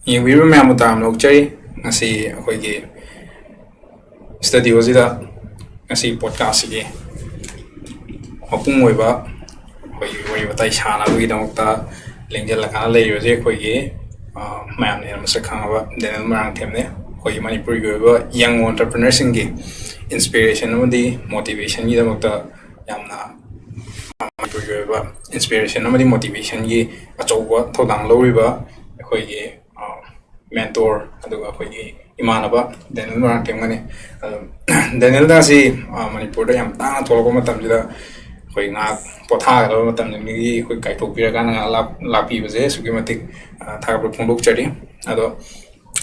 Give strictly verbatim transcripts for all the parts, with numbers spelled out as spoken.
ꯌꯦꯡꯕꯤꯔꯤꯕ ꯃꯌꯥꯝꯕꯨ ꯇꯔꯥꯝꯅ ꯑꯣꯛꯆꯔꯤ꯫ ꯉꯁꯤ ꯑꯩꯈꯣꯏꯒꯤ ꯁ꯭ꯇꯨꯗꯤꯑꯣꯁꯤꯗ ꯉꯁꯤ ꯄꯣꯗꯀꯥꯁꯁꯤꯒꯤ ꯃꯄꯨꯡ ꯑꯣꯏꯕ ꯑꯩꯈꯣꯏꯒꯤ ꯋꯥꯔꯤ ꯋꯥꯇꯥꯏ ꯁꯥꯟꯅꯕꯒꯤꯗꯃꯛꯇ ꯂꯦꯡꯁꯤꯜꯂꯀꯥꯟꯗ ꯂꯩꯔꯤꯕꯁꯦ ꯑꯩꯈꯣꯏꯒꯤ, ꯑ, ꯃꯌꯥꯝꯅ ꯍꯦꯟꯅ ꯃꯁꯛ ꯈꯪꯉꯕ ꯗꯦꯅꯤꯜ ꯃꯣꯏꯔꯥꯡꯊꯦꯝꯅꯦ꯫ ꯑꯩꯈꯣꯏꯒꯤ ꯃꯅꯤꯄꯨꯔꯒꯤ ꯑꯣꯏꯕ ꯌꯪ ꯑꯣꯟꯇꯔꯄ꯭ꯔꯤꯅꯔꯁꯤꯡꯒꯤ ꯏꯟꯁꯄꯤꯔꯦꯁꯟ ꯑꯃꯗꯤ ꯃꯣꯇꯤꯚꯦꯁꯟꯒꯤꯗꯃꯛꯇ ꯌꯥꯝꯅ ꯃꯅꯤꯄꯨꯔꯒꯤ ꯑꯣꯏꯕ ꯏꯟꯁꯄꯤꯔꯦꯁꯟ ꯑꯃꯗꯤ ꯃꯣꯇꯤꯚꯦꯁꯟꯒꯤ ꯑꯆꯧꯕ ꯊꯧꯗꯥꯡ ꯂꯧꯔꯤꯕ ꯑꯩꯈꯣꯏꯒꯤ, ꯑ, ꯃꯦꯟꯇꯣꯔ, ꯑꯗꯨꯒ ꯑꯩꯈꯣꯏꯒꯤ ꯏꯃꯥꯟꯅꯕ ꯗꯦꯅꯤꯜ ꯃꯣꯏꯔꯥꯡꯊꯦꯝꯒꯅꯤ꯫ ꯑꯗꯣ ꯗꯦꯅꯤꯜꯗ ꯉꯁꯤ, ꯑ, ꯃꯅꯤꯄꯨꯔꯗ ꯌꯥꯝ ꯇꯥꯡꯅ ꯊꯣꯛꯂꯛꯄ ꯃꯇꯝꯁꯤꯗ ꯑꯩꯈꯣꯏ ꯉꯥꯏꯍꯥꯛ ꯄꯣꯊꯥꯒꯗꯕ ꯃꯇꯝꯁꯤꯗꯒꯤ ꯑꯩꯈꯣꯏ ꯀꯥꯏꯊꯣꯛꯄꯤꯔꯀꯥꯟꯗ ꯉꯥꯏꯍꯥꯛ ꯂꯥꯛ-, ꯂꯥꯛꯄꯤꯕꯁꯦ ꯑꯁꯨꯛꯀꯤ ꯃꯇꯤꯛ, ꯑ, ꯊꯥꯒꯠꯄ ꯐꯣꯡꯗꯣꯛꯆꯔꯤ꯫ ꯑꯗꯣ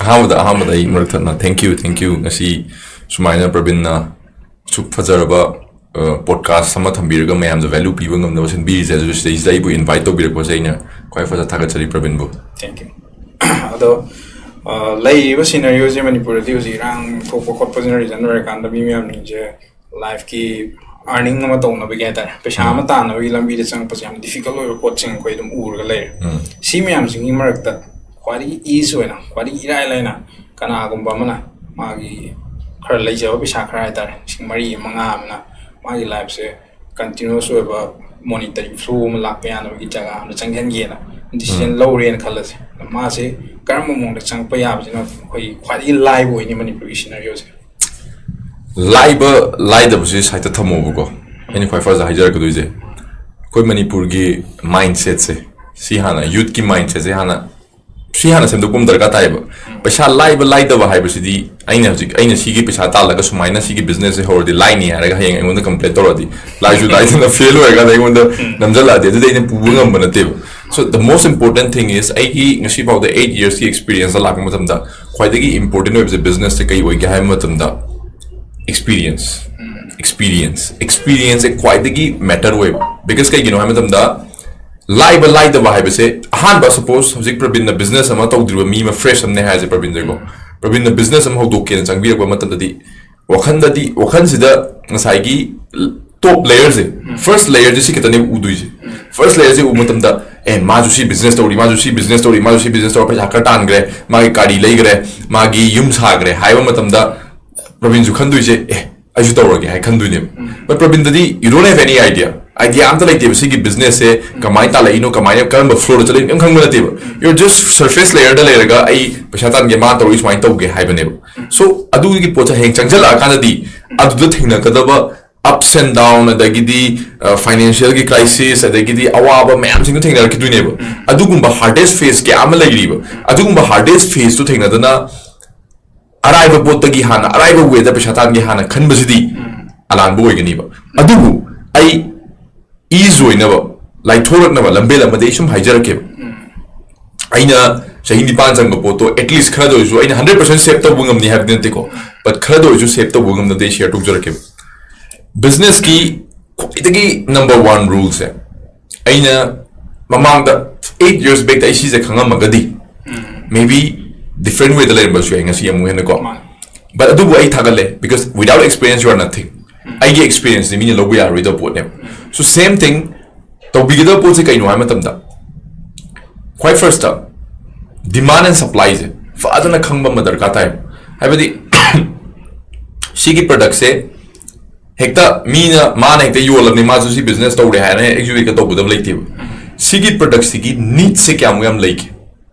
ꯑꯍꯥꯟꯕꯗ, ꯑꯍꯥꯟꯕꯗ ꯑꯩ ꯃꯔꯛ ꯊꯠꯅ thank you, thank you꯫ ꯉꯁꯤ ꯁꯨꯃꯥꯏꯅ ꯄ꯭ꯔꯕꯤꯟꯅ ꯑꯁꯨꯛ ꯐꯖꯔꯕ, ꯑ, ꯄꯣꯗꯀꯥꯁ ꯑꯃ ꯊꯝꯕꯤꯔꯒ ꯃꯌꯥꯝꯗ ꯚꯦꯂꯨ ꯄꯤꯕ ꯉꯝꯅꯕ ꯁꯤꯟꯕꯤꯔꯤꯁꯦ, ꯑꯗꯨ ꯁꯤꯗꯩꯁꯤꯗ ꯑꯩꯕꯨ ꯏꯟꯚꯥꯏꯠ ꯇꯧꯕꯤꯔꯛꯄꯁꯦ ꯑꯩꯅ ꯈ꯭ꯋꯥꯏ ꯐꯖꯅ ꯊꯥꯒꯠꯆꯔꯤ ꯄ꯭ꯔꯕꯤꯟꯕꯨ꯫ Thank you꯫ ꯑꯗꯣ, ꯑ, ꯂꯩꯔꯤꯕ ꯁꯤꯅꯔꯤꯑꯣꯁꯦ ꯃꯅꯤꯄꯨꯔꯗꯗꯤ ꯍꯧꯖꯤꯛ ꯏꯔꯥꯡ ꯊꯣꯛꯄ ꯈꯣꯠꯄꯁꯤꯅ ꯔꯤꯖꯟ ꯑꯣꯏꯔꯀꯥꯟꯗ ꯃꯤ ꯃꯌꯥꯝꯁꯤꯡꯁꯦ ꯂꯥꯏꯐꯀꯤ ꯑꯥꯔꯅꯤꯡ ꯑꯃ ꯇꯧꯅꯕꯒꯤ ꯍꯥꯏꯇꯥꯔꯦ, ꯄꯩꯁꯥ ꯑꯃ ꯎꯝ꯫ ꯇꯥꯟꯅꯕꯒꯤ ꯂꯝꯕꯤꯗ ꯆꯪꯉꯛꯄꯁꯦ ꯌꯥꯝ ꯗꯤꯐꯤꯀꯜꯠ ꯑꯣꯏꯕ ꯄꯣꯠꯁꯤꯡ ꯑꯩꯈꯣꯏ ꯑꯗꯨꯝ ꯎꯔꯒ ꯂꯩꯔꯦ꯫ ꯎꯝ꯫ ꯁꯤ ꯃꯌꯥꯝꯁꯤꯡꯒꯤ ꯃꯔꯛꯇ ꯈ꯭ꯋꯥꯏꯗꯒꯤ ꯏꯖꯤ ꯑꯣꯏꯅ, ꯈ꯭ꯋꯥꯏꯗꯒꯤ ꯏꯔꯥꯏ ꯂꯥꯏꯅ ꯀꯅꯥꯒꯨꯝꯕ ꯑꯃꯅ ꯃꯥꯒꯤ ꯈꯔ ꯂꯩꯖꯕ ꯄꯩꯁꯥ ꯈꯔ ꯍꯥꯏꯇꯥꯔꯦ, ꯂꯤꯁꯤꯡ ꯃꯔꯤ ꯃꯉꯥ ꯑꯃꯅ ꯃꯥꯒꯤ ꯂꯥꯏꯐꯁꯦ ꯀꯟꯇꯤꯅ꯭ꯌꯨꯁ ꯑꯣꯏꯕ ꯃꯣꯅꯤꯇꯔꯤ ꯐ꯭ꯂꯣ ꯑꯃ ꯂꯥꯛꯄ ꯌꯥꯅꯕꯒꯤ ꯖꯒꯥ ꯑꯃꯗ ꯆꯪꯁꯤꯟꯒꯦꯅ ꯗꯤꯁꯤꯖꯟ ꯎꯝ꯫ ꯂꯧꯔꯦꯅ ꯈꯜꯂꯁꯦ꯫ ꯃꯥꯁꯦ ꯀꯔꯝꯕ ꯃꯑꯣꯡꯗ ꯆꯪꯉꯛꯄ ꯌꯥꯕꯁꯤꯅ ꯑꯩꯈꯣꯏꯒꯤ ꯈ꯭ꯋꯥꯏꯗꯒꯤ ꯂꯥꯏꯕ ꯑꯣꯏꯅꯤ ꯃꯅꯤꯄꯨꯔꯒꯤ ꯁꯤꯅꯔꯤꯑꯣꯁꯦ? ꯂꯥꯏꯕ ꯂꯥꯏꯗꯕꯁꯤ ꯁꯥꯏꯠꯇ ꯊꯝꯃꯣꯕꯀꯣ꯫ ꯑꯩꯅ ꯈ꯭ꯋꯥꯏ ꯐꯥꯔꯁꯇ ꯍꯥꯏꯖꯔꯛꯀꯗꯣꯏꯁꯦ, ꯑꯩꯈꯣꯏ ꯃꯅꯤꯄꯨꯔꯒꯤ ꯃꯥꯏꯟꯁꯦꯠꯁꯦ, ꯁꯤ ꯍꯥꯟꯅ, ꯌꯨꯠꯀꯤ ꯃꯥꯏꯟꯁꯦꯠꯁꯦ ꯍꯥꯟꯅ, ꯁꯤ ꯍꯥꯟꯅ ꯁꯦꯝꯗꯣꯛꯄ ꯑꯃ ꯗꯔꯀꯥꯔ ꯇꯥꯏꯌꯦꯕ꯫ ꯄꯩꯁꯥ ꯂꯥꯏꯕ ꯂꯥꯏꯗꯕ ꯍꯥꯏꯕꯁꯤꯗꯤ, ꯑꯩꯅ ꯍꯧꯖꯤꯛ, ꯑꯩꯅ ꯁꯤꯒꯤ ꯄꯩꯁꯥ ꯇꯥꯜꯂꯒ ꯁꯨꯃꯥꯏꯅ ꯁꯤꯒꯤ ꯕꯤꯖꯤꯅꯦꯁꯁꯦ ꯍꯧꯔꯗꯤ ꯂꯥꯏꯅꯤ ꯍꯥꯏꯔꯒ ꯍꯌꯦꯡ ꯑꯩꯉꯣꯟꯗ ꯀꯝꯄ꯭ꯂꯦꯟ ꯇꯧꯔꯗꯤ, ꯂꯥꯏꯁꯨ ꯂꯥꯏꯗꯅ ꯐꯦꯜ ꯑꯣꯏꯔꯀꯥꯟꯗ ꯑꯩꯉꯣꯟꯗ ꯎꯝ꯫ ꯅꯝꯁꯤꯜꯂꯛꯑꯗꯤ, ꯑꯗꯨꯗꯤ ꯑꯩꯅ ꯄꯨꯕ ꯉꯝꯕ ꯅꯠꯇꯦꯕ꯫ So the most important thing is, ꯑꯩꯒꯤ ꯉꯁꯤ ꯐꯥꯎꯗ ꯑꯩꯠ ꯌꯔꯁꯀꯤ ꯑꯦꯛꯁꯄꯤꯔꯤꯌꯦꯟꯁꯇ ꯂꯥꯛꯄ ꯃꯇꯝꯗ ꯈ꯭ꯋꯥꯏꯗꯒꯤ ꯏꯝꯄꯣꯔꯇꯦꯟ ꯑꯣꯏꯕꯁꯦ ꯕꯤꯖꯤꯅꯦꯁꯁꯦ ꯀꯩ ꯑꯣꯏꯒꯦ ꯍꯥꯏꯕ ꯃꯇꯝꯗ, ꯑꯦꯛꯁꯄꯤꯔꯤꯌꯦꯟꯁ꯫ ꯎꯝ꯫ ꯑꯦꯛꯁꯄꯤꯔꯤꯌꯦꯟꯁ, ꯑꯦꯛꯁꯄꯤꯔꯤꯌꯦꯟꯁꯁꯦ ꯈ꯭ꯋꯥꯏꯗꯒꯤ ꯃꯦꯇꯔ ꯑꯣꯏꯕ꯫ ꯕꯤꯀꯣꯁ ꯀꯩꯒꯤꯅꯣ ꯍꯥꯏꯕ ꯃꯇꯝꯗ, ꯂꯥꯏꯕ ꯂꯥꯏꯗꯕ ꯍꯥꯏꯕꯁꯦ, ꯑꯍꯥꯟꯕ, ꯁꯄꯣꯁ, ꯍꯧꯖꯤꯛ ꯄ꯭ꯔꯕꯤꯟꯅ ꯕꯤꯖꯤꯅꯦꯁ ꯑꯃ ꯇꯧꯗ꯭ꯔꯤꯕ ꯃꯤ ꯑꯃ ꯐ꯭ꯔꯦꯁ ꯑꯃꯅꯦ ꯍꯥꯏꯁꯦ, ꯄ꯭ꯔꯕꯤꯟꯗꯀꯣ꯫ ꯄ꯭ꯔꯕꯤꯟꯅ ꯕꯤꯖꯤꯅꯦꯁ ꯑꯃ ꯍꯧꯗꯣꯛꯀꯦꯅ ꯆꯪꯕꯤꯔꯛꯄ ꯃꯇꯝꯗꯗꯤ, ꯋꯥꯈꯟꯗꯗꯤ, ꯋꯥꯈꯟꯁꯤꯗ ꯉꯁꯥꯏꯒꯤ ꯇꯣꯞ ꯂꯦꯌꯔꯁꯦ, ꯎꯝ꯫ ꯐꯥꯔꯁ ꯂꯦꯌꯔꯁꯦ ꯁꯤ ꯈꯛꯇꯅꯦ ꯎꯗꯣꯏꯁꯦ꯫ ꯎꯝ꯫ First layerꯁꯦ ꯎꯕ ꯃꯇꯝꯗ, ꯑꯦ, ꯃꯥꯁꯨ ꯁꯤ business ꯇꯧꯔꯤ, ꯃꯥꯁꯨ ꯁꯤ business ꯇꯧꯔꯤ, ꯃꯥꯁꯨ ꯁꯤ business ꯇꯧꯔ ꯄꯩꯁꯥ ꯈꯔ ꯇꯥꯟꯈ꯭ꯔꯦ, ꯃꯥꯒꯤ ꯒꯥꯔꯤ ꯂꯩꯈ꯭ꯔꯦ, ꯃꯥꯒꯤ ꯌꯨꯝ ꯁꯥꯈ꯭ꯔꯦ ꯍꯥꯏꯕ ꯃꯇꯝꯗ ꯄ꯭ꯔꯕꯤꯟꯁꯨ ꯈꯟꯗꯣꯏꯁꯦ, ꯑꯦ, ꯑꯩꯁꯨ ꯇꯧꯔꯒꯦ ꯍꯥꯏ ꯈꯟꯗꯣꯏꯅꯦꯕ꯫ But ꯄ꯭ꯔꯕꯤꯟꯗꯗꯤ you don't have any idea, idea ꯑꯝꯇ ꯂꯩꯇꯦꯕ꯫ ꯁꯤꯒꯤ businessꯁꯦ ꯀꯃꯥꯏꯅ ꯇꯥꯜꯂꯛꯏꯅꯣ, ꯀꯃꯥꯏꯅ, ꯀꯔꯝꯕ flowꯗ ꯆꯠꯂꯤꯅꯣ ꯀꯩꯝ ꯈꯪꯕ ꯅꯠꯇꯦꯕ꯫ You're just surface layerꯗ ꯂꯩꯔꯒ ꯑꯩ ꯄꯩꯁꯥ ꯇꯥꯟꯒꯦ, ꯃꯥ ꯇꯧꯔꯤ ꯁꯨꯃꯥꯏꯅ ꯇꯧꯒꯦ ꯍꯥꯏꯕꯅꯦꯕ꯫ So ꯑꯗꯨꯒꯤ ꯄꯣꯠꯁꯦ ꯍꯌꯦꯡ ꯆꯪꯁꯤꯜꯂꯛꯑꯀꯥꯟꯗꯗꯤ ꯑꯗꯨꯗ ꯊꯦꯡꯅꯒꯗꯕ ups and down, ꯑꯗꯒꯤꯗꯤ financialꯒꯤ crisis, ꯑꯗꯒꯤꯗꯤ ꯑꯋꯥꯕ ꯃꯌꯥꯝꯁꯤꯡꯗꯣ ꯊꯦꯡꯅꯔꯛꯈꯤꯗꯣꯏꯅꯦꯕ꯫ ꯑꯗꯨꯒꯨꯝꯕ hardest phase ꯀꯌꯥ ꯑꯃ ꯂꯩꯔꯤꯕ, ꯑꯗꯨꯒꯨꯝꯕ hardest phaseꯇꯨ ꯊꯦꯡꯅꯗꯅ ꯑꯔꯥꯏꯕ ꯄꯣꯠꯇꯒꯤ ꯍꯥꯟꯅ, ꯑꯔꯥꯏꯕ wayꯗ ꯄꯩꯁꯥ ꯇꯥꯟꯒꯦ ꯍꯥꯟꯅ ꯈꯟꯕꯁꯤꯗꯤ ꯑꯔꯥꯟꯕ ꯑꯣꯏꯒꯅꯤꯕ꯫ ꯑꯗꯨꯕꯨ ꯑꯩ ease ꯑꯣꯏꯅꯕ, ꯂꯥꯏꯊꯣꯔꯛꯅꯕ ꯂꯝꯕꯦꯜ ꯑꯃꯗꯤ ꯑꯩ ꯁꯨꯝ ꯍꯥꯏꯖꯔꯛꯀꯦꯕ꯫ ꯑꯩꯅ ꯆꯍꯤ ꯅꯤꯄꯥꯟ ꯆꯪꯕ ꯄꯣꯠꯇꯣ at least ꯈꯔꯗ ꯑꯣꯏꯔꯁꯨ, ꯑꯩꯅ hundred percent save ꯇꯧꯕ ꯉꯝꯅꯤ ꯍꯥꯏꯕꯗꯤ ꯅꯠꯇꯦꯀꯣ, but ꯈꯔꯗ ꯑꯣꯏꯔꯁꯨ save ꯇꯧꯕ ꯉꯝꯅꯕꯗꯤ ꯑꯩ share ꯇꯧꯖꯔꯛꯀꯦꯕ꯫ Businessꯀꯤ ꯈ꯭ꯋꯥꯏꯗꯒꯤ number one ruleꯁꯦ ꯑꯩꯅ ꯃꯃꯥꯡꯗ eight years backꯇ ꯑꯩ ꯁꯤꯁꯦ ꯈꯪꯉꯝꯃꯒꯗꯤ maybe different wayꯗ ꯂꯩꯔꯝꯕꯁꯨ ꯌꯥꯏ ꯉꯁꯤ ꯑꯃꯨꯛ ꯍꯦꯟꯅꯀꯣ꯫ But ꯑꯗꯨꯕꯨ ꯑꯩ ꯊꯥꯒꯠꯂꯦ, because without experience you are nothing. ꯑꯩꯒꯤ experienceꯅꯤ, ꯃꯤꯅ ꯂꯧꯕ ꯌꯥꯔꯣꯏꯗꯕ ꯄꯣꯠꯅꯦꯕ꯫ So same thing, ꯇꯧꯕꯤꯒꯗꯕ ꯄꯣꯠꯁꯦ ꯀꯩꯅꯣ ꯍꯥꯏꯕ ꯃꯇꯝꯗ, ꯈ꯭ꯋꯥꯏ firstꯇ demand and supplyꯁꯦ ꯐꯖꯅ ꯈꯪꯕ ꯑꯃ ꯗꯔꯀꯥꯔ ꯇꯥꯏ꯫ ꯍꯥꯏꯕꯗꯤ ꯁꯤꯒꯤ productꯁꯦ ꯍꯦꯛꯇ ꯃꯤꯅ, ꯃꯥꯅ ꯍꯦꯛꯇ ꯌꯣꯜꯂꯕꯅꯤ, ꯃꯥꯁꯨ ꯁꯤ business ꯇꯧꯔꯦ ꯍꯥꯏꯅ ꯍꯦꯛ execute ꯇꯧꯒꯗꯕ ꯂꯩꯇꯦꯕ꯫ ꯁꯤꯒꯤ productꯁꯤꯒꯤ needꯁꯦ ꯀꯌꯥꯃꯨꯛ ꯌꯥꯝ ꯂꯩꯒꯦ?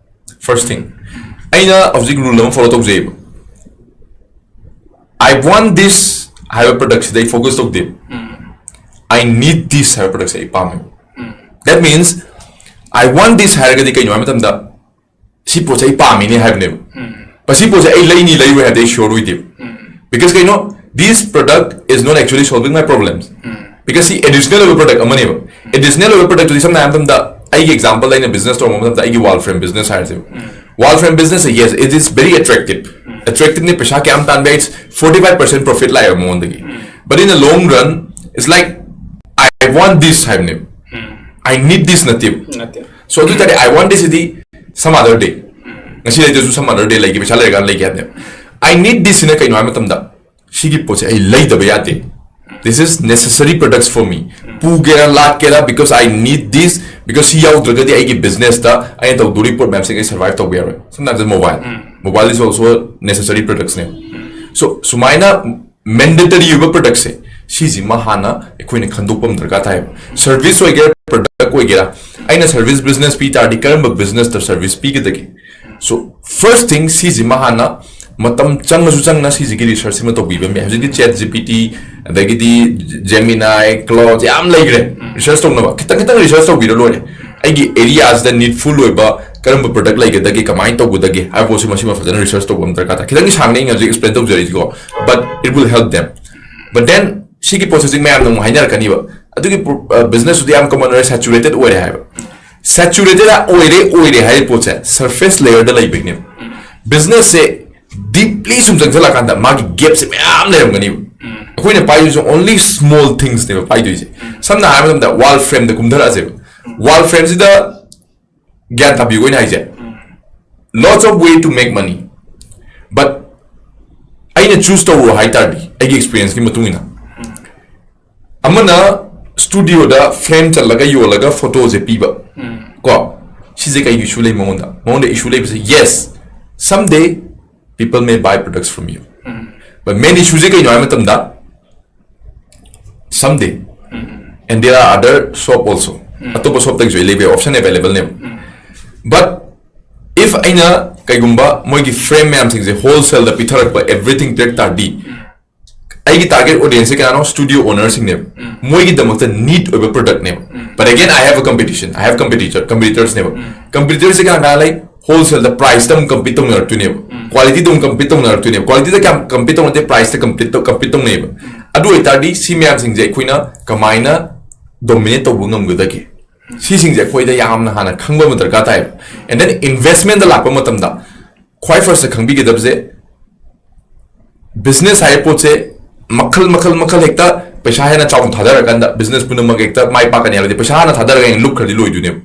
First thing, ꯑꯩꯅ ꯍꯧꯖꯤꯛ rule ꯑꯃ follow ꯇꯧꯖꯩꯕ꯫ I want this ꯍꯥꯏꯕ productꯁꯤꯗ ꯑꯩ focus ꯇꯧꯗꯦ꯫ I need this ꯍꯥꯏꯕ productꯁꯦ ꯑꯩ ꯄꯥꯝꯃꯦ꯫ That means I want this ꯍꯥꯏꯔꯒꯗꯤ ꯀꯩꯅꯣ ꯍꯥꯏꯕ ꯃꯇꯝꯗ ꯁꯤ ꯄꯣꯠꯁꯦ ꯑꯩ ꯄꯥꯝꯃꯤꯅꯦ ꯍꯥꯏꯕꯅꯦꯕ꯫ ꯃꯁꯤ ꯄꯣꯠꯁꯦ ꯑꯩ ꯂꯩꯅꯤ ꯂꯩꯔꯣꯏ ꯍꯥꯏꯕꯗꯤ ꯑꯩ sure ꯑꯣꯏꯗꯦꯕ꯫ Because ꯀꯩꯅꯣ, this product is not actually solving my problems. Because ꯁꯤ additional ꯑꯣꯏꯕ product ꯑꯃꯅꯦꯕ꯫ Additional ꯑꯣꯏꯕ productꯇꯨꯗꯤ ꯁꯝꯅ ꯍꯥꯏꯔꯕ ꯃꯇꯝꯗ ꯑꯩꯒꯤ example, ꯑꯩꯅ business ꯇꯧꯔꯛꯄ ꯃꯇꯝꯗ ꯑꯩꯒꯤ wall frame business ꯍꯥꯏꯔꯁꯦꯕ꯫ Wall frame business, yes, it is very attractive. Attractiveꯅꯤ, ꯄꯩꯁꯥ ꯀꯌꯥꯝ ꯇꯥꯟꯕ ꯌꯥꯏ, forty five percent profit ꯂꯥꯛꯑꯦꯕ ꯃꯉꯣꯟꯗꯒꯤ꯫ But in the long run, it's like, I want this ꯍꯥꯏꯕꯅꯦꯕ꯫ I need this ꯅꯠꯇꯦꯕ꯫ ꯅꯠꯇꯦ꯫ So ꯑꯗꯨ ꯑꯣꯏꯇꯥꯔꯗꯤ I want thisꯁꯤꯗꯤ some other day, ꯉꯁꯤ ꯂꯩꯇ꯭ꯔꯁꯨ some other day ꯂꯩꯒꯦ, ꯄꯩꯁꯥ ꯂꯩꯔꯀꯥꯟꯗ ꯂꯩꯒꯦ ꯍꯥꯏꯕꯅꯦꯕ꯫ I need thisꯁꯤꯅ ꯀꯩꯅꯣ ꯍꯥꯏꯕ ꯃꯇꯝꯗ ꯁꯤꯒꯤ ꯄꯣꯠꯁꯦ ꯑꯩ ꯂꯩꯗꯕ ꯌꯥꯗꯦ꯫ This is necessary products for me. ꯄꯨꯒꯦꯔꯥ ꯂꯥꯛꯀꯦꯔꯥ, because I need this, because ꯁꯤ ꯌꯥꯎꯗ꯭ꯔꯒꯗꯤ ꯑꯩꯒꯤ business ꯇ ꯑꯩꯅ ꯇꯧꯗꯣꯔꯤ ꯄꯣꯠ ꯃꯌꯥꯝꯁꯦ ꯑꯩ survive ꯇꯧꯕ ꯌꯥꯔꯣꯏ꯫ ꯁꯝꯅ ꯍꯥꯏꯔꯕꯗ mobile, mobile is also necessary products ꯅꯦ꯫ So ꯁꯨꯃꯥꯏꯅ mandatory ꯑꯣꯏꯕ product ꯁꯦ, ꯁꯤꯁꯤꯃ ꯍꯥꯟꯅ ꯑꯩꯈꯣꯏꯅ ꯈꯟꯗꯣꯛꯄ ꯑꯃ ꯗꯔꯀꯥꯔ ꯇꯥꯏꯌꯦꯕ꯫ Service ꯑꯣꯏꯒꯦꯔꯥ, product ꯑꯣꯏꯒꯦꯔꯥ, ꯑꯩꯅ service business ꯄꯤ ꯇꯥꯔꯗꯤ ꯀꯔꯝꯕ business ꯇ service ꯄꯤꯒꯗꯒꯦ? So first thing, ꯁꯤꯁꯤꯃ ꯍꯥꯟꯅ ꯃꯇꯝ ꯆꯪꯉꯁꯨ ꯆꯪꯅ ꯁꯤꯁꯤꯒꯤ research ꯁꯤꯃ ꯇꯧꯕꯤꯕ ꯑꯃ ꯌꯥꯏ꯫ ꯍꯧꯖꯤꯛꯇꯤ ChatGPT, ꯑꯗꯒꯤꯗꯤ Gemini, Claude ꯌꯥꯝ ꯂꯩꯈ꯭ꯔꯦ research ꯇꯧꯅꯕ꯫ ꯈꯤꯇꯪ ꯈꯤꯇꯪ research ꯇꯧꯕꯤꯔ ꯂꯣꯏꯔꯦ꯫ ꯑꯩꯒꯤ area ꯁꯤꯗ needful ꯑꯣꯏꯕ ꯀꯔꯝꯕ product ꯂꯩꯒꯗꯒꯦ, ꯀꯃꯥꯏꯅ ꯇꯧꯒꯗꯒꯦ ꯍꯥꯏꯕ ꯄꯣꯠꯁꯤ, ꯃꯁꯤꯃ ꯐꯖꯅ research ꯇꯧꯕ ꯑꯃ ꯗꯔꯀꯥꯔ ꯇꯥꯏ꯫ ꯈꯤꯇꯪꯗꯤ ꯁꯥꯡꯅ ꯑꯩꯅ ꯍꯧꯖꯤꯛ explain ꯇꯧꯖꯔꯤꯁꯤꯀꯣ, but it will help them. But then ꯁꯤꯒꯤ ꯄꯣꯠꯁꯤ ꯍꯧꯖꯤꯛ ꯃꯌꯥꯝꯅ ꯑꯃꯨꯛ ꯍꯥꯏꯅꯔꯛꯀꯅꯤꯕ, "ꯑꯗꯨꯒꯤ ꯄ꯭ꯔꯣ-, ꯑ, business ꯇꯨꯗꯤ ꯌꯥꯝ common ꯑꯣꯏꯔꯦ, saturated ꯑꯣꯏꯔꯦ" ꯍꯥꯏꯕ꯫ Saturated ꯑꯣꯏꯔꯦ, ꯑꯣꯏꯔꯦ ꯍꯥꯏꯔꯤꯕ ꯄꯣꯠꯁꯦ surface layer ꯗ ꯂꯩꯕꯒꯤꯅꯦꯕ꯫ Business ꯁꯦ deeply ꯁꯨꯝ ꯆꯪꯁꯤꯜꯂꯀꯥꯟꯗ ꯃꯥꯒꯤ gap ꯁꯦ ꯃꯌꯥꯝ ꯂꯩꯔꯝꯒꯅꯤꯕ꯫ ꯑꯩꯈꯣꯏꯅ ꯄꯥꯏꯗꯣꯏꯁꯦ only small things ꯅꯦꯕ ꯄꯥꯏꯗꯣꯏꯁꯦ꯫ ꯁꯝꯅ ꯍꯥꯏꯔꯕ ꯃꯇꯝꯗ wall frame ꯗ ꯀꯨꯝꯊꯔꯛꯑꯁꯦꯕ꯫ Wall frame ꯁꯤꯗ ꯒ꯭ꯌꯥꯟ ꯇꯥꯕꯤꯌꯨ, ꯑꯩꯅ ꯍꯥꯏꯁꯦ, lots of way to make money, but ꯑꯩꯅ choose ꯇꯧꯔꯣ ꯍꯥꯏ ꯇꯥꯔꯗꯤ, ꯑꯩꯒꯤ experience ꯀꯤ ꯃꯇꯨꯡ ꯏꯟꯅ, ꯑꯃꯅ studio ꯗ frame ꯆꯜꯂꯒ ꯌꯣꯜꯂꯒ photo ꯁꯦ ꯄꯤꯕ, ꯀꯣ, ꯁꯤꯁꯦ ꯀꯩ issue ꯂꯩ ꯃꯉꯣꯟꯗ? ꯃꯉꯣꯟꯗ issue ꯂꯩꯕꯁꯦ, yes, someday people may buy products from you, but main issue ꯁꯦ ꯀꯩꯅꯣ ꯍꯥꯏꯕ ꯃꯇꯝꯗ, someday, and there are other shop also, ꯑꯇꯣꯞꯄ shop ꯇꯒꯤꯁꯨ ꯑꯩ ꯂꯩꯕ ꯌꯥꯏ, option available ꯅꯦꯕ꯫ But if ꯑꯩꯅ ꯀꯩꯒꯨꯝꯕ ꯃꯣꯏꯒꯤ frame ꯃꯌꯥꯝꯁꯤꯡꯁꯦ wholesale ꯗ ꯄꯤꯊꯔꯛꯄ, everything ꯄꯤꯔꯛ ꯇꯥꯔꯗꯤ, ꯑꯩꯒꯤ target audience ꯁꯦ ꯀꯅꯥꯅꯣ? Studio owner ꯁꯤꯡꯅꯦꯕ꯫ ꯃꯣꯏꯒꯤꯗꯃꯛꯇ need ꯑꯣꯏꯕ product ꯅꯦꯕ꯫ But again, I have a competition, I have competitor, competitors ꯅꯦꯕ꯫ Competitors ꯁꯦ ꯀꯅꯥ ꯀꯅꯥ ꯂꯩ? Wholesale ꯗ price ꯇ ꯑꯃꯨꯛ compete ꯇꯧꯅꯔꯛꯇꯣꯏꯅꯦꯕ, quality ꯗ ꯑꯃꯨꯛ compete ꯇꯧꯅꯔꯛꯇꯣꯏꯅꯦꯕ꯫ Quality ꯗ ꯀꯌꯥꯝ compete ꯇꯧꯅꯗꯦ? Price ꯇ compete ꯇꯧ-, compete ꯇꯧꯅꯩꯌꯦꯕ꯫ ꯑꯗꯨ ꯑꯣꯏꯇꯥꯔꯗꯤ ꯁꯤ ꯃꯌꯥꯝꯁꯤꯡꯁꯦ ꯑꯩꯈꯣꯏꯅ ꯀꯃꯥꯏꯅ dominate ꯇꯧꯕ ꯉꯝꯒꯗꯒꯦ? ꯁꯤꯁꯤꯡꯁꯦ ꯑꯩꯈꯣꯏꯗ ꯌꯥꯝꯅ ꯍꯥꯟꯅ ꯈꯪꯕ ꯑꯃ ꯗꯔꯀꯥꯔ ꯇꯥꯏꯌꯦꯕ꯫ And then investment ꯗ ꯂꯥꯛꯄ ꯃꯇꯝꯗ ꯈ꯭ꯋꯥꯏ first ꯇ ꯈꯪꯕꯤꯒꯗꯕꯁꯦ, business ꯍꯥꯏꯕ ꯄꯣꯠꯁꯦ ꯃꯈꯜ, ꯃꯈꯜ, ꯃꯈꯜ, ꯍꯦꯛꯇ ꯄꯩꯁꯥ ꯍꯦꯟꯅ ꯆꯥꯎꯅ ꯊꯥꯗꯔꯀꯥꯟꯗ business ꯄꯨꯝꯅꯃꯛ ꯍꯦꯛꯇ ꯃꯥꯏ ꯄꯥꯛꯀꯅꯤ ꯍꯥꯏꯕꯗꯤ, ꯄꯩꯁꯥ ꯍꯥꯟꯅ ꯊꯥꯗꯔꯒ ꯍꯌꯦꯡ ꯂꯨꯞꯈ꯭ꯔꯗꯤ ꯂꯣꯏꯗꯣꯏꯅꯦꯕ꯫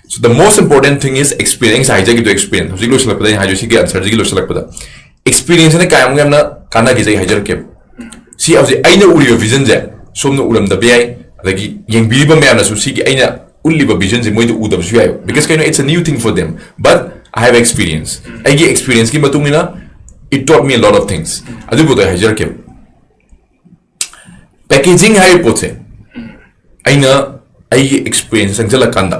So the most important thing is experience꯫ ꯍꯥꯏꯖꯒꯤꯗꯣ experience꯫ ꯍꯧꯖꯤꯛ ꯂꯣꯏꯁꯤꯜꯂꯛꯄꯗ ꯑꯩꯅ ꯍꯥꯏꯗꯣꯏ ꯁꯤꯒꯤ answer ꯁꯤꯒꯤ ꯂꯣꯏꯁꯤꯜꯂꯛꯄꯗ, experience ꯁꯤꯅ ꯀꯌꯥꯃꯨꯛ ꯌꯥꯝꯅ ꯀꯥꯟꯅꯒꯦꯁꯦ ꯑꯩ ꯍꯥꯏꯖꯔꯛꯀꯦꯕ꯫ ꯁꯤ ꯍꯧꯖꯤꯛ ꯑꯩꯅ ꯎꯔꯤꯕ vision ꯁꯦ ꯁꯣꯝꯅ ꯎꯔꯝꯗꯕ ꯌꯥꯏ, ꯑꯗꯒꯤ ꯌꯦꯡꯕꯤꯔꯤꯕ ꯃꯌꯥꯝꯅꯁꯨ ꯁꯤꯒꯤ ꯑꯩꯅ ꯎꯠꯂꯤꯕ vision ꯁꯦ ꯃꯣꯏꯗ ꯎꯗꯕꯁꯨ ꯌꯥꯏꯕ, because ꯀꯩꯅꯣ, it's a new thing for them, but I have experience. ꯑꯩꯒꯤ experience ꯀꯤ ꯃꯇꯨꯡ ꯏꯟꯅ it taught me a lot of things. ꯑꯗꯨꯕꯨꯗꯣ ꯑꯩ ꯍꯥꯏꯖꯔꯛꯀꯦꯕ꯫ Packaging ꯍꯥꯏꯔꯤꯕ ꯄꯣꯠꯁꯦ ꯑꯩꯅ ꯑꯩꯒꯤ experience ꯆꯪꯁꯤꯜꯂꯀꯥꯟꯗ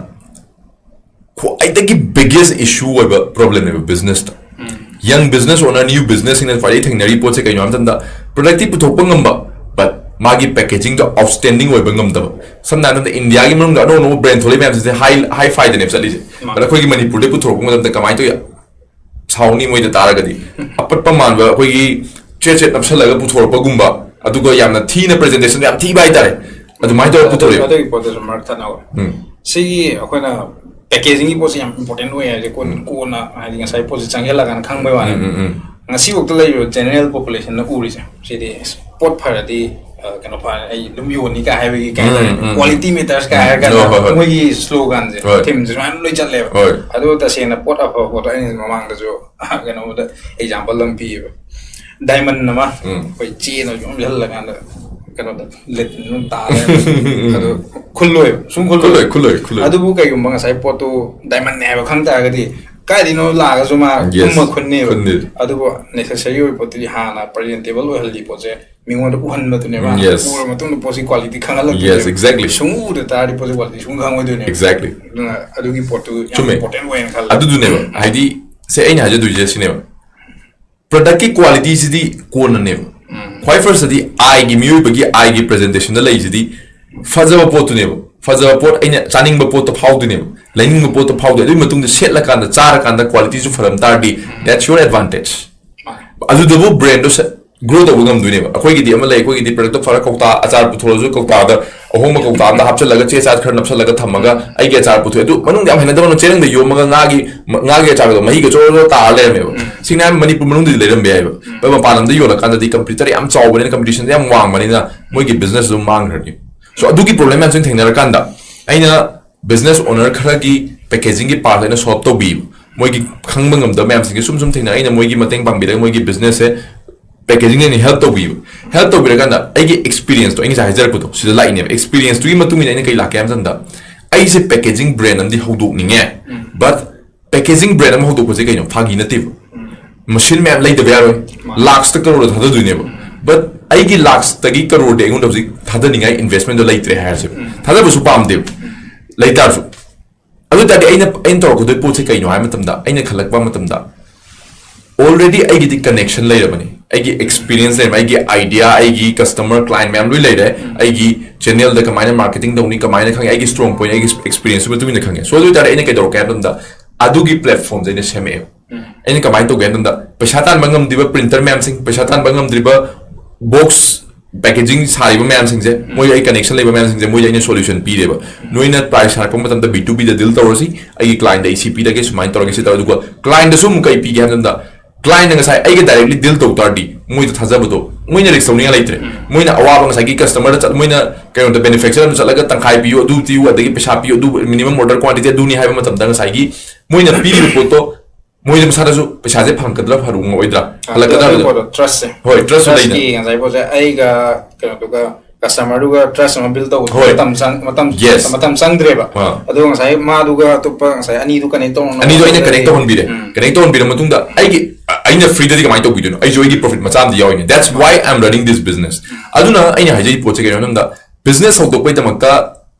ꯈ꯭ꯋꯥꯏꯗꯒꯤ biggest issue ꯑꯣꯏꯕ problem ꯅꯦꯕ business ꯇ꯫ Young business owner, new business ꯁꯤꯡꯅ ꯈ꯭ꯋꯥꯏꯗꯒꯤ ꯊꯦꯡꯅꯔꯤ ꯄꯣꯠꯁꯦ ꯀꯩꯅꯣ ꯍꯥꯏꯕ ꯃꯇꯝꯗ, product ꯇꯤ ꯄꯨꯊꯣꯛꯄ ꯉꯝꯕ, but ꯃꯥꯒꯤ packaging ꯗꯣ outstanding ꯑꯣꯏꯕ ꯉꯝꯗꯕ꯫ ꯁꯝꯅ ꯍꯥꯏꯔꯕꯗ, ꯏꯟꯗꯤꯌꯥꯒꯤ ꯃꯅꯨꯡꯗ ꯑꯅꯧ ꯑꯅꯧꯕ brand ꯊꯣꯛꯂꯛꯏ ꯃꯌꯥꯝꯁꯤꯡꯁꯦ high, high fi ꯗꯅꯦꯕ ꯆꯠꯂꯤꯁꯦ꯫ ꯃꯥꯅꯦ꯫ But ꯑꯩꯈꯣꯏꯒꯤ ꯃꯅꯤꯄꯨꯔꯗ ꯄꯨꯊꯣꯔꯛꯄ ꯃꯇꯝꯗ ꯀꯃꯥꯏꯅ ꯇꯧꯏ? ꯁꯥꯎꯅꯤ ꯃꯣꯏꯗ ꯇꯥꯔꯒꯗꯤ꯫ ꯑꯄꯠꯄ ꯃꯥꯟꯕ ꯑꯩꯈꯣꯏꯒꯤ ꯆꯦꯠ ꯆꯦꯠ ꯅꯞꯁꯜꯂꯒ ꯄꯨꯊꯣꯔꯛꯄꯒꯨꯝꯕ, ꯑꯗꯨꯒ ꯌꯥꯝꯅ ꯊꯤꯅ presentation ꯗꯣ ꯌꯥꯝ ꯊꯤꯕ ꯍꯥꯏꯇꯥꯔꯦ, ꯑꯗꯨꯃꯥꯏꯅ ꯇꯧꯔꯒ ꯑꯗꯨ-, ꯄꯨꯊꯣꯔꯛꯑꯦꯕ꯫ ꯑꯗꯨꯒꯤ ꯄꯣꯠꯇꯨꯁꯨ ꯃꯔꯛ ꯊꯠꯅꯕ꯫ ꯎꯝ꯫ ꯁꯤꯒꯤ ꯑꯩꯈꯣꯏꯅ packaging ꯒꯤ ꯄꯣꯠꯁꯦ ꯌꯥꯝ important ꯑꯣꯏ ꯍꯥꯏꯁꯦ ꯀꯣꯟ-, ꯎꯝ꯫ ꯀꯣꯟꯅ ꯍꯥꯏꯗꯤ ꯉꯁꯥꯏ ꯄꯣꯠꯁꯦ ꯆꯪꯁꯤꯜꯂꯀꯥꯟꯗ ꯈꯪꯕꯩ ꯋꯥꯅꯤ꯫ ꯎꯝ, ꯎꯝ, ꯎꯝ꯫ ꯉꯁꯤꯐꯥꯎꯗ ꯂꯩꯔꯤꯕ general population ꯅ ꯎꯔꯤꯁꯦ ꯁꯤꯗꯤ, ꯑꯁ, ꯄꯣꯠ ꯐꯔꯗꯤ, ꯑ, ꯀꯩꯅꯣ ꯐꯔꯦ, ꯑꯩ ꯑꯗꯨꯝ ꯌꯣꯟꯅꯤ ꯀꯥꯏ ꯍꯥꯏꯕꯒꯤ, ꯀꯩ ꯍꯥꯏꯇꯥꯔꯦ, ꯎꯝ, ꯎꯝ, ꯎꯝ꯫ Quality matters ꯀꯥꯏ ꯎꯝ, ꯍꯥꯏꯔꯀꯥꯟꯗ ꯍꯣꯏ, ꯍꯣꯏ, ꯍꯣꯏ꯫ ꯃꯣꯏꯒꯤ slogan ꯁꯦ, ꯍꯣꯏ꯫ Theme ꯁꯦ ꯁꯨꯃꯥꯏꯅ ꯂꯣꯏ ꯆꯠꯂꯦꯕ꯫ ꯍꯣꯏ꯫ ꯑꯗꯣ ꯇꯁꯦꯡꯅ ꯄꯣꯠ ꯑꯐꯕ ꯄꯣꯠꯇꯣ ꯑꯩꯅ ꯃꯃꯥꯡꯗꯁꯨ ꯀꯩꯅꯣꯗ example ꯑꯃ ꯄꯤꯌꯦꯕ꯫ Diamond ꯑꯃ ꯎꯝ꯫ ꯑꯩꯈꯣꯏ ꯆꯦꯅ ꯌꯣꯝꯁꯤꯜꯂꯀꯥꯟꯗ ꯀꯩꯅꯣꯗ ꯂꯤꯠ ꯑꯗꯨꯝ ꯇꯥ ꯂꯩꯔꯝꯃꯦ꯫ ꯑꯗꯣ ꯈꯨꯜꯂꯣꯏꯕ, ꯁꯨꯝ ꯈꯨꯜꯂꯣꯏꯕ꯫ ꯈꯨꯜꯂꯣꯏ, ꯈꯨꯜꯂꯣꯏ, ꯈꯨꯜꯂꯣꯏ꯫ ꯑꯗꯨꯕꯨ ꯀꯩꯒꯨꯝꯕ ꯉꯁꯥꯏ ꯄꯣꯠꯇꯨ diamond ꯅꯦ ꯍꯥꯏꯕ ꯈꯪ ꯇꯥꯔꯒꯗꯤ ꯀꯥꯏꯗꯩꯅꯣ ꯂꯥꯛꯑꯒꯁꯨ ꯃꯥ Yes, ꯀꯨꯝꯃ ꯈꯨꯟꯅꯦꯕ꯫ ꯈꯨꯟꯅꯦꯕ꯫ ꯑꯗꯨꯕꯨ necessary ꯑꯣꯏꯕ ꯄꯣꯠꯇꯨꯗꯤ ꯍꯥꯟꯅ presentable ꯑꯣꯏꯍꯜꯂꯤ ꯄꯣꯠꯁꯦ ꯃꯤꯉꯣꯟꯗ ꯎꯍꯟꯕꯗꯨꯅꯦꯕ꯫ Yes. ꯎꯔ ꯃꯇꯨꯡꯗ ꯄꯣꯠꯁꯤ quality ꯈꯪꯍꯜꯂꯛꯇꯣꯏꯅꯦꯕ꯫ Yes, exactly. ꯁꯨꯡꯎ ꯎꯗ ꯇꯥꯔꯗꯤ ꯄꯣꯠꯁꯤ quality ꯁꯨꯡ ꯈꯪꯉꯣꯏꯗꯣꯏꯅꯦꯕ꯫ Exactly. ꯑꯗꯨꯅ ꯑꯗꯨꯒꯤ ꯄꯣꯠꯇꯨ ꯌꯥꯝ ꯆꯨꯝꯃꯦ꯫ Important ꯑꯣꯏꯅ ꯈꯜꯂꯦ꯫ ꯑꯗꯨꯗꯨꯅꯦꯕ, ꯍꯥꯏꯗꯤ, ꯁꯦ ꯑꯩꯅ ꯍꯥꯏꯖꯗꯣꯏꯁꯦ ꯁꯤꯅꯦꯕ, product ꯀꯤ quality ꯁꯤꯗꯤ ꯀꯣꯟꯅꯅꯦꯕ꯫ ꯎꯝ꯫ ꯈ꯭ꯋꯥꯏ first ꯇꯗꯤ eye ꯒꯤ, ꯃꯤꯑꯣꯏꯕꯒꯤ eye ꯒꯤ presentation ꯗ ꯂꯩꯁꯤꯗꯤ ꯐꯖꯕ ꯄꯣꯠꯇꯨꯅꯦꯕ꯫ ꯐꯖꯕ ꯄꯣꯠ, ꯑꯩꯅ ꯆꯥꯅꯤꯡꯕ ꯄꯣꯠꯇꯣ ꯐꯥꯎꯗꯣꯏꯅꯦꯕ, ꯂꯩꯅꯤꯡꯕ ꯄꯣꯠꯇꯣ ꯐꯥꯎꯗꯣꯏ꯫ ꯑꯗꯨꯒꯤ ꯃꯇꯨꯡꯗ ꯁꯦꯠꯂꯀꯥꯟꯗ, ꯆꯥꯔꯀꯥꯟꯗ quality ꯁꯨ ꯐꯔꯝ ꯇꯥꯔꯗꯤ, that's your advantage꯫ ꯃꯥꯅꯦ꯫ ꯑꯗꯨꯗꯕꯨ brand ꯗꯣ ꯁꯦ-, grow ꯇꯧꯕ ꯉꯝꯗꯣꯏꯅꯦꯕ꯫ ꯑꯩꯈꯣꯏꯒꯤꯗꯤ ꯑꯃ ꯂꯩ, ꯑꯩꯈꯣꯏꯒꯤꯗꯤ product ꯇꯣ ꯐꯔ ꯀꯧꯇꯥ, ꯑꯆꯥꯔ ꯄꯨꯊꯣꯔꯛꯑꯁꯨ ꯀꯧꯇꯥꯗ, ꯑꯍꯣꯡꯕ ꯀꯧꯇꯥ ꯑꯃꯗ ꯍꯥꯞꯆꯤꯜꯂꯒ ꯆꯦ ꯆꯥ ꯈꯔ ꯅꯞꯁꯜꯂꯒ ꯊꯝꯃꯒ ꯑꯩꯒꯤ ꯑꯆꯥꯔ ꯄꯨꯊꯣꯛꯑꯦ꯫ ꯑꯗꯨ ꯃꯅꯨꯡꯗ ꯌꯥꯝ ꯍꯩꯅꯗꯕ ꯑꯃꯅ ꯆꯦꯔꯪꯗ ꯌꯣꯝꯃꯒ ꯉꯥꯒꯤ, ꯃ-, ꯉꯥꯒꯤ ꯑꯆꯥꯔꯗꯣ ꯃꯍꯤꯒ ꯆꯣꯔꯣ ꯆꯣꯔꯣ ꯇꯥꯔ ꯂꯩꯔꯝꯃꯦꯕ꯫ ꯎꯝ꯫ ꯁꯤꯅ ꯍꯥꯏ ꯃꯅꯤꯄꯨꯔ ꯃꯅꯨꯡꯗꯗꯤ ꯂꯩꯔꯝꯕ ꯌꯥꯏꯕ꯫ ꯎꯝ꯫ ꯑꯗꯣ ꯃꯄꯥꯟ ꯂꯝꯗ ꯌꯣꯜꯂꯀꯥꯟꯗꯗꯤ competitor ꯌꯥꯝ ꯆꯥꯎꯕꯅꯤꯅ, competition ꯗꯣ ꯌꯥꯝ ꯋꯥꯡꯕꯅꯤꯅ ꯃꯣꯏꯒꯤ business ꯑꯗꯨꯝ ꯃꯥꯡꯈ꯭ꯔꯅꯤ꯫ So ꯑꯗꯨꯒꯤ problem ꯃꯌꯥꯝꯁꯤꯡ ꯊꯦꯡꯅꯔꯀꯥꯟꯗ ꯑꯩꯅ business owner ꯈꯔꯒꯤ packaging ꯒꯤ part ꯑꯩꯅ solve ꯇꯧꯕꯤꯕ꯫ ꯃꯣꯏꯒꯤ ꯈꯪꯕ ꯉꯝꯗꯕ ꯃꯌꯥꯝꯁꯤꯡꯁꯦ ꯁꯨꯝ ꯁꯨꯝ ꯊꯦꯡꯅ ꯑꯩꯅ ꯃꯣꯏꯒꯤ ꯃꯇꯦꯡ ꯄꯥꯡꯕꯤꯔꯒ ꯃꯣꯏꯒꯤ business ꯁꯦ ꯄꯦꯀꯦꯖꯤꯡꯅ ꯑꯩꯅ ꯍꯦꯜꯞ ꯇꯧꯕꯤꯕ꯫ ꯍꯦꯜꯞ ꯇꯧꯕꯤꯔꯀꯥꯟꯗ ꯑꯩꯒꯤ ꯑꯦꯛꯁꯄꯤꯔꯤꯌꯦꯟꯁꯇꯣ, ꯑꯩ ꯉꯁꯥꯏ ꯍꯥꯏꯖꯔꯛꯄꯗꯣ, ꯁꯤꯗ ꯂꯥꯛꯏꯅꯦꯕ꯫ ꯑꯦꯛꯁꯄꯤꯔꯤꯌꯦꯟꯁꯇꯨꯒꯤ ꯃꯇꯨꯡ ꯏꯟꯅ ꯑꯩꯅ ꯀꯩ ꯂꯥꯛꯀꯦ ꯍꯥꯏꯕ ꯃꯇꯝꯗ, ꯑꯩꯁꯦ ꯄꯦꯀꯦꯖꯤꯡ ꯕ꯭ꯔꯦꯟ ꯑꯃꯗꯤ ꯍꯧꯗꯣꯛꯅꯤꯡꯉꯦ, ꯕꯠ ꯄꯦꯀꯦꯖꯤꯡ ꯕ꯭ꯔꯦꯟ ꯑꯃ ꯍꯧꯗꯣꯛꯄꯁꯦ ꯀꯩꯅꯣ, ꯐꯥꯒꯤ ꯅꯠꯇꯦꯕ꯫ ꯃꯁꯤꯟ ꯃꯌꯥꯝ ꯂꯩꯗꯕ ꯌꯥꯔꯣꯏ꯫ ꯃꯥꯅꯦ꯫ ꯂꯥꯛꯁꯇ ꯀꯔꯣꯔꯗ ꯊꯥꯗꯗꯣꯏꯅꯦꯕ꯫ ꯕꯠ ꯑꯩꯒꯤ ꯂꯥꯛꯁꯇꯒꯤ ꯀꯔꯣꯔꯗꯤ ꯑꯩꯉꯣꯟꯗ ꯍꯧꯖꯤꯛ ꯊꯥꯗꯅꯤꯡꯉꯥꯏ ꯏꯟꯚꯦꯁꯃꯦꯟꯗꯣ ꯂꯩꯇ꯭ꯔꯦ ꯍꯥꯏꯔꯁꯦꯕ꯫ ꯊꯥꯗꯕꯁꯨ ꯄꯥꯝꯗꯦꯕ꯫ ꯂꯩꯇꯥꯔꯁꯨ꯫ ꯑꯗꯨ ꯑꯣꯏ ꯇꯥꯔꯗꯤ ꯑꯩꯅ, ꯑꯩꯅ ꯇꯧꯔꯛꯀꯗꯣꯏ ꯄꯣꯠꯁꯦ ꯀꯩꯅꯣ ꯍꯥꯏꯕ ꯃꯇꯝꯗ, ꯑꯩꯅ ꯈꯜꯂꯛꯄ ꯃꯇꯝꯗ, ꯑꯣꯜꯔꯦꯗꯤ ꯑꯩꯒꯤꯗꯤ ꯀꯅꯦꯛꯁꯟ ꯂꯩꯔꯕꯅꯤ꯫ ꯑꯩꯒꯤ ꯑꯦꯛꯁꯄꯤꯔꯤꯌꯦꯟꯁ ꯂꯩꯔꯕ, ꯑꯩꯒꯤ ꯑꯥꯏꯗꯤꯌꯥ, ꯑꯩꯒꯤ ꯀꯁꯇꯃꯔ, ꯀ꯭ꯂꯥꯏꯟ ꯃꯌꯥꯝ ꯂꯣꯏ ꯂꯩꯔꯦ꯫ ꯑꯩꯒꯤ ꯆꯦꯅꯦꯜꯗ ꯀꯃꯥꯏꯅ ꯃꯥꯔꯀꯦꯇꯤꯡ ꯇꯧꯅꯤ, ꯀꯃꯥꯏꯅ ꯈꯪꯉꯦ, ꯑꯩꯒꯤ ꯁ꯭ꯇꯔꯣꯡ ꯄꯣꯏꯟ, ꯑꯩꯒꯤ ꯑꯦꯛꯁꯄꯤꯔꯤꯌꯦꯟꯁꯇꯨꯒꯤ ꯃꯇꯨꯡ ꯏꯟꯅ ꯈꯪꯉꯦ꯫ ꯁꯣ ꯑꯗꯨ ꯑꯣꯏ ꯇꯥꯔꯗꯤ ꯑꯩꯅ ꯀꯩꯗꯧꯔꯛꯀꯦ ꯍꯥꯏꯕ ꯃꯇꯝꯗ, ꯑꯗꯨꯒꯤ ꯄ꯭ꯂꯦꯠꯐꯣꯝꯁꯦ ꯑꯩꯅ ꯁꯦꯝꯃꯛꯑꯦꯕ꯫ ꯑꯩꯅ ꯀꯃꯥꯏꯅ ꯇꯧꯒꯦ ꯍꯥꯏꯕ ꯃꯇꯝꯗ, ꯄꯩꯁꯥ ꯇꯥꯟꯕ ꯉꯝꯗ꯭ꯔꯤꯕ ꯄ꯭ꯔꯤꯟꯇꯔ ꯃꯌꯥꯝꯁꯤꯡ, ꯄꯩꯁꯥ ꯇꯥꯟꯕ ꯉꯝꯗ꯭ꯔꯤꯕ ꯕꯣꯛꯁ ꯄꯦꯀꯦꯖꯤꯡ ꯁꯥꯔꯤꯕ ꯃꯌꯥꯝꯁꯤꯡꯁꯦ, ꯃꯣꯏ ꯑꯩ ꯀꯅꯦꯛꯁꯟ ꯂꯩꯕ ꯃꯌꯥꯝꯁꯤꯡꯁꯦ, ꯃꯣꯏꯗ ꯑꯩꯅ ꯁꯣꯂꯨꯁꯟ ꯄꯤꯔꯦꯕ꯫ ꯅꯣꯏꯅ ꯄ꯭ꯔꯥꯏꯁ ꯁꯥꯔꯛꯄ ꯃꯇꯝꯗ B two B ꯗ ꯗꯤꯜ ꯇꯧꯔꯁꯤ, ꯑꯩꯒꯤ ꯀ꯭ꯂꯥꯏꯟꯗ ꯑꯩ ꯁꯤ ꯄꯤꯔꯒꯦ, ꯁꯨꯃꯥꯏꯅ ꯇꯧꯔꯒꯦ, ꯁꯤ ꯇꯧꯔꯒꯦ꯫ ꯑꯗꯨꯒ ꯀ꯭ꯂꯥꯏꯟꯗꯁꯨ ꯑꯃꯨꯛ ꯀꯩ ꯄꯤꯒꯦ ꯍꯥꯏꯕ ꯃꯇꯝꯗ, ꯀ꯭ꯂꯥꯏꯟꯅ ꯉꯁꯥꯏ ꯑꯩꯒ ꯗꯥꯏꯔꯦꯛꯂꯤ ꯗꯤꯜ ꯇꯧ ꯇꯥꯔꯗꯤ, ꯃꯣꯏꯗ ꯊꯥꯖꯕꯗꯣ, ꯃꯣꯏꯅ ꯔꯤꯛꯁ ꯂꯧꯅꯤꯡꯉꯥꯏ ꯂꯩꯇ꯭ꯔꯦ꯫ ꯃꯣꯏꯅ ꯑꯋꯥꯕ ꯉꯁꯥꯏꯒꯤ ꯀꯁꯇꯃꯔꯗ ꯆꯠ-, ꯃꯣꯏꯅ ꯀꯩꯅꯣꯗ ꯃꯦꯅꯨꯐꯦꯛꯆꯔꯗ ꯆꯠꯂꯒ ꯇꯪꯈꯥꯏ ꯄꯤꯌꯨ, ꯑꯗꯨ ꯄꯤꯌꯨ, ꯑꯗꯒꯤ ꯄꯩꯁꯥ ꯄꯤꯌꯨ, ꯑꯗꯨ ꯃꯤꯅꯤꯃꯝ ꯑꯣꯔꯗꯔ ꯀ꯭ꯋꯥꯟꯇꯤꯇꯤ ꯑꯗꯨꯅꯤ ꯍꯥꯏꯕ ꯃꯇꯝꯗ, ꯉꯁꯥꯏꯒꯤ ꯃꯣꯏꯅ ꯄꯤꯔꯤꯕ ꯄꯣꯠꯇꯣ ꯃꯣꯏꯗ ꯃꯁꯥꯗꯁꯨ ꯄꯩꯁꯥꯁꯦ ꯐꯪꯉꯛꯀꯗ꯭ꯔꯥ, ꯐꯔꯛ ꯑꯣꯏꯗ꯭ꯔꯥ, ꯍꯜꯂꯛꯀꯗ꯭ꯔꯥ ꯑꯗꯨ ꯍꯥꯏꯕꯗꯣ꯫ ꯄꯣꯠꯇꯣ ꯇ꯭ꯔꯁꯁꯦ꯫ ꯍꯣꯏ, ꯇ꯭ꯔꯁꯁꯨ ꯂꯩꯗꯅ꯫ ꯇ꯭ꯔꯁꯀꯤ ꯉꯁꯥꯏ ꯄꯣꯠꯁꯦ ꯑꯩꯒ ꯀꯩꯅꯣꯗꯨꯒ ꯀꯁꯇꯃꯔꯗꯨꯒ ꯇ꯭ꯔꯁ ꯑꯃ ꯕꯤꯜ ꯇꯧꯕ ꯍꯣꯏ꯫ ꯃꯇꯝ ꯆꯪ-, ꯃꯇꯝ, Yes. ꯃꯇꯝ ꯆꯪꯗ꯭ꯔꯦꯕ꯫ ꯑꯥ꯫ ꯑꯗꯨꯒ ꯉꯁꯥꯏ ꯃꯥꯗꯨꯒ ꯑꯇꯣꯞꯄ ꯉꯁꯥꯏ ꯑꯅꯤꯗꯨ ꯀꯅꯦꯛ ꯇꯧꯅ ꯑꯅꯤꯗꯣ ꯑꯩꯅ ꯀꯅꯦꯛ ꯇꯧꯍꯟꯕꯤꯔꯦ꯫ ꯎꯝ꯫ ꯀꯅꯦꯛ ꯇꯧꯍꯟꯕꯤꯔ ꯃꯇꯨꯡꯗ ꯑꯩꯒꯤ, ꯑ-, ꯑꯩꯅ ꯐ꯭ꯔꯤꯗꯗꯤ ꯀꯃꯥꯏꯅ ꯇꯧꯕꯤꯗꯣꯏꯅꯣ? ꯑꯩꯁꯨ ꯑꯩꯒꯤ ꯄ꯭ꯔꯣꯐꯤꯠ ꯃꯆꯥ ꯑꯃꯗꯤ ꯌꯥꯎꯔꯤꯅꯦ꯫ That's why I am running this business. ꯑꯗꯨꯅ ꯑꯩꯅ ꯍꯥꯏꯖꯔꯤꯕ ꯄꯣꯠꯁꯦ ꯀꯩꯅꯣ ꯍꯥꯏꯕ ꯃꯇꯝꯗ, ꯕꯤꯖꯤꯅꯦꯁ ꯍꯧꯗꯣꯛꯄꯒꯤꯗꯃꯛꯇ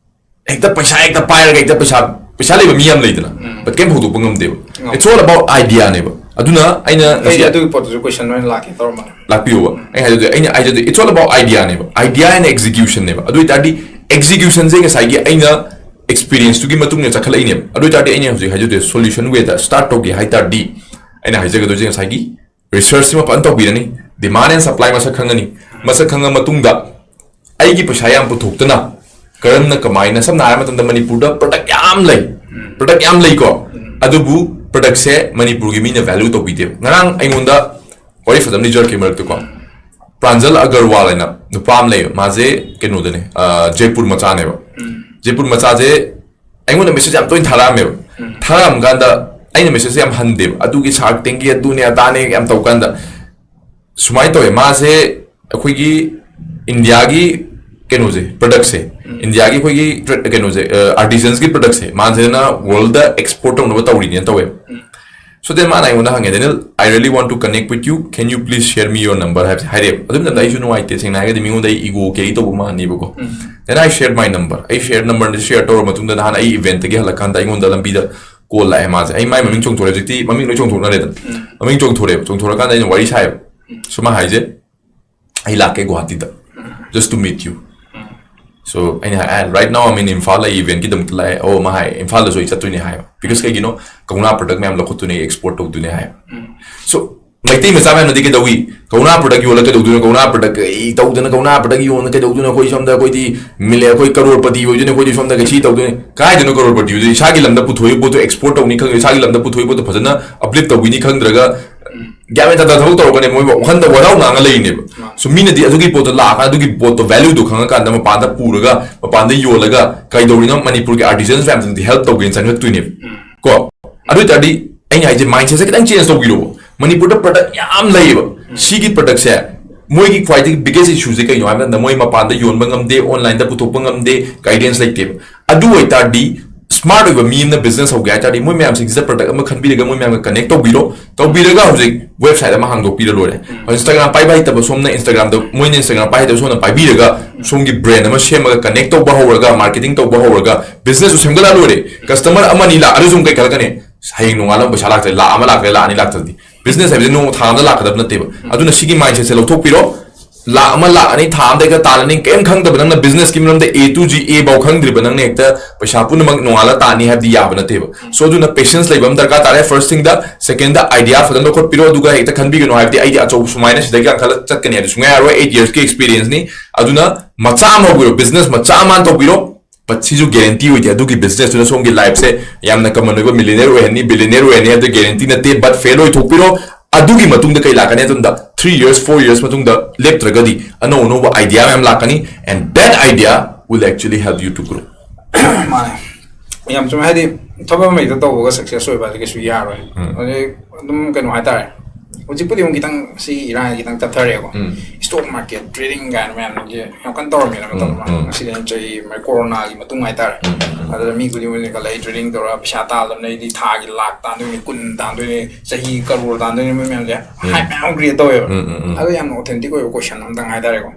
ꯍꯦꯛꯇ ꯄꯩꯁꯥ ꯍꯦꯛꯇ ꯄꯥꯏꯔꯒ ꯍꯦꯛꯇ ꯄꯩꯁꯥ, ꯄꯩꯁꯥ ꯂꯩꯕ ꯃꯤ ꯌꯥꯝ ꯂꯩꯗꯅ, ꯎꯝ꯫ But ꯀꯩꯝ ꯍꯧꯗꯣꯛꯄ ꯉꯝꯗꯦꯕ꯫ ꯉꯝꯗꯦ꯫ It's all about idea ꯅꯦꯕ꯫ ꯑꯗꯨꯅ ꯑꯩꯅ ꯑꯩ ꯉꯁꯤ ꯑꯗꯨꯒꯤ ꯄꯣꯠꯇꯨꯁꯨ ꯀꯣꯏꯁꯟ ꯑꯣꯏꯅ ꯂꯥꯛꯀꯦ ꯇꯧꯔꯝꯕꯅꯦ꯫ ꯂꯥꯛꯄꯤꯌꯣꯕ꯫ ꯑꯩ ꯍꯥꯏꯖꯗꯣꯏ-, ꯑꯩꯅ ꯍꯥꯏꯖꯗꯣꯏ, it's all about idea ꯅꯦꯕ꯫ Idea and execution ꯅꯦꯕ꯫ ꯑꯗꯨ ꯑꯣꯏ ꯇꯥꯔꯗꯤ, execution ꯁꯦ ꯉꯁꯥꯏꯒꯤ ꯑꯩꯅ ꯑꯦꯛꯁꯄꯤꯔꯤꯌꯦꯟꯁꯇꯨꯒꯤ ꯃꯇꯨꯡ ꯏꯟꯅ ꯆꯠꯈꯠꯂꯛꯏꯅꯦꯕ꯫ ꯑꯗꯨ ꯑꯣꯏ ꯇꯥꯔꯗꯤ, ꯑꯩꯅ ꯍꯧꯖꯤꯛ ꯍꯥꯏꯖꯗꯣꯏ, solution way ꯗ start ꯇꯧꯒꯦ ꯍꯥꯏ ꯇꯥꯔꯗꯤ, ꯑꯩꯅ ꯍꯥꯏꯖꯒꯗꯣꯏꯁꯦ ꯉꯁꯥꯏꯒꯤ research ꯁꯤꯃ ꯐꯖꯅ ꯇꯧꯕꯤꯔꯅꯤ, demand and supply ꯃꯁꯛ ꯈꯪꯉꯅꯤ, ꯃꯁꯛ ꯈꯪꯉ ꯃꯇꯨꯡꯗ ꯑꯩꯒꯤ ꯄꯩꯁꯥ ꯌꯥꯝ ꯄꯨꯊꯣꯛꯇꯅ ꯀꯔꯝꯅ, ꯀꯃꯥꯏꯅ, ꯁꯝꯅ ꯍꯥꯏꯔꯕ ꯃꯇꯝꯗ ꯃꯅꯤꯄꯨꯔꯗ product ꯌꯥꯝ ꯂꯩ, product ꯌꯥꯝ ꯂꯩꯀꯣ, ꯑꯗꯨꯕꯨ product ꯁꯦ ꯃꯅꯤꯄꯨꯔꯒꯤ ꯃꯤꯅ value ꯇꯧꯕꯤꯗꯦꯕ꯫ ꯉꯔꯥꯡ ꯑꯩꯉꯣꯟꯗ ꯋꯥꯔꯤ ꯐꯖꯅ ꯂꯤꯖꯔꯛꯀꯦ ꯃꯔꯛꯇꯀꯣ, ꯄ꯭ꯔꯥꯟꯖꯜ ꯑꯒꯔꯋꯥꯜ ꯍꯥꯏꯅ ꯅꯨꯄꯥ ꯑꯃ ꯂꯩꯌꯦꯕ, ꯃꯥꯁꯦ ꯀꯩꯅꯣꯗꯅꯦ, ꯑ, ꯖꯩꯄꯨꯔ ꯃꯆꯥꯅꯦꯕ꯫ ꯖꯩꯄꯨꯔ ꯃꯆꯥꯁꯦ ꯑꯩꯉꯣꯟꯗ ꯃꯦꯁꯦꯖ ꯌꯥꯝ ꯇꯣꯏꯅ ꯊꯥꯔꯛꯑꯝꯃꯦꯕ꯫ ꯊꯥꯔꯛꯑꯝ ꯀꯥꯟꯗ ꯑꯩꯅ ꯃꯦꯁꯦꯖꯁꯦ ꯌꯥꯝ ꯍꯟꯗꯦꯕ꯫ ꯑꯗꯨꯒꯤ ꯁꯥꯔꯛ ꯇꯦꯡꯀꯤ ꯑꯗꯨꯅꯦ ꯑꯗꯥꯅꯦ ꯌꯥꯝ ꯇꯧ ꯀꯥꯟꯗ, ꯁꯨꯃꯥꯏꯅ ꯇꯧꯋꯦ, ꯃꯥꯁꯦ ꯑꯩꯈꯣꯏꯒꯤ ꯏꯟꯗꯤꯌꯥꯒꯤ ꯀꯩꯅꯣꯁꯦ, ꯄ꯭ꯔꯗꯛꯁꯦ, ꯏꯟꯗꯤꯌꯥꯒꯤ ꯑꯩꯈꯣꯏꯒꯤ ꯀꯩꯅꯣꯁꯦ, ꯑꯥꯔꯇꯤꯖꯟꯁꯀꯤ ꯄ꯭ꯔꯗꯛꯁꯦ ꯃꯥꯁꯤꯅ ꯋꯥꯔꯜꯗ ꯑꯦꯛꯁꯄꯣꯔꯠ ꯇꯧꯅꯕ ꯇꯧꯔꯤꯅꯦꯅ ꯇꯧꯋꯦ꯫ So then ꯃꯥꯅ ꯑꯩꯉꯣꯟꯗ ꯍꯪꯉꯦ, "Daniel, I really want to connect with you, can you please share me your number?" ꯍꯥꯏꯕꯁꯦ ꯍꯥꯏꯔꯛꯑꯦꯕ꯫ ꯑꯗꯨ ꯃꯇꯝꯗ ꯑꯩꯁꯨ ꯅꯨꯡꯉꯥꯏꯇꯦ, ꯁꯦꯡꯅ ꯍꯥꯏꯔꯒꯗꯤ ꯃꯤꯉꯣꯟꯗ ꯑꯩ ꯏꯒꯣ ꯀꯦꯔꯤ ꯇꯧꯕ ꯃꯥꯟꯅꯤꯕꯀꯣ꯫ Then I shared my number. ꯑꯩ ꯁꯤꯌꯔ ꯅꯝꯕꯔꯗ ꯁꯤꯌꯔ ꯇꯧꯔ ꯃꯇꯨꯡꯗ ꯅꯍꯥꯟ ꯑꯩ ꯏꯚꯦꯟꯠꯇꯒꯤ ꯍꯜꯂꯛꯀꯥꯟꯗ ꯑꯩꯉꯣꯟꯗ ꯂꯝꯕꯤꯗ ꯀꯣꯜ ꯂꯥꯛꯑꯦ ꯃꯥꯁꯦ꯫ ꯑꯩ ꯃꯥꯏ ꯃꯃꯤꯡ ꯆꯣꯡꯊꯣꯔꯛꯑꯦ ꯍꯧꯖꯤꯛꯇꯤ, ꯃꯃꯤꯡ ꯂꯣꯏ ꯆꯣꯡꯊꯣꯛꯅꯔꯦꯗꯅ꯫ ꯃꯃꯤꯡ ꯆꯣꯡꯊꯣꯔꯛꯑꯦꯕ, ꯆꯣꯡꯊꯣꯔꯛꯀꯥꯟꯗ ꯑꯩꯅ ꯋꯥꯔꯤ ꯁꯥꯏꯌꯦꯕ꯫ ꯁꯨꯃꯥꯏꯅ ꯍꯥꯏꯁꯦ, "ꯑꯩ ꯂꯥꯛꯀꯦ ꯒꯨꯋꯥꯍꯥꯇꯤꯗ, just to meet you." So ꯑꯩꯅ ꯍꯥꯏ, "Right now I'm in Imphal, ꯑꯩ ꯏꯚꯦꯟꯠꯀꯤꯗꯃꯛꯇ ꯂꯥꯛꯑꯦ." "ꯑꯣ," ꯃꯥ ꯍꯥꯏ, "ꯏꯝꯐꯥꯜꯗꯁꯨ ꯑꯩ ꯆꯠꯇꯣꯏꯅꯦ" ꯍꯥꯏꯕ꯫ Because ꯀꯩꯒꯤꯅꯣ? ꯀꯧꯅꯥ ꯄ꯭ꯔꯗꯛ ꯃꯌꯥꯝ ꯂꯧꯈꯠꯇꯣꯏꯅꯦ, ꯑꯩ ꯑꯦꯛꯁꯄꯣꯔꯠ ꯇꯧꯗꯣꯏꯅꯦ ꯍꯥꯏꯕ꯫ So ꯃꯩꯇꯩ ꯃꯆꯥ ꯃꯌꯥꯝꯅꯗꯤ ꯀꯩꯗꯧꯏ? ꯀꯧꯅꯥ ꯄ꯭ꯔꯗꯛ ꯌꯣꯜꯂ ꯀꯩꯗꯧꯗꯣꯏꯅꯣ? ꯀꯧꯅꯥ ꯄ꯭ꯔꯗꯛ ꯀꯩ ꯇꯧꯗꯅ, ꯀꯧꯅꯥ ꯄ꯭ꯔꯗꯛ ꯌꯣꯟꯅ ꯀꯩꯗꯧꯗꯣꯏꯅꯣ? ꯑꯩꯈꯣꯏ ꯁꯣꯝꯗ ꯑꯩꯈꯣꯏꯗꯤ ꯃꯤꯂꯦ, ꯑꯩꯈꯣꯏ ꯀꯔꯣꯔꯄꯇꯤ ꯑꯣꯏꯗꯣꯏꯅꯦ, ꯑꯩꯈꯣꯏꯗꯤ ꯁꯣꯝꯗ ꯀꯩꯁꯤ ꯇꯧꯗꯣꯏꯅꯦ꯫ ꯀꯥꯏꯗꯅꯣ ꯀꯔꯣꯔꯄꯇꯤ ꯑꯣꯏꯗꯣꯏꯅꯣ? ꯏꯁꯥꯒꯤ ꯂꯝꯗ ꯄꯨꯊꯣꯛꯏꯕ ꯄꯣꯠꯇꯣ ꯑꯦꯛꯁꯄꯣꯔꯠ ꯇꯧꯅꯤ ꯈꯪꯗ꯭ꯔꯦ, ꯏꯁꯥꯒꯤ ꯂꯝꯗ ꯄꯨꯊꯣꯛꯏꯕ ꯄꯣꯠꯇꯣ ꯐꯖꯅ ꯑꯞꯂꯤꯐ ꯇꯧꯕꯤꯅꯤ ꯈꯪꯗ꯭ꯔꯒ ꯒ꯭ꯌꯥꯟ ꯃꯦꯟ ꯇꯥꯗ ꯊꯕꯛ ꯇꯧꯔꯛꯀꯅꯤ꯫ ꯃꯣꯏ ꯋꯥꯈꯟꯗ ꯋꯥꯔꯧ ꯉꯥꯡꯉ ꯂꯩꯔꯤꯅꯦꯕ꯫ So ꯃꯤꯅꯗꯤ ꯑꯗꯨꯒꯤ ꯄꯣꯠꯇꯣ ꯂꯥꯛꯑꯀꯥꯟꯗ, ꯑꯗꯨꯒꯤ ꯄꯣꯠꯇꯣ ꯚꯦꯂ꯭ꯌꯨꯗꯣ ꯈꯪꯉꯀꯥꯟꯗ ꯃꯄꯥꯟꯗ ꯄꯨꯔꯒ, ꯃꯄꯥꯟꯗ ꯌꯣꯜꯂꯒ ꯀꯩꯗꯧꯔꯤꯅꯣ, ꯃꯅꯤꯄꯨꯔꯒꯤ ꯑꯥꯔꯇꯤꯖꯟꯁ ꯃꯌꯥꯝꯗꯨꯗꯤ ꯍꯦꯜꯞ ꯇꯧꯒꯦꯅ ꯆꯪꯉꯛꯇꯣꯏꯅꯦꯕ꯫ ꯀꯣ? ꯑꯗꯨ ꯑꯣꯏ ꯇꯥꯔꯗꯤ ꯑꯩꯅ ꯍꯥꯏꯁꯦ, ꯃꯥꯏꯟꯁꯦꯠꯁꯦ ꯈꯤꯇꯪ ꯆꯦꯟꯖ ꯇꯧꯕꯤꯔꯣ꯫ ꯃꯅꯤꯄꯨꯔꯗ ꯄ꯭ꯔꯗꯛ ꯌꯥꯝ ꯂꯩꯌꯦꯕ꯫ ꯁꯤꯒꯤ ꯄ꯭ꯔꯗꯛꯁꯦ ꯃꯣꯏꯒꯤ ꯈ꯭ꯋꯥꯏꯗꯒꯤ ꯕꯤꯒꯦꯁ ꯏꯁꯨꯁꯦ ꯀꯩꯅꯣ ꯍꯥꯏꯕ ꯃꯇꯝꯗ, ꯃꯣꯏ ꯃꯄꯥꯟꯗ ꯌꯣꯟꯕ ꯉꯝꯗꯦ, ꯑꯣꯟꯂꯥꯏꯟꯗ ꯄꯨꯊꯣꯛꯄ ꯉꯝꯗꯦ, ꯒꯥꯏꯗꯦꯟꯁ ꯂꯩꯇꯦꯕ꯫ ꯑꯗꯨ ꯑꯣꯏ ꯇꯥꯔꯗꯤ, ꯁ꯭ꯃꯥꯔꯠ ꯑꯣꯏꯕ ꯃꯤ ꯑꯃꯅ ꯕꯤꯖꯤꯅꯦꯁ ꯍꯧꯒꯦ ꯍꯥꯏ ꯇꯥꯔꯗꯤ, ꯃꯣꯏ ꯃꯌꯥꯝꯁꯤꯡꯁꯤꯗ ꯄ꯭ꯔꯗꯛ ꯑꯃ ꯈꯟꯕꯤꯔꯒ, ꯃꯣꯏ ꯃꯌꯥꯝꯒ ꯀꯅꯦꯛ ꯇꯧꯕꯤꯔꯣ, ꯇꯧꯕꯤꯔꯒ ꯍꯧꯖꯤꯛ ꯋꯦꯕꯁꯥꯏꯠ ꯑꯃ ꯍꯥꯡꯗꯣꯛꯄꯤꯔ ꯂꯣꯏꯔꯦ꯫ ꯏꯟꯁꯇꯥꯒ꯭ꯔꯥꯝ ꯄꯥꯏꯕ ꯍꯩꯇꯕ ꯁꯣꯝꯅ ꯏꯟꯁꯇꯥꯒ꯭ꯔꯥꯝꯗ, ꯃꯣꯏꯅ ꯏꯟꯁꯇꯥꯒ꯭ꯔꯥꯝ ꯄꯥꯏ ꯍꯩꯇꯕ ꯁꯣꯝꯅ ꯄꯥꯏꯕꯤꯔꯒ, ꯁꯣꯝꯒꯤ ꯕ꯭ꯔꯥꯟ ꯑꯃ ꯁꯦꯝꯃꯒ, ꯀꯅꯦꯛ ꯇꯧꯕ ꯍꯧꯔꯒ, ꯃꯥꯔꯀꯦꯇꯤꯡ ꯇꯧꯕ ꯍꯧꯔꯒ, ꯕꯤꯖꯤꯅꯦꯁꯁꯨ ꯁꯦꯝꯒꯠꯂ ꯂꯣꯏꯔꯦ꯫ ꯀꯁꯇꯃꯔ ꯑꯃꯅꯤ ꯂꯥꯛꯑ, ꯑꯗꯨꯁꯨ ꯑꯃꯨꯛ ꯀꯩ ꯈꯜꯂꯛꯀꯅꯤ? "ꯍꯌꯦꯡ ꯅꯣꯡꯉꯥꯜꯂꯒ ꯄꯩꯁꯥ ꯂꯥꯛꯇ꯭ꯔꯦ, ꯂꯥꯛ ꯑꯃ ꯂꯥꯛꯇ꯭ꯔꯦ, ꯂꯥꯛ ꯑꯅꯤ ꯂꯥꯛꯇ꯭ꯔꯗꯤ?" ꯕꯤꯖꯤꯅꯦꯁ ꯍꯥꯏꯕꯁꯦ ꯅꯣꯡꯃ ꯊꯥ ꯑꯃꯗ ꯂꯥꯛꯀꯗꯕ ꯅꯠꯇꯦꯕ꯫ ꯑꯗꯨꯅ ꯁꯤꯒꯤ ꯃꯥꯏꯟꯁꯦꯠꯁꯦ ꯂꯧꯊꯣꯛꯄꯤꯔꯣ꯫ ꯂꯥꯛ ꯑꯃ, ꯂꯥꯛ ꯑꯅꯤ ꯊꯥ ꯑꯃꯗ ꯍꯦꯛꯇ ꯇꯥꯜꯂꯅꯤ, ꯀꯔꯤꯝ ꯈꯪꯗꯕ ꯅꯪꯅ, ꯕꯤꯖꯤꯅꯦꯁꯀꯤ ꯃꯔꯝꯗ A to G, A ꯐꯥꯎ ꯈꯪꯗ꯭ꯔꯤꯕ ꯅꯪꯅ ꯍꯦꯛꯇ ꯄꯩꯁꯥ ꯄꯨꯝꯅꯃꯛ ꯅꯣꯡꯉꯥꯜꯂ ꯇꯥꯅꯤ ꯍꯥꯏꯕꯗꯤ ꯌꯥꯕ ꯅꯠꯇꯦꯕ꯫ So ꯑꯗꯨꯅ ꯄꯦꯁꯦꯟꯁ ꯂꯩꯕ ꯑꯃ ꯗꯔꯀꯥꯔ ꯇꯥꯔꯦ꯫ ꯐꯥꯔꯁ ꯊꯤꯡꯗ, ꯁꯦꯀꯦꯟꯗ, ꯑꯥꯏꯗꯤꯌꯥ ꯐꯖꯅ ꯂꯧꯈꯠꯄꯤꯔꯣ, ꯑꯗꯨꯒ ꯍꯦꯛꯇ ꯈꯟꯕꯤꯒꯅꯨ, ꯍꯥꯏꯕꯗꯤ ꯑꯩꯗꯤ ꯑꯆꯧꯕ ꯁꯨꯃꯥꯏꯅ ꯁꯤꯗꯒꯤ ꯀꯥꯈꯠꯂ ꯆꯠꯀꯅꯤ ꯍꯥꯏꯕꯗꯤ ꯁꯨꯡꯌꯥ ꯌꯥꯔꯣꯏ꯫ ꯑꯩꯠ ꯌꯔꯁꯀꯤ ꯑꯦꯛꯁꯄꯤꯔꯤꯌꯦꯟꯁꯅꯤ꯫ ꯑꯗꯨꯅ ꯃꯆꯥ ꯑꯃ ꯍꯧꯕꯤꯔꯣ, ꯕꯤꯖꯤꯅꯦꯁ ꯃꯆꯥ ꯑꯃ ꯇꯧꯕꯤꯔꯣ꯫ But ꯁꯤꯁꯨ ꯒꯦꯔꯦꯟꯇꯤ ꯑꯣꯏꯗꯦ꯫ ꯑꯗꯨꯒꯤ ꯕꯤꯖꯤꯅꯦꯁꯇꯨꯅ ꯁꯣꯝꯒꯤ ꯂꯥꯏꯐꯁꯦ ꯌꯥꯝꯅ ꯀꯃꯟ ꯑꯣꯏꯕ ꯃꯤꯂꯤꯅꯤꯌꯔ ꯑꯣꯏꯍꯟꯅꯤ, ꯕꯤꯂꯤꯅꯤꯌꯔ ꯑꯣꯏꯍꯟꯅꯤ ꯍꯥꯏꯕꯗꯨ ꯒꯦꯔꯦꯟꯇꯤ ꯅꯠꯇꯦ꯫ But ꯐꯦꯜ ꯑꯣꯏꯊꯣꯛꯄꯤꯔꯣ꯫ ꯑꯗꯨꯒꯤ ꯃꯇꯨꯡꯗ ꯀꯩ ꯂꯥꯛꯀꯅꯤ ꯍꯥꯏꯕ ꯃꯇꯝꯗ, ꯊ꯭ꯔꯤ ꯌꯔꯁ, ꯐꯣꯔ ꯌꯔꯁ ꯃꯇꯨꯡꯗ ꯂꯦꯞꯇ꯭ꯔꯒꯗꯤ ꯑꯅꯧ ꯑꯅꯧꯕ ꯑꯥꯏꯗꯤꯌꯥ ꯃꯌꯥꯝ ꯂꯥꯛꯀꯅꯤ, and that idea will actually help you to grow. ꯃꯥꯅꯦ, ꯌꯥꯝ ꯆꯨꯝꯃꯦ꯫ ꯍꯥꯏꯗꯤ ꯊꯕꯛ ꯑꯃ ꯍꯦꯛꯇ ꯇꯧꯕꯒ ꯁꯛꯁꯦꯁ ꯑꯣꯏꯕ ꯍꯥꯏꯗꯤ ꯀꯩꯁꯨ ꯌꯥꯔꯣꯏ꯫ ꯍꯧꯖꯤꯛ ꯑꯗꯨꯝ ꯀꯩꯅꯣ ꯍꯥꯏꯇꯥꯔꯦ, ꯍꯧꯖꯤꯛꯄꯨꯗꯤ ꯑꯃꯨꯛ ꯈꯤꯇꯪ ꯁꯤ ꯏꯔꯥꯡ ꯈꯤꯇꯪ ꯇꯞꯊꯔꯦꯀꯣ꯫ ꯎꯝ. Stock market trading ꯀꯥꯏꯅ ꯃꯌꯥꯝꯁꯦ ꯌꯥꯝ ꯀꯟꯅ ꯇꯧꯔꯝꯃꯦꯅ ꯃꯇꯝ ꯎꯝ, ꯑꯃ꯫ ꯎꯝ. ꯉꯁꯤꯗꯤ ꯆꯍꯤ ꯃ-, ꯀꯣꯔꯣꯅꯥꯒꯤ ꯃꯇꯨꯡ ꯍꯥꯏꯇꯥꯔꯦ꯫ ꯎꯝ, ꯎꯝ, ꯎꯝ. ꯑꯗꯨꯗ ꯃꯤ ꯈꯨꯗꯤꯡꯃꯛꯁꯦ ꯈꯜꯂꯛꯏ, trading ꯇꯧꯔꯒ ꯄꯩꯁꯥ ꯇꯥꯜꯂꯕꯅꯦ, ꯑꯩꯗꯤ ꯊꯥꯒꯤ ꯂꯥꯛ ꯇꯥꯟꯗꯣꯏꯅꯤ, ꯀꯨꯟ ꯇꯥꯟꯗꯣꯏꯅꯤ, ꯆꯍꯤ ꯀꯔꯣꯔ ꯇꯥꯟꯗꯣꯏꯅꯤ, ꯃꯣꯏ ꯃꯌꯥꯝꯁꯦ ꯎꯝ. Hype ꯃꯌꯥꯝ create ꯇꯧꯋꯦꯕ꯫ ꯎꯝ, ꯎꯝ, ꯎꯝ. ꯑꯗꯣ ꯌꯥꯝꯅ authentic ꯑꯣꯏꯕ question ꯑꯝꯇꯪ ꯍꯥꯏꯇꯥꯔꯦꯀꯣ꯫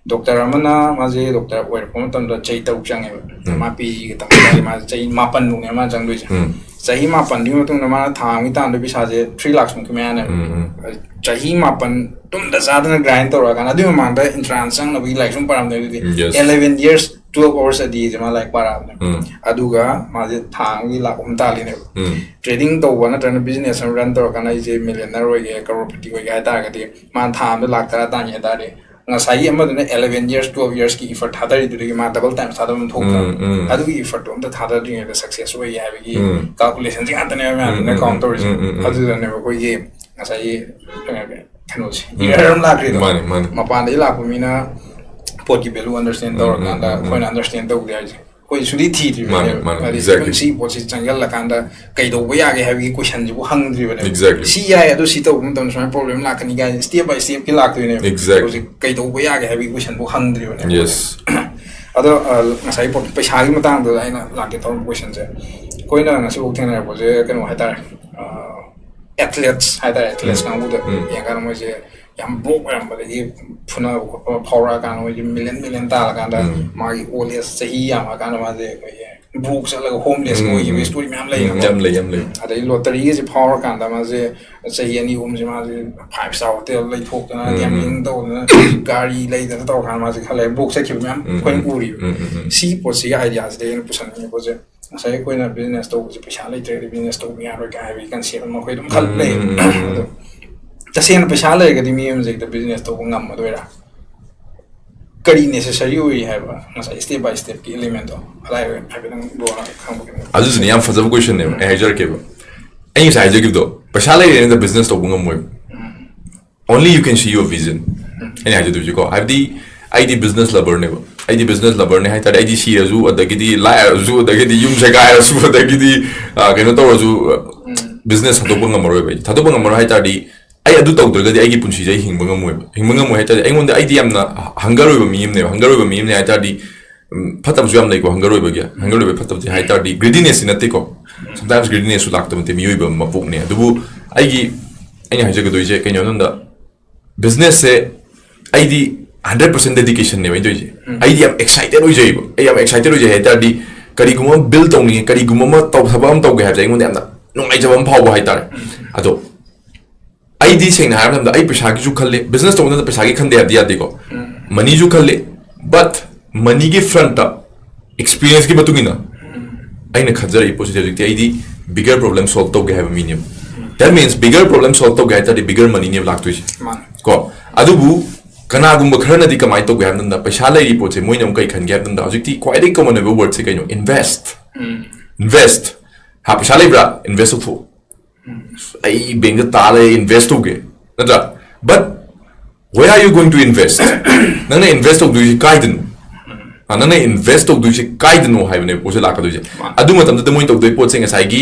Doctor ꯑꯃꯅ ꯃꯥꯁꯦ doctor ꯑꯣꯏꯔꯛꯄ ꯃꯇꯝꯗ ꯆꯍꯤ ꯇꯔꯨꯛ ꯆꯪꯉꯦꯕ꯫ ꯎꯝ. ꯃꯥ PG ꯒ ꯇꯝꯕ ꯇꯥꯔꯗꯤ ꯃꯥꯁꯦ ꯆꯍꯤ ꯃꯥꯄꯟꯃꯨꯛꯅꯦ ꯃꯥꯅ ꯆꯪꯗꯣꯏꯁꯦ꯫ ꯎꯝ. ꯆꯍꯤ ꯃꯥꯄꯟꯗꯨꯒꯤ ꯃꯇꯨꯡꯗ ꯃꯥꯅ ꯊꯥ ꯑꯃꯒꯤ ꯇꯥꯟꯗꯣꯏ ꯄꯩꯁꯥꯁꯦ three lakhs ꯃꯨꯛꯀꯤ ꯃꯌꯥꯅꯦꯕ꯫ ꯎꯝ, ꯎꯝ. ꯆꯍꯤ ꯃꯥꯄꯟ ꯇꯨꯝꯗ ꯆꯥꯗꯅ grind ꯇꯧꯔꯛꯑꯀꯥꯟꯗ, ꯑꯗꯨꯒꯤ ꯃꯃꯥꯡꯗ entrance ꯆꯪꯅꯕꯒꯤ ꯂꯥꯏꯔꯤꯛ ꯁꯨꯝ ꯄꯥꯔꯝꯗꯦ꯫ ꯑꯗꯨꯗꯤ Yes. eleven years, twelve hours a day ꯁꯦ ꯃꯥ ꯂꯥꯏꯔꯤꯛ ꯄꯥꯔꯛꯑꯕꯅꯦ꯫ ꯎꯝ. ꯑꯗꯨꯒ ꯃꯥꯁꯦ ꯊꯥ ꯑꯃꯒꯤ ꯂꯥꯛ ꯑꯍꯨꯝ ꯇꯥꯜꯂꯤꯅꯦꯕ꯫ ꯎꯝ. Trading ꯇꯧꯕ ꯅꯠꯇ꯭ꯔꯒꯅ business ꯑꯃ run ꯇꯧꯔꯀꯥꯟꯗ ꯑꯩꯁꯦ millionaire ꯑꯣꯏꯒꯦ, crorepati ꯑꯣꯏꯒꯦ ꯍꯥꯏꯇꯥꯔꯒꯗꯤ, ꯃꯥꯅ ꯊꯥ ꯑꯃꯗ ꯂꯥꯛ ꯇꯔꯥ ꯇꯥꯟꯒꯦ ꯍꯥꯏꯇꯥꯔꯗꯤ, ꯉꯁꯥꯏꯒꯤ ꯑꯃꯗꯨꯅ eleven years, twelve years ꯀꯤ effort ꯊꯥꯗꯔꯤꯗꯨꯗꯒꯤ ꯃꯥ double times ꯊꯥꯗꯕ ꯑꯃ ꯊꯣꯛꯇ꯭ꯔꯥ? ꯎꯝ, ꯎꯝ. ꯑꯗꯨꯒꯤ effort ꯇꯣ ꯑꯝꯇ ꯊꯥꯗꯗ꯭ꯔꯤꯉꯩꯗ success ꯑꯣꯏꯒꯦ ꯍꯥꯏꯕꯒꯤ ꯎꯝ. calculation ꯁꯦ ꯉꯥꯛꯇꯅꯦꯕ ꯃꯌꯥꯝꯗꯨꯅ ꯎꯝ, ꯎꯝ, count ꯇꯧꯔꯤꯁꯦ꯫ ꯎꯝ, ꯎꯝ, ꯎꯝ. ꯑꯗꯨꯗꯅꯦꯕ ꯑꯩꯈꯣꯏꯒꯤ ꯉꯁꯥꯏꯒꯤ, ꯑ, ꯀꯩꯅꯣꯁꯦ, ꯎꯝ. Error ꯑꯃ ꯂꯥꯛꯈ꯭ꯔꯤꯗꯣ꯫ ꯃꯥꯅꯦ, ꯃꯥꯅꯦ. ꯃꯄꯥꯟꯗꯒꯤ ꯂꯥꯛꯄ ꯃꯤꯅ ꯄꯣꯠꯀꯤ value understand ꯎꯝ, ꯇꯧꯔꯀꯥꯟꯗ ꯎꯝ, ꯎꯝ, ꯎꯝ. ꯑꯩꯈꯣꯏꯅ understand ꯇꯧꯗꯦ ꯍꯥꯏꯁꯦ꯫ ꯑꯩꯈꯣꯏ ꯁꯨꯡꯊꯤ ꯊꯤꯗ꯭ꯔꯤꯕꯅꯦꯕ꯫ ꯃꯥꯅꯦ, ꯃꯥꯅꯦ, ꯍꯥꯏꯗꯤ, exactly. ꯁꯤ ꯄꯣꯠꯁꯤ ꯆꯪꯁꯤꯜꯂꯀꯥꯟꯗ ꯀꯩꯗꯧꯕ ꯌꯥꯒꯦ ꯍꯥꯏꯕꯒꯤ question ꯁꯤꯕꯨ ꯍꯪꯗ꯭ꯔꯤꯕꯅꯦꯕ꯫ Exactly. ꯁꯤ ꯌꯥꯏ, ꯑꯗꯨ ꯁꯤ ꯇꯧꯕ ꯃꯇꯝꯗ ꯁꯨꯃꯥꯏꯅ problem ꯂꯥꯛꯀꯅꯤ ꯀꯥꯏꯅ step by step ꯀꯤ ꯂꯥꯛꯇꯣꯏꯅꯦꯕ꯫ Exactly. ꯍꯧꯖꯤꯛ ꯀꯩꯗꯧꯕ ꯌꯥꯒꯦ ꯍꯥꯏꯕꯒꯤ question ꯕꯨ ꯍꯪꯗ꯭ꯔꯤꯕꯅꯦꯕ꯫ Yes. ꯑꯗꯣ, ꯑ, ꯉꯁꯥꯏ ꯄꯣꯠ-, ꯄꯩꯁꯥꯒꯤ ꯃꯇꯥꯡꯗ ꯑꯩꯅ ꯂꯥꯛꯀꯦ ꯇꯧꯔꯝꯕ question ꯁꯦ, ꯑꯩꯈꯣꯏꯅ ꯉꯁꯤꯐꯥꯎ ꯊꯦꯡꯅꯔꯛꯄꯁꯦ ꯀꯩꯅꯣ ꯍꯥꯏꯇꯥꯔꯦ, ꯑ, athletes ꯍꯥꯏꯇꯥꯔꯦ, athletes ꯎꯝ. ꯀꯥꯡꯕꯨꯗ ꯎꯝ. ꯌꯦꯡꯉꯀꯥꯟꯗ ꯃꯣꯏꯁꯦ ꯌꯥꯝ broke ꯑꯣꯏꯔꯝꯕꯗꯒꯤ ꯐꯨꯅꯕ ꯈꯣꯠꯄ ꯐꯥꯎꯔꯛꯑꯀꯥꯟꯗ ꯃꯣꯏꯁꯦ million million ꯇꯥꯜꯂꯀꯥꯟꯗ ꯎꯝ. ꯃꯥꯒꯤ old age ꯆꯍꯤ ꯌꯥꯝꯃꯀꯥꯟꯗ ꯃꯥꯁꯦ ꯑꯩꯈꯣꯏꯒꯤ broke ꯆꯠꯂꯒ homeless ꯎꯝ, ꯑꯣꯏꯈꯤꯕ ꯎꯝ. story ꯃꯌꯥꯝ ꯎꯝ, ꯂꯩꯌꯦꯕꯀꯣ꯫ ꯌꯥꯝ ꯂꯩ, ꯌꯥꯝ ꯂꯩ. ꯑꯗꯩ lottery ꯒꯁꯦ ꯐꯥꯎꯔꯀꯥꯟꯗ ꯃꯥꯁꯦ ꯆꯍꯤ ꯑꯅꯤ ꯑꯍꯨꯝꯁꯦ ꯃꯥꯁꯦ five star hotel ꯂꯩꯊꯣꯛꯇꯅ, ꯎꯝ, ꯎꯝ. gambling ꯇꯧꯗꯅ, ꯒꯥꯔꯤ ꯂꯩꯗꯅ ꯇꯧꯔꯀꯥꯟꯗ ꯃꯥꯁꯦ ꯈꯔ ꯂꯩꯔ broke ꯆꯠꯈꯤꯕ ꯃꯌꯥꯝ ꯎꯝ, ꯑꯩꯈꯣꯏꯅ ꯎꯝ. ꯎꯔꯤꯕ꯫ ꯎꯝ, ꯎꯝ, ꯎꯝ. ꯁꯤꯒꯤ ꯄꯣꯠꯁꯤꯒꯤ idea ꯁꯤꯗ ꯑꯩꯅ ꯄꯨꯁꯟꯅꯤꯡꯉꯤꯕ ꯄꯣꯠꯁꯦ, ꯉꯁꯥꯏ ꯑꯩꯈꯣꯏꯅ business ꯇꯧꯕꯁꯦ ꯄꯩꯁꯥ ꯂꯩꯇ꯭ꯔꯒꯗꯤ business ꯇꯧꯕ ꯌꯥꯔꯣꯏ ꯀꯥꯏ ꯍꯥꯏꯕꯒꯤ concept ꯑꯃ ꯑꯩꯈꯣꯏ ꯑꯗꯨꯝ ꯈꯜ ꯎꯝ, ꯂꯩ꯫ ꯎꯝ, ꯎꯝ, ꯎꯝ. ꯑꯗꯣ ꯇꯁꯦꯡꯅ ꯄꯩꯁꯥ ꯂꯩꯔꯒꯗꯤ ꯃꯤ ꯑꯃꯁꯦ ꯍꯦꯛꯇ business ꯇꯧꯕ ꯉꯝꯃꯗꯣꯏꯔꯥ? ꯀꯔꯤ necessary ꯑꯣꯏꯔꯤ ꯍꯥꯏꯕ ꯉꯁꯥꯏ step by step ꯀꯤ element ꯇꯣ ꯑꯗꯥꯏ ꯍꯥꯏꯐꯦꯠꯇꯪ ꯕ꯭ꯔꯣꯅ ꯈꯪꯕ ꯀꯩꯅꯣ? ꯑꯗꯨꯗꯨꯅ ꯌꯥꯝ ꯐꯖꯕ question ꯅꯦꯕ꯫ ꯑꯩ ꯍꯥꯏꯖꯔꯛꯀꯦꯕ, ꯑꯩ ꯉꯁꯥꯏ ꯍꯥꯏꯖꯈꯤꯕꯗꯣ, ꯄꯩꯁꯥ ꯂꯩꯔꯦꯅ business ꯇꯧꯕ ꯉꯝꯃꯣꯏꯕ꯫ Only you can see your vision. ꯑꯩꯅ ꯍꯥꯏꯖꯗꯣꯏꯁꯤꯀꯣ, ꯍꯥꯏꯕꯗꯤ ꯑꯩꯗꯤ business lover ꯅꯦꯕ꯫ ꯑꯩꯗꯤ business lover ꯅꯦ ꯍꯥꯏꯇꯥꯔꯗꯤ, ꯑꯩꯗꯤ ꯁꯤꯔꯁꯨ, ꯑꯗꯒꯤꯗꯤ ꯂꯥꯏꯔꯁꯨ, ꯑꯗꯒꯤꯗꯤ ꯌꯨꯝ ꯁꯦꯒꯥꯏꯔꯁꯨ, ꯑꯗꯒꯤꯗꯤ, ꯑ, ꯀꯩꯅꯣ ꯇꯧꯔꯁꯨ, business ꯊꯥꯗꯣꯛꯄ ꯉꯝꯃꯔꯣꯏꯕ꯫ ꯑꯩꯗꯤ ꯊꯥꯗꯣꯛꯄ ꯉꯝꯃꯔꯣꯏ ꯍꯥꯏꯇꯥꯔꯗꯤ, ꯑꯩ ꯑꯗꯨ ꯇꯧꯗ꯭ꯔꯒꯗꯤ ꯑꯩꯒꯤ ꯄꯨꯟꯁꯤꯁꯦ ꯑꯩ ꯍꯤꯡꯕ ꯉꯝꯃꯣꯏꯕ꯫ ꯍꯤꯡꯕ ꯉꯝꯃꯣꯏ ꯍꯥꯏ ꯇꯥꯔꯗꯤ, ꯑꯩꯉꯣꯟꯗ, ꯑꯩꯗꯤ ꯌꯥꯝꯅ ꯍꯪꯒꯔ ꯑꯣꯏꯕ ꯃꯤ ꯑꯃꯅꯦꯕ꯫ ꯍꯪꯒꯔ ꯑꯣꯏꯕ ꯃꯤ ꯑꯃꯅꯦ ꯍꯥꯏ ꯇꯥꯔꯗꯤ, ꯎꯝ, ꯐꯠꯇꯕꯁꯨ ꯌꯥꯝ ꯂꯩꯀꯣ ꯍꯪꯒꯔ ꯑꯣꯏꯕꯒꯤ꯫ ꯍꯪꯒꯔ ꯑꯣꯏꯕ ꯐꯠꯇꯕꯗꯤ ꯍꯥꯏ ꯇꯥꯔꯗꯤ greediness ꯅꯠꯇꯦꯀꯣ꯫ Sometimes greediness ꯁꯨ ꯂꯥꯛꯇꯕ ꯅꯠꯇꯦ, ꯃꯤꯑꯣꯏꯕ ꯃꯄꯣꯛꯅꯦ꯫ ꯑꯗꯨꯕꯨ ꯑꯩꯒꯤ, ꯑꯩꯅ ꯍꯥꯏꯖꯒꯗꯣꯏꯁꯦ ꯀꯩꯅꯣ ꯍꯥꯏꯕꯗ, business ꯁꯦ ꯑꯩꯗꯤ hundred percent dedication ꯅꯦꯕ ꯑꯩꯅ ꯇꯧꯔꯤꯁꯦ꯫ ꯑꯩꯗꯤ ꯌꯥꯝ excited ꯑꯣꯏꯖꯩꯕ꯫ ꯑꯩ ꯌꯥꯝ excited ꯑꯣꯏꯖꯩ ꯍꯥꯏ ꯇꯥꯔꯗꯤ, ꯀꯔꯤꯒꯨꯝꯕ ꯑꯃ build ꯇꯧꯅꯤꯡꯉꯦ, ꯀꯔꯤꯒꯨꯝꯕ ꯑꯃ ꯇꯧ-, ꯊꯕꯛ ꯑꯃ ꯇꯧꯒꯦ ꯍꯥꯏꯕꯁꯦ ꯑꯩꯉꯣꯟꯗ ꯌꯥꯝꯅ ꯅꯨꯡꯉꯥꯏꯖꯕ ꯑꯃ ꯐꯥꯎꯕ ꯍꯥꯏ ꯇꯥꯔꯦ꯫ ꯑꯗꯣ ꯑꯩꯗꯤ ꯁꯦꯡꯅ ꯍꯥꯏꯔꯕ ꯃꯇꯝꯗ ꯑꯩ ꯄꯩꯁꯥꯒꯤꯁꯨ ꯈꯜꯂꯤ, business ꯇꯧꯕ ꯃꯇꯝꯗ ꯄꯩꯁꯥꯒꯤ ꯈꯟꯗꯦ ꯍꯥꯏꯕꯗꯤ ꯌꯥꯗꯦꯀꯣ꯫ Money ꯁꯨ ꯈꯜꯂꯤ, but money ꯒꯤ front ꯇ experience ꯀꯤ ꯃꯇꯨꯡ ꯏꯟꯅ ꯑꯩꯅ ꯈꯟꯖꯔꯛꯏ ꯄꯣꯠꯁꯤꯗꯤ ꯍꯧꯖꯤꯛꯇꯤ ꯑꯩꯗꯤ bigger problem solve ꯇꯧꯒꯦ ꯍꯥꯏꯕ ꯃꯤꯅꯦꯕ꯫ That means bigger problem solve ꯇꯧꯒꯦ ꯍꯥꯏ ꯇꯥꯔꯗꯤ bigger money ꯅꯦꯕ ꯂꯥꯛꯇꯣꯏꯁꯦ꯫ ꯃꯥꯅꯦ꯫ ꯀꯣ, ꯑꯗꯨꯕꯨ ꯀꯅꯥꯒꯨꯝꯕ ꯈꯔꯅꯗꯤ ꯀꯃꯥꯏꯅ ꯇꯧꯒꯦ ꯍꯥꯏꯕ ꯃꯇꯝꯗ, ꯄꯩꯁꯥ ꯂꯩꯔꯤ ꯄꯣꯠꯁꯦ ꯃꯣꯏꯅ ꯑꯃꯨꯛ ꯀꯩ ꯈꯟꯒꯦ ꯍꯥꯏꯕ ꯃꯇꯝꯗ, ꯍꯧꯖꯤꯛꯇꯤ ꯈ꯭ꯋꯥꯏꯗꯒꯤ common ꯑꯣꯏꯕ word ꯁꯦ ꯀꯩꯅꯣ? Invest꯫ Invest꯫ ꯍꯥ, ꯄꯩꯁꯥ ꯂꯩꯕ꯭ꯔꯥ? Invest ꯇꯧꯊꯣꯛꯑꯣ꯫ ꯑꯩ bank ꯇ ꯇꯥ ꯂꯩ, invest ꯇꯧꯒꯦ, ꯅꯠꯇ꯭ꯔꯥ? But where are you going to invest? ꯅꯪꯅ invest ꯇꯧꯗꯣꯏꯁꯤ ꯀꯥꯏꯗꯅꯣ? ꯑ, ꯅꯪꯅ invest ꯇꯧꯗꯣꯏꯁꯤ ꯀꯥꯏꯗꯅꯣ ꯍꯥꯏꯕꯅꯦꯕ ꯄꯣꯠꯁꯦ ꯂꯥꯛꯀꯗꯣꯏꯁꯦ꯫ ꯃꯥꯅꯦ꯫ ꯑꯗꯨ ꯃꯇꯝꯗꯨꯗ ꯃꯣꯏꯅ ꯇꯧꯗꯣꯏ ꯄꯣꯠꯁꯦ ꯉꯁꯥꯏꯒꯤ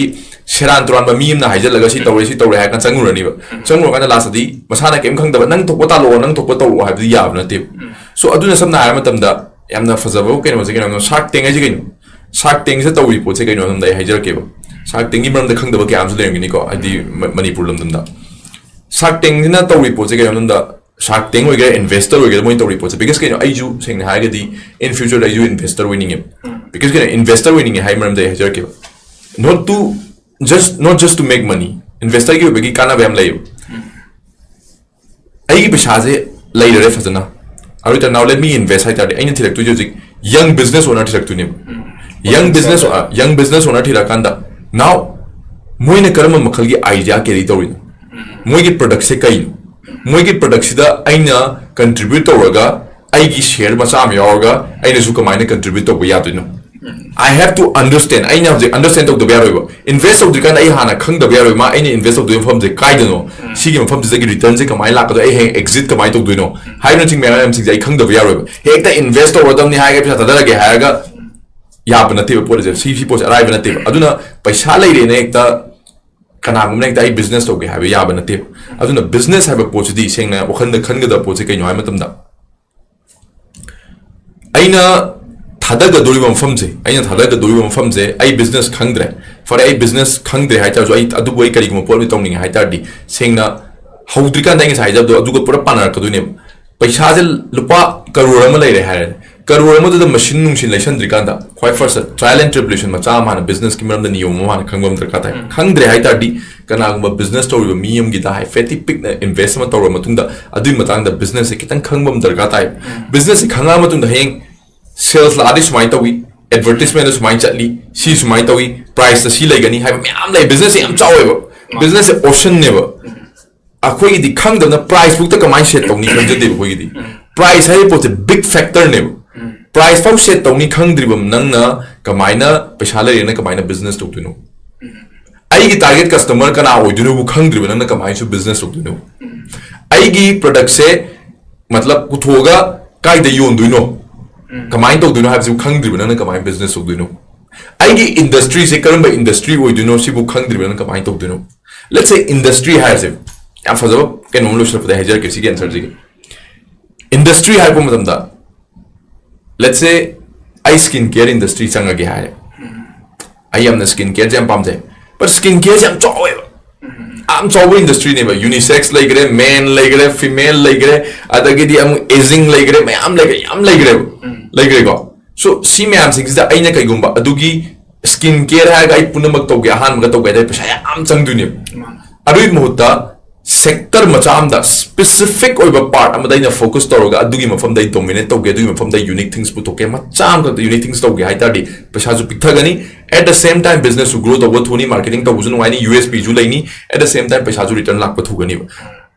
ꯁꯦꯔꯥꯟ ꯇꯨꯔꯥꯟꯕ ꯃꯤ ꯑꯃꯅ ꯍꯥꯏꯖꯜꯂꯒ ꯁꯤ ꯇꯧꯔꯦ, ꯁꯤ ꯇꯧꯔꯦ ꯍꯥꯏꯔ ꯀꯥꯟꯗ ꯆꯪꯉꯨꯔꯅꯤꯕ꯫ ꯆꯪꯉꯨꯔꯀꯥꯟꯗ last ꯇꯗꯤ ꯃꯁꯥꯅ ꯀꯩꯝ ꯈꯪꯗꯕ, "ꯅꯪ ꯊꯣꯛꯄ ꯇꯥꯜꯂꯛꯑꯣ, ꯅꯪ ꯊꯣꯛꯄ ꯇꯧꯔꯛꯑꯣ" ꯍꯥꯏꯕꯗꯤ ꯌꯥꯕ ꯅꯠꯇꯦꯕ꯫ So ꯑꯗꯨꯅ ꯁꯝꯅ ꯍꯥꯏꯔ ꯃꯇꯝꯗ ꯌꯥꯝꯅ ꯐꯖꯕ ꯀꯩꯅꯣꯁꯦ ꯀꯩꯅꯣ, Shark Tank ꯍꯥꯏꯁꯦ ꯀꯩꯅꯣ? Shark Tank ꯁꯦ ꯇꯧꯔꯤ ꯄꯣꯠꯁꯦ ꯀꯩꯅꯣ ꯍꯥꯏꯕꯗ ꯑꯩ ꯍꯥꯏꯖꯔꯛꯀꯦꯕ꯫ Shark Tank ꯀꯤ ꯃꯔꯝꯗ ꯈꯪꯗꯕ ꯀꯌꯥ ꯑꯃꯁꯨ ꯂꯩꯔꯝꯒꯅꯤꯀꯣ, ꯍꯥꯏꯗꯤ ꯃ-, ꯃꯅꯤꯄꯨꯔ ꯂꯝꯗꯝꯗ꯫ Shark Tank ꯁꯤꯅ ꯇꯧꯔꯤ ꯄꯣꯠꯁꯦ ꯀꯩꯅꯣ ꯍꯥꯏꯕꯗ, Shark Tank ꯑꯣꯏꯒꯦꯔꯥ, investor ꯑꯣꯏꯒꯦꯔꯥ, ꯃꯣꯏ ꯇꯧꯔꯤ ꯄꯣꯠꯁꯦ꯫ Because ꯀꯩꯅꯣ, ꯑꯩꯁꯨ ꯁꯦꯡꯅ ꯍꯥꯏꯔꯒꯗꯤ in future ꯗ ꯑꯩꯁꯨ investor ꯑꯣꯏꯅꯤꯡꯉꯦꯕ꯫ Because ꯀꯩꯅꯣ, investor ꯑꯣꯏꯅꯤꯡꯉꯦ ꯍꯥꯏ ꯃꯔꯝꯗ ꯑꯩ ꯍꯥꯏꯖꯔꯛꯀꯦꯕ꯫ Not to, just, not just to make money. Investor ꯒꯤ ꯑꯣꯏꯕꯒꯤ ꯀꯥꯟꯅꯕ ꯌꯥꯝ ꯂꯩꯌꯦꯕ꯫ ꯑꯩꯒꯤ ꯄꯩꯁꯥꯁꯦ ꯂꯩꯔꯔꯦ ꯐꯖꯅ, ꯑꯗꯨ ꯑꯣꯏꯇꯥꯔꯗꯤ now let me invest ꯍꯥꯏ ꯇꯥꯔꯗꯤ, ꯑꯩꯅ ꯊꯤꯔꯛꯇꯣꯏꯁꯦ ꯍꯧꯖꯤꯛ young business owner ꯊꯤꯔꯛꯇꯣꯏꯅꯦꯕ꯫ Young business, ꯑ, young business owner ꯊꯤꯔꯛꯑꯀꯥꯟꯗ, now ꯃꯣꯏꯅ ꯀꯔꯝꯕ ꯃꯈꯜꯒꯤ idea carry ꯇꯧꯔꯤꯅꯣ? ꯃꯣꯏꯒꯤ product ꯁꯦ ꯀꯩꯅꯣ? ꯃꯣꯏꯒꯤ product ꯁꯤꯗ ꯑꯩꯅ contribute ꯇꯧꯔꯒ, ꯑꯩꯒꯤ share ꯃꯆꯥ ꯑꯃ ꯌꯥꯎꯔꯒ ꯑꯩꯅꯁꯨ ꯀꯃꯥꯏꯅ contribute ꯇꯧꯕ ꯌꯥꯗꯣꯏꯅꯣ? I have to understand. ꯑꯩꯅ ꯍꯧꯖꯤꯛ understand ꯇꯧꯗꯕ ꯌꯥꯔꯣꯏꯕ꯫ Invest ꯇꯧꯗ꯭ꯔꯤꯀꯥꯟꯗ ꯑꯩ ꯍꯥꯟꯅ ꯈꯪꯗꯕ ꯌꯥꯔꯣꯏ, ꯃꯥ ꯑꯩꯅ invest ꯇꯧꯗꯣꯏ ꯃꯐꯝꯁꯦ ꯀꯥꯏꯗꯅꯣ, ꯁꯤꯒꯤ ꯃꯐꯝꯁꯤꯗꯒꯤ return ꯁꯦ ꯀꯃꯥꯏꯅ ꯂꯥꯛꯀꯗꯣꯏ, ꯑꯩ ꯍꯌꯦꯡ exit ꯀꯃꯥꯏꯅ ꯇꯧꯗꯣꯏꯅꯣ ꯍꯥꯏꯕꯅꯆꯤꯡꯕ ꯃꯌꯥꯝꯁꯤꯡꯁꯦ ꯑꯩ ꯈꯪꯗꯕ ꯌꯥꯔꯣꯏꯕ꯫ ꯍꯦꯛꯇ invest ꯇꯧꯔꯗꯕꯅꯤ ꯍꯥꯏꯔꯒ ꯄꯩꯁꯥ ꯊꯥꯗꯔꯒꯦ ꯍꯥꯏꯔꯒ ꯌꯥꯕ ꯅꯠꯇꯦꯕ ꯄꯣꯠ ꯑꯁꯦ꯫ ꯁꯤ, ꯁꯤ ꯄꯣꯠꯁꯦ ꯑꯔꯥꯏꯕ ꯅꯠꯇꯦꯕ꯫ ꯑꯗꯨꯅ ꯄꯩꯁꯥ ꯂꯩꯔꯦꯅ ꯍꯦꯛꯇ ꯀꯅꯥꯒꯨꯝꯕꯅ ꯍꯦꯛꯇ ꯑꯩ ꯕꯤꯖꯤꯅꯦꯁ ꯇꯧꯒꯦ ꯍꯥꯏꯕ ꯌꯥꯕ ꯅꯠꯇꯦꯕ꯫ ꯑꯗꯨꯅ ꯕꯤꯖꯤꯅꯦꯁ ꯍꯥꯏꯕ ꯄꯣꯠꯁꯤꯗꯤ ꯁꯦꯡꯅ ꯋꯥꯈꯜꯗ ꯈꯟꯒꯗꯕ ꯄꯣꯠꯁꯤ ꯀꯩꯅꯣ ꯍꯥꯏꯕ ꯃꯇꯝꯗ, ꯑꯩꯅ ꯊꯥꯗꯒꯗꯧꯔꯤꯕ ꯃꯐꯝꯁꯦ, ꯑꯩꯅ ꯊꯥꯗꯒꯗꯧꯔꯤꯕ ꯃꯐꯝꯁꯦ ꯑꯩ ꯕꯤꯖꯤꯅꯦꯁ ꯈꯪꯗ꯭ꯔꯦ꯫ ꯐꯔꯦ, ꯑꯩ ꯕꯤꯖꯤꯅꯦꯁ ꯈꯪꯗ꯭ꯔꯦ ꯍꯥꯏꯇꯥꯔꯁꯨ, ꯑꯩ, ꯑꯗꯨꯕꯨ ꯑꯩ ꯀꯔꯤꯒꯨꯝꯕ ꯄꯣꯠ ꯑꯃ ꯇꯧꯅꯤꯡꯉꯦ ꯍꯥꯏꯇꯥꯔꯗꯤ, ꯁꯦꯡꯅ ꯍꯧꯗ꯭ꯔꯤꯀꯥꯟꯗ ꯑꯩ ꯉꯁꯥꯏ ꯍꯥꯏꯖꯕꯗꯣ ꯑꯗꯨꯒ ꯄꯨꯔꯥ ꯄꯥꯟꯅꯔꯛꯀꯗꯣꯏꯅꯦꯕ꯫ ꯄꯩꯁꯥꯁꯦ ꯂꯨꯄꯥ ꯀꯔꯣꯔ ꯑꯃ ꯂꯩꯔꯦ ꯍꯥꯏꯔꯦ, ꯀꯔꯣꯔ ꯑꯃꯗꯨꯗ ꯃꯁꯤꯟ ꯅꯨꯡꯁꯤꯟ ꯂꯩꯁꯟꯗ꯭ꯔꯤꯀꯥꯟꯗ, ꯈ꯭ꯋꯥꯏ ꯐꯥꯔꯁꯇ trial and tribulation ꯃꯆꯥ ꯑꯃ ꯍꯥꯟꯅ, ꯕꯤꯖꯤꯅꯦꯁꯀꯤ ꯃꯔꯝꯗ ꯅꯤꯌꯣꯝ ꯑꯃ ꯍꯥꯟꯅ ꯈꯪꯕ ꯑꯃ ꯗꯔꯀꯥꯔ ꯇꯥꯏ꯫ ꯎꯝ꯫ ꯈꯪꯗ꯭ꯔꯦ ꯍꯥꯏ ꯇꯥꯔꯗꯤ, ꯀꯅꯥꯒꯨꯝꯕ ꯕꯤꯖꯤꯅꯦꯁ ꯇꯧꯔꯤꯕ ꯃꯤ ꯑꯃꯒꯤꯗ ꯍꯥꯏꯐꯦꯠꯇꯤ ꯄꯤꯛꯅ ꯏꯟꯚꯦꯁ ꯑꯃ ꯇꯧꯔꯕ ꯃꯇꯨꯡꯗ, ꯑꯗꯨꯒꯤ ꯃꯇꯥꯡꯗ ꯕꯤꯖꯤꯅꯦꯁꯁꯦ ꯈꯤꯇꯪ ꯈꯪꯕ ꯑꯃ ꯗꯔꯀꯥꯔ ꯇꯥꯏ꯫ ꯎꯝ꯫ ꯕꯤꯖꯤꯅꯦꯁꯁꯦ ꯈꯪꯉꯛꯑ ꯃꯇꯨꯡꯗ ꯍꯌꯦꯡ ꯁꯦꯜꯁ ꯂꯥꯛꯑꯗꯤ ꯁꯨꯃꯥꯏꯅ ꯇꯧꯏ, ꯑꯦꯗꯚꯔꯇꯤꯁꯃꯦꯟꯗ ꯁꯨꯃꯥꯏꯅ ꯆꯠꯂꯤ, ꯁꯤ ꯁꯨꯃꯥꯏꯅ ꯇꯧꯏ, ꯄ꯭ꯔꯥꯏꯁꯇ ꯁꯤ ꯂꯩꯒꯅꯤ ꯍꯥꯏꯕ ꯃꯌꯥꯝ ꯂꯩ꯫ ꯕꯤꯖꯤꯅꯦꯁꯁꯦ ꯌꯥꯝ ꯆꯥꯎꯋꯦꯕ꯫ ꯃꯥꯅꯤ꯫ ꯕꯤꯖꯤꯅꯦꯁꯁꯦ ꯑꯣꯁꯟꯅꯦꯕ꯫ ꯎꯝ꯫ ꯑꯩꯈꯣꯏꯒꯤꯗꯤ ꯈꯪꯗꯕꯅ ꯄ꯭ꯔꯥꯏꯁ ꯕꯨꯛꯇ ꯀꯃꯥꯏꯅ ꯁꯦꯠ ꯇꯧꯅꯤ ꯈꯪꯖꯗꯦꯕ ꯑꯩꯈꯣꯏꯒꯤꯗꯤ꯫ ꯎꯝ꯫ ꯄ꯭ꯔꯥꯏꯁ ꯍꯥꯏꯕ ꯄꯣꯠꯁꯦ ꯕꯤꯛ ꯐꯦꯛꯇꯔꯅꯦꯕ꯫ ꯎꯝ꯫ ꯄ꯭ꯔꯥꯏꯁ ꯐꯥꯎ ꯁꯦꯠ ꯇꯧꯅꯤ ꯈꯪꯗ꯭ꯔꯤꯕ ꯅꯪꯅ ꯀꯃꯥꯏꯅ ꯄꯩꯁꯥ ꯂꯩꯔꯦꯅ ꯀꯃꯥꯏꯅ ꯕꯤꯖꯤꯅꯦꯁ ꯇꯧꯗꯣꯏꯅꯣ? ꯎꯝ꯫ ꯑꯩꯒꯤ ꯇꯥꯔꯒꯦꯠ ꯀꯁꯇꯃꯔ ꯀꯅꯥ ꯑꯣꯏꯗꯣꯏꯅꯣꯕꯨ ꯈꯪꯗ꯭ꯔꯤꯕ ꯅꯪꯅ ꯀꯃꯥꯏꯅꯁꯨ ꯕꯤꯖꯤꯅꯦꯁ ꯇꯧꯗꯣꯏꯅꯣ? ꯎꯝ꯫ ꯑꯩꯒꯤ ꯄ꯭ꯔꯗꯛꯁꯦ, ꯃꯇꯂꯕ, ꯄꯨꯊꯣꯛꯑꯒ ꯀꯥꯏꯗ ꯌꯣꯟꯗꯣꯏꯅꯣ, ꯎꯝ꯫ ꯀꯃꯥꯏꯅ ꯇꯧꯗꯣꯏꯅꯣ ꯍꯥꯏꯕꯁꯤꯕꯨ ꯈꯪꯗ꯭ꯔꯤꯕ ꯅꯪꯅ ꯀꯃꯥꯏꯅ ꯕꯤꯖꯤꯅꯦꯁ ꯇꯧꯗꯣꯏꯅꯣ? ꯑꯩꯒꯤ ꯏꯟꯗꯁꯇ꯭ꯔꯤꯁꯦ ꯀꯔꯝꯕ ꯏꯟꯗꯁꯇ꯭ꯔꯤ ꯑꯣꯏꯗꯣꯏꯅꯣ ꯁꯤꯕꯨ ꯈꯪꯗ꯭ꯔꯤꯕ ꯅꯪꯅ ꯀꯃꯥꯏꯅ ꯇꯧꯗꯣꯏꯅꯣ? Let's say ꯏꯟꯗꯁꯇ꯭ꯔꯤ ꯍꯥꯏꯔꯁꯦ, ꯌꯥꯝ ꯐꯖꯕ ꯀꯩꯅꯣꯝ ꯂꯣꯏꯁꯤꯜꯂꯛꯄꯗ ꯍꯥꯏꯖꯔꯛꯀꯦ ꯁꯤꯒꯤ ꯑꯟꯁꯔꯁꯤꯒꯤ꯫ ꯏꯟꯗꯁꯇ꯭ꯔꯤ ꯍꯥꯏꯔꯛꯄ ꯃꯇꯝꯗ, let's say ꯑꯩ ꯁ꯭ꯀꯤꯟ ꯀꯦꯌꯔ ꯏꯟꯗꯁꯇ꯭ꯔꯤ ꯆꯪꯉꯒꯦ ꯍꯥꯏꯔꯦ꯫ ꯑꯩ ꯌꯥꯝꯅ ꯁ꯭ꯀꯤꯟ ꯀꯦꯌꯔꯁꯦ ꯌꯥꯝ ꯄꯥꯝꯖꯩ, ꯕꯠ ꯁ꯭ꯀꯤꯟ ꯀꯦꯌꯔꯁꯦ ꯌꯥꯝ ꯆꯥꯎꯋꯦꯕ꯫ ꯌꯥꯝ ꯆꯥꯎꯕ ꯏꯟꯗꯁꯇ꯭ꯔꯤꯅꯦꯕ꯫ ꯌꯨꯅꯤꯁꯦꯛꯁ ꯂꯩꯈ꯭ꯔꯦ, ꯃꯦꯟ ꯂꯩꯈ꯭ꯔꯦ, ꯐꯤꯃꯦꯜ ꯂꯩꯈ꯭ꯔꯦ, ꯑꯗꯒꯤꯗꯤ ꯑꯃꯨꯛ ꯑꯦꯖꯤꯡ ꯂꯩꯈ꯭ꯔꯦ, ꯃꯌꯥꯝ ꯂꯩꯈ꯭ꯔꯦ, ꯌꯥꯝ ꯂꯩꯈ꯭ꯔꯦꯕ꯫ ꯎꯝ꯫ ꯂꯩꯈ꯭ꯔꯦꯀꯣ? ꯁꯣ ꯁꯤ ꯃꯌꯥꯝꯁꯤꯡꯁꯤꯗ ꯑꯩꯅ ꯀꯩꯒꯨꯝꯕ ꯑꯗꯨꯒꯤ ꯁ꯭ꯀꯤꯟ ꯀꯦꯌꯔ ꯍꯥꯏꯔꯒ ꯑꯩ ꯄꯨꯝꯅꯃꯛ ꯇꯧꯒꯦ, ꯑꯍꯥꯟꯕꯒ ꯇꯧꯒꯦ ꯍꯥꯏ ꯇꯥꯔꯗꯤ ꯄꯩꯁꯥ ꯌꯥꯝ ꯆꯪꯗꯣꯏꯅꯦꯕ꯫ ꯃꯥꯅꯦ꯫ ꯑꯗꯨꯒꯤ ꯃꯍꯨꯠꯇ ꯁꯦꯛꯇꯔ ꯃꯆꯥ ꯑꯃꯗ, ꯁ꯭ꯄꯦꯁꯤꯐꯤꯛ ꯑꯣꯏꯕ ꯄꯥꯔꯠ ꯑꯃꯗ ꯑꯩꯅ ꯐꯣꯀꯁ ꯇꯧꯔꯒ ꯑꯗꯨꯒꯤ ꯃꯐꯝꯗ ꯑꯩ ꯗꯣꯃꯤꯅꯦꯠ ꯇꯧꯒꯦ, ꯑꯗꯨꯒꯤ ꯃꯐꯝꯗ ꯑꯩ ꯌꯨꯅꯤꯛ ꯊꯤꯡꯁ ꯄꯨꯊꯣꯛꯀꯦ, ꯃꯆꯥ ꯑꯃꯈꯛꯇ ꯌꯨꯅꯤꯛ ꯊꯤꯡꯁ ꯇꯧꯒꯦ ꯍꯥꯏ ꯇꯥꯔꯗꯤ ꯄꯩꯁꯥꯁꯨ ꯄꯤꯛꯊꯒꯅꯤ, at the same time business ꯁꯨ ꯒ꯭ꯔꯣ ꯇꯧꯕ ꯊꯨꯅꯤ, ꯃꯥꯔꯀꯦꯇꯤꯡ ꯇꯧꯕꯁꯨ ꯅꯨꯡꯉꯥꯏꯅꯤ, ꯌꯨ ꯑꯦꯁ ꯄꯤ ꯁꯨ ꯂꯩꯅꯤ, at the same time ꯄꯩꯁꯥꯁꯨ ꯔꯤꯇꯔꯟ ꯂꯥꯛꯄ ꯊꯨꯒꯅꯤꯕ꯫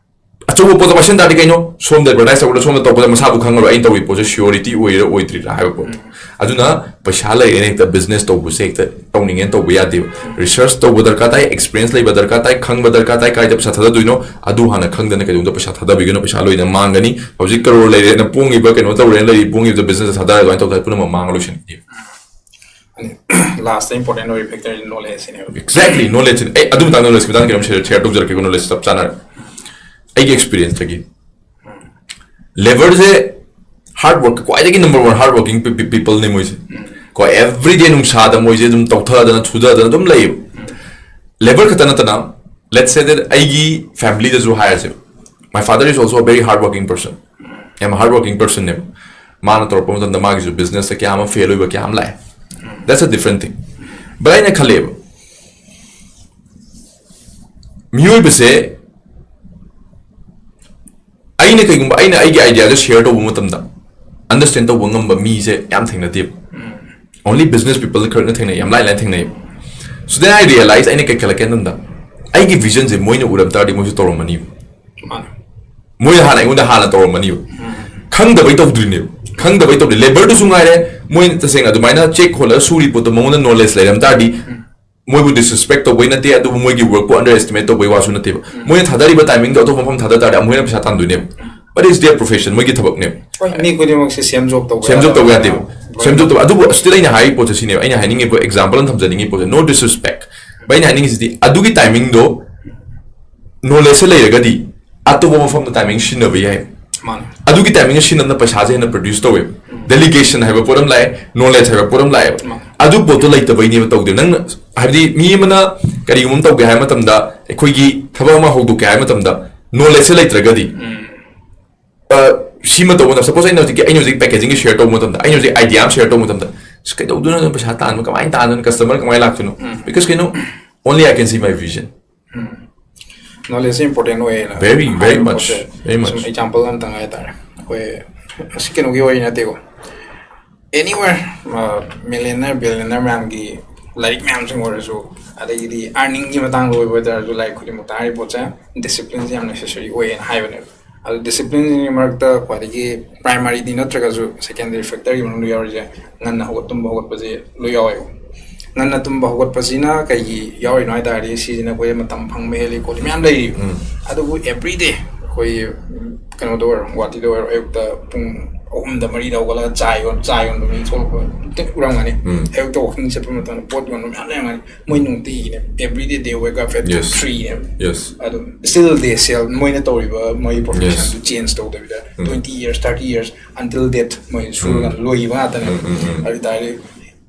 ꯑꯆꯧꯕ ꯄꯣꯠꯇ ꯄꯥꯏꯁꯟ ꯇꯥꯔꯗꯤ ꯀꯩꯅꯣ, ꯁꯣꯝꯗ ꯑꯦꯗꯚꯔꯇꯥꯏꯁ ꯇꯧꯕꯗ ꯁꯣꯝꯗ ꯇꯧꯕꯗ ꯃꯁꯥꯕꯨ ꯈꯪꯉꯔꯣꯏ ꯑꯩꯅ ꯇꯧꯔꯤ ꯄꯣꯠꯁꯦ ꯁꯤꯌꯣꯔꯤꯇꯤ ꯑꯣꯏꯔꯤꯔꯥ ꯑꯣꯏꯗ꯭ꯔꯤꯔꯥ ꯍꯥꯏꯕ ꯄꯣꯠꯇꯣ꯫ ꯑꯗꯨꯅ ꯄꯩꯁꯥ ꯂꯩꯔꯦꯅ ꯍꯦꯛꯇ ꯕꯤꯖꯤꯅꯦꯁ ꯇꯧꯕꯁꯦ ꯍꯦꯛꯇ ꯇꯧꯅꯤꯡꯉꯦꯅ ꯇꯧꯕ ꯌꯥꯗꯦꯕ꯫ ꯔꯤꯁꯔꯁ ꯇꯧꯕ ꯗꯔꯀꯥꯔ ꯇꯥꯏ, ꯑꯦꯛꯁꯄꯤꯔꯤꯌꯦꯟꯁ ꯂꯩꯕ ꯗꯔꯀꯥꯔ ꯇꯥꯏ, ꯈꯪꯕ ꯗꯔꯀꯥꯔ ꯇꯥꯏ, ꯀꯥꯏꯗ ꯄꯩꯁꯥ ꯊꯥꯗꯗꯣꯏꯅꯣ ꯑꯗꯨ ꯍꯥꯟꯅ ꯈꯪꯗꯅ ꯀꯩꯗꯧꯅꯨꯡꯗ ꯄꯩꯁꯥ ꯊꯥꯗꯕꯤꯒꯅꯨ, ꯄꯩꯁꯥ ꯂꯣꯏꯅ ꯃꯥꯡꯒꯅꯤ꯫ ꯍꯧꯖꯤꯛ ꯀꯔꯣꯔ ꯂꯩꯔꯦꯅ ꯄꯣꯡꯉꯤꯕ, ꯀꯩꯅꯣ ꯇꯧꯔꯦꯅ ꯂꯩꯔꯤ ꯄꯣꯡꯉꯤꯕꯗ ꯕꯤꯖꯤꯅꯦꯁ ꯊꯥꯗꯔꯒ ꯑꯗꯨꯃꯥꯏꯅ ꯇꯧꯗꯅ ꯄꯨꯝꯅꯃꯛ ꯃꯥꯡꯉ ꯂꯣꯏꯁꯤꯟꯒꯅꯤ꯫ ꯂꯥꯁꯇ ꯏꯝꯄꯣꯔꯇꯦꯟ ꯑꯣꯏꯔꯤꯕ ꯐꯦꯛꯇꯔꯁꯤ ꯅꯣꯂꯦꯖꯁꯤꯅꯦꯕ꯫ Exactly, knowledge. ꯑꯩ ꯑꯗꯨ ꯃꯇꯥꯡꯗ ꯅꯣꯂꯦꯖꯀꯤ ꯃꯇꯥꯡꯗ ꯀꯩꯅꯣꯝ ꯁꯤꯌꯔ ꯇꯧꯖꯔꯛꯀꯦꯀꯣ, ꯅꯣꯂꯦꯖ ꯆꯞ ꯆꯥꯅ ꯑꯩꯒꯤ ꯑꯦꯛꯁꯄꯤꯔꯤꯌꯦꯟꯁꯇꯒꯤ꯫ ꯂꯦꯕꯔꯁꯦ ꯍꯥꯔꯗ ꯋꯥꯔꯛ, ꯈ꯭ꯋꯥꯏꯗꯒꯤ ꯅꯝꯕꯔ ꯋꯥꯟ ꯍꯥꯔꯗ ꯋꯥꯔꯀꯤꯡ ꯄꯤꯄꯜꯅꯤ ꯃꯣꯏꯁꯦ꯫ ꯀꯣ, ꯑꯦꯚ꯭ꯔꯤꯗꯦ ꯅꯨꯡꯁꯥꯗ ꯃꯣꯏꯁꯦ ꯑꯗꯨꯝ ꯇꯧꯊꯗꯅ ꯁꯨꯊꯗꯅ ꯑꯗꯨꯝ ꯂꯩꯌꯦꯕ꯫ ꯂꯦꯕꯔ ꯈꯛꯇ ꯅꯠꯇꯅ, let's say that ꯑꯩꯒꯤ ꯐꯦꯃꯤꯂꯤꯗꯁꯨ ꯍꯥꯏꯔꯁꯦꯕ, my father is also a very hard working person, ꯌꯥꯝ ꯍꯥꯔꯗ ꯋꯥꯔꯀꯤꯡ ꯄꯔꯁꯟꯅꯦꯕ꯫ ꯃꯥꯅ ꯇꯧꯔꯛꯄ ꯃꯇꯝꯗ ꯃꯥꯒꯤꯁꯨ ꯕꯤꯖꯤꯅꯦꯁꯇ ꯀꯌꯥ ꯑꯃ ꯐꯦꯜ ꯑꯣꯏꯕ ꯀꯌꯥ ꯑꯃ ꯂꯥꯛꯑꯦ꯫ That's a different thing. But ꯑꯩꯅ ꯈꯜꯂꯦꯕ, ꯃꯤꯑꯣꯏꯕꯁꯦ, ꯑꯩꯅ ꯀꯩꯒꯨꯝꯕ ꯑꯩꯅ ꯑꯩꯒꯤ ꯑꯥꯏꯗꯤꯌꯥꯗꯣ ꯁꯤꯌꯔ ꯇꯧꯕ ꯃꯇꯝꯗ ꯑꯟꯗꯔꯁ꯭ꯇꯦꯟ ꯇꯧꯕ ꯉꯝꯕ ꯃꯤꯁꯦ ꯌꯥꯝ ꯊꯦꯡꯅꯗꯦꯕ꯫ Only business people ꯈꯔꯅ ꯊꯦꯡꯅꯩ, ꯌꯥꯝ ꯂꯥꯏ ꯂꯥꯏꯅ ꯊꯦꯡꯅꯩꯕ꯫ So then I realize, ꯑꯩꯅ ꯀꯩ ꯈꯜꯂꯛꯀꯦ ꯍꯥꯏ ꯃꯇꯝꯗ, ꯑꯩꯒꯤ ꯚꯤꯖꯟꯁꯦ ꯃꯣꯏꯅ ꯎꯔꯝ ꯇꯥꯔꯗꯤ ꯃꯣꯏꯁꯨ ꯇꯧꯔꯝꯃꯅꯤꯕ꯫ ꯃꯥꯅꯦ꯫ ꯃꯣꯏꯅ ꯍꯥꯟꯅ ꯑꯩꯉꯣꯟꯗ ꯍꯥꯟꯅ ꯇꯧꯔꯝꯃꯅꯤꯕ꯫ ꯈꯪꯗꯕꯩ ꯇꯧꯗ꯭ꯔꯤꯅꯦꯕ, ꯈꯪꯗꯕꯩ ꯇꯧꯗ꯭ꯔꯤ꯫ ꯂꯦꯕꯔꯗꯨꯁꯨ ꯉꯥꯏꯔꯦ, ꯃꯣꯏꯅ ꯇꯁꯦꯡꯅ ꯑꯗꯨꯃꯥꯏꯅ ꯆꯦꯛ ꯍꯣꯜꯂꯒ ꯁꯨꯔꯤ ꯄꯣꯠꯇꯣ ꯃꯉꯣꯟꯗ ꯅꯣꯂꯦꯖ ꯂꯩꯔꯝ ꯇꯥꯔꯗꯤ, ꯃꯣꯏꯕꯨ ꯗꯤꯁꯔꯤꯁꯄꯦꯛ ꯇꯧꯕꯩ ꯅꯠꯇꯦ, ꯑꯗꯨꯕꯨ ꯃꯣꯏꯒꯤ ꯋꯥꯔꯛꯄꯨ ꯑꯟꯗꯔ ꯑꯦꯁꯇꯤꯃꯦꯠ ꯇꯧꯕꯩ ꯋꯥꯁꯨ ꯅꯠꯇꯦꯕ꯫ ꯃꯣꯏꯅ ꯊꯥꯗꯔꯤꯕ ꯇꯥꯏꯃꯤꯡꯗꯣ ꯑꯇꯣꯞꯄ ꯃꯐꯝ ꯊꯥꯗ ꯇꯥꯔꯗꯤ ꯑꯃꯨꯛ ꯍꯦꯟꯅ ꯄꯩꯁꯥ ꯇꯥꯟꯗꯣꯏꯅꯦꯕ꯫ But it's their profession, ꯃꯣꯏꯒꯤ ꯊꯕꯛꯅꯦꯕ꯫ ꯍꯣꯏ, ꯃꯤ ꯈꯨꯗꯤꯡꯃꯛꯁꯦ ꯁꯦꯝ ꯖꯣꯕ ꯇꯧꯕ ꯁꯦꯝ ꯖꯣꯕ ꯇꯧꯕ ꯌꯥꯗꯦꯕ꯫ ꯂꯣꯏꯅ ꯁꯦꯝ ꯖꯣꯕ ꯇꯧꯕ꯫ ꯑꯗꯨꯕꯨ still ꯑꯩꯅ ꯍꯥꯏꯔꯤꯕ ꯄꯣꯠꯁꯦ ꯁꯤꯅꯦꯕ, ꯑꯩꯅ ꯍꯥꯏꯅꯤꯡꯉꯤꯕ ꯑꯦꯛꯖꯥꯝꯄꯜ ꯑꯃ ꯊꯝꯖꯅꯤꯡꯉꯤ ꯄꯣꯠꯁꯦ, no disrespect꯫ But ꯑꯩꯅ ꯍꯥꯏꯅꯤꯡꯉꯤꯁꯤꯗꯤ, ꯑꯗꯨꯒꯤ ꯇꯥꯏꯃꯤꯡꯗꯣ ꯅꯣꯂꯦꯖꯁꯦ ꯂꯩꯔꯒꯗꯤ ꯑꯇꯣꯞꯄ ꯃꯐꯝꯗ ꯇꯥꯏꯃꯤꯡ ꯁꯤꯖꯤꯟꯅꯕ ꯌꯥꯏ꯫ ꯃꯥꯅꯦ꯫ ꯑꯗꯨꯒꯤ ꯇꯥꯏꯃꯤꯡꯗ ꯁꯤꯖꯤꯟꯅꯕꯅ ꯄꯩꯁꯥꯁꯦ ꯍꯦꯟꯅ ꯄ꯭ꯔꯣꯗ꯭ꯌꯨꯁ ꯇꯧꯋꯦꯕ꯫ ꯗꯦꯂꯤꯒꯦꯁꯟ ꯍꯥꯏꯕ ꯄꯣꯠ ꯑꯃ ꯂꯥꯛꯑꯦ, ꯅꯣꯂꯦꯖ ꯍꯥꯏꯕ ꯄꯣꯠ ꯑꯃ ꯂꯥꯛꯑꯦꯕ꯫ ꯃꯥꯅꯦ꯫ ꯑꯗꯨ ꯄꯣꯠꯇꯣ ꯂꯩꯇꯕꯩꯅꯦꯕ ꯇꯧꯗꯦ꯫ ꯅꯪꯅ, ꯍꯥꯏꯕꯗꯤ, ꯃꯤ ꯑꯃꯅ ꯀꯔꯤꯒꯨꯝꯕ ꯑꯃ ꯇꯧꯒꯦ ꯍꯥꯏꯕ ꯃꯇꯝꯗ, ꯑꯩꯈꯣꯏꯒꯤ ꯊꯕꯛ ꯑꯃ ꯍꯧꯗꯣꯛꯀꯦ ꯍꯥꯏꯕ ꯃꯇꯝꯗ ꯅꯣꯂꯦꯖꯁꯦ ꯂꯩꯇ꯭ꯔꯒꯗꯤ, ꯑ, ꯁꯤꯃ ꯇꯧꯕ ꯃꯇꯝꯗ, ꯁꯄꯣꯁ ꯑꯩꯅ ꯍꯧꯖꯤꯛꯀꯤ, ꯑꯩꯅ ꯍꯧꯖꯤꯛ ꯄꯦꯀꯦꯖꯤꯡꯒꯤ ꯁꯤꯌꯔ ꯇꯧꯕ ꯃꯇꯝꯗ, ꯑꯩꯅ ꯍꯧꯖꯤꯛ ꯑꯥꯏꯗꯤꯌꯥ ꯑꯃ ꯁꯤꯌꯔ ꯇꯧꯕ ꯃꯇꯝꯗ, "ꯑꯁ, ꯀꯩꯗꯧꯗꯣꯏꯅꯣ, ꯑꯗꯨꯝ ꯄꯩꯁꯥ ꯇꯥꯟꯕ ꯀꯃꯥꯏꯅ ꯇꯥꯟꯗꯣꯏꯅꯣ, ꯀꯁꯇꯃꯔ ꯀꯃꯥꯏꯅ ꯂꯥꯛꯇꯣꯏꯅꯣ?" Because ꯀꯩꯅꯣ, only I can see my vision. ꯅꯣꯂꯦꯖꯁꯦ ꯏꯝꯄꯣꯔꯇꯦꯟ ꯑꯣꯏꯌꯦꯅ Very, very ꯍꯥꯏꯔꯤꯕ much, ꯄꯣꯠꯁꯦ very much. ꯁꯨꯝ ꯑꯦꯛꯖꯥꯝꯄꯜ ꯑꯝꯇꯪ ꯍꯥꯏꯇꯥꯔꯦ꯫ ꯑꯩꯈꯣꯏ ꯑꯁꯤ ꯀꯩꯅꯣꯒꯤ ꯋꯥꯔꯤ ꯅꯠꯇꯦꯀꯣ, anywhere, ꯃꯤꯂꯤꯌꯅꯔ ꯕꯤꯂꯤꯌꯅꯔ ꯃꯌꯥꯝꯒꯤ ꯂꯥꯏꯔꯤꯛ ꯃꯌꯥꯝꯁꯤꯡ ꯑꯣꯏꯔꯁꯨ, ꯑꯗꯒꯤꯗꯤ ꯑꯥꯔꯅꯤꯡꯒꯤ ꯃꯇꯥꯡꯗ ꯑꯣꯏꯕ ꯑꯣꯏꯇꯥꯔꯁꯨ, ꯂꯥꯏꯔꯤꯛ ꯈꯨꯗꯤꯡꯃꯛꯇ ꯍꯥꯏꯔꯤꯕ ꯄꯣꯠꯁꯦ ꯗꯤꯁꯤꯄ꯭ꯂꯤꯟꯁꯦ ꯌꯥꯝ ꯅꯦꯁꯦꯁꯔꯤ ꯑꯣꯏꯌꯦꯅ ꯍꯥꯏꯕꯅꯦꯕ꯫ ꯑꯗꯨ ꯗꯤꯁꯤꯄ꯭ꯂꯤꯟꯁꯤꯒꯤ ꯃꯔꯛꯇ ꯈ꯭ꯋꯥꯏꯗꯒꯤ ꯄ꯭ꯔꯥꯏꯃꯔꯤꯗꯤ ꯅꯠꯇ꯭ꯔꯒꯁꯨ ꯁꯦꯀꯦꯟꯗꯔꯤ ꯐꯦꯛꯇꯔꯒꯤ ꯃꯅꯨꯡꯗ ꯌꯥꯎꯔꯤꯁꯦ ꯉꯟꯅ ꯍꯧꯒꯠ, ꯇꯨꯝꯕ ꯍꯧꯒꯠꯄꯁꯦ ꯂꯣꯏ ꯌꯥꯎꯋꯦꯕ꯫ ꯉꯟꯅ ꯇꯨꯝꯕ ꯍꯧꯒꯠꯄꯁꯤꯅ ꯀꯩꯒꯤ ꯌꯥꯎꯔꯤꯅꯣ ꯍꯥꯏ ꯇꯥꯔꯗꯤ, ꯁꯤꯁꯤꯅ ꯑꯩꯈꯣꯏꯗ ꯃꯇꯝ ꯐꯪꯕ ꯍꯦꯜꯂꯤ ꯈꯣꯠꯂꯤ ꯃꯌꯥꯝ ꯂꯩꯔꯤꯕ꯫ ꯑꯗꯨꯕꯨ ꯑꯦꯕ꯭ꯔꯤꯗꯦ ꯑꯩꯈꯣꯏ, ꯎꯝ, ꯀꯩꯅꯣꯗ ꯑꯣꯏꯔꯣ, ꯒꯨꯍꯥꯇꯤꯗ ꯑꯣꯏꯔꯣ, ꯑꯌꯨꯛꯇ ꯄꯨꯡ ꯑꯍꯨꯝꯗ ꯃꯔꯤꯗ ꯍꯧꯒꯠꯂꯒ ꯆꯥ ꯌꯣꯟ ꯆꯥ ꯌꯣꯟꯕ ꯃꯤ ꯊꯣꯛꯂꯛꯄ ꯑꯝꯇ ꯎꯔꯝꯒꯅꯤ꯫ ꯎꯝ. ꯑꯌꯨꯛꯇ ꯋꯥꯀꯤꯡ ꯆꯠꯄ ꯃꯇꯝꯗ ꯄꯣꯠ ꯌꯣꯟꯕ ꯃꯌꯥꯝ ꯂꯩꯔꯝꯒꯅꯤ꯫ ꯃꯣꯏ ꯅꯨꯡꯇꯤꯒꯤꯅꯦ, everyday they wake up at Yes. three ꯅꯦꯕ꯫ Yes. ꯑꯗꯨꯝ still they sell, ꯃꯣꯏꯅ ꯇꯧꯔꯤꯕ ꯃꯣꯏ profession Yes. ꯗꯨ change ꯇꯧꯗꯕꯤꯗ ꯎꯝ. Twenty years, thirty years until death ꯃꯣꯏ ꯁꯨꯔꯒ ꯂꯣꯏꯈꯤꯕ ꯉꯥꯛꯇꯅꯦꯕ꯫ ꯎꯝ, ꯎꯝ, ꯎꯝ. ꯑꯗꯨ ꯇꯥꯔꯗꯤ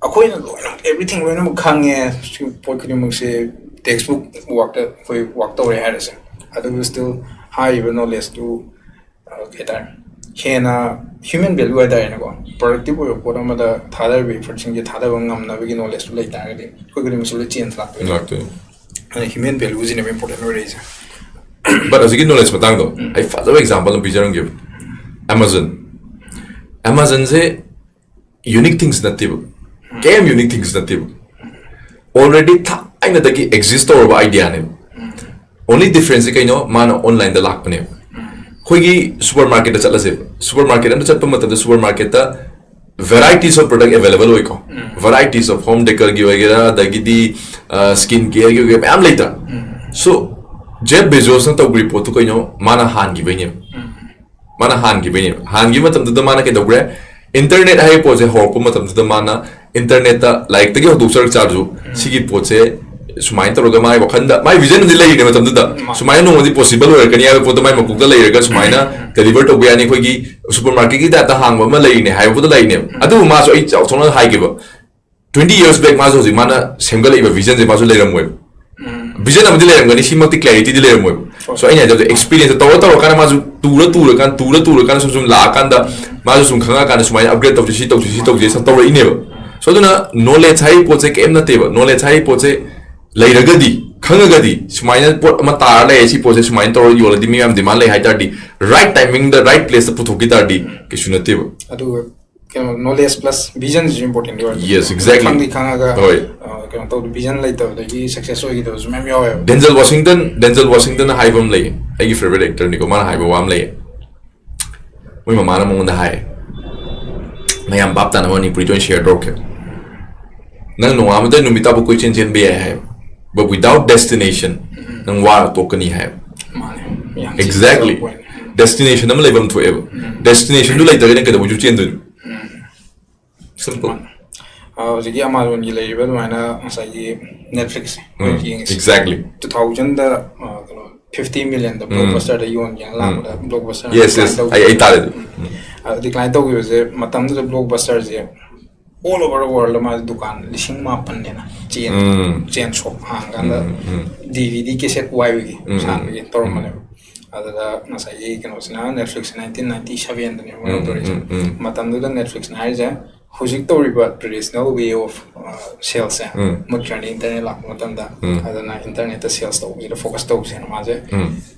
ꯑꯩꯈꯣꯏꯅ ꯂꯣꯏꯅ everything ꯂꯣꯏꯅꯃꯛ ꯈꯪꯉꯦ, ꯁꯤ ꯄꯣꯠ ꯈꯨꯗꯤꯡꯃꯛꯁꯦ textbook work ꯇ ꯑꯩꯈꯣꯏ work ꯇꯧꯔꯦ ꯍꯥꯏꯔꯁꯦ, ꯑꯗꯨꯕꯨ still ꯍꯥꯏꯔꯤꯕ knowledge ꯇꯨ, ꯑ, ꯀꯩ ꯍꯥꯏꯇꯥꯔꯦ, ꯍꯦꯟꯅ human value ꯍꯥꯏꯇꯥꯔꯦꯅꯦꯀꯣ, productive ꯑꯣꯏꯕ ꯄꯣꯠ ꯑꯃꯗ ꯊꯥꯗꯔꯤꯕ effort ꯁꯤꯡꯁꯦ ꯊꯥꯗꯕ ꯉꯝꯅꯕꯒꯤ knowledge ꯇꯨ ꯂꯩ ꯇꯥꯔꯒꯗꯤ ꯑꯩꯈꯣꯏ ꯈꯨꯗꯤꯡꯃꯛꯁꯨ ꯂꯣꯏ change ꯂꯥꯛꯇꯣꯏꯅꯤ꯫ ꯂꯥꯛꯇꯣꯏꯅꯤ꯫ ꯑꯗꯨꯅ human value ꯁꯤꯅꯦꯕ important ꯑꯣꯏꯔꯛꯏꯁꯦ꯫ But ꯍꯧꯖꯤꯛꯀꯤ knowledge ꯃꯇꯥꯡꯗꯣ ꯑꯩ ꯐꯖꯕ example ꯑꯃ ꯄꯤꯖꯔꯝꯒꯦꯕ꯫ Amazon. Amazon ꯁꯦ unique things ꯅꯠꯇꯦꯕ, ꯀꯩꯝ unique things ꯅꯠꯇꯦꯕ, already ꯊꯥꯏꯅꯗꯒꯤ exist ꯇꯧꯔꯕ idea ꯅꯦꯕ꯫ Only difference ꯁꯦ ꯀꯩꯅꯣ? ꯃꯥꯅ online ꯗ ꯂꯥꯛꯄꯅꯦꯕ꯫ ꯑꯩꯈꯣꯏꯒꯤ super market ꯇ ꯆꯠꯂꯁꯦꯕ, super market ꯑꯃꯗ ꯆꯠꯄ ꯃꯇꯝꯗ super market ꯇ varieties of product available ꯑꯣꯏꯀꯣ꯫ Varieties of home decor ꯒꯤ ꯑꯣꯏꯒꯦꯔꯥ, ꯑꯗꯒꯤꯗꯤ skin care ꯒꯤ ꯑꯣꯏꯒꯦꯔꯥ, ꯃꯌꯥꯝ ꯂꯩꯇ꯭ꯔꯥ? So Jeff Bezos ꯅ ꯇꯧꯈ꯭ꯔꯤꯕ ꯄꯣꯠꯇꯨ ꯀꯩꯅꯣ? ꯃꯥꯅ ꯍꯥꯟꯈꯤꯕꯩꯅꯦꯕ꯫ ꯃꯥꯅ ꯍꯥꯟꯈꯤꯕꯩꯅꯦꯕ꯫ ꯍꯥꯟꯈꯤꯕ ꯃꯇꯝꯗꯨꯗ ꯃꯥꯅ ꯀꯩꯗꯧꯈ꯭ꯔꯦ? Internet ꯍꯥꯏꯕ ꯄꯣꯠꯁꯦ ꯍꯧꯔꯛꯄ ꯃꯇꯝꯗꯨꯗ ꯃꯥꯅ internet ꯇ ꯂꯥꯏꯔꯤꯛꯇꯒꯤ ꯍꯧꯗꯣꯛꯆꯔꯛ ꯆꯥꯔꯁꯨ, ꯁꯤꯒꯤ ꯄꯣꯠꯁꯦ ꯁꯨꯃꯥꯏꯅ ꯇꯧꯔꯒ ꯃꯥꯒꯤ ꯋꯥꯈꯜꯗ, ꯃꯥꯏ vision ꯑꯃꯗꯤ ꯂꯩꯔꯤꯅꯦ ꯃꯇꯝꯗꯨꯗ꯫ ꯁꯨꯃꯥꯏꯅ ꯅꯣꯡꯃꯗꯤ possible ꯑꯣꯏꯔꯛꯀꯅꯤ ꯍꯥꯏꯕ ꯄꯣꯠꯇꯣ ꯃꯥꯏ ꯃꯀꯣꯛꯇ ꯂꯩꯔꯒ ꯁꯨꯃꯥꯏꯅ deliver ꯇꯧꯕ ꯌꯥꯅꯤ, ꯑꯩꯈꯣꯏꯒꯤ super market ꯀꯤ type ꯇ ꯍꯥꯡꯕ ꯑꯃ ꯂꯩꯔꯤꯅꯦ ꯍꯥꯏꯕ ꯄꯣꯠꯇꯣ ꯂꯩꯔꯤꯅꯦꯕ꯫ ꯑꯗꯨꯕꯨ ꯃꯥꯁꯨ, ꯑꯩ ꯆꯥꯎꯊꯣꯛꯅ ꯍꯥꯏꯒꯦꯕ, twenty years back ꯃꯥꯁꯨ ꯍꯧꯖꯤꯛ ꯃꯥꯅ ꯁꯦꯝꯒꯠꯂꯛꯏꯕ vision ꯁꯦ ꯃꯥꯁꯨ ꯂꯩꯔꯝꯃꯣꯏꯕ꯫ Vision ꯑꯃꯗꯤ ꯂꯩꯔꯝꯒꯅꯤ, ꯁꯤꯃꯛꯇꯤ clarity ꯗꯤ ꯂꯩꯔꯝꯃꯣꯏꯕ꯫ So ꯑꯩꯅ ꯍꯥꯏꯖꯕꯗ experience ꯇꯧꯔ ꯇꯧꯔꯀꯥꯟꯗ ꯃꯥꯁꯨ ꯇꯨꯔ ꯇꯨꯔꯀꯥꯟꯗ, ꯇꯨꯔ ꯇꯨꯔꯀꯥꯟꯗ ꯁꯨꯝ ꯁꯨꯝ ꯂꯥꯛꯑꯀꯥꯟꯗ ꯃꯥꯁꯨ ꯁꯨꯝ ꯈꯪꯉꯛꯑꯀꯥꯟꯗ ꯁꯨꯃꯥꯏꯅ upgrade ꯇꯧꯁꯤ, ꯁꯤ ꯇꯧꯁꯤ, ꯁꯤ ꯇꯧꯁꯤ, ꯁꯤ ꯇꯧꯔꯛꯏꯅꯦꯕ꯫ So ꯑꯗꯨꯅ knowledge ꯍꯥꯏꯔꯤꯕ ꯄꯣꯠꯁꯦ ꯀꯩꯝ ꯅꯠꯇꯦꯕ꯫ Knowledge ꯍꯥꯏꯔꯤꯕ ꯄꯣꯠꯁꯦ ꯂꯩꯔꯒꯗꯤ, ꯈꯪꯉꯒꯗꯤ, ꯁꯨꯃꯥꯏꯅ ꯄꯣꯠ ꯑꯃ ꯇꯥꯔ ꯂꯩ, ꯁꯤ ꯄꯣꯠꯁꯦ ꯁꯨꯃꯥꯏꯅ ꯇꯧꯔ ꯌꯣꯜꯂꯗꯤ ꯃꯤ ꯃꯌꯥꯝ demand ꯂꯩ ꯍꯥꯏ ꯇꯥꯔꯗꯤ, right timing ꯗ right place ꯇ ꯄꯨꯊꯣꯛꯈꯤ ꯇꯥꯔꯗꯤ ꯀꯩꯁꯨ ꯅꯠꯇꯦꯕ꯫ ꯑꯗꯨꯒ ꯀꯩꯅꯣ, knowledge plus vision ꯁꯤꯁꯨ important ꯑꯣꯏ꯫ Yes, exactly. ꯈꯪꯗꯤ ꯈꯪꯉꯒ, ꯍꯣꯏ꯫ ꯑ, ꯀꯩꯅꯣ ꯇꯧꯗ, vision ꯂꯩꯇꯕꯗꯒꯤ success ꯑꯣꯏꯈꯤꯗꯕꯁꯨ ꯃꯌꯥꯝ ꯌꯥꯎꯋꯦꯕ꯫ Denzel Washington, Denzel Washington ꯍꯥꯏꯕ ꯑꯃ ꯂꯩꯌꯦ, ꯑꯩꯒꯤ favourite actor ꯅꯤꯀꯣ, ꯃꯥꯅ ꯍꯥꯏꯕ ꯋꯥ ꯑꯃ ꯂꯩꯌꯦ꯫ ꯃꯣꯏ ꯃꯃꯥꯅ ꯃꯉꯣꯟꯗ ꯍꯥꯏ, ꯃꯌꯥꯝ ꯚꯥꯞ ꯇꯥꯅꯕ ꯃꯅꯤꯄꯨꯔꯤꯗ ꯑꯣꯏꯅ share ꯇꯧꯔꯛꯀꯦ꯫ ꯅꯪ ꯅꯣꯡꯉꯥꯟꯕꯗ ꯅꯨꯃꯤꯠ ꯇꯥꯕ ꯀꯣꯏꯆꯦꯟ ꯆꯦꯟꯕ ꯌꯥꯏ ꯍꯥꯏꯕ, but without destination ꯅꯪ ꯋꯥꯔ ꯇꯣꯛꯀꯅꯤ ꯍꯥꯏꯕ꯫ ꯃꯥꯅꯦ꯫ ꯌꯥꯝ Exactly. ꯊꯤꯅ point꯫ ꯗꯦꯁꯇꯤꯅꯦꯁꯟ ꯑꯃ ꯂꯩꯐꯝ ꯊꯣꯛꯑꯦꯕ꯫ ꯗꯦꯁꯇꯤꯅꯦꯁꯟꯗꯨ ꯂꯩꯇ꯭ꯔꯒꯗꯤ ꯀꯩꯗꯧꯕꯩꯁꯨ ꯆꯦꯟꯗꯣꯏꯅꯣ? ꯁꯤꯝꯄꯜ꯫ ꯑ, ꯍꯧꯖꯤꯛꯀꯤ ꯑꯃꯥꯖꯣꯟꯒꯤ ꯂꯩꯔꯤꯕ ꯑꯗꯨꯃꯥꯏꯅ ꯉꯁꯥꯏꯒꯤ ꯅꯦꯠꯐ꯭ꯂꯤꯛꯁꯁꯦ ꯑꯩꯈꯣꯏ ꯌꯦꯡꯉꯤꯁꯦ ꯑꯦꯛꯖꯦꯛꯂꯤ꯫ ꯇꯨ ꯊꯥꯎꯖꯟꯗ ꯀꯩꯅꯣ ꯐꯤꯐꯇꯤ ꯃꯤꯂꯤꯌꯟꯗ ꯕ꯭ꯂꯣꯛꯕꯁꯇꯔꯗ ꯌꯣꯟꯒꯦꯅ ꯂꯥꯛꯄꯗ ꯕ꯭ꯂꯣꯛꯕꯁꯇꯔ ꯌꯦꯁ ꯌꯦꯁ, ꯑꯩ ꯑꯩ ꯇꯥꯔꯦ ꯑꯗꯨ꯫ ꯗꯤꯀ꯭ꯂꯥꯏꯟ ꯇꯧꯈꯤꯕꯁꯦ ꯃꯇꯝꯗꯨꯗ ꯕ꯭ꯂꯣꯛꯕꯁꯇꯔꯁꯦ ꯑꯣꯜ ꯑꯣꯚꯔ ꯋꯥꯔꯜꯗ ꯃꯥꯁꯦ ꯗꯨꯀꯥꯟ ꯂꯤꯁꯤꯡ ꯃꯥꯄꯟꯅꯦꯅ ꯆꯦꯟ ꯎꯝ꯫ ꯆꯦꯟ ꯁꯣꯞ ꯍꯥꯡꯀꯥꯟꯗ ꯎꯝ, ꯎꯝ꯫ ꯗꯤ ꯚꯤ ꯗꯤ ꯀꯦꯁꯦꯠ ꯋꯥꯏꯕꯒꯤ ꯎꯝ, ꯎꯝ, ꯁꯥꯟꯕꯒꯤ ꯎꯝ꯫ ꯇꯧꯔꯝꯕꯅꯦꯕ꯫ ꯑꯗꯨꯗ ꯉꯁꯥꯏꯒꯤ ꯀꯩꯅꯣꯁꯤꯅ ꯅꯦꯠꯐ꯭ꯂꯤꯛꯁ ꯅꯥꯏꯟꯇꯤꯟ ꯅꯥꯏꯟꯇꯤ ꯁꯚꯦꯟꯗꯅꯦꯕ ꯎꯝ, ꯇꯧꯔꯤꯁꯦ꯫ ꯎꯝ, ꯎꯝ꯫ ꯃꯇꯝꯗꯨꯗ ꯅꯦꯠꯐ꯭ꯂꯤꯛꯁꯅ ꯍꯥꯏꯔꯤꯁꯦ ꯍꯧꯖꯤꯛ ꯇꯧꯔꯤꯕ ꯇ꯭ꯔꯦꯗꯤꯁꯅꯦꯜ ꯋꯦ ꯑꯣꯐ ꯁꯦꯜꯁꯁꯦ ꯎꯝ꯫ ꯃꯨꯠꯈ꯭ꯔꯅꯤ ꯏꯟꯇꯔꯅꯦꯠ ꯂꯥꯛꯄ ꯃꯇꯝꯗ꯫ ꯎꯝ꯫ ꯑꯗꯨꯅ ꯏꯟꯇꯔꯅꯦꯠꯇ ꯁꯦꯜꯁ ꯇꯧꯕꯁꯤꯗ ꯐꯣꯀꯁ ꯇꯧꯁꯦꯅ ꯃꯥꯁꯦ ꯎꯝ꯫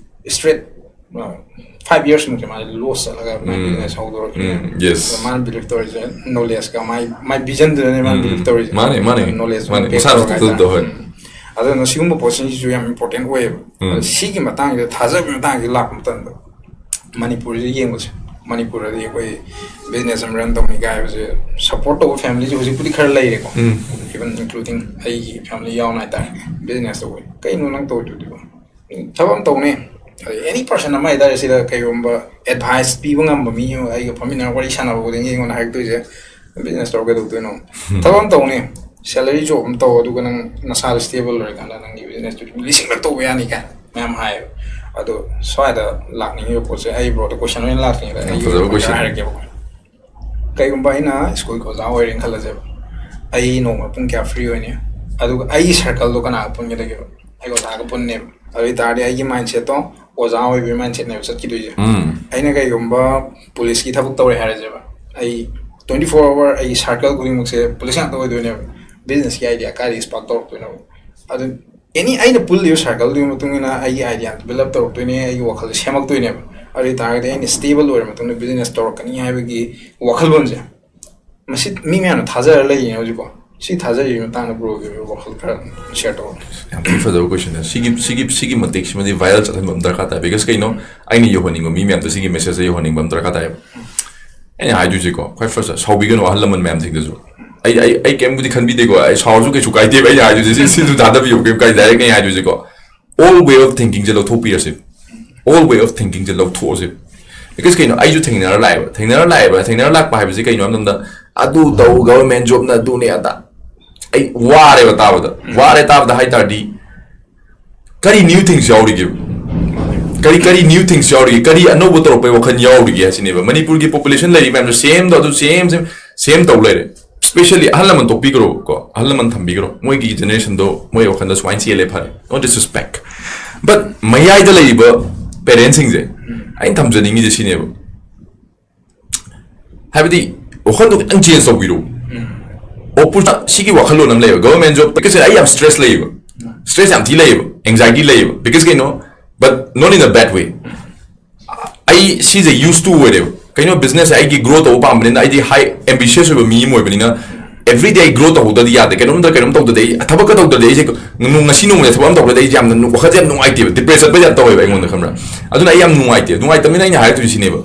ꯏꯁꯇ꯭ꯔꯦꯠ ꯐꯥꯏꯚ ꯌꯔꯁꯃꯨꯛꯁꯦ ꯃꯥꯁꯦ ꯂꯣꯁ ꯆꯠꯂꯒ ꯃꯥꯏ ꯎꯝ꯫ ꯕꯤꯖꯤꯅꯦꯁ ꯍꯧꯗꯣꯔꯛꯈꯤꯕꯅꯦ꯫ ꯎꯝ, ꯌꯦꯁ꯫ ꯑꯗꯣ ꯃꯥꯅ ꯕꯤꯂꯤꯞ ꯇꯧꯔꯤꯁꯦ ꯅꯣꯂꯦꯖꯀ ꯃꯥꯏ ꯃꯥꯏ ꯚꯤꯖꯟꯗꯨꯗꯅꯦ ꯃꯥꯅ ꯎꯝ, ꯕꯤꯂꯤꯞ ꯇꯧꯔꯤꯁꯦ꯫ ꯃꯥꯅꯦ, ꯃꯥꯅꯦ, ꯅꯣꯂꯦꯖ ꯃꯥꯅꯦ꯫ ꯃꯁꯥꯅ ꯁꯛꯁꯦꯁ ꯇꯧꯗ, ꯍꯣꯏ꯫ ꯑꯗꯨꯅ ꯁꯤꯒꯨꯝꯕ ꯄꯣꯠꯁꯤꯡꯁꯤꯁꯨ ꯌꯥꯝ ꯏꯝꯄꯣꯔꯇꯦꯟ ꯑꯣꯏꯌꯦꯕ꯫ ꯎꯝ꯫ ꯑꯗꯣ ꯁꯤꯒꯤ ꯃꯇꯥꯡꯁꯤꯗ ꯊꯥꯖꯕꯒꯤ ꯃꯇꯥꯡꯁꯤꯗ ꯂꯥꯛꯄ ꯃꯇꯝꯗ ꯃꯅꯤꯄꯨꯔꯁꯤꯗ ꯌꯦꯡꯕꯁꯦ, ꯃꯅꯤꯄꯨꯔꯗꯗꯤ ꯑꯩꯈꯣꯏ ꯕꯤꯖꯤꯅꯦꯁ ꯑꯃ ꯔꯟ ꯇꯧꯅꯤ ꯀꯥꯏ ꯍꯥꯏꯕꯁꯦ ꯁꯞꯄꯣꯔꯠ ꯇꯧꯕ ꯐꯦꯃꯤꯂꯤꯁꯨ ꯍꯧꯖꯤꯛꯄꯨꯗꯤ ꯈꯔ ꯂꯩꯔꯦꯀꯣ꯫ ꯎꯝ꯫ ꯏꯚꯟ ꯏꯟꯀ꯭ꯂꯨꯗꯤꯡ ꯑꯩꯒꯤ ꯐꯦꯃꯤꯂꯤ ꯌꯥꯎꯅ ꯍꯥꯏꯇꯥꯔꯦ, ꯕꯤꯖꯤꯅꯦꯁ ꯇꯧꯕ꯫ "ꯀꯩꯅꯣ ꯅꯪ ꯇꯧꯔꯤꯗꯨꯕꯣ?" ꯊꯕꯛ ꯑꯃ ꯇꯧꯅꯤ꯫ ꯑꯗꯩ ꯑꯦꯅꯤ ꯄꯔꯁꯟ ꯑꯃ ꯍꯥꯏꯇꯥꯔꯦ, ꯁꯤꯗ ꯀꯩꯒꯨꯝꯕ ꯑꯦꯗꯚꯥꯏꯁ ꯄꯤꯕ ꯉꯝꯕ ꯃꯤ ꯑꯃ ꯑꯩꯒ ꯐꯝꯃꯤꯟꯅꯔꯒ ꯋꯥꯔꯤ ꯁꯥꯟꯅꯕ ꯈꯨꯗꯤꯡꯒꯤ ꯑꯩꯉꯣꯟꯗ ꯍꯥꯏꯔꯛꯇꯣꯏꯁꯦ, "ꯕꯤꯖꯤꯅꯦꯁ ꯇꯧꯔ ꯀꯩꯗꯧꯗꯣꯏꯅꯣ? ꯊꯕꯛ ꯑꯃ ꯇꯧꯅꯤ, ꯁꯦꯂꯔꯤ ꯖꯣꯕ ꯑꯃ ꯇꯧ, ꯑꯗꯨꯒ ꯅꯪ ꯅꯁꯥꯗꯣ ꯁ꯭ꯇꯦꯕꯜ ꯑꯣꯏꯔꯀꯥꯟꯗ ꯅꯪꯒꯤ ꯕꯤꯖꯤꯅꯦꯁꯇꯨ ꯂꯤꯁꯤꯡꯂꯛ ꯇꯧꯕ ꯌꯥꯅꯤ" ꯀꯥꯏꯅ ꯃꯌꯥꯝ ꯍꯥꯏꯌꯦꯕ꯫ ꯑꯗꯣ ꯁ꯭ꯋꯥꯏꯗ ꯂꯥꯛꯅꯤꯡꯉꯤꯕ ꯄꯣꯠꯁꯦ, ꯑꯩ ꯕ꯭ꯔꯣꯗ ꯀꯣꯏꯁꯟ ꯑꯣꯏꯅ ꯂꯥꯛꯇ꯭ꯔꯤꯉꯩꯗ ꯌꯥꯝ ꯑꯩꯒꯤ ꯐꯖꯕ ꯑꯣꯏꯕ ꯀꯣꯏꯁꯟ꯫ ꯍꯥꯏꯔꯛꯀꯦꯕꯀꯣ꯫ ꯀꯩꯒꯨꯝꯕ ꯑꯩꯅ ꯁ꯭ꯀꯨꯜꯒꯤ ꯑꯣꯖꯥ ꯑꯣꯏꯔꯦꯅ ꯈꯜꯂꯁꯦꯕ, ꯑꯩ ꯅꯣꯡꯃ ꯄꯨꯡ ꯀꯌꯥ ꯐ꯭ꯔꯤ ꯑꯣꯏꯅꯤ? ꯑꯗꯨꯒ ꯑꯩꯒꯤ ꯁꯔꯀꯜꯗꯣ ꯀꯅꯥꯒ ꯄꯨꯟꯒꯗꯒꯦꯕ? ꯑꯩ ꯑꯣꯖꯥꯒ ꯄꯨꯟꯅꯦꯕ꯫ ꯑꯗꯨ ꯑꯣꯏ ꯇꯥꯔꯗꯤ ꯑꯩꯒꯤ ꯃꯥꯏꯟꯁꯦꯠꯇꯣ ꯑꯣꯖꯥ ꯑꯣꯏꯕꯒꯤ ꯃꯥꯏꯟꯁꯦꯠꯅꯦꯕ ꯆꯠꯈꯤꯗꯣꯏꯁꯦ꯫ ꯎꯝ꯫ ꯑꯩꯅ ꯀꯩꯒꯨꯝꯕ ꯄꯨꯂꯤꯁꯀꯤ ꯊꯕꯛ ꯇꯧꯔꯦ ꯍꯥꯏꯔꯁꯦꯕ, ꯑꯩ ꯇ꯭ꯋꯦꯟꯇꯤ ꯐꯣꯔ ꯑꯋꯥꯔ ꯑꯩꯒꯤ ꯁꯔꯀꯜ ꯈꯨꯗꯤꯡꯃꯛꯁꯦ ꯄꯨꯂꯤꯁ ꯉꯥꯛꯇ ꯑꯣꯏꯗꯣꯏꯅꯦꯕ꯫ ꯕꯤꯖꯤꯅꯦꯁꯀꯤ ꯑꯥꯏꯗꯤꯌꯥ ꯀꯥꯏꯗꯒꯤ ꯁ꯭ꯄꯥꯔꯛ ꯇꯧꯔꯛꯇꯣꯏꯅꯣꯕ? ꯑꯗꯨ ꯑꯦꯅꯤ ꯑꯩꯅ ꯄꯨꯜꯂꯤꯕ ꯁꯔꯀꯜꯗꯨꯒꯤ ꯃꯇꯨꯡ ꯏꯟꯅ ꯑꯩꯒꯤ ꯑꯥꯏꯗꯤꯌꯥꯗꯨ ꯕꯤꯜ ꯑꯞ ꯇꯧꯔꯛꯇꯣꯏꯅꯦ, ꯑꯩꯒꯤ ꯋꯥꯈꯜꯗꯣ ꯁꯦꯝꯃꯛꯇꯣꯏꯅꯦꯕ꯫ ꯑꯗꯨ ꯑꯣꯏ ꯇꯥꯔꯒꯗꯤ ꯑꯩꯅ ꯁ꯭ꯇꯦꯕꯜ ꯑꯣꯏꯔ ꯃꯇꯨꯡꯗ ꯕꯤꯖꯤꯅꯦꯁ ꯇꯧꯔꯛꯀꯅꯤ ꯍꯥꯏꯕꯒꯤ ꯋꯥꯈꯜꯂꯣꯟꯁꯦ, ꯃꯁꯤ ꯃꯤ ꯃꯌꯥꯝꯅ ꯊꯥꯖꯔ ꯂꯩꯔꯤꯅꯦ ꯍꯧꯖꯤꯛꯀꯣ꯫ ꯁꯤ ꯊꯥꯖꯔꯤꯕꯒꯤ ꯃꯇꯥꯡꯗ ꯕ꯭ꯔꯣꯒꯤ ꯑꯣꯏꯕ ꯋꯥꯈꯜ ꯈꯔ ꯁꯤꯌꯔ ꯇꯧꯔꯣ꯫ ꯌꯥꯝ ꯊꯤ ꯐꯖꯕ ꯀꯣꯏꯁꯟꯅꯦ꯫ ꯁꯤꯒꯤ ꯁꯤꯒꯤ ꯁꯤꯒꯤ ꯃꯇꯤꯛꯁꯤꯃꯗꯤ ꯚꯥꯏꯔꯦꯜ ꯆꯠꯍꯟꯕ ꯑꯃ ꯗꯔꯀꯥꯔ ꯇꯥꯏ꯫ ꯕꯤꯀꯣꯁ ꯀꯩꯅꯣ, ꯑꯩꯅ ꯌꯧꯍꯟꯅꯤꯡꯕ ꯃꯤ ꯃꯌꯥꯝꯗꯣ ꯁꯤꯒꯤ ꯃꯦꯁꯦꯖꯁꯦ ꯌꯧꯍꯟꯅꯤꯡꯕ ꯑꯃ ꯗꯔꯀꯥꯔ ꯇꯥꯏꯌꯦꯕ꯫ ꯑꯩꯅ ꯍꯥꯏꯗꯣꯏꯁꯦꯀꯣ, ꯈ꯭ꯋꯥꯏ ꯐꯥꯔꯁꯇ ꯁꯥꯎꯕꯤꯒꯅꯨ ꯑꯍꯜ ꯂꯃꯟ ꯃꯌꯥꯝꯁꯤꯡꯗꯁꯨ꯫ ꯑꯩ ꯑꯩ ꯑꯩ ꯀꯩꯝꯕꯨꯗꯤ ꯈꯟꯕꯤꯗꯦꯀꯣ, ꯑꯩ ꯁꯥꯎꯔꯁꯨ ꯀꯩꯁꯨ ꯀꯥꯏꯗꯦꯕ꯫ ꯑꯩꯅ ꯍꯥꯏꯗꯣꯏꯁꯦ ꯁꯤ ꯁꯤꯁꯨ ꯊꯥꯗꯕꯤꯌꯨ, ꯀꯩꯝ ꯀꯥꯏꯗꯦ꯫ ꯗꯥꯏꯔꯦꯛꯅꯦ ꯑꯩ ꯍꯥꯏꯗꯣꯏꯁꯦꯀꯣ, ꯑꯣꯜ ꯋꯦ ꯑꯣꯐ ꯊꯤꯡꯀꯤꯡꯁꯦ ꯂꯧꯊꯣꯛꯄꯤꯔꯁꯦ꯫ old way of thinking ꯁꯦ ꯂꯧꯊꯣꯛꯑꯁꯦ꯫ Because ꯀꯩꯅꯣ, ꯑꯩꯁꯨ ꯊꯦꯡꯅꯔ ꯂꯥꯛꯑꯦꯕ, ꯊꯦꯡꯅꯔ ꯂꯥꯛꯑꯦꯕ, ꯊꯦꯡꯅꯔ ꯂꯥꯛꯄ ꯍꯥꯏꯕꯁꯤ ꯀꯩꯅꯣ ꯍꯥꯏꯕ ꯃꯇꯝꯗ, "ꯑꯗꯨ ꯇꯧ, government job ꯅ ꯑꯗꯨꯅꯦ ꯑꯗꯥ", ꯑꯩ ꯋꯥꯔꯦꯕ ꯇꯥꯕꯗ꯫ ꯎꯝ꯫ ꯋꯥꯔꯦ ꯇꯥꯕꯗ ꯍꯥꯏ ꯇꯥꯔꯗꯤ, ꯀꯔꯤ new things ꯌꯥꯎꯔꯤꯒꯦ? ꯀꯔꯤ, ꯀꯔꯤ new things ꯌꯥꯎꯔꯤꯒꯦ? ꯀꯔꯤ ꯑꯅꯧꯕ ꯇꯧꯔꯛꯄꯩ ꯋꯥꯈꯜ ꯌꯥꯎꯔꯤꯒꯦ ꯍꯥꯏꯁꯤꯅꯦꯕ꯫ ꯃꯅꯤꯄꯨꯔꯒꯤ population ꯂꯩꯔꯤ ꯃꯌꯥꯝꯗꯣ same ꯗꯣ ꯑꯗꯨ same, same, same ꯇꯧ ꯂꯩꯔꯦ꯫ Especially ꯑꯍꯜ ꯂꯃꯟ ꯇꯣꯛꯄꯤꯈ꯭ꯔꯣ ꯀꯣ, ꯑꯍꯜ ꯂꯃꯟ ꯊꯝꯕꯤꯈ꯭ꯔꯣ, ꯃꯣꯏꯒꯤ generation ꯗꯣ ꯃꯣꯏ ꯋꯥꯈꯜꯗ ꯁꯨꯃꯥꯏꯅ ꯆꯦꯜꯂꯦ, ꯐꯔꯦ, no disrespect, but ꯃꯌꯥꯏꯗ ꯂꯩꯔꯤꯕ parents ꯁꯤꯡꯁꯦ ꯑꯩꯅ ꯊꯝꯖꯅꯤꯡꯉꯤꯁꯦ ꯁꯤꯅꯦꯕ, ꯍꯥꯏꯕꯗꯤ ꯋꯥꯈꯜꯗꯣ ꯈꯤꯇꯪ change ꯇꯧꯕꯤꯔꯣ꯫ Opportunity ꯁꯤꯒꯤ ꯋꯥꯈꯜꯂꯣꯟ ꯑꯃ ꯂꯩꯌꯦꯕ, government job, because ꯑꯩ ꯌꯥꯝ stress ꯂꯩꯌꯦꯕ, stress ꯌꯥꯝ ꯊꯤ ꯂꯩꯌꯦꯕ, anxiety ꯂꯩꯌꯦꯕ, because ꯀꯩꯅꯣ, but not in a bad way꯫ ꯑꯩ ꯁꯤꯁꯦ used to ꯑꯣꯏꯔꯦꯕ꯫ ꯀꯩꯅꯣ, business ꯑꯩꯒꯤ grow ꯇꯧꯕ ꯄꯥꯝꯕꯅꯤꯅ, ꯑꯩꯗꯤ high ambitious ꯑꯣꯏꯕ ꯃꯤ ꯑꯃ ꯑꯣꯏꯕꯅꯤꯅ, everyday ꯑꯩ grow ꯇꯧꯍꯧꯗꯗꯤ ꯌꯥꯗꯦ꯫ ꯀꯩꯅꯣꯝꯇ, ꯀꯩꯅꯣꯝ ꯇꯧꯗꯗꯤ ꯑꯩ, ꯊꯕꯛꯀ ꯇꯧꯗꯗꯤ ꯑꯩꯁꯦ ꯅꯨꯡ-, ꯉꯁꯤ ꯅꯣꯡꯃꯗ ꯊꯕꯛ ꯑꯃ ꯇꯧꯗꯗꯤ ꯑꯩꯁꯦ ꯌꯥꯝꯅ ꯅꯨꯡ-, ꯋꯥꯈꯜꯁꯦ ꯌꯥꯝ ꯅꯨꯡꯉꯥꯏꯇꯦꯕ, depress ꯆꯠꯄ ꯌꯥꯝ ꯇꯧꯋꯦꯕ ꯑꯩꯉꯣꯟꯗ, ꯈꯪꯕ꯭ꯔꯥ? ꯑꯗꯨꯅ ꯑꯩ ꯌꯥꯝ ꯅꯨꯡꯉꯥꯏꯇꯦ꯫ ꯅꯨꯡꯉꯥꯏꯇꯕꯅꯤꯅ ꯑꯩꯅ ꯍꯥꯏꯔꯛꯇꯣꯏꯁꯤ ꯁꯤꯅꯦꯕ,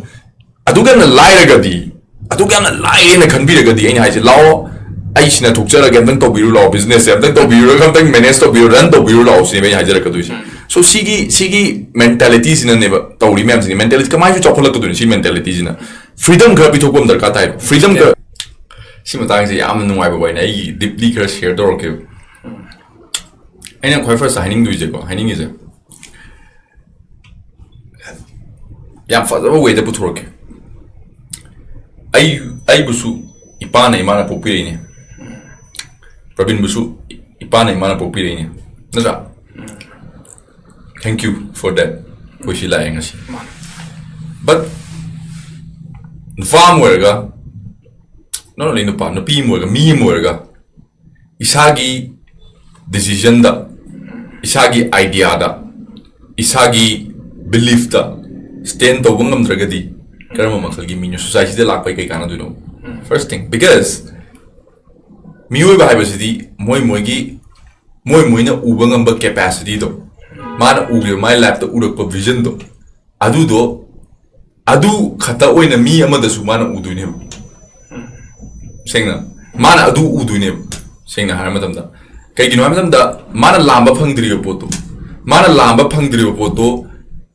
ꯑꯗꯨꯒ ꯌꯥꯝꯅ ꯂꯥꯏꯔꯒꯗꯤ, ꯑꯗꯨꯒ ꯌꯥꯝꯅ ꯂꯥꯏꯔꯦꯅ ꯈꯟꯕꯤꯔꯒꯗꯤ, ꯑꯩꯅ ꯍꯥꯏꯁꯦ, "ꯂꯥꯛꯑꯣ, ꯑꯩ ꯁꯤꯅ ꯊꯣꯛꯆꯔꯒꯦ, ꯑꯝꯇꯪ ꯇꯧꯕꯤꯔꯨ ꯂꯥꯛꯑꯣ, business ꯁꯦ ꯑꯝꯇꯪ ꯇꯧꯕꯤꯔꯨꯔꯒ, ꯑꯝꯇꯪ manage ꯇꯧꯕꯤꯔꯨ, run ꯇꯧꯕꯤꯔꯨ ꯂꯥꯛꯑꯣ", ꯁꯤꯅꯦꯕ ꯑꯩꯅ ꯍꯥꯏꯖꯔꯛꯀꯗꯣꯏꯁꯦ꯫ So ꯁꯤꯒꯤ, ꯁꯤꯒꯤ mentality ꯁꯤꯅꯅꯦꯕ ꯇꯧꯔꯤ ꯃꯌꯥꯝꯁꯤꯅ꯫ Mentality ꯀꯃꯥꯏꯅꯁꯨ ꯆꯥꯎꯈꯠꯂꯛꯀꯗꯣꯏꯅꯣ? ꯁꯤ mentality ꯁꯤꯅ freedom ꯈꯔ ꯄꯤꯊꯣꯛꯄ ꯑꯃ ꯗꯔꯀꯥꯔ ꯇꯥꯏꯕ, freedom ꯈꯔ꯫ ꯁꯤ ꯃꯇꯥꯡꯁꯦ ꯌꯥꯝꯅ ꯅꯨꯡꯉꯥꯏꯕ ꯋꯥꯔꯤꯅꯦ, ꯑꯩꯒꯤ deeply ꯈꯔ share ꯇꯧꯔꯛꯀꯦꯕ꯫ ꯑꯩꯅ ꯈ꯭ꯋꯥꯏ first ꯍꯥꯏꯅꯤꯡꯗꯣꯏꯁꯦꯀꯣ, ꯍꯥꯏꯅꯤꯡꯉꯤꯁꯦ, ꯌꯥꯝ ꯐꯖꯕ way ꯗ ꯄꯨꯊꯣꯔꯛꯀꯦ꯫ ꯑꯩ, ꯑꯩꯕꯨꯁꯨ ꯏꯄꯥꯅ ꯏꯃꯥꯅ ꯄꯣꯛꯄꯤꯔꯛꯏꯅꯦ, ꯄ꯭ꯔꯕꯤꯟꯕꯨꯁꯨ ꯏꯄꯥꯅ ꯏꯃꯥꯅ ꯄꯣꯛꯄꯤꯔꯛꯏꯅꯦ, ꯅꯠꯇ꯭ꯔꯥ? Thank you for that꯫ ꯑꯩꯈꯣꯏ ꯁꯤ ꯂꯥꯛꯑꯦ ꯉꯁꯤ꯫ But ꯅꯨꯄꯥ ꯑꯃ ꯑꯣꯏꯔꯒ, not only ꯅꯨꯄꯥ, ꯅꯨꯄꯤ ꯑꯃ ꯑꯣꯏꯔꯒ, ꯃꯤ ꯑꯃ ꯑꯣꯏꯔꯒ, ꯏꯁꯥꯒꯤ decision ꯗ, ꯏꯁꯥꯒꯤ idea ꯗ, ꯏꯁꯥꯒꯤ belief ꯇ stand ꯇꯧꯕ ꯉꯝꯗ꯭ꯔꯒꯗꯤ ꯀꯔꯝꯕ ꯃꯈꯜꯒꯤ ꯃꯤꯅꯣ? Society ꯗ ꯂꯥꯛꯄꯩ ꯀꯩ ꯀꯥꯟꯅꯗꯣꯏꯅꯣ? First thing, because ꯃꯤꯑꯣꯏꯕ ꯍꯥꯏꯕꯁꯤꯗꯤ ꯃꯣꯏ ꯃꯣꯏꯒꯤ, ꯃꯣꯏ ꯃꯣꯏꯅ ꯎꯕ ꯉꯝꯕ capacity ꯗꯣ, ꯃꯥꯅ ꯎꯈꯤꯕ, my life ꯇ ꯎꯔꯛꯄ vision ꯗꯣ, ꯑꯗꯨꯗꯣ, ꯑꯗꯨ ꯈꯛꯇ ꯑꯣꯏꯅ ꯃꯤ ꯑꯃꯗꯁꯨ ꯃꯥꯅ ꯎꯗꯣꯏꯅꯦꯕ꯫ ꯁꯦꯡꯅ, ꯃꯥꯅ ꯑꯗꯨ ꯎꯗꯣꯏꯅꯦꯕ, ꯁꯦꯡꯅ ꯍꯥꯏꯔ ꯃꯇꯝꯗ꯫ ꯀꯩꯒꯤꯅꯣ ꯍꯥꯏꯕ ꯃꯇꯝꯗ, ꯃꯥꯅ ꯂꯥꯝꯕ ꯐꯪꯗ꯭ꯔꯤꯕ ꯄꯣꯠꯇꯣ, ꯃꯥꯅ ꯂꯥꯝꯕ ꯐꯪꯗ꯭ꯔꯤꯕ ꯄꯣꯠꯇꯣ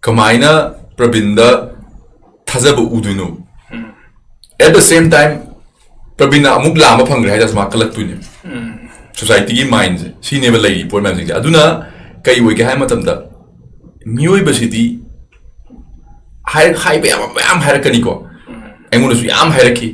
ꯀꯃꯥꯏꯅ ꯄ꯭ꯔꯕꯤꯟꯗ ꯊꯥꯖꯕ ꯎꯗꯣꯏꯅꯣ? At the same time, ꯄ꯭ꯔꯕꯤꯟꯅ ꯑꯃꯨꯛ ꯂꯥꯝꯕ ꯐꯪꯈ꯭ꯔꯦ ꯍꯥꯏꯇꯥꯔꯁꯨ ꯃꯥ ꯀꯜꯂꯛꯇꯣꯏꯅꯦ꯫ ꯁꯣꯁꯥꯏꯇꯤꯒꯤ ꯃꯥꯏꯟꯁꯦ ꯁꯤꯅꯦꯕ ꯂꯩꯔꯤ ꯄꯣꯠ ꯃꯌꯥꯝꯁꯤꯡꯁꯦ꯫ ꯑꯗꯨꯅ ꯀꯩ ꯑꯣꯏꯒꯦ ꯍꯥꯏꯕ ꯃꯇꯝꯗ, ꯃꯤꯑꯣꯏꯕꯁꯤꯗꯤ ꯍꯥꯏ-, ꯍꯥꯏꯕ ꯌꯥꯕ ꯃꯌꯥꯝ ꯍꯥꯏꯔꯛꯀꯅꯤꯀꯣ꯫ ꯑꯩꯉꯣꯟꯗꯁꯨ ꯌꯥꯝ ꯍꯥꯏꯔꯛꯈꯤ꯫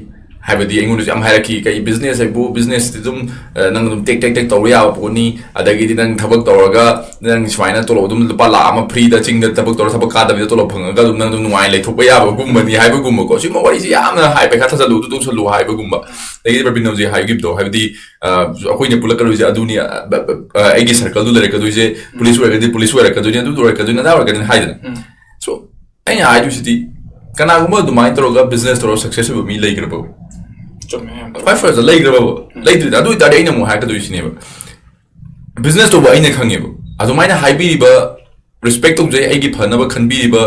ꯍꯥꯏꯕꯗꯤ ꯑꯩꯉꯣꯟꯗꯁꯨ ꯌꯥꯝ ꯍꯥꯏꯔꯛꯈꯤ, "ꯀꯩ ꯕꯤꯖꯤꯅꯦꯁ ꯍꯥꯏꯕꯨ, ꯕꯤꯖꯤꯅꯦꯁꯇꯤ ꯑꯗꯨꯝ, ꯑ, ꯅꯪ ꯑꯗꯨꯝ ꯇꯦꯛ ꯇꯦꯛ ꯇꯦꯛ ꯇꯧꯕ ꯌꯥꯕ ꯄꯣꯠꯅꯤ, ꯑꯗꯒꯤꯗꯤ ꯅꯪ ꯊꯕꯛ ꯇꯧꯔꯒ ꯅꯪ ꯁꯨꯃꯥꯏꯅ ꯇꯣꯂꯣꯞ ꯑꯗꯨꯝ ꯂꯨꯄꯥ ꯂꯥꯈ ꯑꯃ ꯐ꯭ꯔꯤꯗ ꯆꯤꯡꯗ ꯊꯕꯛ ꯇꯧꯔ ꯊꯕꯛ ꯀꯥꯗꯕꯤꯗ ꯇꯣꯂꯣꯞ ꯐꯪꯉꯒ ꯑꯗꯨꯝ ꯅꯪ ꯑꯗꯨꯝ ꯅꯨꯡꯉꯥꯏꯅ ꯂꯩꯊꯣꯛꯄ ꯌꯥꯕꯒꯨꯝꯕꯅꯤ" ꯍꯥꯏꯕꯒꯨꯝꯕꯀꯣ꯫ ꯁꯤꯒꯨꯝꯕ ꯋꯥꯔꯤꯁꯦ ꯌꯥꯝꯅ ꯍꯥꯏ, "ꯄꯩꯈꯥ ꯊꯥꯖꯜꯂꯨ, ꯑꯗꯨ ꯇꯧꯁꯜꯂꯨ" ꯍꯥꯏꯕꯒꯨꯝꯕ꯫ ꯑꯗꯒꯤꯗꯤ ꯄ꯭ꯔꯕꯤꯟ ꯍꯧꯖꯤꯛ ꯍꯥꯏꯈꯤꯕꯗꯣ, ꯍꯥꯏꯕꯗꯤ, ꯑ, "ꯑꯩꯈꯣꯏꯅ ꯄꯨꯜꯂꯛꯀꯗꯣꯏꯁꯦ ꯑꯗꯨꯅꯤ, ꯑ, ꯕ-, ꯕ-, ꯑ, ꯑꯩꯒꯤ ꯁꯔꯀꯜꯗꯨ ꯂꯩꯔꯛꯀꯗꯣꯏꯁꯦ, ꯄꯨꯂꯤꯁ ꯑꯣꯏꯔꯒꯗꯤ ꯄꯨꯂꯤꯁ ꯑꯣꯏꯔꯛꯀꯗꯣꯏꯅꯤ, ꯑꯗꯨ ꯑꯣꯏꯔꯛꯀꯗꯣꯏꯅꯤ, ꯑꯗꯥ ꯑꯣꯏꯔꯛꯀꯗꯣꯏꯅꯤ" ꯍꯥꯏꯗꯅ꯫ So, ꯑꯩꯅ ꯍꯥꯏꯗꯣꯏꯁꯤꯗꯤ, ꯀꯅꯥꯒꯨꯝꯕ ꯑꯗꯨꯃꯥꯏꯅ ꯇꯧꯔꯒ ꯕꯤꯖꯤꯅꯦꯁ ꯇꯧꯔꯒ ꯁꯛꯁꯦꯁ ꯑꯣꯏꯕ ꯃꯤ ꯂꯩꯈ꯭ꯔꯕ? ꯆꯨꯝꯃꯦ, ꯌꯥꯝ ꯈ꯭ꯋꯥꯏ ꯐꯥꯔꯁꯇ ꯂꯩꯈ꯭ꯔꯕ? ꯂꯩꯇ꯭ꯔꯤꯗ꯫ ꯑꯗꯨ ꯑꯣꯏꯇꯥꯔꯗꯤ ꯑꯩꯅ ꯑꯃꯨꯛ ꯍꯥꯏꯔꯛꯀꯗꯣꯏꯁꯤꯅꯦꯕ, ꯕꯤꯖꯤꯅꯦꯁ ꯇꯧꯕ ꯑꯩꯅ ꯈꯪꯉꯦꯕ, ꯑꯗꯨꯃꯥꯏꯅ ꯍꯥꯏꯕꯤꯔꯤꯕ, ꯔꯦꯁꯄꯦꯛ ꯇꯧꯖꯩ, ꯑꯩꯒꯤ ꯐꯅꯕ ꯈꯟꯕꯤꯔꯤꯕ,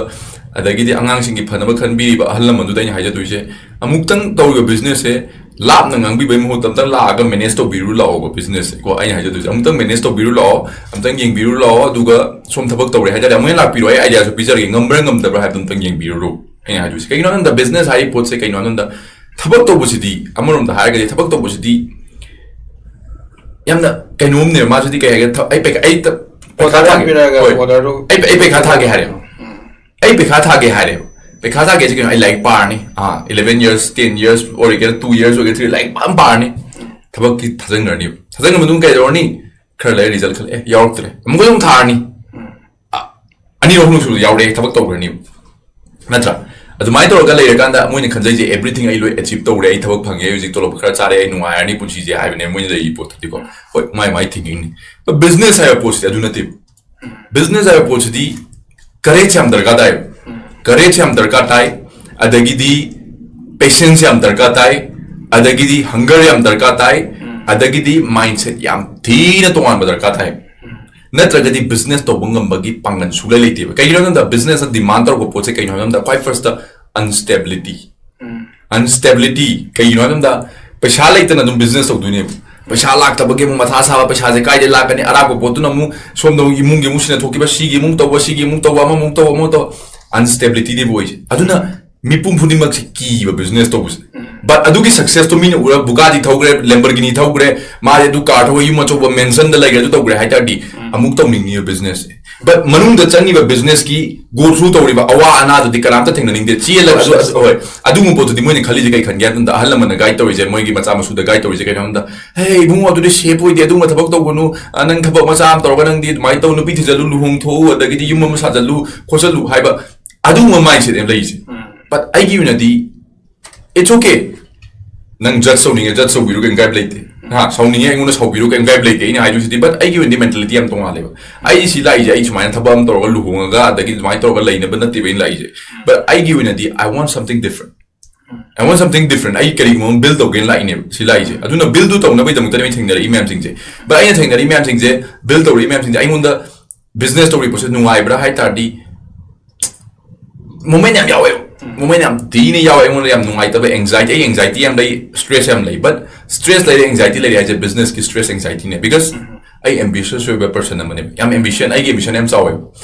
ꯑꯗꯒꯤꯗꯤ ꯑꯉꯥꯡꯁꯤꯡꯒꯤ ꯐꯅꯕ ꯈꯟꯕꯤꯔꯤꯕ ꯑꯍꯜ ꯂꯃꯟꯗꯨꯗ ꯑꯩꯅ ꯍꯥꯏꯖꯗꯣꯏꯁꯦ, ꯑꯃꯨꯛꯇꯪ ꯇꯧꯔꯤꯕ ꯕꯤꯖꯤꯅꯦꯁꯁꯦ ꯂꯥꯞꯅ ꯉꯥꯡꯕꯤꯕꯒꯤ ꯃꯍꯨꯠꯇ ꯑꯝꯇꯪ ꯂꯥꯛꯑꯒ ꯃꯦꯅꯦꯖ ꯇꯧꯕꯤꯔꯨ ꯂꯥꯛꯑꯣꯕ ꯕꯤꯖꯤꯅꯦꯁꯁꯦ ꯀꯣ꯫ ꯑꯩꯅ ꯍꯥꯏꯖꯗꯣꯏꯁꯦ, ꯑꯃꯨꯛꯇꯪ ꯃꯦꯅꯦꯖ ꯇꯧꯕꯤꯔꯨ ꯂꯥꯛꯑꯣ, ꯑꯝꯇꯪ ꯌꯦꯡꯕꯤꯔꯨ ꯂꯥꯛꯑꯣ, ꯑꯗꯨꯒ ꯁꯣꯝ ꯊꯕꯛ ꯇꯧꯔꯦ ꯍꯥꯏꯇꯥꯔꯗꯤ ꯑꯃꯨꯛ ꯍꯦꯟꯅ ꯂꯥꯛꯄꯤꯔꯣ, ꯑꯩ ꯑꯥꯏꯗꯤꯌꯥꯁꯨ ꯄꯤꯖꯔꯒꯦ, ꯉꯝꯕ꯭ꯔꯥ ꯉꯝꯗꯕ꯭ꯔꯥ ꯍꯥꯏꯕꯗꯣ ꯑꯝꯇꯪ ꯌꯦꯡꯕꯤꯔꯨꯔꯣ꯫ ꯑꯩꯅ ꯍꯥꯏꯗꯣꯏꯁꯦ ꯀꯩꯒꯤꯅꯣ ꯍꯥꯏꯕꯗ, ꯕꯤꯖꯤꯅꯦꯁ ꯍꯥꯏꯔꯤꯕ ꯄꯣꯠꯁꯦ ꯀꯩꯅꯣ ꯍꯥꯏꯕꯗ, ꯊꯕꯛ ꯇꯧꯕꯁꯤꯗꯤ, ꯑꯃꯔꯣꯝꯗ ꯍꯥꯏꯔꯒꯗꯤ ꯊꯕꯛ ꯇꯧꯕꯁꯤꯗꯤ ꯌꯥꯝꯅ ꯀꯩꯅꯣꯝꯅꯦꯕ꯫ ꯃꯥꯁꯤꯗꯤ ꯀꯩ ꯍꯥꯏꯒꯦ, ꯊ-, ꯑꯩ ꯄꯩꯈꯥ, ꯑꯩ ꯊ-, ꯄꯩꯈꯥ ꯑꯣꯔꯗꯔ ꯊꯥꯒꯦ꯫ ꯍꯥꯏꯕꯤꯔꯛꯑꯒ ꯍꯣꯏ꯫ ꯑꯣꯔꯗꯔꯗꯨ ꯑꯩ, ꯑꯩ ꯄꯩꯈꯥ ꯊꯥꯒꯦ ꯍꯥꯏꯔꯦ꯫ ꯑꯩ ꯄꯩꯈꯥ ꯊꯥꯒꯦ ꯍꯥꯏꯔꯦꯕ꯫ ꯄꯩꯈꯥ ꯊꯥꯒꯦꯁꯦ ꯀꯩꯅꯣ? ꯑꯩ ꯂꯥꯏꯔꯤꯛ ꯄꯥꯔꯅꯤ꯫ ꯑꯥ, eleven years, ten years ꯑꯣꯏꯒꯦꯔꯥ, two years ꯑꯣꯏꯒꯦꯔꯥ, three years, ꯂꯥꯏꯔꯤꯛ ꯃꯌꯥꯝ ꯄꯥꯔꯅꯤ꯫ ꯊꯕꯛꯀꯤ ꯊꯥꯖꯤꯟꯈ꯭ꯔꯅꯤꯕ꯫ ꯊꯥꯖꯤꯟꯈ꯭ꯔ ꯃꯇꯨꯡ ꯀꯩꯗꯧꯔꯅꯤ? ꯈꯔ ꯂꯩꯔ ꯔꯤꯖꯜ ꯈꯜꯂꯦ, ꯑꯦ, ꯌꯥꯎꯔꯛꯇ꯭ꯔꯦ꯫ ꯑꯃꯨꯛꯀ ꯑꯃꯨꯛ ꯊꯥꯔꯅꯤ꯫ ꯑ-, ꯑꯅꯤꯔꯛ ꯑꯍꯨꯝꯂꯛ ꯁꯨꯕꯗ ꯌꯥꯎꯔꯛꯑꯦ, ꯊꯕꯛ ꯇꯧꯈ꯭ꯔꯅꯤꯕ꯫ ꯅꯠꯇ꯭ꯔꯥ? ꯑꯗꯨꯃꯥꯏꯅ ꯇꯧꯔꯒ ꯂꯩꯔꯀꯥꯟꯗ ꯃꯣꯏꯅ ꯈꯟꯖꯩꯁꯦ, everything ꯑꯩ ꯂꯣꯏ achieve ꯇꯧꯔꯦ, ꯑꯩ ꯊꯕꯛ ꯐꯪꯉꯦ, ꯑꯩ ꯍꯧꯖꯤꯛ ꯇꯣꯂꯣꯞ ꯈꯔ ꯆꯥꯔꯦ, ꯑꯩ ꯅꯨꯡꯉꯥꯏꯔꯅꯤ ꯄꯨꯟꯁꯤꯁꯦ ꯍꯥꯏꯕꯅꯦ ꯃꯣꯏꯅ ꯂꯩꯔꯤ ꯄꯣꯠꯇꯨꯗꯤꯀꯣ꯫ ꯍꯣꯏ, ꯃꯥꯏ ꯃꯥꯏ ꯊꯤꯡꯀꯤꯡꯅꯤ꯫ ꯕꯤꯖꯤꯅꯦꯁ ꯍꯥꯏꯕ ꯄꯣꯠꯁꯤꯗꯤ ꯑꯗꯨ ꯅꯠꯇꯦꯕ꯫ ꯕꯤꯖꯤꯅꯦꯁ ꯍꯥꯏꯕ ꯄꯣꯠꯁꯤꯗꯤ ꯀꯔꯦꯖ ꯌꯥꯝ ꯗꯔꯀꯥꯔ ꯇꯥꯏꯕ꯫ ꯀꯔꯦꯖ ꯌꯥꯝ ꯗꯔꯀꯥꯔ ꯇꯥꯏ, ꯑꯗꯒꯤꯗꯤ ꯄꯦꯁꯦꯟꯁ ꯌꯥꯝ ꯗꯔꯀꯥꯔ ꯇꯥꯏ, ꯑꯗꯒꯤꯗꯤ ꯍꯪꯒꯔ ꯌꯥꯝ ꯗꯔꯀꯥꯔ ꯇꯥꯏ, ꯑꯗꯒꯤꯗꯤ ꯃꯥꯏꯟꯁꯦꯠ ꯌꯥꯝ ꯊꯤꯅ ꯇꯣꯉꯥꯟꯕ ꯗꯔꯀꯥꯔ ꯇꯥꯏ꯫ ꯅꯠꯇ꯭ꯔꯒꯗꯤ ꯕꯤꯖꯤꯅꯦꯁ ꯇꯧꯕ ꯉꯝꯕꯒꯤ ꯄꯥꯡꯒꯜ ꯁꯨꯡꯂꯩ ꯂꯩꯇꯦꯕ꯫ ꯀꯩꯒꯤꯅꯣ ꯍꯥꯏꯕꯗ, ꯕꯤꯖꯤꯅꯦꯁꯇ ꯗꯤꯃꯥꯟ ꯇꯧꯔꯛꯄ ꯄꯣꯠꯁꯦ ꯀꯩꯅꯣ ꯍꯥꯏꯕꯗ, ꯈ꯭ꯋꯥꯏ ꯐꯥꯔꯁꯇ ꯑꯟꯁꯇꯦꯕꯤꯂꯤꯇꯤ꯫ ꯑꯟꯁꯇꯦꯕꯤꯂꯤꯇꯤ ꯀꯩꯒꯤꯅꯣ ꯍꯥꯏꯕꯗ, ꯄꯩꯁꯥ ꯂꯩꯇꯅ ꯑꯗꯨꯝ ꯕꯤꯖꯤꯅꯦꯁ ꯇꯧꯗꯣꯏꯅꯦꯕ꯫ ꯄꯩꯁꯥ ꯂꯥꯛꯇꯕꯒꯤ ꯑꯃꯨꯛ ꯃꯊꯥ ꯁꯥꯕ, ꯄꯩꯁꯥꯁꯦ ꯀꯥꯏꯗꯩ ꯂꯥꯛꯀꯅꯤ, ꯑꯔꯥꯛꯄ ꯄꯣꯠꯇꯨꯅ ꯑꯃꯨꯛ ꯁꯣꯝꯗ ꯑꯃꯨꯛ ꯏꯃꯨꯡꯒꯤ ꯑꯃꯨꯛ ꯁꯤꯟꯅꯊꯣꯛꯈꯤꯕ, ꯁꯤꯒꯤ ꯑꯃꯨꯛ ꯇꯧꯕ, ꯁꯤꯒꯤ ꯑꯃꯨꯛ ꯇꯧꯕ, ꯑꯃꯃꯨꯛ ꯇꯧꯕ, ꯑꯃꯃꯨꯛ ꯇꯧꯕ, unstabilityꯅꯦꯕ ꯑꯣꯏꯁꯦ꯫ ꯑꯗꯨꯅ ꯃꯤꯄꯨꯝ ꯈꯨꯗꯤꯡꯃꯛꯁꯦ ꯀꯤꯕ business ꯇꯧꯕꯁꯦ꯫ But ꯑꯗꯨꯒꯤ successꯇꯣ ꯃꯤꯅ ꯎꯔ Bugatti ꯊꯧꯈ꯭ꯔꯦ, Lamborghini ꯊꯧꯈ꯭ꯔꯦ, ꯃꯥꯗꯤ ꯑꯗꯨ car ꯊꯧꯈ꯭ꯔꯦ, ꯌꯨꯝ ꯑꯆꯧꯕ mansionꯗ ꯂꯩꯈ꯭ꯔꯦ, ꯑꯗꯨ ꯇꯧꯈ꯭ꯔꯦ ꯍꯥꯏ ꯇꯥꯔꯗꯤ ꯑꯃꯨꯛ ꯇꯧꯅꯤꯡꯅꯤꯕ businessꯁꯦ꯫ But ꯃꯅꯨꯡꯗ ꯆꯪꯉꯤꯕ businessꯀꯤ go through ꯇꯧꯔꯤꯕ ꯑꯋꯥ ꯑꯅꯥꯗꯨꯗꯤ ꯀꯅꯥꯝꯇ ꯊꯦꯡꯅꯅꯤꯡꯗꯦ꯫ ꯆꯦꯜꯂꯒ ꯑꯗꯨ, ꯑꯗꯨ, ꯍꯣꯏ, ꯑꯗꯨꯒꯨꯝꯕ ꯄꯣꯠꯇꯨꯗꯤ ꯃꯣꯏꯅ ꯈꯜꯂꯤꯁꯦ ꯀꯩ ꯈꯟꯒꯦ ꯍꯥꯏꯕ ꯃꯇꯝꯗ, ꯑꯍꯜ ꯂꯃꯟꯅ guide ꯇꯧꯔꯤꯁꯦ, ꯃꯣꯏꯒꯤ ꯃꯆꯥ ꯃꯁꯨꯗ guide ꯇꯧꯔꯤꯁꯦ ꯀꯩꯅꯣ ꯍꯥꯏꯕ ꯃꯇꯝꯗ, "ꯍꯦ ꯏꯕꯨꯡꯉꯣ, ꯑꯗꯨꯗꯤ safe ꯑꯣꯏꯗꯦ, ꯑꯗꯨꯒꯨꯝꯕ ꯊꯕꯛ ꯇꯧꯒꯅꯨ, ꯑ, ꯅꯪ ꯊꯕꯛ ꯃꯆꯥ ꯑꯃ ꯇꯧꯔꯒ ꯅꯪꯗꯤ ꯑꯗꯨꯃꯥꯏꯅ ꯇꯧ, ꯅꯨꯄꯤ ꯊꯤꯖꯜꯂꯨ, ꯂꯨꯍꯣꯡꯊꯣꯛꯎ, ꯑꯗꯒꯤꯗꯤ ꯌꯨꯝ ꯑꯃ ꯁꯥꯖꯜꯂꯨ ꯈꯣꯠꯆꯜꯂꯨ" ꯍꯥꯏꯕ ꯑꯗꯨꯒꯨꯝꯕ mindset ꯑꯃ ꯂꯩꯔꯤꯁꯦ꯫ But ꯑꯩꯒꯤ ꯑꯣꯏꯅꯗꯤ it's okay, ꯅꯪ judge ꯇꯧꯅꯤꯡꯉꯦ, judge ꯇꯧꯕꯤꯔꯨ, ꯀꯩꯝ ꯀꯥꯏꯕ ꯂꯩꯇꯦ꯫ ꯍꯥ, ꯁꯥꯎꯅꯤꯡꯉꯦ, ꯑꯩꯉꯣꯟꯗ ꯁꯥꯎꯕꯤꯔꯨ, ꯀꯩꯝ ꯀꯥꯏꯕ ꯂꯩꯇꯦ꯫ ꯑꯩꯅ ꯍꯥꯏꯗꯣꯏꯁꯤꯗꯤ, but ꯑꯩꯒꯤ ꯑꯣꯏꯅꯗꯤ mentality ꯌꯥꯝ ꯇꯣꯉꯥꯜꯂꯦꯕ꯫ ꯑꯩ ꯁꯤ ꯂꯥꯛꯏꯁꯦ, ꯑꯩ ꯁꯨꯃꯥꯏꯅ ꯊꯕꯛ ꯑꯃ ꯇꯧꯔꯒ ꯂꯨꯍꯣꯡꯉꯒ ꯑꯗꯒꯤ ꯑꯗꯨꯃꯥꯏꯅ ꯇꯧꯔꯒ ꯂꯩꯅꯕ ꯅꯠꯇꯦꯕ ꯑꯩꯅ ꯂꯥꯛꯏꯁꯦ꯫ But ꯑꯩꯒꯤ ꯑꯣꯏꯅꯗꯤ I want something different. I want something different. ꯑꯩ ꯀꯔꯤꯒꯨꯝꯕ ꯑꯃ build ꯇꯧꯒꯦꯅ ꯂꯥꯛꯏꯅꯦꯕ ꯁꯤ ꯂꯥꯛꯏꯁꯦ꯫ ꯑꯗꯨꯅ build ꯇꯨ ꯇꯧꯅꯕꯒꯤꯗꯃꯛꯇꯅꯦꯕ ꯑꯩꯅ ꯊꯦꯡꯅꯔꯛꯏ ꯃꯌꯥꯝꯁꯤꯡꯁꯦ꯫ But ꯑꯩꯅ ꯊꯦꯡꯅꯔꯛꯏ ꯃꯌꯥꯝꯁꯤꯡꯁꯦ, build ꯇꯧꯔꯛꯏ ꯃꯌꯥꯝꯁꯤꯡꯁꯦ, ꯑꯩꯉꯣꯟꯗ business ꯇꯧꯔꯤꯕ ꯄꯣꯠꯁꯦ ꯅꯨꯡꯉꯥꯏꯕ꯭ꯔꯥ ꯍꯥꯏ ꯇꯥꯔꯗꯤ, moment ꯌꯥꯝ ꯌꯥꯎꯋꯦꯕ꯫ Moment ꯌꯥꯝ ꯊꯤꯅ ꯌꯥꯎꯋꯦ꯫ ꯑꯩꯉꯣꯟꯗ ꯌꯥꯝ ꯅꯨꯡꯉꯥꯏꯇꯕ anxiety, ꯑꯩ anxiety ꯌꯥꯝ ꯂꯩ, stress ꯌꯥꯝ ꯂꯩ꯫ But stress ꯂꯩꯔꯦ, anxiety ꯂꯩꯔꯦ ꯍꯥꯏꯁꯦ businessꯀꯤ stress, anxietyꯅꯦ꯫ Because ꯑꯩ ambitious ꯑꯣꯏꯕ person ꯑꯃꯅꯦꯕ, ꯌꯥꯝ ambition, ꯑꯩꯒꯤ ambition ꯌꯥꯝ ꯆꯥꯎꯋꯦꯕ꯫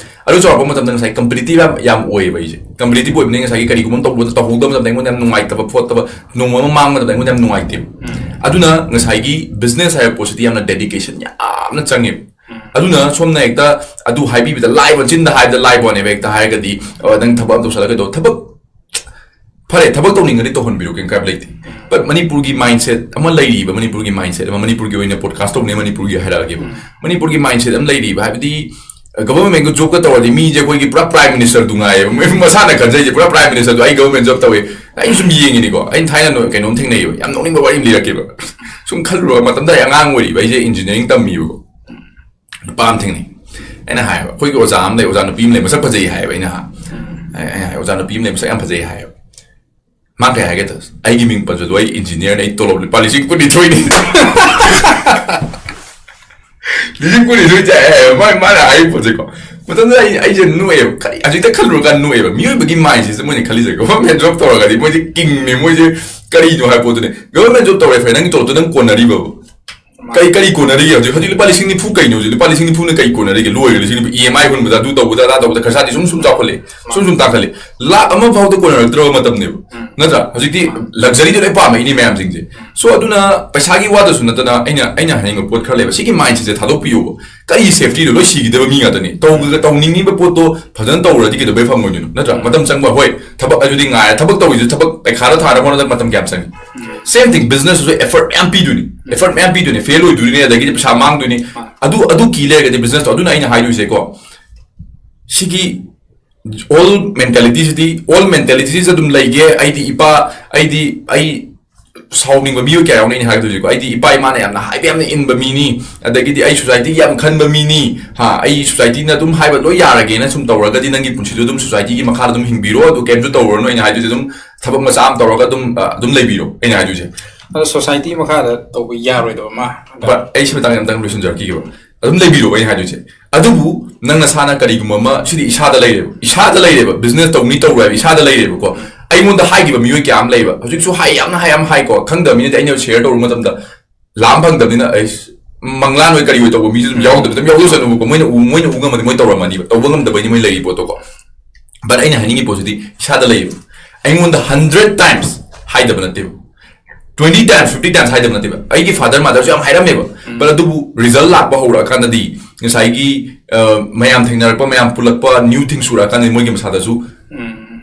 ꯑꯗꯨ ꯆꯥꯎꯔꯛꯄ ꯃꯇꯝꯗ ꯉꯁꯥꯏ competitive ꯌꯥꯝ, ꯌꯥꯝ ꯑꯣꯏꯌꯦꯕ ꯑꯩꯁꯦ꯫ Competitive ꯑꯣꯏꯕꯅꯤꯅ ꯉꯁꯥꯏꯒꯤ ꯀꯔꯤꯒꯨꯝꯕ ꯑꯃ ꯇꯧꯕꯗ ꯇꯧꯍꯧꯗꯕ ꯃꯇꯝꯗ ꯑꯩꯉꯣꯟꯗ ꯌꯥꯝ ꯅꯨꯡꯉꯥꯏꯇꯕ ꯈꯣꯠꯇꯕ, ꯅꯣꯡꯃ ꯑꯃ ꯃꯥꯡꯕ ꯃꯇꯝꯗ ꯑꯩꯉꯣꯟꯗ ꯌꯥꯝ ꯅꯨꯡꯉꯥꯏꯇꯦꯕ꯫ ꯑꯗꯨꯅ ꯉꯁꯥꯏꯒꯤ business ꯍꯥꯏꯕ ꯄꯣꯠꯁꯤꯗꯤ ꯌꯥꯝꯅ dedication ꯌꯥꯝꯅ ꯆꯪꯉꯦꯕ꯫ ꯑꯗꯨꯅ ꯁꯣꯝꯅ ꯍꯦꯛꯇ ꯑꯗꯨ ꯍꯥꯏꯕꯤꯕꯗ ꯂꯥꯏꯕ, ꯆꯤꯟꯗ ꯍꯥꯏꯕꯗ ꯂꯥꯏꯕ ꯋꯥꯅꯦꯕ꯫ ꯍꯦꯛꯇ ꯍꯥꯏꯔꯒꯗꯤ, "ꯑ, ꯅꯪ ꯊꯕꯛ ꯑꯃ ꯇꯧꯁꯜꯂꯒ ꯀꯩꯗꯧ?" ꯊꯕꯛ, ꯐꯔꯦ, ꯊꯕꯛ ꯇꯧꯅꯤꯡꯉꯗꯤ ꯇꯧꯍꯟꯕꯤꯔꯣ, ꯀꯩꯝ ꯀꯥꯏꯕ ꯂꯩꯇꯦ꯫ But ꯃꯅꯤꯄꯨꯔꯒꯤ mindset ꯑꯃ ꯂꯩꯔꯤꯕ, ꯃꯅꯤꯄꯨꯔꯒꯤ mindset ꯑꯃ, ꯃꯅꯤꯄꯨꯔꯒꯤ ꯑꯣꯏꯅ podcast ꯇꯧꯕꯅꯦ, ꯃꯅꯤꯄꯨꯔꯒꯤ ꯍꯥꯏꯔꯛꯑꯒꯦꯕ꯫ ꯃꯅꯤꯄꯨꯔꯒꯤ mindset ꯑꯃ ꯂꯩꯔꯤꯕ ꯍꯥꯏꯕꯗꯤ, government ꯒꯤ job ꯀ ꯇꯧꯔꯗꯤ ꯃꯤꯁꯦ ꯑꯩꯈꯣꯏꯒꯤ ꯄꯨꯔꯥ prime minister ꯗꯨ ꯉꯥꯏꯌꯦꯕ꯫ ꯃꯣꯏ ꯃꯁꯥꯅ ꯈꯟꯖꯩꯁꯦ ꯄꯨꯔꯥ prime minister ꯗꯨ, "ꯑꯩ government job ꯇꯧꯋꯦ"꯫ ꯑꯩꯅ ꯁꯨꯝ ꯌꯦꯡꯉꯤꯅꯤꯀꯣ, ꯑꯩꯅ ꯊꯥꯏꯅ ꯅꯣ-, ꯀꯩꯅꯣꯝ ꯊꯦꯡꯅꯩꯌꯦꯕ, ꯌꯥꯝ ꯅꯣꯛꯅꯤꯡꯕ ꯋꯥꯔꯤ ꯑꯃ ꯂꯤꯔꯛꯀꯦꯕ꯫ ꯁꯨꯝ ꯈꯜꯂꯨꯔꯒ, ꯃꯇꯝꯗ ꯑꯩ ꯑꯉꯥꯡ ꯑꯣꯏꯔꯤꯕ, ꯑꯩꯁꯦ engineering ꯇꯝꯃꯤꯕꯀꯣ꯫ ꯅꯨꯄꯥ ꯑꯃ ꯊꯦꯡꯅꯩ꯫ ꯑꯩꯅ ꯍꯥꯏꯕ, ꯑꯩꯈꯣꯏꯒꯤ ꯑꯣꯖꯥ ꯑꯃ ꯂꯩ, ꯑꯣꯖꯥ ꯅꯨꯄꯤ ꯑꯃ ꯂꯩ, ꯃꯁꯛ ꯐꯖꯩ ꯍꯥꯏꯌꯦꯕ ꯑꯩꯅ꯫ ꯑꯩ-, ꯑꯩꯅ ꯍꯥꯏ, "ꯑꯣꯖꯥ ꯅꯨꯄꯤ ꯑꯃ ꯂꯩ, ꯃꯁꯛ ꯌꯥꯝ ꯐꯖꯩ" ꯍꯥꯏꯌꯦꯕ꯫ ꯃꯥ ꯀꯩ ꯍꯥꯏꯒꯦ ꯇꯧ, "ꯑꯩꯒꯤ ꯃꯤꯡ ꯄꯟꯁꯤꯜꯂꯨ, ꯑꯩ engineer ꯅꯦ, ꯑꯩ ꯇꯣꯂꯣꯞ ꯂꯨꯄꯥ ꯂꯤꯁꯤꯡ ꯀꯨꯟꯅꯤꯊꯣꯏꯅꯤ"꯫ ꯂꯤꯁꯤꯡ ꯀꯨꯟꯅꯤꯊꯣꯏ ꯆꯥꯏ ꯍꯥꯏꯌꯦꯕ ꯃꯥ-, ꯃꯥꯅ ꯍꯥꯏꯔꯤꯕ ꯄꯣꯠꯁꯦꯀꯣ꯫ ꯃꯇꯝꯗꯨꯗ ꯑꯩ, ꯑꯩꯁꯦ ꯅꯣꯛꯑꯦꯕ꯫ ꯀꯔꯤ, ꯍꯧꯖꯤꯛꯇ ꯈꯜꯂꯨꯔꯀꯥꯟꯗ ꯅꯣꯛꯑꯦꯕ꯫ ꯃꯤꯑꯣꯏꯕꯒꯤ mind ꯁꯦ ꯃꯣꯏꯅ ꯈꯜꯂꯤꯁꯦ, government job ꯇꯧꯔꯒꯗꯤ ꯃꯣꯏꯁꯦ king ꯅꯦ, ꯃꯣꯏꯁꯦ ꯀꯔꯤꯅꯣ ꯍꯥꯏꯕ ꯄꯣꯠꯇꯨꯅꯦ꯫ Government job ꯇꯧꯔꯦ, ꯐꯔꯦ, ꯅꯪꯒꯤ ꯇꯣꯂꯣꯞꯇꯣ ꯅꯪ ꯀꯣꯟꯅꯔꯤꯕꯕꯨ? ꯀꯩ ꯀꯔꯤ ꯀꯣꯟꯅꯔꯤꯒꯦ ꯍꯧꯖꯤꯛ? ꯍꯧꯖꯤꯛ ꯂꯨꯄꯥ ꯂꯤꯁꯤꯡ ꯅꯤꯐꯨ ꯀꯩꯅꯣ? ꯍꯧꯖꯤꯛ ꯂꯨꯄꯥ ꯂꯤꯁꯤꯡ ꯅꯤꯐꯨꯅ ꯀꯩ ꯀꯣꯟꯅꯔꯤꯒꯦ? ꯂꯣꯏꯔꯦ, ꯂꯤꯁꯤꯡ ꯅꯤꯐꯨ꯫ ꯏ ꯑꯦꯝ ꯑꯥꯏ ꯍꯨꯟꯕꯗ, ꯑꯗꯨ ꯇꯧꯕꯗ, ꯑꯗꯥ ꯇꯧꯕꯗ, ꯈꯔꯁꯥꯗꯤ ꯁꯨꯝ ꯁꯨꯝ ꯆꯥꯎꯈꯠꯂꯛꯑꯦ, ꯁꯨꯝ ꯁꯨꯝ ꯇꯥꯡꯈꯠꯂꯦ꯫ ꯂꯥꯛ ꯑꯃ ꯐꯥꯎꯗ ꯀꯣꯟꯅꯔꯛꯇ꯭ꯔꯕ ꯃꯇꯝꯅꯦꯕ, ꯅꯠꯇ꯭ꯔꯥ? ꯍꯧꯖꯤꯛꯇꯤ ꯂꯛꯖꯔꯤꯗ ꯂꯣꯏ ꯄꯥꯝꯃꯛꯏꯅꯦ ꯃꯌꯥꯝꯁꯤꯡꯁꯦ꯫ ꯁꯣ ꯑꯗꯨꯅ ꯄꯩꯁꯥꯒꯤ ꯋꯥꯗꯁꯨ ꯅꯠꯇꯅ ꯑꯩꯅ, ꯑꯩꯅ ꯍꯥꯏꯅꯤꯡꯕ ꯄꯣꯠ ꯈꯔ ꯂꯩꯕ, ꯁꯤꯒꯤ ꯃꯥꯏꯟꯁꯦꯠꯁꯦ ꯊꯥꯗꯣꯛꯄꯤꯌꯣꯕ꯫ ꯀꯔꯤ ꯁꯦꯐꯇꯤꯗꯣ? ꯂꯣꯏ ꯁꯤꯈꯤꯗꯕ ꯃꯤ ꯉꯥꯛꯇꯅꯤ꯫ ꯇꯧꯕ, ꯇꯧꯅꯤꯡꯉꯤꯕ ꯄꯣꯠꯇꯣ ꯐꯖꯅ ꯇꯧꯔꯗꯤ ꯀꯩꯗꯧꯕꯩ ꯐꯪꯉꯣꯏꯗꯣꯏꯅꯣ, ꯅꯠꯇ꯭ꯔꯥ? ꯃꯇꯝ ꯆꯪꯕ, ꯍꯣꯏ, ꯊꯕꯛ ꯑꯗꯨꯗꯤ ꯉꯥꯏꯔꯦ, ꯊꯕꯛ ꯇꯧꯔꯤꯁꯨ ꯊꯕꯛ ꯄꯩꯈꯥꯗ ꯊꯥꯅꯕ ꯍꯣꯠꯅꯕꯗ ꯃꯇꯝ ꯀꯌꯥꯝ ꯆꯪꯉꯤ? ꯁꯦꯝ ꯊꯤꯡ, ꯕꯤꯖꯤꯅꯦꯁꯇꯁꯨ ꯑꯦꯐꯔꯠ ꯃꯌꯥꯝ ꯄꯤꯗꯣꯏꯅꯤ, ꯑꯦꯐꯔꯠ ꯃꯌꯥꯝ ꯄꯤꯗꯣꯏꯅꯤ, ꯐꯦꯜ ꯑꯣꯏꯗꯣꯏꯅꯤ, ꯑꯗꯒꯤꯗꯤ ꯄꯩꯁꯥ ꯃꯥꯡꯗꯣꯏꯅꯤ꯫ ꯑꯗꯨ, ꯑꯗꯨ ꯀꯤ ꯂꯩꯔꯒꯗꯤ ꯕꯤꯖꯤꯅꯦꯁꯇꯣ, ꯑꯗꯨꯅ ꯑꯩꯅ ꯍꯥꯏꯗꯣꯏꯁꯦꯀꯣ, ꯁꯤꯒꯤ ꯑꯣꯜ ꯃꯦꯟꯇꯦꯂꯤꯇꯤꯁꯤꯗꯤ, ꯑꯣꯜ ꯃꯦꯟꯇꯦꯂꯤꯇꯤꯁꯤꯗ ꯑꯗꯨꯝ ꯂꯩꯒꯦ꯫ ꯑꯩꯗꯤ ꯏꯄꯥ, ꯑꯩꯗꯤ ꯑꯩ ꯁꯥꯎꯅꯤꯡꯕ ꯃꯤꯑꯣꯏ ꯀꯌꯥ ꯌꯥꯎꯅꯩꯅꯤ ꯍꯥꯏꯗꯣꯏꯁꯦꯀꯣ꯫ ꯑꯩꯗꯤ ꯏꯄꯥ ꯏꯃꯥꯅ ꯌꯥꯝꯅ ꯍꯥꯏꯕ ꯌꯥꯝꯅ ꯏꯟꯕ ꯃꯤꯅꯤ, ꯑꯗꯒꯤꯗꯤ ꯑꯩ ꯁꯣꯁꯥꯏꯇꯤꯒꯤ ꯌꯥꯝ ꯈꯟꯕ ꯃꯤꯅꯤ, ꯍꯥ, ꯑꯩ ꯁꯣꯁꯥꯏꯇꯤꯅ ꯑꯗꯨꯝ ꯍꯥꯏꯕ ꯂꯣꯏ ꯌꯥꯔꯒꯦꯅ ꯁꯨꯝ ꯇꯧꯔꯒꯗꯤ ꯅꯪꯒꯤ ꯄꯨꯟꯁꯤꯗꯣ ꯑꯗꯨꯝ ꯁꯣꯁꯥꯏꯇꯤꯒꯤ ꯃꯈꯥꯗ ꯑꯗꯨꯝ ꯍꯤꯡꯕꯤꯔꯣ, ꯑꯗꯨ ꯀꯩꯝꯁꯨ ꯇꯧꯔꯨꯔꯅꯨ꯫ ꯑꯩꯅ ꯍꯥꯏꯗꯣꯏꯁꯦ ꯑꯗꯨꯝ ꯊꯕꯛ ꯃꯆꯥ ꯑꯃ ꯇꯧꯔꯒ ꯑꯗꯨꯝ, ꯑ, ꯑꯗꯨꯝ ꯂꯩꯕꯤꯔꯣ, ꯑꯩꯅ ꯍꯥꯏꯗꯣꯏꯁꯦ꯫ ꯑꯗꯣ ꯁꯣꯁꯥꯏꯇꯤ ꯃꯈꯥꯗ ꯇꯧꯕ ꯌꯥꯔꯣꯏꯗꯕ ꯑꯃ꯫ ꯕꯠ ꯑꯩ ꯁꯤ ꯃꯇꯥꯡꯁꯦ ꯑꯝꯇꯪ ꯂꯣꯏꯁꯤꯟꯖꯔꯛꯈꯤꯒꯦꯕ꯫ ꯑꯗꯨꯝ ꯂꯩꯕꯤꯔꯣ, ꯑꯩꯅ ꯍꯥꯏꯗꯣꯏꯁꯦ꯫ ꯑꯗꯨꯕꯨ ꯅꯪ ꯅꯁꯥꯅ ꯀꯔꯤꯒꯨꯝꯕ ꯑꯃ, ꯁꯤꯗꯤ ꯏꯁꯥꯗ ꯂꯩꯔꯦꯕ, ꯏꯁꯥꯗ ꯂꯩꯔꯦꯕ, ꯕꯤꯖꯤꯅꯦꯁ ꯇꯧꯅꯤ ꯇꯧꯔꯣꯏ ꯍꯥꯏꯕ ꯏꯁꯥꯗ ꯂꯩꯔꯦꯕꯀꯣ꯫ ꯑꯩꯉꯣꯟꯗ ꯍꯥꯏꯈꯤꯕ ꯃꯤꯑꯣꯏ ꯀꯌꯥ ꯑꯃ ꯂꯩꯕ, ꯍꯧꯖꯤꯛꯁꯨ ꯍꯥꯏ, ꯌꯥꯝꯅ ꯍꯥꯏ, ꯌꯥꯝ ꯍꯥꯏꯀꯣ, ꯈꯪꯗꯕ ꯃꯤꯅꯗꯤ ꯑꯩꯅ ꯁꯦꯌꯔ ꯇꯧꯔꯨꯕ ꯃꯇꯝꯗ ꯂꯥꯝ ꯐꯪꯗꯕꯅꯤꯅ, ꯑꯩ ꯃꯪꯂꯥꯟ ꯑꯣꯏ ꯀꯔꯤ ꯑꯣꯏ ꯇꯧꯕ ꯃꯤꯁꯨ ꯑꯗꯨꯝ ꯌꯥꯎꯗꯕ, ꯑꯗꯨꯝ ꯌꯥꯎꯖꯁꯅꯨꯕꯀꯣ, ꯃꯣꯏꯅ ꯎ, ꯃꯣꯏꯅ ꯎ ꯉꯝꯃꯗꯤ ꯃꯣꯏ ꯇꯧꯔꯝꯃꯅꯤꯕ, ꯇꯧꯕ ꯉꯝꯗꯕꯩꯅꯤ ꯃꯣꯏ ꯂꯩꯔꯤ ꯄꯣꯠꯇꯣꯀꯣ꯫ ꯕꯠ ꯑꯩꯅ ꯍꯥꯏꯅꯤꯡꯉꯤ ꯄꯣꯠꯁꯤꯗꯤ ꯏꯁꯥꯗ ꯂꯩꯌꯦꯕ꯫ ꯑꯩꯉꯣꯟꯗ ꯍꯟꯗ꯭ꯔꯦꯠ ꯇꯥꯏꯝꯁ ꯍꯥꯏꯗꯕ ꯅꯠꯇꯦꯕ, ꯇ꯭ꯋꯦꯟꯇꯤ ꯇꯥꯏꯝꯁ, ꯐꯤꯐꯇꯤ ꯇꯥꯏꯝꯁ ꯍꯥꯏꯗꯕ ꯅꯠꯇꯦꯕ꯫ ꯑꯩꯒꯤ ꯐꯥꯗꯔ ꯃꯥꯗꯔꯁꯨ ꯌꯥꯝ ꯍꯥꯏꯔꯝꯃꯦꯕ, ꯕꯠ ꯑꯗꯨꯕꯨ ꯔꯤꯖꯜ ꯂꯥꯛꯄ ꯍꯧꯔꯛꯑꯀꯥꯟꯗꯗꯤ ꯉꯁꯥꯏꯒꯤ, ꯑ, ꯃꯌꯥꯝ ꯊꯦꯡꯅꯔꯛꯄ, ꯃꯌꯥꯝ ꯄꯨꯜꯂꯛꯄ, ꯅ꯭ꯌꯨ ꯊꯤꯡꯁ ꯎꯔꯛꯑꯀꯥꯟꯗꯗꯤ ꯃꯣꯏꯒꯤ ꯃꯁꯥꯗꯁꯨ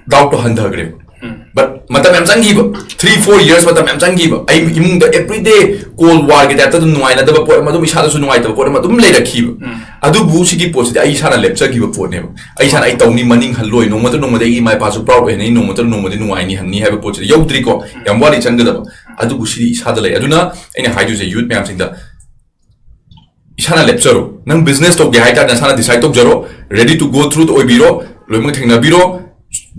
ꯗꯥꯎꯠꯇꯣ ꯍꯟꯊꯈ꯭ꯔꯦꯕ꯫ ꯕꯠ ꯃꯇꯝ ꯌꯥꯝ ꯆꯪꯈꯤꯕ, ꯊ꯭ꯔꯤ ꯐꯣꯔ ꯌꯔꯁ ꯃꯇꯝ ꯌꯥꯝ ꯆꯪꯈꯤꯕ꯫ ꯑꯩ ꯏꯃꯨꯡꯗ ꯑꯦꯕ꯭ꯔꯤꯗꯦ ꯀꯣꯜ ꯋꯥꯔꯒꯤ ꯇꯥꯏꯞꯇ ꯑꯗꯨꯝ ꯅꯨꯡꯉꯥꯏꯅꯗꯕ ꯄꯣꯠ ꯑꯃ, ꯑꯗꯨꯝ ꯏꯁꯥꯗꯁꯨ ꯅꯨꯡꯉꯥꯏꯇꯕ ꯄꯣꯠ ꯑꯃ ꯑꯗꯨꯝ ꯂꯩꯔꯛꯈꯤꯕ꯫ ꯑꯗꯨꯕꯨ ꯁꯤꯒꯤ ꯄꯣꯠꯁꯤꯗꯤ ꯑꯩ ꯏꯁꯥꯅ ꯂꯦꯞꯆꯈꯤꯕ ꯄꯣꯠꯅꯦꯕ꯫ ꯑꯩ ꯏꯁꯥꯅ ꯑꯩ ꯇꯧꯅꯤ, ꯃꯅꯤꯡ ꯍꯜꯂꯣꯏ, ꯅꯣꯡꯃꯇ ꯅꯣꯡꯃꯗꯤ ꯑꯩꯒꯤ ꯏꯃꯥ ꯏꯄꯥꯁꯨ ꯄ꯭ꯔꯥꯎꯗ ꯑꯣꯏꯍꯟꯅꯤ, ꯅꯣꯡꯃꯇ ꯅꯣꯡꯃꯗꯤ ꯅꯨꯡꯉꯥꯏꯅꯤ ꯍꯟꯅꯤ ꯍꯥꯏꯕ ꯄꯣꯠꯁꯤꯗꯤ ꯌꯧꯗ꯭ꯔꯤꯀꯣ, ꯌꯥꯝ ꯋꯥꯠꯂꯤ ꯆꯪꯒꯗꯕ꯫ ꯑꯗꯨꯕꯨ ꯁꯤꯗꯤ ꯏꯁꯥꯗ ꯂꯩ꯫ ꯑꯗꯨꯅ ꯑꯩꯅ ꯍꯥꯏꯗꯣꯏꯁꯦ ꯌꯨꯠ ꯃꯌꯥꯝꯁꯤꯡꯗ, ꯏꯁꯥꯅ ꯂꯦꯞꯆꯔꯣ꯫ ꯅꯪ ꯕꯤꯖꯤꯅꯦꯁ ꯇꯧꯒꯦ ꯍꯥꯏꯇꯥꯔꯗꯤ ꯅꯁꯥꯅ ꯗꯤꯁꯥꯏꯗ ꯇꯧꯖꯔꯣ, ꯔꯦꯗꯤ ꯇꯨ ꯒꯣ ꯊ꯭ꯔꯨ ꯑꯣꯏꯕꯤꯔꯣ, ꯂꯣꯏꯅꯃꯛ ꯊꯦꯡꯅꯕꯤꯔꯣ꯫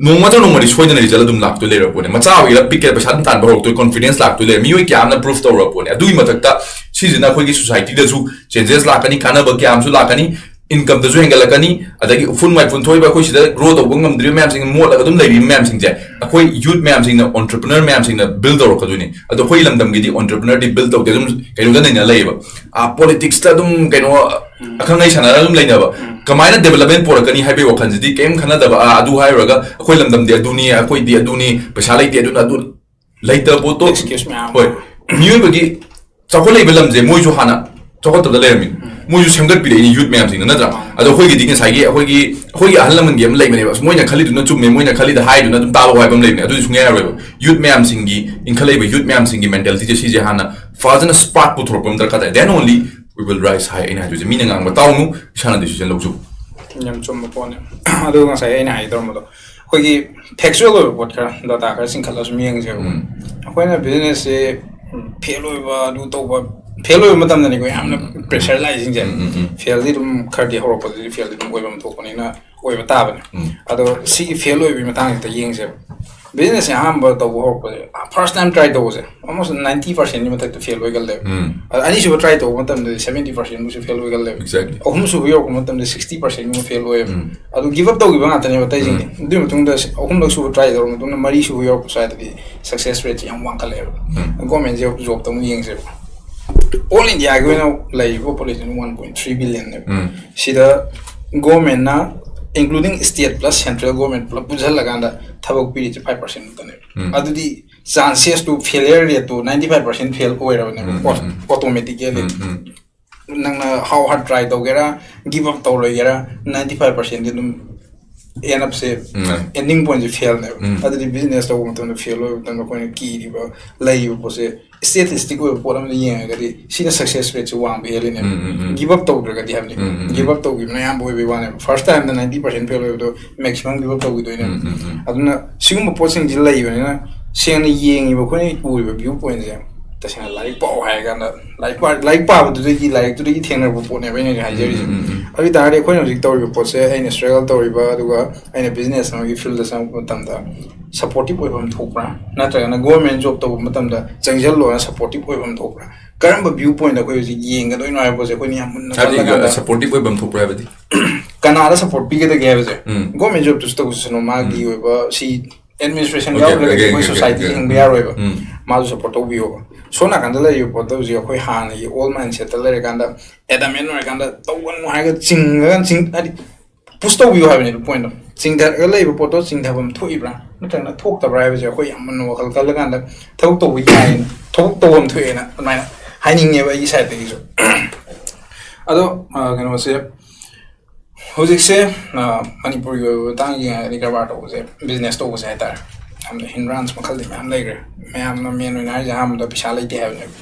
ꯅꯣꯡꯃꯇ ꯅꯣꯡꯃꯗꯤ ꯁꯣꯏꯗꯅ ꯔꯤꯖꯜ ꯑꯗꯨꯝ ꯂꯥꯛꯇꯣꯏ ꯂꯩꯔꯕ ꯄꯣꯠꯅꯦ꯫ ꯃꯆꯥ ꯑꯣꯏꯒꯦꯔꯥ ꯄꯤꯛꯀꯦꯔꯥ ꯄꯩꯁꯥ ꯑꯗꯨꯝ ꯇꯥꯟꯕ ꯍꯧꯔꯛꯇꯣꯏ, ꯀꯣꯟꯐꯤꯗꯦꯟꯁ ꯂꯥꯛꯇꯣꯏ ꯂꯩꯔꯦ꯫ ꯃꯤꯑꯣꯏ ꯀꯌꯥ ꯑꯃꯅ ꯄ꯭ꯔꯨꯐ ꯇꯧꯔꯕ ꯄꯣꯠꯅꯦ꯫ ꯑꯗꯨꯒꯤ ꯃꯊꯛꯇ ꯁꯤꯁꯤꯅ ꯑꯩꯈꯣꯏꯒꯤ ꯁꯣꯁꯥꯏꯇꯤꯗꯁꯨ ꯆꯦꯟꯖꯦꯁ ꯂꯥꯛꯀꯅꯤ, ꯀꯥꯟꯅꯕ ꯀꯌꯥ ꯑꯃꯁꯨ ꯂꯥꯛꯀꯅꯤ꯫ ꯏꯟꯀꯝꯗꯁꯨ ꯍꯦꯟꯒꯠꯂꯛꯀꯅꯤ꯫ ꯑꯗꯒꯤ ꯎꯐꯨꯟ ꯋꯥꯏꯐꯨꯟ ꯊꯣꯛꯏꯕ, ꯑꯩꯈꯣꯏ ꯁꯤꯗ ꯒ꯭ꯔꯣ ꯇꯧꯕ ꯉꯝꯗ꯭ꯔꯤꯕ ꯃꯌꯥꯝꯁꯤꯡ, ꯃꯣꯠꯂꯒ ꯑꯗꯨꯝ ꯂꯩꯔꯤꯕ ꯃꯌꯥꯝꯁꯤꯡꯁꯦ ꯑꯩꯈꯣꯏ ꯌꯨꯠ ꯃꯌꯥꯝꯁꯤꯡꯅ, ꯑꯣꯟꯇꯔꯄ꯭ꯔꯤꯅꯔ ꯃꯌꯥꯝꯁꯤꯡꯅ ꯕꯤꯜ ꯇꯧꯔꯛꯀꯗꯣꯏꯅꯤ꯫ ꯑꯗꯣ ꯑꯩꯈꯣꯏ ꯂꯝꯗꯝꯒꯤꯗꯤ ꯑꯣꯟꯇꯔꯄ꯭ꯔꯤꯅꯔꯗꯤ ꯕꯤꯜ ꯇꯧꯗꯦ, ꯑꯗꯨꯝ ꯀꯩꯅꯣꯗ ꯅꯩꯅ ꯂꯩꯌꯦꯕ꯫ ꯄꯣꯂꯤꯇꯤꯛꯁꯇ ꯑꯗꯨꯝ ꯀꯩꯅꯣ ꯑꯈꯪ ꯑꯍꯩ ꯁꯥꯟꯅꯔꯒ ꯑꯗꯨꯝ ꯂꯩꯅꯕ꯫ ꯀꯃꯥꯏꯅ ꯗꯦꯕꯂꯞꯃꯦꯟ ꯄꯨꯔꯛꯀꯅꯤ ꯍꯥꯏꯕꯒꯤ ꯋꯥꯈꯜꯁꯤꯗꯤ ꯀꯩꯝ ꯈꯟꯅꯗꯕ꯫ ꯑꯥ, ꯑꯗꯨ ꯍꯥꯏꯔꯨꯔꯒ ꯑꯩꯈꯣꯏ ꯂꯝꯗꯝꯗꯤ ꯑꯗꯨꯅꯤ, ꯑꯩꯈꯣꯏꯗꯤ ꯑꯗꯨꯅꯤ, ꯄꯩꯁꯥ ꯂꯩꯇꯦ, ꯑꯗꯨꯅ ꯑꯗꯨ ꯂꯩꯇꯕ ꯄꯣꯠꯇꯣ꯫ Excuse ꯃꯌꯥꯝ꯫ ꯍꯣꯏ, ꯃꯤꯑꯣꯏꯕꯒꯤ ꯆꯥꯎꯈꯠꯂꯛꯏꯕ ꯂꯝꯁꯦ ꯃꯣꯏꯁꯨ ꯍꯥꯟꯅ ꯆꯥꯎꯈꯠꯇꯕꯗ ꯂꯩꯔꯝꯃꯤꯅꯤ꯫ ꯃꯣꯏꯁꯨ ꯁꯦꯝꯒꯠꯄꯤꯔꯛꯏꯅꯤ ꯌꯨꯠ ꯃꯌꯥꯝꯁꯤꯡꯅ, ꯅꯠꯇ꯭ꯔꯥ? ꯑꯗꯣ ꯑꯩꯈꯣꯏꯒꯤꯗꯤ ꯉꯁꯥꯏꯒꯤ ꯑꯩꯈꯣꯏꯒꯤ, ꯑꯩꯈꯣꯏꯒꯤ ꯑꯍꯜ ꯂꯃꯟꯒꯤ ꯑꯃ ꯂꯩꯕꯅꯦꯕ, "ꯑꯁ, ꯃꯣꯏꯅ ꯈꯜꯂꯤꯗꯨꯅ ꯆꯨꯝꯃꯦ, ꯃꯣꯏꯅ ꯈꯜꯂꯤꯗ ꯍꯥꯏꯗꯨꯅ ꯑꯗꯨꯝ ꯇꯥꯕ" ꯍꯥꯏꯕ ꯑꯃ ꯂꯩꯕꯅꯦ꯫ ꯑꯗꯨꯗꯤ ꯁꯨꯡꯌꯥ ꯌꯥꯔꯣꯏꯕ꯫ ꯌꯨꯠ ꯃꯌꯥꯝꯁꯤꯡꯒꯤ, ꯏꯟꯈꯠꯂꯛꯏꯕ ꯌꯨꯠ ꯃꯌꯥꯝꯁꯤꯡꯒꯤ ꯃꯦꯟꯇꯦꯂꯤꯇꯤꯁꯦ ꯁꯤꯁꯦ ꯍꯥꯟꯅ ꯐꯖꯅ ꯁ꯭ꯄꯥꯔꯛ ꯄꯨꯊꯣꯔꯛꯄ ꯑꯃ ꯗꯔꯀꯥꯔ ꯇꯥꯏ꯫ Then only we will rise high꯫ ꯑꯩꯅ ꯍꯥꯏꯗꯣꯏꯁꯦ, ꯃꯤꯅ ꯉꯥꯡꯕ ꯇꯥꯎꯅꯨ, ꯏꯁꯥꯅ ꯗꯤꯁꯤꯖꯟ ꯂꯧꯖꯧ꯫ ꯌꯥꯝ ꯆꯨꯝꯕ ꯄꯣꯠꯅꯦ꯫ ꯑꯗꯨ ꯉꯁꯥꯏ ꯑꯩꯅ ꯍꯥꯏꯒꯦ ꯇꯧꯔꯝꯕꯗꯣ, ꯑꯩꯈꯣꯏꯒꯤ ꯐꯦꯛꯆꯨꯋꯦꯜ ꯑꯣꯏꯕ ꯄꯣꯠ ꯈꯔ, ꯗꯥꯇꯥ ꯈꯔ ꯆꯤꯡꯈꯠꯂꯒ ꯁꯨꯝ ꯌꯦꯡꯁꯦꯕ꯫ ꯎꯝ꯫ ꯑꯩꯈꯣꯏꯅ ꯕꯤꯖꯤꯅꯦꯁꯁꯦ, ꯎꯝ, ꯐꯦꯜ ꯑꯣꯏꯕ, ꯑꯗꯨ ꯇꯧꯕ, ꯐꯦꯜ ꯑꯣꯏꯕ ꯃꯇꯝꯗꯅꯤꯀꯣ ꯌꯥꯝꯅ ꯎꯝ, ꯎꯝ, ꯎꯝ꯫ ꯄ꯭ꯔꯦꯁꯔ ꯂꯥꯛꯏꯁꯤꯡꯁꯦ꯫ ꯎꯝ, ꯎꯝ, ꯎꯝ꯫ ꯐꯦꯜꯗꯤ ꯑꯗꯨꯝ ꯈꯔꯗꯤ ꯍꯧꯔꯛꯄꯗꯗꯤ ꯐꯦꯜꯗꯤ ꯑꯗꯨꯝ ꯑꯣꯏꯐꯝ ꯊꯣꯛꯄꯅꯤꯅ ꯑꯣꯏꯕ ꯇꯥꯕꯅꯦ꯫ ꯎꯝ꯫ ꯑꯗꯣ ꯁꯤꯒꯤ ꯐꯦꯜ ꯑꯣꯏꯕꯒꯤ ꯃꯇꯥꯡꯁꯤꯗ ꯌꯦꯡꯁꯦꯕ꯫ ꯕꯤꯖꯤꯅꯦꯁꯁꯦ ꯑꯍꯥꯟꯕ ꯇꯧꯕ ꯍꯧꯔꯛꯄꯁꯦ, ꯐꯥꯔꯁ ꯇꯥꯏꯝ ꯇ꯭ꯔꯥꯏ ꯇꯧꯕꯁꯦ, almost ninety percent ꯒꯤ ꯃꯊꯛꯇ ꯐꯦꯜ ꯑꯣꯏꯒꯜꯂꯦꯕ꯫ ꯎꯝ꯫ ꯑꯗ ꯑꯅꯤꯁꯨꯕ ꯇ꯭ꯔꯥꯏ ꯇꯧꯕ ꯃꯇꯝꯗꯗꯤ seventy percent ꯃꯨꯛꯁꯨ ꯐꯦꯜ ꯑꯣꯏꯒꯜꯂꯦꯕ꯫ Exactly. ꯑꯍꯨꯝꯁꯨꯕ ꯌꯧꯔꯛꯄ ꯃꯇꯝꯗ sixty percent ꯃꯨꯛ ꯐꯦꯜ ꯑꯣꯏꯌꯦꯕ꯫ ꯎꯝ꯫ ꯑꯗꯨ ꯒꯤꯞ ꯑꯞ ꯇꯧꯈꯤꯕ ꯉꯥꯛꯇꯅꯦꯕ ꯑꯇꯩꯁꯤꯡꯗꯤ꯫ ꯎꯝ꯫ ꯑꯗꯨꯒꯤ ꯃꯇꯨꯡꯗ ꯑꯍꯨꯝꯂꯛ ꯁꯨꯕ ꯇ꯭ꯔꯥꯏ ꯇꯧꯔ ꯃꯇꯨꯡꯗ ꯃꯔꯤ ꯁꯨꯕ ꯌꯧꯔꯛꯄ ꯁ꯭ꯋꯥꯏꯗꯗꯤ ꯁꯛꯁꯦꯁ ꯔꯦꯠꯁꯦ ꯌꯥꯝ ꯋꯥꯡꯈꯠꯂꯛꯑꯦꯕ꯫ ꯎꯝ꯫ ꯒꯣꯔꯃꯦꯟ ꯖꯣꯕ, ꯖꯣꯕꯇ ꯑꯃꯨꯛ ꯌꯦꯡꯁꯦꯕ꯫ ꯑꯣꯜ ꯏꯟꯗꯤꯌꯥꯒꯤ ꯑꯣꯏꯅ ꯂꯩꯔꯤꯕ population one point three billion ꯅꯦꯕ꯫ ꯎꯝ꯫ ꯁꯤꯗ ꯒꯣꯔꯃꯦꯟꯅ, including state plus central government ꯄꯨꯂꯞ ꯄꯨꯟꯁꯤꯜꯂꯀꯥꯟꯗ ꯊꯕꯛ ꯄꯤꯔꯤꯁꯦ five percent ꯈꯛꯇꯅꯦꯕ꯫ ꯎꯝ꯫ ꯑꯗꯨꯗꯤ ꯆꯥꯟꯁꯦꯁꯇꯨ, failure ꯔꯦꯠꯇꯨ ninety five percent fail ꯑꯣꯏꯔꯕꯅꯦꯕ꯫ ꯎꯝ, ꯎꯝ, ꯎꯝ꯫ Automatically꯫ ꯎꯝ, ꯎꯝ꯫ ꯅꯪꯅ how hard try ꯇꯧꯒꯦꯔꯥ, give up ꯇꯧꯔꯣꯏꯒꯦꯔꯥ, ninety five percent ꯗꯤ ꯑꯗꯨꯝ ꯑꯦꯟ ꯑꯞꯁꯦ, ꯎꯝ꯫ Ending point ꯁꯦ ꯐꯦꯜꯅꯦꯕ꯫ ꯎꯝ꯫ ꯑꯗꯨꯗꯤ ꯕꯤꯖꯤꯅꯦꯁ ꯇꯧꯕ ꯃꯇꯝꯗ ꯐꯦꯜ ꯑꯣꯏꯕ ꯃꯇꯝꯗ ꯑꯩꯈꯣꯏꯅ ꯀꯤꯔꯤꯕ, ꯂꯩꯔꯤꯕ ꯄꯣꯠꯁꯦ, ꯁ꯭ꯇꯦꯇꯤꯁꯇꯤꯛ ꯑꯣꯏꯕ ꯄꯣꯠ ꯑꯃꯗ ꯌꯦꯡꯉꯒꯗꯤ ꯁꯤꯅ ꯁꯛꯁꯦꯁ ꯔꯦꯠꯁꯦ ꯋꯥꯡꯕ ꯍꯦꯜꯂꯤꯅꯦꯕ꯫ ꯎꯝ, ꯎꯝ, ꯎꯝ꯫ ꯒꯤꯞ ꯑꯞ ꯇꯧꯗ꯭ꯔꯒꯗꯤ ꯍꯥꯏꯕꯅꯤ꯫ ꯎꯝ, ꯎꯝ, ꯎꯝ꯫ ꯒꯤꯞ ꯑꯞ ꯇꯧꯈꯤꯕꯅ ꯑꯌꯥꯝꯕ ꯑꯣꯏꯕꯩ ꯋꯥꯅꯦꯕ꯫ ꯐꯥꯔꯁ ꯇꯥꯏꯝꯗ ninety percent ꯐꯦꯜ ꯑꯣꯏꯕꯗꯣ ꯃꯦꯛꯁꯤꯃꯝ ꯒꯤꯞ ꯑꯞ ꯇꯧꯈꯤꯗꯣꯏꯅꯦꯕ꯫ ꯎꯝ, ꯎꯝ, ꯎꯝ꯫ ꯑꯗꯨꯅ ꯁꯤꯒꯨꯝꯕ ꯄꯣꯠꯁꯤꯡꯁꯤ ꯂꯩꯕꯅꯤꯅ ꯁꯦꯡꯅ ꯌꯦꯡꯉꯤꯕ ꯑꯩꯈꯣꯏꯅ ꯎꯔꯤꯕ ꯚ꯭ꯌꯨ ꯄꯣꯏꯟꯁꯦ ꯇꯁꯦꯡꯅ ꯂꯥꯏꯔꯤꯛ ꯄꯥꯎ ꯍꯥꯏꯔ ꯀꯥꯟꯗ ꯂꯥꯏꯔꯤꯛ ꯄꯥ ꯂꯥꯏꯔꯤꯛ ꯄꯥꯕꯗꯨꯗꯒꯤ ꯂꯥꯏꯔꯤꯛꯇꯨꯗꯒꯤ ꯊꯦꯡꯅꯔꯛꯄ ꯄꯣꯠꯅꯦꯕ ꯑꯩꯅ ꯍꯧꯖꯤꯛ ꯍꯥꯏꯖꯔꯤꯁꯦ꯫ ꯎꯝ, ꯎꯝ, ꯎꯝ꯫ ꯑꯗꯨ ꯑꯣꯏ ꯇꯥꯔꯗꯤ ꯑꯩꯈꯣꯏꯅ ꯍꯧꯖꯤꯛ ꯇꯧꯔꯤꯕ ꯄꯣꯠꯁꯦ ꯑꯩꯅ struggle ꯇꯧꯔꯤꯕ ꯑꯗꯨꯒ ꯑꯩꯅ business ꯑꯃꯒꯤ field ꯆꯪꯉꯛꯄ ꯃꯇꯝꯗ supportive ꯑꯣꯏꯐꯝ ꯊꯣꯛꯄ꯭ꯔꯥ, ꯅꯠꯇ꯭ꯔꯒꯅ government job ꯇꯧꯕ ꯃꯇꯝꯗ ꯆꯪꯁꯤꯜꯂꯣꯅ supportive ꯑꯣꯏꯐꯝ ꯊꯣꯛꯄ꯭ꯔꯥ, ꯀꯔꯝꯕ view point ꯑꯩꯈꯣꯏ ꯍꯧꯖꯤꯛ ꯌꯦꯡꯒꯗꯣꯏꯅꯣ ꯍꯥꯏꯕ ꯄꯣꯠꯁꯦ ꯑꯩꯈꯣꯏꯅ ꯌꯥꯝ ꯃꯨꯟꯅ ꯍꯥꯏꯗꯤ ꯈꯜꯂꯀꯥꯟꯗ supportive ꯑꯣꯏꯐꯝ ꯊꯣꯛꯄ꯭ꯔꯥ ꯍꯥꯏꯕꯗꯤ? ꯀꯅꯥꯗ support ꯄꯤꯒꯗꯒꯦ ꯍꯥꯏꯕꯁꯦ꯫ ꯎꯝ꯫ Government jobꯇꯨꯁꯨ ꯇꯧꯁꯅꯨ, ꯃꯥꯒꯤ ꯑꯣꯏꯕ ꯁꯤ administration Okay, ꯌꯥꯎꯗ꯭ꯔꯒꯗꯤ okay, ꯑꯩꯈꯣꯏ okay, society okay. ꯍꯤꯡꯕ ꯌꯥꯔꯣꯏꯕ꯫ ꯎꯝ꯫ ꯃꯥꯁꯨ support ꯇꯧꯕꯤꯌꯣꯕ꯫ ꯁꯣꯝ ꯅꯥꯀꯟꯗ ꯂꯩꯔꯤꯕ ꯄꯣꯠꯇꯣ ꯍꯧꯖꯤꯛ ꯑꯩꯈꯣꯏ ꯍꯥꯟꯅꯒꯤ old mindsetꯇ ꯂꯩꯔꯀꯥꯟꯗ adamant ꯑꯣꯏꯔꯀꯥꯟꯗ ꯇꯧꯒꯅꯨ ꯍꯥꯏꯔꯒ ꯆꯤꯡꯉꯒ ꯆꯤꯡ ꯍꯥꯏꯗꯤ push ꯇꯧꯕꯤꯌꯨ ꯍꯥꯏꯕꯅꯦꯕ pointꯇꯣ꯫ ꯆꯤꯡꯊꯔꯒ ꯂꯩꯕ ꯄꯣꯠꯇꯣ ꯆꯤꯡꯊꯐꯝ ꯊꯣꯛꯏꯕ꯭ꯔꯥ ꯅꯠꯇ꯭ꯔꯒꯅ ꯊꯣꯛꯇꯕ꯭ꯔꯥ ꯍꯥꯏꯕꯁꯦ ꯑꯩꯈꯣꯏ ꯌꯥꯝ ꯃꯨꯟꯅ ꯋꯥꯈꯜ ꯈꯜꯂꯀꯥꯟꯗ ꯊꯕꯛ ꯇꯧꯕ ꯌꯥꯏꯅ, ꯊꯕꯛ ꯇꯧꯐꯝ ꯊꯣꯛꯑꯦꯅ ꯑꯗꯨꯃꯥꯏꯅ ꯍꯥꯏꯅꯤꯡꯉꯦꯕ ꯑꯩꯒꯤ sideꯇꯒꯤꯁꯨ꯫ ꯑꯗꯣ ꯑ, ꯀꯩꯅꯣꯁꯦ ꯍꯧꯖꯤꯛꯁꯦ ꯑ, ꯃꯅꯤꯄꯨꯔꯒꯤ ꯑꯣꯏꯕ ꯃꯇꯥꯡꯒꯤ ꯍꯥꯏꯗꯤ ꯀꯔꯕꯥꯔ ꯇꯧꯕꯁꯦ, business ꯇꯧꯕꯁꯦ ꯍꯥꯏꯇꯥꯔꯦ, ꯌꯥꯝꯅ hindrance ꯃꯈꯜꯗꯤ ꯃꯌꯥꯝ ꯂꯩꯈ꯭ꯔꯦ꯫ ꯃꯌꯥꯝꯅ main ꯑꯣꯏꯅ ꯍꯥꯏꯔꯤꯁꯦ ꯑꯍꯥꯟꯕꯗ ꯄꯩꯁꯥ ꯂꯩꯇꯦ ꯍꯥꯏꯕꯅꯦꯕ꯫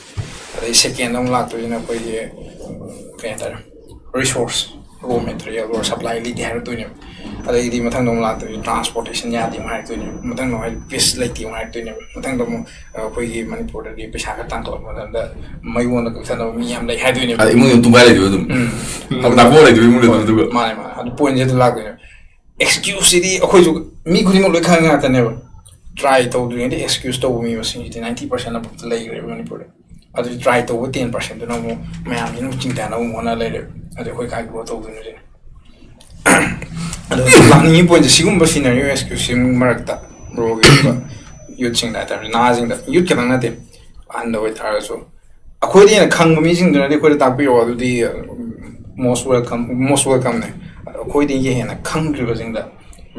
ꯑꯗꯩ second ꯑꯃꯨꯛ ꯂꯥꯛꯇꯣꯏꯁꯤꯅ ꯑꯩꯈꯣꯏꯒꯤ ꯀꯩ ꯍꯥꯏꯇꯥꯔꯦ, resource, raw material or supply ꯂꯩꯇꯦ ꯍꯥꯏꯔꯛꯇꯣꯏꯅꯦꯕ꯫ ꯑꯗꯩꯗꯤ ꯃꯊꯪꯗ ꯑꯃꯨꯛ ꯂꯥꯛꯇꯣꯏꯁꯦ transportation ꯌꯥꯗꯦ ꯑꯃꯨꯛ ꯍꯥꯏꯔꯛꯇꯣꯏꯅꯦꯕ꯫ ꯃꯊꯪꯗ ꯑꯃꯨꯛ ꯍꯥꯏꯗꯤ peace ꯂꯩꯇꯦ ꯑꯃꯨꯛ ꯍꯥꯏꯔꯛꯇꯣꯏꯅꯦꯕ꯫ ꯃꯊꯪꯗ ꯑꯃꯨꯛ ꯑ, ꯑꯩꯈꯣꯏꯒꯤ ꯃꯅꯤꯄꯨꯔꯗꯗꯤ ꯄꯩꯁꯥ ꯈꯔ ꯇꯥꯟꯊꯣꯛꯂꯛꯄ ꯃꯇꯝꯗ ꯃꯩꯉꯣꯟꯗ ꯀꯛꯊꯠꯅꯕ ꯃꯤ ꯌꯥꯝ ꯂꯩ ꯍꯥꯏꯗꯣꯏꯅꯦꯕ꯫ ꯑꯗ ꯏꯃꯨꯡꯗ ꯇꯨꯡꯒꯥꯏ ꯂꯩꯗꯣꯏꯕ ꯑꯗꯨꯝ꯫ ꯎꯝ꯫ ꯅꯥꯀꯣꯡ ꯂꯩꯗꯣꯏꯕ ꯏꯃꯨꯡꯗ ꯑꯗꯨꯝ ꯑꯗꯨꯒ꯫ ꯃꯥꯅꯦ ꯃꯥꯅꯦ꯫ ꯑꯗꯨ pointꯁꯦ ꯑꯗꯨ ꯂꯥꯛꯇꯣꯏꯅꯦꯕ꯫ Excuseꯁꯤꯗꯤ ꯑꯩꯈꯣꯏꯁꯨ ꯃꯤ ꯈꯨꯗꯤꯡꯃꯛ ꯂꯣꯏ ꯈꯪꯉꯤ ꯉꯥꯛꯇꯅꯦꯕ꯫ Try ꯇꯧꯗ꯭ꯔꯤꯉꯩꯗ excuse ꯇꯧꯕ ꯃꯤ ꯃꯁꯤꯡꯁꯤꯗꯤ ninety percent ꯑꯃꯨꯛꯇ ꯂꯩꯈ꯭ꯔꯦꯕ ꯃꯅꯤꯄꯨꯔꯗ꯫ ꯑꯗꯨꯗꯤ try ꯇꯧꯕ ten percentꯇꯨꯅ ꯑꯃꯨꯛ ꯃꯌꯥꯝꯁꯤꯅ ꯑꯃꯨꯛ ꯆꯤꯡꯊꯅꯕ ꯑꯃꯨꯛ ꯍꯣꯠꯅ ꯂꯩꯔꯦꯕ꯫ ꯑꯗꯨ ꯑꯩꯈꯣꯏ ꯀꯥꯏ grow ꯇꯧꯗꯣꯏꯅꯣ ꯁꯤꯅꯤ꯫ ꯑꯗꯣ ꯂꯥꯛꯅꯤꯡꯉꯤ pointꯁꯦ ꯁꯤꯒꯨꯝꯕ scenario excuseꯁꯤꯡ ꯃꯔꯛꯇ broꯒꯤ ꯑꯣꯏꯕ youthꯁꯤꯡꯗ ꯍꯥꯏꯇꯥꯔꯦ, ꯅꯍꯥꯁꯤꯡꯗ, youth ꯈꯛꯇꯪ ꯅꯠꯇꯦ, ꯑꯍꯟꯗ ꯑꯣꯏꯇꯥꯔꯒꯁꯨ ꯑꯩꯈꯣꯏꯗꯤ ꯍꯦꯟꯅ ꯈꯪꯕ ꯃꯤꯁꯤꯡꯗꯨꯅꯗꯤ ꯑꯩꯈꯣꯏꯗ ꯇꯥꯛꯄꯤꯔꯛꯑꯣ, ꯑꯗꯨꯗꯤ most welcome, most welcomeꯅꯦ꯫ ꯑꯗꯣ ꯑꯩꯈꯣꯏꯗꯒꯤ ꯍꯦꯟꯅ ꯈꯪꯗ꯭ꯔꯤꯕꯁꯤꯡꯗ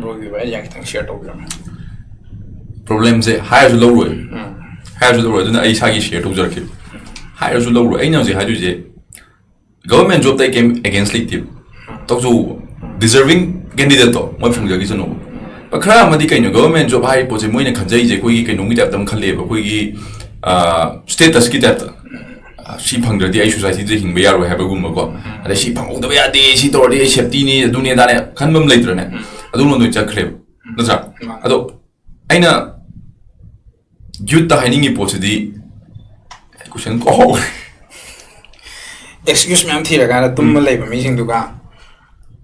broꯒꯤ ꯑꯣꯏꯕ idea ꯈꯤꯇꯪ share ꯇꯧꯕꯤꯔꯝꯃꯦ꯫ Problemꯁꯦ ꯍꯥꯏꯔꯁꯨ ꯂꯧꯔꯣꯏ꯫ ꯍꯥꯏꯔꯁꯨ ꯂꯧꯔꯣꯏ꯫ ꯑꯗꯨꯅ ꯑꯩ ꯏꯁꯥꯒꯤ share ꯇꯧꯖꯔꯛꯀꯦ꯫ ꯍꯥꯏꯔꯁꯨ ꯂꯧꯔꯣꯏ꯫ ꯑꯩꯅ ꯍꯧꯖꯤꯛ ꯍꯥꯏꯗꯣꯏꯁꯦ government jobꯇ ꯑꯩ ꯀꯩꯝ against ꯂꯩꯇꯦꯕ꯫ ꯇꯧꯖꯧꯕ꯫ Deserving candidateꯇꯣ ꯃꯣꯏ ꯐꯪꯖꯈꯤꯁꯅꯣꯕ꯫ But ꯈꯔ ꯑꯃꯗꯤ ꯀꯩꯅꯣ, government job ꯍꯥꯏꯔꯤꯕ ꯄꯣꯠꯁꯦ ꯃꯣꯏꯅ ꯈꯟꯖꯩꯁꯦ ꯑꯩꯈꯣꯏꯒꯤ ꯀꯩꯅꯣꯝꯒꯤ typeꯇ ꯑꯃ ꯈꯜꯂꯦꯕ, ꯑꯩꯈꯣꯏꯒꯤ ꯑ, statusꯀꯤ typeꯇ꯫ ꯑ, ꯁꯤ ꯐꯪꯗ꯭ꯔꯗꯤ ꯑꯩ societyꯗ ꯍꯤꯡꯕ ꯌꯥꯔꯣꯏ ꯍꯥꯏꯕꯒꯨꯝꯕꯀꯣ꯫ ꯑꯗꯩ ꯁꯤ ꯐꯪꯍꯧꯗꯕ ꯌꯥꯗꯦ, ꯁꯤ ꯇꯧꯔꯗꯤ ꯑꯩ safetyꯅꯤ, ꯑꯗꯨꯅꯤ ꯑꯗꯥꯅꯦ ꯈꯟꯕ ꯑꯃ ꯂꯩꯇ꯭ꯔꯅꯦ? ꯑꯗꯨꯝꯕ ꯂꯣꯏ ꯆꯠꯈ꯭ꯔꯦꯕ꯫ ꯅꯠꯇ꯭ꯔꯥ? ꯑꯗꯣ ꯑꯩꯅ youthꯇ ꯍꯥꯏꯅꯤꯡꯉꯤ ꯄꯣꯠꯁꯤꯗꯤ ꯀꯣꯏꯁꯟ ꯀꯥꯎꯍꯧꯔꯦ꯫ ꯑꯦꯛꯁꯀ꯭ꯌꯨꯁ ꯃꯌꯥꯝ ꯊꯤꯔꯀꯥꯟꯗ ꯇꯨꯝꯃ ꯂꯩꯕ ꯃꯤꯁꯤꯡꯗꯨꯒ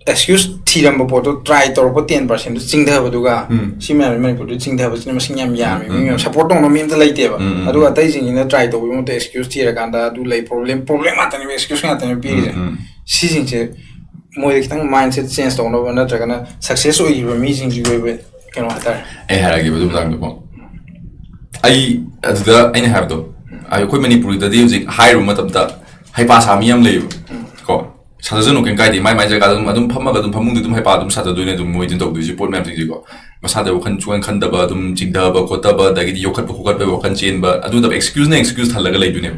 ꯑꯦꯛꯁꯀ꯭ꯌꯨꯁ ꯊꯤꯔꯝꯕ ꯄꯣꯠꯇꯣ ꯇ꯭ꯔꯥꯏ ꯇꯧꯔꯛꯄ ꯇꯦꯟ ꯄꯥꯔꯁꯦꯟꯗꯨ ꯆꯤꯡꯊꯕꯗꯨꯒ ꯎꯝ. ꯁꯤ ꯃꯌꯥꯝꯁꯤ ꯃꯅꯤꯄꯨꯔꯗ ꯆꯤꯡꯊꯕꯁꯤꯅ ꯃꯁꯤꯡ ꯌꯥꯝ ꯌꯥꯝꯃꯤ꯫ ꯎꯝ, ꯃꯤ ꯃꯌꯥꯝ ꯎꯝ. ꯁꯞꯄꯣꯔꯠ ꯇꯧꯅꯕ ꯃꯤ ꯑꯝꯇ ꯂꯩꯇꯦꯕ꯫ ꯎꯝ, ꯎꯝ, ꯑꯗꯨꯒ ꯎꯝ. ꯑꯇꯩꯁꯤꯡꯁꯤꯅ ꯇ꯭ꯔꯥꯏ ꯇꯧꯕꯒꯤ ꯃꯍꯨꯠꯇ ꯑꯦꯛꯁꯀ꯭ꯌꯨꯁ ꯊꯤꯔꯀꯥꯟꯗ ꯑꯗꯨ ꯂꯩ, ꯄ꯭ꯔꯣꯕ꯭ꯂꯦꯝ ꯄ꯭ꯔꯣꯕ꯭ꯂꯦꯝ ꯉꯥꯛꯇꯅꯦꯕ ꯑꯦꯛꯁꯀ꯭ꯌꯨꯁ ꯉꯥꯛꯇꯅꯦꯕ ꯄꯤꯔꯤꯁꯦ꯫ ꯎꯝ, ꯎꯝ. ꯁꯤꯁꯤꯡꯁꯦ ꯃꯣꯏꯗ ꯈꯤꯇꯪ ꯃꯥꯏꯟꯁꯦꯠ ꯆꯦꯟꯖ ꯇꯧꯅꯕ ꯅꯠꯇ꯭ꯔꯒꯅ ꯁꯛꯁꯦꯁ ꯑꯣꯏꯈꯤꯕ ꯃꯤꯁꯤꯡꯁꯤꯒꯤ ꯑꯣꯏꯕ ꯀꯩꯅꯣ ꯍꯥꯏꯇꯥꯔꯦ꯫ ꯑꯩ ꯍꯥꯏꯔꯛꯑꯒꯦꯕ ꯑꯗꯨ ꯃꯇꯥꯡꯗꯀꯣ꯫ ꯑꯩ ꯑꯗꯨꯗ ꯑꯩꯅ ꯍꯥꯏꯕꯗꯣ, ꯑꯩꯈꯣꯏ ꯃꯅꯤꯄꯨꯔꯗꯗꯤ ꯍꯧꯖꯤꯛ ꯍꯥꯏꯔꯨꯕ ꯃꯇꯝꯗ ꯍꯩꯄꯥ ꯁꯥ ꯃꯤ ꯌꯥꯝ ꯂꯩꯌꯦꯕ ꯀꯣ꯫ ꯁꯥꯖꯁꯅꯨ, ꯀꯩꯝ ꯀꯥꯏꯗꯦ, ꯃꯥꯏ ꯃꯥꯏ ꯖꯒꯥꯗ ꯑꯗꯨꯝ, ꯑꯗꯨꯝ ꯐꯝꯃꯒ ꯑꯗꯨꯝ ꯐꯃꯨꯡꯗ ꯑꯗꯨꯝ ꯍꯩꯄꯥ ꯑꯗꯨꯝ ꯁꯥꯖꯗꯣꯏꯅꯦ ꯑꯗꯨꯝ ꯃꯣꯏꯗꯤ ꯇꯧꯗꯣꯏꯁꯦ ꯄꯣꯠ ꯃꯌꯥꯝꯁꯤꯡꯁꯤꯀꯣ꯫ ꯃꯁꯥꯗ ꯋꯥꯈꯜ ꯁꯨꯡꯈꯟ ꯈꯟꯗꯕ, ꯑꯗꯨꯝ ꯆꯤꯡꯊꯕ ꯈꯣꯠꯇꯕ, ꯑꯗꯒꯤꯗꯤ ꯌꯣꯛꯈꯠꯄ ꯈꯣꯀꯠꯄꯒꯤ ꯋꯥꯈꯜ ꯆꯦꯟꯕ, ꯑꯗꯨ ꯅꯠꯇꯕ ꯑꯦꯛꯁꯀ꯭ꯌꯨꯁꯅ ꯑꯦꯛꯁꯀ꯭ꯌꯨꯁ ꯊꯜꯂꯒ ꯂꯩꯗꯣꯏꯅꯦꯕ꯫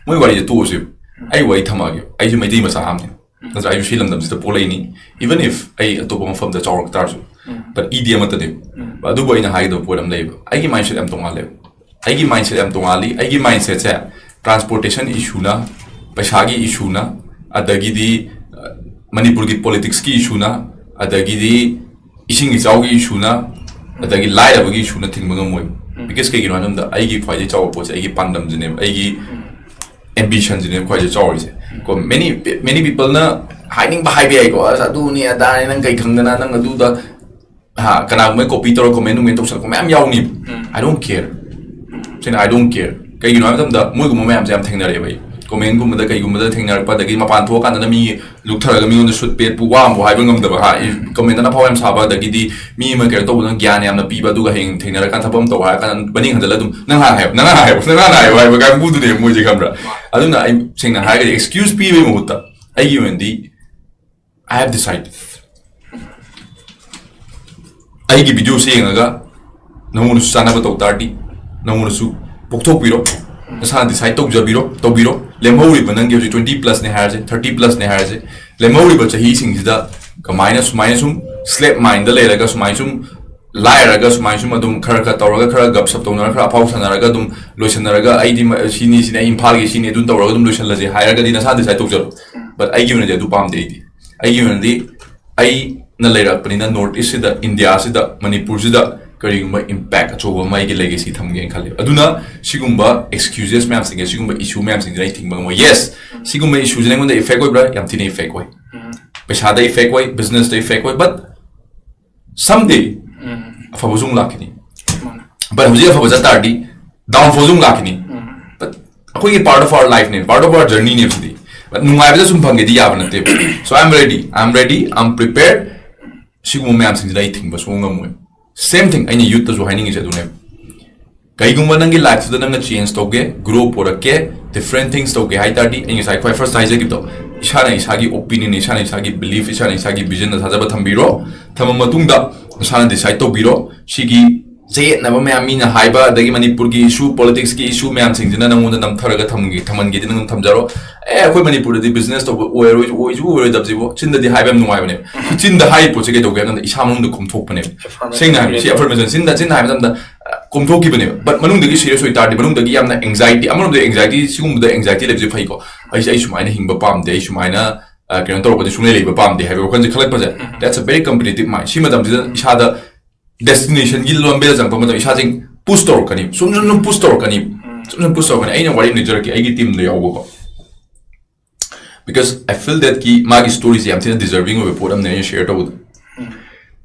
ꯃꯣꯏ ꯋꯥꯔꯤꯁꯦ ꯇꯣꯛꯑꯁꯦꯕ꯫ ꯑꯩ ꯋꯥꯔꯤ ꯊꯝꯃꯛꯑꯒꯦ꯫ ꯑꯩꯁꯨ ꯃꯩꯇꯩ ꯃꯆꯥ ꯑꯃꯅꯦ꯫ ꯅꯠꯇ꯭ꯔ ꯑꯩꯁꯨ ꯁꯤ ꯂꯝꯗꯝꯁꯤꯗ ꯄꯣꯛꯂꯛꯏꯅꯤ꯫ Even if ꯑꯩ ꯑꯇꯣꯞꯄ ꯃꯐꯝꯗ ꯆꯥꯎꯔꯛ ꯇꯥꯔꯁꯨ, but ꯏꯗꯤ ꯑꯃꯠꯇꯅꯦꯕ꯫ ꯑꯗꯨꯕꯨ ꯑꯩꯅ ꯍꯥꯏꯒꯗꯕ ꯄꯣꯠ ꯑꯃ ꯂꯩꯌꯦꯕ, ꯑꯩꯒꯤ ꯃꯥꯏꯟꯁꯦꯠ ꯌꯥꯝ ꯇꯣꯡꯉꯥꯜꯂꯦꯕ꯫ ꯑꯩꯒꯤ ꯃꯥꯏꯟꯁꯦꯠ ꯌꯥꯝ ꯇꯣꯡꯉꯥꯜꯂꯤ꯫ ꯑꯩꯒꯤ ꯃꯥꯏꯟꯁꯦꯠꯁꯦ ꯇ꯭ꯔꯥꯟꯁꯄꯣꯔꯇꯦꯁꯟ ꯏꯁꯨꯅ, ꯄꯩꯁꯥꯒꯤ ꯏꯁꯨꯅ, ꯑꯗꯒꯤꯗꯤ ꯑ, ꯃꯅꯤꯄꯨꯔꯒꯤ ꯄꯣꯂꯤꯇꯤꯛꯁꯀꯤ ꯏꯁꯨꯅ, ꯑꯗꯒꯤꯗꯤ ꯏꯁꯤꯡ ꯏꯆꯥꯎꯒꯤ ꯏꯁꯨꯅ, ꯑꯗꯒꯤ ꯂꯥꯏꯔꯕꯒꯤ ꯏꯁꯨꯅ ꯊꯤꯡꯕ ꯉꯝꯃꯣꯏꯕ꯫ Because ꯀꯩꯒꯤꯅꯣ ꯍꯥꯏꯕ ꯃꯇꯝꯗ ꯑꯩꯒꯤ ꯈ꯭ꯋꯥꯏꯗꯒꯤ ꯆꯥꯎꯕ ꯄꯣꯠꯁꯦ ꯑꯩꯒꯤ ꯄꯥꯟꯗꯝꯁꯤꯅꯦꯕ, ꯑꯩꯒꯤ ꯑꯦꯝꯕꯤꯁꯟꯁꯤꯅꯦꯕ ꯈ꯭ꯋꯥꯏꯗꯒꯤ ꯆꯥꯎꯔꯤꯁꯦ꯫ ꯀꯣ, many many peopleꯅ ꯍꯥꯏꯅꯤꯡꯕ ꯍꯥꯏꯕ ꯌꯥꯏꯀꯣ, "ꯑꯁ ꯑꯗꯨꯅꯤ ꯑꯗꯥꯅꯤ, ꯅꯪ ꯀꯩ ꯈꯪꯗꯅ, ꯅꯪ ꯑꯗꯨꯗ", ꯍꯥ, ꯀꯅꯥꯒꯨꯝꯕ ꯀꯣꯄꯤ ꯇꯧꯔ ꯀꯣꯃꯦꯟ ꯅꯨꯡꯃꯦꯟ ꯇꯧꯁꯜꯂꯛꯄ ꯃꯌꯥꯝ ꯌꯥꯎꯅꯤꯕ꯫ I don't care꯫ ꯁꯤꯅ I don't care꯫ ꯀꯩꯒꯤꯅꯣ ꯍꯥꯏꯕ ꯃꯇꯝꯗ ꯃꯣꯏꯒꯨꯝꯕ ꯃꯌꯥꯝꯁꯦ ꯌꯥꯝ ꯊꯦꯡꯅꯔꯦꯕ ꯑꯩ꯫ ꯀꯣꯃꯦꯟꯒꯨꯝꯕꯗ ꯀꯩꯒꯨꯝꯕꯗ ꯊꯦꯡꯅꯔꯛꯄ, ꯑꯗꯒꯤ ꯃꯄꯥꯟ ꯊꯣꯛꯑꯀꯥꯟꯗꯅ ꯃꯤ ꯂꯨꯛꯊꯔꯒ ꯃꯤꯉꯣꯟꯗ ꯁꯨꯠ ꯄꯦꯠꯄꯨ ꯋꯥ ꯑꯃꯕꯨ ꯍꯥꯏꯕ ꯉꯝꯗꯕ, ꯍꯥ, ꯀꯃꯦꯟꯗꯅ ꯑꯐꯥꯎ ꯌꯥꯝ ꯁꯥꯕ, ꯑꯗꯒꯤꯗꯤ ꯃꯤ ꯑꯃ ꯀꯩꯅꯣ ꯇꯧꯕꯗꯅ ꯒ꯭ꯌꯥꯟ ꯌꯥꯝꯅ ꯄꯤꯕ, ꯑꯗꯨꯒ ꯍꯌꯦꯡ ꯊꯦꯡꯅꯔꯀꯥꯟꯗ ꯊꯕꯛ ꯑꯃ ꯇꯧꯕ ꯍꯥꯏꯔ ꯀꯥꯟꯗ ꯃꯅꯤꯡ ꯍꯟꯖꯜꯂ ꯑꯗꯨꯝ "ꯅꯪ ꯍꯥꯟꯅ ꯍꯥꯏꯌꯣ, ꯅꯪ ꯍꯥꯟꯅ ꯍꯥꯏꯌꯣ, ꯅꯪ ꯍꯥꯟꯅ ꯍꯥꯏꯌꯣ" ꯍꯥꯏꯕ ꯀꯥꯡꯕꯨꯗꯨꯅꯦꯕ ꯃꯣꯏꯁꯦ, ꯈꯪꯕ꯭ꯔꯥ? ꯑꯗꯨꯅ ꯑꯩ ꯁꯦꯡꯅ ꯍꯥꯏꯔꯒꯗꯤ ꯑꯦꯛꯁꯀ꯭ꯌꯨꯁ ꯄꯤꯕꯒꯤ ꯃꯍꯨꯠꯇ ꯑꯩꯒꯤ ꯑꯣꯏꯅꯗꯤ I have decided꯫ ꯑꯩꯒꯤ ꯚꯤꯗꯤꯑꯣꯁꯦ ꯌꯦꯡꯉꯒ ꯅꯉꯣꯟꯗꯁꯨ ꯆꯥꯅꯕ ꯇꯧ ꯇꯥꯔꯗꯤ ꯅꯉꯣꯟꯗꯁꯨ ꯄꯣꯛꯊꯣꯛꯄꯤꯔꯣ, ꯅꯁꯥꯅ ꯗꯤꯁꯥꯏꯠ ꯇꯧꯖꯕꯤꯔꯣ, ꯇꯧꯕꯤꯔꯣ꯫ ꯂꯦꯝꯍꯧꯔꯤꯕ ꯅꯪꯒꯤ ꯍꯧꯖꯤꯛ twenty plusꯅꯦ ꯍꯥꯏꯔꯁꯦ, thirty plusꯅꯦ ꯍꯥꯏꯔꯁꯦ, ꯂꯦꯝꯍꯧꯔꯤꯕ ꯆꯍꯤꯁꯤꯡꯁꯤꯗ ꯀꯃꯥꯏꯅ ꯁꯨꯃꯥꯏꯅ ꯁꯨꯝ slave mindꯗ ꯂꯩꯔꯒ ꯁꯨꯃꯥꯏꯅ ꯁꯨꯝ ꯂꯥꯏꯔꯒ ꯁꯨꯃꯥꯏꯅ ꯁꯨꯝ ꯑꯗꯨꯝ ꯈꯔ ꯈꯔ ꯇꯧꯔꯒ ꯈꯔ ꯒꯞ ꯁꯞ ꯇꯧꯅꯔꯒ ꯈꯔ ꯑꯐꯥꯎ ꯁꯥꯟꯅꯔꯒ ꯑꯗꯨꯝ ꯂꯣꯏꯁꯟꯅꯔꯒ ꯑꯩꯗꯤ ꯃ-, ꯁꯤꯅꯤ ꯁꯤꯅꯤ ꯑꯩ ꯏꯝꯐꯥꯜꯒꯤ ꯁꯤꯅꯤ ꯑꯗꯨꯝ ꯇꯧꯔꯒ ꯑꯗꯨꯝ ꯂꯣꯏꯁꯜꯂꯁꯦ ꯍꯥꯏꯔꯒꯗꯤ ꯅꯁꯥꯅ ꯗꯤꯁꯥꯏꯠ ꯇꯧꯖꯔꯣ꯫ But ꯑꯩꯒꯤ ꯑꯣꯏꯅꯗꯤ ꯑꯗꯨ ꯄꯥꯝꯗꯦ꯫ ꯑꯩꯗꯤ ꯑꯩꯒꯤ ꯑꯣꯏꯅꯗꯤ ꯑꯩꯅ ꯂꯩꯔꯛꯄꯅꯤꯅ North Eastꯁꯤꯗ, ꯏꯟꯗꯤꯌꯥꯁꯤꯗ, ꯃꯅꯤꯄꯨꯔꯁꯤꯗ ꯀꯔꯤꯒꯨꯝꯕ ꯏꯝꯄꯦꯛ ꯑꯆꯧꯕ ꯑꯃ ꯑꯩꯒꯤ ꯂꯦꯒꯦꯁꯤ ꯊꯝꯒꯦꯅ ꯈꯜꯂꯦꯕ꯫ ꯑꯗꯨꯅ ꯁꯤꯒꯨꯝꯕ ꯑꯦꯛꯁꯀ꯭ꯌꯨꯖꯦꯁ ꯃꯌꯥꯝꯁꯤꯡꯁꯦ, ꯁꯤꯒꯨꯝꯕ ꯏꯁꯨ ꯃꯌꯥꯝꯁꯤꯡꯁꯤꯅ ꯑꯩ ꯊꯤꯡꯕ ꯉꯝꯃꯣꯏ꯫ ꯌꯦꯁ, ꯁꯤꯒꯨꯝꯕ ꯏꯁꯨꯁꯤꯅ ꯑꯩꯉꯣꯟꯗ ꯏꯐꯦꯛ ꯑꯣꯏꯕ꯭ꯔꯥ? ꯌꯥꯝ ꯊꯤꯅ ꯏꯐꯦꯛ ꯑꯣꯏ꯫ ꯄꯩꯁꯥꯗ ꯏꯐꯦꯛ ꯑꯣꯏ, ꯕꯤꯖꯤꯅꯦꯁꯇ ꯏꯐꯦꯛ ꯑꯣꯏ, ꯕꯠ ꯁꯝꯗꯦ ꯑꯐꯕꯁꯨ ꯑꯃꯨꯛ ꯂꯥꯛꯈꯤꯅꯤ꯫ ꯕꯠ ꯍꯧꯖꯤꯛ ꯑꯐꯕ ꯆꯠ ꯇꯥꯔꯗꯤ ꯗꯥꯎꯟꯐꯣꯜꯁꯨ ꯑꯃꯨꯛ ꯂꯥꯛꯈꯤꯅꯤ꯫ ꯕꯠ ꯑꯩꯈꯣꯏꯒꯤ part of our lifeꯅꯦ, part of our journeyꯅꯦ ꯁꯤꯗꯤ꯫ ꯕꯠ ꯅꯨꯡꯉꯥꯏꯕꯗ ꯁꯨꯝ ꯐꯪꯒꯦꯗꯤ ꯌꯥꯕ ꯅꯠꯇꯦꯕ꯫ So I am ready, I am ready, I am prepared꯫ ꯁꯤꯒꯨꯝꯕ ꯃꯌꯥꯝꯁꯤꯡꯁꯤꯗ ꯑꯩ ꯊꯤꯡꯕ ꯁꯨꯡꯉꯝ ꯉꯝꯃꯣꯏ꯫ Same thing ꯑꯩꯅ ꯌꯨꯠꯇꯁꯨ ꯍꯥꯏꯅꯤꯡꯉꯤꯁꯦ ꯑꯗꯨꯅꯦꯕ꯫ ꯀꯩꯒꯨꯝꯕ ꯅꯪꯒꯤ ꯂꯥꯏꯐꯇꯨꯗ ꯅꯪꯅ ꯆꯦꯟꯖ ꯇꯧꯒꯦ, ꯒ꯭ꯔꯣ ꯄꯨꯔꯛꯀꯦ, ꯗꯤꯐ꯭ꯔꯦꯟ ꯊꯤꯡꯁ ꯇꯧꯒꯦ ꯍꯥꯏ ꯇꯥꯔꯗꯤ, ꯑꯩ ꯉꯁꯥꯏ ꯈ꯭ꯋꯥꯏ ꯐꯥꯔꯁꯇ ꯍꯥꯏꯖꯈꯤꯕꯗꯣ, ꯏꯁꯥꯅ ꯏꯁꯥꯒꯤ ꯑꯣꯄꯤꯅꯤꯌꯟ, ꯏꯁꯥꯅ ꯏꯁꯥꯒꯤ ꯕꯤꯂꯤꯐ, ꯏꯁꯥꯅ ꯏꯁꯥꯒꯤ ꯚꯤꯖꯟꯗ ꯊꯥꯖꯕ ꯊꯝꯕꯤꯔꯣ꯫ ꯊꯝꯃ ꯃꯇꯨꯡꯗ ꯅꯁꯥꯅ ꯗꯤꯁꯥꯏꯗ ꯇꯧꯕꯤꯔꯣ꯫ ꯁꯤꯒꯤ ꯆꯌꯦꯠꯅꯕ ꯃꯌꯥꯝ, ꯃꯤꯅ ꯍꯥꯏꯕ, ꯑꯗꯒꯤ ꯃꯅꯤꯄꯨꯔꯒꯤ ꯏꯁꯨ, ꯄꯣꯂꯤꯇꯤꯛꯁꯀꯤ ꯏꯁꯨ ꯃꯌꯥꯝꯁꯤꯡꯁꯤꯅ ꯅꯪꯉꯣꯟꯗ ꯅꯝꯊꯔꯒ ꯊꯝꯒꯦ, ꯊꯝꯍꯟꯒꯦꯗꯤ ꯅꯪ ꯊꯝꯖꯔꯣ꯫ ꯑꯦ, ꯑꯩꯈꯣꯏ ꯃꯅꯤꯄꯨꯔꯗꯗꯤ ꯕꯤꯖꯤꯅꯦꯁ ꯇꯧꯕ ꯑꯣꯏꯔꯣꯏ, ꯑꯣꯏꯁꯨ ꯑꯣꯏꯔꯣꯏꯗꯕꯁꯤꯕꯣ꯫ ꯆꯤꯟꯗꯗꯤ ꯍꯥꯏꯕ ꯌꯥꯝ ꯅꯨꯡꯉꯥꯏꯕꯅꯦ꯫ ꯆꯤꯟꯗ ꯍꯥꯏꯔꯤ ꯄꯣꯠꯁꯦ ꯀꯩꯗꯧꯒꯦ ꯍꯥꯏꯕ ꯃꯇꯝꯗ ꯏꯁꯥ ꯃꯅꯨꯡꯗ ꯀꯨꯝꯊꯣꯛꯄꯅꯦꯕ꯫ Affirmation ꯁꯦꯡꯅ ꯍꯥꯏꯕ, ꯁꯤ creative ꯑꯦꯐꯔꯃꯦꯁꯟ, ꯆꯤꯟꯗ, ꯆꯤꯟꯗ ꯍꯥꯏꯕ ꯃꯇꯝꯗ, ꯑ, ꯀꯨꯝꯊꯣꯛꯈꯤꯕꯅꯦꯕ꯫ ꯕꯠ ꯃꯅꯨꯡꯗꯒꯤ ꯁꯤꯔꯤꯌꯁ ꯑꯣꯏ ꯇꯥꯔꯗꯤ, ꯃꯅꯨꯡꯗꯒꯤ ꯌꯥꯝꯅ ꯑꯦꯡꯖꯥꯏꯇꯤ, ꯑꯃꯔꯣꯝꯗ ꯑꯦꯡꯖꯥꯏꯇꯤ, ꯁꯤꯒꯨꯝꯕꯗ ꯑꯦꯡꯖꯥꯏꯇꯤ ꯂꯩꯕꯁꯦ ꯐꯩꯀꯣ꯫ ꯑꯩꯁꯦ, ꯑꯩ ꯁꯨꯃꯥꯏꯅ ꯍꯤꯡꯕ ꯄꯥꯝꯗꯦ, ꯑꯩ ꯁꯨꯃꯥꯏꯅ, ꯑ, ꯀꯩꯅꯣ ꯇꯧꯔꯛꯄꯗꯤ ꯁꯨꯡꯂꯩ ꯂꯩꯕ ꯄꯥꯝꯗꯦ ꯍꯥꯏꯕ ꯋꯥꯈꯜꯁꯦ ꯈꯜꯂꯛꯄꯁꯦ, that's a very competitive mind꯫ ꯁꯤ ꯃꯇꯝꯁꯤꯗ ꯏꯁꯥꯗ ꯗꯦꯁꯇꯤꯅꯦꯁꯟꯒꯤ ꯂꯝꯕꯦꯜ ꯆꯪꯉꯛꯄ ꯃꯇꯝꯗ ꯏꯁꯥꯁꯦ ꯄꯨꯁ ꯇꯧꯔꯛꯀꯅꯤ, ꯁꯨꯝ, ꯁꯨꯝ, ꯁꯨꯝ ꯄꯨꯁ ꯇꯧꯔꯛꯀꯅꯤ, ꯁꯨꯝ, ꯁꯨꯝ ꯄꯨꯁ ꯇꯧꯔꯛꯀꯅꯤ꯫ ꯑꯩꯅ ꯋꯥꯔꯤ ꯑꯃ ꯂꯤꯖꯔꯛꯀꯦ, ꯑꯩꯒꯤ ꯇꯤꯝꯗ ꯌꯥꯎꯕꯀꯣ꯫ Because I feel thatꯀꯤ ꯃꯥꯒꯤ ꯁ꯭ꯇꯣꯔꯤꯁꯦ ꯌꯥꯝ ꯊꯤꯅ ꯗꯤꯖꯔꯚꯤꯡ ꯑꯣꯏꯕ ꯄꯣꯠ ꯑꯃꯅꯦ ꯑꯩꯅ ꯁꯤꯌꯔ ꯇꯧꯕꯗ꯫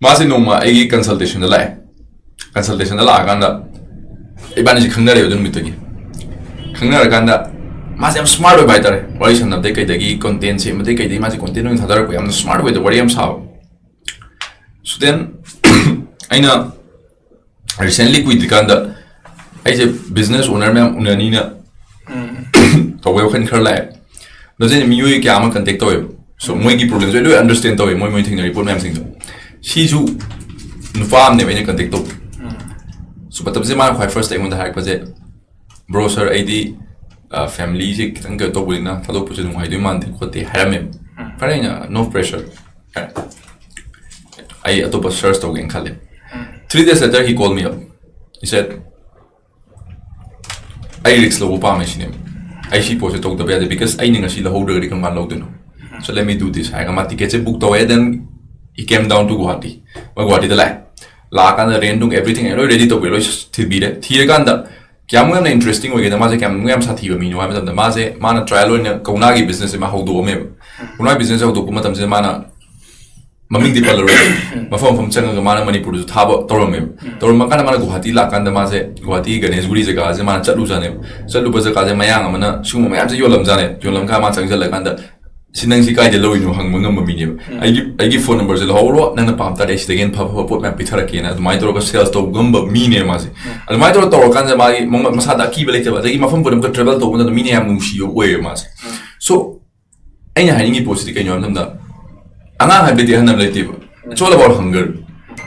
ꯃꯥꯁꯦ ꯅꯣꯡꯃ ꯑꯩꯒꯤ ꯀꯟꯁꯜꯇꯦꯁꯟꯗ ꯂꯥꯛꯑꯦ꯫ ꯀꯟꯁꯜꯇꯦꯁꯟꯗ ꯂꯥꯛꯑꯀꯥꯟꯗ ꯏꯕꯥꯅꯤꯁꯦ ꯈꯪꯅꯔꯦꯕ ꯑꯗꯨ ꯅꯨꯃꯤꯠꯇꯒꯤ꯫ ꯈꯪꯅꯔꯀꯥꯟꯗ ꯃꯥꯁꯦ ꯌꯥꯝ ꯁ꯭ꯃꯥꯔꯠ ꯑꯣꯏꯕ ꯍꯥꯏꯇꯥꯔꯦ꯫ ꯋꯥꯔꯤ ꯁꯥꯟꯅꯕꯗꯩ ꯀꯩꯗꯒꯤ, ꯀꯣꯟꯇꯦꯟ ꯁꯦꯝꯕꯗꯩ ꯀꯩꯗꯒꯤ, ꯃꯥꯁꯦ ꯀꯣꯟꯇꯦꯟ ꯑꯣꯏꯅ ꯊꯥꯗꯔꯛꯄ, ꯌꯥꯝꯅ ꯁ꯭ꯃꯥꯔꯠ ꯑꯣꯏꯗ ꯋꯥꯔꯤ ꯌꯥꯝ ꯁꯥꯕ꯫ So then, ꯑꯩꯅ ꯔꯤꯁꯦꯟꯂꯤ ꯀꯨꯏꯗ꯭ꯔꯤꯀꯥꯟꯗ ꯑꯩꯁꯦ ꯕꯤꯖꯤꯅꯦꯁ ꯑꯣꯅꯔ ꯃꯌꯥꯝ ꯎꯅꯅꯤꯅ ꯇꯧꯕꯩ ꯋꯥꯈꯜ ꯈꯔ ꯂꯥꯛꯑꯦ꯫ ꯑꯗꯣ ꯑꯩꯅ ꯃꯤꯑꯣꯏ ꯀꯌꯥ ꯑꯃ ꯀꯟꯇꯦꯛ ꯇꯧꯋꯦꯕ꯫ So, ꯃꯣꯏꯒꯤ ꯄ꯭ꯔꯣꯕ꯭ꯂꯦꯝꯁꯦ ꯑꯩ ꯂꯣꯏ ꯑꯟꯗꯔꯁꯇꯦꯟ ꯇꯧꯋꯦ, ꯃꯣꯏ, ꯃꯣꯏ ꯊꯦꯡꯅꯔꯤ ꯄꯣꯠ ꯃꯌꯥꯝꯁꯤꯡꯗꯣ꯫ ꯁꯤꯁꯨ ꯅꯨꯄꯥ ꯑꯃꯅꯦꯕ ꯑꯩꯅ ꯀꯟꯇꯦꯛ ꯇꯧꯕ꯫ So, ꯃꯇꯝꯁꯤꯗ ꯃꯥꯅ ꯈ꯭ꯋꯥꯏ ꯐꯥꯔꯁꯇ ꯑꯩꯉꯣꯟꯗ ꯍꯥꯏꯔꯛꯄꯁꯦ, "Bro, sir, ꯑꯩꯗꯤ, ꯑ, ꯐꯦꯃꯤꯂꯤꯁꯦ ꯈꯤꯇꯪ ꯀꯩꯅꯣ ꯇꯧꯕꯅꯤꯅ ꯊꯥꯗꯣꯛꯄꯁꯦ ꯅꯨꯡꯉꯥꯏꯗꯣꯏ ꯃꯥꯟꯗꯦ ꯈꯣꯠꯇꯦ" ꯍꯥꯏꯔꯝꯃꯦꯕ꯫ ꯐꯔꯦ, ꯑꯩꯅ, "No pressure" ꯍꯥꯏꯔꯦ꯫ ꯑꯩ ꯑꯇꯣꯞꯄ ꯁꯔꯆ ꯇꯧꯒꯦꯅ ꯈꯜꯂꯦ꯫ Three days later, he called me up. He said, "ꯑꯩ ꯔꯤꯛꯁ ꯂꯧꯕ ꯄꯥꯝꯃꯦ ꯁꯤꯅꯦꯕ꯫ ꯑꯩ ꯁꯤ ꯄꯣꯠꯁꯦ ꯇꯧꯗꯕ ꯌꯥꯗꯦ, because ꯑꯩꯅ ꯉꯁꯤ ꯂꯧꯍꯧꯗ꯭ꯔꯒꯗꯤ ꯀꯔꯝ ꯀꯥꯟꯗ ꯂꯧꯗꯣꯏꯅꯣ? So let me do this" ꯍꯥꯏꯔꯒ ꯃꯥ ꯇꯤꯀꯦꯠꯁꯦ ꯕꯨꯛ ꯇꯧꯋꯦ꯫ Then he came down to Guwahati. ꯃꯥ ꯒꯨꯋꯥꯍꯥꯇꯤꯗ ꯂꯥꯛꯑꯦ꯫ ꯂꯥꯛꯑꯀꯥꯟꯗ ꯔꯦꯟ ꯅꯨꯡ everything ꯑꯩ ꯂꯣꯏ ꯔꯦꯗꯤ ꯇꯧꯕꯤꯔꯦ, ꯂꯣꯏ ꯊꯤꯟꯕꯤꯔꯦ꯫ ꯊꯤꯔꯀꯥꯟꯗ ꯀꯌꯥꯃꯨꯛ ꯌꯥꯝꯅ ꯏꯟꯇꯔꯦꯁꯇꯤꯡ ꯑꯣꯏꯒꯦꯗ, ꯃꯥꯁꯦ ꯀꯌꯥꯃꯨꯛ ꯌꯥꯝ ꯁꯥꯊꯤꯕ ꯃꯤꯅꯣ ꯍꯥꯏꯕ ꯃꯇꯝꯗ, ꯃꯥꯁꯦ, ꯃꯥꯅ ꯇ꯭ꯔꯥꯏꯌꯦꯜ ꯑꯣꯏꯅ ꯀꯧꯅꯥꯒꯤ ꯕꯤꯖꯤꯅꯦꯁꯁꯦ ꯃꯥ ꯍꯧꯗꯣꯛꯑꯝꯃꯦꯕ꯫ ꯀꯧꯅꯥꯒꯤ ꯕꯤꯖꯤꯅꯦꯁꯁꯦ ꯍꯧꯗꯣꯛꯄ ꯃꯇꯝꯁꯤꯗ ꯃꯥꯅ, ꯃꯃꯤꯡꯗꯤ ꯄꯜꯂꯔꯣꯏ, ꯃꯐꯝ ꯃꯐꯝ ꯆꯪꯉꯒ ꯃꯥꯅ ꯃꯅꯤꯄꯨꯔꯗꯁꯨ ꯊꯥꯕ ꯇꯧꯔꯝꯃꯦꯕ꯫ ꯇꯧꯔꯝꯃ ꯀꯥꯟꯗ ꯃꯥꯅ ꯒꯨꯍꯥꯇꯤ ꯂꯥꯛꯀꯥꯟꯗ ꯃꯥꯁꯦ ꯒꯨꯍꯥꯇꯤ ꯒꯅꯦꯁꯒꯨꯔꯤ ꯖꯒꯥꯁꯦ ꯃꯥꯅ ꯆꯠꯂꯨꯖꯥꯠꯅꯦꯕ꯫ ꯆꯠꯂꯨꯕ ꯖꯒꯥꯁꯦ ꯃꯌꯥꯡ ꯑꯃꯅ ꯁꯤꯒꯨꯝꯕ ꯃꯌꯥꯝꯁꯦ ꯌꯣꯜꯂꯝꯖꯥꯠꯅꯦ꯫ ꯌꯣꯜꯂꯝꯀꯥꯟꯗ ꯃꯥ ꯆꯪꯁꯤꯜꯂꯀꯥꯟꯗ, "ꯁꯤ ꯅꯪ ꯁꯤ ꯀꯥꯏꯗ ꯂꯧꯔꯤꯅꯣ?" ꯍꯪꯕ ꯉꯝꯕ ꯃꯤꯅꯦꯕ꯫ "ꯑꯩꯒꯤ, ꯑꯩꯒꯤ ꯐꯣꯟ ꯅꯝꯕꯔꯁꯦ ꯂꯧꯍꯧꯔꯣ, ꯅꯪꯅ ꯄꯥꯝ ꯇꯥꯔꯗꯤ ꯑꯩ ꯁꯤꯗꯒꯤ ꯍꯦꯟꯅ ꯐꯕ ꯐꯕ ꯄꯣꯠ ꯃꯌꯥꯝ ꯄꯤꯊꯔꯛꯀꯦꯅ" ꯑꯗꯨꯃꯥꯏꯅ ꯇꯧꯔꯒ ꯁꯦꯜꯁ ꯇꯧꯕ ꯉꯝꯕ ꯃꯤꯅꯦꯕ ꯃꯥꯁꯦ꯫ ꯑꯗꯨꯃꯥꯏꯅ ꯇꯧꯔ ꯇꯧꯔꯀꯥꯟꯗ ꯃꯥꯒꯤ ꯃꯉꯣꯟ-, ꯃꯁꯥꯗ ꯑꯀꯤꯕ ꯂꯩꯇꯕ, ꯑꯗꯒꯤ ꯃꯐꯝ ꯄꯨꯝꯅꯃꯛꯇ ꯇ꯭ꯔꯦꯕꯜ ꯇꯧꯕ ꯃꯇꯝꯗ ꯃꯤꯅ ꯌꯥꯝ ꯅꯨꯡꯁꯤꯕ ꯑꯣꯏꯌꯦꯕ ꯃꯥꯁꯦ꯫ ꯁꯣ ꯑꯩꯅ ꯍꯥꯏꯅꯤꯡꯉꯤ ꯄꯣꯠꯁꯤꯗꯤ ꯀꯩꯅꯣ ꯍꯥꯏꯕ ꯃꯇꯝꯗ, ꯑꯉꯥꯡ ꯍꯥꯏꯕꯗꯤ ꯑꯍꯟ ꯑꯃ ꯂꯩꯇꯦꯕ꯫ It's all about hunger.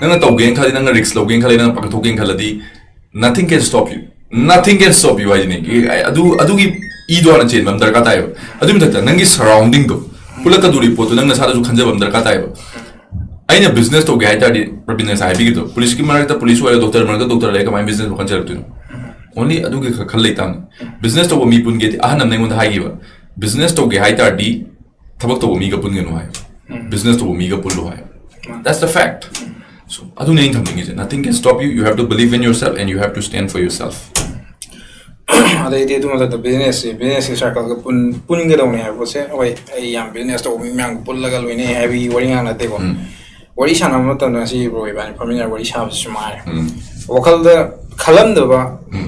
ꯅꯪꯅ ꯇꯧꯒꯦꯅ ꯈꯜꯂꯤ, ꯅꯪꯅ ꯔꯤꯁꯛ ꯂꯧꯒꯦꯅ ꯈꯜꯂꯤ, ꯅꯪꯅ ꯄꯥꯡꯊꯣꯛꯀꯦꯅ ꯈꯜꯂꯗꯤ, nothing can stop you. Nothing can stop you ꯍꯥꯏꯁꯤꯅꯦ꯫ ꯑꯗꯨ, ꯑꯗꯨꯒꯤ ꯏꯗꯣ ꯍꯥꯟꯅ ꯆꯦꯟꯕ ꯑꯃ ꯗꯔꯀꯥꯔ ꯇꯥꯏꯌꯦꯕ꯫ ꯑꯗꯨꯒꯤ ꯃꯊꯛꯇ ꯅꯪꯒꯤ ꯁꯔꯥꯎꯟꯗꯤꯡꯗꯣ, ꯄꯨꯜꯂꯛꯀꯗꯧꯔꯤꯕ ꯄꯣꯠꯇꯣ ꯅꯪ ꯅꯁꯥꯗꯁꯨ ꯈꯟꯖꯕ ꯑꯃ ꯗꯔꯀꯥꯔ ꯇꯥꯏꯌꯦꯕ꯫ ꯑꯩꯅ ꯕꯤꯖꯤꯅꯦꯁ ꯇꯧꯒꯦ ꯍꯥꯏ ꯇꯥꯔꯗꯤ, ꯔꯕꯤꯟꯗ꯭ꯔꯅ ꯉꯁꯥꯏ ꯍꯥꯏꯕꯤꯈꯤꯕꯗꯣ, ꯄꯨꯂꯤꯁꯀꯤ ꯃꯔꯛꯇ ꯄꯨꯂꯤꯁ ꯑꯣꯏꯔꯒ, ꯗꯣꯛꯇꯔ ꯃꯔꯛꯇ ꯗꯣꯛꯇꯔ ꯂꯩꯔꯒ ꯀꯃꯥꯏꯅ ꯕꯤꯖꯤꯅꯦꯁ ꯋꯥꯈꯜ ꯆꯦꯜꯂꯛꯇꯣꯏꯅꯣ? ꯑꯣꯟꯂꯤ ꯑꯗꯨꯒꯤ ꯈꯛ ꯈꯜ ꯂꯩꯇꯥꯕꯅꯤ꯫ ꯕꯤꯖꯤꯅꯦꯁ ꯇꯧꯕ ꯃꯤ ꯄꯨꯟꯒꯦꯗꯤ, ꯑꯍꯟ ꯑꯃꯅ ꯑꯩꯉꯣꯟꯗ ꯍꯥꯏꯈꯤꯕ, "ꯕꯤꯖꯤꯅꯦꯁ ꯇꯧꯒꯦ ꯍꯥꯏ ꯇꯥꯔꯗꯤ, ꯊꯕꯛ ꯇꯧꯕ ꯃꯤꯒ ꯄꯨꯟꯒꯅꯨ" ꯍꯥꯏ꯫ ꯕꯤꯖꯤꯅꯦꯁ ꯇꯧꯕ ꯃꯤꯒ ꯄꯨꯜꯂꯨ ꯍꯥꯏ꯫ That's the fact. So, ꯑꯗꯨꯅꯦ ꯑꯩꯅ ꯊꯝꯅꯤꯡꯉꯤꯁꯦ꯫ Nothing can stop you. You have to believe in yourself and you have to stand for yourself. ꯑꯗꯩꯗꯤ ꯑꯗꯨ ꯃꯊꯛꯇ ꯕꯤꯖꯤꯅꯦꯁꯁꯤ, ꯕꯤꯖꯤꯅꯦꯁꯀꯤ ꯁꯔꯀꯜꯒ ꯄꯨꯟ-, ꯄꯨꯟꯒꯗꯧꯅꯦ ꯍꯥꯏꯕ ꯄꯣꯠꯁꯦ, ꯍꯣꯏ, ꯑꯩ ꯌꯥꯝ ꯕꯤꯖꯤꯅꯦꯁ ꯇꯧꯕ ꯃꯤ ꯃꯌꯥꯝꯒ ꯄꯨꯜꯂꯒ ꯂꯣꯏꯅꯩ ꯍꯥꯏꯕꯒꯤ ꯋꯥꯔꯤ ꯉꯥꯛ ꯅꯠꯇꯦꯀꯣ꯫ ꯋꯥꯔꯤ ꯁꯥꯟꯅꯕ ꯃꯇꯝꯗ ꯉꯁꯤ ꯕ꯭ꯔꯣ ꯏꯕꯥꯅꯤ ꯐꯝꯃꯤꯟꯅꯔꯒ ꯋꯥꯔꯤ ꯁꯥꯕꯁꯤꯁꯨ ꯃꯉꯥꯏꯔꯦ꯫ ꯋꯥꯈꯜꯗ ꯈꯜꯂꯝꯗꯕ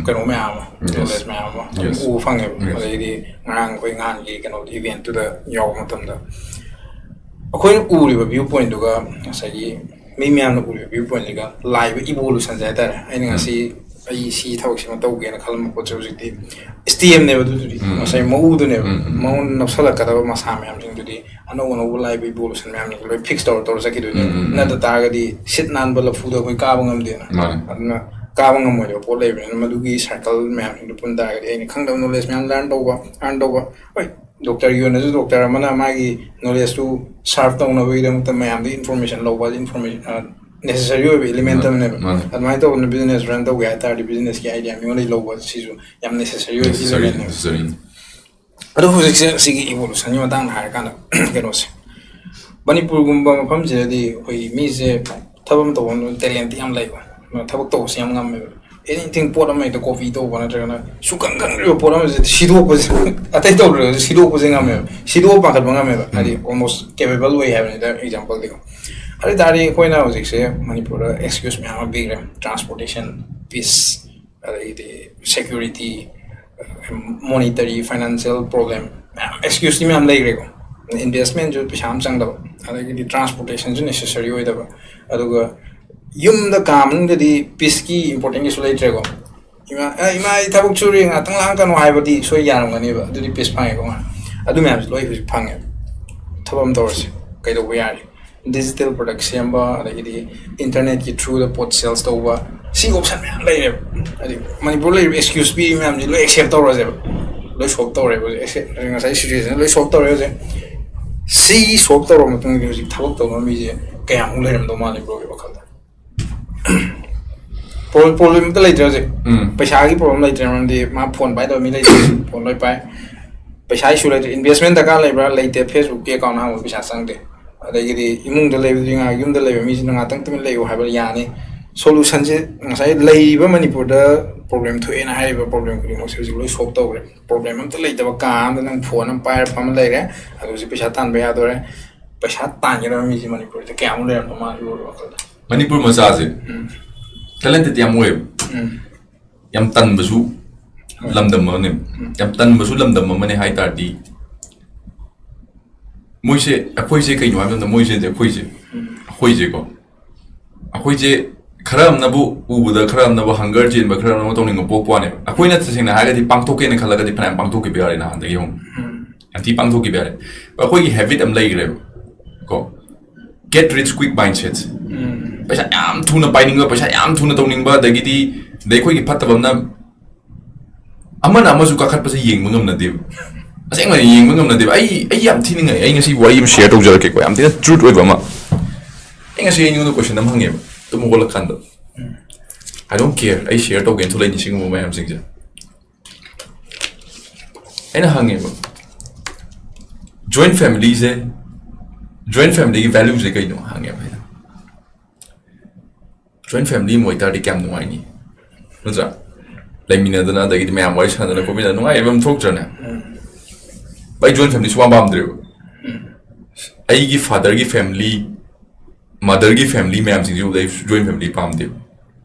ꯀꯩꯅꯣ ꯃꯌꯥꯝ ꯑꯃ, Yes. ꯅꯣꯂꯦꯖ ꯃꯌꯥꯝ ꯑꯃ Yes. ꯎꯕ ꯐꯪꯉꯦꯕ꯫ Yes. ꯑꯗꯩꯗꯤ ꯉꯔꯥꯡ ꯑꯩꯈꯣꯏ ꯅꯍꯥꯟꯒꯤ ꯀꯩꯅꯣ ꯏꯚꯦꯟꯠꯇꯨꯗ ꯌꯥꯎꯕ ꯃꯇꯝꯗ ꯑꯩꯈꯣꯏꯅ ꯎꯔꯤꯕ ꯚ꯭ꯌꯨ ꯄꯣꯏꯟꯠꯇꯨꯒ ꯉꯁꯥꯏꯒꯤ ꯃꯤ ꯃꯌꯥꯝꯅ ꯎꯔꯤꯕ ꯚ꯭ꯌꯨ ꯄꯣꯏꯟꯠꯁꯤꯒ ꯂꯥꯛꯏꯕ ꯏꯚꯣꯂꯨꯁꯟꯁꯦ ꯍꯥꯏꯇꯥꯔꯦ꯫ ꯑꯩꯅ ꯉꯁꯤ ꯑꯩ ꯁꯤ ꯊꯕꯛꯁꯤꯃ ꯇꯧꯒꯦꯅ ꯈꯜꯂꯝꯕ ꯄꯣꯠꯁꯦ ꯍꯧꯖꯤꯛꯇꯤ ꯁ꯭ꯇꯦꯝꯅꯦꯕ꯫ ꯑꯗꯨꯗꯨꯗꯤ ꯉꯁꯥꯏ ꯃꯎꯗꯨꯅꯦꯕ꯫ ꯃꯉꯣꯟꯗ ꯅꯞꯁꯜꯂꯛꯀꯗꯕ ꯃꯁꯥ ꯃꯌꯥꯝꯁꯤꯡꯗꯨꯗꯤ ꯑꯅꯧ ꯑꯅꯧꯕ ꯂꯥꯛꯏꯕ ꯏꯚꯣꯂꯨꯁꯟ ꯃꯌꯥꯝꯁꯤꯡꯗꯣ ꯂꯣꯏ ꯐꯤꯛꯁ ꯇꯧꯔ ꯇꯧꯔ ꯆꯠꯈꯤꯗꯣꯏꯅꯦꯕ꯫ ꯅꯠꯇ ꯇꯥꯔꯒꯗꯤ ꯁꯤꯠ ꯅꯥꯟꯕ ꯂꯐꯨꯗ ꯑꯩꯈꯣꯏ ꯀꯥꯕ ꯉꯝꯗꯦꯅ꯫ ꯃꯥꯅꯦ꯫ ꯑꯗꯨꯅ ꯀꯥꯕ ꯉꯝꯃꯣꯏꯗꯕ ꯄꯣꯠ ꯂꯩꯕꯅꯤꯅ ꯃꯗꯨꯒꯤ ꯁꯔꯀꯜ ꯃꯌꯥꯝꯁꯤꯡꯗꯣ ꯄꯨꯟ ꯇꯥꯔꯒꯗꯤ ꯑꯩꯅ ꯈꯪꯗꯕ ꯅꯣꯂꯦꯖ ꯃꯌꯥꯝ ꯂꯔꯟ ꯇꯧꯕ, ꯑꯔꯟ ꯇꯧꯕ꯫ ꯍꯣꯏ, ꯗꯣꯛꯇꯔꯒꯤ ꯑꯣꯏꯅꯁꯨ ꯗꯣꯛꯇꯔ ꯑꯃꯅ ꯃꯥꯒꯤ ꯅꯣꯂꯦꯖꯇꯨ ꯁꯥꯔꯐ ꯇꯧꯅꯕꯒꯤꯗꯃꯛꯇ ꯃꯌꯥꯝꯗꯒꯤ ꯏꯟꯐꯣꯔꯃꯦꯁꯟ ꯂꯧꯕ, ꯏꯟꯐꯣꯔꯃꯦꯁꯟ, ꯅꯦꯁꯦꯁꯔꯤ ꯑꯣꯏꯕ ꯏꯂꯤꯃꯦꯟꯠ ꯃꯥꯅꯦ, ꯑꯃꯅꯦꯕ꯫ ꯃꯥꯅꯦ꯫ ꯑꯗꯨꯃꯥꯏꯅ ꯇꯧꯗꯅ ꯕꯤꯖꯤꯅꯦꯁ ꯔꯟ ꯇꯧꯒꯦ ꯍꯥꯏ ꯇꯥꯔꯗꯤ ꯕꯤꯖꯤꯅꯦꯁꯀꯤ ꯑꯥꯏꯗꯤꯌꯥ ꯃꯤꯉꯣꯟꯗꯒꯤ ꯂꯧꯕ ꯁꯤꯁꯨ ꯌꯥꯝ ꯅꯦꯁꯦꯁꯔꯤ ꯑꯣꯏꯕ ꯅꯦꯁꯦꯁꯔꯤ, ꯏꯂꯤꯃꯦꯟꯠꯅꯦꯕ꯫ ꯅꯦꯁꯦꯁꯔꯤꯅꯤ꯫ ꯑꯗꯣ ꯍꯧꯖꯤꯛꯁꯦ ꯁꯤꯒꯤ ꯏꯚꯣꯂꯨꯁꯟꯒꯤ ꯃꯇꯥꯡꯗ ꯍꯥꯏꯔꯀꯥꯟꯗ ꯀꯩꯅꯣꯁꯦ, ꯃꯅꯤꯄꯨꯔꯒꯨꯝꯕ ꯃꯐꯝꯁꯤꯗꯗꯤ ꯑꯩꯈꯣꯏ ꯃꯤꯁꯦ ꯊꯕꯛ ꯑꯃ ꯇꯧꯕ ꯑꯃ ꯇꯦꯂꯦꯟꯇꯤ ꯌꯥꯝ ꯂꯩꯕ, ꯊꯕꯛ ꯇꯧꯕꯁꯤ ꯌꯥꯝ ꯉꯝꯃꯦꯕ꯫ ꯑꯦꯅꯤꯊꯤꯡ, ꯄꯣꯠ ꯑꯃ ꯍꯦꯛꯇ ꯀꯣꯄꯤ ꯇꯧꯕ ꯅꯠꯇ꯭ꯔꯒꯅ ꯁꯨꯡꯈꯪ ꯈꯪꯗ꯭ꯔꯤꯕ ꯄꯣꯠ ꯑꯃꯁꯦ ꯁꯤꯗꯣꯛꯄꯁꯦ, ꯑꯇꯩ ꯇꯧꯗ꯭ꯔꯒꯁꯨ ꯁꯤꯗꯣꯛꯄꯁꯦ ꯉꯝꯃꯦꯕ꯫ ꯁꯤꯗꯣꯛꯑ ꯄꯥꯈꯠꯄ ꯉꯝꯃꯦꯕ꯫ ꯍꯥꯏꯗꯤ ꯑꯣꯜꯃꯣꯁ ꯀꯦꯄꯦꯕꯜ ꯑꯣꯏ ꯍꯥꯏꯕꯅꯤꯗ, ꯑꯦꯛꯖꯥꯝꯄꯜꯗꯤꯀꯣ꯫ ꯑꯗꯨ ꯑꯣꯏ ꯇꯥꯔꯗꯤ ꯑꯩꯈꯣꯏꯅ ꯍꯧꯖꯤꯛꯁꯦ ꯃꯅꯤꯄꯨꯔꯗ ꯑꯦꯛꯁꯀ꯭ꯌꯨꯁ ꯃꯌꯥꯝ ꯑꯃ ꯄꯤꯈ꯭ꯔꯦ꯫ ꯇ꯭ꯔꯥꯟꯁꯄꯣꯔꯇꯦꯁꯟ, ꯄꯤꯁ, ꯑꯗꯩꯗꯤ ꯁꯦꯀ꯭ꯌꯨꯔꯤꯇꯤ, ꯃꯣꯅꯤꯇꯔꯤ, ꯐꯥꯏꯅꯥꯟꯁꯤꯌꯦꯜ ꯄ꯭ꯔꯣꯕ꯭ꯂꯦꯝ ꯃꯌꯥꯝ, ꯑꯦꯛꯁꯀ꯭ꯌꯨꯁꯇꯤ ꯃꯌꯥꯝ ꯂꯩꯈ꯭ꯔꯦꯀꯣ꯫ ꯏꯟꯚꯦꯁꯃꯦꯟꯁꯨ ꯄꯩꯁꯥ ꯑꯃ ꯆꯪꯗꯕ, ꯑꯗꯒꯤꯗꯤ ꯇ꯭ꯔꯥꯟꯁꯄꯣꯔꯇꯦꯁꯟꯁꯨ ꯅꯦꯁꯦꯁꯔꯤ ꯑꯣꯏꯗꯕ, ꯑꯗꯨꯒ ꯌꯨꯝꯗ ꯀꯥ ꯃꯅꯨꯡꯗꯗꯤ ꯄꯤꯁꯀꯤ ꯏꯝꯄꯣꯔꯇꯦꯟ ꯀꯩꯁꯨ ꯂꯩꯇ꯭ꯔꯦꯀꯣ꯫ "ꯏꯃꯥ, ꯑꯦ, ꯏꯃꯥ, ꯑꯩ ꯊꯕꯛ ꯁꯨꯔꯤ, ꯉꯥꯛꯇꯪ ꯂꯥꯡꯀꯅꯨ" ꯍꯥꯏꯕꯗꯤ ꯁꯣꯏ ꯌꯥꯔꯝꯒꯅꯦꯕ, ꯑꯗꯨꯗꯤ ꯄꯤꯁ ꯐꯪꯉꯦꯀꯣ ꯃꯥ꯫ ꯑꯗꯨ ꯃꯌꯥꯝꯁꯦ ꯂꯣꯏ ꯍꯧꯖꯤꯛ ꯐꯪꯉꯦꯕ꯫ ꯊꯕꯛ ꯑꯃ ꯇꯧꯔꯁꯤ, ꯀꯩꯗꯧꯕ ꯌꯥꯔꯤ? ꯗꯤꯖꯤꯇꯦꯜ ꯄ꯭ꯔꯗꯛ ꯁꯦꯝꯕ, ꯑꯗꯒꯤꯗꯤ ꯏꯟꯇꯔꯅꯦꯠꯀꯤ ꯊ꯭ꯔꯨꯗ ꯄꯣꯠ ꯁꯦꯜꯁ ꯇꯧꯕ, ꯁꯤ ꯑꯣꯞꯁꯟ ꯃꯌꯥꯝ ꯂꯩꯔꯦꯕ꯫ ꯍꯥꯏꯗꯤ ꯃꯅꯤꯄꯨꯔ ꯂꯩꯔꯤꯕ ꯑꯦꯛꯁꯀ꯭ꯌꯨꯁ ꯄꯤꯔꯤ ꯃꯌꯥꯝꯁꯦ ꯂꯣꯏ ꯑꯦꯛꯁꯦꯞ ꯇꯧꯔꯁꯦꯕ꯫ ꯂꯣꯏ ꯁꯣꯜꯕ ꯇꯧꯔꯦꯕ ꯍꯧꯖꯤꯛ, ꯑꯦꯛꯁꯦꯞ, ꯉꯁꯥꯏ ꯁꯤꯆꯨꯋꯦꯁꯟ ꯂꯣꯏ ꯁꯣꯜꯕ ꯇꯧꯔꯦ ꯍꯧꯖꯤꯛ꯫ ꯁꯤ ꯁꯣꯜꯕ ꯇꯧꯔꯕ ꯃꯇꯨꯡꯗꯗꯤ ꯍꯧꯖꯤꯛ ꯊꯕꯛ ꯇꯧꯅꯕ ꯃꯤꯁꯦ ꯀꯌꯥꯃꯨꯛ ꯂꯩꯔꯝꯗꯧ ꯃꯥꯜꯂꯤ ꯕ꯭ꯔꯣꯒꯤ ꯋꯥꯈꯜꯗ? ꯄ꯭ꯔꯣꯕ꯭ꯂꯦꯝ ꯑꯝꯇ ꯂꯩꯇ꯭ꯔꯦ ꯍꯧꯖꯤꯛ꯫ ꯎꯝ꯫ ꯄꯩꯁꯥꯒꯤ ꯄ꯭ꯔꯣꯕ꯭ꯂꯦꯝ ꯂꯩꯇ꯭ꯔꯦ, ꯃꯔꯝꯗꯤ ꯃꯥ ꯐꯣꯟ ꯄꯥꯏꯗꯕ ꯃꯤ ꯂꯩꯇ꯭ꯔꯦ꯫ ꯐꯣꯟ ꯂꯣꯏ ꯄꯥꯏ꯫ ꯄꯩꯁꯥ ꯏꯁꯨ ꯂꯩꯇ꯭ꯔꯦ꯫ ꯏꯟꯚꯦꯁꯃꯦꯟ ꯗꯔꯀꯥꯔ ꯂꯩꯕ꯭ꯔꯥ? ꯂꯩꯇꯦ꯫ ꯐꯦꯁꯕꯨꯛꯀꯤ ꯑꯦꯀꯥꯎꯟ ꯍꯥꯡꯕ ꯄꯩꯁꯥ ꯆꯪꯗꯦ꯫ ꯑꯗꯒꯤꯗꯤ ꯏꯃꯨꯡꯗ ꯂꯩꯕꯗꯨꯗꯤ ꯉꯥꯏꯍꯥꯛ, ꯌꯨꯝꯗ ꯂꯩꯕ ꯃꯤꯁꯤꯅ ꯉꯥꯛꯇꯪ ꯇꯨꯃꯤꯟ ꯂꯩꯌꯨ ꯍꯥꯏꯕ ꯌꯥꯅꯤ꯫ ꯁꯣꯂꯨꯁꯟꯁꯦ ꯉꯁꯥꯏ ꯂꯩꯔꯤꯕ ꯃꯅꯤꯄꯨꯔꯗ ꯄ꯭ꯔꯣꯕ꯭ꯂꯦꯝ ꯊꯣꯛꯑꯦꯅ ꯍꯥꯏꯔꯤꯕ ꯄ꯭ꯔꯣꯕ꯭ꯂꯦꯝ ꯈꯨꯗꯤꯡꯃꯛꯁꯦ ꯍꯧꯖꯤꯛ ꯂꯣꯏ ꯁꯣꯜꯕ ꯇꯧꯈ꯭ꯔꯦ꯫ ꯄ꯭ꯔꯣꯕ꯭ꯂꯦꯝ ꯑꯝꯇ ꯂꯩꯇꯕ ꯀꯥ ꯑꯃꯗ ꯅꯪ ꯐꯣꯟ ꯑꯃ ꯄꯥꯏꯔ ꯐꯝꯃ ꯂꯩꯔꯦ, ꯑꯗꯨ ꯍꯧꯖꯤꯛ ꯄꯩꯁꯥ ꯇꯥꯟꯕ ꯌꯥꯗꯣꯔꯦ꯫ ꯄꯩꯁꯥ ꯇꯥꯟꯒꯗꯕ ꯃꯤꯁꯦ ꯃꯅꯤꯄꯨꯔꯗ ꯀꯌꯥꯃꯨꯛ ꯂꯩꯔꯝꯗꯧ ꯃꯥꯜꯂꯤ ꯕ꯭ꯔꯣꯒꯤ ꯋꯥꯈꯜꯗ? ꯃꯅꯤꯄꯨꯔ ꯃꯆꯥꯁꯦ ꯎꯝ꯫ ꯇꯦꯂꯦꯟꯇꯦꯠ ꯌꯥꯝ ꯑꯣꯏꯌꯦꯕ꯫ ꯎꯝ꯫ ꯌꯥꯝ ꯇꯟꯕꯁꯨ ꯍꯣꯏ꯫ ꯂꯝꯗꯝ ꯑꯃꯅꯦ꯫ ꯎꯝ꯫ ꯌꯥꯝ ꯇꯟꯕꯁꯨ ꯂꯝꯗꯝ ꯑꯃꯅꯦ ꯍꯥꯏ ꯇꯥꯔꯗꯤ, ꯃꯣꯏꯁꯦ, ꯑꯩꯈꯣꯏꯁꯦ ꯀꯩꯅꯣ ꯍꯥꯏꯕ ꯃꯇꯝꯗ, ꯃꯣꯏꯁꯦ, ꯑꯩꯈꯣꯏꯁꯦ, ꯎꯝ꯫ ꯑꯩꯈꯣꯏꯁꯦꯀꯣ, ꯑꯩꯈꯣꯏꯁꯦ ꯈꯔ ꯑꯃꯅꯕꯨ ꯎꯕꯗ, ꯈꯔ ꯑꯃꯅꯕꯨ ꯍꯪꯒꯔ ꯆꯦꯟꯕ, ꯈꯔ ꯑꯃꯅꯕꯨ ꯇꯧꯅꯤꯡꯕ ꯄꯣꯛꯄ ꯋꯥꯅꯦꯕ꯫ ꯑꯩꯈꯣꯏꯅ ꯇꯁꯦꯡꯅ ꯍꯥꯏꯔꯒꯗꯤ ꯄꯥꯡꯊꯣꯛꯀꯦꯅ ꯈꯜꯂꯒꯗꯤ ꯐꯅꯌꯥꯝ ꯄꯥꯡꯊꯣꯛꯈꯤꯕ ꯌꯥꯔꯦ ꯅꯍꯥꯟꯗꯒꯤ ꯍꯧꯅ꯫ ꯎꯝ꯫ ꯌꯥꯝ ꯊꯤ ꯄꯥꯡꯊꯣꯛꯈꯤꯕ ꯌꯥꯔꯦ꯫ ꯑꯩꯈꯣꯏꯒꯤ ꯍꯦꯕꯤꯠ ꯑꯃ ꯂꯩꯈ꯭ꯔꯦꯕ ꯀꯣ, ꯒꯦꯠ ꯔꯤꯆ ꯀ꯭ꯋꯤꯛ ꯃꯥꯏꯟꯁꯦꯠꯁꯦ꯫ ꯎꯝ꯫ ꯄꯩꯁꯥ ꯌꯥꯝ ꯊꯨꯅ ꯄꯥꯏꯅꯤꯡꯕ, ꯄꯩꯁꯥ ꯌꯥꯝ ꯊꯨꯅ ꯇꯧꯅꯤꯡꯕ, ꯑꯗꯒꯤꯗꯤ, ꯑꯗꯩ ꯑꯩꯈꯣꯏꯒꯤ ꯐꯠꯇꯕ ꯑꯃꯅ, ꯑꯃꯅ ꯑꯃꯁꯨ ꯀꯥꯈꯠꯄꯁꯦ ꯌꯦꯡꯕ ꯉꯝꯅꯗꯦꯕ꯫ ꯑꯁꯦꯡꯕꯅꯤ, ꯌꯦꯡꯕ ꯉꯝꯅꯗꯦꯕ꯫ ꯑꯩ, ꯑꯩ ꯌꯥꯝ ꯊꯤꯅ ꯉꯛꯑꯦ꯫ ꯑꯩ ꯉꯁꯤ ꯋꯥꯔꯤ ꯑꯃ ꯁꯤꯌꯔ ꯇꯧꯖꯔꯛꯀꯦꯀꯣ, ꯌꯥꯝ ꯊꯤꯅ ꯇ꯭ꯔꯨꯠ ꯑꯣꯏꯕ ꯑꯃ꯫ ꯑꯩ ꯉꯁꯤ ꯑꯩꯉꯣꯟꯗ ꯀꯣꯏꯁꯟ ꯑꯃ ꯍꯪꯉꯦꯕ, ꯇꯨꯝ ꯍꯧꯒꯠꯂꯀꯥꯟꯗ꯫ "I don't care, ꯑꯩ ꯁꯤꯌꯔ ꯇꯧꯒꯦꯅ ꯊꯣꯛꯂꯛꯏꯅꯤ ꯁꯤꯒꯨꯝꯕ ꯃꯌꯥꯝꯁꯤꯡꯁꯦ"꯫ ꯑꯩꯅ ꯍꯪꯉꯦꯕ, "ꯖꯣꯏꯟ ꯐꯦꯃꯤꯂꯤꯁꯦ, ꯖꯣꯏꯟ ꯐꯦꯃꯤꯂꯤꯒꯤ ꯚꯦꯂꯨꯁꯦ ꯀꯩꯅꯣ?" ꯍꯪꯉꯦꯕ ꯑꯩꯅ꯫ Joint family ꯑꯃ ꯑꯣꯏꯇꯥꯔꯗꯤ ꯀꯌꯥꯝ ꯅꯨꯡꯉꯥꯏꯅꯤ, ꯅꯠꯇ꯭ꯔꯥ? ꯂꯩꯃꯤꯟꯅꯗꯅ, ꯑꯗꯒꯤꯗꯤ ꯃꯌꯥꯝ ꯋꯥꯔꯤ ꯁꯥꯟꯅꯗꯅ ꯈꯣꯠꯃꯤꯟꯅꯗꯅ ꯅꯨꯡꯉꯥꯏꯕ ꯑꯃ ꯊꯣꯛꯇ꯭ꯔꯅꯦ? ꯑꯩ joint family ꯁꯨꯡꯄꯥꯝ ꯄꯥꯝꯗ꯭ꯔꯦꯕ꯫ ꯑꯩꯒꯤ fatherꯒꯤ family, motherꯒꯤ family ꯃꯌꯥꯝꯁꯤꯡꯁꯤ ꯎꯕꯗ ꯑꯩ joint family ꯄꯥꯝꯗꯦꯕ꯫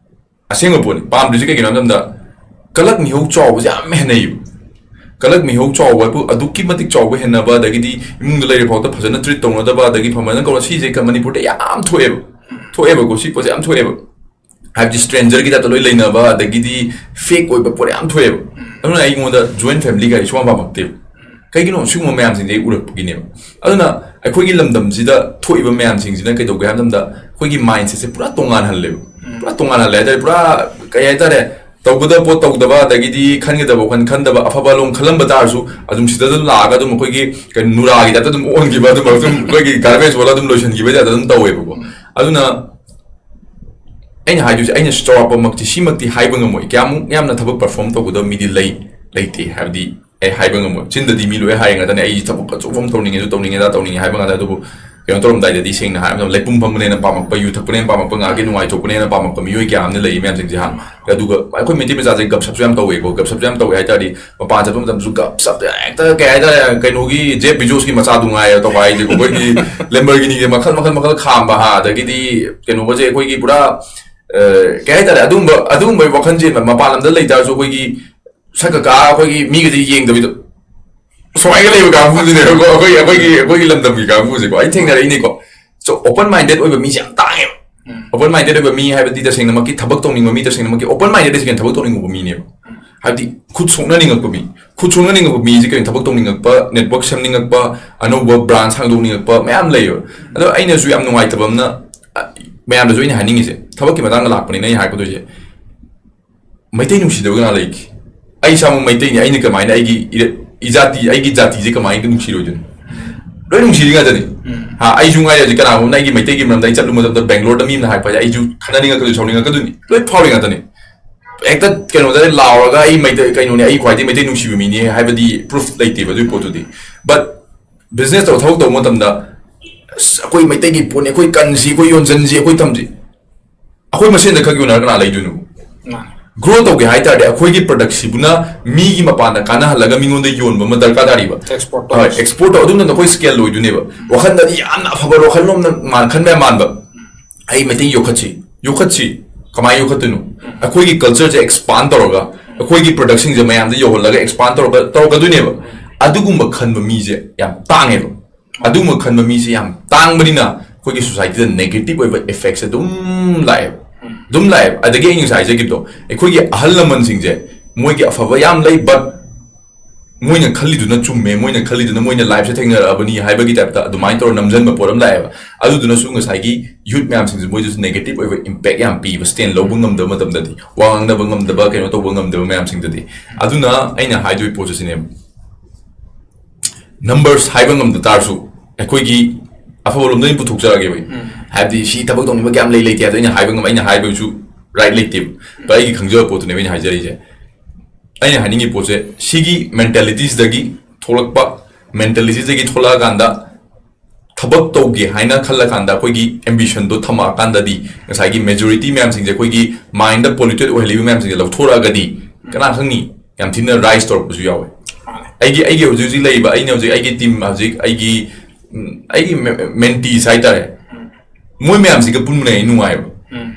ꯑꯁꯦꯡꯕ ꯄꯣꯠꯅꯤ꯫ ꯄꯥꯝꯗ꯭ꯔꯤꯁꯦ ꯀꯩꯒꯤꯅꯣ ꯍꯥꯏꯕ ꯃꯇꯝꯗ, ꯀꯂꯛ ꯃꯤꯍꯧ ꯆꯥꯎꯕꯁꯦ ꯌꯥꯝ ꯍꯦꯟꯅꯩꯌꯦꯕ꯫ ꯀꯂꯛ ꯃꯤꯍꯧ ꯆꯥꯎꯕ ꯍꯥꯏꯕꯨ ꯑꯗꯨꯛꯀꯤ ꯃꯇꯤꯛ ꯆꯥꯎꯕ ꯍꯦꯟꯅꯕ, ꯑꯗꯒꯤꯗꯤ ꯏꯃꯨꯡꯗ ꯂꯩꯔꯤꯐꯥꯎꯗ ꯐꯖꯅ treat ꯇꯧꯅꯗꯕ, ꯑꯗꯒꯤ ꯐꯃꯥꯏꯅ ꯀꯧꯅ, ꯁꯤꯁꯦ ꯀ-, ꯃꯅꯤꯄꯨꯔꯗ ꯌꯥꯝ ꯊꯣꯛꯑꯦꯕ꯫ ꯊꯣꯛꯑꯦꯕꯀꯣ, ꯁꯤ ꯄꯣꯠꯁꯦ ꯌꯥꯝ ꯊꯣꯛꯑꯦꯕ꯫ ꯍꯥꯏꯕꯗꯤ strangerꯒꯤ typeꯇ ꯂꯣꯏ ꯂꯩꯅꯕ, ꯑꯗꯒꯤꯗꯤ fake ꯑꯣꯏꯕ ꯄꯣꯠ ꯌꯥꯝ ꯊꯣꯛꯑꯦꯕ꯫ ꯑꯗꯨꯅ ꯑꯩꯉꯣꯟꯗ joint family ꯀꯥꯏꯁꯦ ꯁꯨꯡꯄꯥꯝ ꯄꯥꯝꯃꯛꯇꯦꯕ꯫ ꯀꯩꯒꯤꯅꯣ? ꯁꯤꯒꯨꯝꯕ ꯃꯌꯥꯝꯁꯤꯡꯁꯦ ꯑꯩ ꯎꯔꯛꯄꯒꯤꯅꯦꯕ꯫ ꯑꯗꯨꯅ ꯑꯩꯈꯣꯏꯒꯤ ꯂꯝꯗꯝꯁꯤꯗ ꯊꯣꯛꯏꯕ ꯃꯌꯥꯝꯁꯤꯡꯁꯤꯅ ꯀꯩꯗꯧꯒꯦ ꯍꯥꯏꯕ ꯃꯇꯝꯗ, ꯑꯩꯈꯣꯏꯒꯤ mindsetꯁꯦ ꯄꯨꯔꯥ ꯇꯣꯉꯥꯟꯍꯜꯂꯦꯕ꯫ ꯄꯨꯔꯥ ꯇꯣꯉꯥꯟꯍꯜꯂꯦ ꯍꯥꯏ ꯇꯥꯔꯦ, ꯄꯨꯔꯥ ꯀꯩ ꯍꯥꯏ ꯇꯥꯔꯦ, ꯇꯧꯒꯗꯕ ꯄꯣꯠ ꯇꯧꯗꯕ, ꯑꯗꯒꯤꯗꯤ ꯈꯟꯒꯗꯕ ꯋꯥꯈꯜ ꯈꯟꯗꯕ, ꯑꯐꯕ ꯂꯣꯝ ꯈꯜꯂꯝꯕ ꯇꯥꯔꯁꯨ ꯑꯗꯨꯝ ꯁꯤꯗ ꯑꯗꯨꯝ ꯂꯥꯛꯑꯒ ꯑꯗꯨꯝ ꯑꯩꯈꯣꯏꯒꯤ ꯀꯩꯅꯣ ꯅꯨꯔꯥꯒꯤ typeꯇ ꯑꯗꯨꯝ ꯑꯣꯟꯈꯤꯕ, ꯑꯗꯨꯝ, ꯑꯗꯨꯝ ꯑꯩꯈꯣꯏꯒꯤ garbage ꯑꯣꯜꯂ ꯑꯗꯨꯝ ꯂꯣꯏꯁꯤꯟꯈꯤꯕ typeꯇ ꯑꯗꯨꯝ ꯇꯧꯋꯦꯕꯀꯣ꯫ ꯑꯗꯨꯅ ꯑꯩꯅ ꯍꯥꯏꯗꯣꯏꯁꯦ, ꯑꯩꯅ ꯆꯥꯎꯔꯥꯛꯄꯃꯛꯇꯤ ꯁꯤꯃꯛꯇꯤ ꯍꯥꯏꯕ ꯉꯝꯃꯣꯏ, ꯀꯌꯥꯃꯨꯛ ꯌꯥꯝꯅ ꯊꯕꯛ perform ꯇꯧꯒꯗꯕ ꯃꯤꯗꯤ ꯂꯩ, ꯂꯩꯇꯦ ꯍꯥꯏꯕꯗꯤ ꯑꯩ ꯍꯥꯏꯕ ꯉꯝꯃꯣꯏ꯫ ꯆꯤꯟꯗꯗꯤ ꯃꯤ ꯂꯣꯏ ꯍꯥꯏ ꯉꯥꯛꯇꯅꯦ, "ꯑꯩ ꯊꯕꯛ ꯑꯆꯧꯕ ꯑꯃ ꯇꯧꯅꯤꯡꯉꯦ, ꯑꯗꯨ ꯇꯧꯅꯤꯡꯉꯦ, ꯑꯗꯥ ꯇꯧꯅꯤꯡꯉꯦ" ꯍꯥꯏꯕ ꯉꯥꯛꯇ꯫ ꯑꯗꯨꯕꯨ ꯀꯩꯅꯣ ꯇꯧꯔꯝꯗꯥꯏꯗꯗꯤ ꯁꯦꯡꯅ ꯍꯥꯏꯔꯕꯗ ꯂꯩꯄꯨꯡ ꯐꯝꯕꯅ ꯍꯦꯟꯅ ꯄꯥꯝꯃꯛꯄ, ꯌꯨ ꯊꯛꯄꯅ ꯍꯦꯟꯅ ꯄꯥꯝꯃꯛꯄ, ꯉꯥꯏꯍꯥꯛꯀꯤ ꯅꯨꯡꯉꯥꯏꯊꯣꯛꯄꯅ ꯍꯦꯟꯅ ꯄꯥꯝꯃꯛꯄ ꯃꯤꯑꯣꯏ ꯀꯌꯥ ꯑꯃ ꯂꯩ ꯃꯌꯥꯝꯁꯤꯡꯁꯦ ꯍꯥ꯫ ꯑꯗꯨꯒ ꯑꯩꯈꯣꯏ ꯃꯩꯇꯩ ꯃꯆꯥꯁꯦ ꯒꯞꯁꯞꯁꯨ ꯌꯥꯝ ꯇꯧꯋꯦꯀꯣ꯫ ꯒꯞꯁꯞꯁꯨ ꯌꯥꯝ ꯇꯧꯋꯦ ꯍꯥꯏ ꯇꯥꯔꯗꯤ ꯃꯄꯥꯟ ꯆꯠꯄ ꯃꯇꯝꯗꯁꯨ ꯒꯞꯁꯞ ꯍꯦꯛꯇ, ꯀꯩ ꯍꯥꯏꯇꯥꯔꯦ, ꯀꯩꯅꯣꯒꯤ Jeff Bezosꯀꯤ ꯃꯆꯥꯗꯨ ꯉꯥꯏꯔꯦ ꯇꯧꯕ ꯍꯥꯏꯁꯦꯀꯣ꯫ ꯑꯩꯈꯣꯏꯒꯤ Lamborghiniꯒꯤ ꯃꯈꯜ ꯃꯈꯜ ꯃꯈꯜ ꯈꯥꯝꯕ ꯍꯥ, ꯑꯗꯒꯤꯗꯤ ꯀꯩꯅꯣꯒꯁꯦ ꯑꯩꯈꯣꯏꯒꯤ ꯄꯨꯔꯥ, ꯑ, ꯀꯩ ꯍꯥꯏꯇꯥꯔꯦ, ꯑꯗꯨꯒꯨꯝꯕ, ꯑꯗꯨꯒꯨꯝꯕꯒꯤ ꯋꯥꯈꯜꯁꯦ ꯃꯄꯥꯟ ꯂꯝꯗ ꯂꯩ ꯇꯥꯔꯁꯨ ꯑꯩꯈꯣꯏꯒꯤ ꯁꯛꯀ ꯀꯥ ꯑꯩꯈꯣꯏꯒꯤ ꯃꯤꯒꯁꯦ ꯌꯦꯡꯗꯕꯤꯗ ꯁꯨꯃꯥꯏꯅ ꯂꯩꯕ ꯀꯥꯡꯕꯨꯗꯨꯅꯦꯕꯀꯣ꯫ ꯑꯩꯈꯣꯏꯒꯤ, ꯑꯩꯈꯣꯏꯒꯤ, ꯑꯩꯈꯣꯏꯒꯤ ꯂꯝꯗꯝꯒꯤ ꯀꯥꯡꯕꯨꯁꯦꯀꯣ, ꯑꯩ ꯊꯦꯡꯅꯔꯛꯏꯅꯤꯀꯣ꯫ So, open minded ꯑꯣꯏꯕ ꯃꯤꯁꯦ ꯌꯥꯝ ꯇꯥꯡꯉꯦꯕ꯫ Open minded ꯑꯣꯏꯕ ꯃꯤ ꯍꯥꯏꯕꯗꯤ ꯇꯁꯦꯡꯅꯃꯛꯀꯤ ꯊꯕꯛ ꯇꯧꯅꯤꯡꯕ ꯃꯤ, ꯇꯁꯦꯡꯅꯃꯛꯀꯤ open minded ꯍꯥꯏꯁꯦ ꯀꯩꯅꯣ? ꯊꯕꯛ ꯇꯧꯅꯤꯡꯕ ꯃꯤꯅꯦꯕ꯫ ꯍꯥꯏꯕꯗꯤ ꯈꯨꯠ ꯁꯣꯛꯅꯅꯤꯡꯉꯛꯄ ꯃꯤ꯫ ꯈꯨꯠ ꯁꯣꯛꯅꯅꯤꯡꯉꯛꯄ ꯃꯤꯁꯦ ꯀꯩꯅꯣ? ꯊꯕꯛ ꯇꯧꯅꯤꯡꯉꯛꯄ, network ꯁꯦꯝꯅꯤꯡꯉꯛꯄ, ꯑꯅꯧꯕ branch ꯍꯥꯡꯗꯣꯛꯅꯤꯡꯉꯛꯄ ꯃꯌꯥꯝ ꯂꯩꯌꯦꯕ꯫ ꯑꯗꯣ ꯑꯩꯅꯁꯨ ꯌꯥꯝ ꯅꯨꯡꯉꯥꯏꯇꯕ ꯑꯃꯅ, ꯑ, ꯃꯌꯥꯝꯗꯁꯨ ꯑꯩꯅ ꯍꯥꯏꯅꯤꯡꯉꯤꯁꯦ, ꯊꯕꯛꯀꯤ ꯃꯇꯥꯡꯗ ꯂꯥꯛꯄꯅꯤꯅ ꯑꯩ ꯍꯥꯏꯔꯛꯀꯗꯣꯏꯁꯦ, ꯃꯩꯇꯩ ꯅꯨꯡꯁꯤꯗꯕ ꯀꯅꯥ ꯂꯩꯒꯦ? ꯑꯩ ꯏꯁꯥꯃꯛ ꯃꯩꯇꯩꯅꯤ, ꯑꯩꯅ ꯀꯃꯥꯏꯅ ꯑꯩꯒꯤ ꯏꯔ-, ꯏꯖꯥꯇꯤ, ꯑꯩꯒꯤ ꯖꯥꯇꯤꯁꯦ ꯀꯃꯥꯏꯅ ꯅꯨꯡꯁꯤꯔꯣꯏꯗꯣꯏꯅꯣ? ꯂꯣꯏ ꯅꯨꯡꯁꯤꯔꯤ ꯉꯥꯛꯇꯅꯤ꯫ ꯍꯥ, ꯑꯩꯁꯨ ꯉꯥꯏꯔꯦ ꯍꯧꯖꯤꯛ ꯀꯅꯥꯒꯨꯝꯕꯅ ꯑꯩꯒꯤ ꯃꯩꯇꯩꯒꯤ ꯃꯔꯝꯗ ꯑꯩ ꯆꯠꯂꯨ ꯃꯇꯝꯗ ꯕꯦꯡꯒ꯭ꯂꯣꯔꯗ ꯃꯤ ꯑꯃꯅ ꯍꯥꯏꯔꯛꯄ ꯍꯥꯏꯁꯦ ꯑꯩꯁꯨ ꯈꯠꯅꯅꯤꯡꯉꯛꯀꯗꯣꯏꯅꯤ, ꯁꯥꯎꯅꯤꯡꯉꯛꯀꯗꯣꯏꯅꯤ, ꯂꯣꯏ ꯐꯥꯎꯔꯤ ꯉꯥꯛꯇꯅꯤ꯫ ꯍꯦꯛꯇ ꯀꯩꯅꯣꯗ ꯂꯥꯎꯔꯒ ꯑꯩ ꯃꯩꯇꯩ ꯀꯩꯅꯣꯅꯦ, ꯑꯩ ꯈ꯭ꯋꯥꯏꯗꯒꯤ ꯃꯩꯇꯩ ꯅꯨꯡꯁꯤꯕ ꯃꯤꯅꯦ ꯍꯥꯏꯕꯗꯤ proof ꯂꯩꯇꯦꯕ ꯑꯗꯨꯒꯤ ꯄꯣꯠꯇꯨꯗꯤ꯫ But business ꯇꯧ, ꯊꯕꯛ ꯇꯧꯕ ꯃꯇꯝꯗ, "ꯑꯁ, ꯑꯩꯈꯣꯏ ꯃꯩꯇꯩꯒꯤ ꯄꯣꯠꯅꯤ, ꯑꯩꯈꯣꯏ ꯀꯟꯁꯤ, ꯑꯩꯈꯣꯏ ꯌꯣꯟꯖꯟꯁꯤ, ꯑꯩꯈꯣꯏ ꯊꯝꯁꯤ"꯫ ꯑꯩꯈꯣꯏ ꯃꯁꯦꯟꯗ ꯈꯛ ꯌꯣꯟꯅꯔ ꯀꯅꯥ ꯂꯩꯗꯣꯏꯅꯣ? ꯃꯥꯅꯦ꯫ ꯒ꯭ꯔꯣ ꯇꯧꯒꯦ ꯍꯥꯏ ꯇꯥꯔꯗꯤ ꯑꯩꯈꯣꯏꯒꯤ ꯄ꯭ꯔꯗꯛꯁꯤꯕꯨꯅ ꯃꯤꯒꯤ ꯃꯄꯥꯟꯗ ꯀꯥꯟꯅꯍꯜꯂꯒ ꯃꯤꯉꯣꯟꯗ ꯌꯣꯟꯕ ꯑꯃ ꯗꯔꯀꯥꯔ ꯇꯥꯔꯤꯕ꯫ ꯑꯦꯛꯁꯄꯣꯔꯠ ꯍꯣꯏ, ꯇꯧꯔꯁꯤ꯫ ꯑꯦꯛꯁꯄꯣꯔꯠ ꯇꯧ, ꯑꯗꯨꯝꯅ ꯑꯩꯈꯣꯏ ꯁ꯭ꯀꯦꯜ ꯂꯣꯏꯗꯣꯏꯅꯦꯕ꯫ ꯋꯥꯈꯜꯗꯗꯤ ꯌꯥꯝꯅ ꯑꯐꯕ ꯋꯥꯈꯜꯂꯣꯝꯗ ꯃꯥꯟ-, ꯈꯟꯕ ꯌꯥꯝ ꯃꯥꯟꯕ꯫ ꯑꯩ ꯃꯩꯇꯩ ꯌꯣꯛꯈꯠꯁꯤ, ꯌꯣꯛꯈꯠꯁꯤ꯫ ꯀꯃꯥꯏꯅ ꯌꯣꯛꯈꯠꯇꯣꯏꯅꯣ? ꯑꯩꯈꯣꯏꯒꯤ ꯀꯜꯆꯔꯁꯦ ꯑꯦꯛꯁꯄꯥꯟ ꯇꯧꯔꯒ ꯑꯩꯈꯣꯏꯒꯤ ꯄ꯭ꯔꯗꯛꯁꯤꯡꯁꯦ ꯃꯌꯥꯝꯗ ꯌꯧꯍꯜꯂꯒ ꯑꯦꯛꯁꯄꯥꯟ ꯇꯧꯔꯒ ꯇꯧꯔꯛꯀꯗꯣꯏꯅꯦꯕ꯫ ꯑꯗꯨꯒꯨꯝꯕ ꯈꯟꯕ ꯃꯤꯁꯦ ꯌꯥꯝ ꯇꯥꯡꯉꯦꯕ꯫ ꯑꯗꯨꯒꯨꯝꯕ ꯈꯟꯕ ꯃꯤꯁꯦ ꯌꯥꯝ ꯇꯥꯡꯕꯅꯤꯅ ꯑꯩꯈꯣꯏꯒꯤ ꯁꯣꯁꯥꯏꯇꯤꯗ ꯅꯦꯒꯦꯇꯤꯚ ꯑꯣꯏꯕ ꯏꯐꯦꯛꯁꯦ ꯑꯗꯨꯝ ꯂꯥꯛꯑꯦꯕ꯫ ꯑꯗꯨꯝ ꯂꯥꯛꯑꯦꯕ꯫ ꯑꯗꯒꯤ ꯑꯩꯅ ꯉꯁꯥꯏ ꯍꯥꯏꯖꯈꯤꯕꯗꯣ, ꯑꯩꯈꯣꯏꯒꯤ ꯑꯍꯜ ꯂꯃꯟꯁꯤꯡꯁꯦ ꯃꯣꯏꯒꯤ ꯑꯐꯕ ꯌꯥꯝ ꯂꯩ, ꯕꯠ ꯃꯣꯏꯅ ꯈꯜꯂꯤꯗꯨꯅ ꯆꯨꯝꯃꯦ, ꯃꯣꯏꯅ ꯈꯜꯂꯤꯗꯨꯅ ꯃꯣꯏꯅ ꯂꯥꯏꯐꯁꯦ ꯊꯦꯡꯅꯔꯛꯑꯕꯅꯤ ꯍꯥꯏꯕꯒꯤ ꯇꯥꯏꯞꯇ ꯑꯗꯨꯃꯥꯏꯅ ꯇꯧꯔ ꯅꯝꯁꯤꯟꯕ ꯄꯣꯠ ꯑꯃ ꯂꯥꯛꯑꯦꯕ꯫ ꯑꯗꯨꯗꯨꯅꯁꯨ ꯉꯁꯥꯏꯒꯤ ꯌꯨꯠ ꯃꯌꯥꯝꯁꯤꯡꯁꯦ ꯃꯣꯏꯗꯁꯨ ꯅꯦꯒꯦꯇꯤꯚ ꯑꯣꯏꯕ ꯏꯝꯄꯦꯛ ꯌꯥꯝ ꯄꯤꯕ, ꯁ꯭ꯇꯦꯟ ꯂꯧꯕ ꯉꯝꯗꯕ ꯃꯇꯝꯗꯗꯤ, ꯋꯥ ꯉꯥꯡꯅꯕ ꯉꯝꯗꯕ, ꯀꯩꯅꯣ ꯇꯧꯕ ꯉꯝꯗꯕ ꯃꯌꯥꯝꯁꯤꯡꯗꯗꯤ꯫ ꯑꯗꯨꯅ ꯑꯩꯅ ꯍꯥꯏꯗꯣꯏ ꯄꯣꯠꯁꯦ ꯁꯤꯅꯦꯕ, ꯅꯝꯕꯔꯁ ꯍꯥꯏꯕ ꯉꯝꯗ ꯇꯥꯔꯁꯨ ꯑꯩꯈꯣꯏꯒꯤ ꯑꯐꯕ ꯂꯣꯝꯗ ꯑꯩꯅ ꯄꯨꯊꯣꯛꯆꯔꯒꯦꯕ ꯑꯩ꯫ ꯍꯥꯏꯕꯗꯤ ꯁꯤ ꯊꯕꯛ ꯇꯧꯅꯤꯡꯕ ꯀꯌꯥꯝ ꯂꯩ ꯂꯩꯇꯦ ꯍꯥꯏꯕꯗꯣ ꯑꯩꯅ ꯍꯥꯏꯕ ꯉꯝ-, ꯑꯩꯅ ꯍꯥꯏꯕꯒꯤꯁꯨ ꯔꯥꯏꯠ ꯂꯩꯇꯦꯕ꯫ ꯕꯠ ꯑꯩꯒꯤ ꯈꯪꯖꯕ ꯄꯣꯠꯇꯨꯅꯦꯕ ꯑꯩꯅ ꯍꯥꯏꯖꯔꯤꯁꯦ꯫ ꯑꯩꯅ ꯍꯥꯏꯅꯤꯡꯉꯤ ꯄꯣꯠꯁꯦ ꯁꯤꯒꯤ ꯃꯦꯟꯇꯦꯂꯤꯇꯤꯁꯗꯒꯤ ꯊꯣꯛꯂꯛꯄ, ꯃꯦꯟꯇꯦꯂꯤꯇꯤꯁꯗꯒꯤ ꯊꯣꯛꯂꯛꯑꯀꯥꯟꯗ ꯊꯕꯛ ꯇꯧꯒꯦ ꯍꯥꯏꯅ ꯈꯜꯂꯀꯥꯟꯗ ꯑꯩꯈꯣꯏꯒꯤ ꯑꯦꯝꯕꯤꯁꯟꯗꯣ ꯊꯝꯃꯛꯑꯀꯥꯟꯗꯗꯤ ꯉꯁꯥꯏꯒꯤ ꯃꯦꯖꯣꯔꯤꯇꯤ ꯃꯌꯥꯝꯁꯤꯡꯁꯦ, ꯑꯩꯈꯣꯏꯒꯤ ꯃꯥꯏꯟꯗ ꯄꯣꯂ꯭ꯌꯨꯇꯦꯠ ꯑꯣꯏꯍꯜꯂꯤꯕ ꯃꯌꯥꯝꯁꯤꯡꯁꯦ ꯂꯧꯊꯣꯔꯛꯑꯒꯗꯤ ꯀꯅꯥ ꯈꯪꯅꯤ, ꯌꯥꯝ ꯊꯤꯅ ꯔꯥꯏꯁ ꯇꯧꯔꯛꯄꯁꯨ ꯌꯥꯎꯋꯦ꯫ ꯃꯥꯅꯦ꯫ ꯑꯩꯒꯤ, ꯑꯩꯒꯤ ꯍꯧꯖꯤꯛ ꯍꯧꯖꯤꯛ ꯂꯩꯔꯤꯕ, ꯑꯩꯅ ꯍꯧꯖꯤꯛ ꯑꯩꯒꯤ ꯇꯤꯝ, ꯍꯧꯖꯤꯛ ꯑꯩꯒꯤ, ꯎꯝ, ꯑꯩꯒꯤ ꯃꯦꯟꯇꯤꯁ ꯍꯥꯏꯇꯥꯔꯦ, ꯃꯣꯏ ꯃꯌꯥꯝꯁꯤꯒ ꯄꯨꯟꯕꯅꯦ ꯑꯩ ꯅꯨꯡꯉꯥꯏꯕ꯫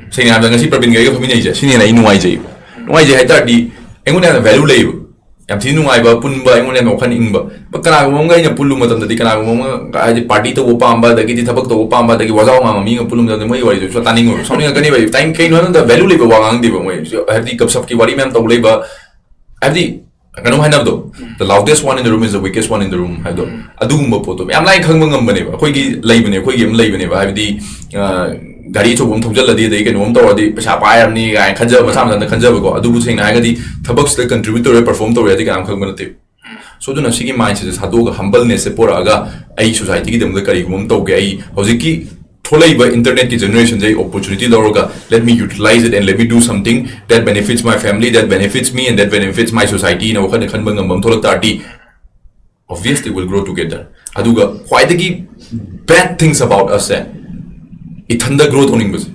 ꯁꯦꯡꯅ ꯍꯥꯏꯔꯕꯗ ꯉꯁꯤ ꯄ꯭ꯔꯕꯤꯟꯒ ꯑꯩꯒ ꯐꯝꯃꯤꯟꯅꯩꯁꯦ, ꯁꯤꯅ ꯍꯦꯟꯅ ꯑꯩ ꯅꯨꯡꯉꯥꯏꯖꯩꯕ꯫ ꯅꯨꯡꯉꯥꯏꯖꯩ ꯍꯥꯏ ꯇꯥꯔꯗꯤ ꯑꯩꯉꯣꯟꯗ ꯌꯥꯝꯅ ꯚꯦꯂꯨ ꯂꯩꯌꯦꯕ, ꯌꯥꯝ ꯊꯤꯅ ꯅꯨꯡꯉꯥꯏꯕ, ꯄꯨꯟꯕ, ꯑꯩꯉꯣꯟꯗ ꯌꯥꯝꯅ ꯋꯥꯈꯜ ꯏꯪꯕ꯫ ꯕꯠ ꯀꯅꯥꯒꯨꯝꯕ ꯑꯃꯒ ꯑꯩꯅ ꯄꯨꯜꯂꯨꯕ ꯃꯇꯝꯗꯗꯤ, ꯀꯅꯥꯒꯨꯝꯕ ꯑꯃꯒ ꯍꯥꯏꯗꯤ ꯄꯥꯔꯇꯤ ꯇꯧꯕ ꯄꯥꯝꯕ, ꯑꯗꯒꯤꯗꯤ ꯊꯕꯛ ꯇꯧꯕ ꯄꯥꯝꯕ, ꯑꯗꯒꯤ ꯋꯥꯖꯥꯎ ꯉꯥꯡꯕ ꯃꯤꯒ ꯄꯨꯜꯂꯨꯕ ꯃꯇꯝꯗ ꯃꯣꯏꯒꯤ ꯋꯥꯔꯤꯗꯨ ꯁꯨꯝ ꯇꯥꯅꯤꯡꯉꯣꯏꯕ, ꯁꯥꯎꯅꯤꯡꯉꯛꯀꯅꯦꯕ꯫ ꯇꯥꯏꯝ ꯀꯩꯅꯣ ꯍꯥꯏꯕ ꯃꯇꯝꯗ ꯚꯦꯂꯨ ꯂꯩꯕ ꯋꯥ ꯉꯥꯡꯗꯦꯕ ꯃꯣꯏ꯫ ꯍꯥꯏꯕꯗꯤ ꯒꯞꯁꯞꯀꯤ ꯋꯥꯔꯤ ꯃꯌꯥꯝ ꯇꯧ ꯂꯩꯕ, ꯍꯥꯏꯕꯗꯤ ꯀꯩꯅꯣꯝ ꯍꯥꯏꯅꯕꯗꯣ, "The loudest one in the room is the weakest one in the room" ꯍꯥꯏꯕꯗꯣ, ꯑꯗꯨꯒꯨꯝꯕ ꯄꯣꯠꯇꯣ ꯃꯌꯥꯝ ꯂꯥꯏꯅ ꯈꯪꯕ ꯉꯝꯕꯅꯦꯕ꯫ ꯑꯩꯈꯣꯏꯒꯤ ꯂꯩꯕꯅꯦ, ꯑꯩꯈꯣꯏꯒꯤ ꯑꯃ ꯂꯩꯕꯅꯦꯕ, ꯍꯥꯏꯕꯗꯤ, ꯑ, ꯒꯥꯔꯤ ꯑꯆꯧꯕ ꯑꯃ ꯊꯧꯖꯜꯂꯗꯤ, ꯑꯗꯩ ꯀꯩꯅꯣꯝ ꯇꯧꯔꯗꯤ ꯄꯩꯁꯥ ꯄꯥꯏꯔꯕꯅꯤ ꯀꯥꯏꯅ ꯈꯟꯖꯕ, ꯃꯁꯥ ꯃꯊꯟꯇ ꯈꯟꯖꯕꯀꯣ꯫ ꯑꯗꯨꯕꯨ ꯁꯦꯡꯅ ꯍꯥꯏꯔꯒꯗꯤ ꯊꯕꯛꯁꯤꯗ ꯀꯟꯇ꯭ꯔꯤꯕ꯭ꯌꯨꯠ ꯇꯧꯔꯦ, ꯄꯔꯐꯣꯔꯝ ꯇꯧꯔꯦ ꯍꯥꯏꯗꯤ ꯀꯅꯥꯝ ꯈꯪꯕ ꯅꯠꯇꯦ꯫ ꯁꯣ ꯑꯗꯨꯅ ꯁꯤꯒꯤ ꯃꯥꯏꯟꯁꯦꯠꯁꯦ ꯁꯥꯗꯣꯛꯑꯒ ꯍꯝꯕꯜꯅꯦꯁꯁꯦ ꯄꯣꯔꯛꯑꯒ ꯑꯩ ꯁꯣꯁꯥꯏꯇꯤꯒꯤꯗꯃꯛꯇ ꯀꯔꯤꯒꯨꯝꯕ ꯑꯃ ꯇꯧꯒꯦ, ꯑꯩ ꯍꯧꯖꯤꯛꯀꯤ ꯊꯣꯛꯂꯛꯏꯕ ꯏꯟꯇꯔꯅꯦꯠꯀꯤ ꯖꯦꯅꯦꯔꯦꯁꯟꯁꯦ ꯑꯩ ꯑꯣꯄꯣꯔꯆꯨꯅꯤꯇꯤ ꯂꯧꯔꯒ let me utilize it and let me do something that benefits my family, that benefits me and that benefits my society ꯅ ꯋꯥꯈꯜꯗ ꯈꯟꯕ ꯉꯝꯕ ꯑꯃ ꯊꯣꯛꯂꯛ ꯇꯥꯔꯗꯤ obviously we'll grow together꯫ ꯑꯗꯨꯒ ꯈ꯭ꯋꯥꯏꯗꯒꯤ bad things about us ꯁꯦ ꯏꯊꯟꯗ ꯒ꯭ꯔꯣ ꯇꯧꯅꯤꯡꯕꯁꯦ꯫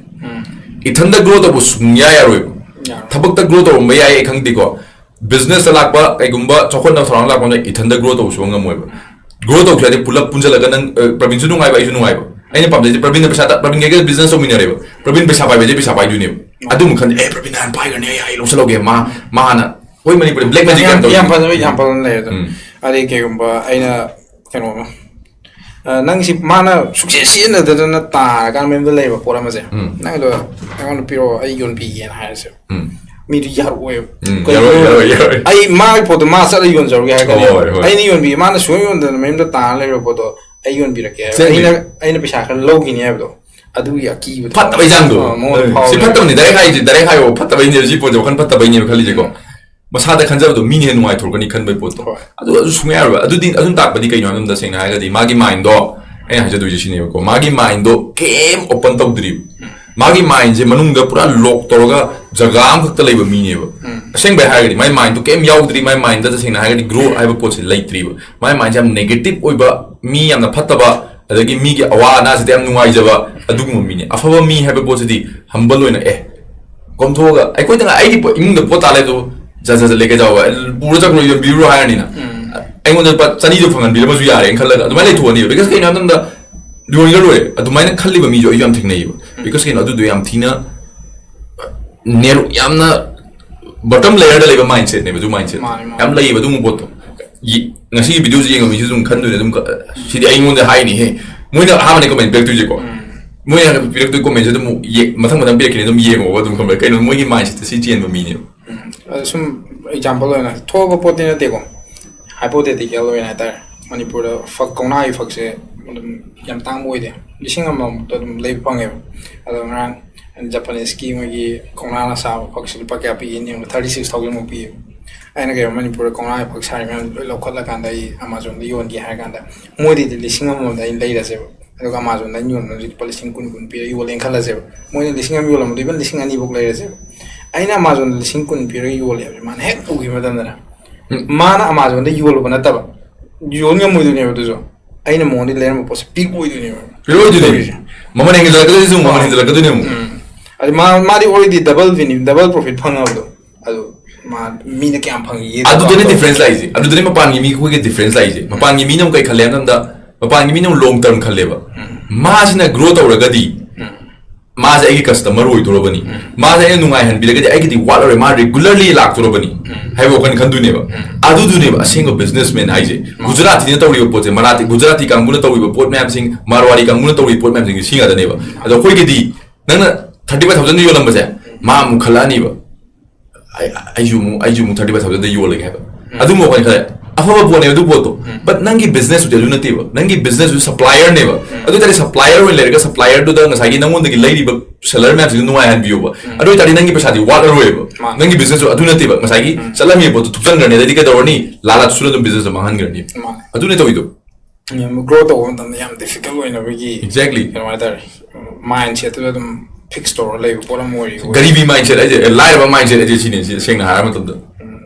ꯏꯊꯟꯗ ꯒ꯭ꯔꯣ ꯇꯧꯕ ꯁꯨꯡꯌꯥ ꯌꯥꯔꯣꯏꯕ꯫ ꯌꯥꯔꯣꯏ꯫ ꯊꯕꯛꯇ ꯒ꯭ꯔꯣ ꯇꯧꯔꯝꯕ ꯌꯥꯏ, ꯑꯩ ꯈꯪꯗꯦꯀꯣ꯫ ꯕꯤꯖꯤꯅꯦꯁꯇ ꯂꯥꯛꯄ, ꯀꯩꯒꯨꯝꯕ ꯆꯥꯎꯈꯠꯅꯕ ꯊꯧꯔꯥꯡ ꯂꯥꯛꯄ ꯃꯇꯝꯗ ꯏꯊꯟꯗ ꯒ꯭ꯔꯣ ꯇꯧꯕ ꯁꯨꯡꯉꯝ ꯉꯝꯃꯣꯏꯕ꯫ ꯒ꯭ꯔꯣ ꯇꯧꯁꯦ ꯍꯥꯏꯗꯤ ꯄꯨꯂꯞ ꯄꯨꯟꯁꯤꯜꯂꯒ ꯅꯪ, ꯑ, ꯄ꯭ꯔꯕꯤꯟꯁꯨ ꯅꯨꯡꯉꯥꯏꯕ, ꯑꯩꯁꯨ ꯅꯨꯡꯉꯥꯏꯕ꯫ ꯑꯩꯅ ꯄꯥꯝꯖꯩꯁꯦ ꯄ꯭ꯔꯕꯤꯟꯅ ꯄꯩꯁꯥ ꯇ-, ꯄ꯭ꯔꯕꯤꯟ ꯀꯩꯒ ꯕꯤꯖꯤꯅꯦꯁ ꯇꯧꯃꯤꯟꯅꯔꯦꯕ꯫ ꯄ꯭ꯔꯕꯤꯟ ꯄꯩꯁꯥ ꯄꯥꯏꯕꯁꯦ ꯄꯩꯁꯥ ꯄꯥꯏꯗꯣꯏꯅꯦꯕ꯫ ꯑꯗꯨ ꯃꯈꯜ, "ꯑꯦ, ꯄ꯭ꯔꯕꯤꯟ ꯍꯥꯟꯅ ꯄꯥꯏꯈ꯭ꯔꯅꯤ, ꯑꯩ, ꯑꯩ ꯂꯧꯁꯤꯜꯍꯧꯒꯦ, ꯃꯥ, ꯃꯥ ꯍꯥꯟꯅ"꯫ ꯑꯩꯈꯣꯏ ꯃꯅꯤꯄꯨꯔꯗ ꯕ꯭ꯂꯦꯛ ꯃꯦꯖꯤꯛ ꯌꯥꯝ, ꯌꯥꯝ ꯇꯧꯋꯦ꯫ ꯌꯥꯝ ꯐꯖꯕ ꯑꯦꯛꯖꯥꯝꯄꯜ ꯑꯃ ꯂꯩꯔꯦ ꯑꯗꯣ꯫ ꯎꯝ꯫ ꯑꯗꯩ ꯀꯩꯒꯨꯝꯕ ꯑꯩꯅ ꯀꯩꯅꯣ ꯑꯃ, ꯑ, ꯅꯪꯁꯤ ꯃꯥꯅ ꯁꯨꯛꯆꯦ ꯁꯤꯖꯤꯟꯅꯗꯗꯅ ꯇꯥꯔꯀꯥꯟ ꯃꯌꯨꯝꯗ ꯂꯩꯕ ꯄꯣꯠ ꯑꯃꯁꯦ, ꯎꯝ꯫ ꯅꯪꯗꯣ ꯑꯩꯉꯣꯟꯗ ꯄꯤꯔꯛꯑꯣ, ꯑꯩ ꯌꯣꯟꯕꯤꯒꯦꯅ ꯍꯥꯏꯔꯁꯦ꯫ ꯎꯝ꯫ ꯃꯤꯗꯨ ꯌꯥꯔꯛꯑꯣꯏꯕ꯫ ꯎꯝ, ꯀꯩꯅꯣ? ꯌꯥꯔꯣꯏ, ꯌꯥꯔꯣꯏ, ꯌꯥꯔꯣꯏ꯫ ꯑꯩ ꯃꯥꯒꯤ ꯄꯣꯠꯇꯣ ꯃꯥ ꯆꯠꯂ ꯌꯣꯟꯖꯔꯨꯒꯦ ꯍꯥꯏꯔꯛꯀꯅꯤ꯫ ꯍꯣꯏ, ꯍꯣꯏ꯫ ꯑꯩꯅ ꯌꯣꯟꯕꯤ, ꯃꯥꯅ ꯁꯨꯡꯌꯣꯟ ꯌꯣꯟꯗꯅ ꯃꯌꯨꯝꯗ ꯇꯥꯔ ꯂꯩꯔꯕ ꯄꯣꯠꯇꯣ ꯑꯩ ꯌꯣꯟꯕꯤꯔꯛꯀꯦ ꯍꯥꯏꯕ꯫ ꯆꯦꯟꯕꯤ꯫ ꯑꯩꯅ, ꯑꯩꯅ ꯄꯩꯁꯥ ꯈꯔ ꯂꯧꯈꯤꯅꯤ ꯍꯥꯏꯕꯗꯣ, ꯑꯗꯨꯒꯤ ꯑꯀꯤꯕꯗꯣ꯫ ꯐꯠꯇꯕꯩ ꯆꯥꯡꯗꯣ꯫ ꯑ, ꯃꯉꯣꯟꯗ ꯁꯤ ꯐꯥꯎꯔꯦ꯫ ꯐꯠꯇꯕꯅꯤ, ꯗꯥꯏꯔꯦꯛ ꯍꯥꯏꯁꯦ, ꯗꯥꯏꯔꯦꯛ ꯍꯥꯏꯌꯣ, ꯐꯠꯇꯕꯩꯅꯦ ꯁꯤ ꯄꯣꯠꯁꯦ, ꯋꯥꯈꯜ ꯐꯠꯇꯕꯩꯅꯦꯕ ꯈꯜꯂꯤꯁꯦꯀꯣ꯫ ꯃꯁꯥꯗ ꯈꯟꯖꯕꯗꯣ ꯃꯤꯅ ꯍꯦꯟꯅ ꯅꯨꯡꯉꯥꯏꯊꯣꯔꯛꯀꯅꯤ ꯈꯟꯕꯩ ꯄꯣꯠꯇꯣ꯫ ꯍꯣꯏ꯫ ꯑꯗꯨ, ꯑꯗꯨ ꯁꯨꯡꯌꯥ ꯌꯥꯔꯣꯏꯕ꯫ ꯑꯗꯨꯗꯤ, ꯑꯗꯨꯝ ꯇꯥꯛꯄꯗꯤ ꯀꯩꯅꯣ ꯍꯥꯏꯕ ꯃꯇꯝꯗ, ꯇꯁꯦꯡꯅ ꯍꯥꯏꯔꯒꯗꯤ ꯃꯥꯒꯤ ꯃꯥꯏꯟꯗꯣ, ꯑꯩꯅ ꯍꯥꯏꯖꯗꯣꯏꯁꯦ ꯁꯤꯅꯦꯕꯀꯣ, ꯃꯥꯒꯤ ꯃꯥꯏꯟꯗꯣ ꯀꯩꯝ ꯑꯣꯄꯟ ꯇꯧꯗ꯭ꯔꯤꯕ꯫ ꯃꯥꯒꯤ ꯃꯥꯏꯟꯁꯦ ꯃꯅꯨꯡꯗ ꯄꯨꯔꯥ ꯂꯣꯛ ꯇꯧꯔꯒ ꯖꯒꯥ ꯑꯃꯈꯛꯇ ꯂꯩꯕ ꯃꯤꯅꯦꯕ꯫ ꯑꯁꯦꯡꯕꯩ ꯍꯥꯏꯔꯒꯗꯤ ꯃꯥꯏ ꯃꯥꯏꯟꯗꯣ ꯀꯩꯝ ꯌꯥꯎꯗ꯭ꯔꯤ, ꯃꯥꯏ ꯃꯥꯏꯟꯗ ꯇꯁꯦꯡꯅ ꯍꯥꯏꯔꯒꯗꯤ ꯒ꯭ꯔꯣ ꯍꯥꯏꯕ ꯄꯣꯠꯁꯦ ꯂꯩꯇ꯭ꯔꯤꯕ꯫ ꯃꯥꯏ ꯃꯥꯏꯟꯁꯦ ꯌꯥꯝ ꯅꯦꯒꯦꯇꯤꯞ ꯑꯣꯏꯕ, ꯃꯤ ꯌꯥꯝꯅ ꯐꯠꯇꯕ, ꯑꯗꯒꯤ ꯃꯤꯒꯤ ꯑꯋꯥ ꯑꯅꯥꯁꯤꯗ ꯌꯥꯝ ꯅꯨꯡꯉꯥꯏꯖꯕ ꯑꯗꯨꯒꯨꯝꯕ ꯃꯤꯅꯦ꯫ ꯑꯐꯕ ꯃꯤ ꯍꯥꯏꯕ ꯄꯣꯠꯁꯤꯗꯤ ꯍꯝꯕꯜ ꯑꯣꯏꯅ, ꯑꯦ, ꯀꯣꯝꯊꯣꯛꯑꯒ, ꯑꯩꯈꯣꯏꯗ ꯉꯥꯏ-, ꯑꯩꯒꯤ ꯄꯣ-, ꯏꯃꯨꯡꯗ ꯄꯣꯠ ꯇꯥ ꯂꯩꯕꯗꯨ ꯖ ꯖ ꯖ ꯂꯩ ꯀꯩꯗꯧꯕ, ꯄꯨꯔ ꯆꯠꯈ꯭ꯔꯣ, ꯌꯣꯟꯕꯤꯔꯨꯔꯣ ꯍꯥꯏꯔꯅꯤꯅ꯫ ꯑꯩꯉꯣꯟꯗ ꯂꯨꯄꯥ ꯆꯅꯤꯗꯣ ꯐꯪꯍꯟꯕꯤꯔꯝꯃꯁꯨ ꯌꯥꯔꯦꯅ ꯈꯜꯂꯒ ꯑꯗꯨꯃꯥꯏꯅ ꯂꯩꯊꯣꯛꯑꯅꯤꯕ꯫ ꯕꯤꯀꯣꯁ ꯀꯩꯅꯣ ꯍꯥꯏꯕ ꯃꯇꯝꯗ ꯌꯣꯟꯈ꯭ꯔ ꯂꯣꯏꯔꯦ꯫ ꯑꯗꯨꯃꯥꯏꯅ ꯈꯜꯂꯤꯕ ꯃꯤꯁꯨ ꯑꯩꯁꯨ ꯌꯥꯝ ꯊꯦꯡꯅꯩꯌꯦꯕ꯫ ꯕꯤꯀꯣꯁ ꯀꯩꯅꯣ, ꯑꯗꯨꯗꯣ ꯌꯥꯝ ꯊꯤꯅ ꯅꯦꯔꯣ, ꯌꯥꯝꯅ ꯕꯣꯇꯝ ꯂꯦꯌꯔꯗ ꯂꯩꯕ ꯃꯥꯏꯟꯁꯦꯠꯅꯦꯕ, ꯑꯗꯨ ꯃꯥꯏꯟꯁꯦꯠ꯫ ꯃꯥꯅꯦ, ꯃꯥꯅꯦ꯫ ꯌꯥꯝ ꯂꯩꯌꯦꯕ ꯑꯗꯨꯒꯨꯝꯕ ꯄꯣꯠꯇꯣ꯫ ꯌꯦ-, ꯉꯁꯤꯒꯤ ꯚꯤꯗꯤꯑꯣꯁꯦ ꯌꯦꯡꯕ ꯃꯤꯁꯨ ꯑꯗꯨꯝ ꯈꯟꯗꯣꯏꯅꯦ, ꯑꯗꯨꯝ ꯈ-, "ꯁꯤꯗꯤ ꯑꯩꯉꯣꯟꯗ ꯍꯥꯏꯅꯤꯍꯦ"꯫ ꯃꯣꯏꯅ ꯑꯍꯥꯟꯕꯅꯦ ꯀꯃꯦꯟ ꯄꯤꯔꯛꯇꯣꯏꯁꯦꯀꯣ꯫ ꯃꯣꯏꯅ ꯄꯤꯔꯛꯇꯣꯏ ꯀꯃꯦꯟꯁꯦ ꯑꯗꯨꯝ ꯌꯦ-, ꯃꯊꯪ ꯃꯊꯪ ꯄꯤꯔꯛꯈꯤꯅꯤ, ꯑꯗꯨꯝ ꯌꯦꯡꯉꯣꯕ ꯑꯗꯨꯝ, ꯈꯪꯕ꯭ꯔꯥ? ꯀꯩꯅꯣ, ꯃꯣꯏꯒꯤ ꯃꯥꯏꯟꯁꯦꯠꯇ ꯁꯤ ꯆꯦꯟꯕ ꯃꯤꯅꯦꯕ꯫ ꯎꯝ꯫ ꯑꯗꯣ ꯁꯨꯝ ꯑꯦꯛꯖꯥꯝꯄꯜ ꯑꯣꯏꯅ ꯊꯣꯛꯑꯕ ꯄꯣꯠꯇꯤ ꯅꯠꯇꯦꯀꯣ, ꯍꯥꯏꯄꯣꯊꯦꯇꯤꯀꯦꯜ ꯑꯣꯏꯅ ꯍꯥꯏꯇꯥꯔꯦ꯫ ꯃꯅꯤꯄꯨꯔꯗ ꯐꯛ, ꯀꯧꯅꯥꯒꯤ ꯐꯛꯁꯦ ꯑꯗꯨꯝ ꯌꯥꯝ ꯇꯥꯡꯕ ꯑꯣꯏꯗꯦ, ꯂꯤꯁꯤꯡ ꯑꯃꯃꯨꯛꯇ ꯑꯗꯨꯝ ꯂꯩꯕ ꯐꯪꯉꯦꯕ꯫ ꯑꯗꯣ ꯉꯔꯥꯡ ꯖꯄꯥꯅꯤꯁꯀꯤ ꯃꯣꯏꯒꯤ ꯀꯧꯅꯥꯅ ꯁꯥꯕ ꯐꯛꯁꯦ ꯂꯨꯄꯥ ꯀꯌꯥ ꯄꯤꯒꯦꯅ ꯌꯦꯡꯕꯗ ꯊꯥꯔꯇꯤ ꯁꯤꯛꯁ ꯊꯥꯎꯖꯟꯃꯨꯛ ꯄꯤꯌꯦꯕ꯫ ꯑꯩꯅ ꯀꯩꯅꯣ, ꯃꯅꯤꯄꯨꯔꯗ ꯀꯧꯅꯥꯒꯤ ꯐꯛ ꯁꯥꯔꯤ ꯃꯌꯥꯝ ꯂꯣꯏ ꯂꯧꯈꯠꯂꯀꯥꯟꯗ ꯑꯩ ꯑꯃꯥꯖꯣꯟꯗ ꯌꯣꯟꯒꯦ ꯍꯥꯏꯔ ꯀꯥꯟꯗ, ꯃꯣꯏꯗꯩꯗꯤ ꯂꯤꯁꯤꯡ ꯑꯃꯃꯝꯗ ꯑꯩꯅ ꯂꯩꯔꯁꯦꯕ꯫ ꯑꯗꯨꯒ ꯑꯃꯥꯖꯣꯟꯗ ꯑꯩꯅ ꯌꯣꯟꯕꯁꯦ ꯂꯨꯄꯥ ꯂꯤꯁꯤꯡ ꯀꯨꯟ, ꯀꯨꯟ ꯄꯤꯔꯒ ꯌꯣꯜꯂꯦꯅ ꯈꯜꯂꯁꯦꯕ꯫ ꯃꯣꯏꯅ ꯂꯤꯁꯤꯡ ꯑꯃ ꯌꯣꯜꯂꯝꯕꯗꯣ even ꯂꯤꯁꯤꯡ ꯑꯅꯤꯐꯧ ꯂꯩꯔꯁꯦꯕ꯫ ꯑꯩꯅ ꯑꯃꯥꯖꯣꯟꯗ ꯂꯤꯁꯤꯡ ꯀꯨꯟ ꯄꯤꯔꯒ ꯌꯣꯜꯂꯦ ꯍꯥꯏꯕꯁꯦ ꯃꯥꯅ ꯍꯦꯛ ꯎꯈꯤꯕ ꯃꯇꯝꯗꯅꯦ, ꯃꯥꯅ ꯑꯃꯥꯖꯣꯟꯗ ꯌꯣꯜꯂꯨꯕ ꯅꯠꯇꯕ, ꯌꯣꯟ ꯉꯝꯃꯣꯏꯗꯣꯏꯅꯦꯕ ꯑꯗꯨꯁꯨ꯫ ꯑꯩꯅ ꯃꯉꯣꯟꯗ ꯂꯩꯔꯝꯕ ꯄꯣꯠꯁꯦ ꯄꯤꯔꯛꯑꯣꯏꯗꯣꯏꯅꯦꯕ꯫ ꯄꯤꯔꯛꯑꯣꯏꯗꯣꯏꯅꯦ꯫ ꯇꯧꯔꯤꯁꯦ꯫ ꯃꯃꯜ ꯍꯦꯟꯒꯠꯂꯛꯀꯗꯣꯏꯁꯨ, ꯃꯃꯜ ꯍꯦꯟꯒꯠꯂꯛꯀꯗꯣꯏꯅꯦ ꯑꯃꯨꯛ꯫ ꯎꯝ꯫ ꯑꯗꯨ ꯃꯥ ꯃꯥꯗꯤ already double revenue, double profit ꯐꯪꯉꯕꯗꯣ, ꯑꯗꯨ ꯃꯥ ꯃꯤꯅ ꯀꯌꯥꯝ ꯐꯪꯉꯤꯒꯦ? ꯑꯗꯨꯗꯅꯦ difference ꯂꯥꯛꯏꯁꯦ꯫ ꯑꯗꯨꯗꯅꯦ ꯃꯄꯥꯟꯒꯤ ꯃꯤ, ꯑꯩꯈꯣꯏꯒꯤ difference ꯂꯥꯛꯏꯁꯦ꯫ ꯃꯄꯥꯟꯒꯤ ꯃꯤꯅ ꯑꯃꯨꯛ ꯀꯩ ꯈꯜꯂꯦ ꯍꯥꯏꯕ ꯃꯇꯝꯗ, ꯃꯄꯥꯟꯒꯤ ꯃꯤꯅ ꯑꯃꯨꯛ long term ꯈꯜꯂꯦꯕ꯫ ꯃꯥꯁꯤꯅ grow ꯇꯧꯔꯒꯗꯤ ꯃꯥꯁꯦ ꯑꯩꯒꯤ customer ꯑꯣꯏꯗꯣꯔꯕꯅꯤ, ꯃꯥꯁꯦ ꯑꯩꯅ ꯅꯨꯡꯉꯥꯏꯍꯟꯕꯤꯔꯒꯗꯤ ꯑꯩꯒꯤꯗꯤ ꯋꯥꯠꯂꯔꯣꯏ, ꯃꯥ regularly ꯂꯥꯛꯇꯣꯔꯕꯅꯤ ꯍꯥꯏꯕ ꯋꯥꯈꯜ ꯈꯟꯗꯣꯏꯅꯦꯕ꯫ ꯑꯗꯨꯗꯨꯅꯦꯕ ꯑꯁꯦꯡꯕ businessman ꯍꯥꯏꯁꯦ꯫ ꯒꯨꯖꯔꯥꯇꯤꯅ ꯇꯧꯔꯤꯕ ꯄꯣꯠꯁꯦ, ꯃꯔꯥꯇꯤ, ꯒꯨꯖꯔꯥꯇꯤ ꯀꯥꯡꯕꯨꯅ ꯇꯧꯔꯤꯕ ꯄꯣꯠ ꯃꯌꯥꯝꯁꯤꯡ, ꯃꯥꯔꯋꯥꯔꯤ ꯀꯥꯡꯕꯨꯅ ꯇꯧꯔꯤꯕ ꯄꯣꯠ ꯃꯌꯥꯝꯁꯤꯡꯁꯦ ꯁꯤ ꯉꯥꯛꯇꯅꯦꯕ꯫ ꯑꯗꯣ ꯑꯩꯈꯣꯏꯒꯤꯗꯤ ꯅꯪꯅ thirty five thousand ꯌꯣꯜꯂꯝꯕꯁꯦ ꯃꯥ ꯑꯃꯨꯛ ꯈꯜꯂꯛꯑꯅꯤꯕ, "ꯑꯩ, ꯑꯩꯁꯨ ꯑꯃꯨꯛ, ꯑꯩꯁꯨ ꯑꯃꯨꯛ thirty five thousand ꯌꯣꯜꯂꯒꯦ" ꯍꯥꯏꯕ꯫ ꯑꯗꯨꯝꯕ ꯋꯥꯈꯜ ꯈꯜꯂꯦ꯫ ꯑꯐꯕ ꯄꯣꯠꯅꯦꯕ ꯑꯗꯨ ꯄꯣꯠꯇꯣ꯫ But ꯅꯪꯒꯤ businessꯇꯨꯗꯤ ꯑꯗꯨ ꯅꯠꯇꯦꯕ꯫ ꯅꯪꯒꯤ businessꯇꯨ supplierꯅꯦꯕ꯫ ꯑꯗꯨ ꯑꯣꯏꯇꯥꯔꯗꯤ supplier ꯑꯣꯏꯅ ꯂꯩꯔꯒ supplierꯗꯨꯗ ꯉꯁꯥꯏꯒꯤ ꯅꯪꯉꯣꯟꯗꯒꯤ ꯂꯩꯔꯤꯕ seller ꯃꯌꯥꯝꯁꯤꯡꯗꯣ ꯅꯨꯡꯉꯥꯏꯍꯟꯕꯤꯌꯣꯕ꯫ ꯑꯗꯨ ꯑꯣꯏꯇꯥꯔꯗꯤ ꯅꯪꯒꯤ ꯄꯩꯁꯥꯗꯤ ꯋꯥꯠꯂꯔꯣꯏꯕ꯫ ꯃꯥꯅꯦ꯫ ꯅꯪꯒꯤ businessꯇꯨ ꯑꯗꯨ ꯅꯠꯇꯦꯕ꯫ ꯉꯁꯥꯏꯒꯤ ꯆꯠꯂꯝꯃꯤꯕ ꯄꯣꯠꯇꯣ ꯊꯨꯞꯆꯟꯈ꯭ꯔꯅꯤ, ꯑꯗꯩꯗꯤ ꯀꯩꯗꯧꯔꯅꯤ? ꯂꯥꯂꯥ ꯁꯨꯅ ꯑꯗꯨꯝ businessꯇꯣ ꯃꯥꯡꯍꯟꯈ꯭ꯔꯅꯤ꯫ ꯃꯥꯅꯦ꯫ ꯑꯗꯨꯅꯦ ꯇꯧꯔꯤꯗꯣ꯫ ꯌꯥꯝ grow ꯇꯧꯕ ꯃꯇꯝꯗ ꯌꯥꯝ difficult ꯑꯣꯏꯅꯕꯒꯤ Exactly. ꯀꯩꯅꯣ ꯍꯥꯏꯇꯥꯔꯦ, mindsetꯇꯨꯗ ꯑꯗꯨꯝ fix ꯇꯧꯔꯒ ꯂꯩꯕ ꯄꯣꯠ ꯑꯃ ꯑꯣꯏꯔꯤ꯫ ꯒꯔꯤꯕꯤ mindset ꯍꯥꯏꯁꯦ, ꯑꯦ, ꯂꯥꯏꯔꯕ mindset ꯍꯥꯏꯁꯦ ꯁꯤꯅꯦ, ꯁꯤ ꯁꯦꯡꯅ ꯍꯥꯏꯔ ꯃꯇꯝꯗ꯫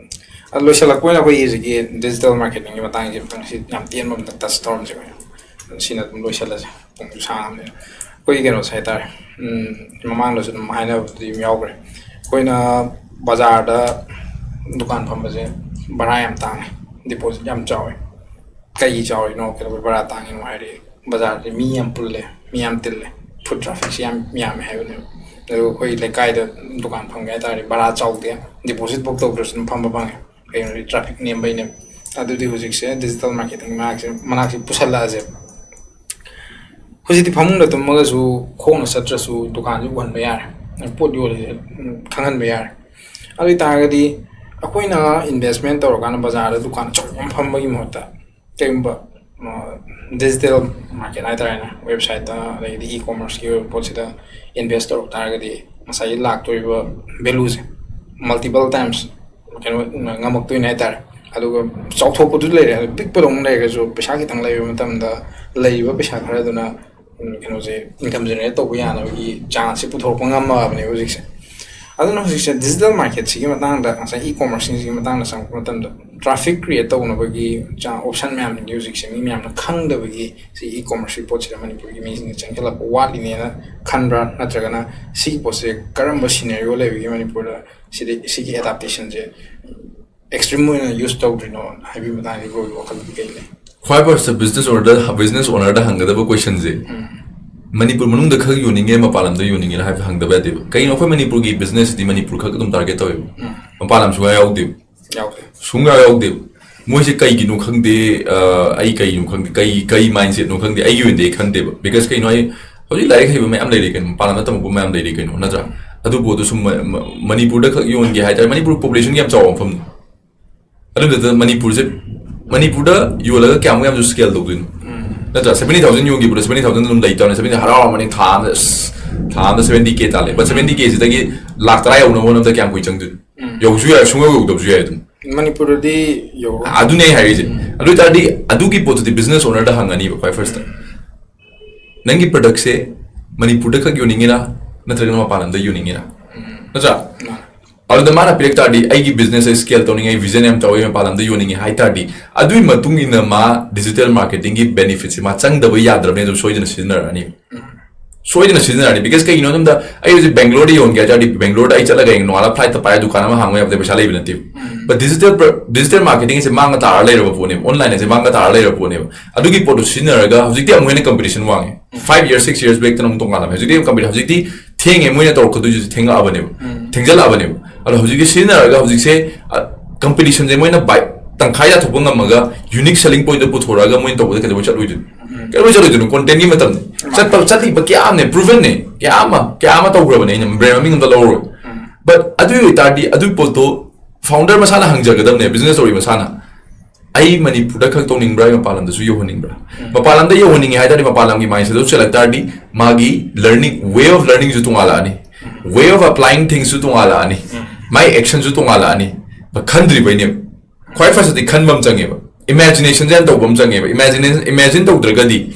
ꯑꯗꯣ ꯂꯣꯏꯁꯤꯜꯂꯛꯄ ꯑꯣꯏꯅ ꯑꯩꯈꯣꯏꯒꯤ ꯍꯧꯖꯤꯛꯀꯤ digital marketingꯒꯤ ꯃꯇꯥꯡꯁꯦ ꯑꯃꯨꯛꯇꯪ ꯁꯤ ꯌꯥꯝ ꯇꯦꯟꯕ ꯑꯝꯇꯪ touch ꯇꯧꯔꯝꯁꯦ꯫ ꯑꯩꯈꯣꯏ ꯁꯤꯅ ꯑꯗꯨꯝ ꯂꯣꯏꯁꯤꯜꯂꯁꯦ, ꯄꯨꯡꯁꯨ ꯁꯥꯡꯉꯕꯅꯤꯅ꯫ ꯑꯩꯈꯣꯏꯒꯤ ꯀꯩꯅꯣꯁꯦ ꯍꯥꯏꯇꯥꯔꯦ, ꯎꯝ, ꯃꯃꯥꯡꯗꯁꯨ ꯑꯗꯨꯝ ꯍꯥꯏꯅꯕꯗꯨꯗꯤ ꯑꯗꯨꯝ ꯌꯥꯎꯈ꯭ꯔꯦ꯫ ꯑꯩꯈꯣꯏꯅ ꯕꯖꯥꯔꯗ ꯗꯨꯀꯥꯟ ꯐꯝꯕꯁꯦ ꯚꯔꯥ ꯌꯥꯝ ꯇꯥꯡꯉꯦ, deposit ꯌꯥꯝ ꯆꯥꯎꯋꯦ꯫ ꯀꯩꯒꯤ ꯆꯥꯎꯔꯤꯅꯣ, ꯀꯩꯗꯧꯕꯩ ꯕꯔꯥ ꯇꯥꯡꯉꯤꯅꯣ ꯍꯥꯏꯔꯗꯤ, ꯕꯖꯥꯔꯁꯦ ꯃꯤ ꯌꯥꯝ ꯄꯨꯜꯂꯦ, ꯃꯤ ꯌꯥꯝ ꯇꯤꯜꯂꯦ, foot trafficꯁꯦ ꯌꯥꯝ ꯌꯥꯝꯃꯦ ꯍꯥꯏꯕꯅꯦꯕ꯫ ꯑꯗꯨꯒ ꯑꯩꯈꯣꯏ ꯂꯩꯀꯥꯏꯗ ꯗꯨꯀꯥꯟ ꯐꯝꯒꯦ ꯍꯥꯏ ꯇꯥꯔꯗꯤ ꯚꯔꯥ ꯆꯥꯎꯗꯦ, deposit ꯐꯥꯎ ꯇꯧꯗ꯭ꯔꯁꯨ ꯑꯗꯨꯝ ꯐꯝꯕ ꯐꯪꯉꯦ꯫ ꯀꯩꯅꯣꯗꯤ traffic ꯅꯦꯝꯕꯩꯅꯦꯕ꯫ ꯑꯗꯨꯗꯤ ꯍꯧꯖꯤꯛꯁꯦ digital marketing ꯃꯅꯥꯛꯁꯦ, ꯃꯅꯥꯛꯁꯦ ꯄꯨꯁꯜꯂꯛꯑꯁꯦꯕ꯫ ꯍꯧꯖꯤꯛꯇꯤ ꯐꯃꯨꯡꯗ ꯇꯨꯝꯃꯒꯁꯨ, ꯈꯣꯡꯅ ꯆꯠꯇ꯭ꯔꯁꯨ ꯗꯨꯀꯥꯟꯁꯦ ꯎꯍꯟꯕ ꯌꯥꯔꯦ, ꯄꯣꯠ ꯌꯣꯜꯂꯤꯁꯦ, ꯎꯝ, ꯈꯪꯍꯟꯕ ꯌꯥꯔꯦ꯫ ꯑꯗꯨ ꯑꯣꯏ ꯇꯥꯔꯒꯗꯤ ꯑꯩꯈꯣꯏꯅ investment ꯇꯧꯔꯀꯥꯟꯗ ꯕꯖꯥꯔꯗ ꯗꯨꯀꯥꯟ ꯑꯆꯧꯕ ꯑꯃ ꯐꯝꯕꯒꯤ ꯃꯍꯨꯠꯇ ꯀꯩꯒꯨꯝꯕ, ꯑ, digital market ꯍꯥꯏꯇꯥꯔꯦꯅꯦ, websiteꯇ ꯑꯗꯒꯤꯗꯤ e-commerceꯀꯤ ꯑꯣꯏꯕ ꯄꯣꯠꯁꯤꯗ invest ꯇꯧꯔꯛ ꯇꯥꯔꯒꯗꯤ ꯉꯁꯥꯏꯒꯤ ꯂꯥꯛꯇꯣꯔꯤꯕ valueꯁꯦ multiple times ꯀꯩꯅꯣ ꯉꯝꯃꯛꯇꯣꯏꯅꯦ ꯍꯥꯏꯇꯥꯔꯦ꯫ ꯑꯗꯨꯒ ꯆꯥꯎꯊꯣꯛꯄꯗꯨ ꯂꯩꯔꯦ, ꯑꯗꯨ ꯄꯤꯛꯄꯗ ꯑꯃꯨꯛ ꯂꯩꯔꯒꯁꯨ ꯄꯩꯁꯥ ꯈꯤꯇꯪ ꯂꯩꯕ ꯃꯇꯝꯗ ꯂꯩꯔꯤꯕ ꯄꯩꯁꯥ ꯈꯔꯗꯨꯅ, ꯎꯝ, ꯀꯩꯅꯣꯁꯦ, income generate ꯇꯧꯕ ꯌꯥꯅꯕꯒꯤ chanceꯁꯦ ꯄꯨꯊꯣꯔꯛꯄ ꯉꯝꯃꯛꯑꯕꯅꯦꯕ ꯍꯧꯖꯤꯛꯁꯦ꯫ ꯑꯗꯨꯅ ꯍꯧꯖꯤꯛꯁꯦ digital marketꯁꯤꯒꯤ ꯃꯇꯥꯡꯗ, ꯉꯁꯥꯏ e-commerceꯁꯤꯡꯁꯤꯒꯤ ꯃꯇꯥꯡꯗ ꯆꯪꯉꯛꯄ ꯃꯇꯝꯗ, traffic create ꯇꯧꯅꯕꯒꯤ ꯆꯥ-, option ꯃꯌꯥꯝꯁꯤꯡꯁꯦ ꯍꯧꯖꯤꯛꯁꯦ ꯃꯤ ꯃꯌꯥꯝꯅ ꯈꯪꯗꯕꯒꯤ, ꯁꯤ e-commerceꯀꯤ ꯄꯣꯠꯁꯤꯗ ꯃꯅꯤꯄꯨꯔꯒꯤ ꯃꯤꯁꯤꯡꯅ ꯆꯪꯁꯤꯜꯂꯛꯄ ꯋꯥꯠꯂꯤꯅꯦꯅ ꯈꯟꯕ꯭ꯔꯥ? ꯅꯠꯇ꯭ꯔꯒꯅ ꯁꯤꯒꯤ ꯄꯣꯠꯁꯦ ꯀꯔꯝꯕ scenario ꯂꯩꯕꯒꯤ ꯃꯅꯤꯄꯨꯔꯗ ꯁꯤꯗꯤ, ꯁꯤꯒꯤ adaptationꯁꯦ extreme ꯑꯣꯏꯅ use ꯇꯧꯗ꯭ꯔꯤꯅꯣ ꯍꯥꯏꯕꯒꯤ ꯃꯇꯥꯡꯗ bro ꯒꯤ ꯋꯥꯈꯜꯗꯤ ꯀꯩ ꯂꯩ? ꯈ꯭ꯋꯥꯏ first business ownerꯗ, business ownerꯗ ꯍꯪꯒꯗꯕ questionꯁꯦ, ꯎꯝ꯫ ꯃꯅꯤꯄꯨꯔ ꯃꯅꯨꯡꯗ ꯈꯛ ꯌꯣꯟꯅꯤꯡꯉꯦ, ꯃꯄꯥꯟ ꯂꯝꯗ ꯌꯣꯟꯅꯤꯡꯉꯦꯅ ꯍꯥꯏꯕ ꯍꯪꯗꯕ ꯌꯥꯗꯦꯕ꯫ ꯀꯩꯅꯣ, ꯑꯩꯈꯣꯏ ꯃꯅꯤꯄꯨꯔꯒꯤ businessꯇꯤ ꯃꯅꯤꯄꯨꯔ ꯈꯛ ꯑꯗꯨꯝ target ꯇꯧꯋꯦꯕ꯫ ꯎꯝ꯫ ꯃꯄꯥꯟ ꯂꯝ ꯁꯨꯡꯌꯥ ꯌꯥꯎꯗꯦꯕ꯫ ꯌꯥꯎꯗꯦ꯫ ꯁꯨꯡꯌꯥ ꯌꯥꯎꯗꯦꯕ꯫ ꯃꯣꯏꯁꯦ ꯀꯩꯒꯤꯅꯣ ꯈꯪꯗꯦ, ꯑ, ꯑꯩ ꯀꯩꯒꯤꯅꯣ ꯈꯪꯗꯦ, ꯀꯩ, ꯀꯩ mindsetꯅꯣ ꯈꯪꯗꯦ, ꯑꯩꯒꯤ ꯑꯣꯏꯅꯗꯤ ꯑꯩ ꯈꯟꯗꯦꯕ꯫ Because ꯀꯩꯅꯣ, ꯑꯩ ꯍꯧꯖꯤꯛ ꯂꯥꯏꯔꯤꯛ ꯍꯩꯕ ꯃꯌꯥꯝ ꯂꯩꯔꯤ ꯀꯩꯅꯣ, ꯃꯄꯥꯟ ꯂꯝꯗ ꯇꯝꯃꯛꯄ ꯃꯌꯥꯝ ꯂꯩꯔꯤ ꯀꯩꯅꯣ, ꯅꯠꯇ꯭ꯔꯥ? ꯑꯗꯨ ꯄꯣꯠꯇꯨ ꯁꯨꯝ ꯃ-, ꯃ-, ꯃꯅꯤꯄꯨꯔꯗ ꯈꯛ ꯌꯣꯟꯒꯦ ꯍꯥꯏ ꯇꯥꯔꯦ, ꯃꯅꯤꯄꯨꯔ populationꯒꯤ ꯌꯥꯝ ꯆꯥꯎꯕ ꯃꯐꯝꯅꯤ꯫ ꯑꯗꯨꯗꯨꯗ ꯃꯅꯤꯄꯨꯔꯁꯦ, ꯃꯅꯤꯄꯨꯔꯗ ꯌꯣꯜꯂꯒ ꯀꯌꯥꯃꯨꯛ ꯌꯥꯝꯁꯨ scale ꯇꯧꯗꯣꯏꯅꯣ? ꯎꯝ꯫ ꯅꯠꯇ꯭ꯔꯥ? Seventy thousand ꯌꯣꯟꯈꯤꯕꯗꯣ, seventy thousand ꯑꯗꯨꯝ ꯂꯩꯇꯕꯅꯤ, seventy ꯍꯔꯥꯎꯔꯝꯃꯅꯤ, ꯊꯥ ꯑꯃꯗ, ꯑꯁ, ꯊꯥ ꯑꯃꯗ seventy K ꯇꯥꯜꯂꯦ꯫ But seventy K ꯁꯤꯗꯒꯤ ꯂꯥꯛ ꯇꯔꯥ ꯌꯧꯅꯕ ꯍꯣꯠꯅꯕꯗ ꯀꯌꯥꯝ ꯀꯨꯏ ꯆꯪꯗꯣꯏꯅꯣ? ꯎꯝ꯫ ꯌꯧꯁꯨ ꯌꯥꯏ, ꯁꯨꯡꯌꯧ ꯌꯧꯗꯕꯁꯨ ꯌꯥꯏ ꯑꯗꯨꯝ꯫ ꯃꯅꯤꯄꯨꯔꯗꯗꯤ ꯌꯧꯔꯣꯏ꯫ ꯑꯗꯨꯅꯦ ꯑꯩ ꯍꯥꯏꯔꯤꯁꯦ꯫ ꯎꯝ꯫ ꯑꯗꯨ ꯑꯣꯏ ꯇꯥꯔꯗꯤ ꯑꯗꯨꯒꯤ ꯄꯣꯠꯇꯨꯗꯤ business ownerꯗ ꯍꯪꯉꯅꯤꯕ ꯈ꯭ꯋꯥꯏ firstꯇ꯫ ꯅꯪꯒꯤ productꯁꯦ ꯃꯅꯤꯄꯨꯔꯗ ꯈꯛ ꯌꯣꯟꯅꯤꯡꯉꯤꯔꯥ, ꯅꯠꯇ꯭ꯔꯒꯅ ꯃꯄꯥꯟ ꯂꯝꯗ ꯌꯣꯟꯅꯤꯡꯉꯤꯔꯥ? ꯎꯝ꯫ ꯅꯠꯇ꯭ꯔꯥ? ꯃꯥꯅꯦ꯫ ꯑꯗꯨꯗ ꯃꯥꯅ ꯄꯤꯔꯛ ꯇꯥꯔꯗꯤ, "ꯑꯩꯒꯤ businessꯁꯦ scale ꯇꯧꯅꯤꯡꯉꯦ, vision ꯌꯥꯝ ꯆꯥꯎꯋꯦ, ꯃꯄꯥꯟ ꯂꯝꯗ ꯌꯣꯟꯅꯤꯡꯉꯦ" ꯍꯥꯏ ꯇꯥꯔꯗꯤ, ꯑꯗꯨꯒꯤ ꯃꯇꯨꯡ ꯏꯟꯅ ꯃꯥ digital marketingꯒꯤ benefitꯁꯦ ꯃꯥ ꯆꯪꯗꯕ ꯌꯥꯗ꯭ꯔꯕꯅꯤ, ꯑꯗꯨꯝ ꯁꯣꯏꯗꯅ ꯁꯤꯖꯤꯟꯅꯔꯛꯑꯅꯤ꯫ ꯎꯝ꯫ ꯁꯣꯏꯗꯅ ꯁꯤꯖꯤꯟꯅꯔꯅꯤ꯫ Because ꯀꯩꯒꯤꯅꯣ ꯍꯥꯏꯕꯗ, ꯑꯩ ꯍꯧꯖꯤꯛ ꯕꯦꯡꯒ꯭ꯂꯣꯔꯗ ꯌꯣꯟꯒꯦ ꯍꯥꯏ ꯇꯥꯔꯗꯤ, ꯕꯦꯡꯒ꯭ꯂꯣꯔꯗ ꯑꯩ ꯆꯠꯂꯒ ꯍꯌꯦꯡ ꯅꯣꯡꯉꯥꯜꯂꯒ flightꯇ ꯄꯥꯏꯔꯒ ꯗꯨꯀꯥꯟ ꯑꯃ ꯍꯥꯡꯕ ꯌꯥꯕꯗ ꯄꯩꯁꯥ ꯂꯩꯕ ꯅꯠꯇꯦꯕ꯫ ꯎꯝ꯫ But digital pr-, digital marketing ꯑꯁꯦ ꯃꯥꯡꯉ ꯇꯥꯔ ꯂꯩꯔꯕ ꯄꯣꯠꯅꯦꯕ, online ꯑꯁꯦ ꯃꯥꯡꯉ ꯇꯥꯔ ꯂꯩꯔꯕ ꯄꯣꯠꯅꯦꯕ꯫ ꯑꯗꯨꯒꯤ ꯄꯣꯠꯇꯨ ꯁꯤꯖꯤꯟꯅꯔꯒ ꯍꯧꯖꯤꯛꯇꯤ ꯑꯃꯨꯛ ꯍꯦꯟꯅ competition ꯋꯥꯡꯉꯦ꯫ ꯎꯝ꯫ Five years, six years backꯇꯅ ꯑꯃꯨꯛ ꯇꯣꯉꯥꯜꯂꯝꯃꯦ꯫ ꯍꯧꯖꯤꯛꯇꯤ ꯌꯥꯝ competition, ꯍꯧꯖꯤꯛꯇꯤ ꯊꯦꯡꯉꯦ, ꯃꯣꯏꯅ ꯇꯧꯔꯛꯀꯗꯣꯏꯁꯦ ꯊꯦꯡꯉꯛꯑꯕꯅꯦꯕ꯫ ꯎꯝ꯫ ꯊꯦꯡꯖꯜꯂꯛꯑꯕꯅꯦꯕ꯫ ꯑꯗꯣ ꯍꯧꯖꯤꯛꯀꯤ ꯁꯤꯖꯤꯟꯅꯔꯒ ꯍꯧꯖꯤꯛꯁꯦ, ꯑ, competitionꯁꯦ ꯃꯣꯏꯅ by ꯇꯪꯈꯥꯏ ꯇꯥꯊꯣꯛꯄ ꯉꯝꯃꯒ unique selling pointꯇ ꯄꯨꯊꯣꯔꯛꯑꯒ ꯃꯣꯏꯅ ꯇꯧꯕꯗ ꯀꯩꯗꯧꯕꯩ ꯆꯠꯂꯣꯏꯗꯣꯏꯅꯣ? ꯎꯝ꯫ ꯀꯩꯗꯧꯕꯩ ꯆꯠꯂꯣꯏꯗꯣꯏꯅꯣ? Contentꯀꯤ ꯃꯇꯝꯅꯤ꯫ ꯃꯥꯅꯦ꯫ ꯆꯠꯄ, ꯆꯠꯂꯤꯕ ꯀꯌꯥ ꯑꯃꯅꯦ, provenꯅꯦ, ꯀꯌꯥ ꯑꯃ, ꯀꯌꯥ ꯑꯃ ꯇꯧꯈ꯭ꯔꯕꯅꯦ, ꯑꯩꯅ brand ꯃꯃꯤꯡ ꯑꯝꯇ ꯂꯧꯔꯣꯏ꯫ ꯎꯝ꯫ But ꯑꯗꯨ ꯑꯣꯏꯇꯥꯔꯗꯤ ꯑꯗꯨꯒꯤ ꯄꯣꯠꯇꯣ founder ꯃꯁꯥꯅ ꯍꯪꯖꯒꯗꯕꯅꯦ, business ꯇꯧꯔꯤ ꯃꯁꯥꯅ꯫ "ꯑꯩ ꯃꯅꯤꯄꯨꯔꯗ ꯈꯛ ꯇꯧꯅꯤꯡꯕ꯭ꯔꯥ, ꯑꯩ ꯃꯄꯥꯟ ꯂꯝꯗꯁꯨ ꯌꯧꯍꯟꯅꯤꯡꯕ꯭ꯔꯥ?" ꯎꯝ꯫ ꯃꯄꯥꯟ ꯂꯝꯗ ꯌꯧꯍꯟꯅꯤꯡꯉꯦ ꯍꯥꯏ ꯇꯥꯔꯗꯤ ꯃꯄꯥꯟ ꯂꯝꯒꯤ mindsetꯇꯨ ꯆꯦꯜꯂꯛ ꯇꯥꯔꯗꯤ ꯃꯥꯒꯤ learning, way of learningꯁꯨ ꯇꯣꯉꯥꯜꯂꯛꯑꯅꯤ, ꯎꯝ꯫ Way of applying thingsꯁꯨ ꯇꯣꯉꯥꯜꯂꯛꯑꯅꯤ, ꯎꯝ꯫ ꯃꯥꯏ actionꯁꯨ ꯇꯣꯉꯥꯜꯂꯛꯑꯅꯤ꯫ ꯈꯟꯗ꯭ꯔꯤꯕꯩꯅꯦꯕ꯫ ꯈ꯭ꯋꯥꯏ firstꯇꯗꯤ ꯈꯟꯕ ꯑꯃ ꯆꯪꯉꯦꯕ, imaginationꯁꯦ ꯌꯥꯝ ꯇꯧꯕ ꯑꯃ ꯆꯪꯉꯦꯕ꯫ Imagine, imagine ꯇꯧꯗ꯭ꯔꯒꯗꯤ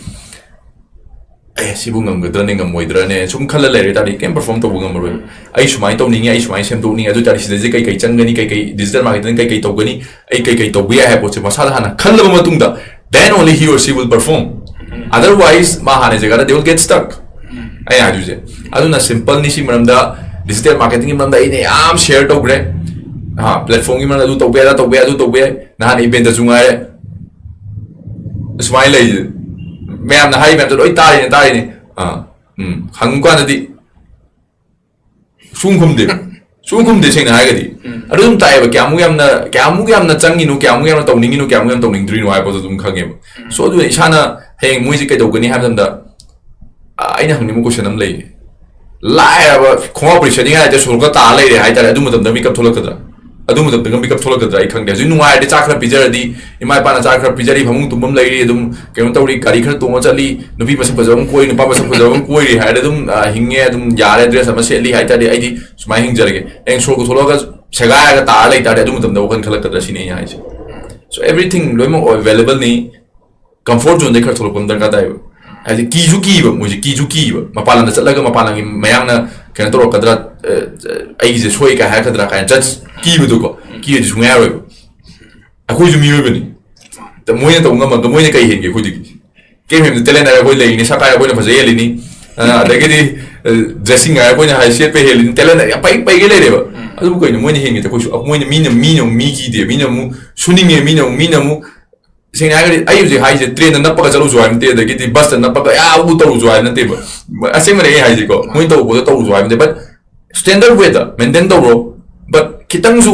ꯑꯦ, ꯁꯤꯕꯨ ꯉꯝꯒꯗ꯭ꯔꯅꯦ, ꯉꯝꯃꯣꯏꯗ꯭ꯔꯅꯦ ꯁꯨꯝ ꯈꯜꯂ ꯂꯩꯔꯦ ꯇꯥꯔꯗꯤ ꯀꯩꯝ perform ꯇꯧꯕ ꯉꯝꯃꯔꯣꯏꯕ꯫ ꯑꯩ ꯁꯨꯃꯥꯏꯅ ꯇꯧꯅꯤꯡꯉꯤ, ꯑꯩ ꯁꯨꯃꯥꯏꯅ ꯁꯦꯝꯗꯣꯛꯅꯤꯡꯉꯤ, ꯑꯗꯨ ꯑꯣꯏ ꯇꯥꯔꯗꯤ ꯁꯤꯗꯩꯁꯤꯗ ꯀꯩ ꯀꯩ ꯆꯪꯒꯅꯤ, ꯀꯩ ꯀꯩ digital marketing ꯀꯩ ꯀꯩ ꯇꯧꯒꯅꯤ, ꯑꯩ ꯀꯩ ꯀꯩ ꯇꯧꯕ ꯌꯥꯏ ꯍꯥꯏꯕ ꯄꯣꯠꯁꯦ ꯃꯁꯥꯗ ꯍꯥꯟꯅ ꯈꯜꯂꯕ ꯃꯇꯨꯡꯗ, then only he or she will perform. Otherwise, ꯃꯥ ꯍꯥꯟꯅ ꯖꯒꯥꯗ they will get stuck. ꯑꯩ ꯍꯥꯏꯗꯣꯏꯁꯦ꯫ ꯑꯗꯨꯅ simpleꯅꯤ ꯁꯤ ꯃꯔꯝꯗ, digital marketingꯒꯤ ꯃꯔꯝꯗ ꯑꯩꯅ ꯌꯥꯝ share ꯇꯧꯈ꯭ꯔꯦ꯫ ꯍꯥ, platformꯒꯤ ꯃꯔꯝꯗ ꯑꯗꯨ ꯇꯧꯕ ꯌꯥꯏ, ꯑꯗꯥ ꯇꯧꯕ ꯌꯥꯏ, ꯑꯗꯨ ꯇꯧꯕ ꯌꯥꯏ꯫ ꯅꯍꯥꯟ eventꯇꯁꯨ ꯉꯥꯏꯔꯦ, ꯁꯨꯃꯥꯏꯅ ꯂꯩ꯫ ꯃꯌꯥꯝꯅ ꯍꯥꯏ ꯃꯌꯥꯝꯁꯦ ꯂꯣꯏ ꯇꯥꯔꯤꯅꯦ, ꯇꯥꯔꯤꯅꯦ꯫ ꯑꯥ, ꯎꯝ, ꯍꯪꯕ ꯀꯥꯟꯗꯗꯤ ꯁꯨꯡ ꯈꯨꯝꯗꯦ꯫ ꯁꯨꯡ ꯈꯨꯝꯗꯦ, ꯁꯦꯡꯅ ꯍꯥꯏꯔꯒꯗꯤ꯫ ꯑꯗꯨ ꯑꯗꯨꯝ ꯇꯥꯛꯑꯦꯕ, ꯀꯌꯥꯃꯨꯛ ꯌꯥꯝꯅ, ꯀꯌꯥꯃꯨꯛ ꯌꯥꯝꯅ ꯆꯪꯉꯤꯅꯣ, ꯀꯌꯥꯃꯨꯛ ꯌꯥꯝꯅ ꯇꯧꯅꯤꯡꯉꯤꯅꯣ, ꯀꯌꯥꯃꯨꯛ ꯌꯥꯝꯅ ꯇꯧꯅꯤꯡꯗ꯭ꯔꯤꯅꯣ ꯍꯥꯏꯕꯗꯣ ꯑꯗꯨꯝ ꯈꯪꯉꯦꯕ꯫ So, ꯑꯗꯨꯅ ꯏꯁꯥꯅ ꯍꯌꯦꯡ ꯃꯣꯏꯁꯦ ꯀꯩꯗꯧꯒꯅꯤ ꯍꯥꯏꯕ ꯃꯇꯝꯗ, ꯑ, ꯑꯩꯅ ꯍꯪꯅꯤꯡꯕ question ꯑꯃ ꯂꯩꯌꯦ꯫ ꯂꯥꯏꯔꯕ ꯈꯣꯡꯒ꯭ꯔꯥꯎ ꯄꯨꯔꯤ ꯁꯦꯠꯅꯤꯡꯉꯥꯏ ꯂꯩꯇꯦ, ꯁꯣꯔꯣꯛꯇ ꯇꯥꯔ ꯂꯩꯔꯦ ꯍꯥꯏꯇꯥꯔꯦ, ꯑꯗꯨ ꯃꯇꯝꯗ ꯃꯤꯀꯞ ꯊꯣꯛꯂꯛꯀꯗ꯭ꯔꯥ? ꯑꯗꯨ ꯃꯇꯝꯗ ꯃꯤꯀꯞ ꯊꯣꯛꯂꯛꯀꯗ꯭ꯔꯥ ꯑꯩ ꯈꯪꯗꯦ꯫ ꯍꯧꯖꯤꯛ ꯅꯨꯡꯉꯥꯏꯔꯗꯤ ꯆꯥꯛ ꯈꯔ ꯄꯤꯖꯔꯗꯤ, ꯏꯃꯥ ꯏꯄꯥꯅ ꯆꯥꯛ ꯈꯔ ꯄꯤꯖꯔꯤ, ꯐꯃꯨꯡ ꯇꯨꯝꯐꯝ ꯂꯩꯔꯤ, ꯑꯗꯨꯝ ꯀꯩꯅꯣ ꯇꯧꯔꯤ, ꯒꯥꯔꯤ ꯈꯔ ꯇꯣꯡꯉ ꯆꯠꯂꯤ, ꯅꯨꯄꯤ ꯃꯁꯛ ꯐꯖꯕ ꯑꯃ ꯀꯣꯏ, ꯅꯨꯄꯥ ꯃꯁꯛ ꯐꯖꯕ ꯑꯃ ꯀꯣꯏꯔꯤ ꯍꯥꯏꯔꯗꯤ ꯑꯗꯨꯝ, ꯑ, ꯍꯤꯡꯉꯦ, ꯑꯗꯨꯝ ꯌꯥꯔꯦ, dress ꯑꯃ ꯁꯦꯠꯂꯤ ꯍꯥꯏꯇꯥꯔꯗꯤ ꯑꯩꯗꯤ ꯁꯨꯃꯥꯏꯅ ꯍꯤꯡꯖꯔꯒꯦ꯫ ꯍꯌꯦꯡ ꯁꯣꯔꯣꯛꯇ ꯊꯣꯛꯂꯛꯑꯒ ꯁꯦꯒꯥꯏꯔꯒ ꯇꯥꯔ ꯂꯩꯇꯥꯔꯗꯤ ꯑꯗꯨ ꯃꯇꯝꯗ ꯋꯥꯈꯜ ꯈꯜꯂꯛꯀꯗ꯭ꯔꯥ ꯁꯤꯅꯤ ꯑꯩꯅ ꯍꯥꯏꯁꯦ꯫ So everything ꯂꯣꯏꯅꯃꯛ availableꯅꯤ꯫ Comfort zoneꯗꯩ ꯈꯔ ꯊꯣꯛꯂꯛꯄ ꯑꯃ ꯗꯔꯀꯥꯔ ꯇꯥꯏꯕ꯫ ꯍꯥꯏꯗꯤ ꯀꯤꯁꯨ ꯀꯤꯕ, ꯃꯣꯏꯁꯦ ꯀꯤꯁꯨ ꯀꯤꯕ, ꯃꯄꯥꯟ ꯂꯝꯗ ꯆꯠꯂꯒ ꯃꯄꯥꯟ ꯂꯝꯒꯤ ꯃꯌꯥꯝꯅ ꯀꯩꯅꯣ ꯇꯧꯔꯛꯀꯗ꯭ꯔꯥ, ꯑ, ꯑꯩꯒꯤꯁꯦ ꯁꯣꯏ ꯀꯥꯏ ꯍꯥꯏꯔꯛꯀꯗ꯭ꯔꯥ ꯀꯥꯏꯅ judge ꯀꯤꯕꯗꯣꯀꯣ꯫ ꯀꯤꯔꯗꯤ ꯁꯨꯡꯌꯥ ꯌꯥꯔꯣꯏꯕ꯫ ꯑꯩꯈꯣꯏꯁꯨ ꯃꯤꯑꯣꯏꯕꯅꯤ꯫ ꯃꯣꯏꯅ ꯇꯧꯕ ꯉꯝꯃꯒ ꯃꯣꯏꯅ ꯀꯩ ꯍꯦꯟꯒꯦ ꯑꯩꯈꯣꯏꯗꯒꯤ? ꯀꯩꯝ ꯍꯦꯟꯗꯦ꯫ Talent ꯍꯥꯏꯔ ꯑꯩꯈꯣꯏ ꯂꯩꯔꯤꯅꯤ, ꯁꯛ ꯍꯥꯏꯔ ꯑꯩꯈꯣꯏꯅ ꯐꯖ ꯍꯦꯜꯂꯤꯅꯤ꯫ ꯑ, ꯑꯗꯒꯤꯗꯤ, ꯑ, dressing ꯍꯥꯏꯔ ꯑꯩꯈꯣꯏꯅ ꯍꯥꯏ ꯁꯦꯠꯄ ꯍꯦꯜꯂꯤꯅꯤ꯫ Talent ꯌꯥꯝ ꯄꯩ ꯄꯩꯒꯩ ꯂꯩꯔꯦꯕ꯫ ꯑꯗꯨꯕꯨ ꯀꯩꯅꯣ ꯃꯣꯏꯅ ꯍꯦꯟꯒꯦ? ꯑꯩꯈꯣꯏꯁꯨ, ꯃꯣꯏꯅ, ꯃꯤꯅ, ꯃꯤꯅ ꯑꯃꯨꯛ ꯃꯤ ꯀꯤꯗꯦ, ꯃꯤꯅ ꯑꯃꯨꯛ ꯁꯨꯅꯤꯡꯉꯦ, ꯃꯤꯅ ꯑꯃꯨꯛ, ꯃꯤꯅ ꯑꯃꯨꯛ ꯁꯦꯡꯅ ꯍꯥꯏꯔꯒꯗꯤ ꯑꯩ ꯍꯧꯖꯤꯛ ꯍꯥꯏꯁꯦ trainꯗ ꯅꯞꯄꯒ ꯆꯠꯂꯨꯁꯨ ꯍꯥꯏꯕ ꯅꯠꯇꯦ, ꯑꯗꯒꯤꯗꯤ busꯇ ꯅꯞꯄꯒ ꯑꯥ ꯎ ꯇꯧꯔꯨꯁꯨ ꯍꯥꯏꯕ ꯅꯠꯇꯦꯕ꯫ ꯑꯁꯦꯡꯕꯅꯦ ꯑꯩ ꯍꯥꯏꯁꯦꯀꯣ, ꯃꯣꯏꯅ ꯇꯧꯕꯗꯣ ꯇꯧꯔꯨꯁꯨ ꯍꯥꯏꯕ ꯅꯠꯇꯦ, but standard wayꯗ maintain ꯇꯧꯔꯣ, but ꯈꯤꯇꯪꯁꯨ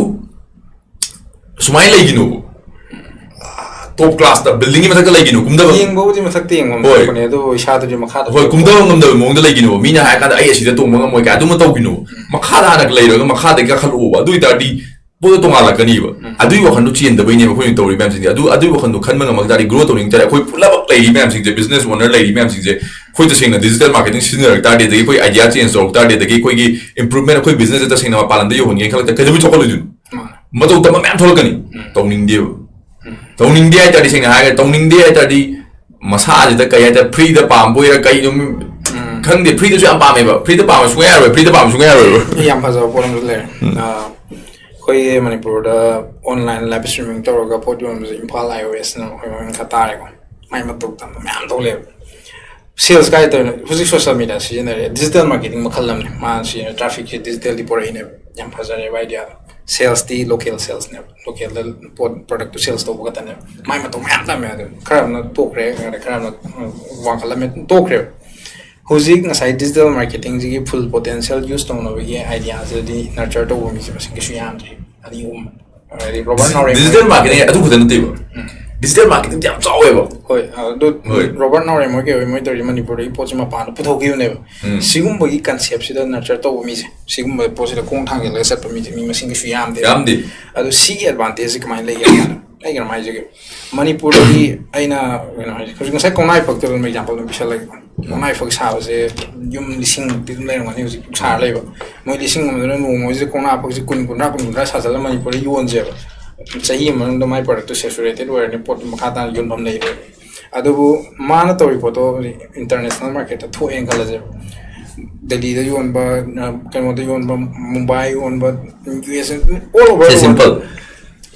ꯁꯨꯃꯥꯏꯅ ꯂꯩꯒꯤꯅꯣꯕ꯫ Top classꯇ buildingꯒꯤ ꯃꯊꯛꯇ ꯂꯩꯒꯤꯅꯣ, ꯀꯨꯝꯗꯕ꯫ ꯌꯦꯡꯕꯕꯨꯗꯤ ꯃꯊꯛꯇ ꯌꯦꯡꯐꯝ ꯍꯣꯏ꯫ ꯊꯣꯛꯄꯅꯦ, ꯑꯗꯨꯕꯨ ꯏꯁꯥꯗꯨꯗꯤ ꯃꯈꯥꯗ ꯍꯣꯏ, ꯀꯨꯝꯊꯕ ꯉꯝꯗꯕ ꯃꯑꯣꯡꯗ ꯂꯩꯒꯤꯅꯣꯕ꯫ ꯃꯤꯅ ꯍꯥꯏꯔ ꯀꯥꯟꯗ ꯑꯩ ꯑꯁꯤꯗ ꯇꯣꯡꯕ ꯉꯝꯃꯣꯏ ꯀꯥꯏ ꯑꯗꯨꯃ ꯇꯧꯒꯤꯅꯣꯕ꯫ ꯃꯈꯥꯗ ꯍꯥꯟꯅ ꯂꯩꯔꯒ ꯃꯈꯥꯗꯒꯤ ꯀꯥꯈꯠꯂꯛꯑꯣꯕ꯫ ꯑꯗꯨ ꯑꯣꯏꯇꯥꯔꯗꯤ ꯄꯣꯠꯇꯣ ꯇꯣꯉꯥꯜꯂꯛꯀꯅꯤꯕ꯫ ꯑꯗꯨꯒꯤ ꯋꯥꯈꯜꯗꯣ ꯆꯦꯟꯗꯕꯩꯅꯦꯕ ꯑꯩꯈꯣꯏꯅ ꯇꯧꯔꯤ ꯃꯌꯥꯝꯁꯤꯡꯁꯦ꯫ ꯑꯗꯨ, ꯑꯗꯨꯒꯤ ꯋꯥꯈꯜꯗꯣ ꯈꯟꯕ ꯉꯝꯃꯛ ꯇꯥꯔꯗꯤ, grow ꯇꯧꯅꯤꯡ ꯇꯥꯔꯗꯤ, ꯑꯩꯈꯣꯏ ꯄꯨꯝꯅꯃꯛ ꯂꯩꯔꯤ ꯃꯌꯥꯝꯁꯤꯡꯁꯦ, business owner ꯂꯩꯔꯤ ꯃꯌꯥꯝꯁꯤꯡꯁꯦ, ꯑꯩꯈꯣꯏ ꯇꯁꯦꯡꯅ digital marketing ꯁꯤꯖꯤꯟꯅꯔꯛ ꯇꯥꯔꯗꯤ, ꯑꯗꯒꯤ ꯑꯩꯈꯣꯏ idea change ꯇꯧꯔꯛ ꯇꯥꯔꯗꯤ, ꯑꯗꯒꯤ ꯑꯩꯈꯣꯏꯒꯤ improvement, ꯑꯩꯈꯣꯏ business ꯇꯁꯦꯡꯅ ꯃꯄꯥꯟ ꯂꯝꯗ ꯌꯧꯍꯟꯒꯦꯅ ꯈꯜꯂꯛꯇ ꯀꯩꯗꯧꯕꯩ ꯊꯣꯛꯍꯜꯂꯣꯏꯗꯣꯏꯅꯣ? ꯃꯥꯅꯦ꯫ ꯃꯇꯧ ꯇꯝꯕ ꯃꯌꯥꯝ ꯊꯣꯛꯂꯛꯀꯅꯤ꯫ ꯎꯝ꯫ ꯇꯧꯅꯤꯡꯗꯦꯕ꯫ ꯎꯝ꯫ ꯇꯧꯅꯤꯡꯗꯦ ꯍꯥꯏꯇꯥꯔꯗꯤ, ꯁꯦꯡꯅ ꯍꯥꯏꯔꯒ, ꯇꯧꯅꯤꯡꯗꯦ ꯍꯥꯏꯇꯥꯔꯗꯤ, ꯃꯁꯥꯁꯤꯗ ꯀꯩ ꯍꯥꯏꯇꯥꯔꯦ, ꯐ꯭ꯔꯤꯗ ꯄꯥꯝꯕ ꯑꯣꯏꯔꯥ ꯀꯩꯅꯣ, ꯎꯝ, ꯈꯪꯗꯦ, ꯐ꯭ꯔꯤꯗꯁꯨ ꯌꯥꯝ ꯄꯥꯝꯃꯦꯕ, ꯐ꯭ꯔꯤꯗ ꯄꯥꯝꯕ ꯁꯨꯡꯌꯥ ꯌꯥꯔꯣꯏ, ꯐ꯭ꯔꯤꯗ ꯄꯥꯝꯕ ꯁꯨꯡꯌꯥ ꯌꯥꯔꯣꯏꯕ꯫ ꯑꯩ ꯌꯥꯝ ꯐꯖꯕ ꯄꯣꯠ ꯑꯃꯁꯨ ꯂꯩꯔꯦ꯫ ꯎꯝ꯫ ꯑ, ꯑꯩꯈꯣꯏꯒꯤ ꯃꯅꯤꯄꯨꯔꯗ online live streaming ꯇꯧꯔꯒ ꯄꯣꯠ ꯌꯣꯟꯕꯁꯦ ꯏꯝꯐꯥꯜ IOSꯅ ꯑꯩꯈꯣꯏ ꯃꯃꯤꯡ ꯈꯔ ꯇꯥꯔꯦꯀꯣ꯫ ꯃꯥꯏ ꯃꯇꯧ ꯇꯝꯕ ꯃꯌꯥꯝ ꯊꯣꯛꯂꯛꯑꯦꯕ꯫ Sales ꯀꯥꯏ ꯇꯧꯔꯤꯅꯣ? ꯍꯧꯖꯤꯛ social media ꯁꯤꯖꯤꯟꯅꯔꯦ, digital marketing ꯃꯈꯜ ꯑꯃꯅꯤ꯫ ꯃꯥ ꯁꯤ trafficꯁꯦ digitalꯗꯤ ꯄꯨꯔꯛꯏꯅꯦꯕ꯫ ꯌꯥꯝ ꯐꯖꯔꯦꯕ ideaꯗꯣ꯫ Salesꯇꯤ local salesꯅꯦꯕ, localꯗ ꯄꯣꯠ, productꯇꯨ sales ꯇꯧꯕ ꯈꯛꯇꯅꯦꯕ꯫ ꯃꯥꯏ ꯃꯇꯧ ꯃꯌꯥꯝ ꯇꯝꯃꯦ꯫ ꯑꯗꯨ ꯈꯔ ꯑꯃꯅ ꯇꯣꯛꯈ꯭ꯔꯦ, ꯑꯗꯩ ꯈꯔ ꯑꯃꯅ, ꯎꯝ, ꯋꯥꯡꯈꯠꯂꯝꯃꯦ, ꯑꯗꯨꯝ ꯇꯣꯛꯈ꯭ꯔꯦꯕ꯫ ꯍꯧꯖꯤꯛ ꯉꯁꯥꯏ digital marketingꯁꯤꯒꯤ full potential use ꯇꯧꯅꯕꯒꯤ ideaꯁꯤꯗꯗꯤ nurture ꯇꯧꯕ ꯃꯤꯁꯦ ꯃꯁꯤꯡ ꯀꯩꯁꯨ ꯌꯥꯝꯗ꯭ꯔꯤ, ꯑꯅꯤ ꯑꯍꯨꯝ꯫ ꯍꯥꯏꯗꯤ ꯔꯣꯕꯔꯠ ꯅꯥꯎꯔꯦꯝ digital ꯍꯣꯏ marketing ꯑꯗꯨ ꯈꯛꯇ ꯅꯠꯇꯦꯕ꯫ ꯎꯝ꯫ Digital marketingꯗꯤ ꯌꯥꯝ ꯆꯥꯎꯋꯦꯕ꯫ ꯍꯣꯏ, ꯑꯗꯨ ꯍꯣꯏ꯫ ꯔꯣꯕꯔꯠ ꯅꯥꯎꯔꯦꯝ ꯍꯣꯏ ꯀꯩ ꯍꯣꯏ ꯃꯣꯏ ꯇꯧꯔꯤ ꯃꯅꯤꯄꯨꯔꯗꯒꯤ ꯄꯣꯠꯁꯦ ꯃꯄꯥꯟꯗ ꯄꯨꯊꯣꯛꯈꯤꯕꯅꯦꯕ꯫ ꯎꯝ꯫ ꯁꯤꯒꯨꯝꯕꯒꯤ conceptꯁꯤꯗ nurture ꯇꯧꯕ ꯃꯤꯁꯦ, ꯁꯤꯒꯨꯝꯕ ꯄꯣꯠꯁꯤꯗ ꯈꯣꯡ ꯊꯥꯡꯖꯤꯜꯂꯒ ꯆꯠꯄ ꯃꯤꯁꯦ ꯃꯤ ꯃꯁꯤꯡ ꯀꯩꯁꯨ ꯌꯥꯝꯗꯦ꯫ ꯌꯥꯝꯗꯦ꯫ ꯑꯗꯨ ꯁꯤꯒꯤ advantageꯁꯦ ꯀꯃꯥꯏꯅ ꯂꯩꯒꯦ ꯍꯥꯏ ꯀꯥꯟꯗ, ꯑꯩ ꯀꯩꯅꯣꯝ ꯍꯥꯏꯖꯒꯦ꯫ ꯃꯅꯤꯄꯨꯔꯗꯗꯤ ꯑꯩꯅ ꯀꯩꯅꯣ ꯍꯥꯏꯖꯦ, ꯍꯧꯖꯤꯛ ꯉꯁꯥꯏ ꯀꯣꯡꯅꯥꯏ ꯐꯛꯇ ꯑꯗꯨꯝ example ꯑꯗꯨꯝ ꯄꯤꯁꯜꯂꯒꯦ꯫ ꯀꯣꯡꯅꯥꯏ ꯐꯛ ꯁꯥꯕꯁꯦ ꯌꯨꯝ ꯂꯤꯁꯤꯡꯃꯨꯛꯇꯤ ꯑꯗꯨꯝ ꯂꯩꯔꯝꯒꯅꯤ ꯍꯧꯖꯤꯛ ꯁꯥꯔ ꯂꯩꯕ꯫ ꯃꯣꯏ ꯂꯤꯁꯤꯡ ꯑꯃꯗꯨꯅ ꯅꯣꯡꯃꯁꯤꯗ ꯀꯣꯡꯅꯥ ꯐꯛꯁꯦ ꯀꯨꯟ, ꯀꯨꯟꯊ꯭ꯔꯥ, ꯀꯨꯟ, ꯀꯨꯟꯊ꯭ꯔꯥ ꯁꯥꯖꯜꯂ ꯃꯅꯤꯄꯨꯔꯗ ꯌꯣꯟꯁꯦꯕ꯫ ꯆꯍꯤ ꯑꯃ ꯃꯅꯨꯡꯗ ꯃꯥꯏ productꯇꯨ saturated ꯑꯣꯏꯔꯅꯤ, ꯄꯣꯠꯇꯨ ꯃꯈꯥ ꯇꯥꯅ ꯌꯣꯟꯐꯝ ꯂꯩꯔꯣꯏ꯫ ꯑꯗꯨꯕꯨ ꯃꯥꯅ ꯇꯧꯔꯤ ꯄꯣꯠꯇꯣ international marketꯇ ꯊꯣꯛꯑꯦꯅ ꯈꯜꯂꯁꯦꯕ꯫ ꯗꯦꯜꯂꯤꯗ ꯌꯣꯟꯕ, ꯑ, ꯀꯩꯅꯣꯗ ꯌꯣꯟꯕ, ꯃꯨꯝꯕꯥꯏ ꯌꯣꯟꯕ, US, all over the world꯫ Simple꯫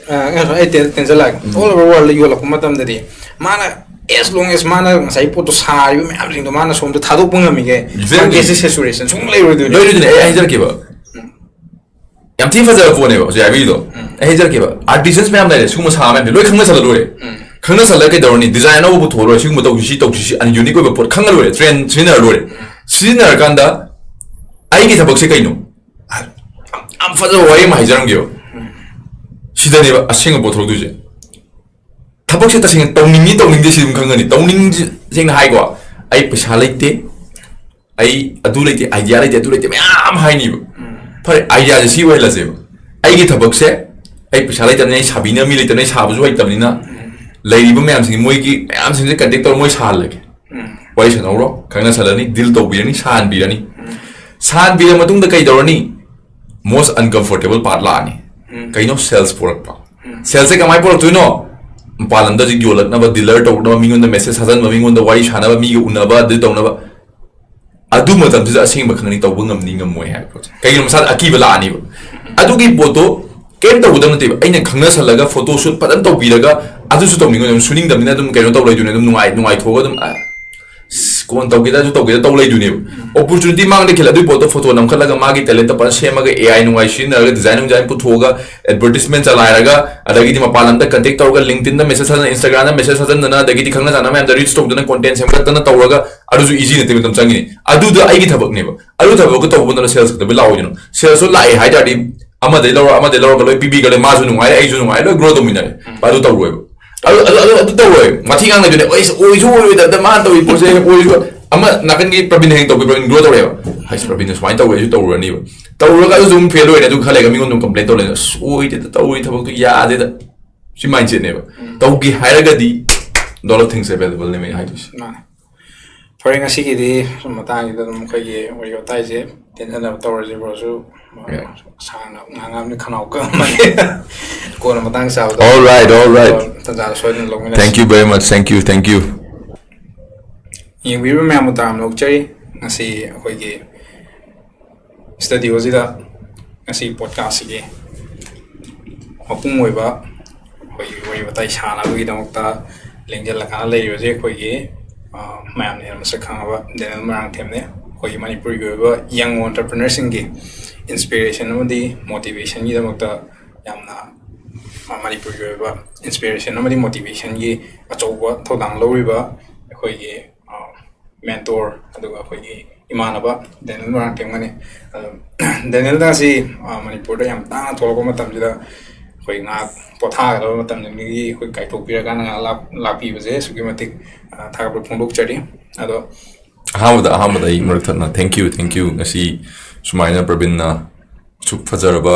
ꯑ, ꯑꯩ ꯇꯦꯟ-, ꯇꯦꯟꯁꯤꯜꯂꯛꯑꯒꯦ꯫ ꯎꯝ꯫ All over world ꯌꯣꯜꯂꯛꯄ ꯃꯇꯝꯗꯗꯤ ꯃꯥꯅ as long as ꯃꯥꯅ ꯉꯁꯥꯏ ꯄꯣꯠꯇꯣ ꯁꯥꯔꯤꯕ ꯃꯌꯥꯝꯁꯤꯡꯗꯣ ꯃꯥꯅ ꯁꯣꯝꯗ ꯊꯥꯗꯣꯛꯄ ꯉꯝꯃꯤꯒꯦ, exactly꯫ Marketꯁꯦ saturation ꯁꯨꯡ ꯂꯩꯔꯣꯏꯗꯣꯏꯅꯦ꯫ ꯂꯣꯏꯔꯣꯏꯗꯣꯏꯅꯦ꯫ ꯑꯩ ꯍꯥꯏꯖꯔꯛꯀꯦꯕ꯫ ꯎꯝ꯫ ꯌꯥꯝ ꯊꯤ ꯐꯖꯕ ꯄꯣꯠꯅꯦꯕ ꯍꯧꯖꯤꯛ ꯍꯥꯏꯕꯤꯗꯣ꯫ ꯎꯝ꯫ ꯑꯩ ꯍꯥꯏꯖꯔꯛꯀꯦꯕ, artisans ꯃꯌꯥꯝ ꯂꯩꯔꯦ, ꯁꯤꯒꯨꯝꯕ ꯁꯥꯕ ꯃꯌꯥꯝꯁꯦ ꯂꯣꯏ ꯈꯪꯅꯁꯜꯂ ꯂꯣꯏꯔꯦ꯫ ꯎꯝ꯫ ꯈꯪꯅꯁꯜꯂꯒ ꯀꯩꯗꯧꯔꯅꯤ? Design ꯑꯅꯧꯕ ꯄꯨꯊꯣꯛꯑ ꯂꯣꯏꯔꯦ, ꯁꯤꯒꯨꯝꯕ ꯇꯧꯁꯤ, ꯁꯤ ꯇꯧꯁꯤ, ꯁꯤ unique ꯑꯣꯏꯕ ꯄꯣꯠ ꯈꯪꯉ ꯂꯣꯏꯔꯦ, trend ꯁꯤꯖꯤꯟꯅꯔ ꯂꯣꯏꯔꯦ꯫ ꯎꯝ꯫ ꯁꯤꯖꯤꯟꯅꯔꯀꯥꯟꯗ ꯑꯩꯒꯤ ꯊꯕꯛꯁꯦ ꯀꯩꯅꯣ? ꯌꯥꯝ, ꯌꯥꯝ ꯐꯖꯕ ꯋꯥꯔꯤ ꯑꯃ ꯍꯥꯏꯖꯔꯝꯒꯦꯕ꯫ ꯎꯝ꯫ ꯁꯤꯗꯅꯦꯕ ꯑꯁꯦꯡꯕ ꯄꯣꯠ ꯊꯣꯛꯂꯛꯇꯣꯏꯁꯦ꯫ ꯊꯕꯛꯁꯦ ꯇꯁꯦꯡꯅ ꯇꯧꯅꯤꯡꯉꯤ ꯇꯧꯅꯤꯡꯗꯦ ꯁꯤ ꯑꯗꯨꯝ ꯈꯪꯒꯅꯤ꯫ ꯇꯧꯅꯤꯡ-, ꯁꯦꯡꯅ ꯍꯥꯏꯀꯣ, "ꯑꯩ ꯄꯩꯁꯥ ꯂꯩꯇꯦ, ꯑꯩ ꯑꯗꯨ ꯂꯩꯇꯦ, idea ꯂꯩꯇꯦ, ꯑꯗꯨ ꯂꯩꯇꯦ", ꯃꯌꯥꯝ ꯍꯥꯏꯅꯤꯕ꯫ ꯎꯝ꯫ ꯐꯔꯦ, ideaꯁꯦ ꯁꯤ ꯑꯣꯏꯍꯜꯂꯁꯦꯕ꯫ ꯑꯩꯒꯤ ꯊꯕꯛꯁꯦ ꯑꯩ ꯄꯩꯁꯥ ꯂꯩꯇꯕꯅꯤꯅ, ꯑꯩ ꯁꯥꯕꯤꯅꯕ ꯃꯤ ꯂꯩꯇꯕꯅꯤꯅ, ꯑꯩ ꯁꯥꯕꯁꯨ ꯍꯩꯇꯕꯅꯤꯅ, ꯎꯝ꯫ ꯂꯩꯔꯤꯕ ꯃꯌꯥꯝꯁꯤꯡ, ꯃꯣꯏꯒꯤ ꯃꯌꯥꯝꯁꯤꯡꯁꯦ contact ꯇꯧꯔ ꯃꯣꯏ ꯁꯥꯍꯜꯂꯒꯦ꯫ ꯎꯝ꯫ ꯋꯥꯔꯤ ꯁꯥꯟꯅꯧꯔꯣ, ꯈꯪꯅꯁꯜꯂꯅꯤ, deal ꯇꯧꯕꯤꯔꯅꯤ, ꯁꯥꯍꯟꯕꯤꯔꯅꯤ꯫ ꯎꯝ꯫ ꯁꯥꯍꯟꯕꯤꯔ ꯃꯇꯨꯡꯗ ꯀꯩꯗꯧꯔꯅꯤ? Most uncomfortable part ꯂꯥꯛꯑꯅꯤ꯫ ꯎꯝ꯫ ꯀꯩꯅꯣ? Sales ꯄꯨꯔꯛꯄ꯫ ꯎꯝ꯫ Salesꯁꯦ ꯀꯃꯥꯏꯅ ꯄꯨꯔꯛꯇꯣꯏꯅꯣ? ꯃꯄꯥꯟ ꯂꯝꯗ ꯍꯧꯖꯤꯛ ꯌꯣꯜꯂꯛꯅꯕ, ꯗꯤꯂꯔ ꯇꯧꯅꯕ, ꯃꯤꯉꯣꯟꯗ ꯃꯦꯁꯦꯖ ꯊꯥꯖꯟꯕ, ꯃꯤꯉꯣꯟꯗ ꯋꯥꯔꯤ ꯁꯥꯟꯅꯕ, ꯃꯤꯒ ꯎꯅꯕ, ꯑꯗꯨ ꯇꯧꯅꯕ, ꯑꯗꯨ ꯃꯇꯝꯗꯨꯗ ꯑꯁꯦꯡꯕ ꯈꯪꯅꯤ ꯇꯧꯕ ꯉꯝꯅꯤ ꯉꯝꯃꯣꯏ ꯍꯥꯏꯕ ꯄꯣꯠꯁꯦ꯫ ꯀꯩꯒꯤꯅꯣ? ꯃꯁꯥꯗ ꯑꯀꯤꯕ ꯂꯥꯛꯑꯅꯤꯕ꯫ ꯑꯗꯨꯒꯤ ꯄꯣꯠꯇꯣ ꯀꯩꯝ ꯇꯧꯒꯗꯕ ꯅꯠꯇꯦꯕ꯫ ꯑꯩꯅ ꯈꯪꯅꯁꯜꯂꯒ ꯐꯣꯇꯣ ꯁꯨꯠ ꯐꯖꯅ ꯇꯧꯕꯤꯔꯒ, ꯑꯗꯨꯁꯨ ꯇꯧꯅꯤꯡꯉꯣꯏ, ꯑꯗꯨꯝ ꯁꯨꯅꯤꯡꯗꯕꯅꯤꯅ ꯑꯗꯨꯝ ꯀꯩꯅꯣ ꯇꯧ ꯂꯩꯗꯣꯏꯅꯦ, ꯑꯗꯨꯝ ꯅꯨꯡꯉꯥꯏ-, ꯅꯨꯡꯉꯥꯏꯊꯣꯛꯑꯒ ꯑꯗꯨꯝ, "ꯑ, ꯑꯁ, ꯀꯣꯟ ꯇꯧꯒꯦꯗ, ꯑꯗꯨ ꯇꯧꯒꯦꯗ" ꯇꯧ ꯂꯩꯗꯣꯏꯅꯦꯕ꯫ ꯑꯣꯄꯣꯔꯆꯨꯅꯤꯇꯤ ꯃꯥꯡꯗ ꯈꯤꯜꯂ ꯑꯗꯨꯒꯤ ꯄꯣꯠꯇꯣ ꯐꯣꯇꯣ ꯅꯝꯈꯠꯂꯒ ꯃꯥꯒꯤ ꯇꯦꯂꯦꯟꯠꯇ ꯐꯖꯅ ꯁꯦꯝꯃꯒ, ꯑꯦ ꯑꯥꯏ ꯅꯨꯡꯉꯥꯏ ꯁꯤꯖꯤꯟꯅꯔꯒ, ꯗꯤꯖꯥꯏꯟ ꯅꯨꯡꯖꯥꯏꯟ ꯄꯨꯊꯣꯛꯑꯒ, ꯑꯦꯗꯚꯔꯇꯤꯁꯃꯦꯟ ꯆꯂꯥꯏꯔꯒ, ꯑꯗꯒꯤꯗꯤ ꯃꯄꯥꯟ ꯂꯝꯗ ꯀꯟꯇꯦꯛ ꯇꯧꯔꯒ, ꯂꯤꯡꯇꯤꯟꯗ ꯃꯦꯁꯦꯖ ꯊꯥꯖꯟꯗꯅ, ꯏꯟꯁꯇꯥꯒ꯭ꯔꯥꯝꯗ ꯃꯦꯁꯦꯖ ꯊꯥꯖꯟꯗꯅ, ꯑꯗꯒꯤꯗꯤ ꯈꯪꯅ ꯆꯥꯟꯅꯕ ꯃꯌꯥꯝꯗ ꯔꯤꯆ ꯇꯧꯗꯅ, ꯀꯣꯟꯇꯦꯟ ꯁꯦꯝꯒꯠꯇꯅ ꯇꯧꯔꯒ, ꯑꯗꯨꯁꯨ ꯏꯖꯤ ꯅꯠꯇꯦ, ꯃꯇꯝ ꯆꯪꯉꯤꯅꯤ꯫ ꯑꯗꯨꯗ ꯑꯩꯒꯤ ꯊꯕꯛꯅꯦꯕ꯫ ꯑꯗꯨ ꯊꯕꯛꯇꯣ ꯇꯧꯕ ꯃꯇꯝꯗ ꯁꯦꯜꯁ ꯈꯛꯇꯕꯨ ꯂꯥꯛꯑꯣꯏꯗꯅꯣ? ꯁꯦꯜꯁꯇꯣ ꯂꯥꯛꯑꯦ ꯍꯥꯏ ꯇꯥꯔꯗꯤ, ꯑꯃꯗꯩ ꯂꯧꯔ, ꯑꯃꯗꯩ ꯂꯧꯔꯒ ꯂꯣꯏ ꯄꯤꯕꯤꯈ꯭ꯔꯦ, ꯃꯥꯁꯨ ꯅꯨꯡꯉꯥꯏꯔꯦ, ꯑꯩꯁꯨ ꯅꯨꯡꯉꯥꯏꯔꯦ, ꯂꯣꯏ ꯒ꯭ꯔꯣ ꯇꯧꯃꯤꯟꯅꯔꯦ꯫ ꯑꯗꯨ ꯇꯧꯔꯣꯏꯕ꯫ ꯑꯗꯨ, ꯑꯗꯨ, ꯑꯗꯨ, ꯑꯗꯨ ꯇꯧꯔꯣꯏ꯫ ꯃꯊꯤ ꯉꯥꯡꯅꯗꯣꯏꯅꯦ, "ꯑꯩꯁ, ꯑꯣꯏꯁꯨ ꯑꯣꯏꯔꯣꯏꯗꯕꯗ ꯃꯥꯅ ꯇꯧꯔꯤ ꯄꯣꯠꯁꯦ ꯑꯣꯏꯁꯨ"꯫ ꯑꯃ ꯅꯥꯀꯟꯒꯤ ꯄ꯭ꯔꯕꯤꯟ ꯍꯌꯦꯡ ꯇꯧꯕꯤ, ꯄ꯭ꯔꯕꯤꯟ ꯒ꯭ꯔꯣ ꯇꯧꯔꯦꯕ꯫ "ꯍꯥꯏꯁ, ꯄ꯭ꯔꯕꯤꯟꯅ ꯁꯨꯃꯥꯏꯅ ꯇꯧꯋꯦ, ꯑꯩꯁꯨ ꯇꯧꯔꯨꯔꯅꯤꯕ"꯫ ꯇꯧꯔꯒ ꯑꯗꯨꯁꯨ ꯑꯗꯨꯝ ꯐꯦꯜ ꯑꯣꯏꯔꯦ, ꯑꯗꯨ ꯈꯔ ꯂꯩꯔꯒ ꯃꯤꯉꯣꯟꯗ ꯑꯗꯨꯝ ꯀꯝꯄ꯭ꯂꯦꯟ ꯇꯧ ꯂꯩꯅ, "ꯑꯁ, ꯑꯣꯏꯗꯦꯗ, ꯇꯧꯔꯤ ꯊꯕꯛꯇꯨ ꯌꯥꯗꯦꯗ"꯫ ꯁꯤ ꯃꯥꯏꯟꯁꯦꯠꯅꯦꯕ꯫ ꯇꯧꯒꯦ ꯍꯥꯏꯔꯒꯗꯤ, lot of things available ꯅꯦ ꯍꯥꯏꯗꯣꯏꯁꯦ꯫ ꯃꯥꯅꯦ꯫ ꯐꯔꯦ, ꯉꯁꯤꯒꯤꯗꯤ ꯁꯨꯝ ꯃꯇꯥꯡꯁꯤꯗ ꯑꯗꯨꯝ ꯑꯩꯈꯣꯏꯒꯤ ꯋꯥꯔꯤ ꯋꯥꯇꯥꯏꯁꯦ ꯇꯦꯟꯊꯅꯕ ꯇꯧꯔꯁꯤ, ꯕ꯭ꯔꯣꯁꯨ꯫ ꯌꯥꯏ꯫ ꯁꯥꯡꯅ ꯉꯥꯡꯉꯕꯅꯤ, ꯈꯅꯥꯎ ꯀꯪꯉꯝꯃꯅꯤ꯫ ꯀꯣꯟꯅ ꯃꯇꯥꯡ ꯆꯥꯕꯗ All right, all right. ꯇꯥꯟꯖꯥꯗ ꯁꯣꯏꯗꯅ ꯂꯧꯃꯤꯟꯅꯁꯤ꯫ Thank you very much, thank you, thank you. ꯌꯦꯡꯕꯤꯔꯤꯕ ꯃꯌꯥꯝꯕꯨ ꯇꯔꯥꯝꯅ ꯑꯣꯛꯆꯔꯤ꯫ ꯉꯁꯤ ꯑꯩꯈꯣꯏꯒꯤ ꯁ꯭ꯇꯨꯗꯤꯑꯣꯁꯤꯗ ꯉꯁꯤ ꯄꯣꯗꯀꯥꯁꯁꯤꯒꯤ ꯃꯄꯨꯡ ꯑꯣꯏꯕ ꯑꯩꯈꯣꯏꯒꯤ ꯋꯥꯔꯤ ꯋꯥꯇꯥꯏ ꯁꯥꯟꯅꯕꯒꯤꯗꯃꯛꯇ ꯂꯦꯡꯖꯜꯂꯀꯥꯟꯗ ꯂꯩꯔꯤꯕꯁꯦ ꯑꯩꯈꯣꯏꯒꯤ, ꯑ, ꯃꯌꯥꯝꯅ ꯍꯦꯟꯅ ꯃꯁꯛ ꯈꯪꯉꯕ ꯗꯦꯅꯦꯜ ꯃꯣꯏꯔꯥꯡꯊꯦꯝꯅꯦ꯫ ꯑꯩꯈꯣꯏꯒꯤ ꯃꯅꯤꯄꯨꯔꯒꯤ ꯑꯣꯏꯕ ꯌꯪ ꯑꯣꯟꯇꯔꯄ꯭ꯔꯤꯅꯔꯁꯤꯡꯒꯤ ꯏꯟꯁꯄꯤꯔꯦꯁꯟ ꯑꯃꯗꯤ ꯃꯣꯇꯤꯚꯦꯁꯟꯒꯤꯗꯃꯛꯇ ꯌꯥꯝꯅ, ꯑ, ꯃꯅꯤꯄꯨꯔꯒꯤ ꯑꯣꯏꯕ ꯏꯟꯁꯄꯤꯔꯦꯁꯟ ꯑꯃꯗꯤ ꯃꯣꯇꯤꯚꯦꯁꯟꯒꯤ ꯑꯆꯧꯕ ꯊꯧꯗꯥꯡ ꯂꯧꯔꯤꯕ ꯑꯩꯈꯣꯏꯒꯤ, ꯑ, ꯃꯦꯟꯇꯣꯔ, ꯑꯗꯨꯒ ꯑꯩꯈꯣꯏꯒꯤ ꯏꯃꯥꯟꯅꯕ ꯗꯦꯅꯦꯜ ꯃꯣꯏꯔꯥꯡꯊꯦꯝꯒꯅꯤ꯫ ꯑꯗꯣ ꯗꯦꯅꯦꯜꯅ ꯑꯁꯤ, ꯑ, ꯃꯅꯤꯄꯨꯔꯗ ꯌꯥꯝ ꯇꯥꯡꯅ ꯊꯣꯛꯂꯛꯄ ꯃꯇꯝꯁꯤꯗ ꯑꯩꯈꯣꯏ ꯉꯥꯏꯍꯥꯛ ꯄꯣꯊꯥꯒꯗꯕ ꯃꯇꯝꯁꯤꯡꯗꯒꯤ ꯑꯩꯈꯣꯏ ꯀꯥꯏꯊꯣꯛꯄꯤꯔꯀꯥꯟꯗ ꯉꯥꯏꯍꯥꯛ ꯂꯥꯛ-, ꯂꯥꯛꯄꯤꯕꯁꯦ ꯑꯁꯨꯛꯀꯤ ꯃꯇꯤꯛ, ꯑ, ꯊꯥꯒꯠꯄ ꯐꯣꯡꯗꯣꯛꯆꯔꯤ꯫ ꯑꯗꯣ ꯑꯍꯥꯟꯕꯗ, ꯑꯍꯥꯟꯕꯗ ꯑꯩ ꯃꯔꯛ ꯊꯠꯅ thank you, thank you꯫ ꯉꯁꯤ ꯁꯨꯃꯥꯏꯅ ꯄ꯭ꯔꯕꯤꯟꯅ ꯑꯁꯨꯛ ꯐꯖꯔꯕ,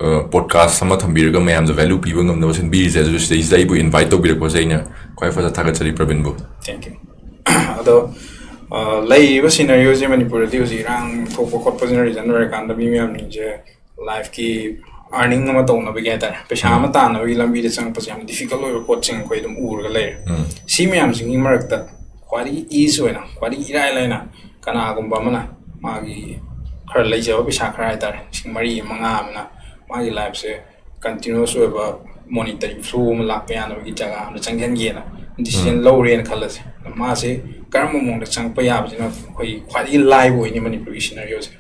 ꯑ, ꯄꯣꯗꯀꯥꯁ ꯑꯃ ꯊꯝꯕꯤꯔꯒ ꯃꯌꯥꯝꯗ ꯚꯦꯂꯨ ꯄꯤꯕ ꯉꯝꯅꯕ ꯁꯤꯟꯕꯤꯔꯤꯁꯦ, ꯑꯗꯨ ꯁꯤꯗꯩꯁꯤꯗ ꯑꯩꯕꯨ ꯏꯟꯚꯥꯏꯠ ꯇꯧꯕꯤꯔꯛꯄꯁꯦ ꯑꯩꯅ ꯈ꯭ꯋꯥꯏ ꯐꯖꯅ ꯊꯥꯒꯠꯆꯔꯤ ꯄ꯭ꯔꯕꯤꯟꯕꯨ꯫ Thank you꯫ ꯑꯗꯣ, ꯑ, ꯂꯩꯔꯤꯕ ꯁꯤꯅꯔꯤꯑꯣꯁꯦ ꯃꯅꯤꯄꯨꯔꯗꯗꯤ ꯍꯧꯖꯤꯛ ꯏꯔꯥꯡ ꯊꯣꯛꯄ ꯈꯣꯠꯄꯁꯤꯅ ꯔꯤꯖꯟ ꯑꯣꯏꯔꯀꯥꯟꯗ ꯃꯤ ꯃꯌꯥꯝꯁꯤꯡꯁꯦ ꯂꯥꯏꯐꯀꯤ ꯑꯥꯔꯅꯤꯡ ꯑꯃ ꯇꯧꯅꯕꯒꯤ ꯍꯥꯏꯇꯥꯔꯦ, ꯄꯩꯁꯥ ꯑꯃ ꯇꯥꯟꯅꯕꯒꯤ ꯂꯝꯕꯤꯗ ꯆꯪꯉꯛꯄꯁꯦ ꯌꯥꯝ ꯗꯤꯐꯤꯀꯜꯠ ꯑꯣꯏꯕ ꯄꯣꯠꯁꯤꯡ ꯑꯩꯈꯣꯏ ꯑꯗꯨꯝ ꯎꯔꯒ ꯂꯩꯔꯦ꯫ ꯁꯤ ꯃꯌꯥꯝꯁꯤꯡꯒꯤ ꯃꯔꯛꯇ ꯈ꯭ꯋꯥꯏꯗꯒꯤ ꯏꯖꯤ ꯑꯣꯏꯅ, ꯈ꯭ꯋꯥꯏꯗꯒꯤ ꯏꯔꯥꯏ ꯂꯥꯏꯅ ꯀꯅꯥꯒꯨꯝꯕ ꯑꯃꯅ ꯃꯥꯒꯤ ꯈꯔ ꯂꯩꯖꯕ ꯄꯩꯁꯥ ꯈꯔ ꯍꯥꯏꯇꯥꯔꯦ, ꯂꯤꯁꯤꯡ ꯃꯔꯤ ꯃꯉꯥ ꯑꯃꯅ ꯃꯥꯒꯤ ꯂꯥꯏꯐꯁꯦ ꯀꯟꯇꯤꯅ꯭ꯌꯨꯁ ꯑꯣꯏꯕ ꯃꯣꯅꯤꯇꯔꯤ ꯐ꯭ꯂꯣ ꯑꯃ ꯂꯥꯛꯄ ꯌꯥꯅꯕꯒꯤ ꯖꯒꯥ ꯑꯃꯗ ꯆꯪꯍꯟꯒꯦꯅ ꯗꯤꯁꯤꯖꯟ ꯂꯧꯔꯦꯅ ꯈꯜꯂꯁꯦ꯫ ꯑꯗꯣ ꯃꯥꯁꯦ ꯀꯔꯝꯕ ꯃꯑꯣꯡꯗ ꯆꯪꯉꯛꯄ ꯌꯥꯕꯁꯤꯅ ꯑꯩꯈꯣꯏ ꯈ꯭ꯋꯥꯏꯗꯒꯤ ꯂꯥꯏꯕ ꯑꯣꯏꯅꯤ ꯃꯅꯤꯄꯨꯔꯒꯤ ꯁꯤꯅꯔꯤꯑꯣꯁꯦ?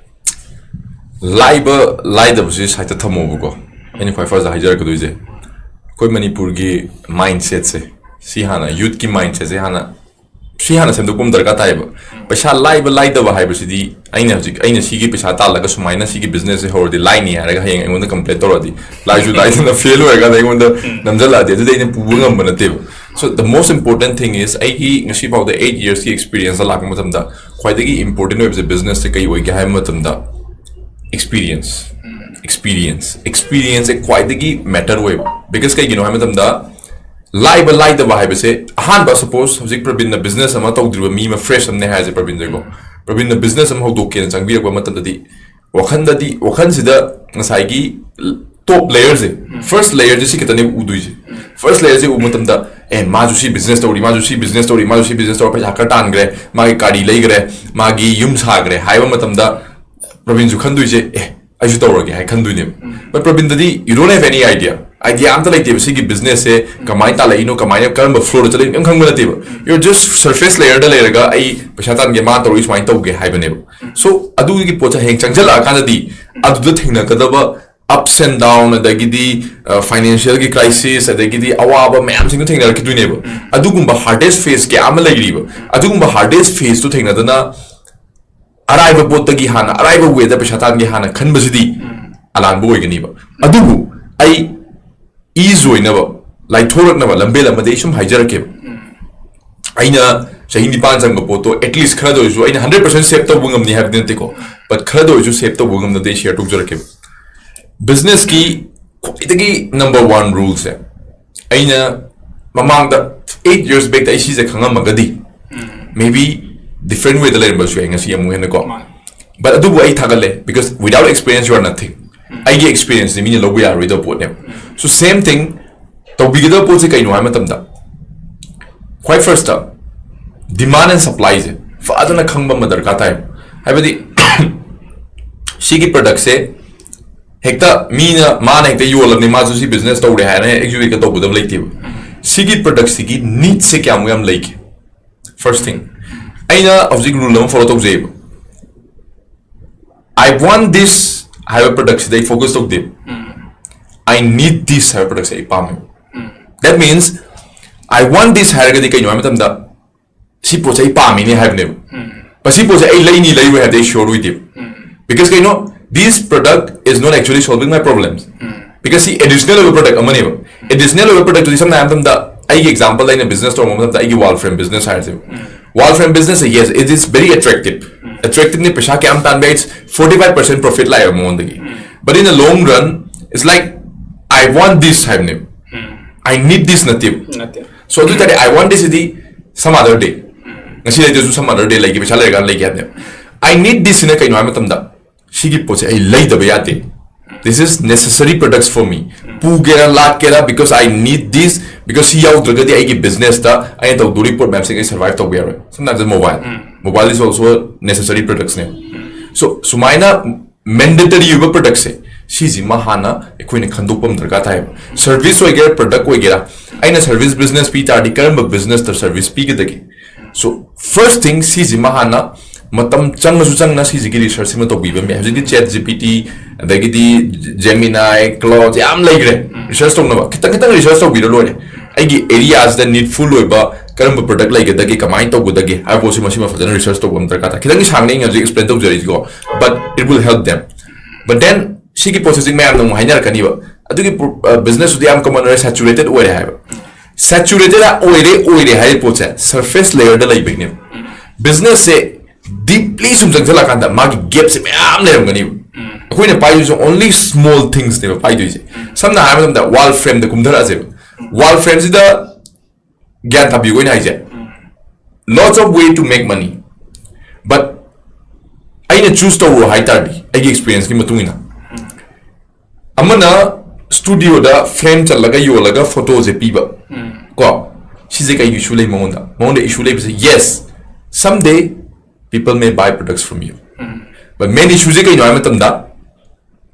ꯂꯥꯏꯕ ꯂꯥꯏꯗꯕꯁꯤ ꯁꯥꯏꯠꯇ ꯊꯝꯃꯣꯕꯀꯣ꯫ ꯑꯩꯅ ꯈ꯭ꯋꯥꯏ ꯐꯥꯔꯁꯇ ꯍꯥꯏꯖꯔꯛꯀꯗꯣꯏꯁꯦ, ꯑꯩꯈꯣꯏ ꯃꯅꯤꯄꯨꯔꯒꯤ ꯃꯥꯏꯟꯁꯦꯠꯁꯦ, ꯁꯤ ꯍꯥꯟꯅ, ꯌꯨꯠꯀꯤ ꯃꯥꯏꯟꯁꯦꯠꯁꯦ ꯍꯥꯟꯅ, ꯁꯤ ꯍꯥꯟꯅ ꯁꯦꯝꯗꯣꯛꯄ ꯑꯃ ꯗꯔꯀꯥꯔ ꯇꯥꯏꯌꯦꯕ꯫ ꯄꯩꯁꯥ ꯂꯥꯏꯕ ꯂꯥꯏꯗꯕ ꯍꯥꯏꯕꯁꯤꯗꯤ, ꯑꯩꯅ ꯍꯧꯖꯤꯛ, ꯑꯩꯅ ꯁꯤꯒꯤ ꯄꯩꯁꯥ ꯇꯥꯜꯂꯒ ꯁꯨꯃꯥꯏꯅ ꯁꯤꯒꯤ ꯕꯤꯖꯤꯅꯦꯁꯁꯦ ꯍꯧꯔꯗꯤ ꯂꯥꯏꯅꯤ ꯍꯥꯏꯔꯒ ꯍꯌꯦꯡ ꯑꯩꯉꯣꯟꯗ ꯀꯝꯄ꯭ꯂꯦꯟ ꯇꯧꯔꯗꯤ, ꯂꯥꯏꯁꯨ ꯂꯥꯏꯗꯅ ꯐꯦꯜ ꯑꯣꯏꯔꯀꯥꯟꯗ ꯑꯩꯉꯣꯟꯗ ꯅꯝꯁꯤꯜꯂꯛꯑꯗꯤ, ꯑꯗꯨꯗꯤ ꯑꯩꯅ ꯄꯨꯕ ꯉꯝꯕ ꯅꯠꯇꯦꯕ꯫ So the most important thing is, ꯑꯩꯒꯤ ꯉꯁꯤ ꯐꯥꯎꯗ eight yearsꯀꯤ experienceꯇ ꯂꯥꯛꯄ ꯃꯇꯝꯗ ꯈ꯭ꯋꯥꯏꯗꯒꯤ important ꯑꯣꯏꯕꯁꯦ ꯕꯤꯖꯤꯅꯦꯁꯁꯦ ꯀꯩ ꯑꯣꯏꯒꯦ ꯍꯥꯏꯕ ꯃꯇꯝꯗ, experience, experience, experienceꯁꯦ ꯈ꯭ꯋꯥꯏꯗꯒꯤ ꯃꯦꯇꯔ ꯑꯣꯏꯕ꯫ Because ꯀꯩꯒꯤꯅꯣ ꯍꯥꯏꯕ ꯃꯇꯝꯗ, ꯂꯥꯏꯕ ꯂꯥꯏꯗꯕ ꯍꯥꯏꯕꯁꯦ, ꯑꯍꯥꯟꯕ, ꯁꯄꯣꯁ ꯍꯧꯖꯤꯛ ꯄ꯭ꯔꯕꯤꯟꯅ ꯕꯤꯖꯤꯅꯦꯁ ꯑꯃ ꯇꯧꯗ꯭ꯔꯤꯕ ꯃꯤ ꯑꯃ, ꯐ꯭ꯔꯦꯁ ꯑꯃꯅꯦ ꯍꯥꯏꯔꯁꯦ ꯄ꯭ꯔꯕꯤꯟꯁꯦꯀꯣ꯫ ꯄ꯭ꯔꯕꯤꯟꯅ ꯕꯤꯖꯤꯅꯦꯁ ꯑꯃ ꯍꯧꯗꯣꯛꯀꯦꯅ ꯆꯪꯕꯤꯔꯛꯄ ꯃꯇꯝꯗꯗꯤ, ꯋꯥꯈꯟꯗꯗꯤ, ꯋꯥꯈꯟꯁꯤꯗ ꯉꯁꯥꯏꯒꯤ ꯇꯣꯞ ꯂꯦꯌꯔꯁꯦ, ꯐꯥꯔꯁ ꯂꯦꯌꯔꯁꯦ, ꯁꯤ ꯈꯛꯇꯅꯦꯕ ꯎꯗꯣꯏꯁꯦ꯫ ꯐꯥꯔꯁ ꯂꯦꯌꯔꯁꯦ ꯎꯕ ꯃꯇꯝꯗ, ꯑꯦ, ꯃꯥꯁꯨ ꯁꯤ ꯕꯤꯖꯤꯅꯦꯁ ꯇꯧꯔꯤ, ꯃꯥꯁꯨ ꯁꯤ ꯕꯤꯖꯤꯅꯦꯁ ꯇꯧꯔꯤ, ꯃꯥꯁꯨ ꯁꯤ ꯕꯤꯖꯤꯅꯦꯁ ꯇꯧꯔ ꯄꯩꯁꯥ ꯈꯔ ꯇꯥꯟꯈ꯭ꯔꯦ, ꯃꯥꯒꯤ ꯒꯥꯔꯤ ꯂꯩꯈ꯭ꯔꯦ, ꯃꯥꯒꯤ ꯌꯨꯝ ꯁꯥꯈ꯭ꯔꯦ ꯍꯥꯏꯕ ꯃꯇꯝꯗ, ꯄ꯭ꯔꯕꯤꯟꯁꯨ ꯈꯟꯗꯣꯏꯁꯦ, ꯑꯦ, ꯑꯩꯁꯨ ꯇꯧꯔꯒꯦ ꯍꯥꯏ ꯈꯟꯗꯣꯏꯅꯦꯕ꯫ But ꯄ꯭ꯔꯕꯤꯟꯗꯗꯤ, you don't have any idea, idea ꯑꯝꯇ ꯂꯩꯇꯦꯕ꯫ ꯁꯤꯒꯤ ꯕꯤꯖꯤꯅꯦꯁꯁꯦ ꯀꯃꯥꯏꯅ ꯇꯥꯜꯂꯛꯏꯅꯣ, ꯀꯃꯥꯏꯅ, ꯀꯔꯝꯕ ꯐ꯭ꯂꯣꯗ ꯆꯠꯂꯛꯏꯅꯣ, ꯀꯩꯝ ꯈꯪꯕ ꯅꯠꯇꯦꯕ꯫ You're just surface layerꯗ ꯂꯩꯔꯒ, ꯑꯩ ꯄꯩꯁꯥ ꯇꯥꯟꯒꯦ, ꯃꯥ ꯇꯧꯔꯤ ꯁꯨꯃꯥꯏꯅ ꯇꯧꯒꯦ ꯍꯥꯏꯕꯅꯦꯕ꯫ So ꯑꯗꯨꯒꯤ ꯄꯣꯠꯁꯦ ꯍꯌꯦꯡ ꯆꯪꯁꯤꯜꯂꯛꯑꯀꯥꯟꯗꯗꯤ, ꯑꯗꯨꯗ ꯊꯦꯡꯅꯒꯗꯕ ups and down, ꯑꯗꯒꯤꯗꯤ ꯐꯥꯏꯅꯥꯟꯁꯤꯌꯦꯜꯒꯤ ꯀ꯭ꯔꯥꯏꯁꯤꯁ, ꯑꯗꯒꯤꯗꯤ ꯑꯋꯥꯕ ꯃꯌꯥꯝꯁꯤꯡꯗꯣ ꯊꯦꯡꯅꯔꯛꯈꯤꯗꯣꯏꯅꯦꯕ꯫ ꯑꯗꯨꯒꯨꯝꯕ ꯍꯥꯔꯗꯦꯁ ꯐꯦꯁ ꯀꯌꯥ ꯑꯃ ꯂꯩꯔꯤꯕ꯫ ꯑꯗꯨꯒꯨꯝꯕ ꯍꯥꯔꯗꯦꯁ ꯐꯦꯁꯇꯣ ꯊꯦꯡꯅꯗꯅ, ꯑꯔꯥꯏꯕ ꯄꯣꯠꯇꯒꯤ ꯍꯥꯟꯅ, ꯑꯔꯥꯏꯕ ꯋꯦꯗ ꯄꯩꯁꯥ ꯇꯥꯟꯒꯦ ꯍꯥꯟꯅ ꯈꯟꯕꯁꯤꯗꯤ ꯑꯂꯥꯟꯕ ꯑꯣꯏꯒꯅꯤꯕ꯫ ꯑꯗꯨꯕꯨ ꯑꯩ ꯏꯖꯤ ꯑꯣꯏꯅꯕ, ꯂꯥꯏꯊꯣꯔꯛꯅꯕ ꯂꯝꯕꯦꯜ ꯑꯃꯗꯤ ꯑꯩ ꯁꯨꯝ ꯍꯥꯏꯖꯔꯛꯀꯦꯕ꯫ ꯑꯩꯅ ꯆꯍꯤ ꯅꯤꯄꯥꯟ ꯆꯪꯕ ꯄꯣꯠꯇꯣ, at least ꯈꯔꯗ ꯑꯣꯏꯔꯁꯨ, ꯑꯩꯅ hundred percent save ꯇꯧꯕ ꯉꯝꯅꯤ ꯍꯥꯏꯕꯗꯤ ꯅꯠꯇꯦꯀꯣ, but ꯈꯔꯗ ꯑꯣꯏꯔꯁꯨ save ꯇꯧꯕ ꯉꯝꯅꯕꯗꯤ ꯑꯩ ꯁꯤꯌꯔ ꯇꯧꯖꯔꯛꯀꯦꯕ꯫ ꯕꯤꯖꯤꯅꯦꯁꯀꯤ ꯈ꯭ꯋꯥꯏꯗꯒꯤ number one ruleꯁꯦ, ꯑꯩꯅ ꯃꯃꯥꯡꯗ eight years backꯇ ꯑꯩ ꯁꯤꯁꯦ ꯈꯪꯉꯝꯃꯒꯗꯤ, maybe different wayꯗ ꯂꯩꯔꯝꯕꯁꯨ ꯌꯥꯏ ꯉꯁꯤ ꯑꯃꯨꯛ ꯍꯦꯟꯅꯀꯣ꯫ ꯃꯥꯅꯦ꯫ But ꯑꯗꯨꯕꯨ ꯑꯩ ꯊꯥꯒꯠꯂꯦ, because without experience you are nothing꯫ ꯑꯩꯒꯤ experience ꯁꯦ ꯃꯤꯅ ꯂꯧꯕ ꯌꯥꯔꯣꯏꯗꯕ ꯄꯣꯠꯅꯦꯕ꯫ So same thing, ꯇꯧꯕꯤꯒꯗꯕ ꯄꯣꯠꯁꯦ ꯀꯩꯅꯣ ꯍꯥꯏꯕ ꯃꯇꯝꯗ, ꯈ꯭ꯋꯥꯏ first ꯇ demand and supply ꯁꯦ ꯐꯖꯅ ꯈꯪꯕ ꯑꯃ ꯗꯔꯀꯥꯔ ꯇꯥꯏ꯫ ꯍꯥꯏꯕꯗꯤ ꯁꯤꯒꯤ product ꯁꯦ ꯍꯦꯛꯇ ꯃꯤꯅ, ꯃꯥꯅ ꯍꯦꯛꯇ ꯌꯣꯜꯂꯕꯅꯤ, ꯃꯥꯁꯨ ꯁꯤ business ꯇꯧꯔꯦ ꯍꯥꯏꯅ ꯍꯦꯛ ꯍꯦꯛꯇ ꯇꯧꯒꯗꯕ ꯂꯩꯇꯦꯕ꯫ ꯁꯤꯒꯤ product ꯁꯤꯒꯤ need ꯁꯦ ꯀꯌꯥꯃꯨꯛ ꯌꯥꯝ ꯂꯩꯒꯦ? First thing, ꯑꯩꯅ ꯍꯧꯖꯤꯛ rule ꯑꯃ follow ꯇꯧꯖꯩꯕ꯫ "I want this" ꯍꯥꯏꯕ product ꯁꯤꯗ ꯑꯩ focus ꯇꯧꯗꯦ꯫ "I need this" ꯍꯥꯏꯕ product ꯁꯦ ꯑꯩ ꯄꯥꯝꯃꯦ꯫ That means "I want this" ꯍꯥꯏꯔꯒꯗꯤ ꯀꯩꯅꯣ ꯍꯥꯏꯕ ꯃꯇꯝꯗ, ꯁꯤ ꯄꯣꯠꯁꯦ ꯑꯩ ꯄꯥꯝꯃꯤꯅꯦ ꯍꯥꯏꯕꯅꯦꯕ꯫ ꯃꯁꯤ ꯄꯣꯠꯁꯦ ꯑꯩ ꯂꯩꯅꯤ ꯂꯩꯔꯣꯏ ꯍꯥꯏꯕꯗꯤ ꯑꯩ sure ꯑꯣꯏꯗꯦꯕ꯫ Because ꯀꯩꯅꯣ, "This product is not actually solving my problems." Because ꯁꯤ additional ꯑꯣꯏꯕ product ꯑꯃꯅꯦꯕ꯫ Additional ꯑꯣꯏꯕ product ꯇꯨꯗꯤ ꯁꯝꯅ ꯍꯥꯏꯔꯕ ꯃꯇꯝꯗ, ꯑꯩꯒꯤ example, ꯑꯩꯅ business ꯇꯧꯔꯝꯕ ꯃꯇꯝꯗ, ꯑꯩꯒꯤ wall frame business ꯍꯥꯏꯔꯁꯦꯕ꯫ Wall frame business say, yes, it is very attractive. Attractive ꯅꯦ, ꯄꯩꯁꯥ ꯀꯌꯥꯝ ꯇꯥꯟꯕ ꯌꯥꯏ? Forty five percent profit ꯂꯥꯛꯑꯦꯕ ꯃꯉꯣꯟꯗꯒꯤ꯫ But in the long run, it's like, "I want this" ꯍꯥꯏꯕꯅꯦꯕ꯫ "I need this" ꯅꯠꯇꯦꯕ꯫ ꯅꯠꯇꯦ꯫ So ꯑꯗꯨ ꯑꯣꯏꯇꯥꯔꯗꯤ "I want this" CD some other day, ꯉꯁꯤ ꯂꯩꯇ꯭ꯔꯁꯨ some other day ꯂꯩꯒꯦ, ꯄꯩꯁꯥ ꯂꯩꯔꯀꯥꯟꯗ ꯂꯩꯒꯦ ꯍꯥꯏꯕꯅꯦꯕ꯫ "I need this" ꯁꯤꯅ ꯀꯩꯅꯣ ꯍꯥꯏꯕ ꯃꯇꯝꯗ, ꯁꯤꯒꯤ ꯄꯣꯠꯁꯦ ꯑꯩ ꯂꯩꯗꯕ ꯌꯥꯗꯦ꯫ "This is necessary products for me." ꯄꯨꯒꯦꯔꯥ ꯂꯥꯛꯀꯦꯔꯥ, because I need this, because ꯁꯤ ꯌꯥꯎꯗ꯭ꯔꯒꯗꯤ ꯑꯩꯒꯤ business ꯇ, ꯑꯩꯅ ꯇꯧꯗꯣꯔꯤ ꯄꯣꯠ ꯃꯌꯥꯝꯁꯦ ꯑꯩ survive ꯇꯧꯕ ꯌꯥꯔꯣꯏ꯫ ꯁꯝꯅ ꯍꯥꯏꯔꯕꯗ mobile, mobile is also necessary products ꯅꯦ꯫ So ꯁꯨꯃꯥꯏꯅ mandatory ꯑꯣꯏꯕ product ꯁꯦ, ꯁꯤꯁꯤꯃ ꯍꯥꯟꯅ ꯑꯩꯈꯣꯏꯅ ꯈꯟꯗꯣꯛꯄ ꯑꯃ ꯗꯔꯀꯥꯔ ꯇꯥꯏꯌꯦꯕ꯫ Service ꯑꯣꯏꯒꯦꯔꯥ, product ꯑꯣꯏꯒꯦꯔꯥ, ꯑꯩꯅ service business ꯄꯤ ꯇꯥꯔꯗꯤ ꯀꯔꯝꯕ business ꯇ service ꯄꯤꯒꯗꯒꯦ? So first thing, ꯁꯤꯁꯤꯃ ꯍꯥꯟꯅ ꯃꯇꯝ ꯆꯪꯉꯁꯨ ꯆꯪꯅ ꯁꯤꯁꯤꯒꯤ research ꯁꯤꯃ ꯇꯧꯕꯤꯕ ꯑꯃ ꯌꯥꯏ꯫ ꯍꯧꯖꯤꯛꯇꯤ ChatGPT, ꯑꯗꯒꯤꯗꯤ Gemini, Claude ꯌꯥꯝ ꯂꯩꯈ꯭ꯔꯦ꯫ Research ꯇꯧꯅꯕ ꯈꯤꯇꯪ ꯈꯤꯇꯪ research ꯇꯧꯕꯤꯔ ꯂꯣꯏꯔꯦ꯫ ꯑꯩꯒꯤ area ꯁꯤꯗ needful ꯑꯣꯏꯕ ꯀꯔꯝꯕ product ꯂꯩꯒꯗꯒꯦ, ꯀꯃꯥꯏꯅ ꯇꯧꯒꯗꯒꯦ ꯍꯥꯏꯕ ꯄꯣꯠꯁꯤꯃ, ꯁꯤꯃ ꯐꯖꯅ research ꯇꯧꯕ ꯑꯃ ꯗꯔꯀꯥꯔ ꯇꯥꯏ꯫ ꯈꯤꯇꯪꯗꯤ ꯁꯥꯡꯅ ꯑꯩꯅ ꯍꯧꯖꯤꯛ explain ꯇꯧꯖꯔꯛꯏꯁꯤꯀꯣ, but it will help them. But then ꯁꯤꯒꯤ ꯄꯣꯠꯁꯦ ꯍꯧꯖꯤꯛ ꯃꯌꯥꯝꯅ ꯑꯃꯨꯛ ꯍꯥꯏꯅꯔꯛꯀꯅꯤꯕ, "ꯑꯗꯨꯒꯤ business ꯇꯨꯗꯤ ꯌꯥꯝ common ꯑꯣꯏꯔꯦ, saturated ꯑꯣꯏꯔꯦ" ꯍꯥꯏꯕ꯫ Saturated ꯑꯣꯏꯔꯦ, ꯑꯣꯏꯔꯦ ꯍꯥꯏꯔꯤꯕ ꯄꯣꯠꯁꯦ surface layer ꯗ ꯂꯩꯕꯒꯤꯅꯦꯕ꯫ Business ꯁꯦ deeply ꯁꯨꯝ ꯆꯪꯁꯤꯜꯂꯛꯀꯥꯟꯗ ꯃꯥꯒꯤ gap ꯁꯦ ꯃꯌꯥꯝ ꯂꯩꯔꯝꯒꯅꯤꯕ꯫ ꯑꯩꯈꯣꯏꯅ ꯄꯥꯏꯗꯣꯏꯁꯦ only small things ꯅꯦꯕ ꯄꯥꯏꯗꯣꯏꯁꯦ꯫ ꯁꯝꯅ ꯍꯥꯏꯔꯕ ꯃꯇꯝꯗ wall frame ꯗ ꯀꯨꯝꯊꯔꯛꯑꯁꯦꯕ꯫ Wall frame ꯁꯤꯗ, ꯒ꯭ꯌꯥꯟ ꯇꯥꯕꯤꯌꯨ, ꯑꯩꯅ ꯍꯥꯏꯁꯦ, lots of way to make money, but ꯑꯩꯅ choose ꯇꯧꯔꯣ ꯍꯥꯏ ꯇꯥꯔꯗꯤ, ꯑꯩꯒꯤ experience ꯀꯤ ꯃꯇꯨꯡ ꯏꯟꯅ, ꯑꯃꯅ ꯁ꯭ꯇꯨꯗꯤꯑꯣꯗ ꯐ꯭ꯔꯦꯝ ꯆꯜꯂꯒ ꯌꯣꯜꯂꯒ ꯐꯣꯇꯣꯁꯦ ꯄꯤꯕ, ꯀꯣ, ꯁꯤꯁꯦ ꯀꯩ ꯏꯁꯨ ꯂꯩ ꯃꯉꯣꯟꯗ? ꯃꯉꯣꯟꯗ ꯏꯁꯨ ꯂꯩꯕꯁꯦ, yes, someday people may buy products from you, but main issue ꯁꯦ ꯀꯩꯅꯣ ꯍꯥꯏꯕ ꯃꯇꯝꯗ,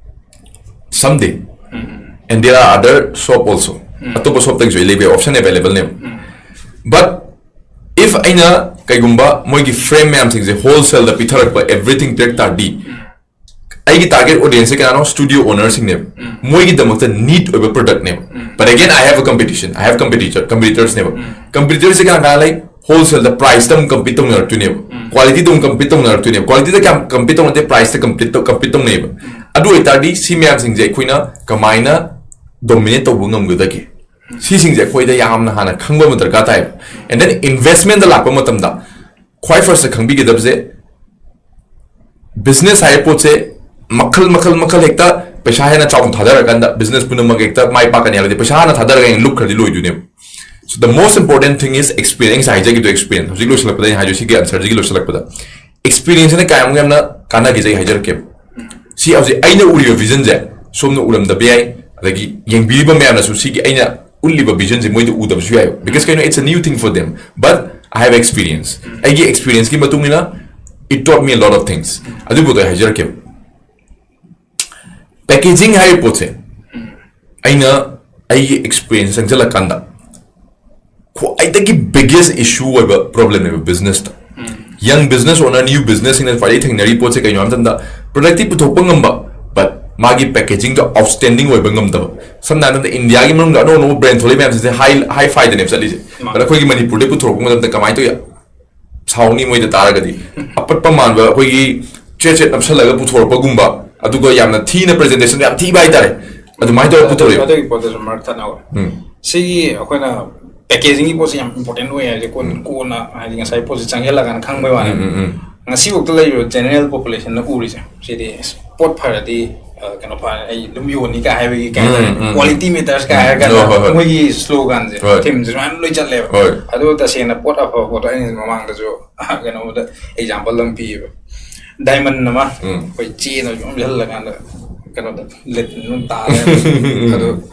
someday, and there are other shop also, ꯑꯇꯣꯞꯄ ꯁꯣꯞꯇꯒꯤꯁꯨ ꯑꯩ ꯂꯩꯕ option available ꯅꯦꯕ, but if ꯑꯩꯅ ꯀꯩꯒꯨꯝꯕ ꯃꯣꯏꯒꯤ ꯐ꯭ꯔꯦꯝ ꯃꯌꯥꯝꯁꯤꯡꯁꯦ ꯍꯣꯜꯁꯦꯜꯗ ꯄꯤꯊꯔꯛꯄ, everything ꯄꯤꯔꯛ ꯇꯥꯔꯗꯤ, ꯑꯩꯒꯤ target audience ꯁꯦ ꯀꯅꯥꯅꯣ? ꯁ꯭ꯇꯨꯗꯤꯑꯣ ꯑꯣꯅꯔꯁꯤꯡꯅꯦꯕ, ꯃꯣꯏꯒꯤꯗꯃꯛꯇ ꯅꯤꯠ ꯑꯣꯏꯕ ꯄ꯭ꯔꯗꯛꯅꯦꯕ, but again I have a competition, I have competitor, ꯀꯝꯄꯤꯇꯤꯇꯔꯁꯅꯦꯕ, ꯀꯝꯄꯤꯇꯤꯇꯔꯁꯦ ꯀꯅꯥ ꯀꯅꯥ ꯂꯩ? ꯍꯣꯜꯁꯦꯜꯗ ꯄ꯭ꯔꯥꯏꯁꯇ ꯑꯃꯨꯛ ꯀꯝꯄꯤꯠ ꯇꯧꯅꯔꯛꯇꯣꯏꯅꯦꯕ, ꯀ꯭ꯋꯥꯂꯤꯇꯤꯗ ꯑꯃꯨꯛ ꯀꯝꯄꯤꯠ ꯇꯧꯅꯔꯛꯇꯣꯏꯅꯦꯕ, ꯀ꯭ꯋꯥꯂꯤꯇꯤꯗ ꯀꯌꯥꯝ ꯀꯝꯄꯤꯠ ꯇꯧꯅꯗꯦ, ꯄ꯭ꯔꯥꯏꯁꯇ ꯀꯝꯄꯤꯠ ꯀꯝꯄꯤꯠ ꯇꯧꯅꯩꯌꯦꯕ꯫ ꯑꯗꯨ ꯑꯣꯏꯇꯥꯔꯗꯤ ꯁꯤ ꯃꯌꯥꯝꯁꯤꯡꯁꯦ ꯑꯩꯈꯣꯏꯅ ꯀꯃꯥꯏꯅ ꯗꯣꯃꯤꯅꯦꯠ ꯇꯧꯕ ꯉꯝꯒꯗꯒꯦ? ꯁꯤꯁꯤꯡꯁꯦ ꯑꯩꯈꯣꯏꯗ ꯌꯥꯝꯅ ꯍꯥꯟꯅ ꯈꯪꯕ ꯑꯃ ꯗꯔꯀꯥꯔ ꯇꯥꯏꯕ꯫ And then investment ꯗ ꯂꯥꯛꯄ ꯃꯇꯝꯗ ꯈ꯭ꯋꯥꯏ ꯐꯥꯔꯁꯇ ꯈꯪꯕꯤꯒꯗꯕꯁꯦ, ꯕꯤꯖꯤꯅꯦꯁ ꯍꯥꯏꯕ ꯄꯣꯠꯁꯦ ꯃꯈꯜ ꯃꯈꯜ ꯃꯈꯜ, ꯍꯦꯛꯇ ꯄꯩꯁꯥ ꯍꯦꯟꯅ ꯆꯥꯎꯅ ꯊꯥꯗꯔꯀꯥꯟꯗ ꯕꯤꯖꯤꯅꯦꯁ ꯄꯨꯝꯅꯃꯛ ꯍꯦꯛꯇ ꯃꯥꯏ ꯄꯥꯛꯀꯅꯤ ꯍꯥꯏꯕꯗꯤ ꯄꯩꯁꯥ ꯍꯥꯟꯅ ꯊꯥꯗꯔꯒ ꯍꯦꯟꯅ ꯂꯨꯞꯈ꯭ꯔꯗꯤ ꯂꯣꯏꯗꯣꯏꯅꯦꯕ꯫ So the most important thing is experience, ꯍꯥꯏꯖꯒꯤꯗꯣ experience꯫ ꯍꯧꯖꯤꯛ ꯂꯣꯏꯁꯤꯜꯂꯛꯄꯗ ꯑꯩꯅ ꯍꯥꯏꯗꯣꯏ ꯁꯤꯒꯤ ꯑꯟꯁꯔꯁꯤꯒꯤ ꯂꯣꯏꯁꯤꯜꯂꯛꯄꯗ, ꯑꯦꯛꯁꯄꯤꯔꯤꯌꯦꯟꯁꯁꯤꯅ ꯀꯌꯥꯃꯨꯛ ꯌꯥꯝꯅ ꯀꯥꯟꯅꯒꯦꯁꯦ ꯑꯩ ꯍꯥꯏꯖꯔꯛꯀꯦꯕ꯫ ꯁꯤ ꯍꯧꯖꯤꯛ ꯑꯩꯅ ꯎꯔꯤꯕ ꯚꯤꯖꯟꯁꯦ ꯁꯣꯝꯅ ꯎꯔꯝꯗꯕ ꯌꯥꯏ, ꯑꯗꯒꯤ ꯌꯦꯡꯕꯤꯔꯤꯕ ꯃꯌꯥꯝꯅꯁꯨ ꯁꯤꯒꯤ ꯑꯩꯅ ꯎꯠꯂꯤꯕ ꯚꯤꯖꯟꯁꯦ ꯃꯣꯏꯗ ꯎꯗꯕꯁꯨ ꯌꯥꯏꯕ, because ꯀꯩꯅꯣ, it's a new thing for them, but I have experience꯫ ꯑꯩꯒꯤ ꯑꯦꯛꯁꯄꯤꯔꯤꯌꯦꯟꯁꯀꯤ ꯃꯇꯨꯡ ꯏꯟꯅ it taught me a lot of things꯫ ꯑꯗꯨꯕꯨꯗꯣ ꯑꯩ ꯍꯥꯏꯖꯔꯛꯀꯦꯕ꯫ ꯄꯦꯀꯦꯖꯤꯡ ꯍꯥꯏꯔꯤꯕ ꯄꯣꯠꯁꯦ ꯑꯩꯅ ꯑꯩꯒꯤ ꯑꯦꯛꯁꯄꯤꯔꯤꯌꯦꯟꯁ ꯆꯪꯁꯤꯜꯂꯀꯥꯟꯗ ꯈ꯭ꯋꯥꯏꯗꯒꯤ ꯕꯤꯒꯦꯁ ꯏꯁꯨ ꯑꯣꯏꯕ ꯄ꯭ꯔꯣꯕ꯭ꯂꯦꯝꯅꯦꯕ ꯕꯤꯖꯤꯅꯦꯁꯇ꯫ ꯌꯪ ꯕꯤꯖꯤꯅꯦꯁ ꯑꯣꯅꯔ, ꯅ꯭ꯌꯨ ꯕꯤꯖꯤꯅꯦꯁꯁꯤꯡꯅ ꯈ꯭ꯋꯥꯏꯗꯒꯤ ꯊꯦꯡꯅꯔꯤ ꯄꯣꯠꯁꯦ ꯀꯩꯅꯣ ꯍꯥꯏꯕ ꯃꯇꯝꯗ, ꯄ꯭ꯔꯗꯛꯇꯤ ꯄꯨꯊꯣꯛꯄ ꯉꯝꯕ, but ꯃꯥꯒꯤ ꯄꯦꯀꯦꯖꯤꯡꯗꯣ ꯑꯥꯎꯠꯁ꯭ꯇꯦꯟꯗꯤꯡ ꯑꯣꯏꯕ ꯉꯝꯗꯕ꯫ ꯁꯝꯅ ꯍꯥꯏꯔꯕꯗ ꯏꯟꯗꯤꯌꯥꯒꯤ ꯃꯅꯨꯡꯗ ꯑꯅꯧ ꯑꯅꯧꯕ ꯕ꯭ꯔꯦꯟ ꯊꯣꯛꯂꯛꯏ ꯃꯌꯥꯝꯁꯤꯡꯁꯦ ꯍꯥꯏ, ꯍꯥꯏ ꯐꯥꯏꯗꯅꯦꯕ ꯆꯠꯂꯤꯁꯦ꯫ ꯃꯥ꯫ But ꯑꯩꯈꯣꯏꯒꯤ ꯃꯅꯤꯄꯨꯔꯗꯩ ꯄꯨꯊꯣꯔꯛꯄ ꯃꯇꯝꯗ ꯀꯃꯥꯏꯅ ꯇꯧꯏ? ꯁꯥꯎꯅꯤ ꯃꯣꯏꯗ ꯇꯥꯔꯒꯗꯤ꯫ ꯑꯄꯠꯄ ꯃꯥꯟꯕ, ꯑꯩꯈꯣꯏꯒꯤ ꯆꯦꯠ ꯆꯦꯠ ꯅꯞꯁꯜꯂꯒ ꯄꯨꯊꯣꯔꯛꯄꯒꯨꯝꯕ, ꯑꯗꯨꯒ ꯌꯥꯝꯅ ꯊꯤꯅ ꯄ꯭ꯔꯖꯦꯟꯇꯦꯁꯟ ꯌꯥꯝ ꯊꯤꯕ ꯍꯥꯏꯇꯥꯔꯦ, ꯑꯗꯨꯃꯥꯏꯅ ꯇꯧꯔꯒ ꯑꯗꯨ-, ꯄꯨꯊꯣꯔꯛꯑꯦꯕ꯫ ꯑꯗꯨꯒꯤ ꯄꯣꯠꯇꯁꯨ ꯃꯔꯛ ꯊꯠꯅꯕ꯫ ꯎꯝ꯫ ꯁꯤꯒꯤ ꯑꯩꯈꯣꯏꯅ ꯄꯦꯀꯦꯖꯤꯡꯒꯤ ꯄꯣꯠꯁꯦ ꯌꯥꯝ ꯏꯝꯄꯣꯔꯇꯦꯟ ꯑꯣꯏ ꯍꯥꯏꯁꯦ ꯀꯣꯟ-, ꯎꯝ꯫ ꯀꯣꯟꯅ ꯍꯥꯏꯗꯤ ꯉꯁꯥꯏ ꯄꯣꯠꯁꯦ ꯆꯪꯁꯤꯜꯂꯀꯥꯟꯗ ꯈꯪꯕꯩ ꯋꯥꯅꯤ꯫ ꯎꯝ, ꯎꯝ, ꯎꯝ꯫ ꯉꯁꯤꯐꯥꯎꯗ ꯂꯩꯔꯤꯕ ꯖꯦꯅꯔꯦꯜ ꯄꯣꯄꯨꯂꯦꯁꯟꯅ ꯎꯔꯤꯁꯦ ꯁꯤꯗꯤ, ꯑꯁ, ꯄꯣꯠ ꯐꯔꯗꯤ, ꯑ, ꯀꯩꯅꯣ ꯐꯔꯦ, ꯑꯩ ꯑꯗꯨꯝ ꯌꯣꯟꯅꯤ ꯀꯥꯏ ꯍꯥꯏꯕꯒꯤ, ꯀꯩ ꯍꯥꯏꯇꯥꯔꯦ, ꯎꯝ, ꯎꯝ, ꯎꯝ꯫ Quality matters ꯀꯥꯏ ꯍꯥꯏꯔ ꯀꯥꯟꯗ ꯍꯣꯏ, ꯍꯣꯏ, ꯍꯣꯏ꯫ ꯃꯣꯏꯒꯤ ꯁ꯭ꯂꯣꯒꯥꯟꯁꯦ, ꯍꯣꯏ꯫ ꯊꯤꯝꯁꯦ ꯁꯨꯃꯥꯏꯅ ꯂꯣꯏ ꯆꯠꯂꯦꯕ꯫ ꯍꯣꯏ꯫ ꯑꯗꯨ ꯇꯁꯦꯡꯅ ꯄꯣꯠ ꯑꯐꯕ ꯄꯣꯠꯇꯣ ꯑꯩꯅ ꯃꯃꯥꯡꯗꯁꯨ ꯀꯩꯅꯣꯗ ꯑꯦꯛꯖꯥꯝꯄꯜ ꯑꯃ ꯄꯤꯌꯦꯕ꯫ ꯗꯥꯏꯃꯟ ꯑꯃ ꯎꯝ꯫ ꯑꯩꯈꯣꯏ ꯆꯦꯅ ꯌꯣꯝꯁꯤꯜꯂꯀꯥꯟꯗ ꯀꯩꯅꯣꯗ ꯂꯤꯠ ꯑꯗꯨꯝ ꯇꯥ ꯂꯩꯔꯝꯃꯦ꯫ ꯑꯗꯨ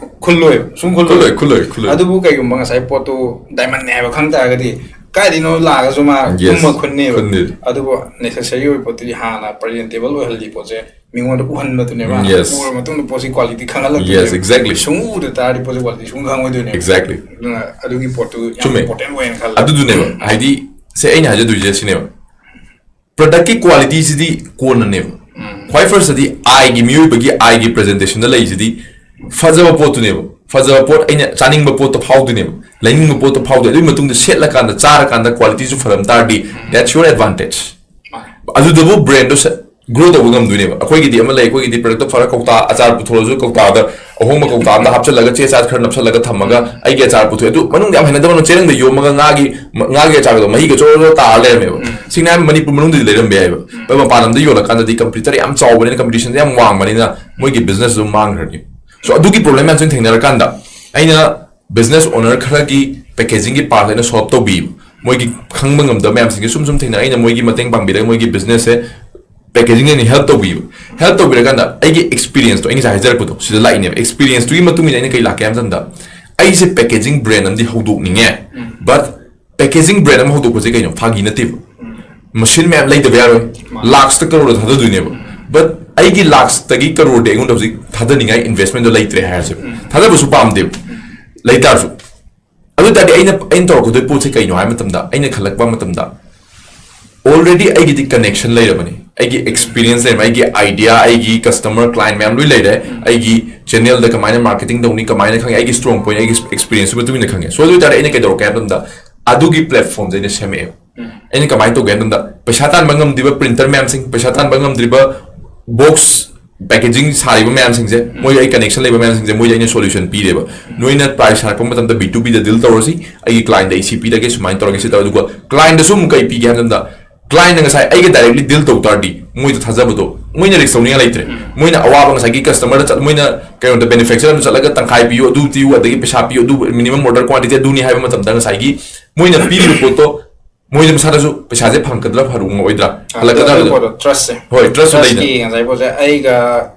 ꯈꯨꯜꯂꯣꯏ ꯁꯨꯝ ꯈꯨꯜꯂꯣꯏ꯫ ꯈꯨꯜꯂꯣꯏ ꯈꯨꯜꯂꯣꯏ ꯈꯨꯜꯂꯣꯏ꯫ ꯑꯗꯨꯕꯨ ꯀꯩꯒꯨꯝꯕ ꯉꯁꯥꯏ ꯄꯣꯠꯇꯨ ꯗꯥꯏꯃꯟꯅꯦ ꯍꯥꯏꯕ ꯈꯪ ꯇꯥꯔꯒꯗꯤ ꯀꯥꯏꯗꯩꯅꯣ ꯂꯥꯛꯑꯒꯁꯨ ꯃꯥ Yes. ꯀꯨꯝꯃ ꯈꯨꯟꯅꯦꯕ꯫ ꯈꯨꯟꯅꯤ꯫ ꯑꯗꯨꯕꯨ ꯅꯦꯁꯦꯁꯔꯤ ꯑꯣꯏꯕ ꯄꯣꯠꯇꯨꯗꯤ ꯍꯥꯟꯅ ꯄ꯭ꯔꯖꯦꯟꯇꯦꯕꯜ ꯑꯣꯏꯍꯜꯂꯤ ꯄꯣꯠꯁꯦ ꯃꯤꯉꯣꯟꯗ ꯎꯍꯟꯕꯗꯨꯅꯦꯕ꯫ Yes. ꯎꯔ ꯃꯇꯨꯡꯗ ꯄꯣꯠꯁꯤ ꯀ꯭ꯋꯥꯂꯤꯇꯤ ꯈꯪꯍꯜꯂꯛꯇꯣꯏꯅꯦꯕ꯫ Yes, exactly. ꯁꯨꯡꯎ ꯎꯗ ꯇꯥꯔꯗꯤ ꯄꯣꯠꯁꯤ ꯀ꯭ꯋꯥꯂꯤꯇꯤ ꯁꯨꯡ ꯈꯪꯉꯣꯏꯗꯣꯏꯅꯦꯕ꯫ Exactly. ꯑꯗꯨꯅ ꯑꯗꯨꯒꯤ ꯄꯣꯠꯇꯨ ꯌꯥꯝ ꯆꯨꯝꯃꯦ꯫ ꯏꯝꯄꯣꯔꯇꯦꯟ ꯑꯣꯏꯅ ꯈꯜꯂꯦ꯫ ꯑꯗꯨꯗꯨꯅꯦꯕ ꯍꯥꯏꯗꯤ ꯁꯦ ꯑꯩꯅ ꯍꯥꯏꯖꯗꯣꯏꯁꯦ ꯁꯤꯅꯦꯕ, ꯄ꯭ꯔꯗꯛꯀꯤ ꯀ꯭ꯋꯥꯂꯤꯇꯤꯁꯤꯗꯤ ꯀꯣꯟꯅꯅꯦꯕ꯫ ꯈ꯭ꯋꯥꯏ ꯐꯥꯔꯁꯇꯗꯤ ꯑꯥꯏꯒꯤ ꯃꯤꯑꯣꯏꯕꯒꯤ ꯑꯥꯏꯒꯤ ꯄ꯭ꯔꯖꯦꯟꯇꯦꯁꯟꯗ ꯂꯩꯁꯤꯗꯤ ꯐꯖꯕ ꯄꯣꯠꯇꯨꯅꯦꯕ꯫ ꯐꯖꯕ ꯄꯣꯠ ꯑꯩꯅ ꯆꯥꯅꯤꯡꯕ ꯄꯣꯠꯇꯣ ꯐꯥꯎꯗꯣꯏꯅꯦꯕ, ꯂꯩꯅꯤꯡꯕ ꯄꯣꯠꯇꯣ ꯐꯥꯎꯗꯣꯏ꯫ ꯑꯗꯨꯒꯤ ꯃꯇꯨꯡꯗ ꯁꯦꯠꯂꯀꯥꯟꯗ ꯆꯥꯔꯀꯥꯟꯗ ꯀ꯭ꯋꯥꯂꯤꯇꯤꯁꯨ ꯐꯔꯝ ꯇꯥꯔꯗꯤ that's your advantage. ꯑꯗꯨꯗꯕꯨ ꯕ꯭ꯔꯦꯟꯗꯣ ꯒ꯭ꯔꯣ ꯇꯧꯕ ꯉꯝꯗꯣꯏꯅꯦꯕ꯫ ꯑꯩꯈꯣꯏꯒꯤꯗꯤ ꯑꯃ ꯂꯩ, ꯑꯩꯈꯣꯏꯒꯤꯗꯤ ꯄ꯭ꯔꯗꯛꯇꯣ ꯐꯔ ꯀꯧꯇꯥ ꯑꯆꯥꯔ ꯄꯨꯊꯣꯔꯛꯑꯁꯨ ꯀꯧꯇꯥꯗ ꯑꯍꯣꯡꯕ ꯀꯧꯇꯥ ꯑꯃꯗ ꯍꯥꯞꯆꯜꯂꯒ ꯆꯦ ꯆꯥ ꯈꯔ ꯅꯞꯁꯜꯂꯒ ꯊꯝꯃꯒ ꯑꯩꯒꯤ ꯑꯆꯥꯔ ꯄꯨꯊꯣꯛꯑꯦ꯫ ꯑꯗꯨ ꯃꯅꯨꯡꯗ ꯌꯥꯝ ꯍꯩꯅꯗꯕ ꯑꯃꯅ ꯆꯦꯔꯪꯗ ꯌꯣꯝꯃꯒ ꯉꯥꯒꯤ ꯉꯥꯒꯤ ꯑꯆꯥꯔꯗꯣ ꯃꯍꯤꯒ ꯆꯣꯔ ꯆꯣꯔ ꯇꯥꯔ ꯂꯩꯔꯝꯃꯦꯕ꯫ ꯁꯤꯡꯅ ꯍꯥꯏꯔꯕ ꯃꯅꯤꯄꯨꯔ ꯃꯅꯨꯡꯗꯗꯤ ꯂꯩꯔꯝꯕ ꯌꯥꯏꯕ꯫ ꯃꯄꯥꯟ ꯂꯝꯗ ꯌꯣꯜꯂꯀꯥꯟꯗꯗꯤ ꯀꯝꯄꯤꯇꯤꯇꯔ ꯌꯥꯝ ꯆꯥꯎꯕꯅꯤꯅ, ꯀꯝꯄꯤꯇꯤꯁꯟꯁꯦ ꯌꯥꯝ ꯋꯥꯡꯕꯅꯤꯅ ꯃꯣꯏꯒꯤ ꯕꯤꯖꯤꯅꯦꯁ ꯑꯗꯨꯝ ꯃꯥꯡꯈ꯭ꯔꯅꯤ꯫ ꯁꯣ ꯑꯗꯨꯒꯤ ꯄ꯭ꯔꯣꯕ꯭ꯂꯦꯝ ꯃꯌꯥꯝꯁꯤꯡ ꯊꯦꯡꯅꯔꯀꯥꯟꯗ ꯑꯩꯅ ꯕꯤꯖꯤꯅꯦꯁ ꯑꯣꯅꯔ ꯈꯔꯒꯤ ꯄꯦꯀꯦꯖꯤꯡꯒꯤ ꯄꯥꯔꯠ ꯑꯩꯅ ꯁꯣꯜꯞ ꯇꯧꯕꯤꯕ꯫ ꯃꯣꯏꯒꯤ ꯈꯪꯕ ꯉꯝꯗꯕ ꯃꯌꯥꯝꯁꯤꯡꯁꯦ ꯁꯨꯝ ꯁꯨꯝ ꯊꯦꯡꯅ ꯑꯩꯅ ꯃꯣꯏꯒꯤ ꯃꯇꯦꯡ ꯄꯥꯡꯕꯤꯔꯒ ꯃꯣꯏꯒꯤ ꯕꯤꯖꯤꯅꯦꯁꯁꯦ ꯄꯦꯀꯦꯖꯤꯡ ꯑꯩꯅ ꯍꯦꯜꯞ ꯇꯧꯕꯤꯕ꯫ ꯍꯦꯜꯞ ꯇꯧꯕꯤꯔꯀꯥꯟꯗ ꯑꯩꯒꯤ ꯑꯦꯛꯁꯄꯤꯔꯤꯌꯦꯟꯁꯇꯣ ꯑꯩ ꯉꯁꯥꯏ ꯍꯥꯏꯖꯔꯛꯄꯗꯣ ꯁꯤꯗ ꯂꯥꯛꯏꯅꯦꯕ꯫ ꯑꯦꯛꯁꯄꯤꯔꯤꯌꯦꯟꯁꯇꯨꯒꯤ ꯃꯇꯨꯡ ꯏꯟꯅ ꯑꯩꯅ ꯀꯩ ꯂꯥꯛꯀꯦ ꯍꯥꯏꯕ ꯃꯇꯝꯗ ꯑꯩꯁꯦ ꯄꯦꯀꯦꯖꯤꯡ ꯕ꯭ꯔꯦꯟ ꯑꯃꯗꯤ ꯍꯧꯗꯣꯛꯅꯤꯡꯉꯦ꯫ ꯕꯠ ꯄꯦꯀꯦꯖꯤꯡ ꯕ꯭ꯔꯦꯟ ꯑꯃ ꯍꯧꯗꯣꯛꯄꯁꯦ ꯀꯩꯅꯣ? ꯐꯥꯒꯤ ꯅꯠꯇꯦꯕ꯫ ꯃꯁꯤꯟ ꯃꯌꯥꯝ ꯂꯩꯗꯕ ꯌꯥꯔꯣꯏ꯫ ꯂꯥꯛꯁꯇ ꯀꯔꯣꯔꯗ ꯊꯥꯗꯗꯣꯏꯅꯦꯕ꯫ ꯕꯠ ꯑꯩꯒꯤ ꯂꯥꯛꯁꯇꯒꯤ ꯀꯔꯣꯔꯗꯤ ꯑꯩꯉꯣꯟꯗ ꯍꯧꯖꯤꯛ ꯊꯥꯗꯅꯤꯡꯉꯥꯏ ꯏꯟꯚꯦꯁꯃꯦꯟꯗꯣ ꯂꯩꯇ꯭ꯔꯦ ꯍꯥꯏꯔꯁꯦꯕ꯫ ꯊꯥꯗꯕꯁꯨ ꯄꯥꯝꯗꯦꯕ꯫ ꯂꯩꯇꯥꯔꯁꯨ ꯑꯗꯨ ꯑꯣꯏ ꯇꯥꯔꯗꯤ ꯑꯩꯅ ꯑꯩꯅ ꯇꯧꯔꯛꯀꯗꯣꯏ ꯄꯣꯠꯁꯦ ꯀꯩꯅꯣ ꯍꯥꯏꯕ ꯃꯇꯝꯗ ꯑꯩꯅ ꯈꯜꯂꯛꯄ ꯃꯇꯝꯗ already ꯑꯩꯒꯤꯗꯤ ꯀꯅꯦꯛꯁꯟ ꯂꯩꯔꯕꯅꯤ꯫ ꯑꯩꯒꯤ ꯑꯦꯛꯁꯄꯤꯔꯤꯌꯦꯟꯁ ꯂꯩꯔꯕꯅꯤ꯫ ꯑꯩꯒꯤ ꯑꯥꯏꯗꯤꯌꯥ, ꯑꯩꯒꯤ ꯀꯁꯇꯃꯔ, ꯀ꯭ꯂꯥꯏꯟ ꯃꯌꯥꯝ ꯂꯣꯏ ꯂꯩꯔꯦ꯫ ꯑꯩꯒꯤ ꯆꯦꯅꯦꯜꯗ ꯀꯃꯥꯏꯅ ꯃꯥꯔꯀꯦꯇꯤꯡ ꯇꯧꯅꯤ, ꯀꯃꯥꯏꯅ ꯈꯪꯉꯦ, ꯑꯩꯒꯤ ꯁ꯭ꯇꯔꯣꯡ ꯄꯣꯏꯟ, ꯑꯩꯒꯤ ꯑꯦꯛꯁꯄꯤꯔꯤꯌꯦꯟꯁꯀꯤ ꯃꯇꯨꯡ ꯏꯟꯅ ꯈꯪꯉꯦ꯫ ꯁꯣ ꯑꯗꯨ ꯑꯣꯏ ꯇꯥꯔꯗꯤ ꯑꯩꯅ ꯀꯩꯗꯧꯔꯛꯀꯦ ꯍꯥꯏꯕ ꯃꯇꯝꯗ ꯑꯗꯨꯒꯤ ꯄ꯭ꯂꯦꯠꯐꯣꯝꯁꯦ ꯑꯩꯅ ꯁꯦꯝꯃꯛꯑꯦꯕ꯫ ꯑꯩꯅ ꯀꯃꯥꯏꯅ ꯇꯧꯒꯦ ꯍꯥꯏꯕ ꯃꯇꯝꯗ ꯄꯩꯁꯥ ꯇꯥꯟꯕ ꯉꯝꯗ꯭ꯔꯤꯕ ꯄ꯭ꯔꯤꯟꯇꯔ ꯃꯌꯥꯝꯁꯤꯡ, ꯄꯩꯁꯥ ꯇꯥꯟꯕ ꯉꯝꯗ꯭ꯔꯤꯕ ꯕꯣꯛꯁ ꯄꯦꯀꯦꯖꯤꯡ ꯁꯥꯔꯤꯕ ꯃꯌꯥꯝꯁꯤꯡꯁꯦ, ꯃꯣꯏꯒ ꯑꯩ ꯀꯅꯦꯛꯁꯟ ꯂꯩꯕ ꯃꯌꯥꯝꯁꯤꯡꯁꯦ ꯃꯣꯏꯗ ꯑꯩꯅ ꯁꯣꯂꯨꯁꯟ ꯄꯤꯔꯦꯕ꯫ ꯅꯣꯏꯅ ꯄ꯭ꯔꯥꯏꯁ ꯁꯥꯔꯛꯄ ꯃꯇꯝꯗ ꯕꯤ ꯇꯨ ꯕꯤꯗ ꯗꯤꯜ ꯇꯧꯔꯁꯤ, ꯑꯩꯒꯤ ꯀ꯭ꯂꯥꯏꯟꯗ ꯑꯩ ꯁꯤ ꯄꯤꯔꯒꯦ, ꯁꯨꯃꯥꯏꯅ ꯇꯧꯔꯒꯦ, ꯁꯤ ꯇꯧꯔꯒꯦ꯫ ꯑꯗꯨꯒ ꯀ꯭ꯂꯥꯏꯟꯗꯁꯨ ꯑꯃꯨꯛ ꯀꯩ ꯄꯤꯒꯦ ꯍꯥꯏꯕ ꯃꯇꯝꯗ ꯀ꯭ꯂꯥꯏꯟꯗ ꯉꯁꯥꯏ ꯑꯩꯒ ꯗꯥꯏꯔꯦꯛꯂꯤ ꯗꯤꯜ ꯇꯧ ꯇꯥꯔꯗꯤ ꯃꯣꯏꯗ ꯊꯥꯖꯕꯗꯣ, ꯃꯣꯏꯅ ꯔꯤꯛꯁ ꯇꯧꯅꯤꯡꯉꯥꯏ ꯂꯩꯇ꯭ꯔꯦ꯫ ꯃꯣꯏꯅ ꯑꯋꯥꯕ ꯉꯁꯥꯏꯒꯤ ꯀꯁꯇꯃꯔꯗ ꯆꯠ ꯃꯣꯏꯅ ꯀꯩꯅꯣꯗ ꯃꯦꯅꯨꯐꯦꯛꯆꯔ ꯑꯃꯗ ꯆꯠꯂꯒ ꯇꯪꯈꯥꯏ ꯄꯤꯌꯨ, ꯑꯗꯨ ꯄꯤꯌꯨ, ꯑꯗꯒꯤ ꯄꯩꯁꯥ ꯄꯤꯌꯨ, ꯑꯗꯨ ꯃꯤꯅꯤꯃꯝ ꯑꯣꯔꯗꯔ ꯀ꯭ꯋꯥꯟꯇꯤꯇꯤ ꯑꯗꯨꯅꯤ ꯍꯥꯏꯕ ꯃꯇꯝꯗ ꯉꯁꯥꯏꯒꯤ ꯃꯣꯏꯅ ꯄꯤꯔꯤꯕ ꯄꯣꯠꯇꯣ ꯃꯣꯏꯗ ꯃꯁꯥꯗꯁꯨ ꯄꯩꯁꯥꯁꯦ ꯐꯪꯉꯛꯀꯗ꯭ꯔꯥ ꯐꯪꯉꯛꯑꯣꯏꯗ꯭ꯔꯥ, ꯍꯜꯂꯛꯀꯗ꯭ꯔꯥ, ꯑꯗꯨ ꯍꯜꯂꯛꯑꯣꯏꯗ꯭ꯔꯥ? ꯄꯣꯠꯇꯣ ꯇ꯭ꯔꯁꯁꯦ, ꯍꯣꯏ, ꯇ꯭ꯔꯁꯁꯨ ꯂꯩꯗꯅ꯫ ꯇ꯭ꯔꯁꯀꯤ ꯉꯁꯥꯏ ꯄꯣꯠꯁꯦ ꯑꯩꯒ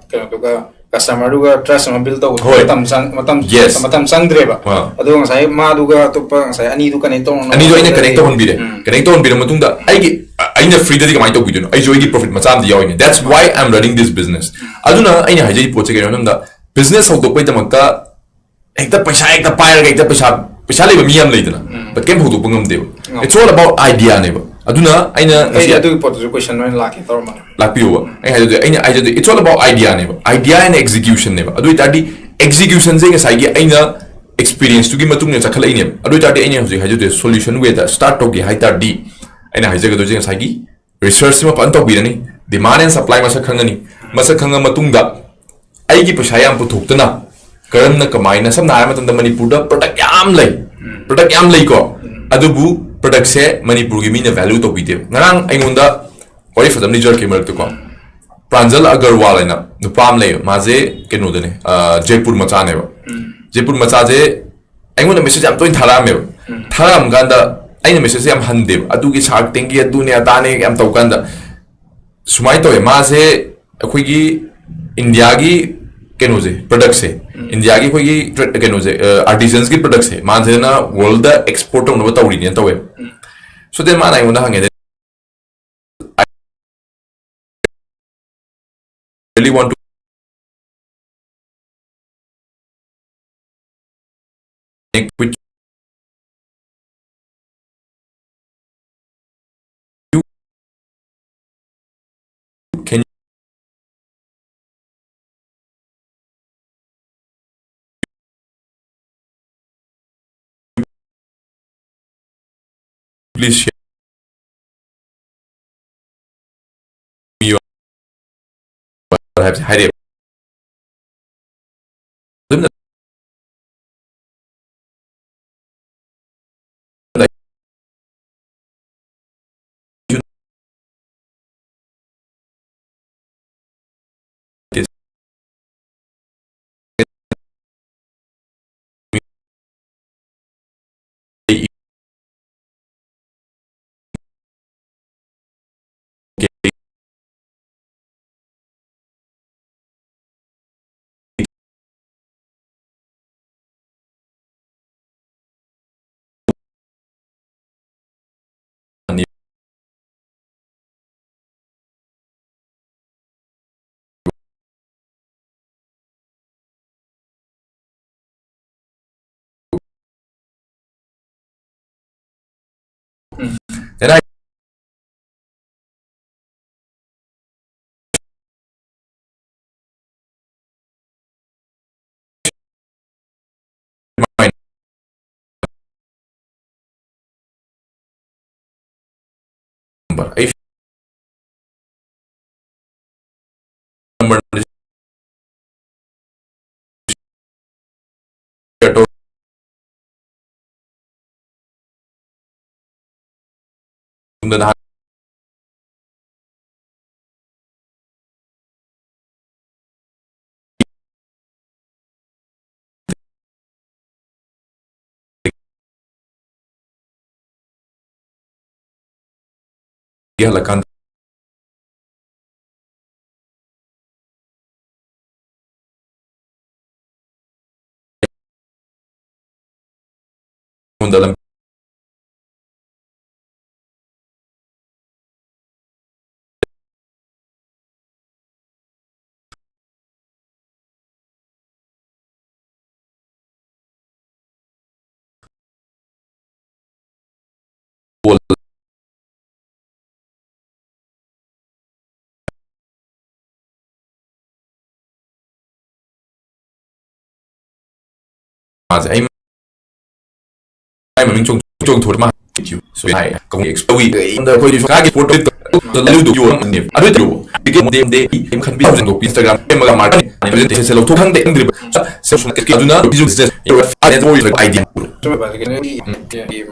ꯀꯩꯅꯣꯗꯨꯒ, ꯀꯁꯇꯃꯔꯗꯨꯒ ꯇ꯭ꯔꯁ ꯑꯃ ꯕꯤꯜ ꯇꯧꯕ ꯍꯣꯏ꯫ ꯃꯇꯝ ꯆꯪ-, ꯃꯇꯝ, Yes. ꯃꯇꯝ ꯆꯪꯗ꯭ꯔꯦꯕ꯫ ꯑꯥ꯫ ꯑꯗꯨꯒ ꯉꯁꯥꯏ ꯃꯥꯗꯨꯒ ꯑꯇꯣꯞꯄ ꯉꯁꯥꯏ ꯑꯅꯤꯗꯨ ꯀꯅꯦꯛ ꯇꯧꯅ-, ꯑꯅꯤꯗꯣ ꯑꯩꯅ ꯀꯅꯦꯛ ꯇꯧꯍꯟꯕꯤꯔꯦ꯫ ꯎꯝ꯫ ꯀꯅꯦꯛ ꯇꯧꯍꯟꯕꯤꯔ ꯃꯇꯨꯡꯗ ꯑꯩꯒꯤ, ꯑ-, ꯑꯩꯅ ꯐ꯭ꯔꯤꯗꯗꯤ ꯀꯃꯥꯏꯅ ꯇꯧꯕꯤꯗꯣꯏꯅꯣ? ꯑꯩꯁꯨ ꯑꯩꯒꯤ ꯄ꯭ꯔꯣꯐꯤꯠ ꯃꯆꯥ ꯑꯃꯗꯤ ꯌꯥꯎꯔꯤꯅꯦ꯫ That's why I'm running this business. ꯎꯝ꯫ ꯑꯗꯨꯅ ꯑꯩꯅ ꯍꯥꯏꯖꯔꯤ ꯄꯣꯠꯁꯦ ꯀꯩꯅꯣ ꯍꯥꯏꯕ ꯃꯇꯝꯗ, ꯕꯤꯖꯤꯅꯦꯁ ꯍꯧꯗꯣꯛꯄꯩꯗꯃꯛꯇ ꯍꯦꯛꯇ ꯄꯩꯁꯥ ꯍꯦꯛꯇ ꯄꯥꯏꯔꯒ ꯍꯦꯛꯇ ꯄꯩꯁꯥ, ꯄꯩꯁꯥ ꯂꯩꯕ ꯃꯤ ꯌꯥꯝ ꯂꯩꯗꯅ, ꯎꯝ꯫ But ꯀꯩꯝ ꯍꯧꯗꯣꯛꯄ ꯉꯝꯗꯦꯕ꯫ ꯉꯝꯗꯦ꯫ It's all about idea ꯅꯦꯕ꯫ ꯑꯗꯨꯅ ꯑꯩꯅ ꯑꯩ ꯉꯁꯤ ꯑꯗꯨꯒꯤ ꯄꯣꯠꯇꯨꯁꯨ ꯀꯣꯏꯁꯟ ꯑꯣꯏꯅ ꯂꯥꯛꯀꯦ ꯇꯧꯔꯝꯕꯅꯦ꯫ ꯂꯥꯛꯄꯤꯌꯣꯕ꯫ ꯎꯝ꯫ ꯑꯩ ꯍꯥꯏꯖꯗꯣꯏ, ꯑꯩꯅ ꯍꯥꯏꯖꯗꯣꯏ, it's all about idea ꯅꯦꯕ꯫ Idea and execution ꯅꯦꯕ꯫ ꯑꯗꯨ ꯑꯣꯏ ꯇꯥꯔꯗꯤ, execution ꯁꯦ ꯉꯁꯥꯏꯒꯤ ꯑꯩꯅ experience ꯇꯨꯒꯤ ꯃꯇꯨꯡ ꯏꯟꯅ ꯆꯠꯈꯠꯂꯛꯏꯅꯦꯕ꯫ ꯑꯗꯨ ꯑꯣꯏ ꯇꯥꯔꯗꯤ, ꯑꯩꯅ ꯍꯧꯖꯤꯛ ꯍꯥꯏꯖꯗꯣꯏ, solution way ꯗ start ꯇꯧꯒꯦ ꯍꯥꯏ ꯇꯥꯔꯗꯤ, ꯑꯩꯅ ꯍꯥꯏꯖꯒꯗꯣꯏꯁꯦ ꯉꯁꯥꯏꯒꯤ research ꯁꯤꯃ ꯐꯖꯅ ꯇꯧꯕꯤꯔꯅꯤ, demand and supply ꯃꯁꯛ ꯈꯪꯉꯅꯤ, ꯃꯁꯛ ꯈꯪꯉ ꯃꯇꯨꯡꯗ ꯑꯩꯒꯤ ꯄꯩꯁꯥ ꯌꯥꯝ ꯄꯨꯊꯣꯛꯇꯅ ꯀꯔꯝꯅ, ꯀꯃꯥꯏꯅ, ꯁꯝꯅ ꯍꯥꯏꯔꯕ ꯃꯇꯝꯗ ꯃꯅꯤꯄꯨꯔꯗ product ꯌꯥꯝ ꯂꯩ, ꯎꯝ꯫ Product ꯌꯥꯝ ꯂꯩꯀꯣ, ꯎꯝ꯫ ꯑꯗꯨꯕꯨ product ꯁꯦ ꯃꯅꯤꯄꯨꯔꯒꯤ ꯃꯤꯅ value ꯇꯧꯕꯤꯗꯦꯕ꯫ ꯉꯔꯥꯡ ꯑꯩꯉꯣꯟꯗ ꯋꯥꯔꯤ ꯐꯖꯅ ꯂꯤꯖꯔꯛꯀꯦ ꯃꯔꯛꯇꯀꯣ, ꯎꯝ꯫ ꯄ꯭ꯔꯥꯟꯖꯜ ꯑꯒꯔꯋꯥꯜ ꯍꯥꯏꯅ ꯅꯨꯄꯥ ꯑꯃ ꯂꯩꯌꯦꯕ, ꯃꯥꯁꯦ ꯀꯩꯅꯣꯗꯅꯦ, ꯑ, ꯖꯩꯄꯨꯔ ꯃꯆꯥꯅꯦꯕ꯫ ꯎꯝ꯫ ꯖꯩꯄꯨꯔ ꯃꯆꯥꯁꯦ ꯑꯩꯉꯣꯟꯗ message ꯌꯥꯝ ꯇꯣꯏꯅ ꯊꯥꯔꯛꯑꯝꯃꯦꯕ꯫ ꯎꯝ꯫ ꯊꯥꯔꯛꯑꯝ ꯀꯥꯟꯗ ꯑꯩꯅ message ꯁꯦ ꯌꯥꯝ ꯍꯟꯗꯦꯕ꯫ ꯑꯗꯨꯒꯤ Shark Tank ꯀꯤ ꯑꯗꯨꯅꯦ ꯑꯗꯥꯅꯦ ꯌꯥꯝ ꯇꯧ ꯀꯥꯟꯗ ꯁꯨꯃꯥꯏꯅ ꯇꯧꯋꯦ꯫ ꯃꯥꯁꯦ ꯑꯩꯈꯣꯏꯒꯤ ꯏꯟꯗꯤꯌꯥꯒꯤ ꯀꯩꯅꯣꯁꯦ, product ꯁꯦ, ꯎꯝ꯫ ꯏꯟꯗꯤꯌꯥꯒꯤ ꯑꯩꯈꯣꯏꯒꯤ tra-, ꯀꯩꯅꯣꯁꯦ, ꯑ, artisans ꯀꯤ product ꯁꯦ ꯃꯥꯁꯦꯅ world ꯗ export ꯇꯧꯅꯕ ꯇꯧꯔꯤꯅꯦꯅ ꯇꯧꯋꯦꯕ꯫ ꯎꯝ꯫ So then ꯃꯥꯅ ꯑꯩꯉꯣꯟꯗ ꯍꯪꯉꯦ, really want to connect with you. Can please share your ꯍꯥꯏꯕꯁꯦ ꯍꯥꯏꯔꯛꯑꯦꯕ꯫ ꯑꯗꯨꯝꯅ ꯑꯩ ꯅꯝꯕꯔ ꯍꯜꯂꯛꯀꯥꯟꯗ ꯑꯩꯉꯣꯟꯗ ꯂꯝ ꯃꯥꯁꯦ ꯑꯩ ꯃꯥꯏ ꯃꯃꯤꯡ ꯆꯣꯡ- ꯆꯣꯡꯊꯣꯔꯛ ꯃꯥ ꯁꯣꯏ ꯍꯥꯏ ꯀꯧꯅꯤ ꯑꯦꯛꯁ ꯇꯧꯏ ꯑꯩꯉꯣꯟꯗ ꯑꯩꯈꯣꯏꯒꯤ ꯁꯔꯀꯥꯔꯒꯤ ꯄꯣꯠ ꯂꯩꯗꯨ ꯌꯣꯟꯕꯅꯦꯕ ꯑꯗꯨ ꯇꯧ ꯇꯤꯀꯦꯠ ꯃꯗꯦ ꯑꯩ ꯈꯟꯕꯤ ꯍꯧꯖꯤꯛ ꯏꯟꯁꯇꯥꯒ꯭ꯔꯥꯝ ꯁꯦꯝꯃꯒ ꯃꯥꯔꯀꯦꯇꯤꯡ ꯂꯧꯊꯣꯛ ꯈꯪꯗꯦ ꯈꯪꯗ꯭ꯔꯤꯕ ꯑꯗꯨꯅ ꯑꯥꯏꯗꯤꯌꯥ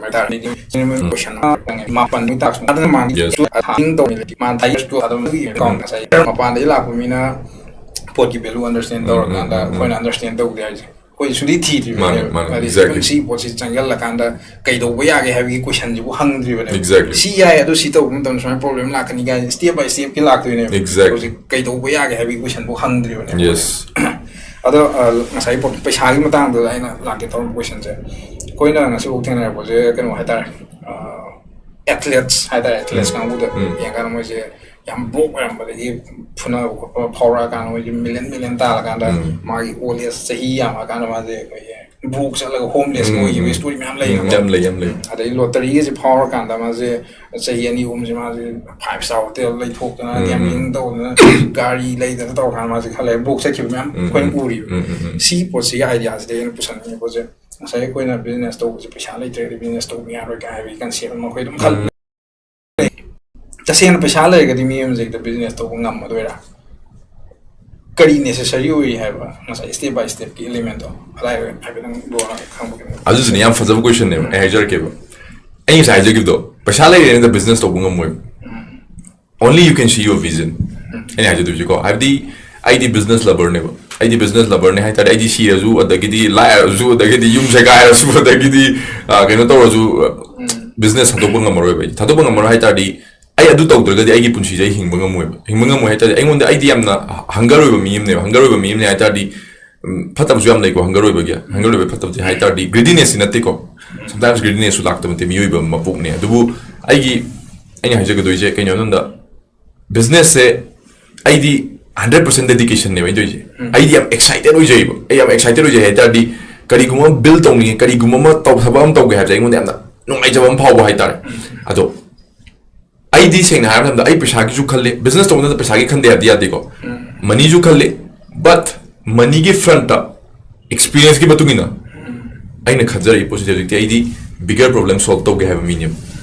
ꯃꯥꯄꯟ ꯃꯤ ꯇꯥꯛꯁ ꯑꯗꯨꯅ ꯃꯥꯅ ꯇꯧꯔꯤ ꯃꯥꯅ ꯉꯁꯥꯏ ꯃꯄꯥꯟꯗꯒꯤ ꯂꯥꯛꯄ ꯃꯤꯅ ꯄꯣꯠꯀꯤ ꯚꯦꯂꯨ ꯑꯟꯗꯔꯁꯇꯦꯟ ꯎꯝ, ꯎꯝ, ꯇꯧꯔꯀꯥꯟꯗ ꯎꯝ, ꯎꯝ꯫ ꯑꯩꯈꯣꯏꯅ ꯑꯟꯗꯔꯁꯇꯦꯟ ꯇꯧꯗꯦ ꯍꯥꯏꯁꯦ꯫ ꯑꯩꯈꯣꯏ ꯁꯨꯡꯊꯤ ꯊꯤꯗ꯭ꯔꯤꯕꯅꯦꯕ꯫ ꯃꯥꯅꯦ, ꯃꯥꯅꯦ, ꯍꯥꯏꯗꯤ exactly꯫ Even ꯁꯤ ꯄꯣꯠꯁꯤ ꯆꯪꯁꯤꯜꯂꯀꯥꯟꯗ ꯀꯩꯗꯧꯕ ꯌꯥꯒꯦ ꯍꯥꯏꯕꯒꯤ ꯀꯣꯏꯁꯟꯁꯤꯕꯨ ꯍꯪꯗ꯭ꯔꯤꯕꯅꯦꯕ꯫ Exactly꯫ ꯁꯤ ꯌꯥꯏ, ꯑꯗꯨ ꯁꯤ ꯇꯧꯕ ꯃꯇꯝꯗ ꯁꯨꯃꯥꯏꯅ ꯄ꯭ꯔꯣꯕ꯭ꯂꯦꯝ ꯂꯥꯛꯀꯅꯤ ꯀꯥꯏꯅ step by step ꯀꯤ ꯂꯥꯛꯇꯣꯏꯅꯦꯕ꯫ Exactly꯫ ꯍꯧꯖꯤꯛ ꯀꯩꯗꯧꯕ ꯌꯥꯒꯦ ꯍꯥꯏꯕꯒꯤ ꯀꯣꯏꯁꯟꯕꯨ ꯍꯪꯗ꯭ꯔꯤꯕꯅꯦꯕ꯫ Yes꯫ ꯑꯗꯣ, ꯑ, ꯉꯁꯥꯏ ꯄꯣ-, ꯄꯩꯁꯥꯒꯤ ꯃꯇꯥꯡꯗꯨꯗ ꯑꯩꯅ ꯂꯥꯛꯀꯦ ꯇꯧꯔꯝꯕ ꯀꯣꯏꯁꯟꯁꯦ, ꯑꯩꯈꯣꯏꯅ ꯉꯁꯤꯐꯥꯎ ꯊꯦꯡꯅꯔꯛꯄꯁꯦ ꯀꯩꯅꯣ ꯍꯥꯏꯇꯥꯔꯦ, ꯑ, ꯑꯦꯊꯂꯦꯠꯁ ꯍꯥꯏꯇꯥꯔꯦ, ꯑꯦꯊꯂꯦꯠꯁ ꯎꯝ꯫ ꯀꯥꯡꯕꯨꯗ ꯎꯝ꯫ ꯌꯦꯡꯉꯀꯥꯟꯗ ꯃꯣꯏꯁꯦ ꯌꯥꯝ ꯕ꯭ꯔꯣꯛ ꯑꯣꯏꯔꯝꯕꯗꯒꯤ ꯐꯨꯅꯕ ꯈꯣꯠꯄ ꯐꯥꯎꯔꯛꯑꯀꯥꯟꯗ ꯃꯣꯏꯁꯦ ꯃꯤꯂꯤꯌꯟ ꯃꯤꯂꯤꯌꯟ ꯇꯥꯜꯂꯀꯥꯟꯗ ꯎꯝ꯫ ꯃꯥꯒꯤ ꯑꯣꯜ ꯑꯦꯖ ꯆꯍꯤ ꯌꯥꯝꯃꯀꯥꯟꯗ ꯃꯥꯁꯦ ꯑꯩꯈꯣꯏꯒꯤ ꯕ꯭ꯔꯣꯛ ꯆꯠꯂꯒ ꯍꯣꯝꯂꯦꯁ ꯎꯝ, ꯑꯣꯏꯈꯤꯕ ꯎꯝ꯫ ꯏꯁꯇꯣꯔꯤ ꯃꯌꯥꯝ ꯎꯝ, ꯂꯩꯌꯦꯕꯀꯣ꯫ ꯌꯥꯝ ꯂꯩ, ꯌꯥꯝ ꯂꯩ꯫ ꯑꯗꯩ ꯂꯣꯇꯔꯤꯒꯁꯦ ꯐꯥꯎꯔꯀꯥꯟꯗ ꯃꯥꯁꯦ ꯆꯍꯤ ꯑꯅꯤ ꯑꯍꯨꯝꯁꯦ ꯃꯥꯁꯦ ꯐꯥꯏꯚ ꯁ꯭ꯇꯥꯔ ꯍꯣꯇꯦꯜ ꯂꯩꯊꯣꯛꯇꯅ, ꯎꯝ, ꯎꯝ꯫ ꯒꯦꯝꯕ꯭ꯂꯤꯡ ꯇꯧꯗꯅ, ꯒꯥꯔꯤ ꯂꯩꯗꯅ ꯇꯧꯔꯀꯥꯟꯗ ꯃꯥꯁꯦ ꯈꯔ ꯂꯩꯔ ꯕ꯭ꯔꯣꯛ ꯆꯠꯈꯤꯕ ꯃꯌꯥꯝ ꯎꯝ, ꯑꯩꯈꯣꯏꯅ ꯎꯝ꯫ ꯎꯔꯤꯕ꯫ ꯎꯝ, ꯎꯝ, ꯎꯝ꯫ ꯁꯤꯒꯤ ꯄꯣꯠꯁꯤꯒꯤ ꯑꯥꯏꯗꯤꯌꯥꯁꯤꯗ ꯑꯩꯅ ꯄꯨꯁꯟꯅꯤꯡꯉꯤꯕ ꯄꯣꯠꯁꯦ, ꯉꯁꯥꯏ ꯑꯩꯈꯣꯏꯅ ꯕꯤꯖꯤꯅꯦꯁ ꯇꯧꯕꯁꯦ ꯄꯩꯁꯥ ꯂꯩꯇ꯭ꯔꯒꯗꯤ ꯕꯤꯖꯤꯅꯦꯁ ꯇꯧꯕ ꯌꯥꯔꯣꯏ ꯀꯥꯏ ꯍꯥꯏꯕꯒꯤ ꯀꯟꯁꯦꯞ ꯑꯃ ꯑꯩꯈꯣꯏ ꯑꯗꯨꯝ ꯈꯜꯂꯦ꯫ ꯎꯝ꯫ ꯇꯁꯦꯡꯅ ꯄꯩꯁꯥ ꯂꯩꯔꯒꯗꯤ ꯃꯤ ꯑꯃꯁꯦ ꯍꯦꯛꯇ ꯕꯤꯖꯤꯅꯦꯁ ꯇꯧꯕ ꯉꯝꯃꯗꯣꯏꯔꯥ? ꯀꯔꯤ ꯅꯦꯁꯦꯁꯔꯤ ꯑꯣꯏ ꯍꯥꯏꯕ ꯉꯁꯥꯏ ꯁ꯭ꯇꯦꯞ ꯕꯥꯏ ꯁ꯭ꯇꯦꯞꯀꯤ ꯏꯂꯤꯃꯦꯟꯗꯣ ꯑꯗꯥꯏ ꯍꯥꯏꯐꯦꯠꯇꯪ ꯕ꯭ꯔꯣꯅ ꯈꯪꯕ ꯀꯩꯅꯣ? ꯑꯗꯨꯁꯨꯅꯦ, ꯌꯥꯝ ꯐꯖꯕ ꯀꯣꯏꯁꯟꯅꯦꯕ꯫ ꯑꯩ ꯍꯥꯏꯖꯔꯛꯀꯦꯕ, ꯑꯩ ꯉꯁꯥꯏ ꯍꯥꯏꯖꯈꯤꯕꯗꯣ, ꯄꯩꯁꯥ ꯂꯩꯔꯦꯅ ꯕꯤꯖꯤꯅꯦꯁ ꯇꯧꯕ ꯉꯝꯃꯣꯏꯕ꯫ Only you can see your vision꯫ ꯑꯩꯅ ꯍꯥꯏꯖꯗꯣꯏꯁꯤꯀꯣ, ꯍꯥꯏꯕꯗꯤ ꯑꯩꯗꯤ ꯕꯤꯖꯤꯅꯦꯁ ꯂꯕꯔꯅꯦꯕ꯫ ꯑꯩꯗꯤ ꯕꯤꯖꯤꯅꯦꯁ ꯂꯕꯔꯅꯦ ꯍꯥꯏꯇꯥꯔꯗꯤ, ꯑꯩꯗꯤ ꯁꯤꯔꯁꯨ, ꯑꯗꯒꯤꯗꯤ ꯂꯥꯏꯔꯁꯨ, ꯑꯗꯒꯤꯗꯤ ꯌꯨꯝ ꯁꯦꯒꯥꯏꯔꯁꯨ, ꯑꯗꯒꯤꯗꯤ, ꯑ, ꯀꯩꯅꯣ ꯇꯧꯔꯁꯨ, ꯕꯤꯖꯤꯅꯦꯁ ꯊꯥꯗꯣꯛꯄ ꯉꯝꯃꯔꯣꯏꯕ꯫ ꯑꯩꯗꯤ ꯊꯥꯗꯣꯛꯄ ꯉꯝꯃꯔꯣꯏ ꯍꯥꯏꯇꯥꯔꯗꯤ, ꯑꯩ ꯑꯗꯨ ꯇꯧꯗ꯭ꯔꯒꯗꯤ ꯑꯩꯒꯤ ꯄꯨꯟꯁꯤꯁꯦ ꯑꯩ ꯍꯤꯡꯕ ꯉꯝꯃꯣꯏꯕ꯫ ꯍꯤꯡꯕ ꯉꯝꯃꯣꯏ ꯍꯥꯏꯇꯥꯔꯗꯤ, ꯑꯩꯉꯣꯟꯗ, ꯑꯩꯗꯤ ꯌꯥꯝꯅ ꯍꯪꯒꯔ ꯑꯣꯏꯕ ꯃꯤ ꯑꯃꯅꯦꯕ꯫ ꯍꯪꯒꯔ ꯑꯣꯏꯕ ꯃꯤ ꯑꯃꯅꯦ ꯍꯥꯏꯇꯥꯔꯗꯤ, ꯎꯝ, ꯐꯠꯇꯕꯁꯨ ꯌꯥꯝ ꯂꯩꯀꯣ꯫ ꯍꯪꯒꯔ ꯑꯣꯏꯕꯒꯤ, ꯍꯪꯒꯔ ꯑꯣꯏꯕ ꯐꯠꯇꯕꯁꯦ ꯍꯥꯏꯇꯥꯔꯗꯤ, ꯒ꯭ꯔꯤꯗꯤꯅꯦꯁꯁꯤ ꯅꯠꯇꯦꯀꯣ꯫ ꯁꯝꯇꯥꯏꯝꯁ ꯒ꯭ꯔꯤꯗꯤꯅꯦꯁꯁꯨ ꯂꯥꯛꯇꯕ ꯅꯠꯇꯦ, ꯃꯤꯑꯣꯏꯕ ꯃꯄꯣꯛꯅꯦ꯫ ꯑꯗꯨꯕꯨ ꯑꯩꯒꯤ, ꯑꯩꯅ ꯍꯥꯏꯖꯒꯗꯣꯏꯁꯦ ꯀꯩꯅꯣ ꯍꯥꯏꯕꯗ, ꯕꯤꯖꯤꯅꯦꯁꯁꯦ ꯑꯩꯗꯤ ꯍꯟꯗ꯭ꯔꯦꯠ ꯄꯥꯔꯁꯦꯟ ꯗꯦꯗꯤꯀꯦꯁꯟꯅꯦꯕ ꯑꯩꯅ ꯇꯧꯔꯤꯁꯦ꯫ ꯑꯩꯗꯤ ꯌꯥꯝ ꯑꯦꯛꯁꯥꯏꯇꯦꯠ ꯑꯣꯏꯖꯩꯕ꯫ ꯑꯩ ꯌꯥꯝ ꯑꯦꯛꯁꯥꯏꯇꯦꯠ ꯑꯣꯏꯖꯩ ꯍꯥꯏꯇꯥꯔꯗꯤ, ꯀꯔꯤꯒꯨꯝꯕ ꯑꯃ ꯕꯤꯜ ꯇꯧꯅꯤꯡꯉꯦ, ꯀꯔꯤꯒꯨꯝꯕ ꯑꯃ ꯇꯧ-, ꯊꯕꯛ ꯑꯃ ꯇꯧꯒꯦ ꯍꯥꯏꯕꯁꯦ ꯑꯩꯉꯣꯟꯗ ꯌꯥꯝꯅ ꯅꯨꯡꯉꯥꯏꯖꯕ ꯑꯃ ꯐꯥꯎꯕ ꯍꯥꯏꯇꯥꯔꯦ꯫ ꯑꯗꯣ ꯑꯩꯗꯤ ꯁꯦꯡꯅ ꯍꯥꯏꯔ ꯃꯇꯝꯗ, ꯑꯩ ꯄꯩꯁꯥꯒꯤꯁꯨ ꯈꯜꯂꯤ, ꯕꯤꯖꯤꯅꯦꯁ ꯇꯧꯕ ꯃꯇꯝꯗ ꯄꯩꯁꯥꯒꯤ ꯈꯟꯗꯦ ꯍꯥꯏꯕꯗꯤ ꯌꯥꯗꯦꯀꯣ꯫ ꯃꯅꯤꯁꯨ ꯈꯜꯂꯤ, ꯕꯠ ꯃꯅꯤꯒꯤ ꯐ꯭ꯔꯟꯠꯇ ꯑꯦꯛꯁꯄꯤꯔꯤꯌꯦꯟꯁꯀꯤ ꯃꯇꯨꯡ ꯏꯟꯅ ꯑꯩꯅ ꯈꯟꯖꯔꯛꯏ ꯄꯣꯠꯁꯤꯗꯤ, ꯍꯧꯖꯤꯛꯇꯤ ꯑꯩꯗꯤ ꯕꯤꯒꯔ ꯄ꯭ꯔꯣꯕ꯭ꯂꯦꯝ ꯁꯣꯜꯕ ꯇꯧꯒꯦ ꯍꯥꯏꯕ ꯃꯤꯅꯦꯕ꯫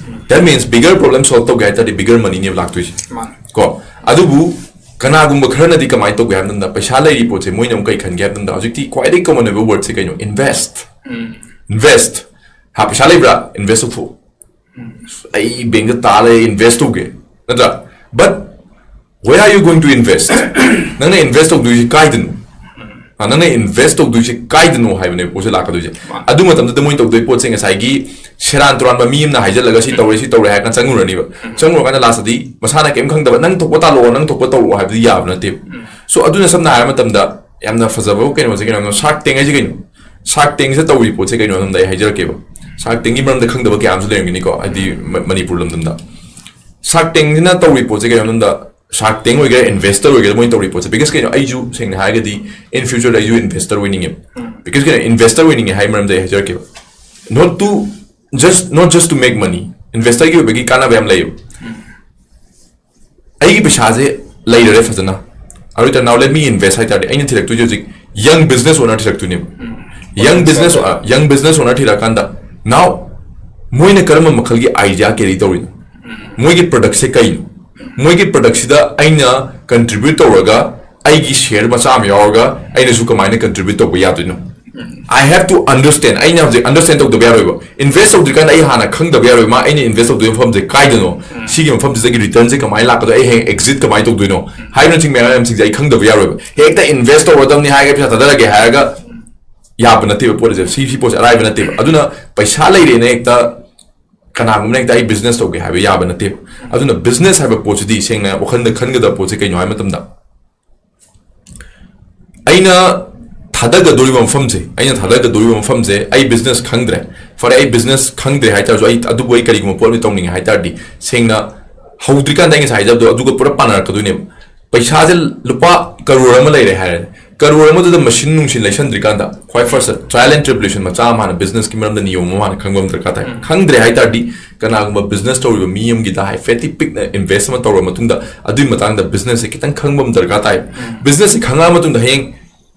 That means bigger problem solve ꯇꯧꯒꯦ ꯍꯥꯏ ꯇꯥꯔꯗꯤ, ꯕꯤꯒꯔ ꯃꯅꯤꯅꯦꯕ ꯂꯥꯛꯇꯣꯏꯁꯦ꯫ ꯃꯥꯅꯦ꯫ ꯀꯣ, ꯑꯗꯨꯕꯨ ꯀꯅꯥꯒꯨꯝꯕ ꯈꯔꯅꯗꯤ ꯀꯃꯥꯏꯅ ꯇꯧꯒꯦ ꯍꯥꯏꯕ ꯃꯇꯝꯗ, ꯄꯩꯁꯥ ꯂꯩꯔꯤ ꯄꯣꯠꯁꯦ ꯃꯣꯏꯅ ꯑꯃꯨꯛ ꯀꯩ ꯈꯟꯒꯦ ꯍꯥꯏꯕ ꯃꯇꯝꯗ, ꯍꯧꯖꯤꯛꯇꯤ ꯈ꯭ꯋꯥꯏꯗꯒꯤ ꯀꯃꯟ ꯑꯣꯏꯕ ꯋꯥꯔꯗꯁꯦ ꯀꯩꯅꯣ? ꯏꯟꯚꯦꯁꯠ꯫ ꯏꯟꯚꯦꯁꯠ꯫ ꯍꯥ, ꯄꯩꯁꯥ ꯂꯩꯕ꯭ꯔꯥ? ꯏꯟꯚꯦꯁꯠ ꯇꯧꯊꯣꯛꯑꯣ꯫ ꯑꯩ ꯕꯦꯡꯗ ꯇꯥ ꯂꯩ, ꯏꯟꯚꯦꯁꯠ ꯇꯧꯒꯦ, ꯅꯠꯇ꯭ꯔꯥ? But where are you going to invest? ꯅꯪꯅ ꯏꯟꯚꯦꯁꯠ ꯇꯧꯗꯣꯏꯁꯤ ꯀꯥꯏꯗꯅꯣ? ꯑ, ꯅꯪꯅ ꯏꯟꯚꯦꯁꯠ ꯇꯧꯗꯣꯏꯁꯤ ꯀꯥꯏꯗꯅꯣ ꯍꯥꯏꯕꯅꯦꯕ ꯄꯣꯠꯁꯦ ꯂꯥꯛꯀꯗꯣꯏꯁꯦ꯫ ꯃꯥꯅꯦ꯫ ꯑꯗꯨ ꯃꯇꯝꯗꯨꯗ ꯃꯣꯏꯅ ꯇꯧꯗꯣꯏ ꯄꯣꯠꯁꯦ ꯉꯁꯥꯏꯒꯤ ꯁꯦꯔꯥꯟ ꯇꯨꯔꯥꯟꯕ ꯃꯤ ꯑꯃꯅ ꯍꯥꯏꯖꯜꯂꯒ, "ꯁꯤ ꯇꯧꯔꯦ, ꯁꯤ ꯇꯧꯔꯦ" ꯍꯥꯏꯔ ꯀꯥꯟꯗ ꯆꯪꯉꯨꯔꯅꯤꯕ꯫ ꯆꯪꯉꯨꯔꯀꯥꯟꯗ ꯂꯥꯁꯇꯗꯤ ꯃꯁꯥꯅ ꯀꯩꯝ ꯈꯪꯗꯕ, "ꯅꯪ ꯊꯣꯛꯄ ꯇꯥꯜꯂꯛꯑꯣ, ꯅꯪ ꯊꯣꯛꯄ ꯇꯧꯔꯛꯑꯣ" ꯍꯥꯏꯕꯗꯤ ꯌꯥꯕ ꯅꯠꯇꯦꯕ꯫ ꯁꯣ ꯑꯗꯨꯅ ꯁꯝꯅ ꯍꯥꯏꯔ ꯃꯇꯝꯗ ꯌꯥꯝꯅ ꯐꯖꯕ ꯀꯩꯅꯣꯁꯦ ꯀꯩꯅꯣ, ꯁꯥꯔꯛ ꯇꯦꯡ ꯍꯥꯏꯁꯦ ꯀꯩꯅꯣ? ꯁꯥꯔꯛ ꯇꯦꯡꯁꯤꯗ ꯇꯧꯔꯤ ꯄꯣꯠꯁꯦ ꯀꯩꯅꯣ ꯍꯥꯏꯕꯗ, ꯑꯩ ꯍꯥꯏꯖꯔꯛꯀꯦꯕ꯫ ꯁꯥꯔꯛ ꯇꯦꯡꯒꯤ ꯃꯔꯝꯗ ꯈꯪꯗꯕ ꯀꯌꯥ ꯑꯃꯁꯨ ꯂꯩꯔꯝꯒꯅꯤꯀꯣ, ꯍꯥꯏꯗꯤ ꯃ-, ꯃꯅꯤꯄꯨꯔ ꯂꯝꯗꯝꯗ꯫ ꯁꯥꯔꯛ ꯇꯦꯡꯁꯤꯅ ꯇꯧꯔꯤ ꯄꯣꯠꯁꯦ ꯀꯩꯅꯣ ꯍꯥꯏꯕꯗ, ꯁꯥꯔꯛ ꯇꯦꯡ ꯑꯣꯏꯒꯦꯔꯥ, ꯏꯟꯚꯦꯁꯇꯔ ꯑꯣꯏꯒꯦꯔꯥ, ꯃꯣꯏꯅ ꯇꯧꯔꯤ ꯄꯣꯠꯁꯦ꯫ ꯕꯤꯀꯣꯁ ꯀꯩꯅꯣ, ꯑꯩꯁꯨ ꯁꯦꯡꯅ ꯍꯥꯏꯔꯒꯗꯤ, ꯏꯟ ꯐ꯭ꯌꯨꯆꯔꯗ ꯑꯩꯁꯨ ꯏꯟꯚꯦꯁꯇꯔ ꯑꯣꯏꯅꯤꯡꯉꯦꯕ꯫ ꯕꯤꯀꯣꯁ ꯀꯩꯅꯣ, ꯏꯟꯚꯦꯁꯇꯔ ꯑꯣꯏꯅꯤꯡꯉꯦ ꯍꯥꯏ ꯃꯔꯝꯗ ꯑꯩ ꯍꯥꯏꯖꯔꯛꯀꯦꯕ꯫ Not to, just, not just to make money꯫ ꯏꯟꯚꯦꯁꯇꯔꯒꯤ ꯑꯣꯏꯕꯒꯤ ꯀꯥꯟꯅꯕ ꯌꯥꯝ ꯂꯩꯌꯦꯕ꯫ ꯑꯩꯒꯤ ꯄꯩꯁꯥꯁꯦ ꯂꯩꯔꯔꯦ ꯐꯖꯅ, ꯑꯗꯨ ꯑꯣꯏꯇꯥꯔꯗꯤ now let me invest ꯍꯥꯏ ꯇꯥꯔꯗꯤ, ꯑꯩꯅ ꯊꯤꯔꯛꯇꯣꯏꯁꯦ ꯍꯧꯖꯤꯛ ꯌꯪ business honour ꯊꯤꯔꯛꯇꯣꯏꯅꯦꯕ꯫ ꯌꯪ business, ꯌꯪ business honour ꯊꯤꯔꯛꯑꯀꯥꯟꯗ, now ꯃꯣꯏꯅ ꯀꯔꯝꯕ ꯃꯈꯜꯒꯤ ꯑꯥꯏꯗꯤꯌꯥ ꯀꯦꯔꯤ ꯇꯧꯔꯤꯅꯣ? ꯃꯣꯏꯒꯤ ꯄ꯭ꯔꯗꯛꯁꯦ ꯀꯩꯅꯣ? ꯃꯣꯏꯒꯤ ꯄ꯭ꯔꯗꯛꯁꯤꯗ ꯑꯩꯅ ꯀꯟꯇ꯭ꯔꯤꯕ꯭ꯌꯨꯠ ꯇꯧꯔꯒ, ꯑꯩꯒꯤ ꯁꯤꯌꯔ ꯃꯆꯥ ꯑꯃ ꯌꯥꯎꯔꯒ ꯑꯩꯅꯁꯨ ꯀꯃꯥꯏꯅ ꯀꯟꯇ꯭ꯔꯤꯕ꯭ꯌꯨꯠ ꯇꯧꯕ ꯌꯥꯗꯣꯏꯅꯣ? I have to understand. ꯑꯩꯅ ꯍꯧꯖꯤꯛ ꯑꯟꯗꯔꯁ꯭ꯇꯦꯟ ꯇꯧꯗꯕ ꯌꯥꯔꯣꯏꯕ꯫ ꯏꯟꯚꯦꯁ ꯇꯧꯗ꯭ꯔꯤꯀꯥꯟꯗ ꯑꯩ ꯍꯥꯟꯅ ꯈꯪꯗꯕ ꯌꯥꯔꯣꯏ, ꯃꯥ ꯑꯩꯅ ꯏꯟꯚꯦꯁ ꯇꯧꯗꯣꯏ ꯃꯐꯝꯁꯦ ꯀꯥꯏꯗꯅꯣ, ꯁꯤꯒꯤ ꯃꯐꯝꯁꯤꯗꯒꯤ ꯔꯤꯇꯔꯟꯁꯦ ꯀꯃꯥꯏꯅ ꯂꯥꯛꯀꯗꯣꯏ, ꯑꯩ ꯍꯌꯦꯡ ꯑꯦꯛꯖꯤꯠ ꯀꯃꯥꯏꯅ ꯇꯧꯗꯣꯏꯅꯣ ꯍꯥꯏꯕꯅꯆꯤꯡꯕ ꯃꯌꯥꯝꯁꯤꯡꯁꯦ ꯑꯩ ꯈꯪꯗꯕ ꯌꯥꯔꯣꯏꯕ꯫ ꯍꯦꯛꯇ ꯏꯟꯚꯦꯁ ꯇꯧꯔꯗꯕꯅꯤ ꯍꯥꯏꯔꯒ ꯄꯩꯁꯥ ꯊꯥꯗꯔꯒꯦ ꯍꯥꯏꯔꯒ ꯌꯥꯕ ꯅꯠꯇꯦꯕ ꯄꯣꯠ ꯑꯁꯦ꯫ ꯁꯤ ꯁꯤ ꯄꯣꯠꯁꯦ ꯑꯔꯥꯏꯕ ꯅꯠꯇꯦꯕ꯫ ꯑꯗꯨꯅ ꯄꯩꯁꯥ ꯂꯩꯔꯦꯅ ꯍꯦꯛꯇ ꯀꯅꯥꯒꯨꯝꯕꯅ ꯍꯦꯛꯇ ꯑꯩ ꯕꯤꯖꯤꯅꯦꯁ ꯇꯧꯒꯦ ꯍꯥꯏꯕ ꯌꯥꯕ ꯅꯠꯇꯦꯕ꯫ ꯑꯗꯨꯅ ꯕꯤꯖꯤꯅꯦꯁ ꯍꯥꯏꯕ ꯄꯣꯠꯁꯤꯗꯤ ꯁꯦꯡꯅ ꯋꯥꯈꯜꯗ ꯈꯟꯒꯗꯕ ꯄꯣꯠꯁꯦ ꯀꯩꯅꯣ ꯍꯥꯏꯕ ꯃꯇꯝꯗ, ꯑꯩꯅ ꯊꯥꯗꯒꯗꯧꯔꯤꯕ ꯃꯐꯝꯁꯦ, ꯑꯩꯅ ꯊꯥꯗꯒꯗꯧꯔꯤꯕ ꯃꯐꯝꯁꯦ ꯑꯩ ꯕꯤꯖꯤꯅꯦꯁ ꯈꯪꯗ꯭ꯔꯦ꯫ ꯐꯔꯦ, ꯑꯩ ꯕꯤꯖꯤꯅꯦꯁ ꯈꯪꯗ꯭ꯔꯦ ꯍꯥꯏꯇꯥꯔꯁꯨ, ꯑꯩ ꯑꯗꯨꯕꯨ ꯑꯩ ꯀꯔꯤꯒꯨꯝꯕ ꯄꯣꯠ ꯑꯃ ꯇꯧꯅꯤꯡꯉꯦ ꯍꯥꯏꯇꯥꯔꯗꯤ, ꯁꯦꯡꯅ ꯍꯧꯗ꯭ꯔꯤꯀꯥꯟꯗ ꯑꯩ ꯉꯁꯥꯏ ꯍꯥꯏꯖꯕꯗꯣ ꯑꯗꯨꯒ ꯄꯨꯔꯥ ꯄꯥꯟꯅꯔꯛꯀꯗꯣꯏꯅꯦꯕ꯫ ꯄꯩꯁꯥꯁꯦ ꯂꯨꯄꯥ ꯀꯔꯣꯔ ꯑꯃ ꯂꯩꯔꯦ ꯍꯥꯏꯔꯦ, ꯀꯔꯣꯔ ꯑꯃꯗꯨꯗ ꯃꯁꯤꯟ ꯅꯨꯡꯁꯤꯟ ꯂꯩꯁꯟꯗ꯭ꯔꯤꯀꯥꯟꯗ, ꯈ꯭ꯋꯥꯏ ꯐꯥꯔꯁꯇ trial and tribulation ꯃꯆꯥ ꯑꯃ ꯍꯥꯟꯅ ꯕꯤꯖꯤꯅꯦꯁꯀꯤ ꯃꯔꯝꯗ ꯅꯤꯌꯣꯝ ꯑꯃ ꯍꯥꯟꯅ ꯈꯪꯕ ꯑꯃ ꯗꯔꯀꯥꯔ ꯇꯥꯏ꯫ ꯈꯪꯗ꯭ꯔꯦ ꯍꯥꯏ ꯇꯥꯔꯗꯤ, ꯀꯅꯥꯒꯨꯝꯕ ꯕꯤꯖꯤꯅꯦꯁ ꯇꯧꯔꯤꯕ ꯃꯤ ꯑꯃꯒꯤꯗ ꯍꯥꯏꯐꯦꯠꯇꯤ ꯄꯤꯛꯅ ꯏꯟꯚꯦꯁ ꯑꯃ ꯇꯧꯔꯕ ꯃꯇꯨꯡꯗ, ꯑꯗꯨꯒꯤ ꯃꯇꯥꯡꯗ ꯕꯤꯖꯤꯅꯦꯁꯁꯦ ꯈꯤꯇꯪ ꯈꯪꯕ ꯑꯃ ꯗꯔꯀꯥꯔ ꯇꯥꯏ꯫ ꯕꯤꯖꯤꯅꯦꯁꯁꯦ ꯈꯪꯉꯛꯑ ꯃꯇꯨꯡꯗ ꯍꯌꯦꯡ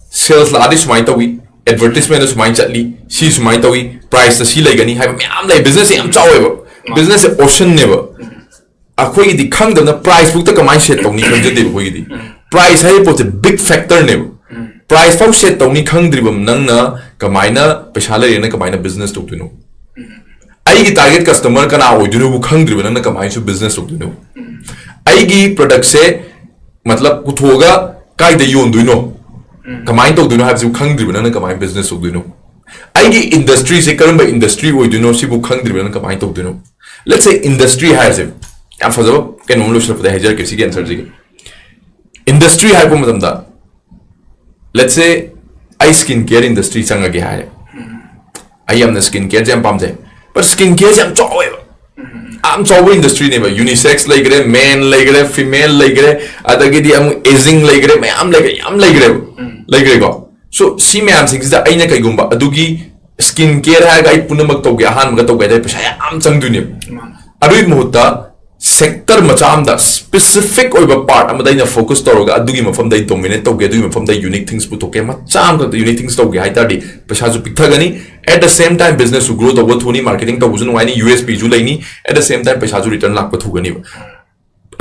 ꯁꯦꯜꯁ ꯂꯥꯛꯑꯗꯤ ꯁꯨꯃꯥꯏꯅ ꯇꯧꯏ, ꯑꯦꯗꯚꯔꯇꯤꯁꯃꯦꯟꯗ ꯁꯨꯃꯥꯏꯅ ꯆꯠꯂꯤ, ꯁꯤ ꯁꯨꯃꯥꯏꯅ ꯇꯧꯏ, ꯄ꯭ꯔꯥꯏꯁꯇ ꯁꯤ ꯂꯩꯒꯅꯤ ꯍꯥꯏꯕ ꯃꯌꯥꯝ ꯂꯩ꯫ ꯕꯤꯖꯤꯅꯦꯁꯁꯦ ꯌꯥꯝ ꯆꯥꯎꯋꯦꯕ, ꯕꯤꯖꯤꯅꯦꯁꯁꯦ ꯑꯣꯁꯟꯅꯦꯕ꯫ ꯑꯩꯈꯣꯏꯒꯤꯗꯤ ꯈꯪꯗꯕꯅ ꯄ꯭ꯔꯥꯏꯁ ꯐꯨꯛꯇ ꯀꯃꯥꯏꯅ ꯁꯦꯠ ꯇꯧꯅꯤ ꯈꯪꯖꯗꯦꯕ ꯑꯩꯈꯣꯏꯒꯤꯗꯤ꯫ ꯄ꯭ꯔꯥꯏꯁ ꯍꯥꯏꯔꯤꯕ ꯄꯣꯠꯁꯦ ꯕꯤꯛ ꯐꯦꯛꯇꯔꯅꯦꯕ꯫ ꯄ꯭ꯔꯥꯏꯁ ꯐꯥꯎ ꯁꯦꯠ ꯇꯧꯅꯤ ꯈꯪꯗ꯭ꯔꯤꯕ ꯅꯪꯅ ꯀꯃꯥꯏꯅ ꯄꯩꯁꯥ ꯂꯩꯔꯦꯅ ꯀꯃꯥꯏꯅ ꯕꯤꯖꯤꯅꯦꯁ ꯇꯧꯗꯣꯏꯅꯣ? ꯑꯩꯒꯤ ꯇꯥꯔꯒꯦꯠ ꯀꯁꯇꯃꯔ ꯀꯅꯥ ꯑꯣꯏꯗꯣꯏꯅꯣꯕꯨ ꯈꯪꯗ꯭ꯔꯤꯕ ꯅꯪꯅ ꯀꯃꯥꯏꯅꯁꯨ ꯕꯤꯖꯤꯅꯦꯁ ꯇꯧꯗꯣꯏꯅꯣ? ꯑꯩꯒꯤ ꯄ꯭ꯔꯗꯛꯁꯦ, ꯃꯇꯂꯕ, ꯄꯨꯊꯣꯛꯑꯒ ꯀꯥꯏꯗ ꯌꯣꯟꯗꯣꯏꯅꯣ, ꯀꯃꯥꯏꯅ ꯇꯧꯗꯣꯏꯅꯣ ꯍꯥꯏꯕꯁꯤꯕꯨ ꯈꯪꯗ꯭ꯔꯤꯕ ꯅꯪꯅ ꯀꯃꯥꯏꯅ ꯕꯤꯖꯤꯅꯦꯁ ꯇꯧꯗꯣꯏꯅꯣ? ꯑꯩꯒꯤ ꯏꯟꯗꯁꯇ꯭ꯔꯤꯁꯦ ꯀꯔꯝꯕ ꯏꯟꯗꯁꯇ꯭ꯔꯤ ꯑꯣꯏꯗꯣꯏꯅꯣ, ꯁꯤꯕꯨ ꯈꯪꯗ꯭ꯔꯤꯕ ꯅꯪꯅ ꯀꯃꯥꯏꯅ ꯇꯧꯗꯣꯏꯅꯣ? Let's say ꯏꯟꯗꯁꯇ꯭ꯔꯤ ꯍꯥꯏꯔꯁꯦ, ꯌꯥꯝ ꯐꯖꯕ ꯀꯩꯅꯣꯝ ꯂꯣꯏꯁꯤꯜꯂꯛꯄꯗ ꯍꯥꯏꯖꯔꯛꯀꯦ ꯁꯤꯒꯤ ꯑꯟꯁꯔꯁꯤꯒꯤ꯫ ꯏꯟꯗꯁꯇ꯭ꯔꯤ ꯍꯥꯏꯔꯛꯄ ꯃꯇꯝꯗ, let's say ꯑꯩ ꯁ꯭ꯀꯤꯟ ꯀꯦꯌꯔ ꯏꯟꯗꯁꯇ꯭ꯔꯤ ꯆꯪꯉꯒꯦ ꯍꯥꯏꯔꯦ꯫ ꯑꯩ ꯌꯥꯝꯅ ꯁ꯭ꯀꯤꯟ ꯀꯦꯌꯔꯁꯦ ꯌꯥꯝ ꯄꯥꯝꯖꯩ, ꯕꯠ ꯁ꯭ꯀꯤꯟ ꯀꯦꯌꯔꯁꯦ ꯌꯥꯝ ꯆꯥꯎꯋꯦꯕ, ꯌꯥꯝ ꯆꯥꯎꯕ ꯏꯟꯗꯁꯇ꯭ꯔꯤꯅꯦꯕ꯫ ꯌꯨꯅꯤꯁꯦꯛꯁ ꯂꯩꯈ꯭ꯔꯦ, ꯃꯦꯟ ꯂꯩꯈ꯭ꯔꯦ, ꯐꯤꯃꯦꯜ ꯂꯩꯈ꯭ꯔꯦ, ꯑꯗꯒꯤꯗꯤ ꯑꯃꯨꯛ ꯑꯦꯖꯤꯡ ꯂꯩꯈ꯭ꯔꯦ, ꯃꯌꯥꯝ ꯂꯩꯈ꯭ꯔꯦ, ꯌꯥꯝ ꯂꯩꯈ꯭ꯔꯦꯕ, ꯂꯩꯈ꯭ꯔꯦꯀꯣ? ꯁꯣ ꯁꯤ ꯃꯌꯥꯝꯁꯤꯡꯁꯤꯗ ꯑꯩꯅ ꯀꯩꯒꯨꯝꯕ ꯑꯗꯨꯒꯤ ꯁ꯭ꯀꯤꯟ ꯀꯦꯌꯔ ꯍꯥꯏꯔꯒ ꯑꯩ ꯄꯨꯝꯅꯃꯛ ꯇꯧꯒꯦ, ꯑꯍꯥꯟꯕꯒ ꯇꯧꯒꯦ ꯍꯥꯏ ꯇꯥꯔꯗꯤ ꯄꯩꯁꯥ ꯌꯥꯝ ꯆꯪꯗꯣꯏꯅꯦꯕ꯫ ꯑꯗꯨꯒꯤ ꯃꯍꯨꯠꯇ sector ꯃꯆꯥ ꯑꯃꯗ specific ꯑꯣꯏꯕ part ꯑꯃꯗ ꯑꯩꯅ focus ꯇꯧꯔꯒ ꯑꯗꯨꯒꯤ ꯃꯐꯝꯗ ꯑꯩ dominate ꯇꯧꯒꯦ, ꯑꯗꯨꯒꯤ ꯃꯐꯝꯗ unique things ꯄꯨꯊꯣꯛꯀꯦ, ꯃꯆꯥ ꯑꯃꯈꯛꯇ unique things ꯇꯧꯒꯦ ꯍꯥꯏ ꯇꯥꯔꯗꯤ ꯄꯩꯁꯥꯁꯨ ꯄꯤꯛꯊꯒꯅꯤ, at the same time business ꯁꯨ grow ꯇꯧꯕ ꯊꯨꯅꯤ, marketing ꯇꯧꯕꯁꯨ ꯅꯨꯡꯉꯥꯏꯅꯤ, USP ꯁꯨ ꯂꯩꯅꯤ, at the same time ꯄꯩꯁꯥꯁꯨ return ꯂꯥꯛꯄ ꯊꯨꯒꯅꯤꯕ꯫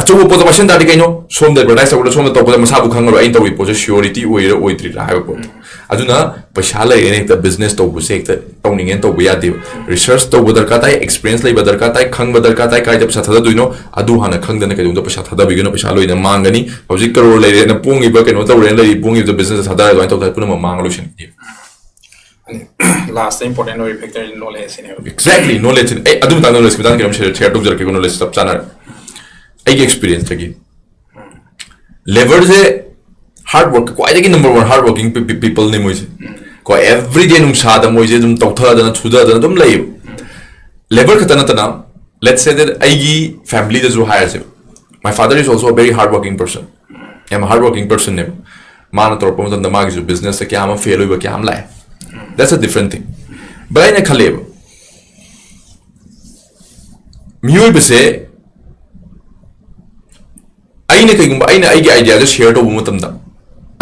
ꯑꯆꯧꯕ ꯄꯣꯠꯇ ꯄꯥꯏꯁꯟ ꯇꯥꯔꯗꯤ ꯀꯩꯅꯣ? ꯁꯣꯝꯗ advertise ꯇꯧꯕꯗ ꯁꯣꯝꯗ ꯇꯧꯕꯗ ꯃꯁꯥꯕꯨ ꯈꯪꯉꯔꯣꯏ, ꯑꯩꯅ ꯇꯧꯔꯤ ꯄꯣꯠꯁꯦ surety ꯑꯣꯏꯔ ꯑꯣꯏꯗ꯭ꯔꯤꯔꯥ ꯍꯥꯏꯕ ꯄꯣꯠꯇꯣ꯫ ꯑꯗꯨꯅ ꯄꯩꯁꯥ ꯂꯩꯔꯦꯅ ꯍꯦꯛꯇ business ꯇꯧꯕꯁꯦ ꯍꯦꯛꯇ ꯇꯧꯅꯤꯡꯉꯦꯅ ꯇꯧꯕ ꯌꯥꯗꯦꯕ꯫ Research ꯇꯧꯕ ꯗꯔꯀꯥꯔ ꯇꯥꯏ, experience ꯂꯩꯕ ꯗꯔꯀꯥꯔ ꯇꯥꯏ, ꯈꯪꯕ ꯗꯔꯀꯥꯔ ꯇꯥꯏ, ꯀꯥꯏꯗ ꯄꯩꯁꯥ ꯊꯥꯗꯗꯣꯏꯅꯣ, ꯑꯗꯨ ꯍꯥꯟꯅ ꯈꯪꯗꯅ ꯀꯩꯗꯧꯅꯨꯡꯗ ꯄꯩꯁꯥ ꯊꯥꯗꯕꯤꯒꯅꯨ, ꯄꯩꯁꯥ ꯂꯣꯏꯅ ꯃꯥꯡꯒꯅꯤ꯫ ꯍꯧꯖꯤꯛ ꯀꯔꯣꯔ ꯂꯩꯔꯦꯅ ꯄꯣꯡꯉꯤꯕ, ꯀꯩꯅꯣ ꯇꯧꯔꯦꯅ ꯂꯩꯔꯤ ꯄꯣꯡꯉꯤꯕꯗ business ꯊꯥꯗꯔ ꯑꯗꯨꯃꯥꯏꯅ ꯇꯧꯗꯅ ꯄꯨꯝꯅꯃꯛ ꯃꯥꯡꯉ ꯂꯣꯏꯁꯤꯟꯈꯤꯅꯤ꯫ Last important ꯑꯣꯏꯕ factor knowledge ꯁꯤꯅꯦꯕ꯫ Exactly, knowledge꯫ ꯑꯦ, ꯑꯗꯨ ꯃꯇꯥꯡꯗ knowledge ꯈꯤꯇꯪ ꯀꯩꯅꯣꯝ share share ꯇꯧꯖꯔꯛꯀꯦꯀꯣ, knowledge ꯆꯞ ꯆꯥꯅ꯫ ꯑꯩꯒꯤ experience ꯇꯒꯤ labour ꯁꯦ hard work, ꯈ꯭ꯋꯥꯏꯗꯒꯤ number one hard working pe- pe- people ꯅꯦ ꯃꯣꯏꯁꯦ꯫ ꯀꯣ, every day ꯅꯨꯡꯁꯥꯗ ꯃꯣꯏꯁꯦ ꯑꯗꯨꯝ ꯇꯧꯊꯗꯅ ꯁꯨꯊꯗꯅ ꯑꯗꯨꯝ ꯂꯩꯌꯦꯕ꯫ Labour ꯈꯛꯇ ꯅꯠꯇꯅ, let's say that ꯑꯩꯒꯤ family ꯗꯁꯨ ꯍꯥꯏꯔꯁꯦꯕ, my father is also a very hard working person, ꯌꯥꯝ hard working person ꯅꯦꯕ꯫ ꯃꯥꯅ ꯇꯧꯔꯛꯄ ꯃꯇꯝꯗ ꯃꯥꯒꯤꯁꯨ business ꯇ ꯀꯌꯥ ꯑꯃ fail ꯑꯣꯏꯕ ꯀꯌꯥ ꯑꯃ ꯂꯥꯛꯑꯦ, that's a different thing꯫ But ꯑꯩꯅ ꯈꯜꯂꯦꯕ, ꯃꯤꯑꯣꯏꯕꯁꯦ ꯑꯩꯅ ꯀꯩꯒꯨꯝꯕ ꯑꯩꯅ ꯑꯩꯒꯤ idea ꯁꯦ share ꯇꯧꯕ ꯃꯇꯝꯗ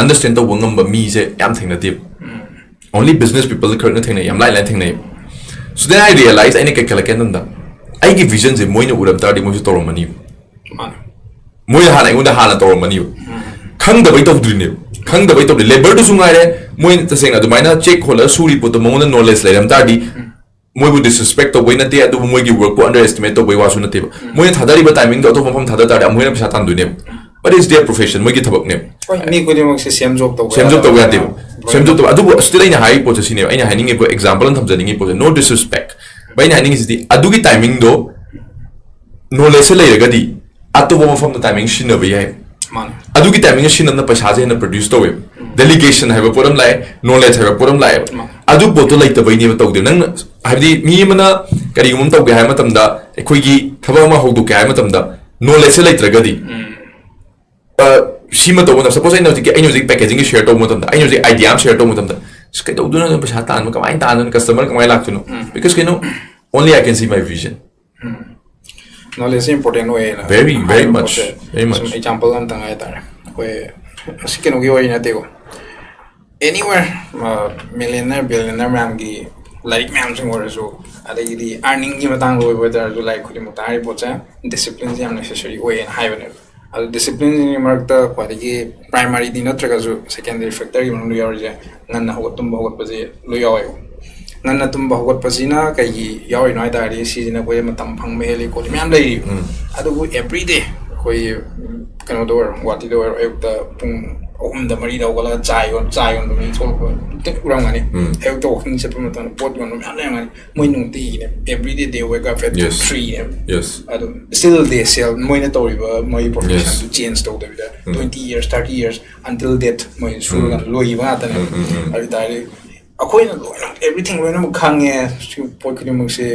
understand ꯇꯧꯕ ꯉꯝꯕ ꯃꯤꯁꯦ ꯌꯥꯝ ꯊꯦꯡꯅꯗꯦꯕ꯫ Only business people ꯈꯔꯅ ꯊꯦꯡꯅꯩ, ꯌꯥꯝ ꯂꯥꯏ ꯂꯥꯏꯅ ꯊꯦꯡꯅꯩ꯫ So then I realize, ꯑꯩꯅ ꯀꯩ ꯈꯜꯂꯛꯀꯦ ꯃꯇꯝꯗ, ꯑꯩꯒꯤ vision ꯁꯦ ꯃꯣꯏꯅ ꯎꯔꯝ ꯇꯥꯔꯗꯤ ꯃꯣꯏꯁꯨ ꯇꯧꯔꯝꯃꯅꯤꯕ꯫ ꯃꯥꯅꯦ꯫ ꯃꯣꯏꯅ ꯍꯥꯟꯅ ꯑꯩꯉꯣꯟꯗ ꯍꯥꯟꯅ ꯇꯧꯔꯝꯃꯅꯤꯕ꯫ ꯈꯪꯗꯕꯩ ꯇꯧꯗ꯭ꯔꯤꯅꯦꯕ, ꯈꯪꯗꯕꯩ ꯇꯧꯗ꯭ꯔꯤ꯫ Labour ꯗꯨꯁꯨ ꯉꯥꯏꯔꯦ, ꯃꯣꯏꯅ ꯇꯁꯦꯡꯅ ꯑꯗꯨꯃꯥꯏꯅ ꯆꯦꯛ ꯍꯣꯜꯂꯒ ꯁꯨꯔꯤ ꯄꯣꯠꯇꯣ ꯃꯉꯣꯟꯗ knowledge ꯂꯩꯔꯝ ꯇꯥꯔꯗꯤ ꯃꯣꯏꯕꯨ disrespect ꯇꯧꯕꯩ ꯅꯠꯇꯦ, ꯑꯗꯨꯕꯨ ꯃꯣꯏꯒꯤ work ꯄꯨ underestimate ꯇꯧꯕꯩ ꯋꯥꯁꯨ ꯅꯠꯇꯦꯕ꯫ ꯃꯣꯏꯅ ꯊꯥꯗꯔꯤꯕ timing ꯗꯣ ꯑꯇꯣꯞꯄ ꯃꯐꯝ ꯊꯥꯗ ꯇꯥꯔꯗꯤ ꯑꯃꯨꯛ ꯍꯦꯟꯅ ꯄꯩꯁꯥ ꯇꯥꯟꯗꯣꯏꯅꯦꯕ꯫ But it's their profession, ꯃꯣꯏꯒꯤ ꯊꯕꯛꯅꯦꯕ꯫ ꯍꯣꯏ, ꯃꯤ ꯈꯨꯗꯤꯡꯃꯛꯁꯦ same job ꯇꯧꯕ Same job ꯇꯧꯕ ꯌꯥꯗꯕꯅꯤꯅ꯫ ꯌꯥꯗꯦꯕ꯫ Same job ꯇꯧꯕ, ꯑꯗꯨꯕꯨ still ꯑꯩꯅ ꯍꯥꯏꯔꯤ ꯄꯣꯠꯁꯦ ꯁꯤꯅꯦꯕ, ꯑꯩꯅ ꯍꯥꯏꯅꯤꯡꯉꯤꯕ example ꯑꯃ ꯊꯝꯖꯅꯤꯡꯉꯤ ꯄꯣꯠꯁꯦ, no disrespect꯫ But ꯑꯩꯅ ꯍꯥꯏꯅꯤꯡꯉꯤꯁꯤꯗꯤ ꯑꯗꯨꯒꯤ timing ꯗꯣ knowledge ꯁꯦ ꯂꯩꯔꯒꯗꯤ ꯑꯇꯣꯞꯄ ꯃꯐꯝꯗ timing ꯁꯤꯖꯤꯟꯅꯕ ꯌꯥꯏ꯫ ꯃꯥꯅꯦ꯫ ꯑꯗꯨꯒꯤ timing ꯁꯤꯖꯤꯟꯅꯕꯅ ꯄꯩꯁꯥꯁꯦ ꯍꯦꯟꯅ produce ꯇꯧꯋꯦꯕ꯫ Delegation ꯍꯥꯏꯕ ꯄꯣꯠ ꯑꯃ ꯂꯥꯛꯑꯦ, knowledge ꯍꯥꯏꯕ ꯄꯣꯠ ꯑꯃ ꯂꯥꯛꯑꯦꯕ꯫ ꯃꯥꯅꯦ꯫ ꯑꯗꯨ ꯄꯣꯠꯇꯣ ꯂꯩꯇꯕꯩꯅꯦꯕ ꯇꯧꯗꯦ꯫ ꯅꯪꯅ, ꯍꯥꯏꯕꯗꯤ ꯃꯤ ꯑꯃꯅ ꯀꯔꯤꯒꯨꯝꯕ ꯑꯃ ꯇꯧꯒꯦ ꯍꯥꯏꯕ ꯃꯇꯝꯗ, ꯑꯩꯈꯣꯏꯒꯤ ꯊꯕꯛ ꯑꯃ ꯍꯧꯗꯣꯛꯀꯦ ꯍꯥꯏꯕ ꯃꯇꯝꯗ knowledge ꯁꯦ ꯂꯩꯇ꯭ꯔꯒꯗꯤ, ꯑ, ꯁꯤꯃ ꯇꯧꯕ ꯃꯇꯝꯗ, suppose ꯑꯩꯅ ꯍꯧꯖꯤꯛꯀꯤ, ꯑꯩꯅ ꯍꯧꯖꯤꯛ packaging ꯒꯤ share ꯇꯧꯕ ꯃꯇꯝꯗ, ꯑꯩꯅ ꯍꯧꯖꯤꯛ idea ꯑꯃ share ꯇꯧꯕ ꯃꯇꯝꯗ, "ꯑꯁ, ꯀꯩꯗꯧꯗꯣꯏꯅꯣ? ꯄꯩꯁꯥ ꯇꯥꯟꯕ ꯀꯃꯥꯏꯅ ꯇꯥꯟꯗꯣꯏꯅꯣ? Customer ꯀꯃꯥꯏꯅ ꯂꯥꯛꯇꯣꯏꯅꯣ?" Because ꯀꯩꯅꯣ, only I can see my vision꯫ Knowledge important ꯑꯣꯏꯌꯦꯅ Very, very ꯍꯥꯏꯕ much, ꯄꯣꯠꯁꯦ very much. ꯁꯨꯝ example ꯑꯝꯇꯪ ꯍꯥꯏꯇꯥꯔꯦ꯫ ꯑꯩꯈꯣꯏ ꯑꯁꯤ ꯀꯩꯅꯣꯒꯤ ꯋꯥꯔꯤ ꯅꯠꯇꯦꯀꯣ, anywhere, millionaire billionaire ꯃꯌꯥꯝꯒꯤ ꯂꯥꯏꯔꯤꯛ ꯃꯌꯥꯝꯁꯤꯡ ꯑꯣꯏꯔꯁꯨ, ꯑꯗꯒꯤꯗꯤ earningꯒꯤ ꯃꯇꯥꯡꯗ ꯑꯣꯏꯕ ꯑꯣꯏꯇꯥꯔꯁꯨ, ꯂꯥꯏꯔꯤꯛ ꯈꯨꯗꯤꯡꯃꯛꯇ ꯍꯥꯏꯔꯤꯕ ꯄꯣꯠꯁꯦ disciplineꯁꯦ ꯌꯥꯝ necessary ꯑꯣꯏꯌꯦꯅ ꯍꯥꯏꯕꯅꯦꯕ꯫ ꯑꯗꯨ disciplineꯁꯤꯒꯤ ꯃꯔꯛꯇ ꯈ꯭ꯋꯥꯏꯗꯒꯤ primaryꯗꯤ ꯅꯠꯇ꯭ꯔꯒꯁꯨ secondary factorꯒꯤ ꯃꯅꯨꯡꯗ ꯌꯥꯎꯔꯤꯁꯦ ꯉꯟꯅ ꯍꯧꯒꯠ ꯇꯨꯝꯕ ꯍꯧꯒꯠꯄꯁꯦ ꯂꯣꯏ ꯌꯥꯎꯋꯦꯕ꯫ ꯉꯟꯅ ꯇꯨꯝꯕ ꯍꯧꯒꯠꯄꯁꯤꯅ ꯀꯩꯒꯤ ꯌꯥꯎꯔꯤꯅꯣ ꯍꯥꯏ ꯇꯥꯔꯗꯤ, ꯁꯤꯁꯤꯅ ꯑꯩꯈꯣꯏꯗ ꯃꯇꯝ ꯐꯪꯕ ꯍꯦꯜꯂꯤ ꯈꯣꯠꯂꯤ ꯃꯌꯥꯝ ꯂꯩꯔꯤꯕ꯫ ꯑꯗꯨꯕꯨ everyday ꯑꯩꯈꯣꯏ ꯀꯩꯅꯣꯗ ꯑꯣꯏꯔꯣ, ꯒꯨꯍꯥꯇꯤꯗ ꯑꯣꯏꯔꯣ, ꯑꯌꯨꯛꯇ ꯄꯨꯡ ꯑꯍꯨꯝꯗ ꯃꯔꯤꯗ ꯍꯧꯒꯠꯂꯒ ꯆꯥ ꯌꯣꯟ ꯆꯥ ꯌꯣꯟꯕ ꯃꯤ ꯊꯣꯛꯂꯛꯄ ꯎꯔꯝꯒꯅꯤ꯫ ꯑꯌꯨꯛꯇ walking ꯆꯠꯄ ꯃꯇꯝꯗ ꯄꯣꯠ ꯌꯣꯟꯕ ꯃꯌꯥꯝ ꯂꯩꯔꯝꯒꯅꯤ꯫ ꯃꯣꯏ ꯅꯨꯡꯇꯤꯒꯤꯅꯦ, everyday they wake up at Yes. threeꯅꯦꯕ꯫ Yes. ꯑꯗꯨꯝ still they sell, ꯃꯣꯏꯅ ꯇꯧꯔꯤꯕ ꯃꯣꯏꯒꯤ professionꯗꯨ Yes. change ꯇꯧꯗꯕꯤꯗ twenty years, thirty years until death ꯃꯣꯏ ꯁꯨꯔꯒ ꯂꯣꯏꯈꯤꯕ ꯉꯥꯛꯇꯅꯦꯕ꯫ ꯑꯗꯨ ꯇꯥꯔꯗꯤ ꯑꯩꯈꯣꯏꯅ ꯂꯣꯏꯅ everything ꯂꯣꯏꯅꯃꯛ ꯈꯪꯉꯦ꯫ ꯁꯤ ꯄꯣꯠ ꯈꯨꯗꯤꯡꯃꯛꯁꯦ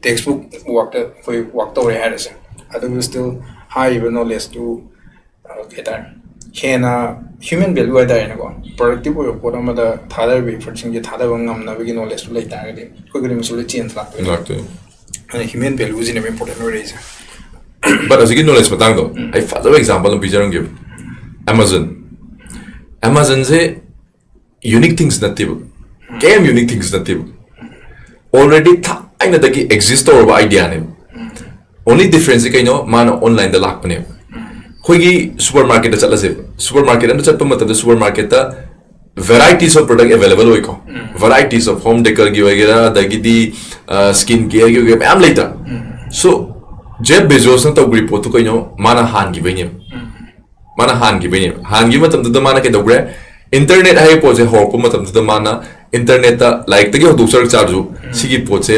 textbook workꯇ ꯑꯩꯈꯣꯏ work ꯇꯧꯔꯦ ꯍꯥꯏꯔꯁꯦ, ꯑꯗꯨꯕꯨ still ꯍꯥꯏꯔꯤꯕ knowledgeꯇꯨ, ꯑ, ꯀꯩ ꯍꯥꯏꯇꯥꯔꯦ, ꯍꯦꯟꯅ human value ꯍꯥꯏꯇꯥꯔꯦꯅꯦꯀꯣ, productive ꯑꯣꯏꯕ ꯄꯣꯠ ꯑꯃꯗ ꯊꯥꯗꯔꯤꯕ effortꯁꯤꯡꯁꯦ ꯊꯥꯗꯕ ꯉꯝꯅꯕꯒꯤ knowledgeꯇꯨ ꯂꯩ ꯇꯥꯔꯒꯗꯤ ꯑꯩꯈꯣꯏ ꯈꯨꯗꯤꯡꯃꯛꯁꯨ ꯂꯣꯏ change ꯂꯥꯛꯇꯣꯏꯅꯤ꯫ ꯂꯥꯛꯇꯣꯏꯅꯤ꯫ ꯑꯗꯨꯅ human valueꯁꯤꯅꯦꯕ important ꯑꯣꯏꯔꯛꯏꯁꯦ꯫ But ꯍꯧꯖꯤꯛꯀꯤ knowledge ꯃꯇꯥꯡꯗꯣ ꯑꯩ ꯐꯖꯕ example ꯑꯃ ꯄꯤꯖꯔꯝꯒꯦꯕ꯫ Amazon, Amazonꯁꯦ unique things ꯅꯠꯇꯦꯕ, ꯀꯩꯝ unique things ꯅꯠꯇꯦꯕ, already ꯊꯥꯏꯅꯗꯒꯤ exist ꯇꯧꯔꯕ ideaꯅꯦꯕ꯫ Only differenceꯁꯦ ꯀꯩꯅꯣ? ꯃꯥꯅ onlineꯗ ꯂꯥꯛꯄꯅꯦꯕ꯫ ꯑꯩꯈꯣꯏꯒꯤ supermarketꯇ ꯆꯠꯂꯁꯦꯕ, supermarket ꯑꯃ ꯆꯠꯄ ꯃꯇꯝꯗ supermarketꯇ varieties of product available ꯑꯣꯏꯀꯣ, varieties of home decorꯒꯤ ꯑꯣꯏꯒꯦꯔꯥ, ꯑꯗꯒꯤꯗꯤ skin careꯒꯤ ꯑꯣꯏꯒꯦꯔꯥ, ꯃꯌꯥꯝ ꯂꯩꯇ꯭ꯔꯥ? So Jeff Bezosꯅ ꯇꯧꯈ꯭ꯔꯤ ꯄꯣꯠꯇꯨ ꯀꯩꯅꯣ? ꯃꯥꯅ ꯍꯥꯟꯈꯤꯕꯩꯅꯦꯕ꯫ ꯃꯥꯅ ꯍꯥꯟꯈꯤꯕꯩꯅꯦꯕ꯫ ꯍꯥꯟꯈꯤꯕ ꯃꯇꯝꯗꯨꯗ ꯃꯥꯅ ꯀꯩꯗꯧꯈ꯭ꯔꯦ? Internet ꯍꯥꯏꯕ ꯄꯣꯠꯁꯦ ꯍꯧꯔꯛꯄ ꯃꯇꯝꯗꯨꯗ ꯃꯥꯅ internetꯇ ꯂꯥꯏꯔꯤꯛꯇꯒꯤ ꯍꯧꯗꯣꯛꯆꯔꯛ ꯆꯥꯔꯁꯨ, ꯁꯤꯒꯤ ꯄꯣꯠꯁꯦ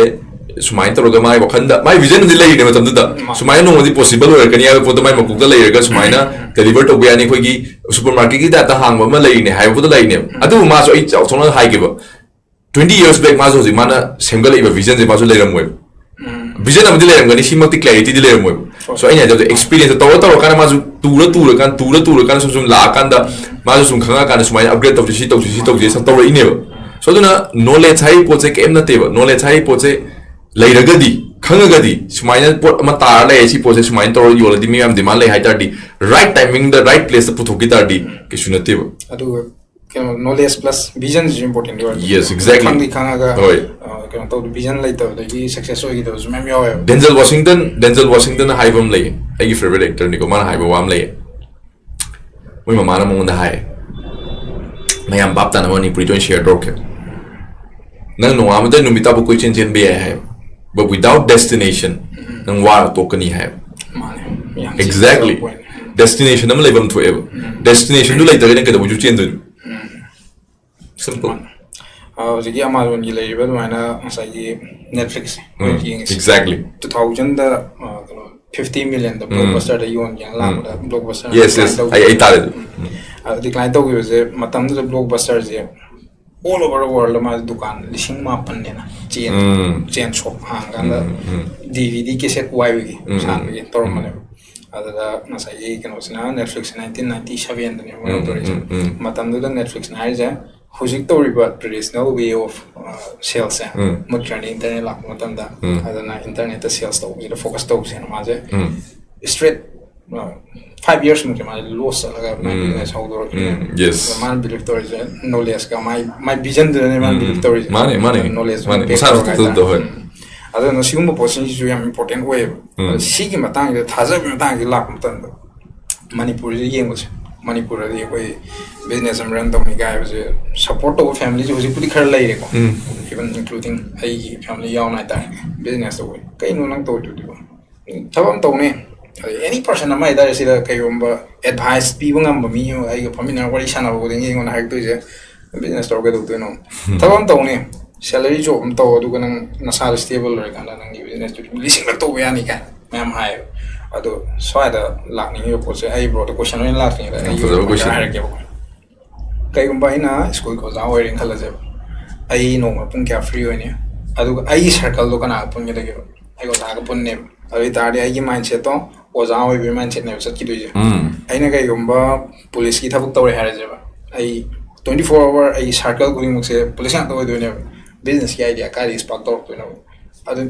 ꯁꯨꯃꯥꯏꯅ ꯇꯧꯔꯒ ꯃꯥꯒꯤ ꯋꯥꯈꯜꯗ, ꯃꯥꯒꯤ visionꯗꯤ ꯂꯩꯔꯤꯅꯦ ꯃꯇꯝꯗꯨꯗ꯫ ꯁꯨꯃꯥꯏꯅ ꯅꯣꯡꯃꯗꯤ possible ꯑꯣꯏꯔꯛꯀꯅꯤ ꯍꯥꯏꯕ ꯄꯣꯠꯇꯣ ꯃꯥꯏ ꯃꯀꯣꯛꯇ ꯂꯩꯔꯒ, ꯁꯨꯃꯥꯏꯅ deliver ꯇꯧꯕ ꯌꯥꯅꯤ, ꯑꯩꯈꯣꯏꯒꯤ supermarketꯀꯤ typeꯇ ꯍꯥꯡꯕ ꯑꯃ ꯂꯩꯔꯤꯅꯦ ꯍꯥꯏꯕ ꯄꯣꯠꯇꯣ ꯂꯩꯔꯤꯅꯦꯕ꯫ ꯑꯗꯨꯕꯨ ꯃꯥꯁꯨ, ꯑꯩ ꯆꯥꯎꯊꯣꯛꯅ ꯍꯥꯏꯒꯦꯕ, twenty years back ꯃꯥꯁꯨ ꯍꯧꯖꯤꯛ ꯃꯥꯅ ꯁꯦꯝꯒꯠꯂꯛꯏꯕ visionꯁꯦ ꯃꯥꯁꯨ ꯂꯩꯔꯝꯃꯣꯏꯕ꯫ Vision ꯑꯃꯗꯤ ꯂꯩꯔꯝꯒꯅꯤ, ꯁꯤꯃꯛꯇꯤ clarityꯗꯤ ꯂꯩꯔꯝꯃꯣꯏꯕ꯫ So ꯑꯩꯅ ꯍꯥꯏꯖꯕꯗ experience ꯇꯧꯔ ꯇꯧꯔꯀꯥꯟꯗ, ꯃꯥꯁꯨ ꯇꯨꯔ ꯇꯨꯔꯀꯥꯟꯗ, ꯇꯨꯔ ꯇꯨꯔꯀꯥꯟꯗ ꯁꯨꯝ ꯁꯨꯝ ꯂꯥꯛꯑꯀꯥꯟꯗ, ꯃꯥꯁꯨ ꯁꯨꯝ ꯈꯪꯉꯛꯑꯀꯥꯟꯗ, ꯁꯨꯃꯥꯏꯅ upgrade ꯇꯧꯁꯤ, ꯁꯤ ꯇꯧꯁꯤ, ꯁꯤ ꯇꯧꯁꯤ, ꯁꯨꯝ ꯇꯧꯔꯛꯏꯅꯦꯕ꯫ So ꯑꯗꯨꯅ knowledge ꯍꯥꯏꯔꯤ ꯄꯣꯠꯁꯦ ꯀꯩꯝ ꯅꯠꯇꯦꯕ꯫ Knowledge ꯍꯥꯏꯔꯤ ꯄꯣꯠꯁꯦ ꯂꯩꯔꯒꯗꯤ, ꯈꯪꯉꯒꯗꯤ, ꯁꯨꯃꯥꯏꯅ ꯄꯣꯠ ꯑꯃ ꯇꯥꯔ ꯂꯩ, ꯁꯤ ꯄꯣꯠꯁꯦ ꯁꯨꯃꯥꯏꯅ ꯇꯧꯔ ꯌꯣꯜꯂꯗꯤ ꯃꯤ ꯌꯥꯝ demand ꯂꯩ ꯍꯥꯏ ꯇꯥꯔꯗꯤ, right timing ꯗ right place ꯇ ꯄꯨꯊꯣꯛꯈꯤ ꯇꯥꯔꯗꯤ ꯀꯩꯁꯨ ꯅꯠꯇꯦꯕ꯫ ꯑꯗꯨꯒ ꯀꯩꯅꯣ, knowledge plus vision ꯁꯤꯁꯨ important ꯑꯣꯏ꯫ Yes, exactly. ꯈꯪꯗꯤ ꯈꯪꯉꯒ ꯍꯣꯏ꯫ ꯑ, ꯀꯩꯅꯣ ꯇꯧꯗ, vision ꯂꯩꯇꯕꯗꯒꯤ success ꯑꯣꯏꯈꯤꯗꯕꯁꯨ ꯃꯌꯥꯝ ꯌꯥꯎꯋꯦꯕ꯫ Denzel Washington, Denzel Washington ꯍꯥꯏꯕ ꯑꯃ ꯂꯩꯌꯦ, ꯑꯩꯒꯤ favourite actor ꯅꯤꯀꯣ, ꯃꯥꯅ ꯍꯥꯏꯕ ꯋꯥ ꯑꯃ ꯂꯩꯌꯦ꯫ ꯃꯣꯏ ꯃꯃꯥꯅ ꯃꯉꯣꯟꯗ ꯍꯥꯏ, ꯃꯌꯥꯝ ꯚꯥꯞ ꯇꯥꯅꯕ ꯃꯅꯤꯄꯨꯔꯤꯗ ꯑꯣꯏꯅ share ꯇꯧꯔꯛꯀꯦ꯫ "ꯅꯪ ꯅꯣꯡꯉꯥꯟꯕꯗ ꯅꯨꯃꯤꯠ ꯇꯥꯕ ꯀꯣꯏꯆꯦꯟ ꯆꯦꯟꯕ ꯌꯥꯏ" ꯍꯥꯏꯕ, "but without destination ꯅꯪ ꯋꯥꯔ ꯇꯣꯛꯀꯅꯤ" ꯍꯥꯏꯕ꯫ ꯃꯥꯅꯦ꯫ ꯌꯥꯝ Exactly. ꯆꯨꯝꯕ point꯫ Destination ꯑꯃ ꯂꯩꯐꯝ ꯊꯣꯛꯑꯦꯕ꯫ Destination ꯗꯨ ꯂꯩꯇ꯭ꯔꯒꯗꯤ ꯅꯪ ꯀꯩꯗꯧꯕꯩꯁꯨ ꯆꯦꯟꯗꯣꯏꯅꯣ? Simple. ꯑ, ꯍꯧꯖꯤꯛꯀꯤ Amazon ꯒꯤ ꯂꯩꯔꯤꯕ ꯑꯗꯨꯃꯥꯏꯅ ꯉꯁꯥꯏꯒꯤ Netflix ꯁꯦ ꯎꯝ, ꯑꯩꯈꯣꯏ ꯌꯦꯡꯉꯤꯁꯦ꯫ Exactly. Two thousand ꯗ, ꯑ, ꯀꯩꯅꯣ, fifty million ꯗ ꯎꯝ꯫ Blockbuster ꯗ ꯌꯣꯟꯒꯦꯅ ꯂꯥꯛꯄꯗ Blockbuster Yes, yes. decline ꯇꯧꯈꯤ꯫ ꯑꯩ, ꯑꯩ ꯇꯥꯔꯦ ꯑꯗꯨ꯫ ꯎꯝ꯫ ꯑ, decline ꯇꯧꯈꯤꯕꯁꯦ ꯃꯇꯝꯗꯨꯗ Blockbuster say all over the world ꯗ ꯃꯥꯁꯦ ꯗꯨꯀꯥꯟ ꯂꯤꯁꯤꯡ ꯃꯥꯄꯟꯅꯦꯅ chain, ꯎꯝ꯫ chain shop ꯍꯥꯡꯉꯀꯥꯟꯗ ꯎꯝ, ꯎꯝ꯫ D V D cassette ꯋꯥꯏꯕꯒꯤ ꯎꯝ, ꯁꯥꯟꯕꯒꯤ ꯎꯝ꯫ ꯇꯧꯔꯝꯕꯅꯦꯕ꯫ ꯑꯗꯨꯗ ꯉꯁꯥꯏꯒꯤ ꯀꯩꯅꯣꯁꯤꯅ, Netflix ꯁꯤꯅ nineteen ninety seven ꯗꯅꯦꯕ ꯃꯣꯏꯅ ꯎꯝ, ꯇꯧꯔꯤꯁꯦ꯫ ꯎꯝ, ꯎꯝ꯫ ꯃꯇꯝꯗꯨꯗ Netflix ꯅ ꯍꯥꯏꯔꯤꯁꯦ ꯍꯧꯖꯤꯛ ꯇꯧꯔꯤꯕ traditional way of, ꯑ, sales ꯁꯦ ꯎꯝ꯫ ꯃꯨꯠꯈ꯭ꯔꯅꯤ internet ꯂꯥꯛꯄ ꯃꯇꯝꯗ꯫ ꯎꯝ꯫ ꯑꯗꯨꯅ internet ꯇ sales ꯇꯧꯕꯁꯤꯗ focus ꯇꯧꯁꯦꯅ ꯃꯥꯁꯦ ꯎꯝ꯫ straight, ꯑ, five years ꯃꯨꯛꯁꯦ ꯃꯥꯁꯦ loss ꯆꯠꯂꯒ ꯃꯥꯏ ꯎꯝ꯫ business ꯍꯧꯗꯣꯔꯛꯈꯤꯕꯅꯦꯕ꯫ ꯎꯝ, yes. ꯑꯗꯣ ꯃꯥꯅ believe ꯇꯧꯔꯤꯁꯦ knowledge ꯀ ꯃꯥꯏ, ꯃꯥꯏ vision ꯗꯨꯅꯅꯦ ꯃꯥꯅ ꯎꯝ꯫ believe ꯇꯧꯔꯤꯁꯦ꯫ ꯃꯥꯅꯦ, ꯃꯥꯅꯦ꯫ Knowledge ꯃꯥꯅꯦ꯫ ꯗꯨꯅ ꯃꯁꯥꯅ back ꯇꯧꯔꯒ ꯊꯥꯖꯕꯗꯣ, ꯍꯣꯏ꯫ ꯍꯥꯏꯇꯥꯔꯦ꯫ ꯑꯗꯨꯅ ꯁꯤꯒꯨꯝꯕ ꯄꯣꯠꯁꯤꯡꯁꯤꯁꯨ ꯌꯥꯝ important ꯑꯣꯏꯌꯦꯕ꯫ ꯎꯝ꯫ ꯑꯗꯣ ꯁꯤꯒꯤ ꯃꯇꯥꯡꯁꯤꯗ, ꯊꯥꯖꯕꯒꯤ ꯃꯇꯥꯡꯁꯤꯗ ꯂꯥꯛꯄ ꯃꯇꯝꯗ ꯃꯅꯤꯄꯨꯔꯁꯤꯗ ꯌꯦꯡꯕꯁꯦ, ꯃꯅꯤꯄꯨꯔꯗꯗꯤ ꯑꯩꯈꯣꯏ business ꯑꯃ run ꯇꯧꯅꯤ ꯀꯥꯏ ꯍꯥꯏꯕꯁꯦ support ꯇꯧꯕ family ꯁꯦ ꯍꯧꯖꯤꯛꯄꯨꯗꯤ ꯈꯔ ꯂꯩꯔꯦꯀꯣ꯫ ꯎꯝ꯫ Even including ꯑꯩꯒꯤ family ꯌꯥꯎꯅ ꯍꯥꯏꯇꯥꯔꯦ꯫ Business ꯇꯧꯕ, "ꯀꯩꯅꯣ ꯅꯪ ꯇꯧꯗꯣꯏꯗꯨꯕꯣ? ꯊꯕꯛ ꯑꯃ ꯇꯧꯅꯤ꯫ ꯑꯗꯩ any person ꯑꯃ ꯍꯥꯏꯇꯥꯔꯦ, ꯁꯤꯗ ꯀꯩꯒꯨꯝꯕ advice ꯄꯤꯕ ꯉꯝꯕ ꯃꯤ ꯑꯃ ꯑꯩꯒ ꯐꯝꯃꯤꯟꯅꯔ ꯋꯥꯔꯤ ꯁꯥꯟꯅꯕ ꯈꯨꯗꯤꯡꯒꯤ ꯑꯩꯉꯣꯟꯗ ꯍꯥꯏꯔꯛꯇꯣꯏꯁꯦ, business ꯇꯧꯔ ꯀꯩꯗꯧꯗꯣꯏꯅꯣ? ꯊꯕꯛ ꯑꯃ ꯇꯧꯅꯤ, salary job ꯑꯃ ꯇꯧ, ꯑꯗꯨꯒ ꯅꯪ ꯅꯁꯥꯗꯣ stable ꯑꯣꯏꯔꯀꯥꯟꯗ ꯅꯪꯒꯤ business ꯇꯨ ꯂꯤꯁꯤꯡꯂꯛ ꯇꯧꯕ ꯌꯥꯅꯤ" ꯀꯥꯏꯅ ꯃꯌꯥꯝ ꯍꯥꯏꯌꯦꯕ꯫ ꯑꯗꯣ ꯁ꯭ꯋꯥꯏꯗ ꯂꯥꯛꯅꯤꯡꯉꯤꯕ ꯄꯣꯠꯁꯦ, ꯑꯩ bro ꯗ question ꯑꯣꯏꯅ ꯂꯥꯛꯇ꯭ꯔꯤꯉꯩꯗ ꯌꯥꯝ ꯑꯩꯒꯤ ꯐꯖꯕ ꯑꯣꯏꯅ question꯫ ꯍꯥꯏꯔꯛꯀꯦꯕꯀꯣ꯫ ꯀꯩꯒꯨꯝꯕ ꯑꯩꯅ school ꯒꯤ ꯑꯣꯖꯥ ꯑꯣꯏꯔꯦꯅ ꯈꯜꯂꯁꯦꯕ, ꯑꯩ ꯅꯣꯡꯃ ꯄꯨꯡ ꯀꯌꯥ free ꯑꯣꯏꯅꯤ? ꯑꯗꯨꯒ ꯑꯩꯒꯤ circle ꯗꯣ ꯀꯅꯥꯒ ꯄꯨꯟꯒꯗꯒꯦꯕ? ꯑꯩ ꯑꯣꯖꯥꯒ ꯄꯨꯟꯅꯦꯕ꯫ ꯑꯗꯨ ꯑꯣꯏ ꯇꯥꯔꯗꯤ ꯑꯩꯒꯤ mindset ꯇꯣ ꯑꯣꯖꯥ ꯑꯣꯏꯕꯒꯤ mindset ꯅꯦꯕ ꯆꯠꯈꯤꯗꯣꯏꯁꯦ꯫ ꯎꯝ꯫ ꯑꯩꯅ ꯀꯩꯒꯨꯝꯕ police ꯀꯤ ꯊꯕꯛ ꯇꯧꯔꯦ ꯍꯥꯏꯔꯁꯦꯕ, ꯑꯩ twenty four hour ꯑꯩꯒꯤ circle ꯈꯨꯗꯤꯡꯃꯛꯁꯦ police ꯉꯥꯛꯇ ꯑꯣꯏꯗꯣꯏꯅꯦꯕ꯫ Business ꯀꯤ idea ꯀꯥꯏꯗꯒꯤ spark ꯇꯧꯔꯛꯇꯣꯏꯅꯣ? ꯑꯗꯨ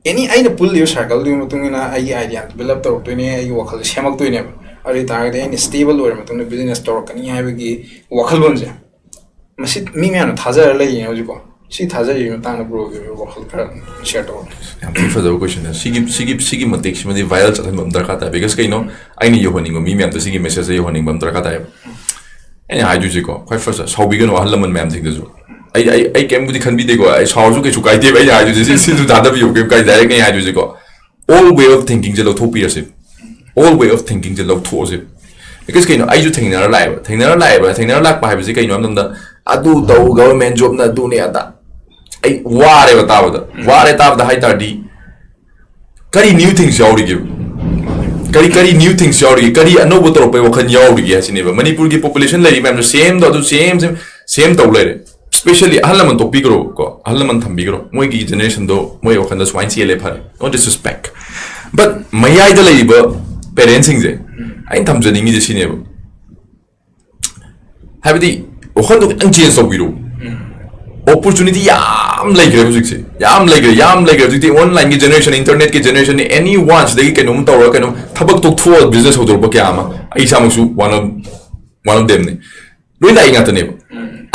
ꯑꯦꯅꯤ ꯑꯩꯅ ꯄꯨꯜꯂꯤꯕ ꯁꯥꯔꯀꯜꯗꯨꯒꯤ ꯃꯇꯨꯡ ꯏꯟꯅ ꯑꯩꯒꯤ ꯑꯥꯏꯗꯤꯌꯥ ꯕꯤꯜ ꯑꯞ ꯇꯧꯔꯛꯇꯣꯏꯅꯦ, ꯑꯩꯒꯤ ꯋꯥꯈꯜ ꯁꯦꯝꯃꯛꯇꯣꯏꯅꯦꯕ꯫ ꯑꯗꯨ ꯑꯣꯏ ꯇꯥꯔꯒꯗꯤ ꯑꯩꯅ ꯁ꯭ꯇꯦꯕꯜ ꯑꯣꯏꯔ ꯃꯇꯨꯡꯗ ꯕꯤꯖꯤꯅꯦꯁ ꯇꯧꯔꯛꯀꯅꯤ ꯍꯥꯏꯕꯒꯤ ꯋꯥꯈꯜꯂꯣꯟꯁꯦ, ꯃꯁꯤ ꯃꯤ ꯃꯌꯥꯝꯅ ꯊꯥꯖꯔ ꯂꯩꯌꯦ ꯍꯧꯖꯤꯛꯀꯣ꯫ ꯁꯤ ꯊꯥꯖꯔꯤꯕꯒꯤ ꯃꯇꯥꯡꯗ ꯕ꯭ꯔꯣꯒꯤ ꯋꯥꯈꯜ ꯈꯔ ꯁꯤꯌꯔ ꯇꯧꯔꯛꯑꯣ꯫ ꯌꯥꯝ ꯊꯤ ꯐꯖꯕ ꯀꯣꯏꯁꯟꯅꯦ꯫ ꯁꯤꯒꯤ ꯁꯤꯒꯤ ꯁꯤꯒꯤ ꯃꯇꯤꯛꯁꯤꯃꯗꯤ ꯚꯥꯏꯔꯦꯜ ꯆꯠꯍꯟꯕ ꯑꯃ ꯗꯔꯀꯥꯔ ꯇꯥꯏ꯫ ꯕꯤꯀꯁ ꯀꯩꯅꯣ, ꯑꯩꯅ ꯌꯧꯍꯟꯅꯤꯡꯕ ꯃꯤ ꯃꯌꯥꯝꯗ ꯁꯤꯒꯤ ꯃꯦꯁꯦꯖꯁꯦ ꯌꯧꯍꯟꯅꯤꯡꯕ ꯑꯃ ꯗꯔꯀꯥꯔ ꯇꯥꯏꯌꯦꯕ꯫ ꯑꯩꯅ ꯍꯥꯏꯗꯣꯏꯁꯦꯀꯣ, ꯈ꯭ꯋꯥꯏ ꯐꯥꯔꯁꯇ ꯁꯥꯎꯕꯤꯒꯅꯨ ꯑꯍꯜ ꯂꯃꯟ ꯃꯌꯥꯝꯁꯤꯡꯗꯁꯨ꯫ ꯑꯩ ꯑꯩ ꯑꯩ ꯀꯩꯝꯕꯨꯗꯤ ꯈꯟꯕꯤꯗꯦꯀꯣ, ꯑꯩ ꯁꯥꯎꯔꯁꯨ ꯀꯩꯁꯨ ꯀꯥꯏꯗꯦꯕ꯫ ꯑꯩꯅ ꯍꯥꯏꯗꯣꯏꯁꯦ ꯁꯤ ꯁꯤꯁꯨ ꯊꯥꯗꯕꯤꯌꯨ, ꯀꯩꯝ ꯀꯥꯏꯗꯦ꯫ ꯗꯥꯏꯔꯦꯛꯅꯦ ꯑꯩ ꯍꯥꯏꯗꯣꯏꯁꯦꯀꯣ, old way of thinkingꯁꯦ ꯂꯧꯊꯣꯛꯄꯤꯔꯁꯦ꯫ Old way of thinkingꯁꯦ ꯂꯧꯊꯣꯛꯑꯁꯦ꯫ ꯕꯤꯀꯁ ꯀꯩꯅꯣ, ꯑꯩꯁꯨ ꯊꯦꯡꯅꯔ ꯂꯥꯛꯑꯦꯕ꯫ ꯊꯦꯡꯅꯔ ꯂꯥꯛꯑꯦꯕ, ꯊꯦꯡꯅꯔ ꯂꯥꯛꯄ ꯍꯥꯏꯕꯁꯦ ꯀꯩꯅꯣ ꯍꯥꯏꯕ ꯃꯇꯝꯗ, ꯑꯗꯨ ꯇꯧ, ꯒꯚꯔꯟꯃꯦꯟ ꯖꯣꯕꯅ ꯑꯗꯨꯅꯦ ꯑꯗꯥ, ꯑꯩ ꯋꯥꯔꯦꯕ ꯇꯥꯕꯗ꯫ ꯋꯥꯔꯦ ꯇꯥꯕꯗ ꯍꯥꯏ ꯇꯥꯔꯗꯤ, ꯀꯔꯤ ꯅ꯭ꯌꯨ ꯊꯤꯡꯁ ꯌꯥꯎꯔꯤꯒꯦ? ꯀꯔꯤ ꯀꯔꯤ ꯅ꯭ꯌꯨ ꯊꯤꯡꯁ ꯌꯥꯎꯔꯤꯒꯦ? ꯀꯔꯤ ꯑꯅꯧꯕ ꯇꯧꯔꯛꯄꯩ ꯋꯥꯈꯜ ꯌꯥꯎꯔꯤꯒꯦ ꯍꯥꯏꯁꯤꯅꯦꯕ꯫ ꯃꯅꯤꯄꯨꯔꯒꯤ ꯄꯣꯄꯨꯂꯦꯁꯟ ꯂꯩꯔꯤ ꯃꯌꯥꯝꯗꯣ ꯁꯦꯝꯗꯣ ꯑꯗꯨ ꯁꯦꯝ ꯁꯦꯝ ꯁꯦꯝ ꯇꯧ ꯂꯩꯔꯦ꯫ ꯁ꯭ꯄꯦꯁꯦꯜꯂꯤ ꯑꯍꯜ ꯂꯃꯟ ꯇꯣꯛꯄꯤꯈ꯭ꯔꯣ ꯀꯣ, ꯑꯍꯜ ꯂꯃꯟ ꯊꯝꯕꯤꯈ꯭ꯔꯣ, ꯃꯣꯏꯒꯤ ꯖꯦꯅꯦꯔꯦꯁꯟꯗꯣ ꯃꯣꯏ ꯋꯥꯈꯜꯗ ꯁꯨꯃꯥꯏꯅ ꯆꯦꯜꯂꯦ, ꯐꯔꯦ, no disrespect꯫ But ꯃꯌꯥꯏꯗ ꯂꯩꯔꯤꯕ ꯄꯦꯔꯦꯟꯁꯁꯤꯡꯁꯦ ꯑꯩꯅ ꯊꯝꯖꯅꯤꯡꯉꯤꯁꯦ ꯁꯤꯅꯦꯕ, ꯍꯥꯏꯕꯗꯤ ꯋꯥꯈꯜꯗꯣ ꯈꯤꯇꯪ ꯆꯦꯟꯖ ꯇꯧꯕꯤꯔꯣ꯫ ꯑꯣꯄꯣꯔꯆꯨꯅꯤꯇꯤ ꯌꯥꯝ ꯂꯩꯈ꯭ꯔꯦ ꯍꯧꯖꯤꯛꯁꯦ, ꯌꯥꯝ ꯂꯩꯈ꯭ꯔꯦ, ꯌꯥꯝ ꯂꯩꯈ꯭ꯔꯦ꯫ ꯍꯧꯖꯤꯛꯇꯤ ꯑꯣꯟꯂꯥꯏꯟꯒꯤ ꯖꯦꯅꯦꯔꯦꯁꯟ, ꯏꯟꯇꯔꯅꯦꯠꯀꯤ ꯖꯦꯅꯦꯔꯦꯁꯟꯅꯤ꯫ ꯑꯦꯅꯤ ꯋꯥꯟ ꯁꯤꯗꯒꯤ ꯀꯩꯅꯣꯝ ꯇꯧꯔꯒ, ꯀꯩꯅꯣꯝ ꯊꯕꯛ ꯇꯣꯛꯊꯣꯛꯑ ꯕꯤꯖꯤꯅꯦꯁ ꯍꯧꯗꯣꯔꯛꯄ ꯀꯌꯥ ꯑꯃ, ꯑꯩ ꯏꯁꯥꯃꯛꯁꯨ one of one of themꯅꯤ꯫ ꯂꯣꯏ ꯂꯥꯛꯏ ꯉꯥꯛꯇꯅꯦꯕ꯫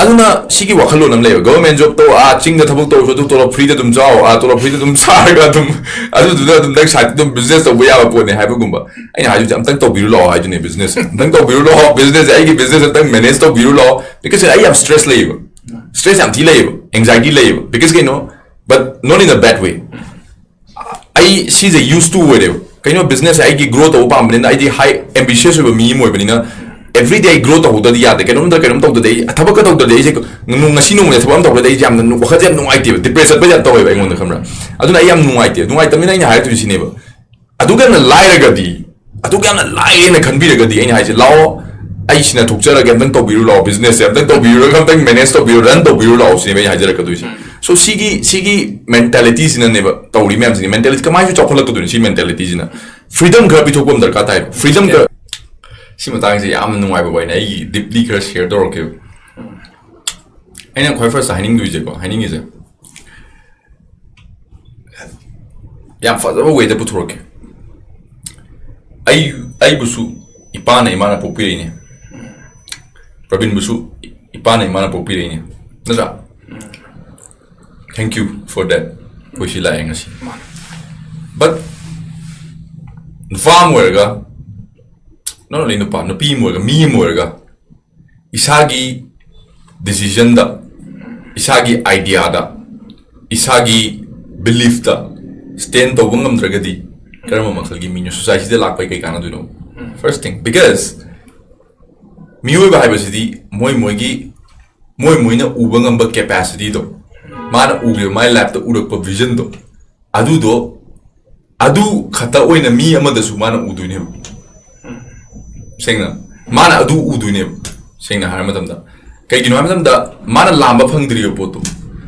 ꯑꯗꯨꯅ ꯁꯤꯒꯤ ꯋꯥꯈꯜꯂꯣꯟ ꯑꯃ ꯂꯩꯕ, ꯒꯚꯔꯟꯃꯦꯟ ꯖꯣꯕ ꯇꯧ, ꯑꯥ ꯆꯤꯡꯗ ꯊꯕꯛ ꯇꯧꯔꯁꯨ ꯑꯗꯨ ꯇꯣꯂꯣꯞ ꯐ꯭ꯔꯤꯗ ꯑꯗꯨꯝ ꯆꯥꯎ, ꯑꯥ ꯇꯣꯂꯣꯞ ꯐ꯭ꯔꯤꯗ ꯑꯗꯨꯝ ꯆꯥꯔꯒ ꯑꯗꯨꯝ, ꯑꯗꯨꯗꯨꯅ ꯑꯗꯨꯝ ꯅꯪ ꯁꯥꯏꯠꯇ ꯑꯗꯨꯝ ꯕꯤꯖꯤꯅꯦꯁ ꯇꯧꯕ ꯌꯥꯕ ꯄꯣꯠꯅꯦ ꯍꯥꯏꯕꯒꯨꯝꯕ꯫ ꯑꯩꯅ ꯍꯥꯏꯗꯣꯏꯁꯦ, ꯑꯝꯇꯪ ꯇꯧꯕꯤꯔꯨ ꯂꯥꯛꯑꯣ ꯍꯥꯏꯗꯨꯅꯦ, ꯕꯤꯖꯤꯅꯦꯁ ꯑꯝꯇꯪ ꯇꯧꯕꯤꯔꯨ ꯂꯥꯛꯑꯣ, ꯕꯤꯖꯤꯅꯦꯁꯁꯦ ꯑꯩꯒꯤ ꯕꯤꯖꯤꯅꯦꯁ ꯑꯝꯇꯪ ꯃꯦꯅꯦꯖ ꯇꯧꯕꯤꯔꯨ ꯂꯥꯛꯑꯣ꯫ ꯕꯤꯀꯁ ꯑꯩ ꯌꯥꯝ ꯁ꯭ꯇ꯭ꯔꯦꯁ ꯂꯩꯌꯦꯕ, ꯁ꯭ꯇ꯭ꯔꯦꯁ ꯌꯥꯝ ꯊꯤ ꯂꯩꯌꯦꯕ, ꯑꯦꯡꯖꯥꯏꯇꯤ ꯂꯩꯌꯦꯕ꯫ ꯕꯤꯀꯁ ꯀꯩꯅꯣ, but not in a bad way꯫ ꯑꯩ ꯁꯤꯁꯦ ꯌꯨꯁ ꯇꯨ ꯑꯣꯏꯔꯦꯕ꯫ ꯀꯩꯅꯣ, ꯕꯤꯖꯤꯅꯦꯁꯁꯦ ꯑꯩꯒꯤ ꯒ꯭ꯔꯣ ꯇꯧꯕ ꯄꯥꯝꯕꯅꯤꯅ ꯑꯩꯗꯤ ꯍꯥꯏ ꯑꯦꯝꯕꯤꯁꯤꯌꯁ ꯑꯣꯏꯕ ꯃꯤ ꯑꯃ ꯑꯣꯏꯕꯅꯤꯅ, ꯑꯦꯕ꯭ꯔꯤꯗꯦ ꯑꯩ ꯒ꯭ꯔꯣ ꯇꯧꯍꯧꯗꯗꯤ ꯌꯥꯗꯦ꯫ ꯀꯩꯅꯣꯝꯗ ꯀꯩꯅꯣꯝ ꯇꯧꯗꯗꯤ ꯑꯩ, ꯊꯕꯛꯀ ꯇꯧꯗꯗꯤ ꯑꯩꯁꯦ ꯅꯨꯡ-, ꯉꯁꯤ ꯅꯣꯡꯃꯗ ꯊꯕꯛ ꯑꯃ ꯇꯧꯗꯗꯤ ꯑꯩꯁꯦ ꯌꯥꯝꯅ ꯅꯨꯡ-, ꯋꯥꯈꯜꯁꯦ ꯌꯥꯝ ꯅꯨꯡꯉꯥꯏꯇꯦꯕ, ꯗꯤꯄ꯭ꯔꯦꯁ ꯆꯠꯄ ꯌꯥꯝ ꯇꯧꯋꯦꯕ ꯑꯩꯉꯣꯟꯗ, ꯈꯪꯕ꯭ꯔꯥ? ꯑꯗꯨꯅ ꯑꯩ ꯌꯥꯝ ꯅꯨꯡꯉꯥꯏꯇꯦ꯫ ꯅꯨꯡꯉꯥꯏꯇꯕꯅꯤꯅ ꯑꯩꯅ ꯍꯥꯏꯔꯛꯇꯣꯏꯁꯦ ꯁꯤꯅꯦꯕ, ꯑꯗꯨꯛ ꯌꯥꯝꯅ ꯂꯥꯏꯔꯒꯗꯤ, ꯑꯗꯨꯛ ꯌꯥꯝꯅ ꯂꯥꯏꯔꯦꯅ ꯈꯟꯕꯤꯔꯒꯗꯤ, ꯑꯩꯅ ꯍꯥꯏꯁꯦ, ꯂꯥꯛꯑꯣ, ꯑꯩ ꯁꯤꯅ ꯊꯣꯛꯆꯔꯒꯦ, ꯑꯝꯇꯪ ꯇꯧꯕꯤꯔꯨ ꯂꯥꯛꯑꯣ, ꯕꯤꯖꯤꯅꯦꯁꯁꯦ ꯑꯝꯇꯪ ꯇꯧꯕꯤꯔꯨꯔꯒ ꯑꯝꯇꯪ ꯃꯦꯅꯦꯖ ꯇꯧꯕꯤꯔꯨ, ꯔꯟ ꯇꯧꯕꯤꯔꯨ ꯂꯥꯛꯑꯣ ꯁꯤꯅꯦꯕ ꯑꯩꯅ ꯍꯥꯏꯖꯔꯛꯀꯗꯣꯏꯁꯦ꯫ ꯁꯣ ꯁꯤꯒꯤ, ꯁꯤꯒꯤ ꯃꯦꯟꯇꯦꯂꯤꯇꯤꯁꯤꯅ ꯅꯦꯕ ꯇꯧꯔꯤ ꯃꯌꯥꯝꯁꯤꯒꯤ ꯃꯦꯟꯇꯦꯂꯤꯇꯤ ꯀꯃꯥꯏꯅꯁꯨ ꯆꯥꯎꯈꯠꯂꯛꯀꯗꯣꯏꯅꯣ? ꯁꯤ ꯃꯦꯟꯇꯦꯂꯤꯇꯤꯁꯤꯅ ꯐ꯭ꯔꯤꯗꯝ ꯈꯔ ꯄꯤꯊꯣꯛꯄ ꯑꯃ ꯗꯔꯀꯥꯔ ꯇꯥꯏꯕ꯫ ꯐ꯭ꯔꯤꯗꯝ ꯈꯔ, ꯁꯤ ꯃꯇꯥꯡꯁꯦ ꯌꯥꯝꯅ ꯅꯨꯡꯉꯥꯏꯕ ꯋꯥꯔꯤꯅꯦ, ꯑꯩꯒꯤ ꯗꯤꯞꯂꯤ ꯈꯔ ꯁꯤꯌꯔ ꯇꯧꯔꯛꯀꯦꯕ꯫ ꯑꯩꯅ ꯈ꯭ꯋꯥꯏ ꯐꯥꯔꯁ ꯍꯥꯏꯅꯤꯡꯗꯣꯏꯁꯦꯀꯣ, ꯍꯥꯏꯅꯤꯡꯉꯤꯁꯦ, ꯌꯥꯝ ꯐꯖꯕ ꯋꯦꯗ ꯄꯨꯊꯣꯔꯛꯀꯦ꯫ ꯑꯩ ꯑꯩꯕꯨꯁꯨ ꯏꯄꯥꯅ ꯏꯃꯥꯅ ꯄꯣꯛꯄꯤꯔꯛꯏꯅꯦ, ꯄ꯭ꯔꯕꯤꯟꯕꯨꯁꯨ ꯏꯄꯥꯅ ꯏꯃꯥꯅ ꯄꯣꯛꯄꯤꯔꯛꯏꯅꯦ, ꯅꯠꯇ꯭ꯔꯥ? Thank you for that. ꯑꯩꯈꯣꯏ ꯁꯤ ꯂꯥꯛꯑꯦ ꯉꯁꯤ꯫ But ꯅꯨꯄꯥ ꯑꯃ ꯑꯣꯏꯔꯒ, not only ꯅꯨꯄꯥ, ꯅꯨꯄꯤ ꯑꯃ ꯑꯣꯏꯔꯒ, ꯃꯤ ꯑꯃ ꯑꯣꯏꯔꯒ ꯏꯁꯥꯒꯤ decisionꯗ, ꯏꯁꯥꯒꯤ ideaꯗ, ꯏꯁꯥꯒꯤ beliefꯇ stand ꯇꯧꯕ ꯉꯝꯗ꯭ꯔꯒꯗꯤ ꯀꯔꯝꯕ ꯃꯈꯜꯒꯤ ꯃꯤꯅꯣ societyꯗ ꯂꯥꯛꯄꯩ ꯀꯩ ꯀꯥꯟꯅꯗꯣꯏꯅꯣ? First thing, because ꯃꯤꯑꯣꯏꯕ ꯍꯥꯏꯕꯁꯤꯗꯤ ꯃꯣꯏ ꯃꯣꯏꯒꯤ, ꯃꯣꯏ ꯃꯣꯏꯅ ꯎꯕ ꯉꯝꯕ capacityꯗꯣ, ꯃꯥꯅ ꯎꯈꯤꯕ, my lifeꯇ ꯎꯔꯛꯄ visionꯗꯣ, ꯑꯗꯨꯗꯣ, ꯑꯗꯨ ꯈꯛꯇ ꯑꯣꯏꯅ ꯃꯤ ꯑꯃꯗꯁꯨ ꯃꯥꯅ ꯎꯗꯣꯏꯅꯦꯕ꯫ ꯁꯦꯡꯅ, ꯃꯥꯅ ꯑꯗꯨ ꯎꯗꯣꯏꯅꯦꯕ꯫ ꯁꯦꯡꯅ ꯍꯥꯏꯔ ꯃꯇꯝꯗ, ꯀꯩꯒꯤꯅꯣ ꯍꯥꯏꯕ ꯃꯇꯝꯗ, ꯃꯥꯅ ꯂꯥꯝꯕ ꯐꯪꯗ꯭ꯔꯤꯕ ꯄꯣꯠꯇꯣ,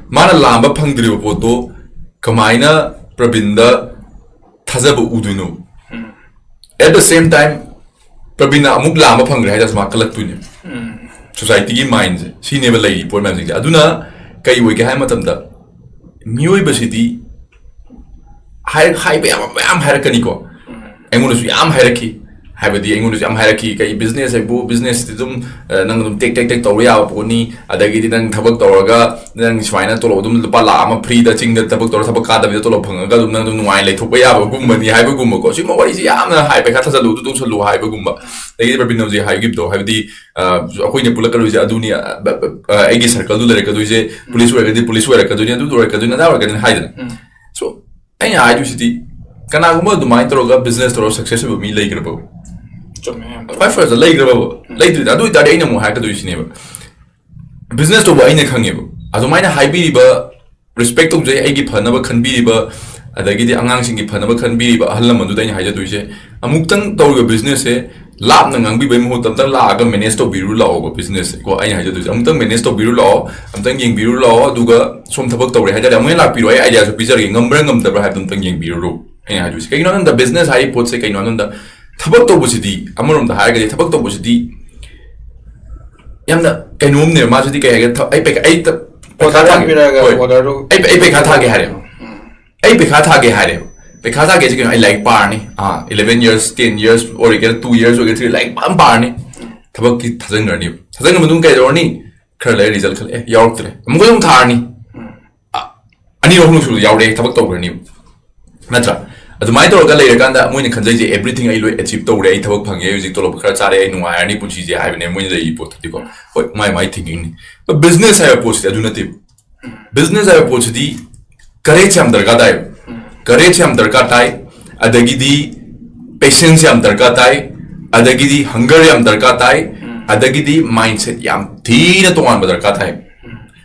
ꯃꯥꯅ ꯂꯥꯝꯕ ꯐꯪꯗ꯭ꯔꯤꯕ ꯄꯣꯠꯇꯣ ꯀꯃꯥꯏꯅ ꯄ꯭ꯔꯕꯤꯟꯗ ꯊꯥꯖꯕ ꯎꯗꯣꯏꯅꯣ? At the same time, ꯄ꯭ꯔꯕꯤꯟꯅ ꯑꯃꯨꯛ ꯂꯥꯝꯕ ꯐꯪꯈ꯭ꯔꯦ ꯍꯥꯏꯇꯥꯔꯁꯨ ꯃꯥ ꯀꯜꯂꯛꯇꯣꯏꯅꯦꯕ꯫ Societyꯒꯤ mindꯁꯦ ꯁꯤꯅꯦꯕ ꯂꯩꯔꯤ ꯄꯣꯠ ꯃꯌꯥꯝꯁꯤꯡꯁꯦ꯫ ꯑꯗꯨꯅ ꯀꯩ ꯑꯣꯏꯒꯦ ꯍꯥꯏꯕ ꯃꯇꯝꯗ, ꯃꯤꯑꯣꯏꯕꯁꯤꯗꯤ ꯍꯥꯏ-, ꯍꯥꯏꯕ ꯌꯥꯕ ꯃꯌꯥꯝ ꯍꯥꯏꯔꯛꯀꯅꯤꯀꯣ꯫ ꯑꯩꯉꯣꯟꯗꯁꯨ ꯌꯥꯝ ꯍꯥꯏꯔꯛꯈꯤ, ꯍꯥꯏꯕꯗꯤ ꯑꯩꯉꯣꯟꯗꯁꯨ ꯌꯥꯝ ꯍꯥꯏꯔꯛꯈꯤ, "ꯀꯩ business ꯍꯥꯏꯕꯨ, businessꯇꯤ ꯑꯗꯨꯝ, ꯑ, ꯅꯪ ꯑꯗꯨꯝ ꯇꯦꯛ ꯇꯦꯛ ꯇꯦꯛ ꯇꯧꯕ ꯌꯥꯕ ꯄꯣꯠꯅꯤ, ꯑꯗꯒꯤꯗꯤ ꯅꯪ ꯊꯕꯛ ꯇꯧꯔꯒ ꯅꯪ ꯁꯨꯃꯥꯏꯅ ꯇꯣꯂꯣꯞ ꯑꯗꯨꯝ ꯂꯨꯄꯥ ꯂꯥꯈ ꯑꯃ freeꯗ ꯆꯤꯡꯗ ꯊꯕꯛ ꯇꯧꯔ ꯊꯕꯛ ꯀꯥꯗꯕꯤꯗ ꯇꯣꯂꯣꯞ ꯐꯪꯉꯒ ꯑꯗꯨꯝ ꯅꯪ ꯑꯗꯨꯝ ꯅꯨꯡꯉꯥꯏ ꯂꯩꯊꯣꯛꯄ ꯌꯥꯕꯒꯨꯝꯕꯅꯤ" ꯍꯥꯏꯕꯒꯨꯝꯕꯀꯣ꯫ ꯁꯤꯒꯨꯝꯕ ꯋꯥꯔꯤꯁꯦ ꯌꯥꯝꯅ ꯍꯥꯏ, "ꯄꯩꯈꯥ ꯊꯥꯖꯜꯂꯨ, ꯑꯗꯨ ꯇꯧꯁꯜꯂꯨ" ꯍꯥꯏꯕꯒꯨꯝꯕ꯫ ꯑꯗꯒꯤꯗꯤ ꯔꯕꯤꯟ ꯍꯧꯖꯤꯛ ꯍꯥꯏꯈꯤꯕꯗꯣ, ꯍꯥꯏꯕꯗꯤ, ꯑ, ꯑꯩꯈꯣꯏꯅ ꯄꯨꯜꯂꯛꯀꯗꯣꯏꯁꯦ ꯑꯗꯨꯅꯤ, ꯑ, ꯕ-, ꯕ-, ꯑ, ꯑꯩꯒꯤ circleꯗꯨ ꯂꯩꯔꯛꯀꯗꯣꯏꯁꯦ, police ꯑꯣꯏꯔꯒꯗꯤ police ꯑꯣꯏꯔꯛꯀꯗꯣꯏꯅꯤ, ꯑꯗꯨ ꯑꯣꯏꯔꯛꯀꯗꯣꯏꯅꯤ, ꯑꯗꯥ ꯑꯣꯏꯔꯛꯀꯗꯣꯏꯅꯤ ꯍꯥꯏꯗꯅ꯫ So, ꯑꯩꯅ ꯍꯥꯏꯗꯣꯏꯁꯤꯗꯤ, ꯀꯅꯥꯒꯨꯝꯕ ꯑꯗꯨꯃꯥꯏꯅ ꯇꯧꯔꯒ business ꯇꯧꯔꯒ success ꯑꯣꯏꯕ ꯃꯤ ꯂꯩꯈ꯭ꯔꯕ? ꯆꯨꯝꯃꯦ, ꯌꯥꯝ ꯈ꯭ꯋꯥꯏ firstꯇ ꯂꯩꯈ꯭ꯔꯕ? ꯂꯩꯇ꯭ꯔꯤꯗ꯫ ꯑꯗꯨ ꯑꯣꯏꯇꯥꯔꯗꯤ ꯑꯩꯅ ꯑꯃꯨꯛ ꯍꯥꯏꯔꯛꯀꯗꯣꯏꯁꯤꯅꯦꯕ, business ꯇꯧꯕ ꯑꯩꯅ ꯈꯪꯉꯦꯕ꯫ ꯑꯗꯨꯃꯥꯏꯅ ꯍꯥꯏꯕꯤꯔꯤꯕ, respect ꯇꯧꯖꯩ, ꯑꯩꯒꯤ ꯐꯅꯕ ꯈꯟꯕꯤꯔꯤꯕ, ꯑꯗꯒꯤꯗꯤ ꯑꯉꯥꯡꯁꯤꯡꯒꯤ ꯐꯅꯕ ꯈꯟꯕꯤꯔꯤꯕ ꯑꯍꯜ ꯂꯃꯟꯗꯨꯗ ꯑꯩꯅ ꯍꯥꯏꯖꯗꯣꯏꯁꯦ, ꯑꯃꯨꯛꯇꯪ ꯇꯧꯔꯤꯕ businessꯁꯦ ꯂꯥꯞꯅ ꯉꯥꯡꯕꯤꯕꯒꯤ ꯃꯍꯨꯠꯇ ꯑꯝꯇꯪ ꯂꯥꯛꯑꯒ manage ꯇꯧꯕꯤꯔꯨ ꯂꯥꯛꯑꯣꯕ꯫ Businessꯁꯦ ꯀꯣ, ꯑꯩꯅ ꯍꯥꯏꯖꯗꯣꯏꯁꯦ, ꯑꯃꯨꯛꯇꯪ manage ꯇꯧꯕꯤꯔꯨ ꯂꯥꯛꯑꯣ, ꯑꯝꯇꯪ ꯌꯦꯡꯕꯤꯔꯨ ꯂꯥꯛꯑꯣ, ꯑꯗꯨꯒ ꯁꯣꯝ ꯊꯕꯛ ꯇꯧꯔꯦ ꯍꯥꯏꯇꯥꯔꯗꯤ ꯑꯃꯨꯛ ꯍꯦꯟꯅ ꯂꯥꯛꯄꯤꯔꯣ, ꯑꯩ ideaꯁꯨ ꯄꯤꯖꯔꯒꯦ, ꯉꯝꯕ꯭ꯔꯥ ꯉꯝꯗꯕ꯭ꯔꯥ ꯍꯥꯏꯕꯗꯣ ꯑꯝꯇꯪ ꯌꯦꯡꯕꯤꯔꯨꯔꯣ꯫ ꯑꯩꯅ ꯍꯥꯏꯗꯣꯏꯁꯦ ꯀꯩꯒꯤꯅꯣ ꯍꯥꯏꯕ ꯃꯇꯝꯗ, business ꯍꯥꯏꯔꯤꯕ ꯄꯣꯠꯁꯦ ꯀꯩꯅꯣ ꯍꯥꯏꯕ ꯃꯇꯝꯗ, ꯊꯕꯛ ꯇꯧꯕꯁꯤꯗꯤ ꯑꯃꯔꯣꯝꯗ ꯍꯥꯏꯔꯒꯗꯤ, ꯊꯕꯛ ꯇꯧꯕꯁꯤꯗꯤ ꯌꯥꯝꯅ ꯀꯩꯅꯣꯝꯅꯦꯕ꯫ ꯃꯥꯁꯤꯗꯤ ꯀꯩ ꯍꯥꯏꯒꯦ, ꯊ-, ꯑꯩ ꯄꯩꯈꯥ, ꯑꯩ ꯊ-, ꯄꯩꯈꯥ order ꯊꯥꯒꯦ꯫ ꯄꯤꯔꯛꯑꯒ ꯍꯣꯏ꯫ Orderꯗꯨ ꯑꯩ, ꯑꯩ ꯄꯩꯈꯥ ꯊꯥꯒꯦ ꯍꯥꯏꯔꯦꯕ꯫ ꯑꯩ ꯄꯩꯈꯥ ꯊꯥꯒꯦ ꯍꯥꯏꯔꯦꯕ꯫ ꯄꯩꯈꯥ ꯊꯥꯒꯦꯁꯦ ꯀꯩꯅꯣ? ꯑꯩ ꯂꯥꯏꯔꯤꯛ ꯄꯥꯔꯅꯤ꯫ ꯑꯥ, eleven years, ten years ꯑꯣꯏꯒꯦꯔꯥ, two years ꯑꯣꯏꯒꯦꯔꯥ, three years, ꯂꯥꯏꯔꯤꯛ ꯐꯖꯅ ꯄꯥꯔꯅꯤ꯫ ꯊꯕꯛꯀꯤ ꯊꯥꯖꯤꯟꯈ꯭ꯔꯅꯤ꯫ ꯊꯥꯖꯤꯟꯈ꯭ꯔ ꯃꯇꯨꯡ ꯀꯩꯗꯧꯔꯅꯤ? ꯈꯔ ꯂꯩꯔ result ꯈꯜꯂꯦ, ꯑꯦ, ꯌꯥꯎꯔꯛꯇ꯭ꯔꯦ꯫ ꯑꯃꯨꯛꯀ ꯑꯃꯨꯛ ꯊꯥꯔꯅꯤ꯫ ꯑ, ꯑꯅꯤꯔꯛ ꯑꯍꯨꯝꯂꯛ ꯁꯨꯕꯗ ꯌꯥꯎꯔꯛꯑꯦ, ꯊꯕꯛ ꯇꯧꯈ꯭ꯔꯅꯤ꯫ ꯅꯠꯇ꯭ꯔꯥ? ꯑꯗꯨꯃꯥꯏꯅ ꯇꯧꯔꯒ ꯂꯩꯔꯀꯥꯟꯗ ꯃꯣꯏꯅ ꯈꯟꯖꯩꯁꯦ, everything ꯑꯩ ꯂꯣꯏ achieve ꯇꯧꯔꯦ, ꯑꯩ ꯊꯕꯛ ꯐꯪꯉꯦ, ꯑꯩ ꯍꯧꯖꯤꯛ ꯇꯣꯂꯣꯞ ꯈꯔ ꯆꯥꯔꯦ, ꯑꯩ ꯅꯨꯡꯉꯥꯏꯔꯅꯤ ꯄꯨꯟꯁꯤꯁꯦ ꯍꯥꯏꯕꯅꯦ ꯃꯣꯏꯅ ꯂꯩꯔꯤ ꯄꯣꯠꯇꯨꯗꯤꯀꯣ꯫ ꯍꯣꯏ, ꯃꯥꯏ ꯃꯥꯏ thinkingꯅꯤ꯫ But business ꯍꯥꯏꯕ ꯄꯣꯠꯁꯤꯗꯤ ꯑꯗꯨ ꯅꯠꯇꯦꯕ꯫ Business ꯍꯥꯏꯕ ꯄꯣꯠꯁꯤꯗꯤ courage ꯌꯥꯝ ꯗꯔꯀꯥꯔ ꯇꯥꯏꯕ꯫ Courage ꯌꯥꯝ ꯗꯔꯀꯥꯔ ꯇꯥꯏ, ꯑꯗꯒꯤꯗꯤ patience ꯌꯥꯝ ꯗꯔꯀꯥꯔ ꯇꯥꯏ, ꯑꯗꯒꯤꯗꯤ hunger ꯌꯥꯝ ꯗꯔꯀꯥꯔ ꯇꯥꯏ, ꯑꯗꯒꯤꯗꯤ mindset ꯌꯥꯝ ꯊꯤꯅ ꯇꯣꯉꯥꯟꯕ ꯗꯔꯀꯥꯔ ꯇꯥꯏ꯫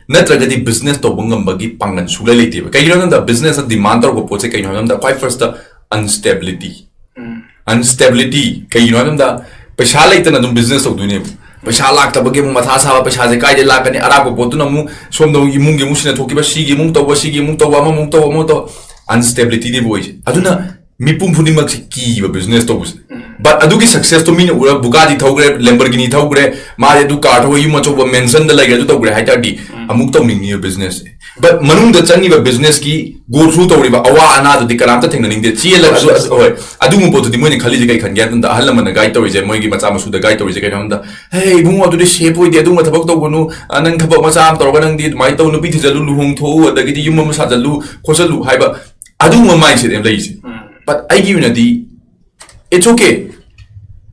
ꯅꯠꯇ꯭ꯔꯒꯗꯤ business ꯇꯧꯕ ꯉꯝꯕꯒꯤ ꯄꯥꯡꯒꯜ ꯁꯨꯡꯂꯩ ꯂꯩꯇꯦꯕ꯫ ꯀꯩꯒꯤꯅꯣ ꯍꯥꯏꯕ ꯃꯇꯝꯗ business demand ꯇꯧꯔꯛꯄ ꯄꯣꯠꯁꯦ ꯀꯩꯅꯣ ꯍꯥꯏꯕ ꯃꯇꯝꯗ ꯈ꯭ꯋꯥꯏ firstꯇ instability꯫ Instability ꯀꯩꯒꯤꯅꯣ ꯍꯥꯏꯕ ꯃꯇꯝꯗ ꯄꯩꯁꯥ ꯂꯩꯇꯅ ꯑꯗꯨꯝ business ꯇꯧꯗꯣꯏꯅꯦꯕ꯫ ꯄꯩꯁꯥ ꯂꯥꯛꯇꯕꯒꯤ ꯑꯃꯨꯛ ꯃꯊꯥ ꯁꯥꯕ, ꯄꯩꯁꯥꯁꯦ ꯀꯥꯏꯗꯩ ꯂꯥꯛꯀꯅꯤ, ꯑꯔꯥꯛꯄ ꯄꯣꯠꯇꯨꯅ ꯑꯃꯨꯛ ꯁꯣꯝꯗ ꯑꯃꯨꯛ ꯏꯃꯨꯡꯒꯤ ꯑꯃꯨꯛ ꯁꯤꯟꯅꯊꯣꯛꯈꯤꯕ, ꯁꯤꯒꯤ ꯑꯃꯨꯛ ꯇꯧꯕ, ꯁꯤꯒꯤ ꯑꯃꯨꯛ ꯇꯧꯕ, ꯑꯃꯃꯨꯛ ꯇꯧꯕ, ꯑꯃꯃꯨꯛ ꯇꯧꯕ, instabilityꯅꯦꯕ ꯑꯣꯏꯁꯦ꯫ ꯑꯗꯨꯅ ꯃꯤꯄꯨꯝ ꯈꯨꯗꯤꯡꯃꯛꯁꯦ ꯀꯤꯕ business ꯇꯧꯕꯁꯦ꯫ But ꯑꯗꯨꯒꯤ successꯇꯣ ꯃꯤꯅ ꯎꯔ Bugatti ꯊꯧꯈ꯭ꯔꯦ, Lamborghini ꯊꯧꯈ꯭ꯔꯦ, ꯃꯥꯗꯤ ꯑꯗꯨ car ꯊꯧꯈ꯭ꯔꯦ, ꯌꯨꯝ ꯑꯆꯧꯕ mansionꯗ ꯂꯩꯈ꯭ꯔꯦ, ꯑꯗꯨ ꯇꯧꯈ꯭ꯔꯦ ꯍꯥꯏ ꯇꯥꯔꯗꯤ ꯑꯃꯨꯛ ꯇꯧꯅꯤꯡꯉꯤꯕ businessꯁꯦ꯫ But ꯃꯅꯨꯡꯗ ꯆꯪꯉꯤꯕ businessꯀꯤ go through ꯇꯧꯔꯤꯕ ꯑꯋꯥ ꯑꯅꯥꯗꯨꯗꯤ ꯀꯅꯥꯝꯇ ꯊꯦꯡꯅꯅꯤꯡꯗꯦ꯫ ꯆꯦꯜꯂꯒꯁꯨ, ꯍꯣꯏ, ꯑꯗꯨꯒꯨꯝꯕ ꯄꯣꯠꯇꯨꯗꯤ ꯃꯣꯏꯅ ꯈꯜꯂꯤꯁꯦ ꯀꯩ ꯈꯟꯒꯦ ꯍꯥꯏꯕ ꯃꯇꯝꯗ, ꯑꯍꯜ ꯂꯃꯟꯅ guide ꯇꯧꯔꯤꯁꯦ, ꯃꯣꯏꯒꯤ ꯃꯆꯥ ꯃꯁꯨꯗ guide ꯇꯧꯔꯤꯁꯦ ꯀꯩꯅꯣ ꯍꯥꯏꯕꯗ, "ꯍꯦ ꯏꯕꯨꯡꯉꯣ, ꯑꯗꯨꯗꯤ safe ꯑꯣꯏꯗꯦ, ꯑꯗꯨꯒꯨꯝꯕ ꯊꯕꯛ ꯇꯧꯒꯅꯨ, ꯑ, ꯅꯪ ꯊꯕꯛ ꯃꯆꯥ ꯑꯃ ꯇꯧꯔꯒ ꯅꯪꯗꯤ ꯑꯗꯨꯃꯥꯏꯅ ꯇꯧ, ꯅꯨꯄꯤ ꯊꯤꯖꯜꯂꯨ, ꯂꯨꯍꯣꯡꯊꯣꯛꯎ, ꯑꯗꯒꯤꯗꯤ ꯌꯨꯝ ꯑꯃ ꯁꯥꯖꯜꯂꯨ, ꯈꯣꯠꯆꯜꯂꯨ" ꯍꯥꯏꯕ ꯑꯗꯨꯒꯨꯝꯕ mindset ꯑꯃ ꯂꯩꯔꯤꯁꯦ꯫ But ꯑꯩꯒꯤ ꯑꯣꯏꯅꯗꯤ, it's okay,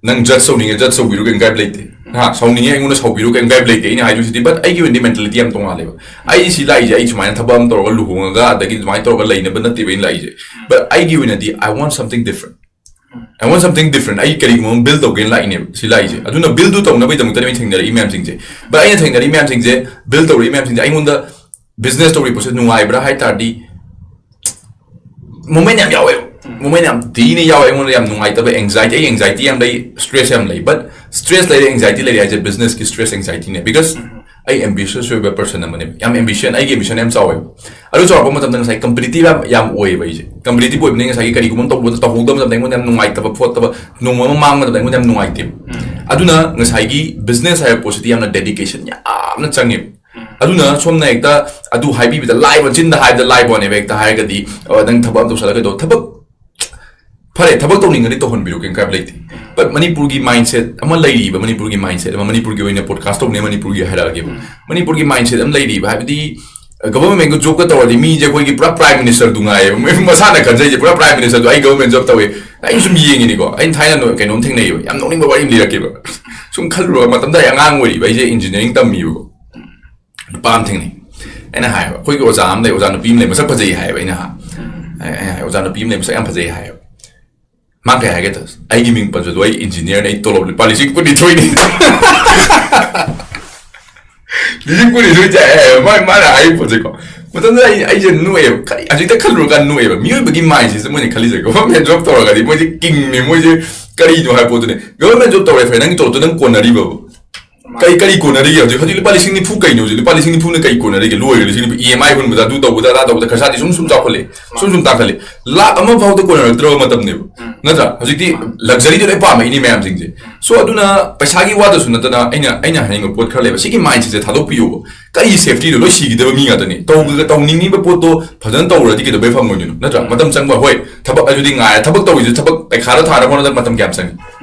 ꯅꯪ judge ꯇꯧꯅꯤꯡꯉꯦ, judge ꯇꯧꯕꯤꯔꯨ, ꯀꯩꯝ ꯀꯥꯏꯕ ꯂꯩꯇꯦ꯫ ꯍꯥ, ꯁꯥꯎꯅꯤꯡꯉꯦ, ꯑꯩꯉꯣꯟꯗ ꯁꯥꯎꯕꯤꯔꯨ, ꯀꯩꯝ ꯀꯥꯏꯕ ꯂꯩꯇꯦ꯫ ꯑꯩꯅ ꯍꯥꯏꯗꯣꯏꯁꯤꯗꯤ, but ꯑꯩꯒꯤ ꯑꯣꯏꯅꯗꯤ mentality ꯌꯥꯝ ꯇꯣꯉꯥꯜꯂꯦꯕ꯫ ꯑꯩ ꯁꯤ ꯂꯥꯛꯏꯁꯦ, ꯑꯩ ꯁꯨꯃꯥꯏꯅ ꯊꯕꯛ ꯑꯃ ꯇꯧꯔꯒ ꯂꯨꯍꯣꯡꯉꯒ ꯑꯗꯒꯤ ꯑꯗꯨꯃꯥꯏꯅ ꯇꯧꯔꯒ ꯂꯩꯅꯕ ꯅꯠꯇꯦꯕ ꯑꯩꯅ ꯂꯥꯛꯏꯁꯦ꯫ But ꯑꯩꯒꯤ ꯑꯣꯏꯅꯗꯤ, I want something different. I want something different. ꯑꯩ ꯀꯔꯤꯒꯨꯝꯕ ꯑꯃ build ꯇꯧꯒꯦꯅ ꯂꯥꯛꯏꯅꯦꯕ ꯁꯤ ꯂꯥꯛꯏꯁꯦ꯫ ꯑꯗꯨꯅ build ꯇꯨ ꯇꯧꯅꯕꯒꯤꯗꯃꯛꯇꯅꯦ ꯑꯩꯅ ꯊꯦꯡꯅꯔꯛꯏ ꯃꯌꯥꯝꯁꯤꯡꯁꯦ꯫ But ꯑꯩꯅ ꯊꯦꯡꯅꯔꯛꯏ ꯃꯌꯥꯝꯁꯤꯡꯁꯦ, build ꯇꯧꯔꯛꯏ ꯃꯌꯥꯝꯁꯤꯡꯁꯦ, ꯑꯩꯉꯣꯟꯗ business ꯇꯧꯔꯤ ꯄꯣꯠꯁꯦ ꯅꯨꯡꯉꯥꯏꯕ꯭ꯔꯥ ꯍꯥꯏ ꯇꯥꯔꯗꯤ, moment ꯌꯥꯝ ꯌꯥꯎꯋꯦꯕ꯫ Moment ꯌꯥꯝ ꯊꯤꯅ ꯌꯥꯎꯋꯦ꯫ ꯑꯩꯉꯣꯟꯗ ꯌꯥꯝ ꯅꯨꯡꯉꯥꯏꯇꯕ, anxiety, ꯑꯩ anxiety ꯌꯥꯝ ꯂꯩ, stress ꯌꯥꯝ ꯂꯩ꯫ But stress ꯂꯩꯔꯦ, anxiety ꯂꯩꯔꯦ ꯍꯥꯏꯁꯦ businessꯀꯤ stress, anxietyꯅꯦ꯫ Because ꯑꯩ ambitious ꯑꯣꯏꯕ person ꯑꯃꯅꯦꯕ꯫ ꯌꯥꯝ ambition, ꯑꯩꯒꯤ ambition ꯌꯥꯝ ꯆꯥꯎꯋꯦꯕ꯫ ꯑꯗꯨ ꯆꯥꯎꯔꯛꯄ ꯃꯇꯝꯗ ꯉꯁꯥꯏ competitive ꯌꯥꯝ, ꯌꯥꯝ ꯑꯣꯏꯌꯦꯕ ꯑꯩꯁꯦ꯫ Competitive ꯑꯣꯏꯕꯅꯤꯅ ꯉꯁꯥꯏꯒꯤ ꯀꯔꯤꯒꯨꯝꯕ ꯑꯃ ꯇꯧꯕꯗ ꯇꯧꯍꯧꯗꯕ ꯃꯇꯝꯗ ꯑꯩꯉꯣꯟꯗ ꯌꯥꯝ ꯅꯨꯡꯉꯥꯏꯇꯕ ꯈꯣꯠꯇꯕ, ꯅꯣꯡꯃ ꯑꯃ ꯃꯥꯡꯕ ꯃꯇꯝꯗ ꯑꯩꯉꯣꯟꯗ ꯌꯥꯝ ꯅꯨꯡꯉꯥꯏꯇꯦꯕ꯫ ꯑꯗꯨꯅ ꯉꯁꯥꯏꯒꯤ business ꯍꯥꯏꯕ ꯄꯣꯠꯁꯤꯗꯤ ꯌꯥꯝꯅ dedication ꯌꯥꯝꯅ ꯆꯪꯉꯦꯕ꯫ ꯑꯗꯨꯅ ꯁꯣꯝꯅ ꯍꯦꯛꯇ ꯑꯗꯨ ꯍꯥꯏꯕꯤꯕꯗ ꯂꯥꯏꯕ, ꯆꯤꯟꯗ ꯍꯥꯏꯕꯗ ꯂꯥꯏꯕ ꯋꯥꯅꯦꯕ꯫ ꯍꯦꯛꯇ ꯍꯥꯏꯔꯒꯗꯤ, "ꯑ, ꯅꯪ ꯊꯕꯛ ꯑꯃ ꯇꯧꯁꯜꯂꯒ ꯀꯩꯗꯧ?" ꯊꯕꯛ ꯐꯔꯦ, ꯊꯕꯛ ꯇꯧꯅꯤꯡꯉꯗꯤ ꯇꯧꯍꯟꯕꯤꯔꯣ, ꯀꯩꯝ ꯀꯥꯏꯕ ꯂꯩꯇꯦ꯫ But ꯃꯅꯤꯄꯨꯔꯒꯤ mindset ꯑꯃ ꯂꯩꯔꯤꯕ, ꯃꯅꯤꯄꯨꯔꯒꯤ mindset ꯑꯃ, ꯃꯅꯤꯄꯨꯔꯒꯤ ꯑꯣꯏꯅ podcast ꯇꯧꯕꯅꯦ, ꯃꯅꯤꯄꯨꯔꯒꯤ ꯍꯥꯏꯔꯛꯑꯒꯦꯕ꯫ ꯃꯅꯤꯄꯨꯔꯒꯤ mindset ꯑꯃ ꯂꯩꯔꯤꯕ ꯍꯥꯏꯕꯗꯤ, government ꯒ job ꯀ ꯇꯧꯔꯗꯤ ꯃꯤꯁꯦ ꯑꯩꯈꯣꯏꯒꯤ ꯄꯨꯔꯥ prime minister ꯗꯨ ꯉꯥꯏꯌꯦꯕ꯫ ꯃꯣꯏ ꯃꯁꯥꯅ ꯈꯟꯖꯩꯁꯦ ꯄꯨꯔꯥ prime minister ꯗꯨ, "ꯑꯩ government job ꯇꯧꯋꯦ"꯫ ꯑꯩꯅ ꯁꯨꯝ ꯌꯦꯡꯉꯤꯅꯤꯀꯣ, ꯑꯩꯅ ꯊꯥꯏꯅ ꯅꯣ-, ꯀꯩꯅꯣꯝ ꯊꯦꯡꯅꯩꯌꯦꯕ, ꯌꯥꯝ ꯅꯣꯛꯅꯤꯡꯕ ꯋꯥꯔꯤ ꯑꯃ ꯂꯤꯔꯛꯀꯦꯕ꯫ ꯁꯨꯝ ꯈꯜꯂꯨꯔꯒ, ꯃꯇꯝꯗ ꯑꯩ ꯑꯉꯥꯡ ꯑꯣꯏꯔꯤꯕ, ꯑꯩꯁꯦ engineering ꯇꯝꯃꯤꯕꯀꯣ꯫ ꯅꯨꯄꯥ ꯑꯃ ꯊꯦꯡꯅꯩ꯫ ꯑꯩꯅ ꯍꯥꯏꯕ, "ꯑꯩꯈꯣꯏꯒꯤ ꯑꯣꯖꯥ ꯑꯃ ꯂꯩ, ꯑꯣꯖꯥ ꯅꯨꯄꯤ ꯑꯃ ꯂꯩ, ꯃꯁꯛ ꯐꯖꯩ" ꯍꯥꯏꯌꯦꯕ ꯑꯩꯅ꯫ ꯑꯩ-, ꯑꯩꯅ ꯍꯥꯏ, "ꯑꯣꯖꯥ ꯅꯨꯄꯤ ꯑꯃ ꯂꯩ, ꯃꯁꯛ ꯌꯥꯝ ꯐꯖꯩ" ꯍꯥꯏꯌꯦꯕ꯫ ꯃꯥ ꯀꯩ ꯍꯥꯏꯒꯦ ꯇꯧ, "ꯑꯩꯒꯤ ꯃꯤꯡ ꯄꯟꯖꯜꯂꯨ, ꯑꯩ engineer ꯅꯦ, ꯑꯩ ꯇꯣꯂꯣꯞ ꯂꯨꯄꯥ ꯂꯤꯁꯤꯡ ꯀꯨꯟꯅꯤꯊꯣꯏꯅꯤ"꯫ ꯂꯤꯁꯤꯡ ꯀꯨꯟꯅꯤꯊꯣꯏ ꯆꯥꯏ ꯍꯥꯏꯌꯦꯕ꯫ ꯃꯥ-, ꯃꯥꯅ ꯍꯥꯏꯔꯤꯕ ꯄꯣꯠꯁꯦꯀꯣ꯫ ꯃꯇꯝꯗꯨꯗ ꯑꯩ, ꯑꯩꯁꯦ ꯅꯣꯛꯑꯦꯕ꯫ ꯀꯔꯤ, ꯍꯧꯖꯤꯛꯇ ꯈꯜꯂꯨꯔꯀꯥꯟꯗ ꯅꯣꯛꯑꯦꯕ꯫ ꯃꯤꯑꯣꯏꯕꯒꯤ mindset ꯁꯦ ꯃꯣꯏꯅ ꯈꯜꯂꯤꯁꯦ, government job ꯇꯧꯔꯒꯗꯤ ꯃꯣꯏꯁꯦ king ꯅꯦ, ꯃꯣꯏꯁꯦ ꯀꯔꯤꯅꯣ ꯍꯥꯏꯕ ꯄꯣꯠꯇꯨꯅꯦ꯫ Government job ꯇꯧꯔꯦ, ꯐꯔꯦ, ꯅꯪꯒꯤ ꯇꯣꯂꯣꯞꯇꯣ ꯅꯪ ꯀꯣꯟꯅꯔꯤꯕꯕꯨ? ꯀꯩ, ꯀꯔꯤ ꯀꯣꯟꯅꯔꯤꯒꯦ ꯍꯧꯖꯤꯛ? ꯍꯧꯖꯤꯛ ꯂꯨꯄꯥ ꯂꯤꯁꯤꯡ ꯅꯤꯐꯨ ꯀꯩꯅꯣ ꯍꯧꯖꯤꯛ? ꯂꯨꯄꯥ ꯂꯤꯁꯤꯡ ꯅꯤꯐꯨꯅ ꯀꯩ ꯀꯣꯟꯅꯔꯤꯒꯦ? ꯂꯣꯏꯔꯦ, ꯂꯤꯁꯤꯡ ꯅꯤꯐꯨ꯫ EMI ꯍꯨꯟꯕꯗ, ꯑꯗꯨ ꯇꯧꯕꯗ, ꯑꯗꯥ ꯇꯧꯕꯗ, ꯈꯔꯁꯥꯗꯤ ꯁꯨꯝ ꯁꯨꯝ ꯆꯥꯎꯈꯠꯂꯛꯑꯦ, ꯁꯨꯝ ꯁꯨꯝ ꯇꯥꯡꯈꯠꯂꯦ꯫ ꯂꯥꯛ ꯑꯃ ꯐꯥꯎꯗ ꯀꯣꯟꯅꯔꯛꯇ꯭ꯔꯕ ꯃꯇꯝꯅꯦꯕ꯫ ꯅꯠꯇ꯭ꯔꯥ? ꯍꯧꯖꯤꯛꯇꯤ luxury ꯗ ꯂꯣꯏ ꯄꯥꯝꯃꯛꯏꯅꯦ ꯃꯌꯥꯝꯁꯤꯡꯁꯦ꯫ So, ꯑꯗꯨꯅ ꯄꯩꯁꯥꯒꯤ ꯋꯥꯗꯁꯨ ꯅꯠꯇꯅ ꯑꯩꯅ, ꯑꯩꯅ ꯍꯥꯏꯅꯤꯡꯕ ꯄꯣꯠ ꯈꯔ ꯂꯩꯕ꯫ ꯁꯤꯒꯤ mindset ꯁꯦ ꯊꯥꯗꯣꯛꯄꯤꯌꯣꯕ꯫ ꯀꯔꯤ safety ꯅꯣ? ꯂꯣꯏ ꯁꯤꯈꯤꯗꯕ ꯃꯤ ꯉꯥꯛꯇꯅꯦ꯫ ꯇꯧ-, ꯇꯧꯅꯤꯡꯉꯤꯕ ꯄꯣꯠꯇꯣ ꯐꯖꯅ ꯇꯧꯔꯗꯤ ꯀꯩꯗꯧꯕꯩ ꯐꯪꯉꯣꯏꯗꯣꯏꯅꯣ? ꯅꯠꯇ꯭ꯔꯥ? ꯃꯇꯝ ꯆꯪꯕ, ꯍꯣꯏ, ꯊꯕꯛ ꯑꯗꯨꯗꯤ ꯉꯥꯏꯔꯦ꯫ ꯊꯕꯛ ꯇꯧꯔꯤꯁꯦ, ꯊꯕꯛ ꯄꯩꯈꯥꯗ ꯊꯥꯅꯕ ꯍꯣꯠꯅꯕꯗ ꯃꯇꯝ ꯀꯌꯥꯝ ꯆꯪꯉꯤ?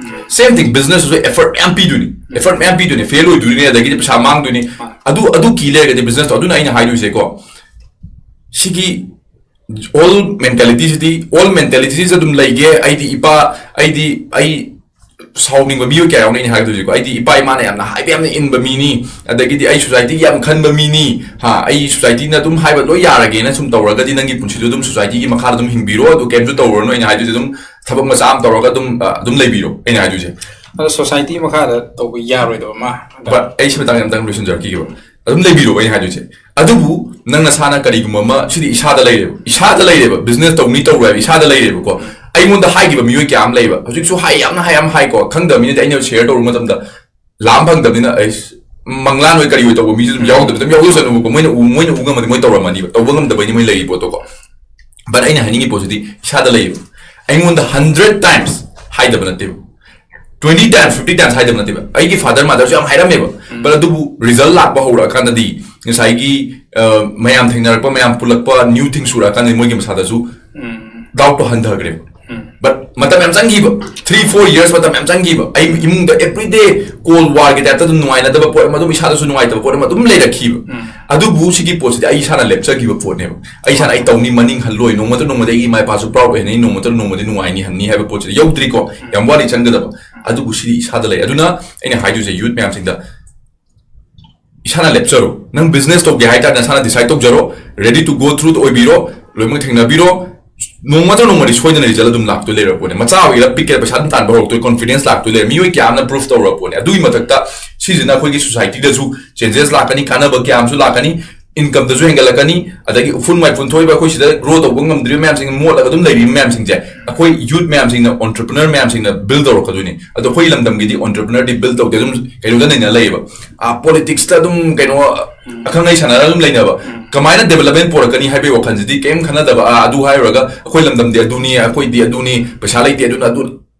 Same thing, business ꯁꯨ effort ꯃꯌꯥꯝ ꯄꯤꯗꯣꯏꯅꯤ꯫ Effort ꯃꯌꯥꯝ ꯄꯤꯗꯣꯏꯅꯤ, fail ꯑꯣꯏꯗꯣꯏꯅꯤ, ꯑꯗꯒꯤꯗꯤ ꯄꯩꯁꯥ ꯃꯥꯡꯗꯣꯏꯅꯤ꯫ ꯑꯗꯨ, ꯑꯗꯨ ꯀꯤ ꯂꯩꯔꯒꯗꯤ business ꯇꯣ, ꯑꯗꯨꯅ ꯑꯩꯅ ꯍꯥꯏꯗꯣꯏꯁꯦꯀꯣ, ꯁꯤꯒꯤ old mentality ꯁꯤꯗꯤ, old mentality ꯁꯤꯗ ꯑꯗꯨꯝ ꯂꯩꯒꯦ꯫ ꯑꯩꯗꯤ ꯏꯄꯥ, ꯑꯩꯗꯤ ꯑꯩ ꯁꯥꯎꯅꯤꯡꯕ ꯃꯤꯑꯣꯏ ꯀꯌꯥ ꯌꯥꯎꯅꯩꯅꯤ ꯍꯥꯏꯗꯣꯏꯁꯦꯀꯣ꯫ ꯑꯩꯗꯤ ꯏꯄꯥ ꯏꯃꯥꯅ ꯌꯥꯝꯅ ꯍꯥꯏꯕ ꯌꯥꯝꯅ ꯏꯟꯕ ꯃꯤꯅꯤ, ꯑꯗꯒꯤꯗꯤ ꯑꯩ society ꯒꯤ ꯌꯥꯝ ꯈꯟꯕ ꯃꯤꯅꯤ, ꯍꯥ, ꯑꯩ society ꯅ ꯑꯗꯨꯝ ꯍꯥꯏꯕ ꯂꯣꯏ ꯌꯥꯔꯒꯦꯅ ꯁꯨꯝ ꯇꯧꯔꯒꯗꯤ ꯅꯪꯒꯤ ꯄꯨꯟꯁꯤꯗꯣ ꯑꯗꯨꯝ society ꯒꯤ ꯃꯈꯥꯗ ꯑꯗꯨꯝ ꯍꯤꯡꯕꯤꯔꯣ, ꯑꯗꯨ ꯀꯩꯝꯁꯨ ꯇꯧꯔꯨꯔꯅꯨ꯫ ꯑꯩꯅ ꯍꯥꯏꯗꯣꯏꯁꯦ ꯑꯗꯨꯝ ꯊꯕꯛ ꯃꯆꯥ ꯑꯃ ꯇꯧꯔꯒ ꯑꯗꯨꯝ, ꯑ, ꯑꯗꯨꯝ ꯂꯩꯕꯤꯔꯣ, ꯑꯩꯅ ꯍꯥꯏꯗꯣꯏꯁꯦ꯫ ꯑꯗꯣ society ꯃꯈꯥꯗ ꯇꯧꯕ ꯌꯥꯔꯣꯏꯗꯕ ꯑꯃ꯫ But ꯑꯩ ꯁꯤ ꯃꯇꯥꯡꯁꯦ ꯑꯝꯇꯪ ꯂꯣꯏꯁꯤꯟꯖꯔꯛꯈꯤꯒꯦꯕ꯫ ꯑꯗꯨꯝ ꯂꯩꯕꯤꯔꯣꯕ ꯑꯩꯅ ꯍꯥꯏꯗꯣꯏꯁꯦ꯫ ꯑꯗꯨꯕꯨ ꯅꯪ ꯅꯁꯥꯅ ꯀꯔꯤꯒꯨꯝꯕ ꯑꯃ, ꯁꯤꯗꯤ ꯏꯁꯥꯗ ꯂꯩꯔꯦꯕ, ꯏꯁꯥꯗ ꯂꯩꯔꯦꯕ, business ꯇꯧꯅꯤ ꯇꯧꯔꯣꯏ ꯍꯥꯏꯕ ꯏꯁꯥꯗ ꯂꯩꯔꯦꯕꯀꯣ꯫ ꯑꯩꯉꯣꯟꯗ ꯍꯥꯏꯈꯤꯕ ꯃꯤꯑꯣꯏ ꯀꯌꯥ ꯑꯃ ꯂꯩꯕ, ꯍꯧꯖꯤꯛꯁꯨ ꯍꯥꯏ, ꯌꯥꯝꯅ ꯍꯥꯏ, ꯌꯥꯝ ꯍꯥꯏꯀꯣ, ꯈꯪꯗꯕ ꯃꯤꯅꯗꯤ ꯑꯩꯅ share ꯇꯧꯔꯨꯕ ꯃꯇꯝꯗ ꯂꯥꯝ ꯐꯪꯗꯕꯅꯤꯅ, ꯑꯩꯁ, ꯃꯪꯂꯥꯟ ꯑꯣꯏ ꯀꯔꯤ ꯑꯣꯏ ꯇꯧꯕ ꯃꯤꯁꯨ ꯑꯗꯨꯝ ꯌꯥꯎꯗꯕ, ꯑꯗꯨꯝ ꯌꯥꯎꯖꯁꯅꯨꯕꯀꯣ, ꯃꯣꯏꯅ ꯎ-, ꯃꯣꯏꯅ ꯎ ꯉꯝꯃꯗꯤ ꯃꯣꯏ ꯇꯧꯔꯝꯃꯅꯤꯕ, ꯇꯧꯕ ꯉꯝꯗꯕꯩꯅꯤ ꯃꯣꯏ ꯂꯩꯔꯤ ꯄꯣꯠꯇꯣꯀꯣ꯫ But ꯑꯩꯅ ꯍꯥꯏꯅꯤꯡꯉꯤ ꯄꯣꯠꯁꯤꯗꯤ ꯏꯁꯥꯗ ꯂꯩꯌꯦꯕ꯫ ꯑꯩꯉꯣꯟꯗ hundred times ꯍꯥꯏꯗꯕ ꯅꯠꯇꯦꯕ, twenty times, fifty times ꯍꯥꯏꯗꯕ ꯅꯠꯇꯦꯕ꯫ ꯑꯩꯒꯤ father mother ꯁꯨ ꯌꯥꯝ ꯍꯥꯏꯔꯝꯃꯦꯕ꯫ But ꯑꯗꯨꯕꯨ result ꯂꯥꯛꯄ ꯍꯧꯔꯛꯑꯀꯥꯟꯗꯗꯤ ꯉꯁꯥꯏꯒꯤ, ꯑ, ꯃꯌꯥꯝ ꯊꯦꯡꯅꯔꯛꯄ, ꯃꯌꯥꯝ ꯄꯨꯜꯂꯛꯄ, new things ꯎꯔꯛꯑꯀꯥꯟꯗꯗꯤ ꯃꯣꯏꯒꯤ ꯃꯁꯥꯗꯁꯨ doubt ꯇꯣ ꯍꯟꯊꯈ꯭ꯔꯦꯕ꯫ But ꯃꯇꯝ ꯌꯥꯝ ꯆꯪꯈꯤꯕ, three four years ꯃꯇꯝ ꯌꯥꯝ ꯆꯪꯈꯤꯕ꯫ ꯑꯩ ꯏꯃꯨꯡꯗ everyday Cold War ꯒꯤ type ꯇ ꯑꯗꯨꯝ ꯅꯨꯡꯉꯥꯏꯅꯗꯕ ꯄꯣꯠ ꯑꯃ, ꯑꯗꯨꯝ ꯏꯁꯥꯗꯁꯨ ꯅꯨꯡꯉꯥꯏꯇꯕ ꯄꯣꯠ ꯑꯃ ꯑꯗꯨꯝ ꯂꯩꯔꯛꯈꯤꯕ꯫ ꯑꯗꯨꯕꯨ ꯁꯤꯒꯤ ꯄꯣꯠꯁꯤꯗꯤ ꯑꯩ ꯏꯁꯥꯅ ꯂꯦꯞꯆꯈꯤꯕ ꯄꯣꯠꯅꯦꯕ꯫ ꯑꯩ ꯏꯁꯥꯅ ꯑꯩ ꯇꯧꯅꯤ, ꯃꯅꯤꯡ ꯍꯜꯂꯣꯏ, ꯅꯣꯡꯃꯇ ꯅꯣꯡꯃꯗꯤ ꯑꯩꯒꯤ ꯏꯃꯥ ꯏꯄꯥꯁꯨ proud ꯑꯣꯏꯍꯟꯅꯤ, ꯅꯣꯡꯃꯇ ꯅꯣꯡꯃꯗꯤ ꯅꯨꯡꯉꯥꯏꯅꯤ ꯍꯟꯅꯤ ꯍꯥꯏꯕ ꯄꯣꯠꯁꯤꯗꯤ ꯌꯧꯗ꯭ꯔꯤꯀꯣ꯫ ꯌꯥꯝ ꯋꯥꯠꯂꯤ ꯆꯪꯒꯗꯕ꯫ ꯑꯗꯨꯕꯨ ꯁꯤꯗꯤ ꯏꯁꯥꯗ ꯂꯩ꯫ ꯑꯗꯨꯅ ꯑꯩꯅ ꯍꯥꯏꯗꯣꯏꯁꯦ youth ꯃꯌꯥꯝꯁꯤꯡꯗ, ꯏꯁꯥꯅ ꯂꯦꯞꯆꯔꯣ꯫ ꯅꯪ business ꯇꯧꯒꯦ ꯍꯥꯏ ꯇꯥꯔꯗꯤ ꯅꯁꯥꯅ decide ꯇꯧꯖꯔꯣ, ready to go through ꯑꯣꯏꯕꯤꯔꯣ, ꯂꯣꯏꯅꯃꯛ ꯊꯦꯡꯅꯕꯤꯔꯣ꯫ ꯅꯣꯡꯃ ꯅꯠꯇ꯭ꯔ ꯅꯣꯡꯃꯗꯤ ꯁꯣꯏꯗꯅ result ꯑꯗꯨꯝ ꯂꯥꯛꯇꯣꯏ ꯂꯩꯔꯕ ꯄꯣꯠꯅꯦ꯫ ꯃꯆꯥ ꯑꯣꯏꯒꯦꯔꯥ ꯄꯤꯛꯀꯦꯔꯥ ꯄꯩꯁꯥ ꯑꯗꯨꯝ ꯇꯥꯟꯕ ꯍꯧꯔꯛꯇꯣꯏ, confidence ꯂꯥꯛꯇꯣꯏ ꯂꯩꯔꯦ꯫ ꯃꯤꯑꯣꯏ ꯀꯌꯥ ꯑꯃꯅ prove ꯇꯧꯔꯕ ꯄꯣꯠꯅꯦ꯫ ꯑꯗꯨꯒꯤ ꯃꯊꯛꯇ ꯁꯤꯁꯤꯅ ꯑꯩꯈꯣꯏꯒꯤ society ꯗꯁꯨ changes ꯂꯥꯛꯀꯅꯤ, ꯀꯥꯟꯅꯕ ꯀꯌꯥ ꯑꯃꯁꯨ ꯂꯥꯛꯀꯅꯤ, income ꯗꯁꯨ ꯍꯦꯟꯒꯠꯂꯛꯀꯅꯤ, ꯑꯗꯒꯤ ꯎꯐꯨꯟ ꯋꯥꯏꯐꯨꯟ ꯊꯣꯛꯏꯕ ꯑꯩꯈꯣꯏ ꯁꯤꯗ grow ꯇꯧꯕ ꯉꯝꯗ꯭ꯔꯤꯕ ꯃꯌꯥꯝꯁꯤꯡ, ꯃꯣꯠꯂꯒ ꯑꯗꯨꯝ ꯂꯩꯔꯤꯕ ꯃꯌꯥꯝꯁꯤꯡꯁꯦ ꯑꯩꯈꯣꯏ youth ꯃꯌꯥꯝꯁꯤꯡꯅ, entrepreneur ꯃꯌꯥꯝꯁꯤꯡꯅ build ꯇꯧꯔꯛꯀꯗꯣꯏꯅꯤ꯫ ꯑꯗꯣ ꯑꯩꯈꯣꯏ ꯂꯝꯗꯝꯒꯤꯗꯤ entrepreneur ꯗꯤ build ꯇꯧꯗꯦ, ꯑꯗꯨꯝ ꯀꯩꯅꯣꯗ ꯅꯩꯅ ꯂꯩꯌꯦꯕ꯫ ꯑꯥ, politics ꯇ ꯑꯗꯨꯝ ꯀꯩꯅꯣ ꯑꯈꯪ ꯑꯍꯩ ꯁꯥꯟꯅꯔꯒ ꯑꯗꯨꯝ ꯂꯩꯅꯕ꯫ ꯀꯃꯥꯏꯅ development ꯄꯨꯔꯛꯀꯅꯤ ꯍꯥꯏꯕꯒꯤ ꯋꯥꯈꯜꯁꯤꯗꯤ ꯀꯩꯝ ꯈꯟꯅꯗꯕ, ꯑꯥ, ꯑꯗꯨ ꯍꯥꯏꯔꯨꯔꯒ ꯑꯩꯈꯣꯏ ꯂꯝꯗꯝꯗꯤ ꯑꯗꯨꯅꯤ, ꯑꯩꯈꯣꯏꯗꯤ ꯑꯗꯨꯅꯤ, ꯄꯩꯁꯥ ꯂꯩꯇꯦ, ꯑꯗꯨꯅ ꯑꯗꯨ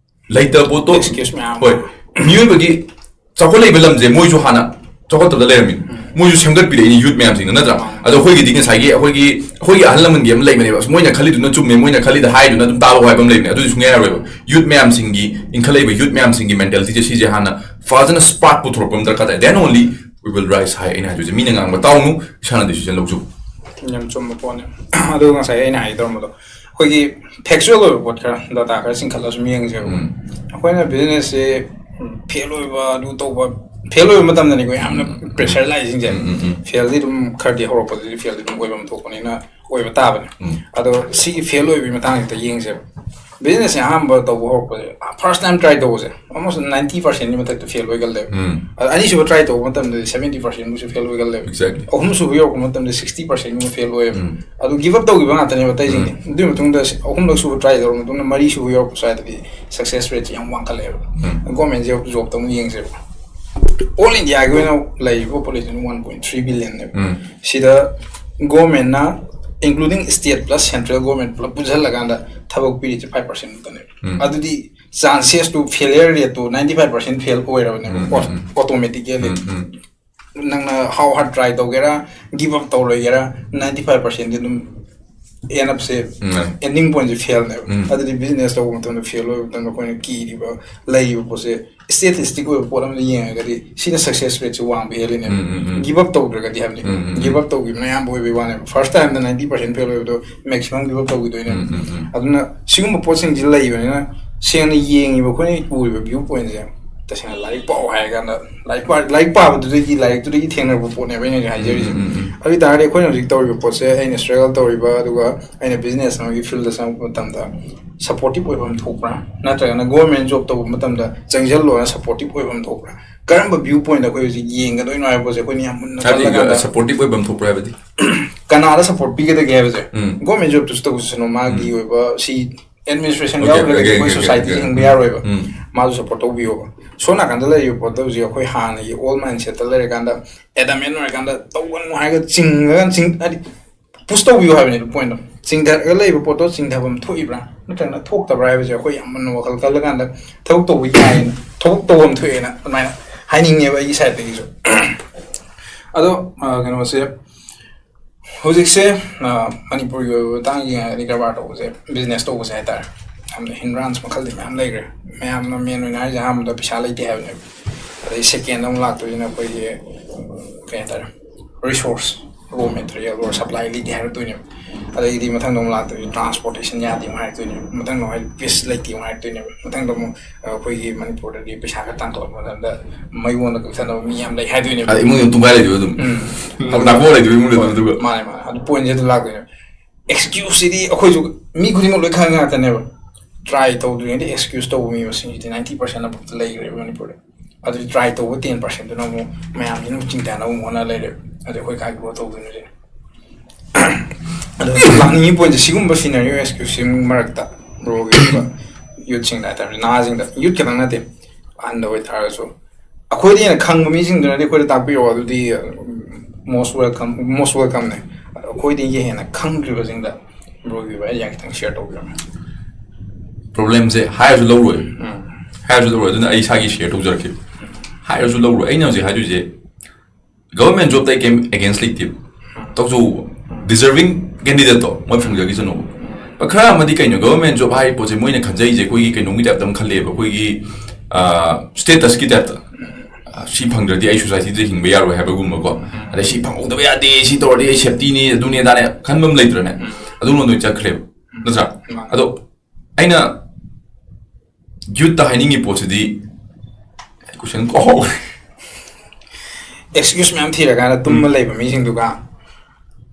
ꯂꯩꯇꯕ ꯄꯣꯠꯇꯣ꯫ Excuse ꯃꯌꯥꯝ꯫ ꯍꯣꯏ, ꯃꯤꯑꯣꯏꯕꯒꯤ ꯆꯥꯎꯈꯠꯂꯛꯏꯕ ꯂꯝꯁꯦ ꯃꯣꯏꯁꯨ ꯍꯥꯟꯅ ꯆꯥꯎꯈꯠꯇꯕꯗ ꯂꯩꯔꯝꯃꯤꯅꯤ꯫ ꯃꯣꯏꯁꯨ ꯁꯦꯝꯒꯠꯄꯤꯔꯛꯏꯅꯤ youth ꯃꯌꯥꯝꯁꯤꯡꯅ, ꯅꯠꯇ꯭ꯔꯥ? ꯃꯥꯅꯤ꯫ ꯑꯗꯣ ꯑꯩꯈꯣꯏꯒꯤꯗꯤ ꯉꯁꯥꯏꯒꯤ ꯑꯩꯈꯣꯏꯒꯤ, ꯑꯩꯈꯣꯏꯒꯤ ꯑꯍꯜ ꯂꯃꯟꯒꯤ ꯑꯃ ꯂꯩꯕꯅꯦꯕ, "ꯑꯁ, ꯃꯣꯏꯅ ꯈꯜꯂꯤꯗꯨꯅ ꯆꯨꯝꯃꯦ, ꯃꯣꯏꯅ ꯈꯜꯂꯤꯗ ꯍꯥꯏꯗꯨꯅ ꯑꯗꯨꯝ ꯇꯥꯕ" ꯍꯥꯏꯕ ꯑꯃ ꯂꯩꯕꯅꯦ꯫ ꯑꯗꯨꯗꯤ ꯁꯨꯡꯌꯥ ꯌꯥꯔꯣꯏꯕ꯫ Youth ꯃꯌꯥꯝꯁꯤꯡꯒꯤ, ꯏꯟꯈꯠꯂꯛꯏꯕ youth ꯃꯌꯥꯝꯁꯤꯡꯒꯤ mentality ꯁꯦ, ꯁꯤꯁꯦ ꯍꯥꯟꯅ ꯐꯖꯅ spark ꯄꯨꯊꯣꯔꯛꯄ ꯑꯃ ꯗꯔꯀꯥꯔ ꯇꯥꯏ, then only we will rise high꯫ ꯑꯩꯅ ꯍꯥꯏꯗꯣꯏꯁꯦ, ꯃꯤꯅ ꯉꯥꯡꯕ ꯇꯥꯎꯅꯨ, ꯏꯁꯥꯅ decision ꯂꯧꯖꯧ꯫ ꯌꯥꯝ ꯆꯨꯝꯕ ꯄꯣꯠꯅꯦ꯫ ꯑꯗꯨ ꯉꯁꯥꯏ ꯑꯩꯅ ꯍꯥꯏꯒꯦ ꯇꯧꯔꯝꯕꯗꯣ, ꯑꯩꯈꯣꯏꯒꯤ factual ꯑꯣꯏꯕ ꯄꯣꯠ ꯈꯔ, data ꯈꯔ ꯆꯤꯡꯈꯠꯂꯒ ꯁꯨꯝ ꯌꯦꯡꯁꯦꯕ꯫ ꯎꯝ꯫ ꯑꯩꯈꯣꯏꯅ business ꯁꯦ, ꯎꯝ, fail ꯑꯣꯏꯕ, ꯑꯗꯨ ꯇꯧꯕ, fail ꯑꯣꯏꯕ ꯃꯇꯝꯗꯅꯤꯀꯣ ꯌꯥꯝꯅ pressure ꯂꯥꯛꯏꯁꯤꯡꯁꯦ꯫ ꯎꯝ, ꯎꯝ, ꯎꯝ꯫ Fail ꯗꯤ ꯑꯗꯨꯝ ꯈꯔꯗꯤ ꯍꯧꯔꯛꯄꯗꯗꯤ fail ꯗꯤ ꯑꯗꯨꯝ ꯑꯣꯏꯕ ꯑꯃ ꯊꯣꯛꯄꯅꯤꯅ ꯑꯣꯏꯕ ꯇꯥꯕꯅꯦ꯫ ꯎꯝ꯫ ꯑꯗꯣ ꯁꯤꯒꯤ fail ꯑꯣꯏꯕꯒꯤ ꯃꯇꯥꯡꯁꯤꯗ ꯌꯦꯡꯁꯦꯕ꯫ Business ꯁꯦ ꯑꯍꯥꯟꯕ ꯇꯧꯕ ꯍꯧꯔꯛꯄꯁꯦ, first time try ꯇꯧꯕꯁꯦ, almost ninety percent ꯒꯤ ꯃꯊꯛꯇ fail ꯑꯣꯏꯒꯜꯂꯦꯕ꯫ ꯎꯝ꯫ ꯑꯗ ꯑꯅꯤꯁꯨꯕ try ꯇꯧꯕ ꯃꯇꯝꯗꯗꯤ seventy percent ꯃꯨꯛꯁꯨ fail ꯑꯣꯏꯒꯜꯂꯦꯕ꯫ Exactly꯫ ꯑꯍꯨꯝꯁꯨꯕ ꯌꯧꯔꯛꯄ ꯃꯇꯝꯗ sixty percent ꯒꯨꯝꯕ fail ꯑꯣꯏꯌꯦꯕ꯫ ꯎꯝ꯫ ꯑꯗꯨ give up ꯇꯧꯈꯤꯕ ꯉꯥꯛꯇꯅꯦꯕ ꯑꯇꯩꯁꯤꯡꯗꯤ꯫ ꯎꯝ꯫ ꯑꯗꯨꯒꯤ ꯃꯇꯨꯡꯗ ꯑꯍꯨꯝꯂꯛ ꯁꯨꯕ try ꯇꯧꯔ ꯃꯇꯨꯡꯗ ꯃꯔꯤ ꯁꯨꯕ ꯌꯧꯔꯛꯄ ꯁ꯭ꯋꯥꯏꯗꯗꯤ success rate ꯁꯦ ꯌꯥꯝ ꯋꯥꯡꯈꯠꯂꯛꯑꯦꯕ꯫ ꯎꯝ꯫ Government ꯁꯦ job ꯇꯧꯅ ꯌꯦꯡꯁꯦꯕ꯫ All India ꯒꯤ ꯑꯣꯏꯅ ꯂꯩꯔꯤꯕ population one point three billion ꯅꯦꯕ꯫ ꯎꯝ꯫ ꯁꯤꯗ government ꯅ, including state plus central government ꯄꯨꯂꯞ ꯄꯨꯟꯁꯤꯜꯂꯀꯥꯟꯗ ꯊꯕꯛ ꯄꯤꯔꯤꯁꯦ five percent ꯈꯛꯇꯅꯦꯕ꯫ ꯎꯝ꯫ ꯑꯗꯨꯗꯤ chances two, failure rate two ninety five percent fail ꯑꯣꯏꯔꯕꯅꯦꯕ, ꯎꯝ, ꯎꯝ, ꯎꯝ꯫ Automatically꯫ ꯎꯝ, ꯎꯝ꯫ ꯅꯪꯅ how hard try ꯇꯧꯒꯦꯔꯥ, give up ꯇꯧꯔꯣꯏꯒꯦꯔꯥ, ninety five percent ꯗꯤ ꯑꯗꯨꯝ ꯑꯦꯟ ꯑꯞꯁꯦ, ꯎꯝ꯫ ꯑꯦꯟꯗꯤꯡ ꯄꯣꯏꯟꯠꯁꯦ ꯐꯦꯜꯅꯦꯕ꯫ ꯎꯝ꯫ ꯑꯗꯨꯗꯤ ꯕꯤꯖꯤꯅꯦꯁ ꯇꯧꯕ ꯃꯇꯝꯗ ꯐꯦꯜ ꯑꯣꯏꯕ ꯃꯇꯝꯗ ꯑꯩꯈꯣꯏꯅ ꯀꯤꯔꯤꯕ, ꯂꯩꯔꯤꯕ ꯄꯣꯠꯁꯦ ꯁ꯭ꯇꯦꯇꯤꯁꯇꯤꯛ ꯑꯣꯏꯕ ꯄꯣꯠ ꯑꯃꯗ ꯌꯦꯡꯉꯒꯗꯤ ꯁꯤꯅ ꯁꯛꯁꯦꯁ ꯔꯦꯠꯁꯦ ꯋꯥꯡꯕ ꯍꯦꯜꯂꯤꯅꯦꯕ꯫ ꯎꯝ, ꯎꯝ, ꯎꯝ꯫ ꯒꯤꯞ ꯑꯞ ꯇꯧꯗ꯭ꯔꯒꯗꯤ ꯍꯥꯏꯕꯅꯤ꯫ ꯎꯝ, ꯎꯝ, ꯎꯝ꯫ ꯒꯤꯞ ꯑꯞ ꯇꯧꯈꯤꯕꯅ ꯑꯌꯥꯝꯕ ꯑꯣꯏꯕꯒꯤ ꯋꯥꯅꯦꯕ꯫ ꯐꯥꯔꯁ ꯇꯥꯏꯝꯗ ꯅꯥꯏꯟꯇꯤ ꯄꯥꯔꯁꯦꯟ ꯐꯦꯜ ꯑꯣꯏꯕꯗꯣ ꯃꯦꯛꯁꯤꯃꯝ ꯒꯤꯞ ꯑꯞ ꯇꯧꯈꯤꯗꯣꯏꯅꯦꯕ꯫ ꯎꯝ, ꯎꯝ, ꯎꯝ꯫ ꯑꯗꯨꯅ ꯁꯤꯒꯨꯝꯕ ꯄꯣꯠꯁꯤꯡꯁꯤ ꯂꯩꯕꯅꯤꯅ ꯁꯦꯡꯅ ꯌꯦꯡꯉꯤꯕ ꯑꯩꯈꯣꯏꯅ ꯎꯔꯤꯕ ꯚ꯭ꯌꯨ ꯄꯣꯏꯟꯠꯁꯦ ꯇꯁꯦꯡꯅ ꯂꯥꯏꯔꯤꯛ ꯄꯥꯎ ꯍꯥꯏꯔ ꯀꯥꯟꯗ ꯂꯥꯏꯔꯤꯛ ꯄꯥ-, ꯂꯥꯏꯔꯤꯛ ꯄꯥꯕꯗꯨꯗꯒꯤ ꯂꯥꯏꯔꯤꯛꯇꯨꯗꯒꯤ ꯊꯦꯡꯅꯔꯛꯄ ꯄꯣꯠꯅꯦꯕ ꯑꯩꯅ ꯍꯧꯖꯤꯛ ꯍꯥꯏꯖꯔꯤꯁꯦ꯫ ꯎꯝ, ꯎꯝ, ꯎꯝ꯫ ꯑꯗꯨ ꯑꯣꯏ ꯇꯥꯔꯗꯤ ꯑꯩꯈꯣꯏꯅ ꯍꯧꯖꯤꯛ ꯇꯧꯔꯤꯕ ꯄꯣꯠꯁꯦ ꯑꯩꯅ ꯁ꯭ꯇ꯭ꯔꯒꯜ ꯇꯧꯔꯤꯕ ꯑꯗꯨꯒ ꯑꯩꯅ ꯕꯤꯖꯤꯅꯦꯁ ꯑꯃꯒꯤ ꯐꯤꯜꯗ ꯆꯪꯉꯛꯄ ꯃꯇꯝꯗ ꯁꯄꯣꯔꯇꯤꯞ ꯑꯣꯏꯕ ꯑꯃ ꯊꯣꯛꯄ꯭ꯔꯥ, ꯅꯠꯇ꯭ꯔꯒꯅ ꯒꯣꯔꯃꯦꯟ ꯖꯣꯕ ꯇꯧꯕ ꯃꯇꯝꯗ ꯆꯪꯁꯤꯜꯂꯣꯅ ꯁꯄꯣꯔꯇꯤꯞ ꯑꯣꯏꯕ ꯑꯃ ꯊꯣꯛꯄ꯭ꯔꯥ, ꯀꯔꯝꯕ ꯚ꯭ꯌꯨ ꯄꯣꯏꯟꯠ ꯑꯩꯈꯣꯏ ꯍꯧꯖꯤꯛ ꯌꯦꯡꯒꯗꯣꯏꯅꯣ ꯍꯥꯏꯕ ꯄꯣꯠꯁꯦ ꯑꯩꯈꯣꯏꯅ ꯌꯥꯝ ꯃꯨꯟꯅ ꯍꯥꯏꯗꯤ ꯈꯜꯂꯀꯥꯟꯗ ꯁꯄꯣꯔꯇꯤꯞ ꯑꯣꯏꯕ ꯑꯃ ꯊꯣꯛꯄ꯭ꯔꯥ ꯍꯥꯏꯕꯗꯤ? ꯀꯅꯥꯗ ꯁꯄꯣꯔꯠ ꯄꯤꯒꯗꯒꯦ ꯍꯥꯏꯕꯁꯦ ꯎꯝ꯫ ꯒꯣꯔꯃꯦꯟ ꯖꯣꯕꯇꯁꯨ ꯇꯧꯁꯅꯨ, ꯃꯥꯒꯤ ꯎꯝ꯫ ꯑꯣꯏꯕ ꯁꯤ ꯑꯦꯗꯃꯤꯅꯤꯁꯇ꯭ꯔꯦꯁꯟ Okay, ꯌꯥꯎꯗ꯭ꯔꯒꯗꯤ okay, ꯑꯩꯈꯣꯏ okay, ꯁꯣꯁꯥꯏꯇꯤ okay. ꯍꯤꯡꯕ ꯌꯥꯔꯣꯏꯕ꯫ ꯎꯝ꯫ ꯃꯥꯁꯨ ꯁꯄꯣꯔꯠ ꯇꯧꯕꯤꯌꯣꯕ꯫ ꯁꯣꯝ ꯅꯥꯀꯟꯗ ꯂꯩꯔꯤꯕ ꯄꯣꯠꯇꯣ ꯍꯧꯖꯤꯛ ꯑꯩꯈꯣꯏ ꯍꯥꯟꯅꯒꯤ ꯑꯣꯜ ꯃꯥꯏꯟ ꯁꯦꯠꯇ ꯂꯩꯔꯀꯥꯟꯗ ꯑꯦꯗꯥꯃꯦꯟ ꯑꯣꯏꯔꯀꯥꯟꯗ ꯇꯧꯒꯅꯨ ꯍꯥꯏꯔꯒ ꯆꯤꯡꯉꯒ ꯆꯤꯡ-, ꯍꯥꯏꯗꯤ ꯄꯨꯁ ꯇꯧꯕꯤꯌꯨ ꯍꯥꯏꯕꯅꯦꯕ ꯄꯣꯏꯟꯠꯇꯣ꯫ ꯆꯤꯡꯊꯔꯒ ꯂꯩꯕ ꯄꯣꯠꯇꯣ ꯆꯤꯡꯊꯐꯝ ꯊꯣꯛꯏꯕ꯭ꯔꯥ ꯅꯠꯇ꯭ꯔꯒꯅ ꯊꯣꯛꯇꯕ꯭ꯔꯥ ꯍꯥꯏꯕꯁꯦ ꯑꯩꯈꯣꯏ ꯌꯥꯝ ꯃꯨꯟꯅ ꯋꯥꯈꯜ ꯈꯜꯂꯀꯥꯟꯗ ꯊꯕꯛ ꯇꯧꯕ ꯌꯥꯏꯌꯦꯅ, ꯊꯕꯛ ꯇꯧꯐꯝ ꯊꯣꯛꯑꯦꯅ ꯑꯗꯨꯃꯥꯏꯅ ꯍꯥꯏꯅꯤꯡꯉꯦꯕ ꯑꯩꯒꯤ ꯁꯥꯏꯠꯇꯒꯤꯁꯨ꯫ ꯑꯗꯣ, ꯑ, ꯀꯩꯅꯣꯁꯦ, ꯍꯧꯖꯤꯛꯁꯦ, ꯑ, ꯃꯅꯤꯄꯨꯔꯒꯤ ꯑꯣꯏꯕ ꯃꯇꯥꯡꯒꯤ ꯍꯥꯏꯗꯤ ꯀꯔꯕꯥꯔ ꯇꯧꯕꯁꯦ, ꯕꯤꯖꯤꯅꯦꯁ ꯇꯧꯕꯁꯦ ꯍꯥꯏꯇꯥꯔꯦ, ꯌꯥꯝꯅ ꯍꯤꯟꯗ꯭ꯔꯥꯟꯁ ꯃꯈꯜꯗꯤ ꯃꯌꯥꯝ ꯂꯩꯈ꯭ꯔꯦ꯫ ꯃꯌꯥꯝꯅ ꯃꯦꯟ ꯑꯣꯏꯅ ꯍꯥꯏꯔꯤꯁꯦ ꯑꯍꯥꯟꯕꯗ ꯄꯩꯁꯥ ꯂꯩꯇꯦ ꯍꯥꯏꯕꯅꯦꯕ꯫ ꯑꯗꯩ ꯁꯦꯀꯦꯟꯗ ꯑꯃꯨꯛ ꯂꯥꯛꯇꯣꯏꯁꯤꯅ ꯑꯩꯈꯣꯏꯒꯤ, ꯀꯩ ꯍꯥꯏꯇꯥꯔꯦ, ꯔꯤꯁꯣꯔꯁ, ꯔꯣ ꯃꯦꯇꯔꯤꯌꯦꯜ ꯑꯣꯔ ꯁꯄ꯭ꯂꯥꯏ ꯂꯩꯇꯦ ꯍꯥꯏꯔꯛꯇꯣꯏꯅꯦꯕ꯫ ꯑꯗꯩꯗꯤ ꯃꯊꯪꯗ ꯑꯃꯨꯛ ꯂꯥꯛꯇꯣꯏꯁꯦ ꯇ꯭ꯔꯥꯟꯁꯄꯣꯔꯇꯦꯁꯟ ꯌꯥꯗꯦ ꯑꯃꯨꯛ ꯍꯥꯏꯔꯛꯇꯣꯏꯅꯦꯕ꯫ ꯃꯊꯪꯗ ꯑꯃꯨꯛ ꯍꯥꯏꯗꯤ ꯄꯤꯁ ꯂꯩꯇꯦ ꯑꯃꯨꯛ ꯍꯥꯏꯔꯛꯇꯣꯏꯅꯦꯕ꯫ ꯃꯊꯪꯗ ꯑꯃꯨꯛ, ꯑ, ꯑꯩꯈꯣꯏꯒꯤ ꯃꯅꯤꯄꯨꯔꯗꯗꯤ ꯄꯩꯁꯥ ꯈꯔ ꯇꯥꯟꯊꯣꯛꯂꯛꯄ ꯃꯇꯝꯗ ꯃꯩꯉꯣꯟꯗ ꯀꯛꯊꯠꯅꯕ ꯃꯤ ꯌꯥꯝ ꯂꯩ ꯍꯥꯏꯗꯣꯏꯅꯦꯕ꯫ ꯑꯗ ꯏꯃꯨꯡꯗ ꯇꯨꯡꯒꯥꯏ ꯂꯩꯗꯣꯏꯕ ꯑꯗꯨꯝ꯫ ꯎꯝ꯫ ꯅꯥꯀꯣꯛ ꯂꯩꯗꯣꯏꯕ ꯏꯃꯨꯡꯗ ꯑꯗꯨꯝ ꯑꯗꯨꯒ꯫ ꯃꯥꯅꯦ, ꯃꯥꯅꯦ꯫ ꯑꯗꯨ ꯄꯣꯏꯟꯠꯁꯦ ꯑꯗꯨ ꯂꯥꯛꯇꯣꯏꯅꯦꯕ꯫ ꯑꯦꯛꯁꯀ꯭ꯌꯨꯁꯁꯤꯗꯤ ꯑꯩꯈꯣꯏꯁꯨ ꯃꯤ ꯈꯨꯗꯤꯡꯃꯛ ꯂꯣꯏ ꯈꯪꯉꯤ ꯉꯥꯛꯇꯅꯦꯕ꯫ ꯇ꯭ꯔꯥꯏ ꯇꯧꯗ꯭ꯔꯤꯉꯩꯗ ꯑꯦꯛꯁꯀ꯭ꯌꯨꯁ ꯇꯧꯕ ꯃꯤ ꯃꯁꯤꯡꯁꯤꯗꯤ ꯅꯥꯏꯟꯇꯤ ꯄꯥꯔꯁꯦꯟ ꯑꯃꯈꯛꯇ ꯂꯩꯈ꯭ꯔꯦꯕ ꯃꯅꯤꯄꯨꯔꯗ꯫ ꯑꯗꯨꯗꯤ ꯇ꯭ꯔꯥꯏ ꯇꯧꯕ ꯇꯦꯟ ꯄꯥꯔꯁꯦꯟꯗꯨꯅ ꯑꯃꯨꯛ ꯃꯌꯥꯝꯁꯤꯅ ꯑꯃꯨꯛ ꯆꯤꯡꯊꯅꯕ ꯑꯃꯨꯛ ꯍꯣꯠꯅ ꯂꯩꯔꯦꯕ꯫ ꯑꯗꯨ ꯑꯩꯈꯣꯏ ꯀꯥꯏ ꯒ꯭ꯔꯣ ꯇꯧꯗꯣꯏꯅꯣ ꯁꯤꯅꯤ꯫ ꯑꯗꯣ ꯂꯥꯛꯅꯤꯡꯉꯤ ꯄꯣꯏꯟꯠꯁꯦ ꯁꯤꯒꯨꯝꯕ ꯁꯤꯅꯔꯤꯑꯣ ꯑꯦꯛꯁꯀ꯭ꯌꯨꯁꯁꯤꯡ ꯃꯔꯛꯇ ꯕ꯭ꯔꯣꯒꯤ ꯑꯣꯏꯕ ꯌꯨꯠꯁꯤꯡꯗ ꯍꯥꯏꯇꯥꯔꯦ, ꯅꯍꯥꯁꯤꯡꯗ, ꯌꯨꯠ ꯈꯛꯇꯪ ꯅꯠꯇꯦ, ꯑꯍꯟꯗ ꯑꯣꯏꯇꯥꯔꯒꯁꯨ ꯑꯩꯈꯣꯏꯗꯒꯤ ꯍꯦꯟꯅ ꯈꯪꯕ ꯃꯤꯁꯤꯡꯗꯨꯅꯗꯤ ꯑꯩꯈꯣꯏꯗ ꯇꯥꯛꯄꯤꯔꯛꯑꯣ, ꯑꯗꯨꯗꯤ most welcome, most welcomeꯅꯦ꯫ ꯑꯗꯣ ꯑꯩꯈꯣꯏꯗꯒꯤ ꯍꯦꯟꯅ ꯈꯪꯗ꯭ꯔꯤꯕꯁꯤꯡꯗ ꯕ꯭ꯔꯣꯒꯤ ꯑꯣꯏꯕ ꯑꯥꯏꯗꯤꯌꯥ ꯈꯤꯇꯪ ꯁꯤꯌꯔ ꯇꯧꯕꯤꯔꯝꯃꯦ꯫ ꯄ꯭ꯔꯣꯕ꯭ꯂꯦꯝꯁꯦ ꯍꯥꯏꯔꯁꯨ ꯂꯧꯔꯣꯏ꯫ ꯎꯝ꯫ ꯍꯥꯏꯔꯁꯨ ꯂꯧꯔꯣꯏ꯫ ꯑꯗꯨꯅ ꯑꯩ ꯏꯁꯥꯒꯤ ꯁꯤꯌꯔ ꯇꯧꯖꯔꯛꯀꯦ꯫ ꯍꯥꯏꯔꯁꯨ ꯂꯧꯔꯣꯏ꯫ ꯑꯩꯅ ꯍꯧꯖꯤꯛ ꯍꯥꯏꯗꯣꯏꯁꯦ ꯒꯚꯔꯟꯃꯦꯟ ꯖꯣꯕꯇ ꯑꯩ ꯀꯩꯝ ꯑꯦꯒꯦꯟꯁ ꯂꯩꯇꯦꯕ꯫ ꯇꯧꯖꯧꯕ꯫ ꯗꯤꯖꯔꯚꯤꯡ ꯀꯦꯟꯗꯤꯗꯦꯠꯇꯣ ꯃꯣꯏ ꯐꯪꯖꯈꯤꯁꯅꯣꯕ꯫ ꯈꯔ ꯑꯃꯗꯤ ꯀꯩꯅꯣ, ꯒꯚꯔꯟꯃꯦꯟ ꯖꯣꯕ ꯍꯥꯏꯔꯤꯕ ꯄꯣꯠꯁꯦ ꯃꯣꯏꯅ ꯈꯟꯖꯩꯁꯦ ꯑꯩꯈꯣꯏꯒꯤ ꯀꯩꯅꯣꯝꯒꯤ ꯇꯥꯏꯞꯇ ꯑꯃ ꯈꯜꯂꯦꯕ, ꯑꯩꯈꯣꯏꯒꯤ ꯁ꯭ꯇꯦꯇꯁꯀꯤ ꯇꯥꯏꯞꯇ꯫ ꯑ, ꯁꯤ ꯐꯪꯗ꯭ꯔꯗꯤ ꯑꯩ ꯁꯣꯁꯥꯏꯇꯤꯗ ꯍꯤꯡꯕ ꯌꯥꯔꯣꯏ ꯍꯥꯏꯕꯒꯨꯝꯕꯀꯣ꯫ ꯑꯗꯩ ꯁꯤ ꯐꯪꯍꯧꯗꯕ ꯌꯥꯗꯦ, ꯁꯤ ꯇꯧꯔꯗꯤ ꯑꯩ ꯁꯦꯞꯇꯤꯅꯤ, ꯑꯗꯨꯅꯤ ꯑꯗꯥꯅꯦ ꯈꯟꯕ ꯑꯃ ꯂꯩꯇ꯭ꯔꯅꯦ? ꯑꯗꯨꯝ ꯂꯣꯏ ꯆꯠꯈ꯭ꯔꯦꯕ, ꯅꯠꯇ꯭ꯔꯥ? ꯑꯗꯣ ꯑꯩꯅ ꯌꯨꯠꯇ ꯍꯥꯏꯅꯤꯡꯉꯤ ꯄꯣꯠꯁꯤꯗꯤ, ꯀꯣꯏꯁꯟ ꯀꯥꯎꯍꯧꯔꯦ꯫ ꯑꯦꯛꯁꯀ꯭ꯌꯨꯁ ꯃꯌꯥꯝ ꯊꯤꯔꯀꯥꯟꯗ ꯇꯨꯝꯃ ꯂꯩꯕ ꯃꯤꯁꯤꯡꯗꯨꯒ,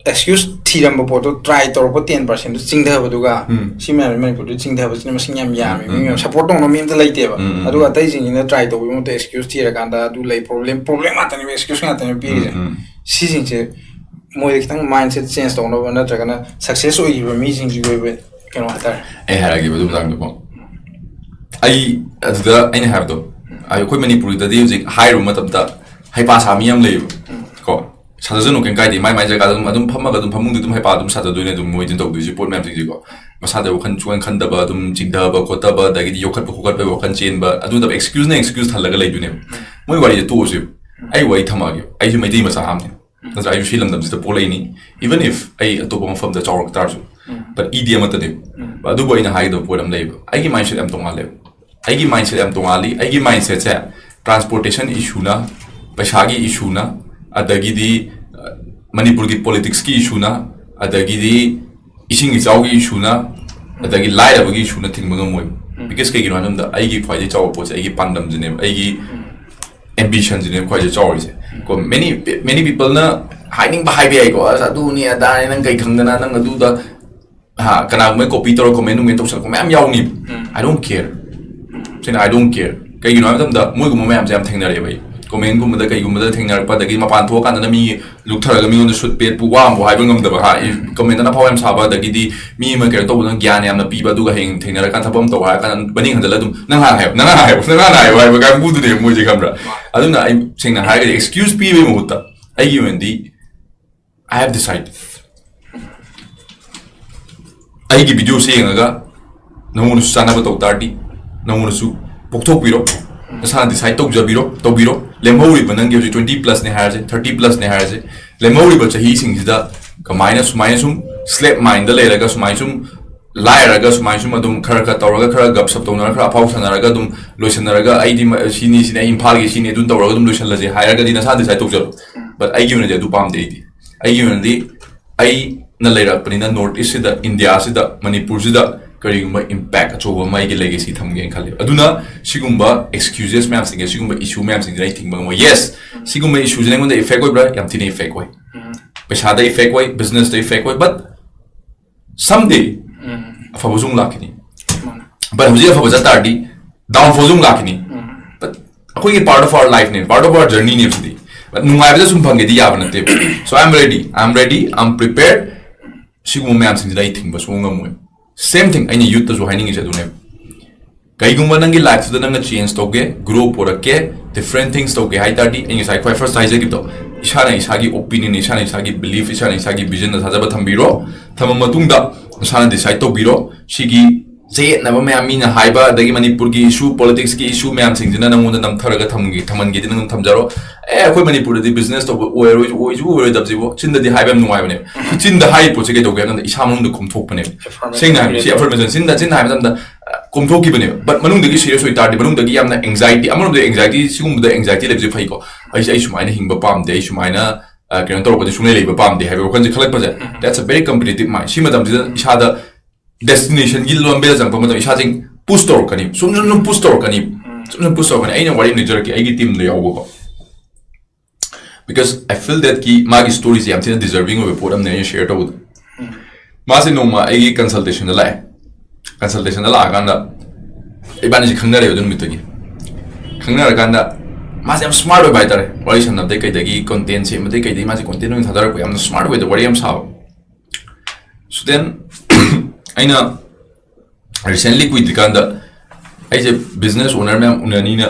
ꯑꯦꯛꯁꯀ꯭ꯌꯨꯁ ꯊꯤꯔꯝꯕ ꯄꯣꯠꯇꯣ ꯇ꯭ꯔꯥꯏ ꯇꯧꯔꯛꯄ ꯇꯦꯟ ꯄꯥꯔꯁꯦꯟꯗꯨ ꯆꯤꯡꯊꯕꯗꯨꯒ, ꯎꯝ꯫ ꯁꯤ ꯃꯌꯥꯝꯁꯤ ꯃꯅꯤꯄꯨꯔꯗ ꯆꯤꯡꯊꯕꯁꯤꯅ ꯃꯁꯤꯡ ꯌꯥꯝ ꯌꯥꯝꯃꯤ꯫ ꯎꯝ, ꯃꯤ ꯃꯌꯥꯝ ꯎꯝ꯫ ꯁꯞꯄꯣꯔꯠ ꯇꯧꯅꯕ ꯃꯤ ꯑꯝꯇ ꯂꯩꯇꯦꯕ꯫ ꯎꯝ, ꯎꯝ, ꯑꯗꯨꯒ ꯎꯝ꯫ ꯑꯇꯩꯁꯤꯡꯁꯤꯅ ꯇ꯭ꯔꯥꯏ ꯇꯧꯕꯒꯤ ꯃꯍꯨꯠꯇ ꯑꯦꯛꯁꯀ꯭ꯌꯨꯁ ꯊꯤꯔꯀꯥꯟꯗ ꯑꯗꯨ ꯂꯩ, ꯄ꯭ꯔꯣꯕ꯭ꯂꯦꯝ, ꯄ꯭ꯔꯣꯕ꯭ꯂꯦꯝ ꯉꯥꯛꯇꯅꯦꯕ, ꯑꯦꯛꯁꯀ꯭ꯌꯨꯁ ꯉꯥꯛꯇꯅꯦꯕ ꯄꯤꯔꯤꯁꯦ꯫ ꯎꯝ, ꯎꯝ꯫ ꯁꯤꯁꯤꯡꯁꯦ ꯃꯣꯏꯗ ꯈꯤꯇꯪ ꯃꯥꯏꯟꯁꯦꯠ ꯆꯦꯟꯖ ꯇꯧꯅꯕ ꯅꯠꯇ꯭ꯔꯒꯅ ꯁꯛꯁꯦꯁ ꯑꯣꯏꯈꯤꯕ ꯃꯤꯁꯤꯡꯁꯤꯒꯤ ꯑꯣꯏꯕ ꯀꯩꯅꯣ ꯍꯥꯏꯇꯥꯔꯦ꯫ ꯑꯩ ꯍꯥꯏꯔꯛꯑꯒꯦꯕ ꯑꯗꯨ ꯃꯇꯥꯡꯗꯀꯣ꯫ ꯑꯩ ꯑꯗꯨꯗ ꯑꯩꯅ ꯍꯥꯏꯕꯗꯣ, ꯑꯩꯈꯣꯏ ꯃꯅꯤꯄꯨꯔꯗꯗꯤ ꯍꯧꯖꯤꯛ ꯍꯥꯏꯔꯨꯕ ꯃꯇꯝꯗ ꯍꯩꯄꯥ ꯁꯥ ꯃꯤ ꯌꯥꯝ ꯂꯩꯌꯦꯕ꯫ ꯀꯣ, ꯁꯥꯖꯁꯅꯨ, ꯀꯩꯝ ꯀꯥꯏꯗꯦ, ꯃꯥꯏ ꯃꯥꯏ ꯖꯒꯥꯗ ꯑꯗꯨꯝ, ꯑꯗꯨꯝ ꯐꯝꯃꯒ ꯑꯗꯨꯝ ꯐꯃꯨꯡꯗ ꯑꯗꯨꯝ ꯍꯩꯄꯥ ꯑꯗꯨꯝ ꯁꯥꯖꯗꯣꯏꯅꯦ ꯑꯗꯨꯝ ꯃꯣꯏꯗꯤ ꯇꯧꯗꯣꯏꯁꯦ ꯄꯣꯠ ꯃꯌꯥꯝꯁꯤꯡꯁꯤꯀꯣ꯫ ꯃꯁꯥꯗ ꯋꯥꯈꯜ ꯁꯨꯡꯈꯟ ꯈꯟꯗꯕ, ꯑꯗꯨꯝ ꯆꯤꯡꯊꯕ ꯈꯣꯠꯊꯕ, ꯑꯗꯒꯤꯗꯤ ꯌꯣꯛꯈꯠꯄ ꯈꯣꯀꯠꯄꯒꯤ ꯋꯥꯈꯜ ꯆꯦꯟꯕ, ꯑꯗꯨ ꯅꯠꯇꯕ ꯑꯦꯛꯁꯀ꯭ꯌꯨꯁꯅ ꯑꯦꯛꯁꯀ꯭ꯌꯨꯁ ꯊꯜꯂꯒ ꯂꯩꯗꯣꯏꯅꯦꯕ꯫ ꯃꯣꯏ ꯋꯥꯔꯤꯁꯦ ꯇꯣꯛꯑꯁꯦꯕ꯫ ꯑꯩ ꯋꯥꯔꯤ ꯊꯝꯃꯛꯑꯒꯦ꯫ ꯑꯩꯁꯨ ꯃꯩꯇꯩ ꯃꯆꯥ ꯑꯃꯅꯤ, ꯅꯠꯇ꯭ꯔꯥ? ꯑꯩꯁꯨ ꯁꯤ ꯂꯝꯗꯝꯁꯤꯗ ꯄꯣꯛꯂꯛꯏꯅꯤ, even if ꯑꯩ ꯑꯇꯣꯞꯄ ꯃꯐꯝꯗ ꯆꯥꯎꯔꯛ ꯇꯥꯔꯁꯨ꯫ But ꯏꯗꯤ ꯑꯃꯠꯇꯅꯦꯕ꯫ ꯑꯗꯨꯕꯨ ꯑꯩꯅ ꯍꯥꯏꯒꯗꯕ ꯄꯣꯠ ꯑꯃ ꯂꯩꯌꯦꯕ, ꯑꯩꯒꯤ ꯃꯥꯏꯟꯁꯦꯠ ꯌꯥꯝ ꯇꯣꯡꯉꯥꯜꯂꯦꯕ꯫ ꯑꯩꯒꯤ ꯃꯥꯏꯟꯁꯦꯠ ꯌꯥꯝ ꯇꯣꯡꯉꯥꯜꯂꯤ꯫ ꯑꯩꯒꯤ ꯃꯥꯏꯟꯁꯦꯠꯁꯦ ꯇ꯭ꯔꯥꯟꯁꯄꯣꯔꯇꯦꯁꯟ ꯏꯁꯨꯅ, ꯄꯩꯁꯥꯒꯤ ꯏꯁꯨꯅ, ꯑꯗꯒꯤꯗꯤ, ꯑ, ꯃꯅꯤꯄꯨꯔꯒꯤ ꯄꯣꯂꯤꯇꯤꯛꯁꯀꯤ ꯏꯁꯨꯅ, ꯑꯗꯒꯤꯗꯤ ꯏꯁꯤꯡ ꯏꯆꯥꯎꯒꯤ ꯏꯁꯨꯅ, ꯑꯗꯒꯤ ꯂꯥꯏꯔꯕꯒꯤ ꯏꯁꯨꯅ ꯊꯤꯡꯕ ꯉꯝꯃꯣꯏꯕ꯫ ꯕꯤꯀꯣꯁ ꯀꯩꯒꯤꯅꯣ ꯍꯥꯏꯕ ꯃꯇꯝꯗ ꯑꯩꯒꯤ ꯈ꯭ꯋꯥꯏꯗꯒꯤ ꯆꯥꯎꯕ ꯄꯣꯠꯁꯦ ꯑꯩꯒꯤ ꯄꯥꯟꯗꯝꯁꯤꯅꯦꯕ, ꯑꯩꯒꯤ ꯑꯦꯝꯕꯤꯁꯟꯁꯤꯅꯦꯕ ꯈ꯭ꯋꯥꯏꯗꯒꯤ ꯆꯥꯎꯔꯤꯁꯦ꯫ ꯀꯣ, many, many peopleꯅ ꯍꯥꯏꯅꯤꯡꯕ ꯍꯥꯏꯕ ꯌꯥꯏꯀꯣ, "ꯑꯁ, ꯑꯗꯨꯅꯤ ꯑꯗꯥꯅꯤ, ꯅꯪ ꯀꯩ ꯈꯪꯗꯅ, ꯅꯪ ꯑꯗꯨꯗ", ꯍꯥ, ꯀꯅꯥꯒꯨꯝꯕ ꯀꯣꯄꯤ ꯇꯧꯔ ꯀꯣꯃꯦꯟ ꯅꯨꯡꯃꯦꯟ ꯇꯧꯁꯜꯂꯛꯄ ꯃꯌꯥꯝ ꯌꯥꯎꯅꯤꯕ꯫ I don't care꯫ ꯁꯤꯅ I don't care꯫ ꯀꯩꯒꯤꯅꯣ ꯍꯥꯏꯕ ꯃꯇꯝꯗ ꯃꯣꯏꯒꯨꯝꯕ ꯃꯌꯥꯝꯁꯦ ꯌꯥꯝ ꯊꯦꯡꯅꯔꯦꯕ ꯑꯩ꯫ ꯀꯣꯃꯦꯟꯒꯨꯝꯕꯗ ꯀꯩꯒꯨꯝꯕꯗ ꯊꯦꯡꯅꯔꯛꯄ, ꯑꯗꯒꯤ ꯃꯄꯥꯟ ꯊꯣꯛꯑꯀꯥꯟꯗꯅ ꯃꯤ ꯂꯨꯛꯊꯔꯒ ꯃꯤꯉꯣꯟꯗ ꯁꯨꯠ ꯄꯦꯠꯄꯨ ꯋꯥ ꯑꯃꯕꯨ ꯍꯥꯏꯕ ꯉꯝꯗꯕ, ꯍꯥ, ꯀꯣꯃꯦꯟꯇꯅ ꯑꯐꯥꯎ ꯌꯥꯝ ꯁꯥꯕ, ꯑꯗꯒꯤꯗꯤ ꯃꯤ ꯑꯃ ꯀꯩꯅꯣ ꯇꯧꯕꯗꯅ ꯒ꯭ꯌꯥꯟ ꯌꯥꯝꯅ ꯄꯤꯕ, ꯑꯗꯨꯒ ꯍꯌꯦꯡ ꯊꯦꯡꯅꯔꯀꯥꯟꯗ ꯊꯕꯛ ꯑꯃ ꯇꯧ ꯍꯥꯏꯔꯀꯥꯟꯗ ꯃꯅꯤꯡ ꯍꯟꯖꯜꯂ ꯑꯗꯨꯝ, "ꯅꯪ ꯍꯥꯟꯅ ꯍꯥꯏꯌꯣ, ꯅꯪ ꯍꯥꯟꯅ ꯍꯥꯏꯌꯣ, ꯅꯪ ꯍꯥꯟꯅ ꯍꯥꯏꯌꯣ" ꯍꯥꯏꯕ ꯀꯥꯡꯕꯨꯗꯨꯅꯦꯕ ꯃꯣꯏꯁꯦ, ꯈꯪꯕ꯭ꯔꯥ? ꯑꯗꯨꯅ ꯑꯩ ꯁꯦꯡꯅ ꯍꯥꯏꯔꯒꯗꯤ ꯑꯦꯛꯁꯀ꯭ꯌꯨꯁ ꯄꯤꯕꯒꯤ ꯃꯍꯨꯠꯇ ꯑꯩꯒꯤ ꯑꯣꯏꯅꯗꯤ I have decided꯫ ꯑꯩꯒꯤ ꯚꯤꯗꯤꯑꯣꯁꯦ ꯌꯦꯡꯉꯒ ꯅꯉꯣꯟꯗꯁꯨ ꯆꯥꯅꯕ ꯇꯧ ꯇꯥꯔꯗꯤ, ꯅꯉꯣꯟꯗꯁꯨ ꯄꯣꯛꯊꯣꯛꯄꯤꯔꯣ, ꯅꯁꯥꯅ ꯗꯤꯁꯥꯏꯠ ꯇꯧꯖꯕꯤꯔꯣ, ꯇꯧꯕꯤꯔꯣ꯫ ꯂꯦꯝꯍꯧꯔꯤꯕ ꯅꯪꯒꯤ ꯍꯧꯖꯤꯛ twenty plusꯅꯦ ꯍꯥꯏꯔꯁꯦ, thirty plusꯅꯦ ꯍꯥꯏꯔꯁꯦ, ꯂꯦꯝꯍꯧꯔꯤꯕ ꯆꯍꯤꯁꯤꯡꯁꯤꯗ ꯀꯃꯥꯏꯅ ꯁꯨꯃꯥꯏꯅ ꯁꯨꯝ slave mindꯗ ꯂꯩꯔꯒ ꯁꯨꯃꯥꯏꯅ ꯁꯨꯝ ꯂꯥꯏꯔꯒ ꯁꯨꯃꯥꯏꯅ ꯁꯨꯝ ꯑꯗꯨꯝ ꯈꯔ ꯈꯔ ꯇꯧꯔꯒ, ꯈꯔ ꯒꯞꯁꯞ ꯇꯧꯅꯔꯒ, ꯈꯔ ꯑꯐꯥꯎ ꯁꯥꯟꯅꯔꯒ ꯑꯗꯨꯝ ꯂꯣꯏꯁꯟꯅꯔꯒ, "ꯑꯩꯗꯤ ꯃ-, ꯁꯤꯅꯤ, ꯁꯤꯅꯤ, ꯑꯩ ꯏꯝꯐꯥꯜꯒꯤ ꯁꯤꯅꯤ, ꯑꯗꯨꯝ ꯇꯧꯔꯒ ꯑꯗꯨꯝ ꯂꯣꯏꯁꯜꯂꯁꯦ" ꯍꯥꯏꯔꯒꯗꯤ ꯅꯁꯥꯅ decide ꯇꯧꯖꯔꯣ꯫ But ꯑꯩꯒꯤ ꯑꯣꯏꯅꯗꯤ ꯑꯗꯨ ꯄꯥꯝꯗꯦ꯫ ꯑꯩꯗꯤ, ꯑꯩꯒꯤ ꯑꯣꯏꯅꯗꯤ ꯑꯩꯅ ꯂꯩꯔꯛꯄꯅꯤꯅ North Eastꯁꯤꯗ, ꯏꯟꯗꯤꯌꯥꯁꯤꯗ, ꯃꯅꯤꯄꯨꯔꯁꯤꯗ ꯀꯔꯤꯒꯨꯝꯕ impact ꯑꯆꯧꯕ ꯑꯃ ꯑꯩꯒꯤ legacy ꯊꯝꯒꯦꯅ ꯈꯜꯂꯦ꯫ ꯑꯗꯨꯅ ꯁꯤꯒꯨꯝꯕ excuses ꯃꯌꯥꯝꯁꯤꯡꯁꯦ, ꯁꯤꯒꯨꯝꯕ issue ꯃꯌꯥꯝꯁꯤꯡꯁꯤꯅ ꯑꯩ ꯊꯤꯡꯕ ꯉꯝꯃꯣꯏ꯫ Yes, ꯁꯤꯒꯨꯝꯕ issueꯁꯤꯅ ꯑꯩꯉꯣꯟꯗ effect ꯑꯣꯏꯕ꯭ꯔꯥ? ꯌꯥꯝ ꯊꯤꯅ effect ꯑꯣꯏ꯫ ꯄꯩꯁꯥꯗ effect ꯑꯣꯏ, businessꯇ effect ꯑꯣꯏ, but someday ꯑꯐꯕꯁꯨ ꯑꯃꯨꯛ ꯂꯥꯛꯈꯤꯅꯤ꯫ But ꯍꯧꯖꯤꯛ ꯑꯐꯕ ꯆꯠ ꯇꯥꯔꯗꯤ downfallꯁꯨ ꯑꯃꯨꯛ ꯂꯥꯛꯈꯤꯅꯤ꯫ But ꯑꯩꯈꯣꯏꯒꯤ part of our lifeꯅꯦ, part of our journeyꯅꯦ ꯁꯤꯗꯤ꯫ But ꯅꯨꯡꯉꯥꯏꯕꯗ ꯁꯨꯝ ꯐꯪꯒꯦꯗꯤ ꯌꯥꯕ ꯅꯠꯇꯦꯕ꯫ So I am ready, I am ready, I am prepared꯫ ꯁꯤꯒꯨꯝꯕ ꯃꯌꯥꯝꯁꯤꯡꯁꯤꯗ ꯑꯩ ꯊꯤꯡꯕ ꯁꯨꯡꯉꯝ ꯉꯝꯃꯣꯏ꯫ Same thing ꯑꯩꯅ youthꯇꯁꯨ ꯍꯥꯏꯅꯤꯡꯉꯤꯁꯦ ꯑꯗꯨꯅꯦꯕ꯫ ꯀꯩꯒꯨꯝꯕ ꯅꯪꯒꯤ lifeꯇꯨꯗ ꯅꯪꯅ change ꯇꯧꯒꯦ, grow ꯄꯨꯔꯛꯀꯦ, different things ꯇꯧꯒꯦ ꯍꯥꯏ ꯇꯥꯔꯗꯤ, ꯑꯩ ꯉꯁꯥꯏ ꯈ꯭ꯋꯥꯏ first ꯍꯥꯏꯖꯈꯤꯕꯗꯣ, ꯏꯁꯥꯅ ꯏꯁꯥꯒꯤ opinion, ꯏꯁꯥꯅ ꯏꯁꯥꯒꯤ belief, ꯏꯁꯥꯅ ꯏꯁꯥꯒꯤ visionꯗ ꯊꯥꯖꯕ ꯊꯝꯕꯤꯔꯣ꯫ ꯊꯝꯃ ꯃꯇꯨꯡꯗ ꯅꯁꯥꯅ decide ꯇꯧꯕꯤꯔꯣ꯫ ꯁꯤꯒꯤ ꯆꯌꯦꯠꯅꯕ ꯃꯌꯥꯝ, ꯃꯤꯅ ꯍꯥꯏꯕ, ꯑꯗꯒꯤ ꯃꯅꯤꯄꯨꯔꯒꯤ issue, politicsꯀꯤ issue ꯃꯌꯥꯝꯁꯤꯡꯁꯤꯅ ꯅꯪꯉꯣꯟꯗ ꯅꯝꯊꯔꯒ ꯊꯝꯒꯦ, ꯊꯝꯍꯟꯒꯦꯗꯤ ꯅꯪ ꯊꯝꯖꯔꯣ꯫ "ꯑꯦ, ꯑꯩꯈꯣꯏ ꯃꯅꯤꯄꯨꯔꯗꯗꯤ business ꯇꯧꯕ ꯑꯣꯏꯔꯣꯏ, ꯑꯣꯏꯁꯨ ꯑꯣꯏꯔꯣꯏꯗꯕꯁꯤꯕꯨ", ꯆꯤꯟꯗꯗꯤ ꯍꯥꯏꯕ ꯌꯥꯝ ꯅꯨꯡꯉꯥꯏꯕꯅꯦꯕ꯫ ꯆꯤꯟꯗ ꯍꯥꯏꯔꯤꯕ ꯄꯣꯠꯁꯦ ꯀꯩꯗꯧꯒꯦ ꯍꯥꯏꯕ ꯃꯇꯝꯗ ꯏꯁꯥ ꯃꯅꯨꯡꯗ ꯀꯨꯝꯊꯣꯛꯄꯅꯦꯕ꯫ Affirmation ꯁꯦꯡꯅ ꯍꯥꯏꯕ, ꯁꯤ affirmation, ꯆꯤꯟꯗ, ꯆꯤꯟꯗ ꯍꯥꯏꯕ ꯃꯇꯝꯗ, ꯑ, ꯀꯨꯝꯊꯣꯛꯈꯤꯕꯅꯦꯕ꯫ But ꯃꯅꯨꯡꯗꯒꯤ serious ꯑꯣꯏ ꯇꯥꯔꯗꯤ, ꯃꯅꯨꯡꯗꯒꯤ ꯌꯥꯝꯅ anxiety, ꯑꯃꯔꯣꯝꯗ anxiety, ꯁꯤꯒꯨꯝꯕꯗ anxiety ꯂꯩꯕꯁꯦ ꯐꯩꯀꯣ꯫ "ꯑꯩꯁꯦ, ꯑꯩ ꯁꯨꯃꯥꯏꯅ ꯍꯤꯡꯕ ꯄꯥꯝꯗꯦ, ꯑꯩ ꯁꯨꯃꯥꯏꯅ, ꯑ, ꯀꯩꯅꯣ ꯇꯧꯔꯛꯄꯗꯤ ꯁꯨꯡꯂꯩ ꯂꯩꯕ ꯄꯥꯝꯗꯦ" ꯍꯥꯏꯕ ꯋꯥꯈꯜꯁꯦ ꯈꯜꯂꯛꯄꯁꯦ, that's a very competitive mind꯫ ꯁꯤ ꯃꯇꯝꯁꯤꯗ ꯏꯁꯥꯗ destinationꯒꯤ ꯂꯝꯕꯤꯗ ꯆꯪꯉꯛꯄ ꯃꯇꯝꯗ ꯏꯁꯥꯁꯦ push ꯇꯧꯔꯛꯀꯅꯤ, ꯁꯨꯝ, ꯁꯨꯝ, ꯁꯨꯝ push ꯇꯧꯔꯛꯀꯅꯤ, ꯁꯨꯝ, ꯁꯨꯝ push ꯇꯧꯔꯛꯀꯅꯤ꯫ ꯑꯩꯅ ꯋꯥꯔꯤ ꯑꯃ ꯂꯤꯖꯔꯛꯀꯦ, ꯑꯩꯒꯤ teamꯗ ꯌꯥꯎꯕꯀꯣ꯫ Because I feel thatꯀꯤ ꯃꯥꯒꯤ storyꯁꯦ ꯌꯥꯝ ꯊꯤꯅ deserving ꯑꯣꯏꯕ ꯄꯣꯠ ꯑꯃꯅꯦ ꯑꯩꯅ share ꯇꯧꯕꯗ꯫ ꯃꯥꯁꯦ ꯅꯣꯡꯃ ꯑꯩꯒꯤ consultationꯗ ꯂꯥꯛꯑꯦ꯫ Consultationꯗ ꯂꯥꯛꯑꯀꯥꯟꯗ ꯏꯕꯥꯅꯤꯁꯦ ꯈꯪꯅꯔꯦꯕ ꯑꯗꯨ ꯅꯨꯃꯤꯠꯇꯒꯤ꯫ ꯈꯪꯅꯔꯀꯥꯟꯗ ꯃꯥꯁꯦ ꯌꯥꯝ smart ꯑꯣꯏꯕ ꯍꯥꯏꯇꯥꯔꯦ꯫ ꯋꯥꯔꯤ ꯁꯥꯟꯅꯕꯗꯩ ꯀꯩꯗꯒꯤ, content ꯁꯦꯝꯕꯗꯩ ꯀꯩꯗꯒꯤ ꯃꯥꯁꯦ content ꯑꯣꯏꯅ ꯊꯥꯗꯔꯛꯄ, ꯌꯥꯝꯅ smart ꯑꯣꯏꯗ ꯋꯥꯔꯤ ꯌꯥꯝ ꯁꯥꯕ꯫ So then ꯑꯩꯅ recently ꯀꯨꯏꯗ꯭ꯔꯤꯀꯥꯟꯗ ꯑꯩꯁꯦ business owner ꯃꯌꯥꯝ ꯎꯅꯅꯤꯅ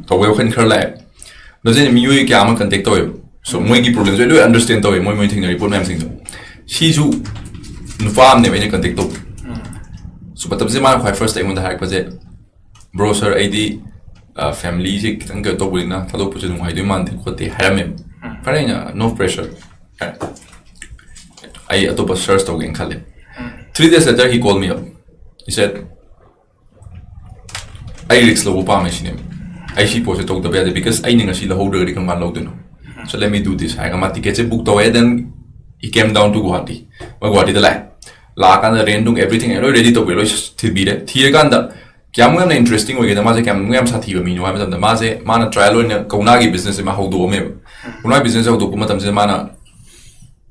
ꯇꯧꯕꯩ ꯋꯥꯈꯜ ꯈꯔ ꯂꯥꯛꯑꯦ꯫ ꯑꯗꯨꯗ ꯑꯩꯅ ꯃꯤꯑꯣꯏ ꯀꯌꯥ ꯑꯃ contact ꯇꯧꯋꯦꯕ꯫ So ꯃꯣꯏꯒꯤ problemꯁꯦ ꯑꯩ ꯂꯣꯏ understand ꯇꯧꯋꯦ, ꯃꯣꯏ, ꯃꯣꯏ ꯊꯦꯡꯅꯔꯤ ꯄꯣꯠ ꯃꯌꯥꯝꯁꯤꯡꯗꯣ꯫ ꯁꯤꯁꯨ ꯅꯨꯄꯥ ꯑꯃꯅꯦꯕ ꯑꯩꯅ contact ꯇꯧꯕ꯫ So ꯃꯇꯝꯁꯦ ꯃꯥꯅ ꯈ꯭ꯋꯥꯏ first ꯑꯩꯉꯣꯟꯗ ꯍꯥꯏꯔꯛꯄꯁꯦ, "Bro, sir, ꯑꯩꯗꯤ, ꯑ, familyꯁꯦ ꯈꯤꯇꯪ ꯀꯩꯅꯣ ꯇꯧꯕꯅꯤꯅ ꯊꯥꯗꯣꯛꯄꯁꯦ ꯅꯨꯡꯉꯥꯏꯗꯣꯏ ꯃꯥꯟꯗꯦ" ꯈꯣꯠꯇꯦ ꯍꯥꯏꯔꯝꯃꯦꯕ꯫ ꯐꯔꯦ, ꯑꯩꯅ "No pressure" ꯍꯥꯏ꯫ ꯑꯩ ꯑꯇꯣꯞꯄ search ꯇꯧꯒꯦꯅ ꯈꯜꯂꯦ꯫ Three days later he called me up. He said, "ꯑꯩ risk ꯂꯧꯕ ꯄꯥꯝꯃꯦ ꯁꯤꯅꯦꯕ꯫ ꯑꯩ ꯁꯤ ꯄꯣꯠꯁꯦ ꯇꯧꯗꯕ ꯌꯥꯗꯦ, because ꯑꯩꯅ ꯉꯁꯤ ꯂꯧꯍꯧꯗ꯭ꯔꯒꯗꯤ ꯀꯔꯝ ꯀꯥꯟꯗ ꯂꯧꯗꯣꯏꯅꯣ? So let me do this" ꯍꯥꯏꯔꯒ ꯃꯥ ticketꯁꯦ book ꯇꯧꯋꯦ꯫ Then he came down to Guwahati꯫ ꯃꯥ ꯒꯨꯋꯥꯍꯥꯇꯤꯗ ꯂꯥꯛꯑꯦ꯫ ꯂꯥꯛꯑꯀꯥꯟꯗ rent ꯅꯨꯡ everything ꯑꯩ ꯂꯣꯏ ready ꯇꯧꯕꯤꯔꯦ, ꯂꯣꯏ ꯊꯤꯕꯤꯔꯦ꯫ ꯊꯤꯔꯀꯥꯟꯗ ꯀꯌꯥꯃꯨꯛ ꯌꯥꯝꯅ interesting ꯑꯣꯏꯒꯦꯗ, ꯃꯥꯁꯦ ꯀꯌꯥꯃꯨꯛ ꯌꯥꯝ ꯁꯥꯊꯤꯕ ꯃꯤꯅꯣ ꯍꯥꯏꯕ ꯃꯇꯝꯗ, ꯃꯥꯁꯦ, ꯃꯥꯅ trial ꯑꯣꯏꯅ ꯀꯧꯅꯥꯒꯤ businessꯁꯦ ꯃꯥ ꯍꯧꯗꯣꯛꯑꯝꯃꯦꯕ꯫ ꯀꯧꯅꯥ businessꯁꯦ ꯍꯧꯗꯣꯛꯄ ꯃꯇꯝꯁꯤꯗ ꯃꯥꯅ,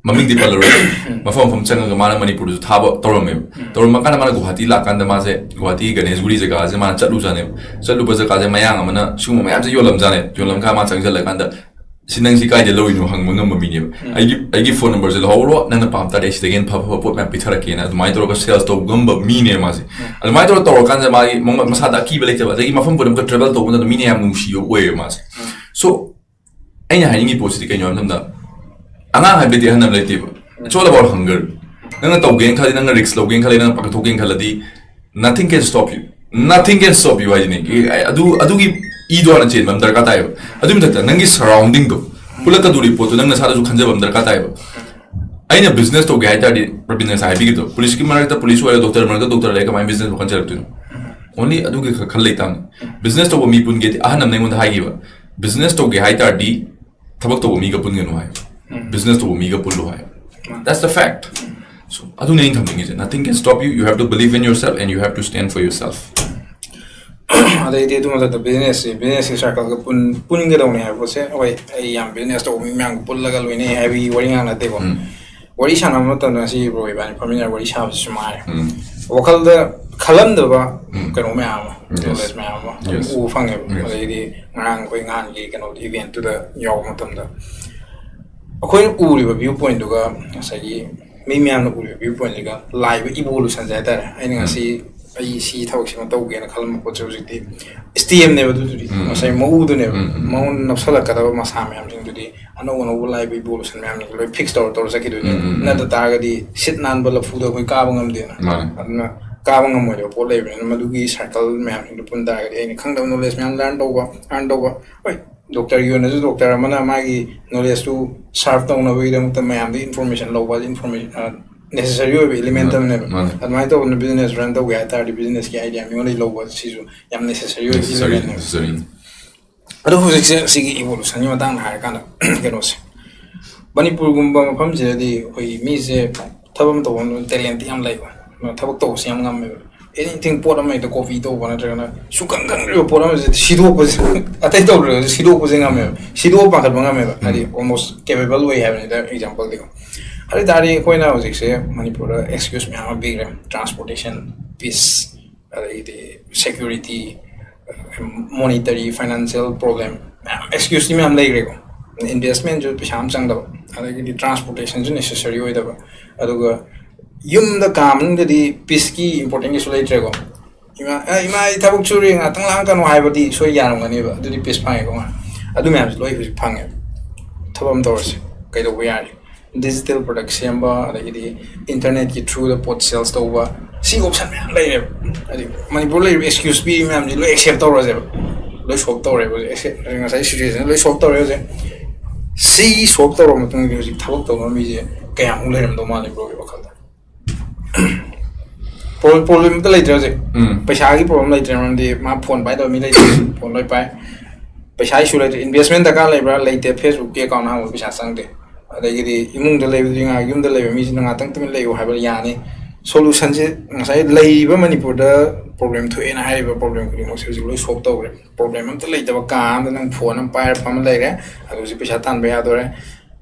ꯃꯃꯤꯡꯗꯤ ꯄꯜꯂꯔꯣꯏ, ꯃꯐꯝ ꯃꯐꯝ ꯆꯪꯉꯒ ꯃꯥꯅ ꯃꯅꯤꯄꯨꯔꯗꯁꯨ ꯊꯥꯕ ꯇꯧꯔꯝꯃꯦꯕ꯫ ꯇꯧꯔꯝꯃ ꯀꯥꯟꯗ ꯃꯥꯅ ꯒꯨꯋꯥꯍꯥꯇꯤ ꯂꯥꯛꯀꯥꯟꯗ ꯃꯥꯁꯦ ꯒꯨꯋꯥꯍꯥꯇꯤ ꯒꯅꯦꯁꯒꯨꯔꯤ ꯖꯒꯥꯁꯦ ꯃꯥꯅ ꯆꯠꯂꯨꯖꯥꯠꯅꯦꯕ꯫ ꯆꯠꯂꯨꯕ ꯖꯒꯥꯁꯦ ꯃꯌꯥꯡ ꯑꯃꯅ ꯁꯤꯒꯨꯝꯕ ꯃꯌꯥꯝꯁꯦ ꯌꯣꯜꯂꯝꯖꯥꯠꯅꯦ꯫ ꯌꯣꯜꯂꯝꯀꯥꯟꯗ ꯃꯥ ꯆꯪꯁꯤꯜꯂꯀꯥꯟꯗ, "ꯁꯤ ꯅꯪ ꯁꯤ ꯀꯥꯏꯗ ꯂꯧꯔꯤꯅꯣ?" ꯍꯪꯕ ꯉꯝꯕ ꯃꯤꯅꯦꯕ꯫ "ꯑꯩꯒꯤ, ꯑꯩꯒꯤ phone numberꯁꯦ ꯂꯧꯍꯧꯔꯣ, ꯅꯪꯅ ꯄꯥꯝ ꯇꯥꯔꯗꯤ ꯑꯩ ꯁꯤꯗꯒꯤ ꯍꯦꯟꯅ ꯐꯕ ꯐꯕ ꯄꯣꯠ ꯃꯌꯥꯝ ꯄꯤꯊꯔꯛꯀꯦꯅ" ꯑꯗꯨꯃꯥꯏꯅ ꯇꯧꯔꯒ sales ꯇꯧꯕ ꯉꯝꯕ ꯃꯤꯅꯦꯕ ꯃꯥꯁꯦ꯫ ꯑꯗꯨꯃꯥꯏꯅ ꯇꯧꯔ ꯇꯧꯔꯀꯥꯟꯗ ꯃꯥꯒꯤ ꯃꯉꯣꯟ-, ꯃꯁꯥꯗ ꯑꯀꯤꯕ ꯂꯩꯇꯕ, ꯑꯗꯒꯤ ꯃꯐꯝ ꯄꯨꯝꯅꯃꯛꯇ travel ꯇꯧꯕ ꯃꯇꯝꯗ ꯃꯤꯅ ꯌꯥꯝ ꯅꯨꯡꯁꯤꯕ ꯑꯣꯏꯌꯦꯕ ꯃꯥꯁꯦ꯫ So ꯑꯩꯅ ꯍꯥꯏꯅꯤꯡꯉꯤ ꯄꯣꯠꯁꯤꯗꯤ ꯀꯩꯅꯣ ꯍꯥꯏꯕ ꯃꯇꯝꯗ, ꯑꯉꯥꯡ ꯍꯥꯏꯕꯗꯤ ꯑꯍꯟ ꯑꯃ ꯂꯩꯇꯦꯕ꯫ It's all about hunger. ꯅꯪꯅ ꯇꯧꯒꯦꯅ ꯈꯜꯂꯤ, ꯅꯪꯅ risk ꯂꯧꯒꯦꯅ ꯈꯜꯂꯤ, ꯅꯪꯅ ꯄꯥꯡꯊꯣꯛꯀꯦꯅ ꯈꯜꯂꯗꯤ, nothing can stop you. Nothing can stop you ꯍꯥꯏꯁꯤꯅꯦ꯫ ꯑꯗꯨ, ꯑꯗꯨꯒꯤ ꯏꯗꯣ ꯍꯥꯟꯅ ꯆꯦꯟꯕ ꯑꯃ ꯗꯔꯀꯥꯔ ꯇꯥꯏꯌꯦꯕ꯫ ꯑꯗꯨꯒꯤ ꯃꯊꯛꯇ ꯅꯪꯒꯤ surroundingꯗꯣ, ꯄꯨꯜꯂꯛꯀꯗꯧꯔꯤꯕ ꯄꯣꯠꯇꯣ ꯅꯪ ꯅꯁꯥꯗꯁꯨ ꯈꯟꯖꯕ ꯑꯃ ꯗꯔꯀꯥꯔ ꯇꯥꯏꯌꯦꯕ꯫ ꯑꯩꯅ business ꯇꯧꯒꯦ ꯍꯥꯏ ꯇꯥꯔꯗꯤ, ꯔꯕꯤꯟꯗ꯭ꯔꯅ ꯉꯁꯥꯏ ꯍꯥꯏꯕꯤꯈꯤꯕꯗꯣ, policeꯀꯤ ꯃꯔꯛꯇ police ꯑꯣꯏꯔꯒ doctor ꯃꯔꯛꯇ doctor ꯂꯩꯔꯒ ꯀꯃꯥꯏꯅ business ꯋꯥꯈꯜ ꯆꯦꯜꯂꯛꯇꯣꯏꯅꯣ? Only ꯑꯗꯨꯒꯤ ꯈꯛ ꯈꯜ ꯂꯩꯇꯥꯕꯅꯤ꯫ Business ꯇꯧꯕ ꯃꯤ ꯄꯨꯟꯒꯦꯗꯤ, ꯑꯍꯟ ꯑꯃꯅ ꯑꯩꯉꯣꯟꯗ ꯍꯥꯏꯈꯤꯕ, "Business ꯇꯧꯒꯦ ꯍꯥꯏ ꯇꯥꯔꯗꯤ ꯊꯕꯛ ꯇꯧꯕ ꯃꯤꯒ ꯄꯨꯟꯒꯅꯨ" ꯍꯥꯏ꯫ Business ꯇꯧꯕ ꯃꯤꯒ ꯄꯨꯜꯂꯨ ꯍꯥꯏ꯫ That's the fact. So, ꯑꯗꯨꯅꯦ ꯑꯩꯅ ꯊꯝꯅꯤꯡꯉꯤꯁꯦ꯫ Nothing can stop you. You have to believe in yourself and you have to stand for yourself. ꯑꯗꯩꯗꯤ ꯑꯗꯨ ꯃꯊꯛꯇ businessꯁꯤ, businessꯀꯤ circleꯒ ꯄꯨꯟ-, ꯄꯨꯟꯒꯗꯧꯅꯦ ꯍꯥꯏꯕ ꯄꯣꯠꯁꯦ꯫ ꯍꯣꯏ, ꯑꯩ ꯌꯥꯝ business ꯇꯧꯕ ꯃꯤ ꯃꯌꯥꯝꯒ ꯄꯨꯜꯂꯒ ꯂꯣꯏꯅꯩ ꯍꯥꯏꯕꯒꯤ ꯋꯥꯔꯤ ꯉꯥꯛ ꯅꯠꯇꯦꯀꯣ꯫ ꯋꯥꯔꯤ ꯁꯥꯟꯅꯕ ꯃꯇꯝꯗ ꯉꯁꯤ bro ꯏꯕꯥꯅꯤ ꯐꯝꯃꯤꯟꯅꯔꯒ ꯋꯥꯔꯤ ꯁꯥꯕꯁꯤꯁꯨ ꯃꯉꯥꯏꯔꯦ꯫ ꯋꯥꯈꯜꯗ ꯈꯜꯂꯝꯗꯕ ꯀꯩꯅꯣ ꯃꯌꯥꯝ ꯑꯃ, knowledge ꯃꯌꯥꯝ ꯑꯃ ꯑꯗꯨꯝ ꯎꯕ ꯐꯪꯉꯦꯕ꯫ ꯑꯗꯩꯗꯤ ꯉꯔꯥꯡ ꯑꯩꯈꯣꯏ ꯅꯍꯥꯟꯒꯤ ꯀꯩꯅꯣ eventꯇꯨꯗ ꯌꯥꯎꯕ ꯃꯇꯝꯗ ꯑꯩꯈꯣꯏꯅ ꯎꯔꯤꯕ view pointꯗꯨꯒ ꯉꯁꯥꯏꯒꯤ ꯃꯤ ꯃꯌꯥꯝꯅ ꯎꯔꯤꯕ view pointꯁꯤꯒ ꯂꯥꯛꯏꯕ evolutionꯁꯦ ꯍꯥꯏꯇꯥꯔꯦ꯫ ꯑꯩꯅ ꯉꯁꯤ ꯑꯩ ꯁꯤ ꯊꯕꯛꯁꯤꯃ ꯇꯧꯒꯦꯅ ꯈꯜꯂꯝꯕ ꯄꯣꯠꯁꯦ ꯍꯧꯖꯤꯛꯇꯤ stemꯅꯦꯕ, ꯑꯗꯨꯗꯨꯗꯤ ꯉꯁꯥꯏ ꯃꯎꯗꯨꯅꯦꯕ꯫ ꯃꯉꯣꯟꯗ ꯅꯞꯁꯜꯂꯛꯀꯗꯕ ꯃꯁꯥ ꯃꯌꯥꯝꯁꯤꯡꯗꯨꯗꯤ ꯑꯅꯧ ꯑꯅꯧꯕ ꯂꯥꯛꯏꯕ evolution ꯃꯌꯥꯝꯁꯤꯡꯗꯣ ꯂꯣꯏ fix ꯇꯧꯔ ꯇꯧꯔ ꯆꯠꯈꯤꯗꯣꯏꯅꯦ꯫ ꯅꯠꯇ ꯇꯥꯔꯒꯗꯤ ꯁꯤꯠ ꯅꯥꯟꯕ ꯂꯐꯨꯗ ꯑꯩꯈꯣꯏ ꯀꯥꯕ ꯉꯝꯗꯦꯅ꯫ ꯃꯥꯅꯦ꯫ ꯑꯗꯨꯅ ꯀꯥꯕ ꯉꯝꯃꯣꯏꯗꯕ ꯄꯣꯠ ꯂꯩꯕꯅꯤꯅ ꯃꯗꯨꯒꯤ circle ꯃꯌꯥꯝꯁꯤꯡꯗꯣ ꯄꯨꯟ ꯇꯥꯔꯒꯗꯤ ꯑꯩꯅ ꯈꯪꯗꯕ knowledge ꯃꯌꯥꯝ learn ꯇꯧꯕ, earn ꯇꯧꯕ꯫ ꯍꯣꯏ, ꯗꯣꯛꯇꯔꯒꯤ ꯑꯣꯏꯅꯁꯨ ꯗꯣꯛꯇꯔ ꯑꯃꯅ ꯃꯥꯒꯤ ꯅꯣꯂꯦꯖꯇꯨ ꯁꯥꯔꯐ ꯇꯧꯅꯕꯒꯤꯗꯃꯛꯇ ꯃꯌꯥꯝꯗꯒꯤ ꯏꯟꯐꯣꯔꯃꯦꯁꯟ ꯂꯧꯕ, ꯏꯟꯐꯣꯔꯃꯦꯁꯟ ꯅꯦꯁꯦꯁꯔꯤ ꯑꯣꯏꯕ ꯏꯂꯤꯃꯦꯟꯠ ꯑꯃꯅꯦꯕ꯫ ꯑꯗꯨꯃꯥꯏꯅ ꯇꯧꯗꯅ ꯕꯤꯖꯤꯅꯦꯁ ꯔꯟ ꯇꯧꯒꯦ ꯍꯥꯏ ꯇꯥꯔꯗꯤ ꯕꯤꯖꯤꯅꯦꯁꯀꯤ ꯑꯥꯏꯗꯤꯌꯥ ꯃꯤꯉꯣꯟꯗꯒꯤ ꯂꯧꯕ ꯁꯤꯁꯨ ꯌꯥꯝ ꯅꯦꯁꯦꯁꯔꯤ ꯑꯣꯏꯕ ꯏꯂꯤꯃꯦꯟꯠꯅꯦꯕ꯫ ꯑꯗꯣ ꯍꯧꯖꯤꯛꯁꯦ ꯁꯤꯒꯤ ꯏꯚꯣꯂꯨꯁꯟꯒꯤ ꯃꯇꯥꯡꯗ ꯍꯥꯏꯔꯀꯥꯟꯗ ꯀꯩꯅꯣꯁꯦ, ꯃꯅꯤꯄꯨꯔꯒꯨꯝꯕ ꯃꯐꯝꯁꯤꯗꯗꯤ ꯑꯩꯈꯣꯏꯒꯤ ꯃꯤꯁꯦ ꯊꯕꯛ ꯑꯃ ꯇꯧꯕ ꯃꯇꯝꯗ ꯇꯦꯂꯦꯟꯠ ꯌꯥꯝ ꯂꯩꯕ, ꯊꯕꯛ ꯇꯧꯕꯁꯦ ꯌꯥꯝ ꯉꯝꯃꯦꯕ꯫ ꯑꯦꯅꯤꯊꯤꯡ ꯄꯣꯠ ꯑꯃ ꯍꯦꯛꯇ ꯀꯣꯄꯤ ꯇꯧꯕ ꯅꯠꯇ꯭ꯔꯒꯅ ꯁꯨꯡꯈꯪ ꯈꯪꯗ꯭ꯔꯤꯕ ꯄꯣꯠ ꯑꯃꯁꯦ ꯁꯤꯗꯣꯛꯄꯁꯦ, ꯑꯇꯩ ꯇꯧꯗ꯭ꯔꯒꯁꯨ ꯁꯤꯗꯣꯛꯄꯁꯦ ꯉꯝꯃꯦꯕ, ꯁꯤꯗꯣꯛꯑ ꯄꯥꯈꯠꯄ ꯉꯝꯃꯦꯕ꯫ ꯍꯥꯏꯗꯤ ꯑꯣꯜꯃꯣꯁ ꯀꯦꯄꯦꯕꯜ ꯑꯣꯏ ꯍꯥꯏꯕꯅꯤꯗ ꯑꯦꯛꯖꯥꯝꯄꯜꯗꯤꯀꯣ꯫ ꯑꯗꯨ ꯑꯣꯏ ꯇꯥꯔꯗꯤ ꯑꯩꯈꯣꯏꯅ ꯍꯧꯖꯤꯛꯁꯦ ꯃꯅꯤꯄꯨꯔꯗ ꯑꯦꯛꯁꯀ꯭ꯌꯨꯁ ꯃꯌꯥꯝ ꯑꯃ ꯄꯤꯈ꯭ꯔꯦ, ꯇ꯭ꯔꯥꯟꯁꯄꯣꯔꯇꯦꯁꯟ, ꯄꯤꯁ, ꯑꯗꯒꯤꯗꯤ ꯁꯦꯀ꯭ꯌꯨꯔꯤꯇꯤ, ꯃꯣꯅꯤꯇꯔꯤ ꯐꯥꯏꯅꯥꯟꯁꯤꯌꯦꯜ ꯄ꯭ꯔꯣꯕ꯭ꯂꯦꯝ ꯃꯌꯥꯝ, ꯑꯦꯛꯁꯀ꯭ꯌꯨꯁꯇꯤ ꯃꯌꯥꯝ ꯂꯩꯈ꯭ꯔꯦꯀꯣ꯫ ꯏꯟꯚꯦꯁꯃꯦꯟꯁꯨ ꯄꯩꯁꯥ ꯑꯃ ꯆꯪꯗꯕ, ꯑꯗꯒꯤꯗꯤ ꯇ꯭ꯔꯥꯟꯁꯄꯣꯔꯇꯦꯁꯟꯁꯨ ꯅꯦꯁꯦꯁꯔꯤ ꯑꯣꯏꯗꯕ, ꯑꯗꯨꯒ ꯌꯨꯝꯗ ꯀꯥ ꯃꯅꯨꯡꯗꯗꯤ ꯄꯤꯁꯀꯤ ꯏꯝꯄꯣꯔꯇꯦꯟ ꯀꯩꯁꯨ ꯂꯩꯇ꯭ꯔꯦꯀꯣ꯫ ꯏꯃꯥ "ꯑꯦ, ꯏꯃꯥ, ꯑꯩ ꯊꯕꯛ ꯁꯨꯔꯤ, ꯉꯥꯛꯇꯪ ꯂꯥꯡꯀꯅꯨ" ꯍꯥꯏꯕꯗꯤ ꯁꯣꯏ ꯌꯥꯔꯝꯒꯅꯦꯕ, ꯑꯗꯨꯗꯤ ꯄꯤꯁ ꯐꯪꯉꯦꯀꯣ ꯃꯥ꯫ ꯑꯗꯨ ꯃꯌꯥꯝꯁꯦ ꯂꯣꯏ ꯍꯧꯖꯤꯛ ꯐꯪꯉꯦꯕ꯫ ꯊꯕꯛ ꯑꯃ ꯇꯧꯔꯁꯦ, ꯀꯩꯗꯧꯕ ꯌꯥꯔꯤ? ꯗꯤꯖꯤꯇꯦꯜ ꯄ꯭ꯔꯗꯛ ꯁꯦꯝꯕ, ꯑꯗꯒꯤꯗꯤ ꯏꯟꯇꯔꯅꯦꯠꯀꯤ ꯊ꯭ꯔꯨꯗ ꯄꯣꯠ ꯁꯦꯜꯁ ꯇꯧꯕ, ꯁꯤ ꯑꯣꯞꯁꯟ ꯃꯌꯥꯝ ꯂꯩꯔꯦꯕ꯫ ꯍꯥꯏꯗꯤ ꯃꯅꯤꯄꯨꯔ ꯂꯩꯔꯤꯕ ꯑꯦꯛꯁꯀ꯭ꯌꯨꯁ ꯄꯤꯔꯤ ꯃꯌꯥꯝꯁꯦ ꯂꯣꯏ ꯑꯦꯛꯁꯦꯞ ꯇꯧꯔꯁꯦꯕ, ꯂꯣꯏ ꯁꯣꯜꯕ ꯇꯧꯔꯦꯕ ꯍꯧꯖꯤꯛ꯫ ꯑꯦꯛꯁꯦꯞ, ꯉꯁꯥꯏ ꯁꯤꯆꯨꯋꯦꯁꯟ ꯂꯣꯏ ꯁꯣꯜꯕ ꯇꯧꯔꯦ ꯍꯧꯖꯤꯛ꯫ ꯁꯤ ꯁꯣꯜꯕ ꯇꯧꯔꯕ ꯃꯇꯨꯡꯗꯗꯤ ꯍꯧꯖꯤꯛ ꯊꯕꯛ ꯇꯧꯕ ꯃꯤꯁꯦ ꯀꯌꯥꯃꯨꯛ ꯂꯩꯔꯝꯗꯧ ꯃꯥꯜꯂꯤ ꯕ꯭ꯔꯣꯒꯤ ꯋꯥꯈꯜꯗ? ꯄ꯭ꯔꯣ-, ꯄ꯭ꯔꯣꯕ꯭ꯂꯦꯝ ꯑꯝꯇ ꯂꯩꯇ꯭ꯔꯦ ꯍꯧꯖꯤꯛ꯫ ꯎꯝ꯫ ꯄꯩꯁꯥꯒꯤ ꯄ꯭ꯔꯣꯕ꯭ꯂꯦꯝ ꯂꯩꯇ꯭ꯔꯦ, ꯃꯔꯝꯗꯤ ꯃꯥ ꯐꯣꯟ ꯄꯥꯏꯗꯕ ꯃꯤ ꯂꯩꯇ꯭ꯔꯦ꯫ ꯐꯣꯟ ꯂꯣꯏ ꯄꯥꯏ꯫ ꯄꯩꯁꯥ ꯏꯁꯨ ꯂꯩꯇ꯭ꯔꯦ꯫ ꯏꯟꯚꯦꯁꯃꯦꯟ ꯗꯔꯀꯥꯔ ꯂꯩꯕ꯭ꯔꯥ? ꯂꯩꯇꯦ꯫ ꯐꯦꯁꯕꯨꯛꯀꯤ ꯑꯦꯀꯥꯎꯟ ꯍꯥꯡꯕ ꯄꯩꯁꯥ ꯆꯪꯗꯦ꯫ ꯑꯗꯒꯤꯗꯤ ꯏꯃꯨꯡꯗ ꯂꯩꯕꯗꯨꯗꯤ ꯉꯥꯏꯍꯥꯛ, ꯌꯨꯝꯗ ꯂꯩꯕ ꯃꯤꯁꯤꯅ ꯉꯥꯛꯇꯪ ꯇꯨꯃꯤꯟ ꯂꯩꯌꯨ ꯍꯥꯏꯕ ꯌꯥꯅꯤ꯫ ꯁꯣꯂꯨꯁꯟꯁꯦ ꯉꯁꯥꯏ ꯂꯩꯔꯤꯕ ꯃꯅꯤꯄꯨꯔꯗ ꯄ꯭ꯔꯣꯕ꯭ꯂꯦꯝ ꯊꯣꯛꯑꯦꯅ ꯍꯥꯏꯔꯤꯕ ꯄ꯭ꯔꯣꯕ꯭ꯂꯦꯝ ꯈꯨꯗꯤꯡꯃꯛꯁꯦ ꯍꯧꯖꯤꯛ ꯂꯣꯏ ꯁꯣꯜꯕ ꯇꯧꯈ꯭ꯔꯦ꯫ ꯄ꯭ꯔꯣꯕ꯭ꯂꯦꯝ ꯑꯝꯇ ꯂꯩꯇꯕ ꯀꯥ ꯑꯃꯗ ꯅꯪ ꯐꯣꯟ ꯑꯃ ꯄꯥꯏꯔ ꯐꯝꯃ ꯂꯩꯔꯦ, ꯑꯗꯨ ꯍꯧꯖꯤꯛ ꯄꯩꯁꯥ ꯇꯥꯟꯕ ꯌꯥꯗꯣꯔꯦ꯫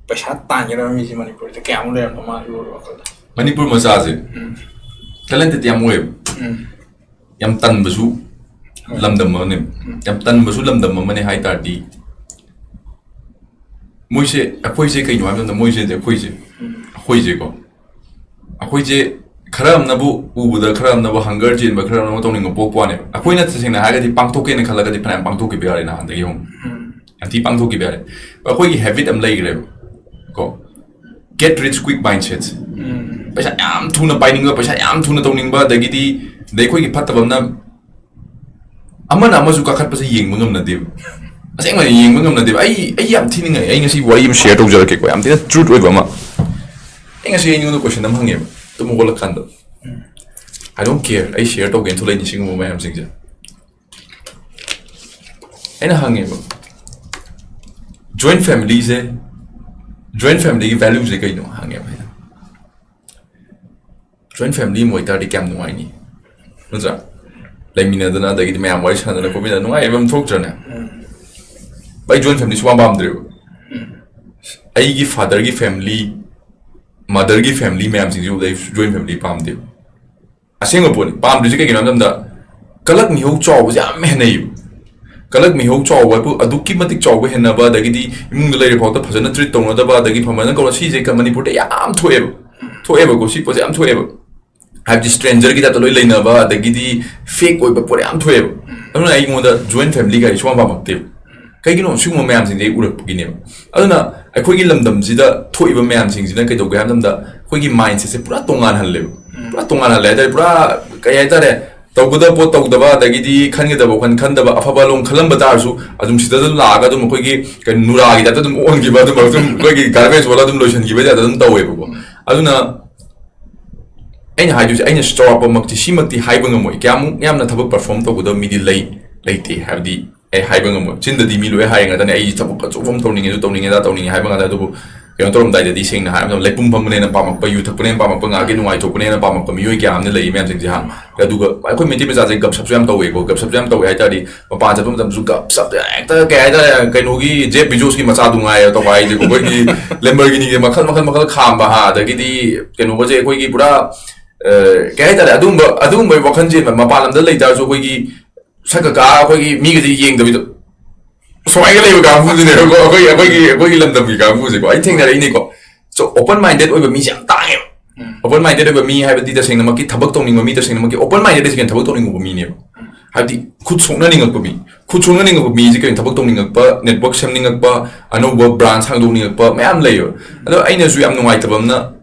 ꯄꯩꯁꯥ ꯇꯥꯟꯒꯗꯕ ꯃꯤꯁꯦ ꯃꯅꯤꯄꯨꯔꯗ ꯀꯌꯥꯃꯨꯛ ꯂꯩꯔꯝꯗꯧ ꯃꯥꯜꯂꯤ ꯕ꯭ꯔꯣꯒꯤ ꯋꯥꯈꯜꯗ? ꯃꯅꯤꯄꯨꯔ ꯃꯆꯥꯁꯦ ꯎꯝ꯫ ꯇꯦꯂꯦꯟꯇꯦꯠ ꯌꯥꯝ ꯑꯣꯏꯌꯦꯕ꯫ ꯎꯝ꯫ ꯌꯥꯝ ꯇꯟꯕꯁꯨ ꯍꯣꯏ꯫ ꯂꯝꯗꯝ ꯑꯃꯅꯦ꯫ ꯎꯝ꯫ ꯌꯥꯝ ꯇꯟꯕꯁꯨ ꯂꯝꯗꯝ ꯑꯃꯅꯦ ꯍꯥꯏ ꯇꯥꯔꯗꯤ, ꯃꯣꯏꯁꯦ, ꯑꯩꯈꯣꯏꯁꯦ ꯀꯩꯅꯣ ꯍꯥꯏꯕ ꯃꯇꯝꯗ, ꯃꯣꯏꯁꯦ, ꯑꯩꯈꯣꯏꯁꯦ, ꯎꯝ꯫ ꯑꯩꯈꯣꯏꯁꯦꯀꯣ, ꯑꯩꯈꯣꯏꯁꯦ ꯈꯔ ꯑꯃꯅꯕꯨ ꯎꯕꯗ, ꯈꯔ ꯑꯃꯅꯕꯨ ꯍꯪꯒꯔ ꯆꯦꯟꯕ, ꯈꯔ ꯑꯃꯅꯕꯨ ꯇꯧꯅꯤꯡꯕ ꯄꯣꯛꯄ ꯋꯥꯅꯦꯕ꯫ ꯑꯩꯈꯣꯏꯅ ꯇꯁꯦꯡꯅ ꯍꯥꯏꯔꯒꯗꯤ ꯄꯥꯡꯊꯣꯛꯀꯦꯅ ꯈꯜꯂꯒꯗꯤ ꯐꯅꯌꯥꯝ ꯄꯥꯡꯊꯣꯛꯈꯤꯕ ꯌꯥꯔꯦ ꯅꯍꯥꯟꯗꯒꯤ ꯍꯧꯅ꯫ ꯎꯝ꯫ ꯌꯥꯝ ꯊꯤ ꯄꯥꯡꯊꯣꯛꯈꯤꯕ ꯌꯥꯔꯦ꯫ ꯑꯩꯈꯣꯏꯒꯤ ꯍꯦꯕꯤꯠ ꯑꯃ ꯂꯩꯈ꯭ꯔꯦꯕ ꯀꯣ, ꯒꯦꯠ ꯔꯤꯆ ꯀ꯭ꯋꯤꯛ ꯃꯥꯏꯟꯁꯦꯠꯁꯦ꯫ ꯎꯝ꯫ ꯄꯩꯁꯥ ꯌꯥꯝ ꯊꯨꯅ ꯄꯥꯏꯅꯤꯡꯕ, ꯄꯩꯁꯥ ꯌꯥꯝ ꯊꯨꯅ ꯇꯧꯅꯤꯡꯕ, ꯑꯗꯒꯤꯗꯤ, ꯑꯗꯩ ꯑꯩꯈꯣꯏꯒꯤ ꯐꯠꯇꯕ ꯑꯃꯅ ꯑꯃꯅ ꯑꯃꯁꯨ ꯀꯥꯈꯠꯄꯁꯦ ꯌꯦꯡꯕ ꯉꯝꯅꯗꯦꯕ꯫ ꯑꯁꯦꯡꯕꯅꯤ, ꯌꯦꯡꯕ ꯉꯝꯅꯗꯦꯕ꯫ ꯑꯩ ꯑꯩ ꯌꯥꯝ ꯊꯤꯅꯤꯡꯉꯥꯏ꯫ ꯑꯩ ꯉꯁꯤ ꯋꯥꯔꯤ ꯑꯃ ꯁꯤꯌꯔ ꯇꯧꯖꯔꯛꯀꯦꯀꯣ, ꯌꯥꯝ ꯊꯤꯅ ꯇ꯭ꯔꯨꯠ ꯑꯣꯏꯕ ꯑꯃ꯫ ꯑꯩ ꯉꯁꯤ ꯑꯩꯉꯣꯟꯗ ꯀꯣꯏꯁꯟ ꯑꯃ ꯍꯪꯉꯦꯕ, ꯇꯨꯝ ꯍꯧꯒꯠꯂꯀꯥꯟꯗ꯫ "I don't care, ꯑꯩ ꯁꯤꯌꯔ ꯇꯧꯒꯦꯅ ꯊꯣꯛꯂꯛꯏꯅꯤ ꯁꯤꯒꯨꯝꯕ ꯃꯌꯥꯝꯁꯤꯡꯁꯦ"꯫ ꯑꯩꯅ ꯍꯪꯉꯦꯕ, "ꯖꯣꯏꯟ ꯐꯦꯃꯤꯂꯤꯁꯦ, ꯖꯣꯏꯟ ꯐꯦꯃꯤꯂꯤꯒꯤ ꯚꯦꯂ꯭ꯌꯨꯁꯦ ꯀꯩꯅꯣ?" ꯍꯪꯉꯦꯕ ꯑꯩꯅ꯫ "ꯖꯣꯏꯟ ꯐꯦꯃꯤꯂꯤ ꯑꯃ ꯑꯣꯏꯇꯥꯔꯗꯤ ꯀꯌꯥꯝ ꯅꯨꯡꯉꯥꯏꯅꯤ, ꯅꯠꯇ꯭ꯔꯥ? ꯂꯩꯃꯤꯟꯅꯗꯅ, ꯑꯗꯒꯤꯗꯤ ꯃꯌꯥꯝ ꯋꯥꯔꯤ ꯁꯥꯟꯅꯗꯅ ꯈꯣꯠꯃꯤꯟꯅꯗꯅ ꯅꯨꯡꯉꯥꯏꯕ ꯑꯃ ꯊꯣꯛꯇ꯭ꯔꯅꯦ?" ꯑꯩ ꯖꯣꯏꯟ ꯐꯦꯃꯤꯂꯤ ꯁꯨꯡꯄꯥꯝ ꯄꯥꯝꯗ꯭ꯔꯦꯕ꯫ ꯑꯩꯒꯤ ꯐꯥꯗꯔꯒꯤ ꯐꯦꯃꯤꯂꯤ, ꯃꯥꯗꯔꯒꯤ ꯐꯦꯃꯤꯂꯤ ꯃꯌꯥꯝꯁꯤꯡꯁꯤ ꯎꯕꯗ ꯑꯩ ꯖꯣꯏꯟ ꯐꯦꯃꯤꯂꯤ ꯄꯥꯝꯗꯦꯕ꯫ ꯑꯁꯦꯡꯕ ꯄꯣꯠꯅꯤ꯫ ꯄꯥꯝꯗ꯭ꯔꯤꯁꯦ ꯀꯩꯒꯤꯅꯣ ꯍꯥꯏꯕ ꯃꯇꯝꯗ, ꯀꯂꯛ ꯃꯤꯍꯧ ꯆꯥꯎꯕꯁꯦ ꯌꯥꯝ ꯍꯦꯟꯅꯩꯌꯦꯕ꯫ ꯀꯂꯛ ꯃꯤꯍꯧ ꯆꯥꯎꯕ ꯍꯥꯏꯕꯨ ꯑꯗꯨꯛꯀꯤ ꯃꯇꯤꯛ ꯆꯥꯎꯕ ꯍꯦꯟꯅꯕ, ꯑꯗꯒꯤꯗꯤ ꯏꯃꯨꯡꯗ ꯂꯩꯔꯤꯕ ꯐꯥꯎꯗ ꯐꯖꯅ ꯇ꯭ꯔꯤꯠ ꯇꯧꯅꯗꯕ, ꯑꯗꯒꯤ ꯐꯃꯥꯏꯅ ꯀꯧꯔ, ꯁꯤꯁꯦ ꯀ-, ꯃꯅꯤꯄꯨꯔꯗ ꯌꯥꯝ ꯊꯣꯛꯑꯦꯕ꯫ ꯊꯣꯛꯑꯦꯕꯀꯣ, ꯁꯤ ꯄꯣꯠꯁꯦ ꯌꯥꯝ ꯊꯣꯛꯑꯦꯕ꯫ ꯍꯥꯏꯕꯗꯤ ꯁ꯭ꯇ꯭ꯔꯦꯟꯖꯔꯒꯤ ꯇꯥꯏꯞꯇ ꯂꯣꯏ ꯂꯩꯅꯕ, ꯑꯗꯒꯤꯗꯤ ꯐꯦꯛ ꯑꯣꯏꯕ ꯄꯣꯠ ꯌꯥꯝ ꯊꯣꯛꯑꯦꯕ꯫ ꯑꯗꯨꯅ ꯑꯩꯉꯣꯟꯗ ꯖꯣꯏꯟ ꯐꯦꯃꯤꯂꯤ ꯀꯥꯏꯁꯦ ꯁꯨꯡꯄꯥꯝ ꯄꯥꯝꯃꯛꯇꯦꯕ꯫ ꯀꯩꯒꯤꯅꯣ? ꯁꯤꯒꯨꯝꯕ ꯃꯌꯥꯝꯁꯤꯡꯁꯦ ꯑꯩ ꯎꯔꯛꯄꯒꯤꯅꯦꯕ꯫ ꯑꯗꯨꯅ ꯑꯩꯈꯣꯏꯒꯤ ꯂꯝꯗꯝꯁꯤꯗ ꯊꯣꯛꯏꯕ ꯃꯌꯥꯝꯁꯤꯡꯁꯤꯅ ꯀꯩꯗꯧꯒꯦ ꯍꯥꯏꯕ ꯃꯇꯝꯗ, ꯑꯩꯈꯣꯏꯒꯤ ꯃꯥꯏꯟꯁꯦꯠꯁꯦ ꯄꯨꯔꯥ ꯇꯣꯉꯥꯟꯍꯜꯂꯦꯕ꯫ ꯄꯨꯔꯥ ꯇꯣꯉꯥꯟꯍꯜꯂꯦ ꯍꯥꯏ ꯇꯥꯔꯦ꯫ ꯄꯨꯔꯥ ꯀꯩ ꯍꯥꯏ ꯇꯥꯔꯦ, ꯇꯧꯒꯗꯕ ꯄꯣꯠ ꯇꯧꯗꯕ, ꯑꯗꯒꯤꯗꯤ ꯈꯟꯒꯗꯕ ꯋꯥꯈꯜ ꯈꯟꯗꯕ, ꯑꯐꯕ ꯂꯣꯝ ꯈꯜꯂꯝꯕ ꯇꯥꯔꯁꯨ ꯑꯗꯨꯝ ꯁꯤꯗ ꯑꯗꯨꯝ ꯂꯥꯛꯑꯒ ꯑꯗꯨꯝ ꯑꯩꯈꯣꯏꯒꯤ ꯀꯩꯅꯣ, ꯅꯨꯔꯥꯒꯤ ꯇꯥꯏꯞꯇ ꯑꯗꯨꯝ ꯑꯣꯟꯈꯤꯕ, ꯑꯗꯨꯝ, ꯑꯗꯨꯝ ꯑꯩꯈꯣꯏꯒꯤ ꯒꯥꯔꯕꯦꯖ ꯍꯣꯜ ꯑꯗꯨꯝ ꯂꯣꯏꯁꯤꯟꯈꯤꯕ ꯇꯥꯏꯞꯇ ꯑꯗꯨꯝ ꯇꯧꯋꯦꯕꯀꯣ꯫ ꯑꯗꯨꯅ ꯑꯩꯅ ꯍꯥꯏꯗꯣꯏꯁꯦ, ꯑꯩꯅ ꯆꯥꯎꯔꯥꯛꯄꯃꯛꯇꯤ ꯁꯤꯃꯛꯇꯤ ꯍꯥꯏꯕ ꯉꯝꯃꯣꯏ, ꯀꯌꯥꯃꯨꯛ ꯌꯥꯝꯅ ꯊꯕꯛ ꯄꯔꯐꯣꯔꯝ ꯇꯧꯒꯗꯕ ꯃꯤꯗꯤ ꯂꯩ, ꯂꯩꯇꯦ ꯍꯥꯏꯕꯗꯤ ꯑꯩ ꯍꯥꯏꯕ ꯉꯝꯃꯣꯏ꯫ ꯆꯤꯟꯗꯗꯤ ꯃꯤ ꯂꯣꯏ ꯍꯥꯏ ꯉꯥꯛꯇꯅꯦ, "ꯑꯩ ꯊꯕꯛ ꯑꯆꯧꯕ ꯑꯃ ꯇꯧꯅꯤꯡꯉꯦ, ꯑꯗꯨ ꯇꯧꯅꯤꯡꯉꯦ, ꯑꯗꯥ ꯇꯧꯅꯤꯡꯉꯦ" ꯍꯥꯏꯕ ꯉꯥꯛꯇ꯫ ꯑꯗꯨꯕꯨ ꯀꯩꯅꯣ ꯇꯧꯔꯝꯗꯥꯏꯗꯗꯤ, ꯁꯦꯡꯅ ꯍꯥꯏꯔꯕꯗ, ꯂꯩꯄꯨꯡ ꯐꯝꯕꯅ ꯍꯦꯟꯅ ꯄꯥꯝꯃꯛꯄ, ꯌꯨ ꯊꯛꯄꯅ ꯍꯦꯟꯅ ꯄꯥꯝꯃꯛꯄ, ꯉꯥꯏꯍꯥꯛꯀꯤ ꯅꯨꯡꯉꯥꯏꯊꯣꯛꯄꯅ ꯍꯦꯟꯅ ꯄꯥꯝꯃꯛꯄ ꯃꯤꯑꯣꯏ ꯀꯌꯥ ꯑꯃ ꯂꯩ ꯃꯌꯥꯝꯁꯤꯡꯁꯦ, ꯍꯥ꯫ ꯑꯗꯨꯒ ꯑꯩꯈꯣꯏ ꯃꯩꯇꯩ ꯃꯆꯥꯁꯦ ꯒꯞꯁꯞꯁꯨ ꯌꯥꯝ ꯇꯧꯋꯦꯀꯣ, ꯒꯞꯁꯞꯁꯨ ꯌꯥꯝ ꯇꯧꯋꯦ ꯍꯥꯏ ꯇꯥꯔꯗꯤ, ꯃꯄꯥꯟ ꯆꯠꯄ ꯃꯇꯝꯗꯁꯨ ꯒꯞꯁꯞꯁꯦ ꯍꯦꯛꯇ, ꯀꯩ ꯍꯥꯏ ꯇꯥꯔꯦ, ꯀꯩꯅꯣꯒꯤ ꯖꯦꯐ ꯕꯤꯖꯣꯁꯀꯤ ꯃꯆꯥꯗꯨ ꯉꯥꯏꯔꯦ ꯇꯧꯕ ꯍꯥꯏꯁꯦꯀꯣ, ꯑꯩꯈꯣꯏꯒꯤ ꯂꯦꯝꯕꯔꯒꯤꯅꯤꯒꯤ ꯃꯈꯜ, ꯃꯈꯜ, ꯃꯈꯜ ꯈꯥꯝꯕ, ꯍꯥ, ꯑꯗꯒꯤꯗꯤ ꯀꯩꯅꯣꯒꯁꯦ ꯑꯩꯈꯣꯏꯒꯤ ꯄꯨꯔꯥ, ꯑ, ꯀꯩ ꯍꯥꯏ ꯇꯥꯔꯦ, ꯑꯗꯨꯒꯨꯝꯕ, ꯑꯗꯨꯒꯨꯝꯕꯒꯤ ꯋꯥꯈꯜꯁꯦ ꯃꯄꯥꯟ ꯂꯝꯗ ꯂꯩ ꯇꯥꯔꯁꯨ ꯑꯩꯈꯣꯏꯒꯤ ꯁꯛꯀ ꯀꯥ ꯑꯩꯈꯣꯏꯒꯤ ꯃꯤꯒꯁꯦ ꯌꯦꯡꯗꯕꯤꯗ ꯁꯨꯃꯥꯏꯅ ꯂꯩꯕ ꯀꯥꯡꯕꯨꯗꯨꯅꯦꯕꯀꯣ, ꯑꯩꯈꯣꯏꯒꯤ, ꯑꯩꯈꯣꯏꯒꯤ, ꯑꯩꯈꯣꯏꯒꯤ ꯂꯝꯗꯝꯒꯤ ꯀꯥꯡꯕꯨꯁꯦꯀꯣ꯫ ꯑꯩ ꯊꯦꯡꯅꯔꯛꯏꯅꯤꯀꯣ꯫ So, open minded ꯑꯣꯏꯕ ꯃꯤꯁꯦ ꯌꯥꯝ ꯇꯥꯡꯉꯦꯕ꯫ ꯎꯝ꯫ Open minded ꯑꯣꯏꯕ ꯃꯤ ꯍꯥꯏꯕꯗꯤ ꯇꯁꯦꯡꯅꯃꯛꯀꯤ ꯊꯕꯛ ꯇꯧꯅꯤꯡꯕ ꯃꯤ, ꯇꯁꯦꯡꯅꯃꯛꯀꯤ open minded ꯍꯥꯏꯁꯦ ꯀꯩꯅꯣ? ꯊꯕꯛ ꯇꯧꯅꯤꯡꯕ ꯃꯤꯅꯦꯕ꯫ ꯎꯝ꯫ ꯍꯥꯏꯕꯗꯤ ꯈꯨꯠ ꯁꯣꯛꯅꯅꯤꯡꯉꯛꯄ ꯃꯤ꯫ ꯈꯨꯠ ꯁꯣꯛꯅꯅꯤꯡꯉꯛꯄ ꯃꯤꯁꯦ ꯀꯩꯅꯣ? ꯊꯕꯛ ꯇꯧꯅꯤꯡꯉꯛꯄ, network ꯁꯦꯝꯅꯤꯡꯉꯛꯄ, ꯑꯅꯧꯕ branch ꯍꯥꯡꯗꯣꯛꯅꯤꯡꯉꯛꯄ ꯃꯌꯥꯝ ꯂꯩꯌꯦꯕ꯫ ꯑꯗꯣ ꯑꯩꯅꯁꯨ ꯌꯥꯝ ꯅꯨꯡꯉꯥꯏꯇꯕ ꯑꯃꯅ,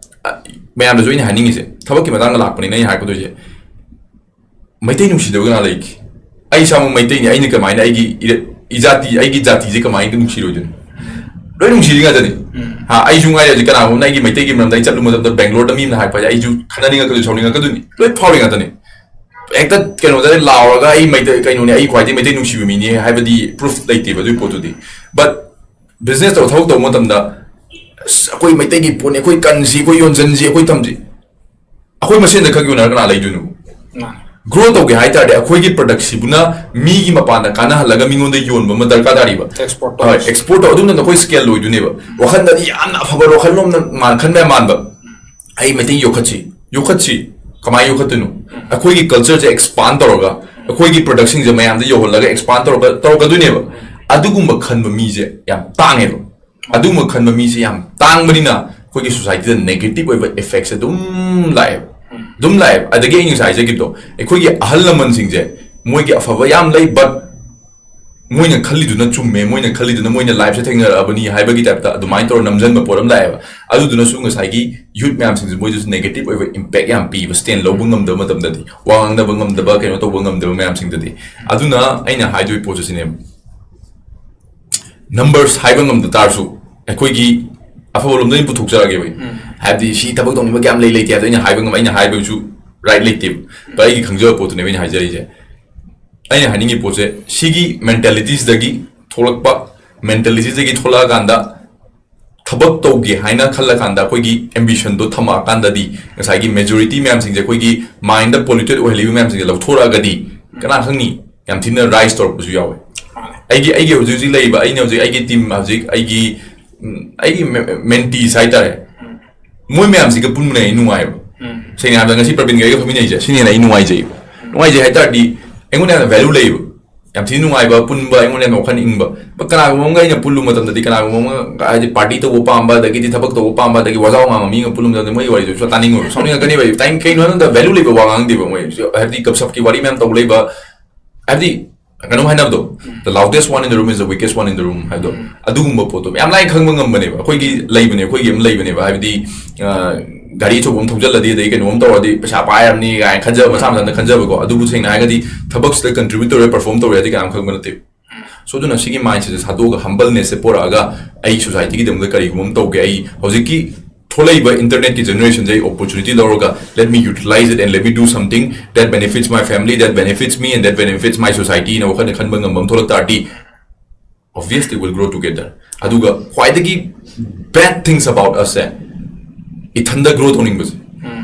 ꯑ, ꯃꯌꯥꯝꯗꯁꯨ ꯑꯩꯅ ꯍꯥꯏꯅꯤꯡꯉꯤꯁꯦ, ꯊꯕꯛꯀꯤ ꯃꯇꯥꯡꯗ ꯂꯥꯛꯄꯅꯤꯅ ꯑꯩꯅ ꯍꯥꯏꯔꯛꯀꯗꯣꯏꯁꯦ, ꯃꯩꯇꯩ ꯅꯨꯡꯁꯤꯗꯕ ꯀꯅꯥ ꯂꯩꯒꯦ? ꯑꯩ ꯏꯁꯥꯃꯛ ꯃꯩꯇꯩꯅꯤ, ꯑꯩꯅ ꯀꯃꯥꯏꯅ ꯑꯩꯒꯤ ꯏꯔ-, ꯏꯖꯥꯇꯤ, ꯑꯩꯒꯤ ꯖꯥꯇꯤꯁꯦ ꯀꯃꯥꯏꯅ ꯅꯨꯡꯁꯤꯔꯣꯏꯗꯣꯏꯅꯣ? ꯂꯣꯏ ꯅꯨꯡꯁꯤꯔꯤ ꯉꯥꯛꯇꯅꯤ꯫ ꯍꯥ, ꯑꯩꯁꯨ ꯉꯥꯏꯔꯦ ꯍꯧꯖꯤꯛ, ꯀꯅꯥꯒꯨꯝꯕꯅ ꯑꯩꯒꯤ ꯃꯩꯇꯩꯒꯤ ꯃꯔꯝꯗ ꯑꯩ ꯆꯠꯂꯨ ꯃꯇꯝꯗ, ꯕꯦꯡꯒ꯭ꯂꯣꯔꯗ ꯃꯤ ꯑꯃꯅ ꯍꯥꯏꯔꯛꯄ ꯍꯥꯏꯁꯦ ꯑꯩꯁꯨ ꯈꯠꯅꯅꯤꯡꯉꯛꯀꯗꯣꯏꯅꯤ, ꯁꯥꯎꯅꯤꯡꯉꯛꯀꯗꯣꯏꯅꯤ, ꯂꯣꯏ ꯐꯥꯎꯔꯤ ꯉꯥꯛꯇꯅꯤ꯫ ꯍꯦꯛꯇ ꯀꯩꯅꯣꯗ ꯂꯥꯎꯔꯒ ꯑꯩ ꯃꯩꯇꯩ ꯀꯩꯅꯣꯅꯦ, ꯑꯩ ꯈ꯭ꯋꯥꯏꯗꯒꯤ ꯃꯩꯇꯩ ꯅꯨꯡꯁꯤꯕ ꯃꯤꯅꯦ ꯍꯥꯏꯕꯗꯤ ꯄ꯭ꯔꯨꯐ ꯂꯩꯇꯦꯕ ꯑꯗꯨꯒꯤ ꯄꯣꯠꯇꯨꯗꯤ꯫ ꯕꯠ ꯕꯤꯖꯤꯅꯦꯁ ꯇꯧ, ꯊꯕꯛ ꯇꯧꯕ ꯃꯇꯝꯗ, "ꯑꯁ, ꯑꯩꯈꯣꯏ ꯃꯩꯇꯩꯒꯤ ꯄꯣꯠꯅꯤ, ꯑꯩꯈꯣꯏ ꯀꯟꯁꯤ, ꯑꯩꯈꯣꯏ ꯌꯣꯟꯖꯟꯁꯤ, ꯑꯩꯈꯣꯏ ꯊꯝꯁꯤ", ꯑꯩꯈꯣꯏ ꯃꯁꯦꯟꯗ ꯈꯛ ꯌꯣꯟꯅꯔ ꯀꯅꯥ ꯂꯩꯗꯣꯏꯅꯣ? ꯃꯥꯅꯦ꯫ ꯒ꯭ꯔꯣ ꯇꯧꯒꯦ ꯍꯥꯏ ꯇꯥꯔꯗꯤ ꯑꯩꯈꯣꯏꯒꯤ ꯄ꯭ꯔꯗꯛꯁꯤꯕꯨꯅ ꯃꯤꯒꯤ ꯃꯄꯥꯟꯗ ꯀꯥꯟꯅꯍꯜꯂꯒ ꯃꯤꯉꯣꯟꯗ ꯌꯣꯟꯕ ꯑꯃ ꯗꯔꯀꯥꯔ ꯇꯥꯔꯤꯕ꯫ ꯑꯦꯛꯁꯄꯣꯔꯠ ꯍꯣꯏ, ꯇꯧꯔꯁꯤ꯫ ꯑꯦꯛꯁꯄꯣꯔꯠ ꯇꯧ, ꯑꯗꯨꯅ ꯅꯈꯣꯏ ꯁ꯭ꯀꯦꯜ ꯂꯣꯏꯗꯣꯏꯅꯦꯕ꯫ ꯋꯥꯈꯜꯗꯗꯤ ꯌꯥꯝꯅ ꯑꯐꯕ ꯋꯥꯈꯜꯂꯣꯝꯗ ꯃꯥꯟ-, ꯈꯟꯕ ꯌꯥꯝ ꯃꯥꯟꯕ꯫ "ꯑꯩ ꯃꯩꯇꯩ ꯌꯣꯛꯈꯠꯁꯤ, ꯌꯣꯛꯈꯠꯁꯤ"꯫ ꯀꯃꯥꯏꯅ ꯌꯣꯛꯈꯠꯇꯣꯏꯅꯣ? ꯑꯩꯈꯣꯏꯒꯤ ꯀꯜꯆꯔꯁꯦ ꯑꯦꯛꯁꯄꯥꯟ ꯇꯧꯔꯒ, ꯑꯩꯈꯣꯏꯒꯤ ꯄ꯭ꯔꯗꯛꯁꯤꯡꯁꯦ ꯃꯌꯥꯝꯗ ꯌꯧꯍꯜꯂꯒ ꯑꯦꯛꯁꯄꯥꯟ ꯇꯧꯔꯒ ꯇꯧꯔꯛꯀꯗꯣꯏꯅꯦꯕ꯫ ꯑꯗꯨꯒꯨꯝꯕ ꯈꯟꯕ ꯃꯤꯁꯦ ꯌꯥꯝ ꯇꯥꯡꯉꯦꯕ꯫ ꯑꯗꯨꯒꯨꯝꯕ ꯈꯟꯕ ꯃꯤꯁꯦ ꯌꯥꯝ ꯇꯥꯡꯕꯅꯤꯅ ꯑꯩꯈꯣꯏꯒꯤ ꯁꯣꯁꯥꯏꯇꯤꯗ ꯅꯦꯒꯦꯇꯤꯚ ꯑꯣꯏꯕ ꯏꯐꯦꯛꯁꯦ ꯑꯗꯨꯝ ꯂꯥꯛꯑꯦꯕ꯫ ꯑꯗꯨꯝ ꯂꯥꯛꯑꯦꯕ꯫ ꯑꯗꯒꯤ ꯑꯩꯅ ꯉꯁꯥꯏ ꯍꯥꯏꯖꯈꯤꯕꯗꯣ, ꯑꯩꯈꯣꯏꯒꯤ ꯑꯍꯜ ꯂꯃꯟꯁꯤꯡꯁꯦ, ꯃꯣꯏꯒꯤ ꯑꯐꯕ ꯌꯥꯝ ꯂꯩ, ꯕꯠ ꯃꯣꯏꯅ ꯈꯜꯂꯤꯗꯨꯅ ꯆꯨꯝꯃꯦ, ꯃꯣꯏꯅ ꯈꯜꯂꯤꯗꯨꯅ, ꯃꯣꯏꯅ ꯂꯥꯏꯐꯁꯦ ꯊꯦꯡꯅꯔꯛꯑꯕꯅꯤ ꯍꯥꯏꯕꯒꯤ ꯇꯥꯏꯞꯇ ꯑꯗꯨꯃꯥꯏꯅ ꯇꯧꯔ ꯅꯝꯁꯤꯟꯕ ꯄꯣꯠ ꯑꯃ ꯂꯥꯛꯑꯦꯕ꯫ ꯑꯗꯨꯗꯨꯅꯁꯨ ꯉꯁꯥꯏꯒꯤ ꯌꯨꯠ ꯃꯌꯥꯝꯁꯤꯡꯁꯦ, ꯃꯣꯏꯗꯁꯨ ꯅꯦꯒꯦꯇꯤꯚ ꯑꯣꯏꯕ ꯏꯝꯄꯦꯛ ꯌꯥꯝ ꯄꯤꯕ, ꯁ꯭ꯇꯦꯟ ꯂꯧꯕ ꯉꯝꯗꯕ ꯃꯇꯝꯗꯗꯤ, ꯋꯥ ꯉꯥꯡꯅꯕ ꯉꯝꯗꯕ, ꯀꯩꯅꯣ ꯇꯧꯕ ꯉꯝꯗꯕ ꯃꯌꯥꯝꯁꯤꯡꯗꯗꯤ꯫ ꯑꯗꯨꯅ ꯑꯩꯅ ꯍꯥꯏꯗꯣꯏ ꯄꯣꯠꯁꯦ ꯁꯤꯅꯦꯕ, ꯅꯝꯕꯔꯁ ꯍꯥꯏꯕ ꯉꯝꯗ ꯇꯥꯔꯁꯨ, ꯑꯩꯈꯣꯏꯒꯤ ꯑꯐꯕ ꯂꯣꯝꯗ ꯑꯩꯅ ꯄꯨꯊꯣꯛꯆꯔꯛꯑꯒꯦꯕ ꯑꯩ꯫ ꯍꯥꯏꯕꯗꯤ ꯁꯤ ꯊꯕꯛ ꯇꯧꯅꯤꯡꯕ ꯀꯌꯥꯝ ꯂꯩ ꯂꯩꯇꯦ ꯍꯥꯏꯕꯗꯣ ꯑꯩꯅ ꯍꯥꯏꯕ ꯉꯝ-, ꯑꯩꯅ ꯍꯥꯏꯕꯁꯨ ꯔꯥꯏꯠ ꯂꯩꯇꯦꯕ꯫ ꯕꯠ ꯑꯩꯒꯤ ꯈꯪꯖꯕ ꯄꯣꯠꯇꯨꯅꯦꯕ ꯑꯩꯅ ꯍꯥꯏꯖꯔꯤꯁꯦ꯫ ꯑꯩꯅ ꯍꯥꯏꯅꯤꯡꯉꯤ ꯄꯣꯠꯁꯦ, ꯁꯤꯒꯤ ꯃꯦꯟꯇꯦꯂꯤꯇꯤꯁꯗꯒꯤ ꯊꯣꯛꯂꯛꯄ, ꯃꯦꯟꯇꯦꯂꯤꯇꯤꯁꯗꯒꯤ ꯊꯣꯛꯂꯛꯑꯀꯥꯟꯗ ꯊꯕꯛ ꯇꯧꯒꯦ ꯍꯥꯏꯅ ꯈꯜꯂꯀꯥꯟꯗ ꯑꯩꯈꯣꯏꯒꯤ ꯑꯦꯝꯕꯤꯁꯟꯗꯣ ꯊꯝꯃꯛꯑꯀꯥꯟꯗꯗꯤ ꯉꯁꯥꯏꯒꯤ ꯃꯦꯖꯣꯔꯤꯇꯤ ꯃꯌꯥꯝꯁꯤꯡꯁꯦ ꯑꯩꯈꯣꯏꯒꯤ ꯃꯥꯏꯟꯗ ꯄꯣꯂ꯭ꯌꯨꯇꯦꯠ ꯑꯣꯏꯍꯜꯂꯤꯕ ꯃꯌꯥꯝꯁꯤꯡꯁꯦ ꯂꯧꯊꯣꯔꯛꯑꯒꯗꯤ ꯀꯅꯥ ꯈꯪꯅꯤ, ꯌꯥꯝ ꯊꯤꯅ ꯔꯥꯏꯁ ꯇꯧꯔꯛꯄꯁꯨ ꯌꯥꯎꯋꯦ꯫ ꯃꯥꯅꯦ꯫ ꯑꯩꯒꯤ, ꯑꯩꯒꯤ ꯍꯧꯖꯤꯛ ꯍꯧꯖꯤꯛ ꯂꯩꯔꯤꯕ, ꯑꯩꯅ ꯍꯧꯖꯤꯛ ꯑꯩꯒꯤ ꯇꯤꯝ ꯍꯧꯖꯤꯛ ꯑꯩꯒꯤ, ꯎꯝ, ꯑꯩꯒꯤ ꯃꯦ-, ꯃꯦꯟꯇꯤꯁ ꯍꯥꯏꯇꯥꯔꯦ꯫ ꯃꯣꯏ ꯃꯌꯥꯝꯁꯤꯒ ꯄꯨꯟꯕꯅꯦ ꯑꯩ ꯅꯨꯡꯉꯥꯏꯕ꯫ ꯁꯦꯡꯅ ꯍꯥꯏꯔꯕꯗ ꯉꯁꯤ ꯄ꯭ꯔꯕꯤꯟꯒ ꯑꯩꯒ ꯐꯝꯃꯤꯟꯅꯩꯁꯦ, ꯁꯤꯅ ꯍꯦꯟꯅ ꯑꯩ ꯅꯨꯡꯉꯥꯏꯖꯩꯕ꯫ ꯅꯨꯡꯉꯥꯏꯖꯩ ꯍꯥꯏ ꯇꯥꯔꯗꯤ ꯑꯩꯉꯣꯟꯗ ꯌꯥꯝꯅ ꯚꯦꯂꯨ ꯂꯩꯌꯦꯕ꯫ ꯌꯥꯝ ꯊꯤꯅ ꯅꯨꯡꯉꯥꯏꯕ, ꯑꯄꯨꯟꯕ, ꯑꯩꯉꯣꯟꯗ ꯌꯥꯝꯅ ꯋꯥꯈꯜ ꯏꯪꯕ꯫ ꯕꯠ ꯀꯅꯥꯒꯨꯝꯕ ꯑꯃꯒ ꯑꯩꯅ ꯄꯨꯜꯂꯨꯕ ꯃꯇꯝꯗꯗꯤ, ꯀꯅꯥꯒꯨꯝꯕ ꯑꯃꯒ ꯍꯥꯏꯗꯤ ꯄꯥꯔꯇꯤ ꯇꯧꯕ ꯄꯥꯝꯕ, ꯑꯗꯒꯤꯗꯤ ꯊꯕꯛ ꯇꯧꯕ ꯄꯥꯝꯕ, ꯑꯗꯒꯤ ꯋꯥꯖꯥꯎ ꯉꯥꯡꯕ ꯃꯤꯒ ꯄꯨꯜꯂꯨꯕ ꯃꯇꯝꯗ ꯃꯣꯏꯒꯤ ꯋꯥꯔꯤꯗꯨ ꯁꯨꯝ ꯇꯥꯅꯤꯡꯉꯣꯏꯕ, ꯁꯥꯎꯅꯤꯡꯉꯛꯀꯅꯦꯕ꯫ ꯑꯩ ꯇꯥꯏꯝ ꯀꯩꯅꯣ ꯍꯥꯏꯕ ꯃꯇꯝꯗ ꯚꯦꯂꯨ ꯂꯩꯕ ꯋꯥ ꯉꯥꯡꯗꯦꯕ ꯃꯣꯏ꯫ ꯍꯥꯏꯕꯗꯤ ꯒꯞꯁꯞꯀꯤ ꯋꯥꯔꯤ ꯃꯌꯥꯝ ꯇꯧ ꯂꯩꯕ, ꯍꯥꯏꯕꯗꯤ ꯀꯩꯅꯣꯝ ꯍꯥꯏꯅꯕꯗꯣ, "The loudest one in the room is the weakest one in the room" ꯍꯥꯏꯕꯗꯣ, ꯑꯗꯨꯒꯨꯝꯕ ꯄꯣꯠꯇꯣ ꯃꯌꯥꯝ ꯂꯥꯏꯅ ꯈꯪꯕ ꯉꯝꯕꯅꯦꯕ꯫ ꯑꯩꯈꯣꯏꯒꯤ ꯂꯩꯕꯅꯦ, ꯑꯩꯈꯣꯏꯒꯤ ꯑꯃ ꯂꯩꯕꯅꯦꯕ, ꯍꯥꯏꯕꯗꯤ, ꯑ, ꯒꯥꯔꯤ ꯑꯆꯧꯕ ꯑꯃ ꯊꯧꯖꯜꯂꯗꯤ, ꯑꯗꯩ ꯀꯩꯅꯣꯝ ꯇꯧꯔꯗꯤ ꯄꯩꯁꯥ ꯄꯥꯏꯔꯕꯅꯤ ꯀꯥꯏꯅ ꯈꯟꯖꯕ, ꯃꯁꯥ ꯃꯊꯟꯇ ꯈꯟꯖꯕꯀꯣ꯫ ꯑꯗꯨꯕꯨ ꯁꯦꯡꯅ ꯍꯥꯏꯔꯒꯗꯤ ꯊꯕꯛꯁꯤꯗ ꯀꯟꯇ꯭ꯔꯤꯕ꯭ꯌꯨꯠ ꯇꯧꯔꯦ, ꯄꯔꯐꯣꯔꯝ ꯇꯧꯔꯦ ꯍꯥꯏꯗꯤ ꯀꯅꯥꯝ ꯈꯪꯕ ꯅꯠꯇꯦ꯫ So ꯑꯗꯨꯅ ꯁꯤꯒꯤ mindset ꯁꯦ ꯁꯥꯗꯣꯛꯑꯒ humbleness ꯁꯦ ꯄꯨꯔꯛꯑꯒ ꯑꯩ society ꯒꯤꯗꯃꯛꯇ ꯀꯔꯤꯒꯨꯝꯕ ꯑꯃ ꯇꯧꯒꯦ, ꯑꯩ ꯍꯧꯖꯤꯛꯀꯤ ꯊꯣꯛꯂꯛꯏꯕ internet ꯀꯤ generation ꯁꯦ ꯑꯩ opportunity ꯂꯧꯔꯒ let me utilize it and let me do something that benefits my family, that benefits me and that benefits my society ꯅ ꯋꯥꯈꯜꯗ ꯈꯟꯕ ꯉꯝꯕ ꯑꯃ ꯊꯣꯛꯂꯛ ꯇꯥꯔꯗꯤ obviously we'll grow together. ꯑꯗꯨꯒ ꯈ꯭ꯋꯥꯏꯗꯒꯤ bad things about us ꯁꯦ ꯏꯊꯟꯗ grow ꯇꯧꯅꯤꯡꯕꯁꯦ꯫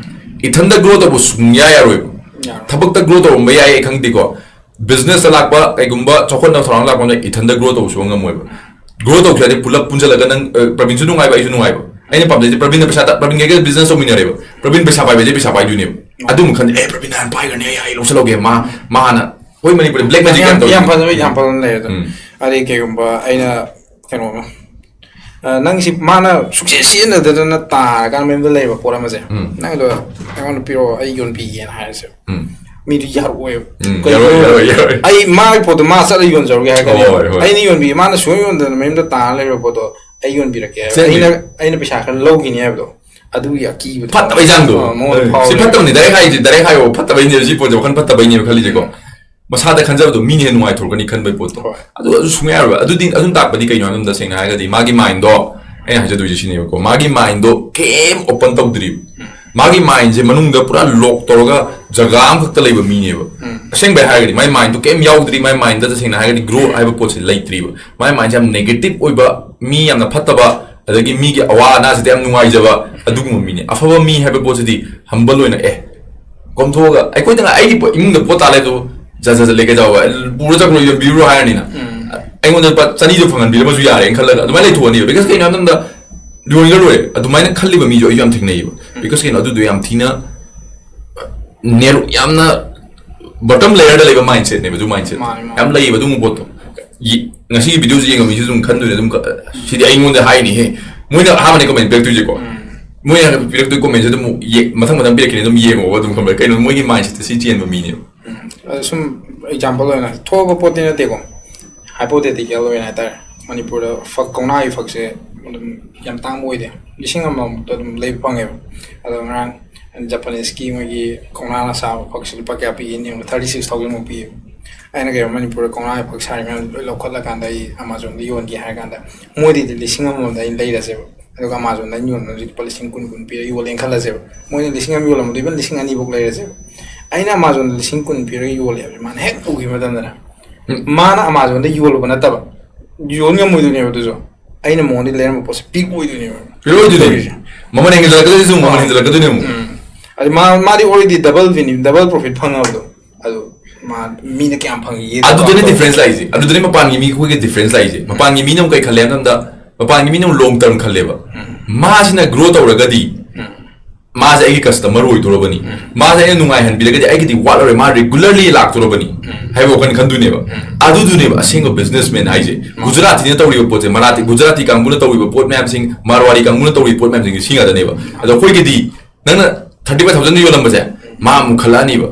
ꯏꯊꯟꯗ grow ꯇꯧꯕ ꯁꯨꯡꯌꯥ ꯌꯥꯔꯣꯏꯕ꯫ ꯌꯥꯔꯣꯏ꯫ ꯊꯕꯛꯇ grow ꯇꯧꯔꯝꯕ ꯌꯥꯏ ꯑꯩ ꯈꯪꯗꯦꯀꯣ, business ꯇ ꯂꯥꯛꯄ ꯀꯩꯒꯨꯝꯕ ꯆꯥꯎꯈꯠꯅ ꯊꯧꯔꯥꯡ ꯂꯥꯛꯄ ꯃꯇꯝꯗ ꯏꯊꯟꯗ grow ꯇꯧꯕ ꯁꯨꯡꯉꯝ ꯉꯝꯃꯣꯏꯕ꯫ Grow ꯇꯧꯁꯦ ꯍꯥꯏꯔꯗꯤ ꯄꯨꯂꯞ ꯄꯨꯟꯁꯤꯜꯂꯒ ꯅꯪ, ꯑ, ꯄ꯭ꯔꯕꯤꯟꯁꯨ ꯅꯨꯡꯉꯥꯏꯕ ꯑꯩꯁꯨ ꯅꯨꯡꯉꯥꯏꯕ꯫ ꯑꯩꯅ ꯄꯥꯝꯖꯩꯁꯦ ꯄ꯭ꯔꯕꯤꯟꯅ ꯄꯩꯁꯥ ꯇ-, ꯄ꯭ꯔꯕꯤꯟ ꯀꯩꯒ business ꯇꯧꯃꯤꯟꯅꯔꯦꯕ, ꯄ꯭ꯔꯕꯤꯟ ꯄꯩꯁꯥ ꯄꯥꯏꯕꯁꯦ ꯄꯩꯁꯥ ꯄꯥꯏꯗꯣꯏꯅꯦꯕ꯫ ꯑꯗꯨꯝ ꯈꯟꯗꯦ, "ꯑꯦ, ꯄ꯭ꯔꯕꯤꯟ ꯍꯥꯟꯅ ꯄꯥꯏꯈ꯭ꯔꯅꯤ, ꯑꯩ, ꯑꯩ ꯂꯧꯁꯤꯜꯍꯧꯒꯦ, ꯃꯥ, ꯃꯥ ꯍꯥꯟꯅ"꯫ ꯑꯩꯈꯣꯏ ꯃꯅꯤꯄꯨꯔꯗ black magic ꯌꯥꯝ ꯌꯥꯝ ꯇꯧꯋꯤ꯫ ꯌꯥꯝ ꯐꯖꯕ example ꯑꯃ ꯂꯩꯔꯦ ꯑꯗꯨꯝ꯫ ꯎꯝ꯫ ꯑꯗꯩ ꯀꯩꯒꯨꯝꯕ ꯑꯩꯅ ꯀꯩꯅꯣ ꯑꯃ, ꯑ, ꯅꯪ ꯁꯤ ꯃꯥꯅ ꯁꯨꯛꯁꯤꯖꯤꯟꯅꯗꯗꯅ ꯇꯥꯔꯀꯥꯟꯗ ꯃꯌꯨꯝꯗ ꯂꯩꯕ ꯄꯣꯠ ꯑꯃꯁꯦ, ꯎꯝ꯫ "ꯅꯪꯗꯣ ꯑꯩꯉꯣꯟꯗ ꯄꯤꯔꯛꯑꯣ, ꯑꯩ ꯌꯣꯟꯕꯤꯒꯦꯅ" ꯍꯥꯏꯔꯁꯦ꯫ ꯎꯝ꯫ ꯃꯤꯗꯨ ꯌꯥꯔꯛꯑꯣꯏꯕ꯫ ꯎꯝ, ꯀꯩꯅꯣ, ꯌꯥꯔꯣꯏ, ꯌꯥꯔꯣꯏ, ꯌꯥꯔꯣꯏ꯫ "ꯑꯩ ꯃꯥꯒꯤ ꯄꯣꯠꯇꯣ ꯃꯥ ꯆꯠꯂ ꯌꯣꯟꯖꯔꯨꯒꯦ" ꯍꯥꯏꯔꯛꯀꯅꯤ꯫ ꯍꯣꯏ, ꯍꯣꯏ꯫ "ꯑꯩꯅ ꯌꯣꯟꯕꯤ-, ꯃꯥꯅ ꯁꯨꯡꯌꯣꯟ ꯌꯣꯟꯗꯅ ꯃꯌꯨꯝꯗ ꯇꯥꯔ ꯂꯩꯔꯕ ꯄꯣꯠꯇꯣ ꯑꯩ ꯌꯣꯟꯕꯤꯔꯛꯀꯦ ꯍꯥꯏꯕ꯫ ꯆꯦꯟꯕꯤ-, ꯑꯩꯅ, ꯑꯩꯅ ꯄꯩꯁꯥ ꯈꯔ ꯂꯧꯈꯤꯅꯤ" ꯍꯥꯏꯕꯗꯣ꯫ ꯑꯗꯨꯒꯤ ꯑꯀꯤꯕꯗꯣ꯫ ꯐꯠꯇꯕꯩ ꯆꯥꯡꯗꯣ꯫ ꯑ, ꯃꯉꯣꯟꯗ ꯑꯦ, ꯐꯥꯎꯔꯦ꯫ ꯁꯤ ꯐꯠꯇꯕꯅꯤ, direct ꯍꯥꯏꯁꯤ, direct ꯍꯥꯏꯌꯣ, ꯐꯠꯇꯕꯩꯅꯦꯕ ꯁꯤ ꯄꯣꯠꯁꯦ, ꯋꯥꯈꯜ ꯐꯠꯇꯕꯩꯅꯦꯕ ꯈꯜꯂꯤꯁꯦꯀꯣ꯫ ꯎꯝ꯫ ꯃꯁꯥꯗ ꯈꯟꯖꯕꯗꯣ ꯃꯤꯅ ꯍꯦꯟꯅ ꯅꯨꯡꯉꯥꯏꯊꯣꯔꯛꯀꯅꯤ ꯈꯟꯕꯩ ꯄꯣꯠꯇꯣ꯫ ꯍꯣꯏ꯫ ꯑꯗꯨ, ꯑꯗꯨ ꯁꯨꯡꯌꯥ ꯌꯥꯔꯣꯏꯕ꯫ ꯑꯗꯨꯗꯤ, ꯑꯗꯨꯝ ꯇꯥꯛꯄꯗꯤ ꯀꯩꯅꯣ ꯍꯥꯏꯕ ꯃꯇꯝꯗ, ꯇꯁꯦꯡꯅ ꯍꯥꯏꯔꯒꯗꯤ ꯃꯥꯒꯤ mind ꯗꯣ, ꯑꯩꯅ ꯍꯥꯏꯖꯗꯣꯏꯁꯦ ꯁꯤꯅꯦꯕꯀꯣ, ꯃꯥꯒꯤ mind ꯗꯣ ꯀꯩꯝ open ꯇꯧꯗ꯭ꯔꯤꯕ꯫ ꯎꯝ꯫ ꯃꯥꯒꯤ mind ꯁꯦ ꯃꯅꯨꯡꯗ ꯄꯨꯔꯥ lock ꯇꯧꯔꯒ ꯖꯒꯥ ꯑꯃꯈꯛꯇ ꯂꯩꯕ ꯃꯤꯅꯦꯕ꯫ ꯎꯝ꯫ ꯑꯁꯦꯡꯕꯩ ꯍꯥꯏꯔꯒꯗꯤ ꯃꯥꯏ mind ꯗꯣ ꯀꯩꯝ ꯌꯥꯎꯗ꯭ꯔꯤ, ꯃꯥꯏ mind ꯗ ꯇꯁꯦꯡꯅ ꯍꯥꯏꯔꯒꯗꯤ growth ꯍꯥꯏꯕ ꯄꯣꯠꯁꯦ ꯂꯩꯇ꯭ꯔꯤꯕ꯫ ꯃꯥꯏ mind ꯁꯦ ꯌꯥꯝ negative ꯑꯣꯏꯕ, ꯃꯤ ꯌꯥꯝꯅ ꯐꯠꯇꯕ, ꯑꯗꯒꯤ ꯃꯤꯒꯤ ꯑꯋꯥ ꯑꯅꯥꯁꯤꯗ ꯌꯥꯝ ꯅꯨꯡꯉꯥꯏꯖꯕ ꯑꯗꯨꯒꯨꯝꯕ ꯃꯤꯅꯦ꯫ ꯑꯐꯕ ꯃꯤ ꯍꯥꯏꯕ ꯄꯣꯠꯁꯤꯗꯤ humble ꯑꯣꯏꯅ, ꯑꯦ, ꯀꯣꯝꯊꯣꯛꯑꯒ ꯑꯩꯈꯣꯏꯗ ꯉꯥꯏ-, ꯑꯩꯒꯤ ꯄꯣ-, ꯏꯃꯨꯡꯗ ꯄꯣꯠ ꯇꯥ ꯂꯩ ꯑꯗꯨ ꯖꯥ ꯖꯥ ꯖꯥ ꯂꯩ ꯀꯩꯗꯧꯕ, ꯄꯨꯔ ꯆꯠꯈ꯭ꯔꯣ, ꯌꯣꯟꯕꯤꯔꯨꯔꯣ ꯍꯥꯏꯔꯅꯤꯅ꯫ ꯎꯝ꯫ ꯑꯩꯉꯣꯟꯗ ꯂꯨꯄꯥ ꯆꯅꯤꯗꯣ ꯐꯪꯍꯟꯕꯤꯔꯝꯃꯁꯨ ꯌꯥꯔꯦꯅ ꯈꯜꯂꯒ ꯑꯗꯨꯃꯥꯏꯅ ꯂꯩꯊꯣꯛꯑꯅꯤꯕ꯫ Because ꯀꯩꯅꯣ ꯍꯥꯏꯕ ꯃꯇꯝꯗ ꯌꯣꯟꯈ꯭ꯔ ꯂꯣꯏꯔꯦ꯫ ꯑꯗꯨꯃꯥꯏꯅ ꯈꯜꯂꯤꯕ ꯃꯤꯁꯨ ꯑꯩꯁꯨ ꯌꯥꯝ ꯊꯦꯡꯅꯩꯌꯦꯕ꯫ ꯎꯝ꯫ Because ꯀꯩꯅꯣ, ꯑꯗꯨꯗꯣ ꯌꯥꯝ ꯊꯤꯅ narrow, ꯌꯥꯝꯅ bottom layer ꯗ ꯂꯩꯕ mindset ꯅꯦꯕ ꯑꯗꯨ mindset꯫ ꯃꯥꯅꯤ, ꯃꯥꯅꯤ꯫ ꯌꯥꯝ ꯂꯩꯌꯦꯕ ꯑꯗꯨꯒꯨꯝꯕ ꯄꯣꯠꯇꯣ꯫ ꯌꯦ-, ꯉꯁꯤꯒꯤ video ꯁꯦ ꯌꯦꯡꯕ ꯃꯤꯁꯨ ꯑꯗꯨꯝ ꯈꯟꯗꯣꯏꯅꯦ ꯑꯗꯨꯝ, ꯁꯤꯗꯤ ꯑꯩꯉꯣꯟꯗ ꯍꯥꯏꯅꯤꯍꯦ꯫ ꯃꯣꯏꯅ ꯑꯍꯥꯟꯕꯅꯦ comment ꯄꯤꯔꯛꯇꯣꯏꯁꯦꯀꯣ꯫ ꯎꯝ꯫ ꯃꯣꯏꯅ ꯄꯤꯔꯛꯇꯣꯏ comment ꯁꯦ ꯑꯗꯨꯝ ꯌꯦ-, ꯃꯊꯪ ꯃꯊꯪ ꯄꯤꯔꯛꯈꯤꯅꯤ, ꯑꯗꯨꯝ ꯌꯦꯡꯉꯣꯕ ꯑꯗꯨꯝ, ꯈꯪꯕ꯭ꯔꯥ? ꯀꯩꯅꯣ, ꯃꯣꯏꯒꯤ mindset ꯁꯤ ꯆꯦꯟꯕ ꯃꯤꯅꯦꯕ꯫ ꯎꯝ꯫ ꯑꯗꯣ ꯁꯨꯝ example ꯑꯣꯏꯅ ꯊꯣꯛꯑꯕ ꯄꯣꯠꯇꯤ ꯅꯠꯇꯦꯀꯣ, hypothetical ꯑꯣꯏꯅ ꯍꯥꯏꯇꯥꯔꯦ꯫ ꯃꯅꯤꯄꯨꯔꯗ ꯐꯛ, ꯀꯧꯅꯥꯒꯤ ꯐꯛꯁꯦ ꯑꯗꯨꯝ ꯌꯥꯝ ꯇꯥꯡꯕ ꯑꯣꯏꯗꯦ, ꯂꯤꯁꯤꯡ ꯑꯃꯃꯨꯛꯇ ꯑꯗꯨꯝ ꯂꯩꯕ ꯐꯪꯉꯦꯕ꯫ ꯑꯗꯣ ꯉꯔꯥꯡ Japanese ꯀꯤ ꯃꯣꯏꯒꯤ ꯀꯧꯅꯥꯅ ꯁꯥꯕ ꯐꯛꯁꯦ ꯂꯨꯄꯥ ꯀꯌꯥ ꯄꯤꯒꯦꯅ ꯌꯦꯡꯕꯗ thirty six thousand ꯃꯨꯛ ꯄꯤꯌꯦꯕ꯫ ꯑꯩꯅ ꯀꯩꯒꯨꯝꯕ ꯃꯅꯤꯄꯨꯔꯗ ꯀꯧꯅꯥꯒꯤ ꯐꯛ ꯁꯥꯔꯤ ꯃꯌꯥꯝ ꯂꯣꯏ ꯂꯧꯈꯠꯂꯀꯥꯟꯗ ꯑꯩ ꯑꯃꯥꯖꯣꯟꯗ ꯌꯣꯟꯒꯦ ꯍꯥꯏꯔ ꯀꯥꯟꯗ, ꯃꯣꯏꯗꯩꯗꯤ ꯂꯤꯁꯤꯡ ꯑꯃꯃꯝꯗ ꯑꯩꯅ ꯂꯩꯔꯁꯦꯕ, ꯑꯗꯨꯒ ꯑꯃꯥꯖꯣꯟꯗ ꯑꯩꯅ ꯌꯣꯟꯕꯁꯤ ꯂꯨꯄꯥ ꯂꯤꯁꯤꯡ ꯀꯨꯟ ꯀꯨꯟ ꯄꯤꯔꯒ ꯌꯣꯜꯂꯦꯅ ꯈꯜꯂꯁꯦꯕ꯫ ꯃꯣꯏꯅ ꯂꯤꯁꯤꯡ ꯑꯃ ꯌꯣꯜꯂꯝꯕꯗꯣ ꯏꯕꯟ ꯂꯤꯁꯤꯡ ꯑꯅꯤꯐꯧ ꯂꯩꯔꯁꯦꯕ꯫ ꯑꯩꯅ ꯑꯃꯥꯖꯣꯟꯗ ꯂꯤꯁꯤꯡ ꯀꯨꯟ ꯄꯤꯔꯒ ꯌꯣꯜꯂꯦ ꯍꯥꯏꯕꯁꯦ ꯃꯥꯅ ꯍꯦꯛ ꯎꯈꯤꯕ ꯃꯇꯝꯗꯅ, ꯎꯝ꯫ ꯃꯥꯅ ꯑꯃꯥꯖꯣꯟꯗ ꯌꯣꯜꯂꯨꯕ ꯅꯠꯇꯕ, ꯌꯣꯟ ꯉꯝꯃꯣꯏꯗꯣꯏꯅꯦꯕ ꯑꯗꯨꯁꯨ꯫ ꯑꯩꯅ ꯃꯉꯣꯟꯗ ꯂꯩꯔꯝꯕ ꯄꯣꯠꯁꯦ ꯄꯤꯛ ꯑꯣꯏꯗꯣꯏꯅꯦꯕ꯫ ꯄꯤꯛ ꯑꯣꯏꯗꯣꯏꯅꯦ꯫ ꯇꯧꯔꯤꯁꯦ꯫ ꯃꯃꯜ ꯍꯦꯟꯒꯠꯂꯛꯀꯗꯣꯏꯁꯨ, ꯃꯃꯜ ꯑꯥ꯫ ꯍꯦꯟꯒꯠꯂꯛꯀꯗꯣꯏꯅꯦ ꯑꯃꯨꯛ꯫ ꯎꯝ꯫ ꯑꯗꯨ ꯃꯥ, ꯃꯥꯗꯤ already double revenue, double profit ꯐꯪꯉꯕꯗꯣ꯫ ꯑꯗꯨ ꯃꯥ, ꯃꯤꯅ ꯀꯌꯥꯝ ꯐꯪꯉꯤꯒꯦ ꯑꯗꯨꯗꯅꯦ ꯇꯧꯔꯒ꯫ Difference ꯂꯥꯛꯏꯁꯦ꯫ ꯑꯗꯨꯗꯅꯦ ꯃꯄꯥꯟꯒꯤ ꯃꯤ, ꯑꯩꯈꯣꯏꯒꯤ difference ꯂꯥꯛꯏꯁꯦ꯫ ꯃꯄꯥꯟꯒꯤ ꯃꯤꯅ ꯑꯃꯨꯛ ꯀꯩ ꯈꯜꯂꯦ ꯍꯥꯏꯕ ꯃꯇꯝꯗ, ꯃꯄꯥꯟꯒꯤ ꯃꯤꯅ ꯑꯃꯨꯛ long term ꯈꯜꯂꯦꯕ꯫ ꯎꯝ꯫ ꯃꯥꯁꯤꯅ grow ꯇꯧꯔꯒꯗꯤ, ꯎꯝ꯫ ꯃꯥꯁꯦ ꯑꯩꯒꯤ customer ꯑꯣꯏꯗꯣꯔꯕꯅꯤ꯫ ꯎꯝ꯫ ꯃꯥꯁꯦ ꯑꯩꯅ ꯅꯨꯡꯉꯥꯏꯍꯟꯕꯤꯔꯒꯗꯤ ꯑꯩꯒꯤꯗꯤ ꯋꯥꯠꯂꯔꯣꯏ, ꯃꯥ regularly ꯂꯥꯛꯇꯣꯔꯕꯅꯤ ꯎꯝ꯫ ꯍꯥꯏꯕ ꯋꯥꯈꯜ ꯈꯟꯗꯣꯏꯅꯦꯕ꯫ ꯎꯝ꯫ ꯑꯗꯨꯗꯨꯅꯦꯕ ꯑꯁꯦꯡꯕ businessman ꯍꯥꯏꯁꯦ꯫ ꯃꯥꯅꯦ꯫ ꯒꯨꯖꯔꯥꯇꯤꯅ ꯇꯧꯔꯤꯕ ꯄꯣꯠꯁꯦ, ꯃꯔꯥꯊꯤ, ꯒꯨꯖꯔꯥꯇꯤ ꯀꯥꯡꯕꯨꯅ ꯇꯧꯔꯤꯕ ꯄꯣꯠ ꯃꯌꯥꯝꯁꯤꯡ, ꯃꯥꯔꯋꯥꯔꯤ ꯀꯥꯡꯕꯨꯅ ꯇꯧꯔꯤꯕ ꯄꯣꯠ ꯃꯌꯥꯝꯁꯤꯡꯁꯦ ꯁꯤ ꯉꯥꯛꯇꯅꯦꯕ꯫ ꯑꯗꯣ ꯑꯩꯈꯣꯏꯒꯤꯗꯤ ꯅꯪꯅ thirty five thousand ꯌꯣꯜꯂꯝꯕꯁꯦ, ꯃꯥ ꯑꯃꯨꯛ ꯈꯜꯂꯛꯑꯅꯤꯕ,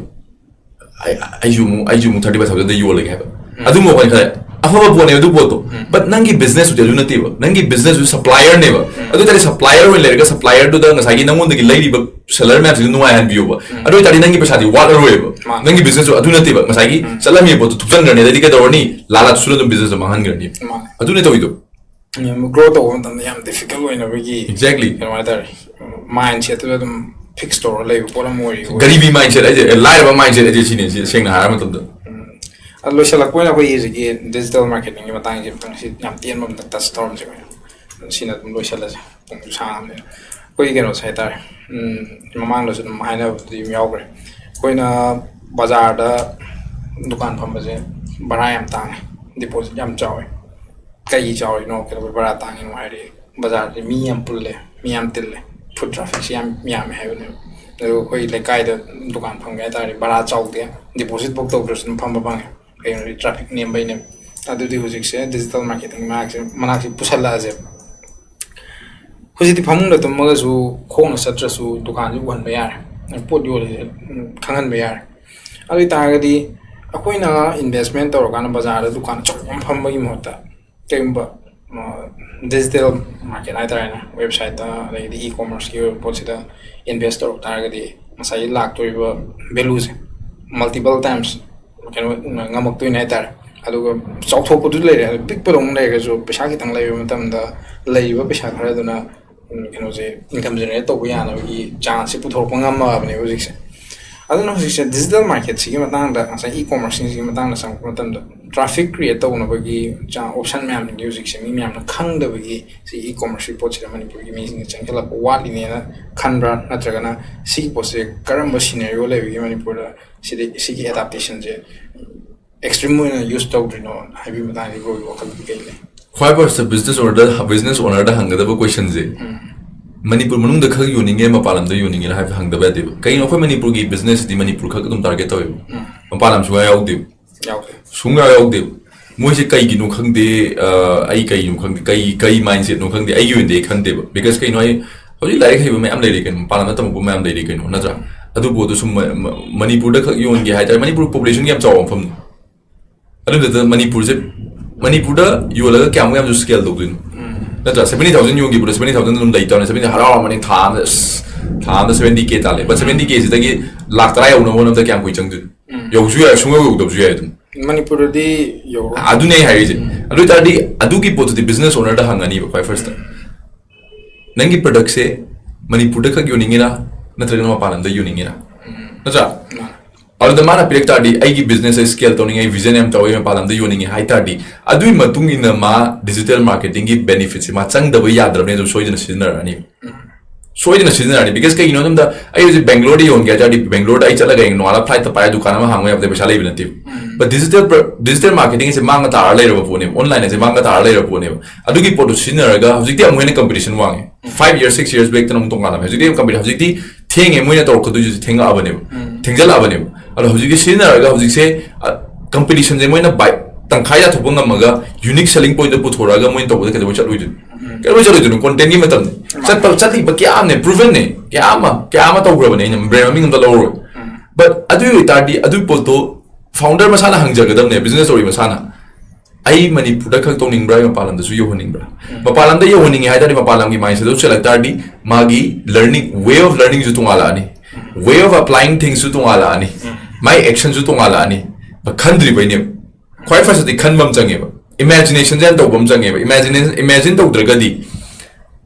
"ꯑꯩ, ꯑꯩꯁꯨ ꯑꯃꯨꯛ, ꯑꯩꯁꯨ ꯑꯃꯨꯛ thirty five thousand ꯌꯣꯜꯂꯒꯦ" ꯍꯥꯏꯕ꯫ ꯎꯝ꯫ ꯑꯗꯨꯝꯕ ꯋꯥꯈꯜ ꯈꯜꯂꯦ꯫ ꯑꯐꯕ ꯄꯣꯠꯅꯦꯕ ꯑꯗꯨ ꯄꯣꯠꯇꯣ꯫ ꯎꯝ꯫ But ꯅꯪꯒꯤ business ꯇꯨꯗꯤ ꯑꯗꯨ ꯅꯠꯇꯦꯕ꯫ ꯅꯪꯒꯤ business ꯇꯨ supplier ꯅꯦꯕ꯫ ꯎꯝ꯫ ꯑꯗꯨ ꯑꯣꯏꯇꯥꯔꯗꯤ supplier ꯑꯣꯏꯅ ꯂꯩꯔꯒ supplier ꯗꯨꯗ ꯉꯁꯥꯏꯒꯤ ꯅꯪꯉꯣꯟꯗꯒꯤ ꯂꯩꯔꯤꯕ seller ꯃꯌꯥꯝꯁꯤꯡꯗꯨ ꯅꯨꯡꯉꯥꯏꯍꯟꯕꯤꯌꯣꯕ꯫ ꯎꯝ꯫ ꯑꯗꯨ ꯑꯣꯏꯇꯥꯔꯗꯤ ꯅꯪꯒꯤ ꯄꯩꯁꯥꯗꯤ ꯋꯥꯠꯂꯔꯣꯏꯕ꯫ ꯃꯥꯅꯦ꯫ ꯅꯪꯒꯤ business ꯇꯨ ꯑꯗꯨ ꯅꯠꯇꯦꯕ꯫ ꯉꯁꯥꯏꯒꯤ ꯎꯝ꯫ ꯆꯠꯂꯝꯃꯤꯕ ꯄꯣꯠꯇꯣ ꯊꯨꯞꯆꯟꯈ꯭ꯔꯅꯤ, ꯑꯗꯩꯗꯤ ꯀꯩꯗꯧꯔꯅꯤ? ꯂꯥꯂꯥ ꯁꯨꯔ ꯑꯗꯨꯝ business ꯇꯣ ꯃꯥꯡꯍꯟꯈ꯭ꯔꯅꯤ꯫ ꯃꯥꯅꯦ꯫ ꯑꯗꯨꯅꯦ ꯇꯧꯔꯤꯗꯣ꯫ ꯎꯝ, grow ꯇꯧꯕ ꯃꯇꯝꯗ ꯌꯥꯝ difficult ꯑꯣꯏꯅꯕꯒꯤ Exactly. ꯀꯩꯅꯣ ꯍꯥꯏꯇꯥꯔꯦ, ꯎꯝ, mindset ꯇꯨꯗ ꯑꯗꯨꯝ fix ꯇꯧꯔ ꯂꯩꯕ ꯄꯣꯠ ꯑꯃ ꯑꯣꯏꯔꯤ꯫ ꯒꯔꯤꯕꯤ mindset ꯍꯥꯏꯁꯦ, ꯑꯦ, ꯂꯥꯏꯔꯕ mindset ꯍꯥꯏꯁꯦ ꯁꯤꯅꯦ, ꯁꯤ ꯁꯦꯡꯅ ꯍꯥꯏꯔ ꯃꯇꯝꯗ꯫ ꯎꯝ, ꯑꯗꯣ ꯂꯣꯏꯁꯤꯜꯂꯛꯄ ꯑꯣꯏꯅ ꯑꯩꯈꯣꯏꯒꯤ ꯍꯧꯖꯤꯛꯀꯤ digital marketing ꯒꯤ ꯃꯇꯥꯡꯁꯦ ꯑꯝꯇꯪ ꯁꯤ ꯌꯥꯝ ꯇꯦꯟꯕ ꯑꯝꯇꯪ touch ꯇꯧꯔꯝꯁꯦ ꯑꯩꯈꯣꯏꯅ꯫ ꯁꯤꯅ ꯑꯗꯨꯝ ꯂꯣꯏꯁꯤꯜꯂꯁꯦ, ꯄꯨꯡꯁꯨ ꯁꯥꯡꯉꯕꯅꯤꯅ꯫ ꯑꯩꯈꯣꯏꯒꯤ ꯀꯩꯅꯣꯁꯦ ꯍꯥꯏꯇꯥꯔꯦ, ꯎꯝ, ꯃꯃꯥꯡꯗꯁꯨ ꯑꯗꯨꯝ ꯍꯥꯏꯅꯕꯗꯤ ꯑꯗꯨꯝ ꯌꯥꯎꯈ꯭ꯔꯦ꯫ ꯑꯩꯈꯣꯏꯅ ꯕꯖꯥꯔꯗ ꯗꯨꯀꯥꯟ ꯐꯝꯕꯁꯦ ꯚꯔꯥ ꯌꯥꯝ ꯇꯥꯡꯉꯦ, deposit ꯌꯥꯝ ꯆꯥꯎꯋꯦ꯫ ꯀꯩꯒꯤ ꯆꯥꯎꯔꯤꯅꯣ? ꯀꯩꯗꯧꯕꯩ ꯚꯔꯥ ꯇꯥꯡꯉꯤꯅꯣ ꯍꯥꯏꯔꯗꯤ, ꯕꯖꯥꯔꯁꯦ ꯃꯤ ꯌꯥꯝ ꯄꯨꯜꯂꯦ, ꯃꯤ ꯌꯥꯝ ꯇꯤꯜꯂꯦ, foot traffic ꯁꯤ ꯌꯥꯝ ꯌꯥꯝꯃꯦ ꯍꯥꯏꯕꯅꯦꯕ꯫ ꯑꯗꯨ ꯑꯩꯈꯣꯏ ꯂꯩꯀꯥꯏꯗ ꯗꯨꯀꯥꯟ ꯐꯝꯒꯦ ꯍꯥꯏ ꯇꯥꯔꯗꯤ ꯚꯔꯥ ꯆꯥꯎꯗꯦ, deposit ꯐꯧ ꯇꯧꯗ꯭ꯔꯁꯨ ꯑꯗꯨꯝ ꯐꯝꯕ ꯐꯪꯉꯦ꯫ ꯀꯩꯒꯤꯅꯣꯗꯤ traffic ꯅꯦꯝꯕꯩꯅꯦꯕ꯫ ꯑꯗꯨꯗꯤ ꯍꯧꯖꯤꯛꯁꯦ digital marketing ꯃꯅꯥꯛꯁꯦ, ꯃꯅꯥꯛꯁꯦ ꯄꯨꯁꯜꯂꯛꯑꯁꯦꯕ꯫ ꯍꯧꯖꯤꯛꯇꯤ ꯐꯃꯨꯡꯗ ꯇꯨꯝꯃꯒꯁꯨ, ꯈꯣꯡꯅ ꯆꯠꯇ꯭ꯔꯁꯨ ꯗꯨꯀꯥꯟꯁꯤ ꯎꯍꯟꯕ ꯌꯥꯔꯦ, ꯄꯣꯠ ꯌꯣꯜꯂꯤꯁꯦ, ꯎꯝ, ꯈꯪꯍꯟꯕ ꯌꯥꯔꯦ꯫ ꯑꯗꯨ ꯑꯣꯏ ꯇꯥꯔꯒꯗꯤ ꯑꯩꯈꯣꯏꯅ investment ꯇꯧꯔꯀꯥꯟꯗ ꯕꯖꯥꯔꯗ ꯗꯨꯀꯥꯟ ꯑꯆꯧꯕ ꯑꯃ ꯐꯝꯕꯒꯤ ꯃꯍꯨꯠꯇ ꯀꯩꯒꯨꯝꯕ, ꯑ, digital market ꯍꯥꯏꯇꯥꯔꯦꯅꯦ, website ꯇ ꯑꯗꯒꯤꯗꯤ e-commerce ꯀꯤ ꯑꯣꯏꯕ ꯄꯣꯠꯁꯤꯗ invest ꯇꯧꯔꯛ ꯇꯥꯔꯒꯗꯤ ꯉꯁꯥꯏꯒꯤ ꯂꯥꯛꯇꯣꯔꯤꯕ value ꯁꯦ multiple times ꯀꯩꯅꯣ ꯉꯝꯃꯛꯇꯣꯏꯅꯦ ꯍꯥꯏꯇꯥꯔꯦ꯫ ꯑꯗꯨꯒ ꯆꯥꯎꯊꯣꯛꯄꯗꯨ ꯂꯩꯔꯦ, ꯑꯗꯨ ꯄꯤꯛꯄꯗꯧꯅ ꯂꯩꯔꯒꯁꯨ ꯄꯩꯁꯥ ꯈꯤꯇꯪ ꯂꯩꯕ ꯃꯇꯝꯗ ꯂꯩꯔꯤꯕ ꯄꯩꯁꯥ ꯈꯔꯗꯨꯅ, ꯎꯝ, ꯀꯩꯅꯣꯁꯦ, income generate ꯇꯧꯕ ꯌꯥꯅꯕꯒꯤ chanceꯁꯦ ꯄꯨꯊꯣꯔꯛꯄ ꯉꯝꯃꯛꯑꯕꯅꯦꯕ ꯍꯧꯖꯤꯛꯁꯦ꯫ ꯑꯗꯨꯅ ꯍꯧꯖꯤꯛꯁꯦ digital marketꯁꯤꯒꯤ ꯃꯇꯥꯡꯗ, ꯉꯁꯥꯏ e-commerceꯁꯤꯡꯁꯤꯒꯤ ꯃꯇꯥꯡꯗ ꯆꯪꯉꯛꯄ ꯃꯇꯝꯗ traffic create ꯇꯧꯅꯕꯒꯤ option ꯃꯌꯥꯝꯁꯤꯡꯁꯦ ꯍꯧꯖꯤꯛꯁꯦ ꯃꯤ ꯃꯌꯥꯝꯅ ꯈꯪꯗꯕꯒꯤ ꯁꯤ e-commerceꯀꯤ ꯄꯣꯠꯁꯤꯗ ꯃꯅꯤꯄꯨꯔꯒꯤ ꯃꯤꯁꯤꯡꯅ ꯆꯪꯁꯤꯜꯂꯛꯄ ꯋꯥꯠꯂꯤꯅꯦꯅ ꯈꯟꯕ꯭ꯔꯥ? ꯅꯠꯇ꯭ꯔꯒꯅ ꯁꯤꯒꯤ ꯄꯣꯠꯁꯦ ꯀꯔꯝꯕ scenario ꯂꯩꯕꯒꯤ ꯃꯅꯤꯄꯨꯔꯗ ꯁꯤꯗꯤ, ꯁꯤꯒꯤ adaptationꯁꯦ extreme ꯑꯣꯏꯅ use ꯇꯧꯗ꯭ꯔꯤꯅꯣ ꯍꯥꯏꯕꯒꯤ ꯃꯇꯥꯡꯗ ꯕ꯭ꯔꯣꯒꯤ ꯋꯥꯈꯜꯗꯤ ꯀꯩ ꯂꯩ? ꯈ꯭ꯋꯥꯏ ꯐꯥꯔꯁꯇ ꯕꯤꯖꯤꯅꯦꯁ ꯑꯣꯅꯔꯗ, ꯕꯤꯖꯤꯅꯦꯁ ꯑꯣꯅꯔꯗ ꯍꯪꯒꯗꯕ ꯀꯣꯏꯁꯟꯁꯦ, ꯎꯝ꯫ ꯃꯅꯤꯄꯨꯔ ꯃꯅꯨꯡꯗ ꯈꯛ ꯌꯣꯟꯅꯤꯡꯉꯦ, ꯃꯄꯥꯟ ꯂꯝꯗ ꯌꯣꯟꯅꯤꯡꯉꯦꯅ ꯍꯥꯏꯕ ꯍꯪꯗꯕ ꯌꯥꯗꯦꯕ꯫ ꯀꯩꯒꯤꯅꯣ? ꯑꯩꯈꯣꯏ ꯃꯅꯤꯄꯨꯔꯒꯤ ꯕꯤꯖꯤꯅꯦꯁꯁꯤꯗꯤ ꯃꯅꯤꯄꯨꯔ ꯈꯛ ꯑꯗꯨꯝ ꯇꯥꯔꯒꯦꯠ ꯇꯧꯋꯦꯕ꯫ ꯎꯝ꯫ ꯃꯄꯥꯟ ꯂꯝ ꯁꯨꯡꯌꯥ ꯌꯥꯎꯗꯦꯕ꯫ ꯌꯥꯎꯗꯦ꯫ ꯁꯨꯡꯌꯥ ꯌꯥꯎꯗꯦꯕ꯫ ꯃꯣꯏꯁꯦ ꯀꯩꯒꯤꯅꯣ ꯈꯪꯗꯦ, ꯑ, ꯑꯩ ꯀꯩꯅꯣ ꯈꯪꯗꯦ, ꯀꯩ, ꯀꯩ ꯃꯥꯏꯟꯁꯦꯠꯅꯣ ꯈꯪꯗꯦ, ꯑꯩꯒꯤ ꯑꯣꯏꯅꯗꯤ ꯑꯩ ꯈꯟꯗꯦꯕ꯫ ꯕꯤꯀꯣꯁ ꯀꯩꯅꯣ, ꯑꯩ ꯍꯧꯖꯤꯛ ꯂꯥꯏꯔꯤꯛ ꯍꯩꯕ ꯃꯌꯥꯝ ꯂꯩꯔꯤ ꯀꯩꯅꯣ, ꯃꯄꯥꯟ ꯂꯝꯗ ꯇꯝꯃꯛꯄ ꯃꯌꯥꯝ ꯂꯩꯔꯤ ꯀꯩꯅꯣ, ꯅꯠꯇ꯭ꯔꯥ? ꯑꯗꯨ ꯄꯣꯠꯇꯨ ꯁꯨꯝ ꯃ-, ꯃ-, ꯃꯅꯤꯄꯨꯔꯗ ꯈꯛ ꯌꯣꯟꯒꯦ ꯍꯥꯏ ꯇꯥꯔꯦ, ꯃꯅꯤꯄꯨꯔ ꯄꯣꯄꯨꯂꯦꯁꯟꯒꯤ ꯌꯥꯝ ꯆꯥꯎꯕ ꯃꯐꯝꯅꯤ꯫ ꯑꯗꯨꯗꯨꯗ ꯃꯅꯤꯄꯨꯔꯁꯦ, ꯃꯅꯤꯄꯨꯔꯗ ꯌꯣꯜꯂꯒ ꯀꯌꯥꯃꯨꯛ ꯌꯥꯝꯁꯨ ꯁ꯭ꯀꯦꯜ ꯇꯧꯗꯣꯏꯅꯣ? ꯎꯝ꯫ ꯅꯠꯇ꯭ꯔꯥ? Seventy thousand ꯌꯣꯟꯈꯤꯕꯗ seventy thousand ꯑꯗꯨꯝ ꯂꯩꯇꯕꯅꯤ, seventy ꯍꯔꯥꯎꯔꯝꯃꯅꯤ, ꯊꯥ ꯑꯃꯗ, ꯑꯁ, ꯊꯥ ꯑꯃꯗ seventy K ꯇꯥꯜꯂꯦ꯫ But seventy K ꯁꯤꯗꯒꯤ ꯂꯥꯛ ꯇꯔꯥ ꯌꯧꯅꯕ ꯍꯣꯠꯅꯕꯗ ꯀꯌꯥꯝ ꯀꯨꯏ ꯆꯪꯗꯣꯏꯅꯣ? ꯎꯝ꯫ ꯌꯧꯕꯁꯨ ꯌꯥꯏ, ꯁꯨꯡꯌꯧ ꯌꯧꯗꯕꯁꯨ ꯌꯥꯏ ꯑꯗꯨꯝ꯫ ꯃꯅꯤꯄꯨꯔꯗꯗꯤ ꯌꯧꯔꯣꯏ꯫ ꯑꯗꯨꯅꯦ ꯑꯩ ꯍꯥꯏꯔꯤꯁꯦ꯫ ꯎꯝ꯫ ꯑꯗꯨ ꯑꯣꯏ ꯇꯥꯔꯗꯤ ꯑꯗꯨꯒꯤ ꯄꯣꯠꯇꯨꯗꯤ ꯕꯤꯖꯤꯅꯦꯁ ꯑꯣꯅꯔꯗ ꯍꯪꯉꯅꯤꯕ ꯈ꯭ꯋꯥꯏ ꯐꯥꯔꯁꯇ꯫ ꯅꯪꯒꯤ ꯄ꯭ꯔꯗꯛꯁꯦ ꯃꯅꯤꯄꯨꯔꯗ ꯈꯛ ꯌꯣꯟꯅꯤꯡꯉꯤꯔꯥ, ꯅꯠꯇ꯭ꯔꯒꯅ ꯃꯄꯥꯟ ꯂꯝꯗ ꯌꯣꯟꯅꯤꯡꯉꯤꯔꯥ? ꯎꯝ꯫ ꯅꯠꯇ꯭ꯔꯥ? ꯃꯥꯅꯦ꯫ ꯑꯗꯨꯗ ꯃꯥꯅ ꯄꯤꯔꯛ ꯇꯥꯔꯗꯤ, "ꯑꯩꯒꯤ ꯕꯤꯖꯤꯅꯦꯁꯁꯦ ꯁ꯭ꯀꯦꯜ ꯇꯧꯅꯤꯡꯉꯦ, ꯚꯤꯖꯟ ꯌꯥꯝ ꯇꯧꯋꯦ, ꯃꯄꯥꯟ ꯂꯝꯗ ꯌꯣꯟꯅꯤꯡꯉꯦ" ꯍꯥꯏ ꯇꯥꯔꯗꯤ, ꯑꯗꯨꯒꯤ ꯃꯇꯨꯡ ꯏꯟꯅ ꯃꯥ ꯗꯤꯖꯤꯇꯦꯜ ꯃꯥꯔꯀꯦꯇꯤꯡꯒꯤ ꯕꯦꯅꯤꯐꯤꯠꯁꯦ ꯃꯥ ꯆꯪꯗꯕ ꯌꯥꯗ꯭ꯔꯕꯅꯤ, ꯑꯗꯨꯝ ꯁꯣꯏꯗꯅ ꯁꯤꯖꯤꯟꯅꯔꯛꯑꯅꯤ꯫ ꯎꯝ꯫ ꯁꯣꯏꯗꯅ ꯁꯤꯖꯤꯟꯅꯔꯅꯤ꯫ ꯕꯤꯀꯣꯁ ꯀꯩꯒꯤꯅꯣ ꯍꯥꯏꯕꯗ, ꯑꯩ ꯍꯧꯖꯤꯛ ꯕꯦꯡꯒ꯭ꯂꯣꯔꯗ ꯌꯣꯟꯒꯦ ꯍꯥꯏ ꯇꯥꯔꯗꯤ, ꯕꯦꯡꯒ꯭ꯂꯣꯔꯗ ꯑꯩ ꯆꯠꯂꯒ ꯍꯌꯦꯡ ꯅꯣꯡꯉꯥꯜꯂꯒ ꯐ꯭ꯂꯥꯏꯠꯇ ꯄꯥꯏꯔꯒ ꯗꯨꯀꯥꯟ ꯑꯃ ꯍꯥꯡꯕ ꯌꯥꯕꯗ ꯄꯩꯁꯥ ꯂꯩꯕ ꯅꯠꯇꯦꯕ꯫ ꯎꯝ꯫ But ꯗꯤꯖꯤꯇꯦꯜ ꯄ꯭ꯔ-, ꯗꯤꯖꯤꯇꯦꯜ ꯃꯥꯔꯀꯦꯇꯤꯡ ꯑꯁꯦ ꯃꯥꯡꯉ ꯇꯥꯔ ꯂꯩꯔꯕ ꯄꯣꯠꯅꯦꯕ, ꯑꯣꯟꯂꯥꯏꯟ ꯑꯁꯦ ꯃꯥꯡꯉ ꯇꯥꯔ ꯂꯩꯔꯕ ꯄꯣꯠꯅꯦꯕ꯫ ꯑꯗꯨꯒꯤ ꯄꯣꯠꯇꯨ ꯁꯤꯖꯤꯟꯅꯔꯒ ꯍꯧꯖꯤꯛꯇꯤ ꯑꯃꯨꯛ ꯍꯦꯟꯅ ꯀꯝꯄꯤꯇꯤꯁꯟ ꯋꯥꯡꯉꯦ꯫ ꯎꯝ꯫ Five years, six years backꯇꯅ ꯑꯃꯨꯛ ꯇꯣꯉꯥꯟꯅ ꯂꯥꯛꯑꯦ꯫ ꯍꯧꯖꯤꯛꯇꯤ ꯑꯃꯨꯛ ꯀꯝꯄꯤꯇꯤꯁꯟ, ꯍꯧꯖꯤꯛꯇꯤ ꯊꯦꯡꯉꯦ, ꯃꯣꯏꯅ ꯇꯧꯔꯛꯀꯗꯣꯏꯁꯦ ꯊꯦꯡꯉꯛꯑꯕꯅꯦꯕ, ꯎꯝ꯫ ꯊꯦꯡꯖꯜꯂꯛꯑꯕꯅꯦꯕ꯫ ꯑꯗꯣ ꯍꯧꯖꯤꯛꯇꯤ ꯁꯤꯖꯤꯟꯅꯔꯒ ꯍꯧꯖꯤꯛꯁꯦ, ꯑ, ꯀꯝꯄꯤꯇꯤꯁꯟꯁꯦ ꯃꯣꯏꯅ ꯕꯥꯏ ꯇꯪꯈꯥꯏ ꯌꯥꯊꯣꯛꯄ ꯉꯝꯃꯒ ꯌꯨꯅꯤꯛ ꯁꯦꯂꯤꯡ ꯄꯣꯏꯟꯠꯇ ꯄꯨꯊꯣꯔꯛꯑꯒ ꯃꯣꯏꯅ ꯇꯧꯕꯗ ꯀꯩꯗꯧꯕꯩ ꯆꯠꯂꯣꯏꯗꯣꯏꯅꯣ? ꯎꯝ꯫ ꯀꯩꯗꯧꯕꯩ ꯆꯠꯂꯣꯏꯗꯣꯏꯅꯣ? ꯀꯣꯟꯇꯦꯟꯒꯤ ꯃꯇꯝꯅꯤ꯫ ꯃꯥꯅꯦ꯫ ꯆꯠꯄ, ꯆꯠꯂꯤꯕ ꯀꯌꯥ ꯑꯃꯅꯦ, ꯄ꯭ꯔꯨꯚꯟꯅꯦ, ꯀꯌꯥ ꯑꯃ, ꯀꯌꯥ ꯑꯃ ꯇꯧꯈ꯭ꯔꯕꯅꯦ꯫ ꯑꯩꯅ ꯕ꯭ꯔꯦꯟ ꯃꯃꯤꯡ ꯑꯝꯇ ꯂꯧꯔꯣꯏ꯫ ꯎꯝ꯫ But ꯑꯗꯨ ꯑꯣꯏꯇꯥꯔꯗꯤ ꯑꯗꯨꯒꯤ ꯄꯣꯠꯇꯣ ꯐꯥꯎꯟꯗꯔ ꯃꯁꯥꯅ ꯍꯪꯖꯒꯗꯕꯅꯦ, ꯕꯤꯖꯤꯅꯦꯁ ꯇꯧꯔꯤ ꯃꯁꯥꯅ꯫ ꯑꯩ ꯃꯅꯤꯄꯨꯔꯗ ꯈꯛ ꯇꯧꯅꯤꯡꯕ꯭ꯔꯥ, ꯑꯩ ꯃꯄꯥꯟ ꯂꯝꯗꯁꯨ ꯌꯧꯍꯟꯅꯤꯡꯕ꯭ꯔꯥ? ꯎꯝ꯫ ꯃꯄꯥꯟ ꯂꯝꯗ ꯌꯧꯍꯟꯅꯤꯡꯉꯦ ꯍꯥꯏ ꯇꯥꯔꯗꯤ, ꯃꯄꯥꯟ ꯂꯝꯒꯤ ꯃꯥꯏꯟꯁꯦꯠꯇꯨ ꯆꯦꯜꯂꯛ ꯇꯥꯔꯗꯤ, ꯃꯥꯒꯤ ꯂꯔꯅꯤꯡ, ꯋꯦ ꯑꯣꯐ ꯂꯔꯅꯤꯡꯁꯨ ꯇꯣꯉꯥꯜꯂꯛꯑꯅꯤ, ꯎꯝ꯫ Way of applying thingsꯁꯨ ꯇꯣꯉꯥꯜꯂꯛꯑꯅꯤ, ꯎꯝ꯫ ꯃꯥꯏ ꯑꯦꯛꯁꯟꯁꯨ ꯇꯣꯉꯥꯜꯂꯛꯑꯅꯤ꯫ ꯈꯟꯗ꯭ꯔꯤꯕꯩꯅꯦꯕ꯫ ꯈ꯭ꯋꯥꯏ ꯐꯥꯔꯁꯇꯗꯤ ꯈꯟꯕ ꯑꯃ ꯆꯪꯉꯦꯕ, ꯏꯃꯦꯖꯤꯅꯦꯁꯟꯁꯦ ꯌꯥꯝ ꯇꯧꯕ ꯑꯃ ꯆꯪꯉꯦꯕ꯫ ꯏꯃꯦꯖꯤꯅꯦꯁꯟ ꯏꯃꯦꯖꯤꯟ ꯇꯧꯗ꯭ꯔꯒꯗꯤ,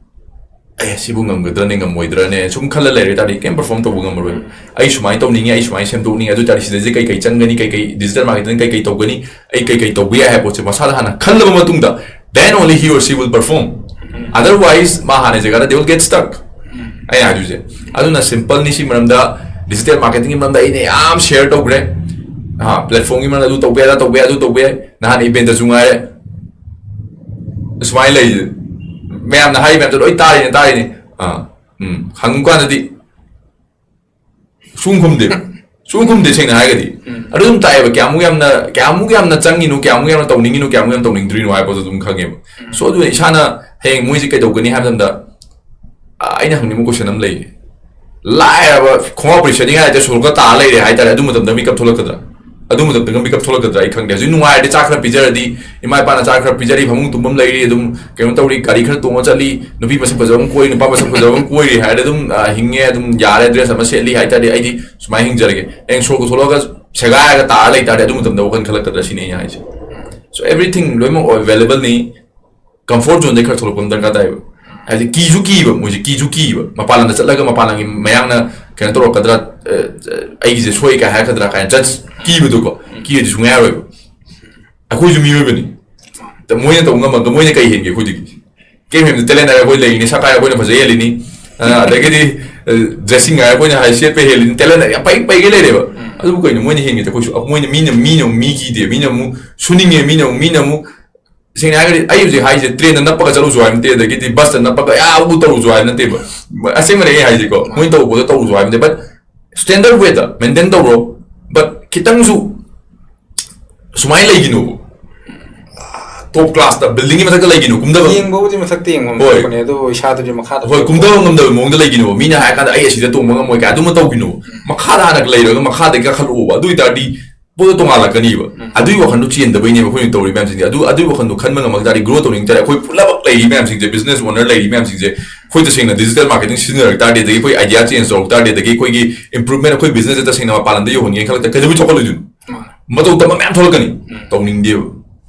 ꯑꯦ, ꯁꯤꯕꯨ ꯉꯝꯒꯗ꯭ꯔꯅꯦ, ꯉꯝꯃꯣꯏꯗ꯭ꯔꯅꯦ ꯁꯨꯝ ꯈꯜꯂ ꯂꯩꯔꯦ ꯇꯥꯔꯗꯤ ꯀꯩꯝ ꯄꯔꯐꯣꯔꯝ ꯇꯧꯕ ꯉꯝꯃꯔꯣꯏꯕ꯫ ꯑꯩ ꯁꯨꯃꯥꯏꯅ ꯇꯧꯅꯤꯡꯉꯤ, ꯑꯩ ꯁꯨꯃꯥꯏꯅ ꯁꯦꯝꯗꯣꯛꯅꯤꯡꯉꯤ, ꯑꯗꯨ ꯑꯣꯏ ꯇꯥꯔꯗꯤ ꯁꯤꯗꯩꯁꯤꯗ ꯀꯩ ꯀꯩ ꯆꯪꯒꯅꯤ, ꯀꯩ ꯀꯩ ꯗꯤꯖꯤꯇꯦꯜ ꯃꯥꯔꯀꯦꯇꯤꯡ ꯀꯩ ꯀꯩ ꯇꯧꯒꯅꯤ, ꯑꯩ ꯀꯩ ꯀꯩ ꯇꯧꯕ ꯌꯥꯏ ꯍꯥꯏꯕ ꯄꯣꯠꯁꯦ ꯃꯁꯥꯗ ꯍꯥꯟꯅ ꯈꯜꯂꯕ ꯃꯇꯨꯡꯗ, then only he or she will perform. Otherwise, ꯃꯥ ꯍꯥꯟꯅ ꯖꯒꯥꯗ they will get stuck꯫ ꯑꯩꯅ ꯍꯥꯏꯗꯣꯏꯁꯦ꯫ ꯑꯗꯨꯅ ꯁꯤꯝꯄꯜꯅꯤ ꯁꯤ ꯃꯔꯝꯗ, ꯗꯤꯖꯤꯇꯦꯜ ꯃꯥꯔꯀꯦꯇꯤꯡꯒꯤ ꯃꯔꯝꯗ ꯑꯩꯅ ꯌꯥꯝ ꯁꯤꯌꯔ ꯇꯧꯈ꯭ꯔꯦ, ꯄ꯭ꯂꯦꯠꯐꯣꯝꯒꯤ ꯃꯔꯝꯗ ꯑꯗꯨ ꯇꯧꯕ ꯌꯥꯏ, ꯑꯗꯥ ꯇꯧꯕ ꯌꯥꯏ, ꯑꯗꯨ ꯇꯧꯕ ꯌꯥꯏ꯫ ꯅꯍꯥꯟ ꯏꯚꯦꯟꯇꯁꯨ ꯉꯥꯏꯔꯦ, ꯁꯨꯃꯥꯏꯅ ꯂꯩ, ꯃꯌꯥꯝꯅ ꯍꯥꯏ ꯃꯌꯥꯝꯗꯣ ꯂꯣꯏ ꯇꯥꯔꯤꯅꯦ, ꯇꯥꯔꯤꯅꯦ꯫ ꯑꯥ, ꯎꯝ, ꯍꯪꯉꯨ ꯀꯥꯟꯗꯗꯤ ꯁꯨꯡ ꯈꯨꯝꯗꯦ, ꯁꯨꯡ ꯈꯨꯝꯗꯦ, ꯁꯦꯡꯅ ꯍꯥꯏꯔꯒꯗꯤ꯫ ꯑꯗꯨ ꯑꯗꯨꯝ ꯇꯥꯛꯑꯦꯕ, ꯀꯌꯥꯃꯨꯛ ꯌꯥꯝꯅ, ꯀꯌꯥꯃꯨꯛ ꯌꯥꯝꯅ ꯆꯪꯉꯤꯅꯣ, ꯀꯌꯥꯃꯨꯛ ꯌꯥꯝꯅ ꯇꯧꯅꯤꯡꯉꯤꯅꯣ, ꯀꯌꯥꯃꯨꯛ ꯌꯥꯝꯅ ꯇꯧꯅꯤꯡꯗ꯭ꯔꯤꯅꯣ ꯍꯥꯏꯕꯗꯣ ꯑꯗꯨꯝ ꯈꯪꯉꯦꯕ꯫ ꯁꯣ ꯑꯗꯨꯅ ꯏꯁꯥꯅ ꯍꯌꯦꯡ ꯃꯣꯏꯁꯦ ꯀꯩꯗꯧꯒꯅꯤ ꯍꯥꯏꯕ ꯃꯇꯝꯗ, ꯑ, ꯑꯩꯅ ꯍꯪꯅꯤꯡꯕ ꯀꯣꯏꯁꯟ ꯑꯃ ꯂꯩꯌꯦ꯫ ꯂꯥꯏꯔꯕ ꯈꯣꯡꯒ꯭ꯔꯥꯎ ꯄꯨꯔꯤ ꯁꯦꯠꯅꯤꯡꯉꯥꯏ ꯂꯩꯇꯦ, ꯁꯣꯔꯣꯛꯇ ꯇꯥꯔ ꯂꯩꯔꯦ ꯍꯥꯏꯇꯥꯔꯦ, ꯑꯗꯨ ꯃꯇꯝꯗ ꯃꯤꯀꯞ ꯊꯣꯛꯂꯛꯀꯗ꯭ꯔꯥ? ꯑꯗꯨ ꯃꯇꯝꯗꯒ ꯃꯤꯀꯞ ꯊꯣꯛꯂꯛꯀꯗ꯭ꯔꯥ ꯑꯩ ꯈꯪꯗꯦ꯫ ꯍꯧꯖꯤꯛ ꯅꯨꯡꯉꯥꯏꯔꯗꯤ, ꯆꯥꯛ ꯈꯔ ꯄꯤꯖꯔꯗꯤ, ꯏꯃꯥ ꯏꯄꯥꯅ ꯆꯥꯛ ꯈꯔ ꯄꯤꯖꯔꯤ, ꯐꯃꯨꯡ ꯇꯨꯝꯐꯝ ꯂꯩꯔꯤ, ꯑꯗꯨꯝ ꯀꯩꯅꯣ ꯇꯧꯔꯤ, ꯒꯥꯔꯤ ꯈꯔ ꯇꯣꯡꯉ ꯆꯠꯂꯤ, ꯅꯨꯄꯤ ꯃꯁꯛ ꯐꯖꯕ ꯑꯃ ꯀꯣꯏꯔꯤ, ꯅꯨꯄꯥ ꯃꯁꯛ ꯐꯖꯕ ꯑꯃ ꯀꯣꯏꯔꯤ ꯍꯥꯏꯔꯗꯤ ꯑꯗꯨꯝ, ꯑ, ꯍꯤꯡꯉꯦ, ꯑꯗꯨꯝ ꯌꯥꯔꯦ, ꯗ꯭ꯔꯦꯁ ꯑꯃ ꯁꯦꯠꯂꯤ ꯍꯥꯏꯇꯥꯔꯗꯤ ꯑꯩꯗꯤ ꯁꯨꯃꯥꯏꯅ ꯍꯤꯡꯖꯔꯒꯦ꯫ ꯍꯌꯦꯡ ꯁꯣꯔꯣꯛꯇ ꯊꯣꯛꯂꯛꯑꯒ ꯁꯦꯒꯥꯏꯔꯒ ꯇꯥꯔ ꯂꯩꯇꯥꯔꯗꯤ ꯑꯗꯨ ꯃꯇꯝꯗ ꯋꯥꯈꯜ ꯈꯜꯂꯛꯀꯗ꯭ꯔꯥ ꯁꯤꯅꯤ ꯑꯩꯅ ꯍꯥꯏꯁꯦ꯫ So everything ꯂꯣꯏꯅꯃꯛ ꯑꯦꯕꯥꯏꯂꯦꯕꯜꯅꯤ꯫ ꯀꯝꯐꯣꯔꯠ ꯖꯣꯟꯗꯩ ꯈꯔ ꯊꯣꯛꯂꯛꯄ ꯑꯃ ꯗꯔꯀꯥꯔ ꯇꯥꯏꯕ꯫ ꯍꯥꯏꯗꯤ ꯀꯤꯁꯨ ꯀꯤꯕ, ꯃꯣꯏꯁꯦ ꯀꯤꯁꯨ ꯀꯤꯕ, ꯃꯄꯥꯟ ꯂꯝꯗ ꯆꯠꯂꯒ ꯃꯄꯥꯟ ꯂꯝꯒꯤ ꯃꯌꯥꯝꯅ ꯀꯩꯅꯣ ꯇꯧꯔꯛꯀꯗ꯭ꯔꯥ, ꯑ, ꯑ, ꯑꯩꯒꯤꯁꯦ ꯁꯣꯏ ꯀꯥꯏ ꯍꯥꯏꯔꯛꯀꯗ꯭ꯔꯥ ꯀꯥꯏꯅ ꯖꯁ ꯀꯤꯕꯗꯣꯀꯣ꯫ ꯀꯤꯔꯗꯤ ꯁꯨꯡꯌꯥ ꯌꯥꯔꯣꯏꯕ꯫ ꯑꯩꯈꯣꯏꯁꯨ ꯃꯤꯑꯣꯏꯕꯅꯤ꯫ ꯃꯣꯏꯅ ꯇꯧꯕ ꯉꯝꯃꯒ ꯃꯣꯏꯅ ꯀꯩ ꯍꯦꯟꯒꯦ ꯑꯩꯈꯣꯏꯗꯒꯤ? ꯀꯩꯝ ꯍꯦꯟꯗꯦ, ꯇꯦꯂꯦꯟ ꯍꯥꯏꯔꯒ ꯑꯩꯈꯣꯏ ꯂꯩꯔꯤꯅꯤ, ꯁꯛ ꯍꯥꯏꯔꯒ ꯑꯩꯈꯣꯏꯅ ꯐꯖ ꯍꯦꯜꯂꯤꯅꯤ, ꯑ, ꯑꯗꯒꯤꯗꯤ, ꯑ, ꯗ꯭ꯔꯦꯁꯤꯡ ꯍꯥꯏꯔꯒ ꯑꯩꯈꯣꯏꯅ ꯍꯥꯏ ꯁꯦꯠꯄ ꯍꯦꯜꯂꯤꯅꯤ, ꯇꯦꯂꯦꯟ ꯌꯥꯝ ꯄꯩ ꯄꯩꯒꯩ ꯂꯩꯔꯦꯕ꯫ ꯑꯗꯨꯕꯨ ꯀꯩꯅꯣ ꯃꯣꯏꯅ ꯍꯦꯟꯒꯦ? ꯑꯩꯈꯣꯏꯁꯨ ꯃꯣꯏꯅ, ꯃꯤꯅ, ꯃꯤꯅ ꯑꯃꯨꯛ ꯃꯤ ꯀꯤꯗꯦ, ꯃꯤꯅ ꯑꯃꯨꯛ ꯁꯨꯅꯤꯡꯉꯦ, ꯃꯤꯅ ꯑꯃꯨꯛ, ꯃꯤꯅ ꯑꯃꯨꯛ ꯁꯦꯡꯅ ꯍꯥꯏꯔꯒꯗꯤ ꯑꯩ ꯍꯧꯖꯤꯛ ꯍꯥꯏꯁꯦ ꯇ꯭ꯔꯦꯟꯗ ꯅꯞꯄꯒ ꯆꯠꯂꯨꯁꯨ ꯍꯥꯏꯕ ꯅꯠꯇꯦ, ꯑꯗꯒꯤꯗꯤ ꯕꯁꯇ ꯅꯞꯄꯒ ꯌꯥ ꯎ ꯇꯧꯔꯨꯁꯨ ꯍꯥꯏꯕ ꯅꯠꯇꯦꯕ꯫ ꯑꯁꯦꯡꯕꯅꯦ ꯑꯩ ꯍꯥꯏꯁꯦꯀꯣ, ꯃꯣꯏꯅ ꯇꯧꯕꯗꯣ ꯇꯧꯔꯨꯁꯨ ꯍꯥꯏꯕ ꯅꯠꯇꯦ, but standard way the maintain ꯇꯧꯔꯣ, but ꯈꯤꯇꯪꯁꯨ ꯁꯨꯃꯥꯏꯅ ꯂꯩꯒꯤꯅꯣꯕ꯫ ꯇꯣꯞ ꯀ꯭ꯂꯥꯁꯇ ꯕꯤꯜꯗꯤꯡꯒꯤ ꯃꯊꯛꯇ ꯂꯩꯒꯤꯅꯣ ꯀꯨꯝꯊꯕ꯫ ꯌꯦꯡꯕꯕꯨꯗꯤ ꯃꯊꯛꯇ ꯌꯦꯡꯐꯝ ꯍꯣꯏ꯫ ꯊꯣꯛꯄꯅꯦ, ꯑꯗꯨꯕꯨ ꯏꯁꯥꯗꯨꯗꯤ ꯃꯈꯥꯗ ꯍꯣꯏ, ꯊꯣꯛꯄ꯫ ꯀꯨꯝꯊꯕ ꯉꯝꯗꯕ ꯃꯑꯣꯡꯗ ꯂꯩꯒꯤꯅꯣꯕ꯫ ꯃꯤꯅ ꯍꯥꯏꯔ ꯀꯥꯟꯗ ꯑꯩ ꯑꯁꯤꯗ ꯇꯣꯡꯕ ꯉꯝꯃꯣꯏ ꯀꯥꯏ ꯑꯗꯨꯃ ꯇꯧꯒꯤꯅꯣꯕ꯫ ꯃꯈꯥꯗ ꯍꯥꯟꯅ ꯂꯩꯔꯒ ꯃꯈꯥꯗꯒꯤ ꯀꯥꯈꯠꯂꯛꯑꯣꯕ꯫ ꯑꯗꯨ ꯑꯣꯏꯇꯥꯔꯗꯤ ꯄꯣꯠꯇꯣ ꯇꯣꯉꯥꯜꯂꯛꯀꯅꯤꯕ꯫ ꯑꯗꯨꯒꯤ ꯋꯥꯈꯜꯗꯣ ꯆꯦꯟꯗꯕꯩꯅꯦꯕ ꯑꯩꯈꯣꯏꯅ ꯇꯧꯔꯤ ꯃꯌꯥꯝꯁꯤꯡꯁꯦ꯫ ꯑꯗꯨ, ꯑꯗꯨꯒꯤ ꯋꯥꯈꯜꯗꯣ ꯈꯟꯕ ꯉꯝꯃꯛ ꯇꯥꯔꯗꯤ, ꯒ꯭ꯔꯣ ꯇꯧꯅꯤꯡ ꯇꯥꯔꯗꯤ, ꯑꯩꯈꯣꯏ ꯄꯨꯝꯅꯃꯛ ꯂꯩꯔꯤ ꯃꯌꯥꯝꯁꯤꯡꯁꯦ, ꯕꯤꯖꯤꯅꯦꯁ ꯑꯣꯅꯔ ꯂꯩꯔꯤ ꯃꯌꯥꯝꯁꯤꯡꯁꯦ, ꯑꯩꯈꯣꯏ ꯇꯁꯦꯡꯅ ꯗꯤꯖꯤꯇꯦꯜ ꯃꯥꯔꯀꯦꯇꯤꯡ ꯁꯤꯖꯤꯟꯅꯔꯛ ꯇꯥꯔꯗꯤ, ꯑꯗꯒꯤ ꯑꯩꯈꯣꯏ ꯑꯥꯏꯗꯤꯌꯥ ꯆꯦꯟꯖ ꯇꯧꯔꯛ ꯇꯥꯔꯗꯤ, ꯑꯗꯒꯤ ꯑꯩꯈꯣꯏꯒꯤ ꯏꯝꯄ꯭ꯔꯨꯚꯃꯦꯟ ꯑꯩꯈꯣꯏ ꯕꯤꯖꯤꯅꯦꯁꯁꯦ ꯇꯁꯦꯡꯅ ꯃꯄꯥꯟ ꯂꯝꯗ ꯌꯧꯍꯟꯒꯦꯅ ꯈꯜꯂꯛꯇ ꯀꯩꯗꯧꯕꯩ ꯆꯥꯎꯈꯠꯂꯣꯏꯗꯣꯏꯅꯣ? ꯃꯥꯅꯦ꯫ ꯃꯇꯧ ꯇꯝꯕ ꯃꯌꯥꯝ ꯊꯣꯛꯂꯛꯀꯅꯤ꯫ ꯇꯧꯅꯤꯡꯗꯦꯕ꯫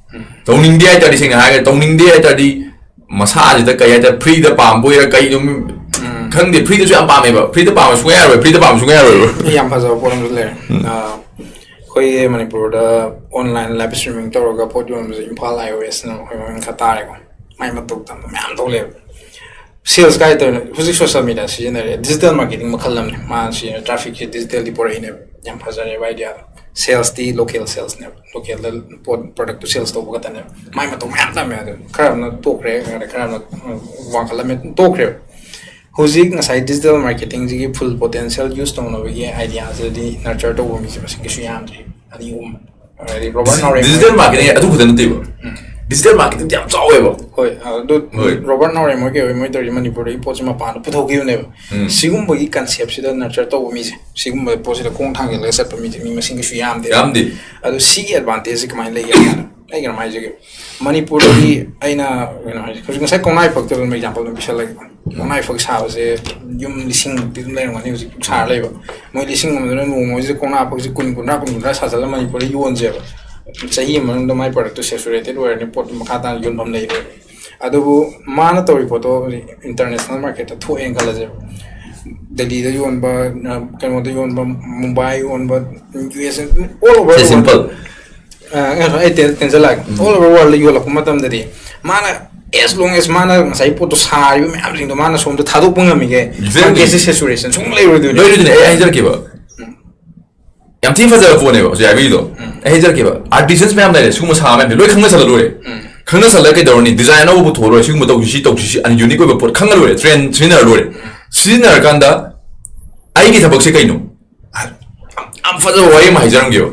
ꯇꯧꯅꯤꯡꯗꯦ ꯍꯥꯏ ꯇꯥꯔꯗꯤ, ꯁꯦꯡꯅ ꯍꯥꯏꯔꯒ, ꯇꯧꯅꯤꯡꯗꯦ ꯍꯥꯏ ꯇꯥꯔꯗꯤ ꯃꯁꯥꯁꯤꯗ ꯀꯩ ꯍꯥꯏꯇꯥꯔꯦ, ꯐ꯭ꯔꯤꯗ ꯄꯥꯝꯕ ꯑꯣꯏꯔ ꯀꯩ ꯑꯗꯨꯝ ꯈꯪꯗꯦ, ꯐ꯭ꯔꯤꯗꯁꯨ ꯌꯥꯝ ꯄꯥꯝꯃꯦꯕ꯫ ꯐ꯭ꯔꯤꯗ ꯄꯥꯝꯕ ꯁꯨꯡꯌꯥ ꯌꯥꯔꯣꯏ, ꯐ꯭ꯔꯤꯗ ꯄꯥꯝꯕ ꯁꯨꯡꯌꯥ ꯌꯥꯔꯣꯏꯕ꯫ ꯌꯥꯝ ꯐꯖꯕ ꯄꯣꯠ ꯑꯃꯁꯨ ꯂꯩꯔꯦ꯫ ꯑ, ꯑꯩꯈꯣꯏꯒꯤ ꯃꯅꯤꯄꯨꯔꯗ ꯑꯣꯟꯂꯥꯏꯟ ꯂꯥꯏꯞ ꯁ꯭ꯇ꯭ꯔꯤꯃꯤꯡ ꯇꯧꯔꯒ ꯄꯣꯠ ꯌꯣꯟꯕꯁꯦ ꯏꯝꯐꯥꯜ ꯑꯥꯏ ꯑꯣ ꯑꯦꯁꯅ ꯑꯩꯈꯣꯏ ꯃꯃꯤꯡ ꯈꯔ ꯇꯥꯔꯦꯀꯣ꯫ ꯃꯥꯏ ꯃꯇꯧ ꯇꯝꯕ ꯃꯌꯥꯝ ꯊꯣꯛꯂꯛꯑꯦꯕ꯫ ꯁꯦꯜꯁ ꯀꯥꯏ ꯇꯧꯔꯤꯅꯣ? ꯍꯧꯖꯤꯛ ꯁꯣꯁꯤꯌꯦꯜ ꯃꯤꯗꯤꯌꯥ ꯁꯤꯖꯤꯟꯅꯔꯦ, ꯗꯤꯖꯤꯇꯦꯜ ꯃꯥꯔꯀꯦꯇꯤꯡ ꯃꯈꯜ ꯑꯃꯅꯤ꯫ ꯃꯥꯅ ꯁꯤꯖꯤꯟꯅ ꯇ꯭ꯔꯥꯐꯤꯛꯁꯦ ꯗꯤꯖꯤꯇꯦꯜꯗꯤ ꯄꯨꯔꯛꯏꯅꯦꯕ꯫ ꯌꯥꯝ ꯐꯖꯔꯦꯕ ꯑꯥꯏꯗꯤꯌꯥꯗꯣ꯫ ꯁꯦꯜꯁꯇꯤ ꯂꯣꯀꯦꯜ ꯁꯦꯜꯁꯅꯦꯕ, ꯂꯣꯀꯦꯜꯗ ꯄꯣꯠ ꯄ꯭ꯔꯗꯛꯇꯨ ꯁꯦꯜꯁ ꯇꯧꯕ ꯈꯛꯇꯅꯦꯕ꯫ ꯃꯥꯏ ꯃꯇꯧ ꯃꯌꯥꯝ ꯇꯝꯃꯦ꯫ ꯑꯗꯨ ꯈꯔ ꯑꯃꯅ ꯇꯣꯛꯈ꯭ꯔꯦ, ꯈꯔ ꯑꯃꯅ ꯎꯝ, ꯋꯥꯡꯈꯠꯂꯝꯃꯦ, ꯇꯣꯛꯈ꯭ꯔꯦꯕ꯫ ꯍꯧꯖꯤꯛ ꯉꯁꯥꯏ ꯗꯤꯖꯤꯇꯦꯜ ꯃꯥꯔꯀꯦꯇꯤꯡꯁꯤꯒꯤ ꯐꯨꯜ ꯄꯣꯇꯦꯟꯁꯤꯌꯦꯜ ꯌꯨꯁ ꯇꯧꯅꯕꯒꯤ ꯑꯥꯏꯗꯤꯌꯥꯁꯤꯗꯤ ꯅꯔꯆꯔ ꯇꯧꯕ ꯃꯤꯁꯦ ꯃꯁꯤꯡ ꯀꯩꯁꯨ ꯌꯥꯝꯗ꯭ꯔꯤ, ꯑꯅꯤ ꯑꯍꯨꯝ꯫ ꯍꯥꯏꯗꯤ ꯔꯣꯕꯔꯠ ꯅꯥꯎꯔꯦꯝ ꯗꯤꯖꯤꯇꯦꯜ ꯃꯥꯔꯀꯦꯇꯤꯡ ꯑꯗꯨ ꯈꯛꯇ ꯅꯠꯇꯦꯕ꯫ ꯗꯤꯖꯤꯇꯦꯜ ꯃꯥꯔꯀꯦꯇꯤꯡ ꯌꯥꯝ ꯆꯥꯎꯋꯦꯕ꯫ ꯍꯣꯏ, ꯑꯗꯨ ꯍꯣꯏ꯫ ꯔꯣꯕꯔꯠ ꯅꯥꯎꯔꯦꯝ ꯍꯣꯏ ꯀꯩ ꯍꯣꯏ, ꯃꯣꯏ ꯇꯧꯔꯤ ꯃꯅꯤꯄꯨꯔꯗꯒꯤ ꯄꯣꯠꯁꯦ ꯃꯄꯥꯟꯗ ꯄꯨꯊꯣꯛꯈꯤꯕꯅꯦꯕ꯫ ꯎꯝ꯫ ꯁꯤꯒꯨꯝꯕꯒꯤ ꯀꯟꯁꯦꯞꯁꯤꯗ ꯅꯔꯆꯔ ꯇꯧꯕ ꯃꯤꯁꯦ, ꯁꯤꯒꯨꯝꯕ ꯄꯣꯠꯁꯤꯗ ꯈꯣꯡ ꯊꯥꯡꯖꯤꯜꯂꯒ ꯆꯠꯄ ꯃꯤꯁꯦ ꯃꯤ ꯃꯁꯤꯡ ꯀꯩꯁꯨ ꯌꯥꯝꯗꯦ꯫ ꯌꯥꯝꯗꯦ꯫ ꯑꯗꯨ ꯁꯤꯒꯤ ꯑꯦꯗꯚꯥꯟꯇꯦꯖꯁꯦ ꯀꯃꯥꯏꯅ ꯂꯩꯒꯦ ꯍꯥꯏ ꯀꯥꯟꯗ, ꯑꯩ ꯀꯩꯅꯣꯝ ꯍꯥꯏꯖꯒꯦ꯫ ꯃꯅꯤꯄꯨꯔꯗꯗꯤ ꯑꯩꯅ ꯀꯩꯅꯣ ꯍꯥꯏꯖꯦ, ꯍꯧꯖꯤꯛ ꯉꯁꯥꯏ ꯀꯧꯅꯥ ꯐꯛꯇ ꯑꯗꯨꯝ ꯑꯦꯛꯖꯥꯝꯄꯜ ꯑꯗꯨꯝ ꯄꯤꯁꯜꯂꯒꯦꯀꯣ꯫ ꯀꯧꯅꯥ ꯐꯛ ꯁꯥꯕꯁꯦ ꯌꯨꯝ ꯂꯤꯁꯤꯡ ꯃꯨꯛꯇꯤ ꯑꯗꯨꯝ ꯂꯩꯔꯝꯒꯅꯤ ꯍꯧꯖꯤꯛ ꯁꯥꯔ ꯂꯩꯕ꯫ ꯃꯣꯏ ꯂꯤꯁꯤꯡ ꯑꯃꯗꯨꯅ ꯅꯣꯡꯃꯁꯤꯗ ꯀꯧꯅꯥ ꯐꯛꯁꯦ ꯀꯨꯟ, ꯀꯨꯟꯊ꯭ꯔꯥ, ꯀꯨꯟ, ꯀꯨꯟꯊ꯭ꯔꯥ ꯁꯥꯖꯜꯂ ꯃꯅꯤꯄꯨꯔꯗ ꯌꯣꯟꯁꯦꯕ꯫ ꯆꯍꯤ ꯑꯃ ꯃꯅꯨꯡꯗ ꯃꯥꯏ ꯄ꯭ꯔꯗꯛꯇꯨ ꯁꯦꯆꯨꯔꯦꯇꯦꯠ ꯑꯣꯏꯔꯅꯤ, ꯄꯣꯠꯇꯨ ꯃꯈꯥ ꯇꯥꯅ ꯌꯣꯟꯐꯝ ꯂꯩꯔꯣꯏ꯫ ꯑꯗꯨꯕꯨ ꯃꯥꯅ ꯇꯧꯔꯤ ꯄꯣꯠꯇꯣ ꯍꯧꯖꯤꯛ ꯏꯟꯇꯔꯅꯦꯁꯅꯦꯜ ꯃꯥꯔꯀꯦꯠꯇ ꯊꯣꯛꯑꯦꯅ ꯈꯜꯂꯁꯦꯕ꯫ ꯗꯦꯜꯂꯤꯗ ꯌꯣꯟꯕ, ꯑ, ꯀꯩꯅꯣꯗ ꯌꯣꯟꯕ, ꯃꯨꯝꯕꯥꯏ ꯌꯣꯟꯕ, U S A, all over the world꯫ Simple. ꯑ, ꯀꯩꯅꯣ, ꯑꯩ ꯇꯦꯟ-, ꯇꯦꯟꯁꯤꯜꯂꯛꯑꯒꯦ꯫ All over world ꯌꯣꯜꯂꯛꯄ ꯃꯇꯝꯗꯗꯤ ꯃꯥꯅ, as long as ꯃꯥꯅ ꯉꯁꯥꯏ ꯄꯣꯠꯇꯣ ꯁꯥꯔꯤꯕ ꯃꯌꯥꯝꯁꯤꯡꯗꯣ ꯃꯥꯅ ꯁꯣꯝꯗ ꯊꯥꯗꯣꯛꯄ ꯉꯝꯃꯤꯒꯦ, Exactly. ꯃꯥꯔꯀꯦꯠꯁꯦ ꯁꯦꯆꯨꯔꯦꯁꯟ ꯁꯨꯝ ꯂꯩꯔꯣꯏꯗꯣꯏꯅꯦ꯫ ꯂꯣꯏꯔꯣꯏꯗꯣꯏꯅꯦ, ꯑꯩ ꯍꯥꯏꯖꯔꯛꯀꯦꯕ꯫ ꯌꯥꯝ ꯊꯤ ꯐꯖꯕ ꯄꯣꯠꯅꯦꯕ ꯍꯧꯖꯤꯛ ꯍꯥꯏꯕꯤꯔꯤꯗꯣ꯫ ꯑꯩ ꯍꯥꯏꯖꯔꯛꯀꯦꯕ, ꯑꯥꯔꯇꯤꯁꯟꯁ ꯃꯌꯥꯝ ꯂꯩꯔꯦ, ꯁꯤꯒꯨꯝꯕ ꯁꯥꯕ ꯃꯌꯥꯝꯁꯦ ꯂꯣꯏ ꯈꯪꯅꯁꯜꯂ ꯂꯣꯏꯔꯦ꯫ ꯈꯪꯅꯁꯜꯂꯒ ꯀꯩꯗꯧꯔꯅꯤ? ꯗꯤꯖꯥꯏꯟ ꯑꯅꯧꯕ ꯄꯨꯊꯣꯛꯑ ꯂꯣꯏꯔꯦ, ꯁꯤꯒꯨꯝꯕ ꯇꯧꯁꯤ, ꯁꯤ ꯇꯧꯁꯤ, ꯁꯤ ꯑꯟ ꯌꯨꯅꯤꯛ ꯑꯣꯏꯕ ꯄꯣꯠ ꯈꯪꯉ ꯂꯣꯏꯔꯦ, ꯇ꯭ꯔꯦꯟ ꯁꯤꯖꯤꯟꯅꯔ ꯂꯣꯏꯔꯦ꯫ ꯁꯤꯖꯤꯟꯅꯔꯀꯥꯟꯗ ꯑꯩꯒꯤ ꯊꯕꯛꯁꯦ ꯀꯩꯅꯣ? ꯌꯥꯝ, ꯌꯥꯝ ꯐꯖꯕ ꯋꯥꯔꯤ ꯑꯃ ꯍꯥꯏꯖꯔꯝꯒꯦꯕ꯫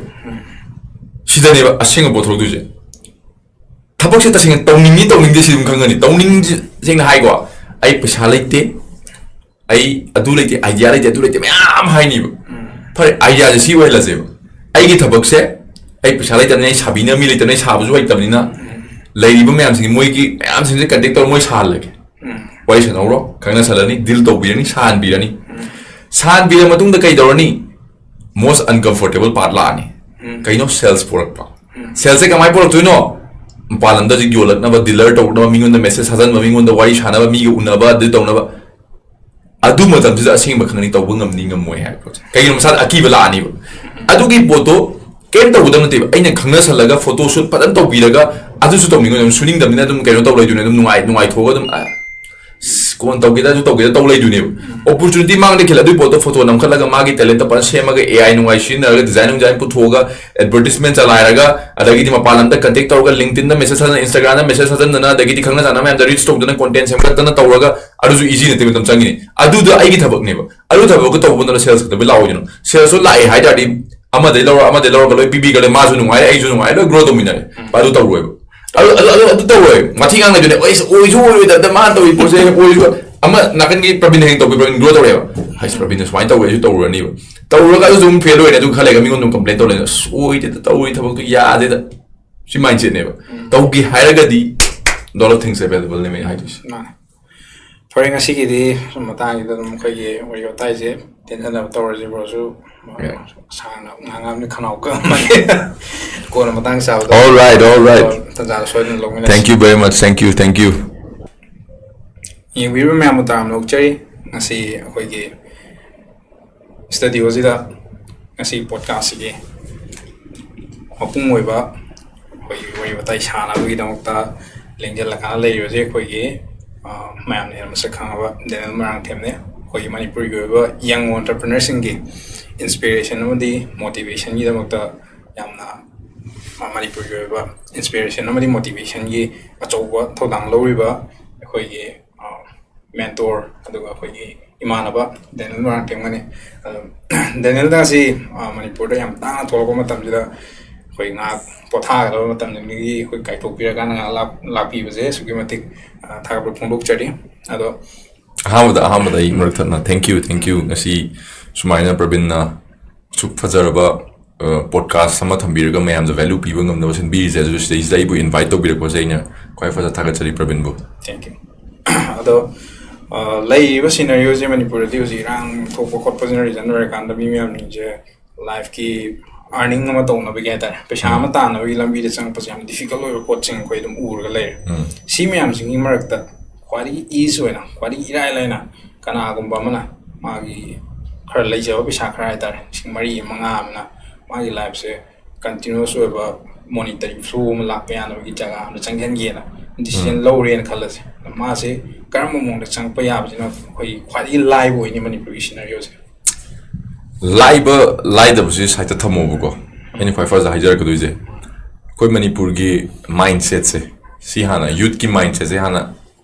ꯁꯤꯗꯅꯦꯕ ꯑꯁꯦꯡꯕ ꯄꯣꯠ ꯊꯣꯛꯂꯛꯇꯣꯏꯁꯦ꯫ ꯊꯕꯛꯁꯦ ꯇꯁꯦꯡꯅ ꯇꯧꯅꯤꯡꯉꯤ ꯇꯧꯅꯤꯡꯗꯦ ꯁꯤ ꯑꯗꯨꯝ ꯈꯪꯒꯅꯤ꯫ ꯇꯧꯅꯤꯡ-, ꯁꯦꯡꯅ ꯍꯥꯏꯀꯣ, ꯑꯩ ꯄꯩꯁꯥ ꯂꯩꯇꯦ, ꯑꯩ ꯑꯗꯨ ꯂꯩꯇꯦ, ꯑꯥꯏꯗꯤꯌꯥ ꯂꯩꯇꯦ, ꯑꯗꯨ ꯂꯩꯇꯦ, ꯃꯌꯥꯝ ꯍꯥꯏꯅꯤꯕ꯫ ꯐꯔꯦ, ꯑꯥꯏꯗꯤꯌꯥꯁꯦ ꯁꯤ ꯑꯣꯏꯍꯜꯂꯁꯦꯕ꯫ ꯑꯩꯒꯤ ꯊꯕꯛꯁꯦ, ꯑꯩ ꯄꯩꯁꯥ ꯂꯩꯇꯕꯅꯤꯅ, ꯑꯩ ꯁꯥꯕꯤꯅꯕ ꯃꯤ ꯂꯩꯇꯕꯅꯤꯅ, ꯑꯩ ꯁꯥꯕꯁꯨ ꯍꯩꯇꯕꯅꯤꯅ, ꯂꯩꯔꯤꯕ ꯃꯌꯥꯝꯁꯤꯡ, ꯃꯣꯏꯒꯤ ꯃꯌꯥꯝꯁꯤꯡꯁꯦ ꯀꯟꯇꯦꯛ ꯇꯧꯔ ꯃꯣꯏ ꯁꯥꯍꯜꯂꯒꯦ꯫ ꯋꯥꯔꯤ ꯁꯥꯟꯅꯧꯔꯣ, ꯈꯪꯅꯁꯜꯂꯅꯤ, ꯗꯤꯜ ꯇꯧꯕꯤꯔꯅꯤ, ꯁꯥꯍꯟꯕꯤꯔꯅꯤ꯫ ꯁꯥꯍꯟꯕꯤꯔ ꯃꯇꯨꯡꯗ ꯀꯩ ꯇꯧꯔꯅꯤ? Most uncomfortable part ꯂꯥꯛꯑꯅꯤ꯫ ꯀꯩꯅꯣ ꯁꯦꯜꯁ ꯄꯨꯔꯛꯄ? ꯁꯦꯜꯁꯁꯦ ꯀꯃꯥꯏꯅ ꯄꯨꯔꯛꯇꯣꯏꯅꯣ? ꯃꯄꯥꯟ ꯂꯝꯗ ꯍꯧꯖꯤꯛ ꯌꯣꯜꯂꯛꯅꯕ, ꯗꯤꯂꯔ ꯇꯧꯅꯕ, ꯃꯤꯉꯣꯟꯗ ꯃꯦꯁꯦꯖ ꯊꯥꯖꯟꯕ, ꯃꯤꯉꯣꯟꯗ ꯋꯥꯔꯤ ꯁꯥꯟꯅꯕ, ꯃꯤꯒ ꯎꯅꯕ, ꯑꯗꯨ ꯇꯧꯅꯕ꯫ ꯑꯗꯨ ꯃꯇꯝꯗꯨꯗ ꯑꯁꯦꯡꯕ ꯈꯪꯅꯤ, ꯇꯧꯕ ꯉꯝꯅꯤ ꯉꯝꯃꯣꯏ ꯍꯥꯏꯕ ꯄꯣꯠꯁꯦ꯫ ꯀꯩꯒꯤꯅꯣ? ꯃꯁꯥꯗ ꯑꯀꯤꯕ ꯂꯥꯛꯑꯅꯤꯕ꯫ ꯑꯗꯨꯒꯤ ꯄꯣꯠꯇꯣ ꯀꯩꯝ ꯇꯧꯒꯗꯕ ꯅꯠꯇꯦꯕ꯫ ꯑꯩꯅ ꯈꯪꯅꯁꯜꯂꯒ ꯐꯣꯇꯣ ꯁꯨꯠ ꯐꯖꯅ ꯇꯧꯕꯤꯔꯒ, ꯑꯗꯨꯁꯨ ꯇꯧꯅꯤꯡꯉꯣꯏ, ꯑꯗꯨꯝ ꯁꯨꯅꯤꯡꯗꯕꯅꯤꯅ ꯑꯗꯨꯝ ꯀꯩꯅꯣ ꯇꯧ ꯂꯩꯗꯣꯏꯅꯦ, ꯑꯗꯨꯝ ꯅꯨꯡꯉꯥꯏ ꯅꯨꯡꯉꯥꯏꯊꯣꯛꯑꯒ ꯑꯗꯨꯝ, ꯑ, ꯑꯁ, ꯀꯣꯟ ꯇꯧꯒꯦꯗ ꯑꯗꯨ ꯇꯧꯒꯦꯗ ꯇꯧ ꯂꯩꯗꯣꯏꯅꯦꯕ꯫ ꯑꯣꯄꯣꯔꯆꯨꯅꯤꯇꯤ ꯃꯥꯡꯗ ꯈꯤꯜꯂ ꯑꯗꯨꯒꯤ ꯄꯣꯠꯇꯣ ꯐꯣꯇꯣ ꯅꯝꯈꯠꯂꯒ ꯃꯥꯒꯤ ꯇꯦꯂꯦꯟꯠꯇ ꯐꯖꯅ ꯁꯦꯝꯃꯒ, ꯑꯦ ꯑꯥꯏ ꯅꯨꯡꯉꯥꯏ ꯁꯤꯖꯤꯟꯅꯔꯒ, ꯗꯤꯖꯥꯏꯟ ꯅꯨꯡꯖꯥꯏꯟ ꯄꯨꯊꯣꯛꯑꯒ, ꯑꯦꯗꯚꯔꯇꯤꯁꯃꯦꯟ ꯆꯂꯥꯏꯔꯒ, ꯑꯗꯒꯤꯗꯤ ꯃꯄꯥꯟ ꯂꯝꯗ ꯀꯟꯇꯦꯛ ꯇꯧꯔꯒ, ꯂꯤꯡꯇꯤꯟꯗ ꯃꯦꯁꯦꯖ ꯊꯥꯖꯟꯗꯅ, ꯏꯟꯁꯇꯥꯒ꯭ꯔꯥꯝꯗ ꯃꯦꯁꯦꯖ ꯊꯥꯖꯟꯗꯅ, ꯑꯗꯒꯤꯗꯤ ꯈꯪꯅ ꯆꯥꯟꯅꯕ ꯃꯌꯥꯝꯗ ꯔꯤꯆ ꯇꯧꯗꯅ, ꯀꯣꯟꯇꯦꯟ ꯁꯦꯝꯒꯠꯇꯅ ꯇꯧꯔꯒ, ꯑꯗꯨꯁꯨ ꯏꯖꯤ ꯅꯠꯇꯦ, ꯃꯇꯝ ꯆꯪꯉꯤꯅꯤ꯫ ꯑꯗꯨꯗ ꯑꯩꯒꯤ ꯊꯕꯛꯅꯦꯕ꯫ ꯑꯗꯨ ꯊꯕꯛꯇꯣ ꯇꯧꯕ ꯃꯇꯝꯗ ꯁꯦꯜꯁ ꯈꯛꯇ ꯂꯥꯛꯑꯣꯏꯗꯅꯣ꯫ ꯁꯦꯜꯁꯁꯨ ꯂꯥꯛꯑꯦ ꯍꯥꯏ ꯇꯥꯔꯗꯤ, ꯑꯃꯗꯩ ꯂꯧꯔ, ꯑꯃꯗꯩ ꯂꯧꯔꯒ ꯂꯣꯏ ꯄꯤꯕꯤꯈ꯭ꯔꯦ, ꯃꯥꯁꯨ ꯅꯨꯡꯉꯥꯏꯔꯦ, ꯑꯩꯁꯨ ꯅꯨꯡꯉꯥꯏꯔꯦ, ꯂꯣꯏ ꯒ꯭ꯔꯣ ꯇꯧꯃꯤꯟꯅꯔꯦ꯫ ꯑꯗꯨ ꯇꯧꯔꯣꯏꯕ꯫ ꯑꯗꯨ, ꯑꯗꯨ, ꯑꯗꯨ, ꯑꯗꯨ ꯇꯧꯔꯣꯏ꯫ ꯃꯊꯤ ꯉꯥꯡꯅꯗꯣꯏꯅꯦ꯫ "ꯑꯩꯁ, ꯑꯣꯏꯁꯨ ꯑꯣꯏꯔꯣꯏꯗꯕꯗ ꯃꯥꯅ ꯇꯧꯔꯤ ꯄꯣꯠꯁꯦ ꯑꯣꯏꯁꯨ"꯫ ꯑꯃ ꯅꯥꯀꯟꯒꯤ ꯄ꯭ꯔꯕꯤꯟ ꯍꯌꯦꯡ ꯇꯧꯕꯤ, ꯄ꯭ꯔꯕꯤꯟ ꯒ꯭ꯔꯣ ꯇꯧꯔꯦꯕ꯫ "ꯍꯥꯏꯁ, ꯄ꯭ꯔꯕꯤꯟꯅ ꯁꯨꯃꯥꯏꯅ ꯇꯧꯋꯦ, ꯑꯩꯁꯨ ꯇꯧꯔꯨꯔꯅꯤꯕ"꯫ ꯇꯧꯔꯒ ꯑꯗꯨꯁꯨ ꯑꯗꯨꯝ ꯐꯦꯜ ꯑꯣꯏꯔꯦ꯫ ꯑꯗꯨ ꯈꯔ ꯂꯩꯔꯒ ꯃꯤꯉꯣꯟꯗ ꯑꯗꯨꯝ ꯀꯝꯄ꯭ꯂꯦꯟ ꯇꯧ ꯂꯩꯅ, "ꯑꯁ, ꯑꯣꯏꯗꯦꯗ, ꯇꯧꯔꯤ ꯊꯕꯛꯇꯨ ꯌꯥꯗꯦꯗ"꯫ ꯁꯤ ꯃꯥꯏꯟꯁꯦꯠꯅꯦꯕ꯫ ꯇꯧꯒꯦ ꯍꯥꯏꯔꯒꯗꯤ, lot of things available ꯅꯦ ꯑꯩ ꯍꯥꯏꯗꯣꯏꯁꯦ꯫ ꯃꯥꯅꯦ꯫ ꯐꯔꯦ, ꯉꯁꯤꯒꯤꯗꯤ ꯁꯨꯝ ꯃꯇꯥꯡꯁꯤꯗ ꯑꯗꯨꯝ ꯑꯩꯈꯣꯏꯒꯤ ꯋꯥꯔꯤ ꯋꯥꯇꯥꯏꯁꯦ ꯇꯦꯟꯊꯅꯕ ꯇꯧꯔꯁꯤ꯫ ꯕ꯭ꯔꯣꯁꯨ ꯁꯥꯡꯅ ꯉꯥꯡꯉꯝꯅꯤ, ꯈꯅꯥꯎ ꯀꯪꯉꯝꯃꯅꯤ꯫ ꯀꯣꯟꯅ ꯃꯇꯥꯡ ꯆꯥꯕꯗ, all right, all right, ꯇꯥꯟꯖꯥꯗꯣ ꯁꯣꯏꯗꯅ ꯂꯧꯃꯤꯟꯅꯁꯤ꯫ Thank you very much. Thank you, thank you. ꯌꯦꯡꯕꯤꯔꯤꯕ ꯃꯌꯥꯝꯕꯨ ꯇꯔꯥꯝꯅ ꯑꯣꯛꯆꯔꯤ꯫ ꯉꯁꯤ ꯑꯩꯈꯣꯏꯒꯤ ꯁ꯭ꯇꯨꯗꯤꯑꯣꯁꯤꯗ ꯉꯁꯤ ꯄꯣꯗꯀꯥꯁꯁꯤꯒꯤ ꯃꯄꯨꯡ ꯑꯣꯏꯕ ꯑꯩꯈꯣꯏꯒꯤ ꯋꯥꯔꯤ ꯋꯥꯇꯥꯏ ꯁꯥꯟꯅꯕꯒꯤꯗꯃꯛꯇ ꯂꯦꯡꯖꯜꯂꯀꯥꯟꯗ ꯂꯩꯔꯤꯕꯁꯦ ꯑꯩꯈꯣꯏꯒꯤ, ꯑ, ꯃꯌꯥꯝꯅ ꯍꯦꯟꯅ ꯃꯁꯛ ꯈꯪꯉꯕ ꯗꯦꯅꯦꯜ ꯃꯣꯏꯔꯥꯡꯊꯦꯝꯅꯦ꯫ ꯑꯩꯈꯣꯏꯒꯤ ꯃꯅꯤꯄꯨꯔꯒꯤ ꯑꯣꯏꯕ ꯌꯪ ꯑꯣꯟꯇꯔꯄ꯭ꯔꯤꯅꯔꯁꯤꯡꯒꯤ ꯏꯟꯁꯄꯤꯔꯦꯁꯟ ꯑꯃꯗꯤ ꯃꯣꯇꯤꯚꯦꯁꯟꯒꯤꯗꯃꯛꯇ ꯌꯥꯝꯅ, ꯑ, ꯃꯅꯤꯄꯨꯔꯒꯤ ꯑꯣꯏꯕ ꯏꯟꯁꯄꯤꯔꯦꯁꯟ ꯑꯃꯗꯤ ꯃꯣꯇꯤꯚꯦꯁꯟꯒꯤ ꯑꯆꯧꯕ ꯊꯧꯗꯥꯡ ꯂꯧꯔꯤꯕ ꯑꯩꯈꯣꯏꯒꯤ, ꯑ, ꯃꯦꯟꯇꯣꯔ, ꯑꯗꯨꯒ ꯑꯩꯈꯣꯏꯒꯤ ꯏꯃꯥꯟꯅꯕ ꯗꯦꯅꯦꯜ ꯃꯣꯏꯔꯥꯡꯊꯦꯝꯒꯅꯤ꯫ ꯑꯗꯣ ꯗꯦꯅꯦꯜꯗ ꯉꯁꯤ, ꯑ, ꯃꯅꯤꯄꯨꯔꯗ ꯌꯥꯝ ꯇꯥꯡꯅ ꯊꯣꯛꯂꯛꯄ ꯃꯇꯝꯁꯤꯗ ꯑꯩꯈꯣꯏ ꯉꯥꯏꯍꯥꯛ ꯄꯣꯊꯥꯒꯗꯕ ꯃꯇꯝꯁꯤꯗꯒꯤ ꯑꯩꯈꯣꯏ ꯀꯥꯏꯊꯣꯛꯄꯤꯔꯀꯥꯟꯗ ꯉꯥꯏꯍꯥꯛ ꯂꯥꯛ-, ꯂꯥꯛꯄꯤꯕꯁꯦ ꯑꯁꯨꯛꯀꯤ ꯃꯇꯤꯛ, ꯑ, ꯊꯥꯒꯠꯄ ꯐꯣꯡꯗꯣꯛꯆꯔꯤ꯫ ꯑꯗꯣ ꯑꯍꯥꯟꯕꯗ, ꯑꯍꯥꯟꯕꯗ ꯑꯩ ꯃꯔꯛ ꯊꯠꯅ thank you, thank you꯫ ꯉꯁꯤ ꯁꯨꯃꯥꯏꯅ ꯄ꯭ꯔꯕꯤꯟꯅ ꯑꯁꯨꯛ ꯐꯖꯔꯕ, ꯑ, ꯄꯣꯗꯀꯥꯁ ꯑꯃ ꯊꯝꯕꯤꯔꯒ ꯃꯌꯥꯝꯗ ꯚꯦꯂꯨ ꯄꯤꯕ ꯉꯝꯅꯕ ꯁꯤꯟꯕꯤꯔꯤꯁꯦ, ꯑꯗꯨ ꯁꯤꯗꯩꯁꯤꯗ ꯑꯩꯕꯨ ꯏꯟꯚꯥꯏꯠ ꯇꯧꯕꯤꯔꯛꯄꯁꯦ ꯑꯩꯅ ꯈ꯭ꯋꯥꯏ ꯐꯖꯅ ꯊꯥꯒꯠꯆꯔꯤ ꯄ꯭ꯔꯕꯤꯟꯕꯨ꯫ Thank you꯫ ꯑꯗꯣ, ꯑ, ꯂꯩꯔꯤꯕ ꯁꯤꯅꯔꯤꯑꯣꯁꯦ ꯃꯅꯤꯄꯨꯔꯗꯗꯤ ꯍꯧꯖꯤꯛ ꯏꯔꯥꯡ ꯊꯣꯛꯄ ꯈꯣꯠꯄꯁꯤꯅ ꯔꯤꯖꯟ ꯑꯣꯏꯔꯀꯥꯟꯗ ꯃꯤ ꯃꯌꯥꯝꯁꯦ ꯂꯥꯏꯐꯀꯤ ꯑꯥꯔꯅꯤꯡ ꯑꯃ ꯇꯧꯅꯕꯒꯤ ꯍꯥꯏꯇꯥꯔꯦ, ꯄꯩꯁꯥ ꯑꯃ ꯇꯥꯟꯅꯕꯒꯤ ꯂꯝꯕꯤꯗ ꯆꯪꯉꯛꯄꯁꯦ ꯌꯥꯝ ꯗꯤꯐꯤꯀꯜꯠ ꯑꯣꯏꯕ ꯄꯣꯠꯁꯤꯡ ꯑꯩꯈꯣꯏ ꯑꯗꯨꯝ ꯎꯔꯒ ꯂꯩꯔꯦ꯫ ꯁꯤ ꯃꯌꯥꯝꯁꯤꯡꯒꯤ ꯃꯔꯛꯇ ꯈ꯭ꯋꯥꯏꯗꯒꯤ ꯏꯖꯤ ꯑꯣꯏꯅ, ꯈ꯭ꯋꯥꯏꯗꯒꯤ ꯏꯔꯥꯏ ꯂꯥꯏꯅ ꯀꯅꯥꯒꯨꯝꯕ ꯑꯃꯅ ꯃꯥꯒꯤ ꯈꯔ ꯂꯩꯖꯕ ꯄꯩꯁꯥ ꯈꯔ ꯍꯥꯏꯇꯥꯔꯦ, ꯂꯤꯁꯤꯡ ꯃꯔꯤ ꯃꯉꯥ ꯑꯃꯅ ꯃꯥꯒꯤ ꯂꯥꯏꯐꯁꯦ ꯀꯟꯇꯤꯅ꯭ꯌꯨꯁ ꯑꯣꯏꯕ ꯃꯣꯅꯤꯇꯔꯤ ꯐ꯭ꯂꯣ ꯑꯃ ꯂꯥꯛꯄ ꯌꯥꯅꯕꯒꯤ ꯖꯒꯥ ꯑꯃꯗ ꯆꯪꯍꯟꯒꯦꯅ ꯗꯤꯁꯤꯖꯟ ꯂꯧꯔꯦꯅ ꯈꯜꯂꯁꯦ꯫ ꯑꯗ ꯃꯥꯁꯦ ꯀꯔꯝꯕ ꯃꯑꯣꯡꯗ ꯆꯪꯉꯛꯄ ꯌꯥꯕꯁꯤꯅ ꯑꯩꯈꯣꯏ ꯈ꯭ꯋꯥꯏꯗꯒꯤ ꯂꯥꯏꯕ ꯑꯣꯏꯅꯤ ꯃꯅꯤꯄꯨꯔꯒꯤ ꯁꯤꯅꯔꯤꯑꯣꯁꯦ? ꯂꯥꯏꯕ ꯂꯥꯏꯗꯕꯁꯤ ꯁꯥꯏꯠꯇ ꯊꯝꯃꯣꯕꯀꯣ꯫ ꯑꯩꯅ ꯈ꯭ꯋꯥꯏ ꯐꯥꯔꯁꯇ ꯍꯥꯏꯖꯔꯛꯀꯗꯣꯏꯁꯦ, ꯑꯩꯈꯣꯏ ꯃꯅꯤꯄꯨꯔꯒꯤ ꯃꯥꯏꯟꯁꯦꯠꯁꯦ, ꯁꯤ ꯍꯥꯟꯅ, ꯌꯨꯠꯀꯤ ꯃꯥꯏꯟꯁꯦꯠꯁꯦ ꯍꯥꯟꯅ,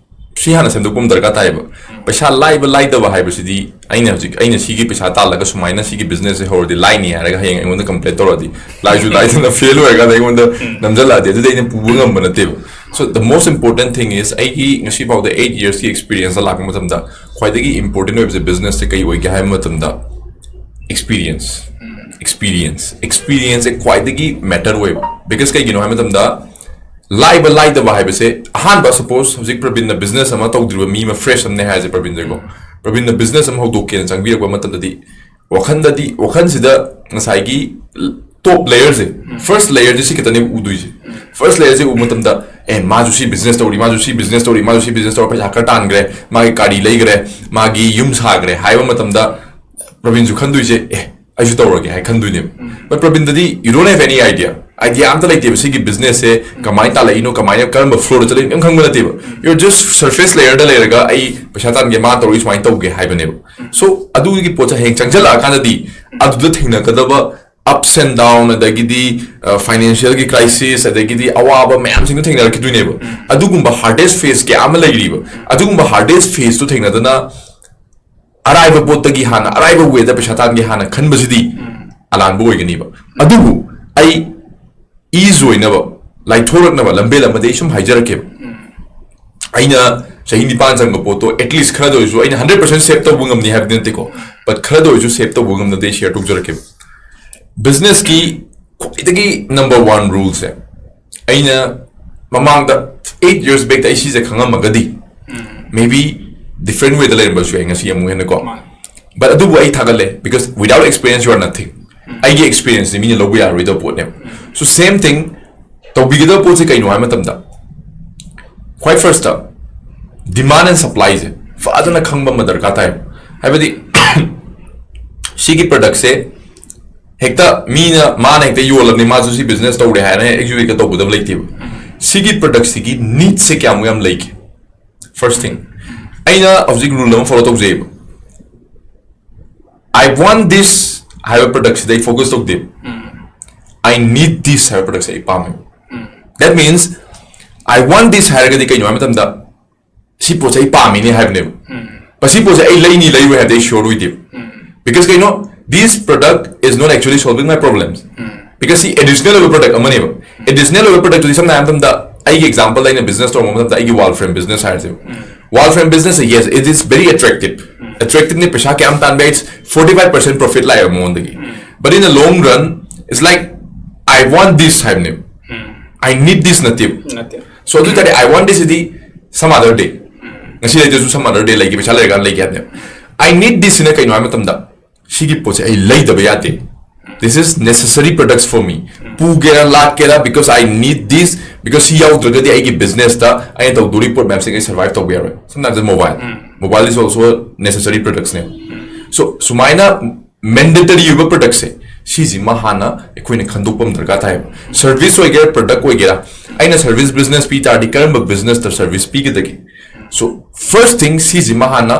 ꯁꯤ ꯍꯥꯟꯅ ꯁꯦꯝꯗꯣꯛꯄ ꯑꯃ ꯗꯔꯀꯥꯔ ꯇꯥꯏꯌꯦꯕ꯫ ꯄꯩꯁꯥ ꯂꯥꯏꯕ ꯂꯥꯏꯗꯕ ꯍꯥꯏꯕꯁꯤꯗꯤ, ꯑꯩꯅ ꯍꯧꯖꯤꯛ, ꯑꯩꯅ ꯁꯤꯒꯤ ꯄꯩꯁꯥ ꯇꯥꯜꯂꯒ ꯁꯨꯃꯥꯏꯅ ꯁꯤꯒꯤ ꯕꯤꯖꯤꯅꯦꯁꯁꯦ ꯍꯧꯔꯗꯤ ꯂꯥꯏꯅꯤ ꯍꯥꯏꯔꯒ ꯍꯌꯦꯡ ꯑꯩꯉꯣꯟꯗ ꯀꯝꯄ꯭ꯂꯦꯟ ꯇꯧꯔꯗꯤ, ꯂꯥꯏꯁꯨ ꯂꯥꯏꯗꯅ ꯐꯦꯜ ꯑꯣꯏꯔꯀꯥꯟꯗ ꯑꯩꯉꯣꯟꯗ ꯅꯝꯁꯤꯜꯂꯛꯑꯗꯤ, ꯑꯗꯨꯗꯤ ꯑꯩꯅ ꯄꯨꯕ ꯉꯝꯕ ꯅꯠꯇꯦꯕ꯫ So the most important thing is, ꯑꯩꯒꯤ ꯉꯁꯤ ꯐꯥꯎꯗ ꯑꯩꯠ ꯌꯔꯁꯀꯤ ꯑꯦꯛꯁꯄꯤꯔꯤꯌꯦꯟꯁꯇ ꯂꯥꯛꯄ ꯃꯇꯝꯗ ꯈ꯭ꯋꯥꯏꯗꯒꯤ ꯏꯝꯄꯣꯔꯇꯦꯟ ꯑꯣꯏꯕꯁꯦ ꯕꯤꯖꯤꯅꯦꯁꯁꯦ ꯀꯩ ꯑꯣꯏꯒꯦ ꯍꯥꯏꯕ ꯃꯇꯝꯗ, ꯑꯦꯛꯁꯄꯤꯔꯤꯌꯦꯟꯁ꯫ ꯑꯦꯛꯁꯄꯤꯔꯤꯌꯦꯟꯁ ꯑꯦꯛꯁꯄꯤꯔꯤꯌꯦꯟꯁꯁꯦ ꯈ꯭ꯋꯥꯏꯗꯒꯤ ꯃꯦꯇꯔ ꯑꯣꯏꯕ꯫ ꯕꯤꯀꯣꯁ ꯀꯩꯒꯤꯅꯣ ꯍꯥꯏꯕ ꯃꯇꯝꯗ, ꯂꯥꯏꯕ ꯂꯥꯏꯗꯕ ꯍꯥꯏꯕꯁꯦ, ꯑꯍꯥꯟꯕ, ꯁꯄꯣꯁ ꯍꯧꯖꯤꯛ ꯄ꯭ꯔꯕꯤꯟꯅ ꯕꯤꯖꯤꯅꯦꯁ ꯑꯃ ꯇꯧꯗ꯭ꯔꯤꯕ ꯃꯤ ꯑꯃ, ꯐ꯭ꯔꯦꯁ ꯑꯃꯅꯦ ꯍꯥꯏꯔꯁꯦ ꯄ꯭ꯔꯕꯤꯟꯁꯦꯀꯣ꯫ ꯄ꯭ꯔꯕꯤꯟꯅ ꯕꯤꯖꯤꯅꯦꯁ ꯑꯃ ꯍꯧꯗꯣꯛꯀꯦꯅ ꯆꯪꯕꯤꯔꯛꯄ ꯃꯇꯝꯗꯗꯤ, ꯋꯥꯈꯟꯗꯗꯤ, ꯋꯥꯈꯟꯁꯤꯗ ꯉꯁꯥꯏꯒꯤ ꯇꯣꯞ ꯂꯦꯌꯔꯁꯦ, ꯐꯥꯔꯁ ꯂꯦꯌꯔꯁꯦ ꯁꯤ ꯈꯛꯇꯅꯦꯕ ꯎꯗꯣꯏꯁꯦ꯫ ꯐꯥꯔꯁ ꯂꯦꯌꯔꯁꯦ ꯎꯕ ꯃꯇꯝꯗ, ꯑꯦ, ꯃꯥꯁꯨ ꯁꯤ ꯕꯤꯖꯤꯅꯦꯁ ꯇꯧꯔꯤ, ꯃꯥꯁꯨ ꯁꯤ ꯕꯤꯖꯤꯅꯦꯁ ꯇꯧꯔꯤ, ꯃꯥꯁꯨ ꯁꯤ ꯕꯤꯖꯤꯅꯦꯁ ꯇꯧꯔ ꯄꯩꯁꯥ ꯈꯔ ꯇꯥꯟꯈ꯭ꯔꯦ, ꯃꯥꯒꯤ ꯒꯥꯔꯤ ꯂꯩꯈ꯭ꯔꯦ, ꯃꯥꯒꯤ ꯌꯨꯝ ꯁꯥꯈ꯭ꯔꯦ ꯍꯥꯏꯕ ꯃꯇꯝꯗ, ꯄ꯭ꯔꯕꯤꯟꯁꯨ ꯈꯟꯗꯣꯏꯁꯦ, ꯑꯦ, ꯑꯩꯁꯨ ꯇꯧꯔꯒꯦ ꯍꯥꯏ ꯈꯟꯗꯣꯏꯅꯦꯕ꯫ But ꯄ꯭ꯔꯕꯤꯟꯗꯗꯤ, you don't have any idea, idea ꯑꯝꯇ ꯂꯩꯇꯦꯕ꯫ ꯁꯤꯒꯤ ꯕꯤꯖꯤꯅꯦꯁꯁꯦ ꯀꯃꯥꯏꯅ ꯇꯥꯜꯂꯛꯏꯅꯣ, ꯀꯃꯥꯏꯅ, ꯀꯔꯝꯕ ꯐ꯭ꯂꯣꯗ ꯆꯠꯂꯛꯏꯅꯣ, ꯀꯩꯝ ꯈꯪꯕ ꯅꯠꯇꯦꯕ꯫ You're just surface layerꯗ ꯂꯩꯔꯒ, ꯑꯩ ꯄꯩꯁꯥ ꯇꯥꯟꯒꯦ, ꯃꯥ ꯇꯧꯔꯤ ꯁꯨꯃꯥꯏꯅ ꯇꯧꯒꯦ ꯍꯥꯏꯕꯅꯦꯕ꯫ So ꯑꯗꯨꯒꯤ ꯄꯣꯠꯁꯦ ꯍꯌꯦꯡ ꯆꯪꯁꯤꯜꯂꯛꯑꯀꯥꯟꯗꯗꯤ, ꯑꯗꯨꯗ ꯊꯦꯡꯅꯒꯗꯕ ups and down, ꯑꯗꯒꯤꯗꯤ ꯐꯥꯏꯅꯥꯟꯁꯤꯌꯦꯜꯒꯤ ꯀ꯭ꯔꯥꯏꯁꯤꯁ, ꯑꯗꯒꯤꯗꯤ ꯑꯋꯥꯕ ꯃꯌꯥꯝꯁꯤꯡꯗꯣ ꯊꯦꯡꯅꯔꯛꯈꯤꯗꯣꯏꯅꯦꯕ꯫ ꯑꯗꯨꯒꯨꯝꯕ ꯍꯥꯔꯗꯦꯁ ꯐꯦꯁ ꯀꯌꯥ ꯑꯃ ꯂꯩꯔꯤꯕ, ꯑꯗꯨꯒꯨꯝꯕ ꯍꯥꯔꯗꯦꯁ ꯐꯦꯁꯇꯣ ꯊꯦꯡꯅꯗꯅ, ꯑꯔꯥꯏꯕ ꯄꯣꯠꯇꯒꯤ ꯍꯥꯟꯅ, ꯑꯔꯥꯏꯕ ꯋꯦꯗ ꯄꯩꯁꯥ ꯇꯥꯟꯒꯦ ꯍꯥꯟꯅ ꯈꯟꯕꯁꯤꯗꯤ ꯑꯂꯥꯟꯕ ꯑꯣꯏꯒꯅꯤꯕ꯫ ꯑꯗꯨꯕꯨ ꯑꯩ ꯏꯖ ꯑꯣꯏꯅꯕ, ꯂꯥꯏꯊꯣꯔꯛꯅꯕ ꯂꯝꯕꯦꯜ ꯑꯃꯗꯤ ꯑꯩ ꯁꯨꯝ ꯍꯥꯏꯖꯔꯛꯀꯦꯕ꯫ ꯑꯩꯅ ꯆꯍꯤ ꯅꯤꯄꯥꯟ ꯆꯪꯕ ꯄꯣꯠꯇꯣ, ꯑꯦꯠꯂꯤꯁ ꯈꯔꯗ ꯑꯣꯏꯔꯁꯨ, ꯑꯩꯅ ꯍꯟꯗ꯭ꯔꯦꯠ ꯄꯥꯔꯁꯦꯟ ꯁꯦꯞ ꯇꯧꯕ ꯉꯝꯅꯤ ꯍꯥꯏꯕꯗꯤ ꯅꯠꯇꯦꯀꯣ, ꯕꯠ ꯈꯔꯗ ꯑꯣꯏꯔꯁꯨ ꯁꯦꯞ ꯇꯧꯕ ꯉꯝꯅꯕꯗꯤ ꯑꯩ ꯁꯤꯌꯔ ꯇꯧꯖꯔꯛꯀꯦꯕ꯫ ꯕꯤꯖꯤꯅꯦꯁꯀꯤ ꯈ꯭ꯋꯥꯏꯗꯒꯤ ꯅꯝꯕꯔ ꯋꯥꯟ ꯔꯨꯜꯁꯦ, ꯑꯩꯅ ꯃꯃꯥꯡꯗ, ꯑꯩꯠ ꯌꯔꯁ ꯕꯦꯛꯇ ꯑꯩ ꯁꯤꯁꯦ ꯈꯪꯉꯝꯃꯒꯗꯤ, ꯃꯦ ꯕꯤ ꯗꯤꯐ꯭ꯔꯦꯟ ꯋꯦꯗ ꯂꯩꯔꯝꯕꯁꯨ ꯌꯥꯏ ꯉꯁꯤ ꯑꯃꯨꯛ ꯍꯦꯟꯅꯀꯣ꯫ ꯃꯥꯅꯦ꯫ ꯕꯠ ꯑꯗꯨꯕꯨ ꯑꯩ ꯊꯥꯒꯠꯂꯦ, because without experience you are nothing꯫ ꯑꯩꯒꯤ experience ꯁꯤ ꯃꯤꯅ ꯂꯧꯕ ꯌꯥꯔꯣꯏꯗꯕ ꯄꯣꯠꯅꯦꯕ꯫ So same thing, ꯇꯧꯕꯤꯒꯗꯕ ꯄꯣꯠꯁꯦ ꯀꯩꯅꯣ ꯍꯥꯏꯕ ꯃꯇꯝꯗ, ꯈ꯭ꯋꯥꯏ first ꯇ demand and supply ꯁꯦ ꯐꯖꯅ ꯈꯪꯕ ꯑꯃ ꯗꯔꯀꯥꯔ ꯇꯥꯏ꯫ ꯍꯥꯏꯕꯗꯤ ꯁꯤꯒꯤ product ꯁꯦ ꯍꯦꯛꯇ ꯃꯤꯅ, ꯃꯥꯅ ꯍꯦꯛꯇ ꯌꯣꯜꯂꯕꯅꯤ, ꯃꯥꯁꯨ ꯁꯤ business ꯇꯧꯔꯦ ꯍꯥꯏꯅ ꯍꯦꯛ execute ꯍꯦꯛꯇ ꯇꯧꯒꯗꯕ ꯂꯩꯇꯦꯕ꯫ ꯁꯤꯒꯤ product ꯁꯤꯒꯤ need ꯁꯦ ꯀꯌꯥꯃꯨꯛ ꯌꯥꯝ ꯂꯩꯒꯦ? First thing, ꯑꯩꯅ ꯍꯧꯖꯤꯛ rule ꯑꯃ follow ꯇꯧꯖꯩꯕ꯫ "I want this" ꯍꯥꯏꯕ product ꯁꯤꯗ ꯑꯩ focus ꯇꯧꯗꯦ꯫ "I need this" ꯍꯥꯏꯕ product ꯁꯦ ꯑꯩ ꯄꯥꯝꯃꯦ꯫ That means "I want this" ꯍꯥꯏꯔꯒꯗꯤ ꯀꯩꯅꯣ ꯍꯥꯏꯕ ꯃꯇꯝꯗ, ꯁꯤ ꯄꯣꯠꯁꯦ ꯑꯩ ꯄꯥꯝꯃꯤꯅꯦ ꯍꯥꯏꯕꯅꯦꯕ꯫ ꯃꯁꯤ ꯄꯣꯠꯁꯦ ꯑꯩ ꯂꯩꯅꯤ ꯂꯩꯔꯣꯏ ꯍꯥꯏꯕꯗꯤ ꯑꯩ sure ꯑꯣꯏꯗꯦꯕ꯫ Because ꯀꯩꯅꯣ, "This product is not actually solving my problems." Because ꯁꯤ additional ꯑꯣꯏꯕ product ꯑꯃꯅꯦꯕ꯫ Additional ꯑꯣꯏꯕ product ꯇꯨꯗꯤ ꯁꯝꯅ ꯍꯥꯏꯔꯕ ꯃꯇꯝꯗ, ꯑꯩꯒꯤ example, ꯑꯩꯅ business ꯇꯧꯔꯛꯄ ꯃꯇꯝꯗ, ꯑꯩꯒꯤ wall frame business ꯍꯥꯏꯔꯁꯦꯕ꯫ Wall frame business say, yes, it is very attractive. Attractive ꯅꯦ, ꯄꯩꯁꯥ ꯀꯌꯥꯝ ꯇꯥꯟꯕ ꯌꯥꯏ? Forty five percent profit ꯂꯥꯛꯑꯦꯕ ꯃꯉꯣꯟꯗꯒꯤ꯫ But in the long run, it's like, "I want this" ꯍꯥꯏꯕꯅꯦꯕ꯫ "I need this" ꯅꯠꯇꯦꯕ꯫ ꯅꯠꯇꯦ꯫ So ꯑꯗꯨ ꯇꯥꯔꯗꯤ "I want this" CD some other day, ꯉꯁꯤ ꯂꯩꯇ꯭ꯔꯁꯨ some other day ꯂꯩꯒꯦ, ꯄꯩꯁꯥ ꯂꯩꯔꯀꯥꯟꯗ ꯂꯩꯒꯦ ꯍꯥꯏꯕꯅꯦꯕ꯫ "I need this" ꯁꯤꯅ ꯀꯩꯅꯣ ꯍꯥꯏꯕ ꯃꯇꯝꯗ, ꯁꯤꯒꯤ ꯄꯣꯠꯁꯦ ꯑꯩ ꯂꯩꯗꯕ ꯌꯥꯗꯦ꯫ "This is necessary products for me." ꯄꯨꯒꯦꯔꯥ ꯂꯥꯛꯀꯦꯔꯥ, because I need this, because ꯁꯤ ꯌꯥꯎꯗ꯭ꯔꯒꯗꯤ ꯑꯩꯒꯤ business ꯇ, ꯑꯩꯅ ꯇꯧꯗꯣꯔꯤ ꯄꯣꯠ ꯃꯌꯥꯝꯁꯦ ꯑꯩ survive ꯇꯧꯕ ꯌꯥꯔꯣꯏ꯫ Sometimes mobile, mobile is also necessary products ꯅꯦ꯫ So ꯁꯨꯃꯥꯏꯅ mandatory ꯑꯣꯏꯕ product ꯁꯦ, ꯁꯤꯁꯤꯃ ꯍꯥꯟꯅ ꯑꯩꯈꯣꯏꯅ ꯈꯟꯗꯣꯛꯄ ꯑꯃ ꯗꯔꯀꯥꯔ ꯇꯥꯏꯌꯦꯕ꯫ Service ꯑꯣꯏꯒꯦꯔꯥ, product ꯑꯣꯏꯒꯦꯔꯥ, ꯑꯩꯅ service business ꯄꯤ ꯇꯥꯔꯗꯤ ꯀꯔꯝꯕ business ꯇ service ꯄꯤꯒꯗꯒꯦ? So first thing, ꯁꯤꯁꯤꯃ ꯍꯥꯟꯅ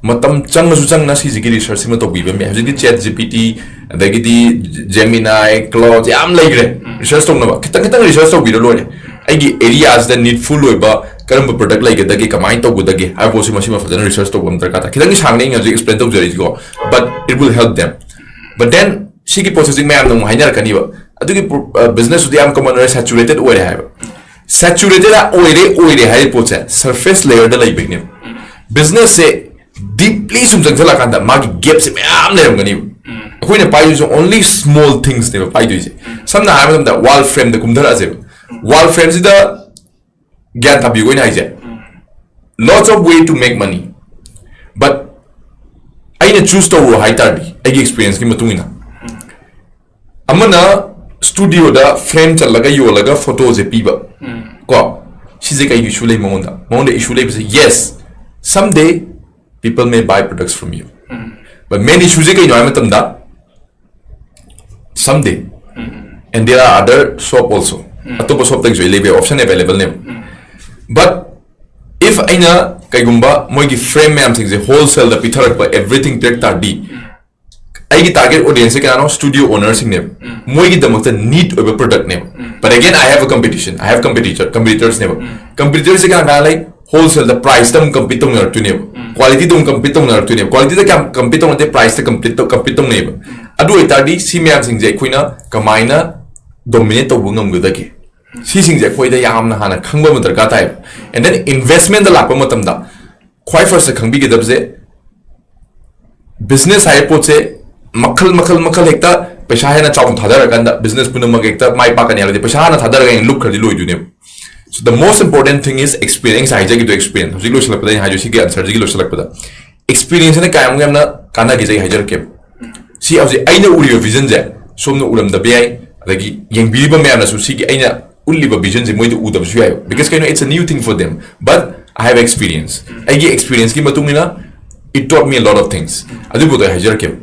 ꯃꯇꯝ ꯆꯪꯉꯁꯨ ꯆꯪꯅ ꯁꯤꯁꯤꯒꯤ research ꯁꯤꯃ ꯇꯧꯕꯤꯕ ꯑꯃ ꯌꯥꯏ꯫ ꯍꯧꯖꯤꯛꯇꯤ ChatGPT, ꯑꯗꯒꯤꯗꯤ Gemini, Claude ꯌꯥꯝ ꯂꯩꯈ꯭ꯔꯦ research ꯇꯧꯅꯕ꯫ ꯈꯤꯇꯪ ꯈꯤꯇꯪ research ꯇꯧꯕꯤꯔ ꯂꯣꯏꯔꯦ꯫ ꯑꯩꯒꯤ area ꯁꯤꯗ needful ꯑꯣꯏꯕ ꯀꯔꯝꯕ product ꯂꯩꯒꯗꯒꯦ, ꯀꯃꯥꯏꯅ ꯇꯧꯒꯗꯒꯦ ꯍꯥꯏꯕ ꯄꯣꯠꯁꯤꯃ, ꯁꯤꯃ ꯐꯖꯅ research ꯇꯧꯕ ꯑꯃ ꯗꯔꯀꯥꯔ ꯇꯥꯏ꯫ ꯈꯤꯇꯪꯗꯤ ꯁꯥꯡꯅ ꯑꯩꯅ ꯍꯧꯖꯤꯛ explain ꯇꯧꯖꯔꯛꯏꯁꯤꯀꯣ, but it will help them. But then ꯁꯤꯒꯤ ꯄꯣꯠꯁꯦ ꯍꯧꯖꯤꯛ ꯃꯌꯥꯝꯅ ꯑꯃꯨꯛ ꯍꯥꯏꯅꯔꯛꯀꯅꯤꯕ, "ꯑꯗꯨꯒꯤ business ꯇꯨꯗꯤ ꯌꯥꯝ common ꯑꯣꯏꯔꯦ, saturated ꯑꯣꯏꯔꯦ" ꯍꯥꯏꯕ꯫ Saturated ꯑꯣꯏꯔꯦ, ꯑꯣꯏꯔꯦ ꯍꯥꯏꯔꯤꯕ ꯄꯣꯠꯁꯦ surface layer ꯗ ꯂꯩꯕꯒꯤꯅꯦꯕ꯫ Business ꯁꯦ deeply ꯁꯨꯝ ꯆꯪꯁꯤꯜꯂꯛꯀꯥꯟꯗ ꯃꯥꯒꯤ gap ꯁꯦ ꯃꯌꯥꯝ ꯂꯩꯔꯝꯒꯅꯤꯕ꯫ ꯑꯩꯈꯣꯏꯅ ꯄꯥꯏꯗꯣꯏꯁꯦ only small things ꯅꯦꯕ ꯄꯥꯏꯗꯣꯏꯁꯦ꯫ ꯁꯝꯅ ꯍꯥꯏꯔꯕ ꯃꯇꯝꯗ wall frame ꯗ ꯀꯨꯝꯊꯔꯛꯑꯁꯦꯕ꯫ Wall frame ꯁꯤꯗ ꯒ꯭ꯌꯥꯟ ꯇꯥꯕꯤꯌꯨ ꯑꯩꯅ ꯍꯥꯏꯁꯦ꯫ Lots of way to make money, but ꯑꯩꯅ choose ꯇꯧꯔꯣ ꯍꯥꯏ ꯇꯥꯔꯗꯤ, ꯑꯩꯒꯤ experience ꯀꯤ ꯃꯇꯨꯡ ꯏꯟꯅ, ꯑꯃꯅ ꯁ꯭ꯇꯨꯗꯤꯑꯣꯗ ꯐ꯭ꯔꯦꯝ ꯆꯜꯂꯒ ꯌꯣꯜꯂꯒ ꯐꯣꯇꯣꯁꯦ ꯄꯤꯕ, ꯀꯣ, ꯁꯤꯁꯦ ꯀꯩ ꯏꯁꯨ ꯂꯩ ꯃꯉꯣꯟꯗ? ꯃꯉꯣꯟꯗ ꯏꯁꯨ ꯂꯩꯕꯁꯦ, yes, someday people may buy products from you, but main issue ꯁꯦ ꯀꯩꯅꯣ ꯍꯥꯏꯕ ꯃꯇꯝꯗ, someday, and there are other shop also, ꯑꯇꯣꯞꯄ ꯁꯣꯞꯇꯒꯤꯁꯨ ꯑꯩ ꯂꯩꯕ option available ꯅꯦꯕ. But if ꯑꯩꯅ ꯀꯩꯒꯨꯝꯕ ꯃꯣꯏꯒꯤ ꯐ꯭ꯔꯦꯝ ꯃꯌꯥꯝꯁꯤꯡꯁꯦ ꯍꯣꯜꯁꯦꯜꯗ ꯄꯤꯊꯔꯛꯄ, everything ꯄꯤꯔꯛ ꯇꯥꯔꯗꯤ, ꯑꯩꯒꯤ target audience ꯁꯦ ꯀꯅꯥꯅꯣ? ꯁ꯭ꯇꯨꯗꯤꯑꯣ ꯑꯣꯅꯔꯁꯤꯡꯅꯦꯕ. ꯃꯣꯏꯒꯤꯗꯃꯛꯇ ꯅꯤꯠ ꯑꯣꯏꯕ ꯄ꯭ꯔꯗꯛꯅꯦꯕ. But again, I have a competition, I have competitor, ꯀꯝꯄꯤꯇꯤꯇꯔꯁꯅꯦꯕ. ꯀꯝꯄꯤꯇꯤꯇꯔꯁꯦ ꯀꯅꯥ ꯀꯅꯥ ꯂꯩ? ꯍꯣꯜꯁꯦꯜꯗ ꯄ꯭ꯔꯥꯏꯁꯇ ꯑꯃꯨꯛ ꯀꯝꯄꯤꯠ ꯇꯧꯅꯔꯛꯇꯣꯏꯅꯦꯕ, ꯀ꯭ꯋꯥꯂꯤꯇꯤꯗ ꯑꯃꯨꯛ ꯀꯝꯄꯤꯠ ꯇꯧꯅꯔꯛꯇꯣꯏꯅꯦꯕ꯫ ꯀ꯭ꯋꯥꯂꯤꯇꯤꯗ ꯀꯌꯥꯝ ꯀꯝꯄꯤꯠ ꯇꯧꯅꯗꯦ, ꯄ꯭ꯔꯥꯏꯁꯇ ꯀꯝꯄꯤꯠ ꯇꯧ- ꯀꯝꯄꯤꯠ ꯇꯧꯅꯩꯌꯦꯕ꯫ ꯑꯗꯨ ꯑꯣꯏꯇꯥꯔꯗꯤ ꯁꯤ ꯃꯌꯥꯝꯁꯤꯡꯁꯦ ꯑꯩꯈꯣꯏꯅ ꯀꯃꯥꯏꯅ ꯗꯣꯃꯤꯅꯦꯠ ꯇꯧꯕ ꯉꯝꯒꯗꯒꯦ? ꯁꯤꯁꯤꯡꯁꯦ ꯑꯩꯈꯣꯏꯗ ꯌꯥꯝꯅ ꯍꯥꯟꯅ ꯈꯪꯕ ꯑꯃ ꯗꯔꯀꯥꯔ ꯇꯥꯏꯕ꯫ And then investment ꯗ ꯂꯥꯛꯄ ꯃꯇꯝꯗ ꯈ꯭ꯋꯥꯏ ꯐꯥꯔꯁꯇ ꯈꯪꯕꯤꯒꯗꯕꯁꯦ, ꯕꯤꯖꯤꯅꯦꯁ ꯍꯥꯏꯕ ꯄꯣꯠꯁꯦ ꯃꯈꯜ ꯃꯈꯜ ꯃꯈꯜ, ꯍꯦꯛꯇ ꯄꯩꯁꯥ ꯍꯦꯟꯅ ꯆꯥꯎꯅ ꯊꯥꯗꯔꯀꯥꯟꯗ ꯕꯤꯖꯤꯅꯦꯁ ꯄꯨꯝꯅꯃꯛ ꯍꯦꯛꯇ ꯃꯥꯏ ꯄꯥꯛꯀꯅꯤ ꯍꯥꯏꯕꯗꯤ ꯄꯩꯁꯥ ꯍꯥꯟꯅ ꯊꯥꯗꯔꯒ ꯍꯦꯟꯅ ꯂꯨꯞꯈ꯭ꯔꯗꯤ ꯂꯣꯏꯗꯣꯏꯅꯦꯕ꯫ So the most important thing is experience, ꯍꯥꯏꯖꯒꯤꯗꯣ experience꯫ ꯍꯧꯖꯤꯛ ꯂꯣꯏꯁꯤꯜꯂꯛꯄꯗ ꯑꯩꯅ ꯍꯥꯏꯗꯣꯏ ꯁꯤꯒꯤ ꯑꯟꯁꯔꯁꯤꯒꯤ ꯂꯣꯏꯁꯤꯜꯂꯛꯄꯗ, ꯑꯦꯛꯁꯄꯤꯔꯤꯌꯦꯟꯁꯁꯤꯅ ꯀꯌꯥꯃꯨꯛ ꯌꯥꯝꯅ ꯀꯥꯟꯅꯒꯦꯁꯦ ꯑꯩ ꯍꯥꯏꯖꯔꯛꯀꯦꯕ꯫ ꯁꯤ ꯍꯧꯖꯤꯛ ꯑꯩꯅ ꯎꯔꯤꯕ ꯚꯤꯖꯟꯁꯦ ꯁꯣꯝꯅ ꯎꯔꯝꯗꯕ ꯌꯥꯏ, ꯑꯗꯒꯤ ꯌꯦꯡꯕꯤꯔꯤꯕ ꯃꯌꯥꯝꯅꯁꯨ ꯁꯤꯒꯤ ꯑꯩꯅ ꯎꯠꯂꯤꯕ ꯚꯤꯖꯟꯁꯦ ꯃꯣꯏꯗ ꯎꯗꯕꯁꯨ ꯌꯥꯏꯕ꯫ Because ꯀꯩꯅꯣ, it's a new thing for them, but I have experience. ꯑꯩꯒꯤ ꯑꯦꯛꯁꯄꯤꯔꯤꯌꯦꯟꯁꯀꯤ ꯃꯇꯨꯡ ꯏꯟꯅ it taught me a lot of things꯫ ꯑꯗꯨꯕꯨꯗꯣ ꯑꯩ ꯍꯥꯏꯖꯔꯛꯀꯦꯕ꯫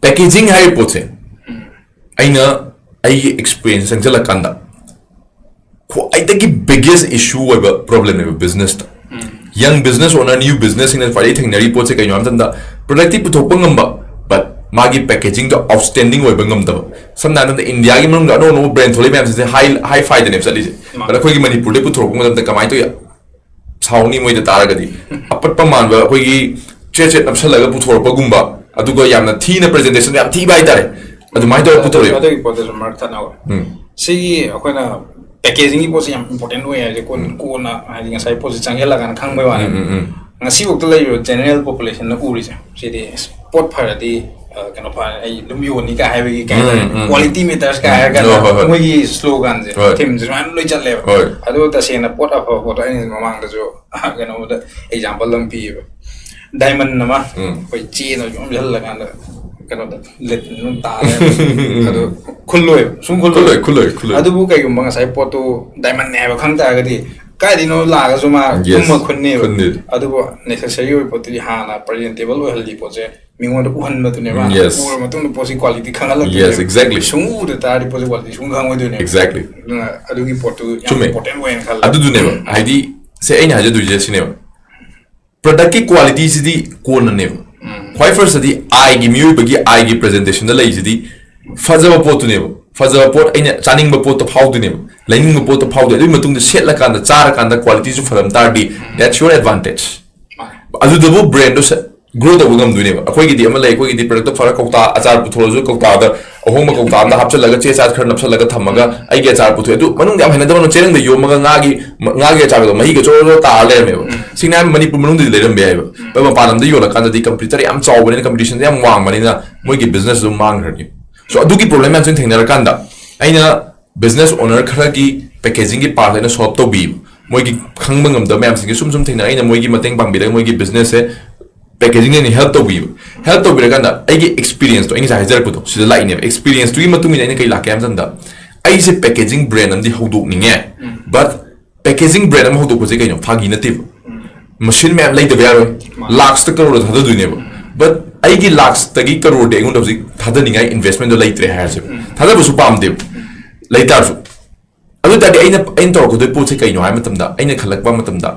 ꯄꯦꯀꯦꯖꯤꯡ ꯍꯥꯏꯔꯤꯕ ꯄꯣꯠꯁꯦ ꯑꯩꯅ ꯑꯩꯒꯤ ꯑꯦꯛꯁꯄꯤꯔꯤꯌꯦꯟꯁ ꯆꯪꯁꯤꯜꯂꯀꯥꯟꯗ ꯈ꯭ꯋꯥꯏꯗꯒꯤ ꯕꯤꯒꯦꯁ ꯏꯁꯨ ꯑꯣꯏꯕ ꯄ꯭ꯔꯣꯕ꯭ꯂꯦꯝꯅꯦꯕ ꯕꯤꯖꯤꯅꯦꯁꯇ꯫ ꯌꯪ ꯕꯤꯖꯤꯅꯦꯁ ꯑꯣꯅꯔ, ꯅ꯭ꯌꯨ ꯕꯤꯖꯤꯅꯦꯁꯁꯤꯡꯅ ꯈ꯭ꯋꯥꯏꯗꯒꯤ ꯊꯦꯡꯅꯔꯤ ꯄꯣꯠꯁꯦ ꯀꯩꯅꯣ ꯍꯥꯏꯕ ꯃꯇꯝꯗ, ꯄ꯭ꯔꯗꯛꯇꯤ ꯄꯨꯊꯣꯛꯄ ꯉꯝꯕ, ꯕꯠ ꯃꯥꯒꯤ ꯄꯦꯀꯦꯖꯤꯡꯗꯣ ꯑꯥꯎꯠꯁ꯭ꯇꯦꯟꯗꯤꯡ ꯑꯣꯏꯕ ꯉꯝꯗꯕ꯫ ꯁꯝꯅ ꯍꯥꯏꯔꯕꯗ ꯏꯟꯗꯤꯌꯥꯒꯤ ꯃꯅꯨꯡꯗ ꯑꯅꯧ ꯑꯅꯧꯕ ꯕ꯭ꯔꯦꯟ ꯊꯣꯛꯂꯛꯏ ꯃꯌꯥꯝꯁꯤꯡꯁꯦ ꯍꯥꯏ ꯍꯥꯏ ꯐꯥꯏꯗꯅꯦꯕ ꯆꯠꯂꯤꯁꯦ꯫ ꯃꯥꯅꯦ꯫ ꯕꯠ ꯑꯩꯈꯣꯏꯒꯤ ꯃꯅꯤꯄꯨꯔꯗꯩ ꯄꯨꯊꯣꯔꯛꯄ ꯃꯇꯝꯗ ꯀꯃꯥꯏꯅ ꯇꯧꯏ? ꯁꯥꯎꯅꯤ ꯃꯣꯏꯗ ꯇꯥꯔꯒꯗꯤ꯫ ꯑꯄꯠꯄ ꯃꯥꯟꯕ ꯑꯩꯈꯣꯏꯒꯤ ꯆꯦꯠ ꯆꯦꯠ ꯅꯞꯁꯜꯂꯒ ꯄꯨꯊꯣꯔꯛꯄꯒꯨꯝꯕ, ꯑꯗꯨꯒ ꯌꯥꯝꯅ ꯊꯤꯅ ꯄ꯭ꯔꯖꯦꯟꯇꯦꯁꯟ ꯌꯥꯝ ꯊꯤꯕ ꯍꯥꯏꯇꯥꯔꯦ, ꯑꯗꯨꯃꯥꯏꯅ ꯇꯧꯔꯒ ꯄꯨꯊꯣꯔꯛꯑꯦ꯫ ꯑꯗꯨꯒꯤ ꯄꯣꯠꯇꯁꯨ ꯃꯔꯛ ꯊꯠꯅꯕ꯫ ꯎꯝ꯫ ꯁꯤꯒꯤ ꯑꯩꯈꯣꯏꯅ ꯄꯦꯀꯦꯖꯤꯡꯒꯤ ꯄꯣꯠꯁꯦ ꯌꯥꯝ ꯏꯝꯄꯣꯔꯇꯦꯟ ꯑꯣꯏ ꯍꯥꯏꯁꯦ ꯀꯣꯟ-, ꯎꯝ꯫ ꯀꯣꯟꯅ ꯍꯥꯏꯗꯤ ꯉꯁꯥꯏ ꯄꯣꯠꯁꯦ ꯆꯪꯁꯤꯜꯂꯀꯥꯟꯗ ꯈꯪꯕꯩ ꯋꯥꯅꯤ꯫ ꯎꯝ, ꯎꯝ, ꯎꯝ꯫ ꯉꯁꯤꯐꯥꯎꯗ ꯂꯩꯔꯤꯕ ꯖꯦꯅꯔꯦꯜ ꯄꯣꯄꯨꯂꯦꯁꯟꯅ ꯎꯔꯤꯁꯦ ꯁꯤꯗꯤ, ꯑꯁ, ꯄꯣꯠ ꯐꯔꯗꯤ, ꯑ, ꯀꯩꯅꯣ ꯐꯔꯦ, ꯑꯩ ꯑꯗꯨꯝ ꯌꯣꯟꯅꯤ ꯀꯥꯏ ꯍꯥꯏꯕꯒꯤ, ꯀꯩ ꯍꯥꯏꯇꯥꯔꯦ, ꯎꯝ, ꯎꯝ, ꯎꯝ꯫ ꯀ꯭ꯋꯥꯂꯤꯇꯤ ꯃꯦꯇꯔꯁ ꯀꯥꯏ ꯍꯥꯏꯔ ꯀꯥꯟꯗ ꯍꯣꯏ, ꯍꯣꯏ, ꯍꯣꯏ꯫ ꯃꯣꯏꯒꯤ ꯁ꯭ꯂꯣꯒꯥꯟꯁꯦ, ꯍꯣꯏ꯫ ꯊꯤꯝꯁꯦ ꯁꯨꯃꯥꯏꯅ ꯂꯣꯏ ꯆꯠꯂꯦꯕ꯫ ꯍꯣꯏ꯫ ꯑꯗꯨ ꯇꯁꯦꯡꯅ ꯄꯣꯠ ꯑꯐꯕ ꯄꯣꯠꯇꯣ ꯑꯩꯅ ꯃꯃꯥꯡꯗꯁꯨ ꯀꯩꯅꯣꯗ ꯑꯦꯛꯖꯥꯝꯄꯜ ꯑꯃ ꯄꯤꯌꯦꯕ꯫ ꯗꯥꯏꯃꯟ ꯑꯃ ꯎꯝ꯫ ꯑꯩꯈꯣꯏ ꯆꯦꯅ ꯌꯣꯝꯁꯤꯜꯂꯀꯥꯟꯗ ꯀꯩꯅꯣꯗ ꯂꯤꯠ ꯑꯗꯨꯝ ꯇꯥ ꯂꯩꯔꯝꯃꯦ꯫ ꯑꯗꯨ ꯈꯨꯜꯂꯣꯏ, ꯁꯨꯝ ꯈꯨꯜꯂꯣꯏ꯫ ꯈꯨꯜꯂꯣꯏ, ꯈꯨꯜꯂꯣꯏ, ꯈꯨꯜꯂꯣꯏ꯫ ꯑꯗꯨꯕꯨ ꯀꯩꯒꯨꯝꯕ ꯉꯁꯥꯏ ꯄꯣꯠꯇꯨ diamond ꯅꯦ ꯍꯥꯏꯕ ꯈꯪ ꯇꯥꯔꯒꯗꯤ ꯀꯥꯏꯗꯩꯅꯣ ꯂꯥꯛꯑꯒꯁꯨ ꯃꯥ Yes. ꯀꯨꯝꯃ ꯈꯨꯟꯅꯦꯕ꯫ ꯈꯨꯟꯗꯣꯏꯅꯤ꯫ ꯑꯗꯨꯕꯨ necessary ꯑꯣꯏꯕ ꯄꯣꯠꯇꯨꯗꯤ ꯍꯥꯟꯅ presentable ꯑꯣꯏꯍꯜꯂꯤ ꯄꯣꯠꯁꯦ ꯃꯤꯉꯣꯟꯗ ꯎꯍꯟꯕꯗꯨꯅꯦꯕ꯫ Yes. ꯎꯔ ꯃꯇꯨꯡꯗ ꯄꯣꯠꯁꯤ quality ꯈꯪꯍꯜꯂꯛꯇꯣꯏꯅꯦꯕ꯫ Yes, exactly. ꯁꯨꯡ ꯎꯗ ꯇꯥꯔꯗꯤ ꯄꯣꯠꯁꯤ quality ꯁꯨꯡ ꯈꯪꯉꯣꯏꯗꯣꯏꯅꯦꯕ꯫ Exactly. ꯑꯗꯨꯅ ꯑꯗꯨꯒꯤ ꯄꯣꯠꯇꯨ ꯌꯥꯝ ꯆꯨꯝꯃꯦ꯫ Important ꯑꯣꯏꯅ ꯈꯜꯂꯦ꯫ ꯑꯗꯨꯗꯨꯅꯦꯕ ꯍꯥꯏꯗꯤ ꯁꯦ ꯑꯩꯅ ꯍꯥꯏꯖꯗꯣꯏꯁꯦ ꯁꯤꯅꯦꯕ, product ꯀꯤ quality ꯁꯤꯗꯤ ꯀꯣꯟꯅꯅꯦꯕ꯫ ꯎꯝ꯫ ꯈ꯭ꯋꯥꯏ first ꯇꯗꯤ eye ꯒꯤ, ꯃꯤꯑꯣꯏꯕꯒꯤ eye ꯒꯤ presentation ꯗ ꯂꯩꯁꯤꯗꯤ ꯐꯖꯕ ꯄꯣꯠꯇꯨꯅꯦꯕ꯫ ꯐꯖꯕ ꯄꯣꯠ, ꯑꯩꯅ ꯆꯥꯅꯤꯡꯕ ꯄꯣꯠꯇꯣ ꯐꯥꯎꯗꯣꯏꯅꯦꯕ, ꯂꯩꯅꯤꯡꯕ ꯄꯣꯠꯇꯣ ꯐꯥꯎꯗꯣꯏ꯫ ꯑꯗꯨꯒꯤ ꯃꯇꯨꯡꯗ ꯁꯦꯠꯂꯀꯥꯟꯗ, ꯆꯥꯔꯀꯥꯟꯗ quality ꯁꯨ ꯐꯔꯝ ꯇꯥꯔꯗꯤ, that's your advantage꯫ ꯃꯥꯅꯦ꯫ ꯑꯗꯨꯗꯕꯨ brand ꯗꯣ ꯁ-, grow ꯇꯧꯕ ꯉꯝꯗꯣꯏꯅꯦꯕ꯫ ꯑꯩꯈꯣꯏꯒꯤꯗꯤ ꯑꯃ ꯂꯩ, ꯑꯩꯈꯣꯏꯒꯤꯗꯤ product ꯇꯣ ꯐꯔ ꯀꯧꯇꯥ, ꯑꯆꯥꯔ ꯄꯨꯊꯣꯔꯛꯑꯁꯨ ꯀꯧꯇꯥꯗ ꯑꯍꯣꯡꯕ ꯀꯧꯇꯥ ꯑꯃꯗ ꯍꯥꯞꯆꯜꯂꯒ, ꯆꯦ ꯆꯥ ꯈꯔ ꯅꯞꯁꯜꯂꯒ ꯊꯝꯃꯒ, "ꯑꯩꯒꯤ ꯑꯆꯥꯔ ꯄꯨꯊꯣꯛꯑꯦ", ꯑꯗꯨ ꯃꯅꯨꯡꯗ ꯌꯥꯝ ꯍꯩꯅꯗꯕ ꯑꯃꯅ ꯆꯦꯔꯪꯗ ꯌꯣꯝꯃꯒ ꯉꯥꯒꯤ, ꯉꯥꯒꯤ ꯑꯆꯥꯔꯗꯣ ꯃꯍꯤꯒ ꯆꯣꯔꯣ ꯆꯣꯔꯣ ꯇꯥꯔ ꯂꯩꯔꯝꯃꯦꯕ꯫ ꯁꯦꯡꯅ ꯍꯥꯏꯔꯕꯗ ꯃꯅꯤꯄꯨꯔ ꯃꯅꯨꯡꯗꯗꯤ ꯂꯩꯔꯝꯕ ꯌꯥꯏꯕ꯫ ꯃꯄꯥꯟ ꯂꯝꯗ ꯌꯣꯜꯂꯀꯥꯟꯗꯗꯤ competitor ꯌꯥꯝ ꯆꯥꯎꯕꯅꯤꯅ, competition ꯁꯦ ꯌꯥꯝ ꯋꯥꯡꯕꯅꯤꯅ ꯃꯣꯏꯒꯤ business ꯑꯗꯨꯝ ꯃꯥꯡꯈ꯭ꯔꯅꯤ꯫ So ꯑꯗꯨꯒꯤ problem ꯃꯌꯥꯝꯁꯤ ꯊꯦꯡꯅꯔꯀꯥꯟꯗ ꯑꯩꯅ business owner ꯈꯔꯒꯤ packaging ꯒꯤ part ꯑꯩꯅ solve ꯇꯧꯕꯤꯕ꯫ ꯃꯣꯏꯒꯤ ꯈꯪꯕ ꯉꯝꯗꯕ ꯃꯌꯥꯝꯁꯤꯡꯁꯦ ꯁꯨꯝ ꯁꯨꯝ ꯊꯦꯡꯅ ꯑꯩꯅ ꯃꯣꯏꯒꯤ ꯃꯇꯦꯡ ꯄꯥꯡꯕꯤꯔꯒ ꯃꯣꯏꯒꯤ business ꯁꯦ packaging ꯅ ꯑꯩꯅ help ꯇꯧꯕꯤꯕ꯫ Help ꯇꯧꯕꯤꯔꯀꯥꯟꯗ ꯑꯩꯒꯤ experience ꯇꯣ, ꯑꯩ ꯉꯁꯥꯏ ꯍꯥꯏꯖꯔꯛꯄꯗꯣ, ꯁꯤꯗ ꯂꯥꯛꯏꯅꯦꯕ꯫ Experience ꯇꯨꯒꯤ ꯃꯇꯨꯡ ꯏꯟꯅ ꯑꯩꯅ ꯀꯩ ꯂꯥꯛꯀꯦ ꯍꯥꯏꯕ ꯃꯇꯝꯗ, ꯑꯩꯁꯦ packaging brand ꯑꯃꯗꯤ ꯍꯧꯗꯣꯛꯅꯤꯡꯉꯦ, but packaging brand ꯑꯃ ꯍꯧꯗꯣꯛꯄꯁꯦ ꯀꯩꯅꯣ, ꯐꯥꯒꯤ ꯅꯠꯇꯦꯕ꯫ Machine ꯃꯌꯥꯝ ꯂꯩꯗꯕ ꯌꯥꯔꯣꯏ, ꯃꯥꯅꯦ꯫ Lakhs ꯇ crore ꯊꯥꯗꯗꯣꯏꯅꯦꯕ꯫ But ꯑꯩꯒꯤ Lakhs ꯇꯒꯤ crore ꯗꯤ ꯑꯩꯉꯣꯟꯗ ꯍꯧꯖꯤꯛ ꯊꯥꯗꯅꯤꯡꯉꯥꯏ investment ꯗꯣ ꯂꯩꯇ꯭ꯔꯦ ꯍꯥꯏꯔꯁꯦꯕ꯫ ꯊꯥꯗꯕꯁꯨ ꯄꯥꯝꯗꯦꯕ, ꯂꯩꯇꯥꯔꯁꯨ꯫ ꯑꯗꯨ ꯑꯣꯏ ꯇꯥꯔꯗꯤ ꯑꯩꯅ, ꯑꯩꯅ ꯇꯧꯔꯛꯀꯗꯣꯏ ꯄꯣꯠꯁꯦ ꯀꯩꯅꯣ ꯍꯥꯏꯕ ꯃꯇꯝꯗ, ꯑꯩꯅ ꯈꯜꯂꯛꯄ ꯃꯇꯝꯗ,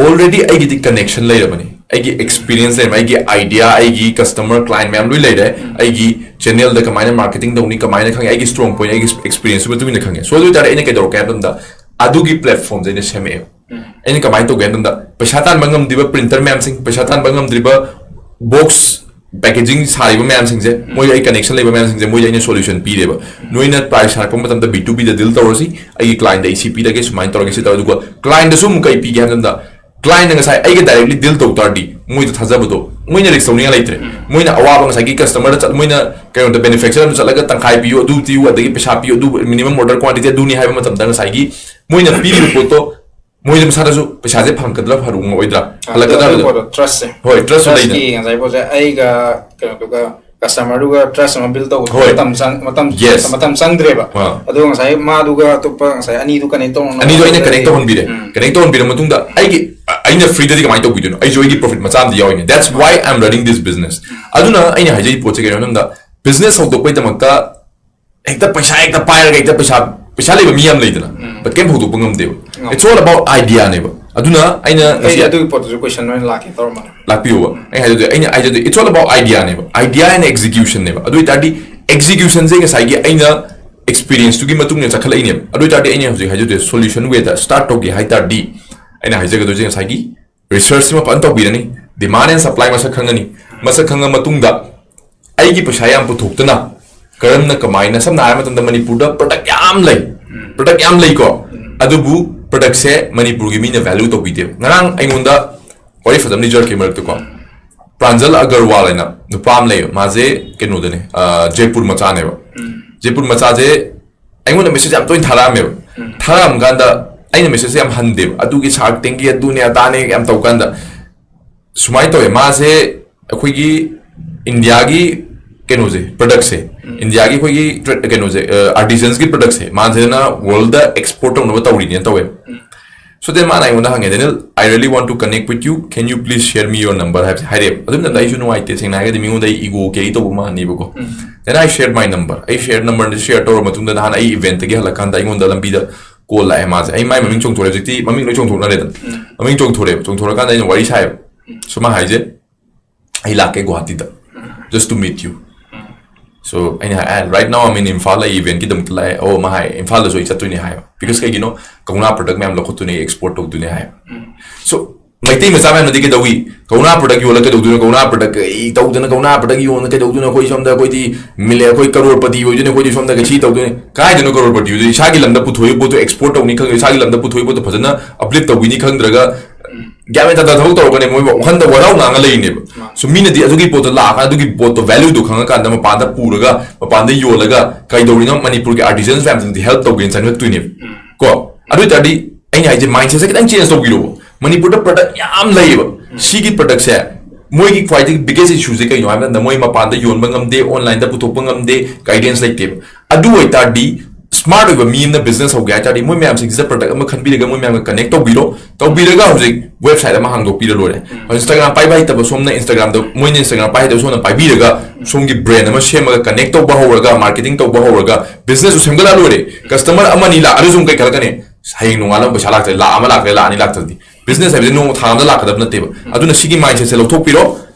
already ꯑꯩꯒꯤꯗꯤ connection ꯂꯩꯔꯕꯅꯤ, ꯑꯩꯒꯤ experience ꯂꯩꯔꯕꯅꯤ, ꯑꯩꯒꯤ idea, ꯑꯩꯒꯤ customer, client ꯃꯌꯥꯝ ꯂꯣꯏ ꯂꯩꯔꯦ꯫ ꯑꯩꯒꯤ channel ꯗ ꯀꯃꯥꯏꯅ marketing ꯇꯧꯅꯤ, ꯀꯃꯥꯏꯅ ꯈꯪꯉꯦ, ꯑꯩꯒꯤ strong point, ꯑꯩꯒꯤ experience ꯒꯤ ꯃꯇꯨꯡ ꯏꯟꯅ ꯈꯪꯉꯦ꯫ So ꯑꯗꯨ ꯑꯣꯏ ꯇꯥꯔꯗꯤ ꯑꯩꯅ ꯀꯩꯗꯧꯔꯛꯀꯦ ꯍꯥꯏꯕ ꯃꯇꯝꯗ, ꯑꯗꯨꯒꯤ platform ꯁꯦ ꯑꯩꯅ ꯁꯦꯝꯃꯛꯑꯦꯕ꯫ ꯑꯩꯅ ꯀꯃꯥꯏꯅ ꯇꯧꯒꯦ ꯍꯥꯏꯕ ꯃꯇꯝꯗ, ꯄꯩꯁꯥ ꯇꯥꯟꯕ ꯉꯝꯗ꯭ꯔꯤꯕ printer ꯃꯌꯥꯝꯁꯤꯡ, ꯄꯩꯁꯥ ꯇꯥꯟꯕ ꯉꯝꯗ꯭ꯔꯤꯕ box packaging ꯁꯥꯔꯤꯕ ꯃꯌꯥꯝꯁꯤꯡꯁꯦ, ꯃꯣꯏꯒ ꯑꯩ connection ꯂꯩꯕ ꯃꯌꯥꯝꯁꯤꯡꯁꯦ, ꯃꯣꯏꯗ ꯑꯩꯅ solution ꯄꯤꯔꯦꯕ꯫ ꯅꯣꯏꯅ price ꯁꯥꯔꯛꯄ ꯃꯇꯝꯗ B two B ꯗ deal ꯇꯧꯔꯁꯤ, ꯑꯩꯒꯤ client ꯗ ꯑꯩ ꯁꯤ ꯄꯤꯔꯒꯦ, ꯁꯨꯃꯥꯏꯅ ꯇꯧꯔꯒꯦ, ꯁꯤ ꯇꯧꯔꯒꯦ꯫ ꯑꯗꯨꯒ client ꯗꯁꯨ ꯑꯃꯨꯛ ꯀꯩ ꯄꯤꯒꯦ ꯍꯥꯏꯕ ꯃꯇꯝꯗ, client ꯅ ꯉꯁꯥꯏ ꯑꯩꯒ directly deal ꯇꯧ ꯇꯥꯔꯗꯤ, ꯃꯣꯏꯗ ꯊꯥꯖꯕꯗꯣ, ꯃꯣꯏꯅ risk ꯇꯧꯅꯤꯡꯉꯥꯏ ꯂꯩꯇ꯭ꯔꯦ꯫ ꯃꯣꯏꯅ ꯑꯋꯥꯕ ꯉꯁꯥꯏꯒꯤ customer ꯗ ꯆꯠ-, ꯃꯣꯏꯅ ꯀꯩꯅꯣꯗ manufacturer ꯑꯃ ꯆꯠꯂꯒ ꯇꯪꯈꯥꯏ ꯄꯤꯌꯨ, ꯑꯗꯨ ꯄꯤꯌꯨ, ꯑꯗꯒꯤ ꯄꯩꯁꯥ ꯄꯤꯌꯨ, ꯑꯗꯨ minimum order quantity ꯑꯗꯨꯅꯤ ꯍꯥꯏꯕ ꯃꯇꯝꯗ, ꯉꯁꯥꯏꯒꯤ ꯃꯣꯏꯅ ꯄꯤꯔꯤꯕ ꯄꯣꯠꯇꯣ ꯃꯣꯏꯁꯦ ꯃꯁꯥꯗꯁꯨ ꯄꯩꯁꯥꯁꯦ ꯐꯪꯉꯛꯀꯗ꯭ꯔꯥ ꯐꯪꯉꯛꯑꯣꯏꯗ꯭ꯔꯥ, ꯍꯜꯂꯛꯀꯗ꯭ꯔꯥ ꯍꯜꯂꯛꯑꯣꯏꯗ꯭ꯔꯥ? ꯇ꯭ꯔꯁꯁꯦ ꯍꯣꯏ, ꯇ꯭ꯔꯁꯁꯨ ꯂꯩꯗꯅ꯫ ꯉꯁꯥꯏ ꯄꯣꯠꯁꯦ ꯑꯩꯒ ꯀꯩꯅꯣꯗꯨꯒ ꯀꯁꯇꯃꯔꯗꯨꯒ ꯇ꯭ꯔꯁ ꯑꯃ ꯕꯤꯜ ꯇꯧꯕ ꯍꯣꯏ. ꯃꯇꯝ ꯆꯪ ꯃꯇꯝ Yes. ꯃꯇꯝ ꯆꯪꯗ꯭ꯔꯦꯕ꯫ ꯑꯥ. ꯑꯗꯣ ꯉꯁꯥꯏ ꯃꯥꯗꯨꯒ ꯑꯇꯣꯞꯄ ꯉꯁꯥꯏ ꯑꯅꯤꯗꯨ ꯀꯅꯦꯛ ꯇꯧꯅ ꯑꯅꯤꯗꯣ ꯑꯩꯅ ꯀꯅꯦꯛ ꯇꯧꯍꯟꯕꯤꯔꯦ꯫ ꯎꯝ. ꯀꯅꯦꯛ ꯇꯧꯍꯟꯕꯤꯔ ꯃꯇꯨꯡꯗ ꯑꯩꯒꯤ ꯑꯩꯅ ꯐ꯭ꯔꯤꯗꯗꯤ ꯀꯃꯥꯏꯅ ꯇꯧꯕꯤꯗꯣꯏꯅꯣ? ꯑꯩꯁꯨ ꯑꯩꯒꯤ ꯄ꯭ꯔꯣꯐꯤꯠ ꯃꯆꯥ ꯑꯃꯗꯤ ꯌꯥꯎꯔꯤꯅꯦ꯫ That's why I'm running this business. ꯑꯗꯨꯅ ꯑꯩꯅ ꯍꯥꯏꯖꯔꯤ ꯄꯣꯠꯁꯦ ꯀꯩꯅꯣ ꯍꯥꯏꯕꯗ, ꯕꯤꯖꯤꯅꯦꯁ ꯍꯧꯗꯣꯛꯄꯩꯗꯃꯛꯇ ꯍꯦꯛꯇ ꯄꯩꯁꯥ ꯍꯦꯛꯇ ꯄꯥꯏꯔꯒ ꯍꯦꯛꯇ ꯄꯩꯁꯥ ꯄꯩꯁꯥ ꯂꯩꯕ ꯃꯤ ꯌꯥꯝ ꯂꯩꯗꯅ, but ꯀꯩꯝ ꯍꯧꯗꯣꯛꯄ ꯉꯝꯗꯦꯕ꯫ It's all about idea ꯅꯦꯕ꯫ ꯑꯗꯨꯅ ꯑꯩꯅ ꯑꯩ ꯉꯁꯤ ꯑꯗꯨꯒꯤ ꯄꯣꯠꯇꯨꯁꯨ ꯀꯣꯏꯁꯟ ꯑꯣꯏꯅ ꯂꯥꯛꯀꯦ ꯇꯧꯔꯝꯕꯅꯦ꯫ ꯂꯥꯛꯄꯤꯌꯣꯕ꯫ ꯑꯩ ꯍꯥꯏꯖꯗꯣꯏ ꯑꯩꯅ ꯍꯥꯏꯖꯗꯣꯏ it's all about idea ꯅꯦꯕ꯫ Idea and execution ꯅꯦꯕ꯫ ꯑꯗꯨ ꯑꯣꯏꯇꯥꯔꯗꯤ execution ꯁꯦ ꯉꯁꯥꯏꯒꯤ ꯑꯩꯅ ꯑꯦꯛꯁꯄꯤꯔꯤꯌꯦꯟꯁꯇꯨꯒꯤ ꯃꯇꯨꯡ ꯏꯟꯅ ꯆꯠꯈꯠꯂꯛꯏꯅꯦꯕ꯫ ꯑꯗꯨ ꯑꯣꯏꯇꯥꯔꯗꯤ ꯑꯩꯅ ꯍꯧꯖꯤꯛ ꯍꯥꯏꯖꯗꯣꯏ solution way ꯗ start ꯇꯧꯒꯦ ꯍꯥꯏ ꯇꯥꯔꯗꯤ, ꯑꯩꯅ ꯍꯥꯏꯖꯒꯗꯣꯏꯁꯦ ꯉꯁꯥꯏꯒꯤ research ꯁꯤꯃ ꯐꯖꯅ ꯇꯧꯕꯤꯔꯅꯤ, demand and supply ꯃꯁꯛ ꯈꯪꯉꯅꯤ, ꯃꯁꯛ ꯈꯪꯉ ꯃꯇꯨꯡꯗ ꯑꯩꯒꯤ ꯄꯩꯁꯥ ꯌꯥꯝ ꯄꯨꯊꯣꯛꯇꯅ ꯀꯔꯝꯅ ꯀꯃꯥꯏꯅ, ꯁꯝꯅ ꯍꯥꯏꯔꯕ ꯃꯇꯝꯗ ꯃꯅꯤꯄꯨꯔꯗ ꯄ꯭ꯔꯗꯛ ꯌꯥꯝ ꯂꯩ, ꯄ꯭ꯔꯗꯛ ꯌꯥꯝ ꯂꯩꯀꯣ, ꯑꯗꯨꯕꯨ ꯄ꯭ꯔꯗꯛꯁꯦ ꯃꯅꯤꯄꯨꯔꯒꯤ ꯃꯤꯅ ꯚꯦꯂꯨ ꯇꯧꯕꯤꯗꯦꯕ꯫ ꯉꯔꯥꯡ ꯑꯩꯉꯣꯟꯗ ꯋꯥꯔꯤ ꯐꯖꯅ ꯂꯤꯖꯔꯛꯀꯦ ꯃꯔꯛꯇꯀꯣ꯫ ꯄ꯭ꯔꯥꯟꯖꯜ ꯑꯒꯔꯋꯥꯜ ꯍꯥꯏꯅ ꯅꯨꯄꯥ ꯑꯃ ꯂꯩꯌꯦꯕ, ꯃꯥꯁꯦ ꯀꯩꯅꯣꯗꯅꯦ, ꯑ, ꯖꯩꯄꯨꯔ ꯃꯆꯥꯅꯦꯕ꯫ ꯖꯩꯄꯨꯔ ꯃꯆꯥꯁꯦ ꯑꯩꯉꯣꯟꯗ ꯃꯦꯁꯦꯖ ꯌꯥꯝ ꯇꯣꯏꯅ ꯊꯥꯔꯛꯑꯝꯃꯦꯕ꯫ ꯊꯥꯔꯛꯑꯝ ꯀꯥꯟꯗ ꯑꯩꯅ ꯃꯦꯁꯦꯖꯁꯦ ꯌꯥꯝ ꯍꯟꯗꯦꯕ, ꯑꯗꯨꯒꯤ ꯁꯥꯔꯛ ꯇꯦꯡꯒꯤ ꯑꯗꯨꯅꯦ ꯑꯗꯥꯅꯦ ꯌꯥꯝ ꯇꯧ ꯀꯥꯟꯗ ꯁꯨꯃꯥꯏꯅ ꯇꯧꯋꯦ꯫ ꯃꯥꯁꯦ ꯑꯩꯈꯣꯏꯒꯤ ꯏꯟꯗꯤꯌꯥꯒꯤ ꯀꯩꯅꯣꯁꯦ, ꯄ꯭ꯔꯗꯛꯁꯦ, ꯏꯟꯗꯤꯌꯥꯒꯤ ꯑꯩꯈꯣꯏꯒꯤ ꯇ꯭ꯔꯦ- ꯀꯩꯅꯣꯁꯦ, ꯑꯥꯔꯇꯤꯖꯟꯁꯀꯤ ꯄ꯭ꯔꯗꯛꯁꯦ ꯃꯥꯁꯤꯅ ꯋꯥꯔꯜꯗ ꯑꯦꯛꯁꯄꯣꯔꯠ ꯇꯧꯅꯕ ꯇꯧꯔꯤꯅꯦꯅ ꯇꯧꯋꯦ꯫ So then ꯃꯥꯅ ꯑꯩꯉꯣꯟꯗ ꯍꯪꯉꯦ, "Daniel, I really want to connect with you, can you please share me your number?" ꯍꯥꯏꯕꯁꯦ ꯍꯥꯏꯔꯛꯑꯦꯕ꯫ ꯑꯗꯨꯝ ꯅꯠꯇ ꯑꯩꯁꯨ ꯅꯨꯡꯉꯥꯏꯇꯦ, ꯁꯦꯡꯅ ꯍꯥꯏꯔꯒꯗꯤ ꯃꯤꯉꯣꯟꯗ ꯑꯩ ꯏꯒꯣ ꯀꯦꯔꯤ ꯇꯧꯕ ꯃꯥꯟꯅꯦꯕꯀꯣ꯫ Then I shared my number. ꯑꯩ ꯁꯤꯌꯔ ꯅꯝꯕꯔꯗ ꯁꯤꯌꯔ ꯇꯧꯔ ꯃꯇꯨꯡꯗ ꯅꯍꯥꯟ ꯑꯩ ꯏꯚꯦꯟꯠꯇꯒꯤ ꯍꯜꯂꯛꯀꯥꯟꯗ ꯑꯩꯉꯣꯟꯗ ꯂꯝꯕꯤꯗ ꯀꯣꯜ ꯂꯥꯛꯑꯦ ꯃꯥꯁꯦ꯫ ꯑꯩ ꯃꯥꯏ ꯃꯃꯤꯡ ꯆꯣꯡꯊꯣꯔꯛꯑꯦ, ꯍꯧꯖꯤꯛꯇꯤ ꯃꯃꯤꯡ ꯂꯣꯏ ꯆꯣꯡꯊꯣꯛꯅꯔꯦꯗꯅ꯫ ꯃꯃꯤꯡ ꯆꯣꯡꯊꯣꯔꯛꯑꯦꯕ, ꯆꯣꯡꯊꯣꯔꯀꯥꯟꯗ ꯑꯩꯅ ꯋꯥꯔꯤ ꯁꯥꯏꯌꯦꯕ꯫ ꯁꯨꯃꯥꯏ ꯍꯥꯏꯁꯦ, "ꯑꯩ ꯂꯥꯛꯀꯦ ꯒꯨꯍꯥꯇꯤꯗ, just to meet you." So ꯑꯩꯅ ꯍꯥꯏ, "Right now I'm in Imphal, ꯑꯩ ꯏꯚꯦꯟꯠꯀꯤꯗꯃꯛꯇ ꯂꯥꯛꯑꯦ." "ꯑꯣ," ꯃꯥ ꯍꯥꯏ, "ꯏꯝꯐꯥꯜꯗꯁꯨ ꯑꯩ ꯆꯠꯇꯣꯏꯅꯦ" ꯍꯥꯏꯕ꯫ Because ꯀꯩꯒꯤꯅꯣ, ꯀꯧꯅꯥ ꯄ꯭ꯔꯗꯛ ꯃꯌꯥꯝ ꯂꯧꯈꯠꯇꯣꯏꯅꯦ, ꯑꯦꯛꯁꯄꯣꯔꯠ ꯇꯧꯗꯣꯏꯅꯦ ꯍꯥꯏꯕ꯫ So ꯃꯩꯇꯩ ꯃꯆꯥ ꯃꯌꯥꯝꯅꯗꯤ ꯀꯩꯗꯧꯏ, "ꯀꯧꯅꯥ ꯄ꯭ꯔꯗꯛ ꯌꯣꯜꯂ ꯀꯩꯗꯧꯗꯣꯏꯅꯣ, ꯀꯧꯅꯥ ꯄ꯭ꯔꯗꯛ ꯀꯩ ꯇꯧꯗꯅ ꯀꯧꯅꯥ ꯄ꯭ꯔꯗꯛ ꯌꯣꯟꯅ ꯀꯩꯗꯧꯗꯣꯏꯅꯣ, ꯑꯩꯈꯣꯏ ꯁꯣꯝꯗ ꯑꯩꯈꯣꯏꯗꯤ ꯃꯤꯂꯦ ꯑꯩꯈꯣꯏ ꯀꯔꯣꯔꯄꯇꯤ ꯑꯣꯏꯗꯣꯏꯅꯦ, ꯑꯩꯈꯣꯏꯗꯤ ꯁꯣꯝꯗ ꯀꯩꯁꯤ ꯇꯧꯗꯣꯏꯅꯦ"꯫ ꯀꯥꯏꯗꯅꯣ ꯀꯔꯣꯔꯄꯇꯤ ꯑꯣꯏꯗꯣꯏꯅꯣ? ꯏꯁꯥꯒꯤ ꯂꯝꯗ ꯄꯨꯊꯣꯛꯏ ꯄꯣꯠꯇꯣ ꯑꯦꯛꯁꯄꯣꯔꯠ ꯇꯧꯅꯤ ꯈꯪꯗ꯭ꯔꯦ, ꯏꯁꯥꯒꯤ ꯂꯝꯗ ꯄꯨꯊꯣꯛꯏ ꯄꯣꯠꯇꯣ ꯐꯖꯅ ꯑꯞꯂꯤꯐ ꯇꯧꯕꯤꯅꯤ ꯈꯪꯗ꯭ꯔꯒ ꯒ꯭ꯌꯥꯟ ꯃꯦꯟ ꯇꯥꯗ ꯊꯕꯛ ꯇꯧꯔꯛꯀꯅꯤ꯫ ꯃꯣꯏ ꯋꯥꯈꯟꯗ ꯋꯥꯔꯧ ꯉꯥꯡꯉ ꯂꯩꯔꯤꯅꯦꯕ꯫ So ꯃꯤꯅꯗꯤ ꯑꯗꯨꯒꯤ ꯄꯣꯠꯇꯣ ꯂꯥꯛꯑꯀꯥꯟꯗ ꯑꯗꯨꯒꯤ ꯄꯣꯠꯇꯣ ꯚꯦꯂꯨꯗꯣ ꯈꯪꯉꯀꯥꯟꯗ ꯃꯄꯥꯟꯗ ꯄꯨꯔꯒ ꯃꯄꯥꯟꯗ ꯌꯣꯜꯂꯒ ꯀꯩꯗꯧꯔꯤꯅꯣ, ꯃꯅꯤꯄꯨꯔꯒꯤ ꯑꯥꯔꯇꯤꯖꯟꯁ ꯃꯌꯥꯝꯁꯤꯡꯗꯤ ꯍꯦꯜꯞ ꯇꯧꯒꯦꯅ ꯆꯪꯉꯛꯇꯣꯏꯅꯦꯕ꯫ ꯀꯣ ꯑꯗꯨ ꯑꯣꯏꯇꯥꯔꯗꯤ ꯑꯩꯅ ꯍꯥꯏꯁꯦ, mindset ꯁꯦ ꯈꯤꯇꯪ change ꯇꯧꯕꯤꯔꯣ꯫ ꯃꯅꯤꯄꯨꯔꯗ product ꯌꯥꯝ ꯂꯩꯌꯦꯕ꯫ ꯁꯤꯒꯤ product ꯁꯦ ꯃꯣꯏꯒꯤ ꯈ꯭ꯋꯥꯏꯗꯒꯤ biggest issue ꯁꯦ ꯀꯩꯅꯣ ꯍꯥꯏꯕ ꯃꯇꯝꯗ, ꯃꯣꯏ ꯃꯄꯥꯟꯗ ꯌꯣꯟꯕ ꯉꯝꯗꯦ, online ꯗ ꯄꯨꯊꯣꯛꯄ ꯉꯝꯗꯦ, guidance ꯂꯩꯇꯦꯕ꯫ ꯑꯗꯨ ꯑꯣꯏꯇꯥꯔꯗꯤ, smart ꯑꯣꯏꯕ ꯃꯤ ꯑꯃꯅ business ꯍꯧꯒꯦ ꯍꯥꯏ ꯇꯥꯔꯗꯤ, ꯃꯣꯏ ꯃꯌꯥꯝꯁꯤꯡꯁꯤꯗ product ꯑꯃ ꯈꯟꯕꯤꯔꯒ, ꯃꯣꯏ ꯃꯌꯥꯝꯒ connect ꯇꯧꯕꯤꯔꯣ꯫ ꯇꯧꯕꯤꯔꯒ ꯍꯧꯖꯤꯛ website ꯑꯃ ꯍꯥꯡꯗꯣꯛꯄꯤꯔ ꯂꯣꯏꯔꯦ꯫ Instagram ꯄꯥꯏꯕ ꯍꯩꯇꯕ ꯁꯣꯝꯅ Instagram ꯗ, ꯃꯣꯏꯅ Instagram ꯄꯥꯏ ꯍꯩꯇꯕ ꯁꯣꯝꯅ ꯄꯥꯏꯕꯤꯔꯒ, ꯁꯣꯝꯒꯤ brand ꯑꯃ ꯁꯦꯝꯃꯒ, connect ꯇꯧꯕ ꯍꯧꯔꯒ, marketing ꯇꯧꯕ ꯍꯧꯔꯒ, business ꯇꯨ ꯁꯦꯝꯒꯠꯂ ꯂꯣꯏꯔꯦ꯫ Customer ꯑꯃꯅꯤ ꯂꯥꯛꯑꯁꯨ ꯁꯨꯝ ꯀꯩ ꯈꯜꯂꯛꯀꯅꯤ? "ꯍꯌꯦꯡ ꯅꯣꯡꯉꯥꯜꯂꯒ ꯄꯩꯁꯥ ꯂꯥꯛꯇ꯭ꯔꯦ, ꯂꯥꯛ ꯑꯃ ꯂꯥꯛꯇ꯭ꯔꯦ, ꯂꯥꯛ ꯑꯅꯤ ꯂꯥꯛꯇ꯭ꯔꯗꯤ?" Business ꯍꯥꯏꯕꯁꯦ ꯅꯣꯡꯃ ꯊꯥ ꯑꯃꯗ ꯂꯥꯛꯀꯗꯕ ꯅꯠꯇꯦꯕ꯫ ꯑꯗꯨꯅ ꯁꯤꯒꯤ mindset ꯁꯦ ꯂꯧꯊꯣꯛꯄꯤꯔꯣ꯫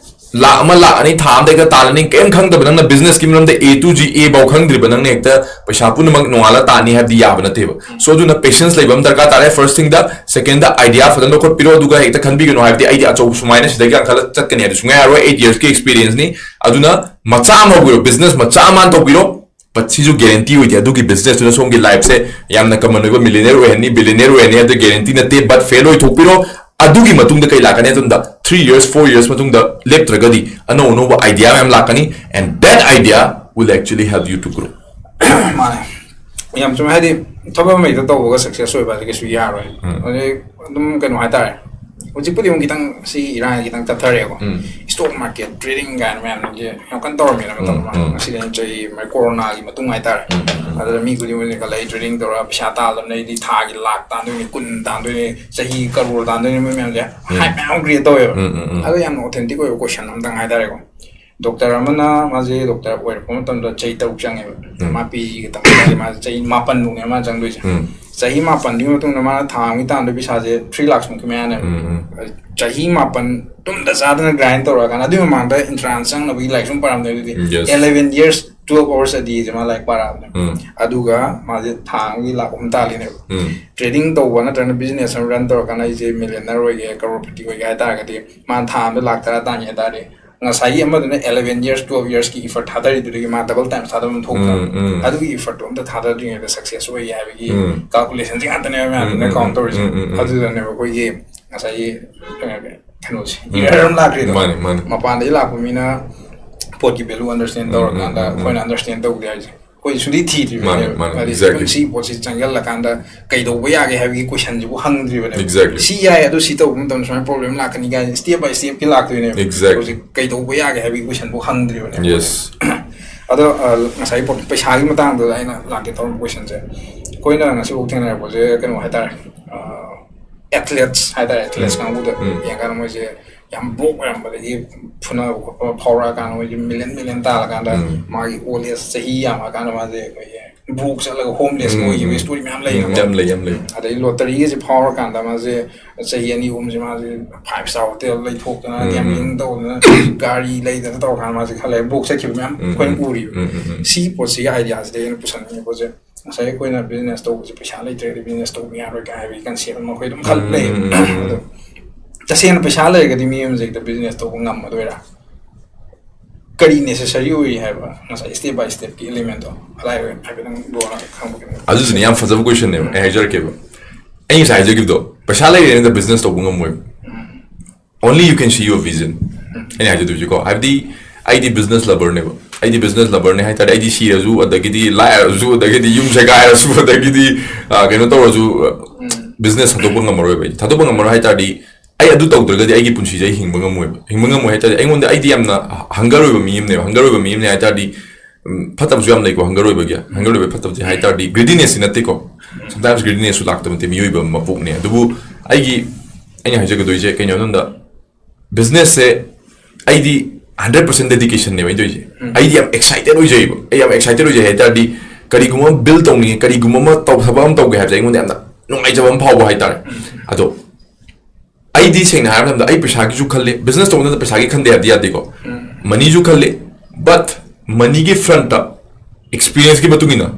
ꯂꯥꯛ ꯑꯃ, ꯂꯥꯛ ꯑꯅꯤ ꯊꯥ ꯑꯃꯗ ꯍꯦꯛꯇ ꯇꯥꯜꯂꯅꯤ, ꯀꯩꯝ ꯈꯪꯗꯕ, ꯅꯪꯅ business ꯀꯤ ꯃꯔꯝꯗ A to G A ꯐꯥꯎ ꯈꯪꯗ꯭ꯔꯤꯕ ꯅꯪꯅ ꯍꯦꯛꯇ ꯄꯩꯁꯥ ꯄꯨꯝꯅꯃꯛ ꯅꯣꯡꯉꯥꯜꯂ ꯇꯥꯟꯅꯤ ꯍꯥꯏꯕꯗꯤ ꯌꯥꯕ ꯅꯠꯇꯦꯕ꯫ So, ꯑꯗꯨꯅ patience ꯂꯩꯕ ꯑꯃ ꯗꯔꯀꯥꯔ ꯇꯥꯔꯦ, first thing ꯗ꯫ Second ꯗ, idea ꯐꯖꯅ ꯂꯧꯈꯠꯄꯤꯔꯣ, ꯑꯗꯨꯒ ꯍꯦꯛꯇ ꯈꯟꯕꯤꯒꯅꯨ, ꯍꯥꯏꯕꯗꯤ ꯑꯩꯗꯤ ꯑꯆꯧꯕ ꯁꯨꯃꯥꯏꯅ ꯁꯤꯗꯒꯤ ꯀꯥꯈꯠꯂ ꯆꯠꯀꯅꯤ ꯍꯥꯏꯗꯤ ꯁꯨꯡꯌꯥ ꯌꯥꯔꯣꯏ꯫ Eight years ꯀꯤ experience ꯅꯤ꯫ ꯑꯗꯨꯅ ꯃꯆꯥ ꯑꯃ ꯍꯧꯕꯤꯔꯣ, business ꯃꯆꯥ ꯑꯃ ꯍꯥꯟꯅ ꯇꯧꯕꯤꯔꯣ꯫ But ꯁꯤꯁꯨ guarantee ꯑꯣꯏꯗꯦ, ꯑꯗꯨꯒꯤ business ꯇꯨꯅ ꯁꯣꯝꯒꯤ life ꯁꯦ ꯌꯥꯝꯅ common ꯑꯣꯏꯕ millionaire ꯑꯣꯏꯍꯟꯅꯤ, billionaire ꯑꯣꯏꯍꯟꯅꯤ ꯍꯥꯏꯕꯗ guarantee ꯅꯠꯇꯦ, but fail ꯑꯣꯏꯊꯣꯛꯄꯤꯔꯣ꯫ ꯑꯗꯨꯒꯤ ꯃꯇꯨꯡꯗ ꯀꯩ ꯂꯥꯛꯀꯅꯤ ꯍꯥꯏꯕ ꯃꯇꯝꯗ, three years, four years ꯃꯇꯨꯡꯗ ꯂꯦꯞꯇ꯭ꯔꯒꯗꯤ ꯑꯅꯧ ꯑꯅꯧꯕ idea ꯃꯌꯥꯝ ꯂꯥꯛꯀꯅꯤ, and that idea will actually help you to grow. ꯃꯥꯅꯦ, ꯌꯥꯝ ꯆꯨꯝꯃꯦ꯫ ꯍꯥꯏꯗꯤ ꯊꯕꯛ ꯑꯃ ꯍꯦꯛꯇ ꯇꯧꯕꯒ success ꯑꯣꯏꯕ ꯍꯥꯏꯗꯤ ꯀꯩꯁꯨ ꯌꯥꯔꯣꯏ꯫ ꯍꯧꯖꯤꯛ ꯑꯗꯨꯝ ꯀꯩꯅꯣ ꯍꯥꯏꯇꯥꯔꯦ, ꯍꯧꯖꯤꯛꯄꯨꯗꯤ ꯑꯃꯨꯛ ꯈꯤꯇꯪ ꯁꯤ ꯏꯔꯥꯡ ꯈꯤꯇꯪ ꯇꯞꯊꯔꯛꯑꯦꯀꯣ꯫ Stock market trading ꯀꯥꯏꯅ ꯃꯌꯥꯝꯁꯦ ꯌꯥꯝ ꯀꯟꯅ ꯇꯧꯔꯝꯃꯦꯅ ꯃꯇꯝ ꯑꯃ꯫ ꯉꯁꯤꯗꯤ ꯆꯍꯤ corona ꯒꯤ ꯃꯇꯨꯡ ꯍꯥꯏꯇꯥꯔꯦ꯫ ꯑꯗꯨꯗ ꯃꯤ ꯈꯨꯗꯤꯡꯃꯛ ꯈꯜꯂꯛꯏ, trading ꯇꯧꯔꯒ ꯄꯩꯁꯥ ꯇꯥꯜꯂꯕꯅꯦ, ꯑꯩꯗꯤ ꯊꯥꯒꯤ ꯂꯥꯛ ꯇꯥꯟꯗꯣꯏꯅꯤ, ꯀꯨꯟ ꯇꯥꯟꯗꯣꯏꯅꯤ, ꯆꯍꯤ crore ꯇꯥꯟꯗꯣꯏꯅꯤ, ꯃꯣꯏ ꯃꯌꯥꯝꯁꯦ hype ꯃꯌꯥꯝ create ꯇꯧꯋꯦꯕ꯫ ꯑꯗꯣ ꯌꯥꯝꯅ authentic ꯑꯣꯏꯕ question ꯑꯃꯇꯪ ꯍꯥꯏꯇꯥꯔꯦꯀꯣ꯫ Doctor ꯑꯃꯅ ꯃꯥꯁꯦ doctor ꯑꯣꯏꯔꯛꯄ ꯃꯇꯝꯗ ꯆꯍꯤ ꯇꯔꯨꯛ ꯆꯪꯉꯦꯕ꯫ ꯃꯥ P G ꯒ ꯇꯝꯕ ꯃꯥꯁꯦ ꯆꯍꯤ ꯃꯥꯄꯟꯃꯨꯛꯅꯦ ꯃꯥ ꯆꯪꯗꯣꯏꯁꯦ꯫ ꯆꯍꯤ ꯃꯥꯄꯟꯗꯨꯒꯤ ꯃꯇꯨꯡꯗ ꯃꯥꯅ ꯊꯥ ꯑꯃꯒꯤ ꯇꯥꯟꯗꯣꯏ ꯄꯩꯁꯥꯁꯦ three lakhs ꯃꯨꯛꯀꯤ ꯃꯌꯥꯅꯦꯕ꯫ ꯆꯍꯤ ꯃꯥꯄꯟ ꯇꯨꯝꯗ ꯆꯥꯗꯅ grind ꯇꯧꯔꯛꯑꯀꯥꯟꯗ, ꯑꯗꯨꯒꯤ ꯃꯃꯥꯡꯗ entrance ꯆꯪꯅꯕꯒꯤ ꯂꯥꯏꯔꯤꯛ ꯁꯨꯝ ꯄꯥꯔꯝꯗꯦ꯫ ꯑꯗꯨꯗꯤ eleven years, twelve hours a day ꯁꯦ ꯃꯥ ꯂꯥꯏꯔꯤꯛ ꯄꯥꯔꯛꯑꯕꯅꯦ꯫ ꯑꯗꯨꯒ ꯃꯥꯁꯦ ꯊꯥ ꯑꯃꯒꯤ ꯂꯥꯛ ꯑꯍꯨꯝ ꯇꯥꯜꯂꯤꯅꯦꯕ꯫ Trading ꯇꯧꯕ ꯅꯠꯇ꯭ꯔꯒꯅ business ꯑꯃ run ꯇꯧꯔꯀꯥꯟꯗ ꯑꯩꯁꯦ millionaire ꯑꯣꯏꯒꯦ, crorepati ꯑꯣꯏꯒꯦ ꯍꯥꯏꯇꯥꯔꯒꯗꯤ, ꯃꯥꯅ ꯊꯥ ꯑꯃꯗ ꯂꯥꯛ ꯇꯔꯥ ꯇꯥꯟꯒꯦ ꯍꯥꯏꯇꯥꯔꯗꯤ, ꯉꯁꯥꯏꯒꯤ ꯑꯃꯗꯨꯅ eleven years, twelve years ꯀꯤ effort ꯊꯥꯗꯔꯤꯗꯨꯗꯒꯤ ꯃꯥ double time ꯊꯥꯗꯕ ꯑꯃ ꯊꯣꯛꯇ꯭ꯔꯥ? ꯑꯗꯨꯒꯤ effort ꯇꯣ ꯑꯝꯇ ꯊꯥꯗꯗ꯭ꯔꯤꯉꯩꯗ success ꯑꯣꯏꯌꯦ ꯍꯥꯏꯕꯒꯤ calculation ꯁꯦ ꯉꯥꯛꯇꯅꯦꯕ ꯃꯌꯥꯝꯗꯨꯅ count ꯇꯧꯔꯤꯁꯦ꯫ ꯑꯗꯨꯗꯅꯦꯕ ꯑꯩꯈꯣꯏꯒꯤ ꯉꯁꯥꯏꯒꯤ ꯀꯩꯅꯣꯁꯦ, error ꯑꯃ ꯂꯥꯛꯈ꯭ꯔꯤꯗꯣ꯫ ꯃꯄꯥꯟꯗꯒꯤ ꯂꯥꯛꯄ ꯃꯤꯅ ꯄꯣꯠꯀꯤ value understand ꯇꯧꯔꯀꯥꯟꯗ ꯑꯩꯈꯣꯏꯅ understand ꯇꯧꯗꯦ ꯍꯥꯏꯁꯦ꯫ ꯑꯩꯈꯣꯏ ꯁꯨꯡꯊꯤ ꯊꯤꯗ꯭ꯔꯤꯕꯅꯦꯕ꯫ ꯃꯥꯅꯦ, ꯃꯥꯅꯦ, ꯍꯥꯏꯗꯤ exactly. ꯁꯤ ꯄꯣꯠꯁꯤ ꯆꯪꯁꯤꯜꯂꯀꯥꯟꯗ ꯀꯩꯗꯧꯕ ꯌꯥꯒꯦ ꯍꯥꯏꯕꯒꯤ ꯀꯣꯏꯁꯟꯁꯤꯕꯨ ꯍꯪꯗ꯭ꯔꯤꯕꯅꯦꯕ꯫ Exactly. ꯁꯤ ꯌꯥꯏ, ꯑꯗꯨ ꯁꯤ ꯇꯧꯕ ꯃꯇꯝꯗ ꯁꯨꯃꯥꯏꯅ ꯄ꯭ꯔꯣꯕ꯭ꯂꯦꯝ ꯂꯥꯛꯀꯅꯤ ꯀꯥꯏꯅ step by step ꯀꯤ ꯂꯥꯛꯇꯣꯏꯅꯦꯕ꯫ Exactly. ꯍꯧꯖꯤꯛ ꯀꯩꯗꯧꯕ ꯌꯥꯒꯦ ꯍꯥꯏꯕꯒꯤ ꯀꯣꯏꯁꯟꯕꯨ ꯍꯪꯗ꯭ꯔꯤꯕꯅꯦꯕ꯫ Yes. ꯑꯗꯣ ꯑ, ꯉꯁꯥꯏ ꯄꯣ- ꯄꯩꯁꯥꯒꯤ ꯃꯇꯥꯡꯗꯨꯗ ꯑꯩꯅ ꯂꯥꯛꯀꯦ ꯇꯧꯔꯝꯕ ꯀꯣꯏꯁꯟꯁꯦ, ꯑꯩꯈꯣꯏꯅ ꯉꯁꯤꯐꯥꯎ ꯊꯦꯡꯅꯔꯛꯄꯁꯦ ꯀꯩꯅꯣ ꯍꯥꯏꯇꯥꯔꯦ, ꯑꯦꯊ꯭ꯂꯦꯠꯁ ꯍꯥꯏꯇꯥꯔꯦ, ꯑꯦꯊ꯭ꯂꯦꯠꯁ ꯎꯝ. ꯀꯥꯡꯕꯨꯗ ꯎꯝ. ꯌꯦꯡꯉꯀꯥꯟꯗ ꯃꯣꯏꯁꯦ ꯌꯥꯝ ꯕ꯭ꯔꯣꯛ ꯑꯣꯏꯔꯝꯕꯗꯒꯤ ꯐꯨꯅꯕ ꯈꯣꯠꯄ ꯐꯥꯎꯔꯛꯑꯀꯥꯟꯗ ꯃꯣꯏꯁꯦ ꯃꯤꯂꯤꯌꯟ ꯃꯤꯂꯤꯌꯟ ꯇꯥꯜꯂꯀꯥꯟꯗ ꯎꯝ. ꯃꯥꯒꯤ ꯑꯣꯜ ꯑꯦꯖ, ꯆꯍꯤ ꯌꯥꯝꯃꯀꯥꯟꯗ ꯃꯥꯁꯦ ꯑꯩꯈꯣꯏꯒꯤ ꯕ꯭ꯔꯣꯛ ꯆꯠꯂꯒ ꯍꯣꯝꯂꯦꯁ ꯎꯝ, ꯑꯣꯏꯈꯤꯕ ꯎꯝ. ꯁ꯭ꯇꯣꯔꯤ ꯃꯌꯥꯝ ꯎꯝ, ꯂꯩꯌꯦꯕꯀꯣ꯫ ꯌꯥꯝ ꯂꯩ, ꯌꯥꯝ ꯂꯩ. ꯑꯗꯩ ꯂꯣꯇꯔꯤꯒꯁꯦ ꯐꯥꯎꯔꯀꯥꯟꯗ ꯃꯥꯁꯦ ꯆꯍꯤ ꯑꯅꯤ ꯑꯍꯨꯝꯁꯦ ꯃꯥꯁꯦ ꯐꯥꯏꯚ ꯁ꯭ꯇꯥꯔ ꯍꯣꯇꯦꯜ ꯂꯩꯊꯣꯛꯇꯅ, ꯎꯝ, ꯒꯦꯝꯕ꯭ꯂꯤꯡ ꯇꯧꯗꯅ, ꯒꯥꯔꯤ ꯂꯩꯗꯅ ꯇꯧꯔꯀꯥꯟꯗ ꯃꯥꯁꯦ ꯈꯔ ꯂꯩꯔ ꯕ꯭ꯔꯣꯛ ꯆꯠꯈꯤꯕ ꯃꯌꯥꯝ ꯎꯝ, ꯑꯩꯈꯣꯏꯅ ꯎꯝ. ꯎꯔꯤꯕ꯫ ꯎꯝ, ꯎꯝ, ꯎꯝ. ꯁꯤ ꯄꯣꯠꯁꯤꯒꯤ ꯑꯥꯏꯗꯤꯌꯥꯁꯤꯗ ꯑꯩꯅ ꯄꯨꯁꯟꯅꯤꯡꯉꯦ ꯄꯣꯠꯁꯦ, ꯉꯁꯥꯏ ꯑꯩꯈꯣꯏꯅ ꯕꯤꯖꯤꯅꯦꯁ ꯇꯧꯕꯁꯦ ꯄꯩꯁꯥ ꯂꯩꯇ꯭ꯔꯒꯗꯤ ꯕꯤꯖꯤꯅꯦꯁ ꯇꯧꯕ ꯌꯥꯔꯣꯏ ꯀꯥꯏ ꯍꯥꯏꯕꯒꯤ ꯀꯟꯁꯦꯞ ꯑꯃ ꯑꯩꯈꯣꯏ ꯑꯗꯨꯝ ꯈꯜ ꯎꯝ, ꯂꯩ꯫ ꯎꯝ, ꯎꯝ, ꯎꯝ. ꯑꯗꯣ ꯇꯁꯦꯡꯅ ꯄꯩꯁꯥ ꯂꯩꯔꯒꯗꯤ ꯃꯤ ꯑꯃꯁꯦ ꯍꯦꯛꯇ ꯕꯤꯖꯤꯅꯦꯁ ꯇꯧꯕ ꯉꯝꯃꯗꯣꯏꯔꯥ? ꯀꯔꯤ ꯅꯦꯁꯦꯁꯔꯤ ꯑꯣꯏꯔꯤ ꯍꯥꯏꯕ ꯉꯁꯥꯏ step by step ꯀꯤ ꯑꯦꯂꯤꯃꯦꯟꯗꯣ ꯑꯗꯥꯏ ꯑꯣꯏꯅ ꯍꯥꯏꯐꯦꯠꯇꯪ ꯕ꯭ꯔꯣꯅ ꯈꯪꯕ ꯀꯩꯅꯣ? ꯑꯗꯨꯗꯨꯅ ꯌꯥꯝ ꯐꯖꯕ ꯀꯣꯏꯁꯟꯅꯦꯕ ꯑꯩ ꯍꯥꯏꯖꯔꯛꯀꯦꯕ꯫ ꯑꯩ ꯉꯁꯥꯏ ꯍꯥꯏꯖꯈꯤꯕꯗꯣ, ꯄꯩꯁꯥ ꯂꯩꯔꯦꯅ ꯕꯤꯖꯤꯅꯦꯁ ꯇꯧꯕ ꯉꯝꯃꯣꯏꯕ꯫ Only you can see your vision. ꯑꯩꯅ ꯍꯥꯏꯖꯗꯣꯏꯁꯤꯀꯣ, ꯍꯥꯏꯕꯗꯤ ꯑꯩꯗꯤ ꯕꯤꯖꯤꯅꯦꯁ ꯂꯕꯔꯅꯦꯕ꯫ ꯑꯩꯗꯤ ꯕꯤꯖꯤꯅꯦꯁ ꯂꯕꯔꯅꯦ ꯍꯥꯏꯇꯥꯔꯦ꯫ ꯑꯩꯗꯤ ꯁꯤꯔꯁꯨ, ꯑꯗꯒꯤꯗꯤ ꯂꯥꯏꯔꯁꯨ, ꯑꯗꯒꯤꯗꯤ ꯌꯨꯝ ꯁꯦꯒꯥꯏꯔꯁꯨ, ꯑꯗꯒꯤꯗꯤ ꯑ, ꯀꯩꯅꯣ ꯇꯧꯔꯁꯨ, ꯕꯤꯖꯤꯅꯦꯁ ꯊꯥꯗꯣꯛꯄ ꯉꯝꯃꯔꯣꯏꯕ꯫ ꯑꯩ ꯊꯥꯗꯣꯛꯄ ꯉꯝꯃꯔꯣꯏ ꯍꯥꯏꯇꯥꯔꯗꯤ, ꯑꯩ ꯑꯗꯨ ꯇꯧꯗ꯭ꯔꯒꯗꯤ ꯑꯩꯒꯤ ꯄꯨꯟꯁꯤꯁꯦ ꯑꯩ ꯍꯤꯡꯕ ꯉꯝꯃꯣꯏꯕ꯫ ꯍꯤꯡꯕ ꯉꯝꯃꯣꯏ ꯍꯥꯏꯇꯥꯔꯗꯤ, ꯑꯩꯉꯣꯟꯗ, ꯑꯩꯗꯤ ꯌꯥꯝꯅ ꯍꯪꯒꯔ ꯑꯣꯏꯕ ꯃꯤ ꯑꯃꯅꯦꯕ꯫ ꯍꯪꯒꯔ ꯑꯣꯏꯕ ꯃꯤ ꯑꯃꯅꯦ ꯍꯥꯏꯇꯥꯔꯗꯤ, ꯎꯝ, ꯐꯠꯇꯕꯁꯨ ꯌꯥꯝ ꯂꯩꯀꯣ ꯍꯪꯒꯔ ꯑꯣꯏꯕꯒꯤ꯫ ꯍꯪꯒꯔ ꯑꯣꯏꯕ ꯐꯠꯇꯕꯁꯦ ꯍꯥꯏꯇꯥꯔꯗꯤ, ꯒ꯭ꯔꯤꯗꯤꯅꯦꯁꯇꯤ ꯅꯠꯇꯦꯀꯣ꯫ Sometimes ꯒ꯭ꯔꯤꯗꯤꯅꯦꯁꯁꯨ ꯂꯥꯛꯇꯕ ꯅꯠꯇꯦ, ꯃꯤꯑꯣꯏꯕ ꯃꯄꯣꯛꯅꯦ꯫ ꯑꯗꯨꯕꯨ ꯑꯩꯒꯤ, ꯑꯩꯅ ꯍꯥꯏꯖꯒꯗꯣꯏꯁꯦ ꯀꯩꯅꯣ ꯍꯥꯏꯕ ꯃꯇꯝꯗ, ꯕꯤꯖꯤꯅꯦꯁꯁꯦ ꯑꯩꯗꯤ ꯍꯟꯗ꯭ꯔꯦꯠ ꯄꯥꯔꯁꯦꯟ ꯗꯦꯗꯤꯀꯦꯁꯟꯅꯦꯕ ꯑꯩꯅ ꯇꯧꯔꯤꯁꯦ꯫ ꯑꯩꯗꯤ ꯌꯥꯝ ꯑꯦꯛꯁꯥꯏꯇꯦꯠ ꯑꯣꯏꯖꯩꯕ꯫ ꯑꯩ ꯌꯥꯝ ꯑꯦꯛꯁꯥꯏꯇꯦꯠ ꯑꯣꯏꯖꯩ ꯍꯥꯏ ꯇꯥꯔꯗꯤ, ꯀꯔꯤꯒꯨꯝꯕ ꯑꯃ ꯕꯤꯜ ꯇꯧꯅꯤꯡꯉꯦ, ꯀꯔꯤꯒꯨꯝꯕ ꯑꯃ ꯇꯧ-, ꯊꯕꯛ ꯑꯃ ꯇꯧꯒꯦ ꯍꯥꯏꯕꯁꯦ ꯑꯩꯉꯣꯟꯗ ꯌꯥꯝꯅ ꯅꯨꯡꯉꯥꯏꯖꯕ ꯑꯃ ꯐꯥꯎꯕ ꯍꯥꯏꯇꯥꯔꯦ꯫ ꯑꯗꯣ ꯑꯩꯗꯤ ꯁꯦꯡꯅ ꯍꯥꯏꯔꯕ ꯃꯇꯝꯗ ꯑꯩ ꯄꯩꯁꯥꯒꯤꯁꯨ ꯈꯜꯂꯤ, ꯕꯤꯖꯤꯅꯦꯁ ꯇꯧꯕ ꯃꯇꯝꯗ ꯄꯩꯁꯥꯒꯤ ꯈꯟꯗꯦ ꯍꯥꯏꯕꯗꯤ ꯌꯥꯗꯦꯀꯣ꯫ ꯃꯅꯤꯁꯨ ꯈꯜꯂꯤ, but ꯃꯅꯤꯒꯤ ꯐ꯭ꯔꯟꯠꯇ ꯑꯦꯛꯁꯄꯤꯔꯤꯌꯦꯟꯁꯀꯤ ꯃꯇꯨꯡ ꯏꯟꯅ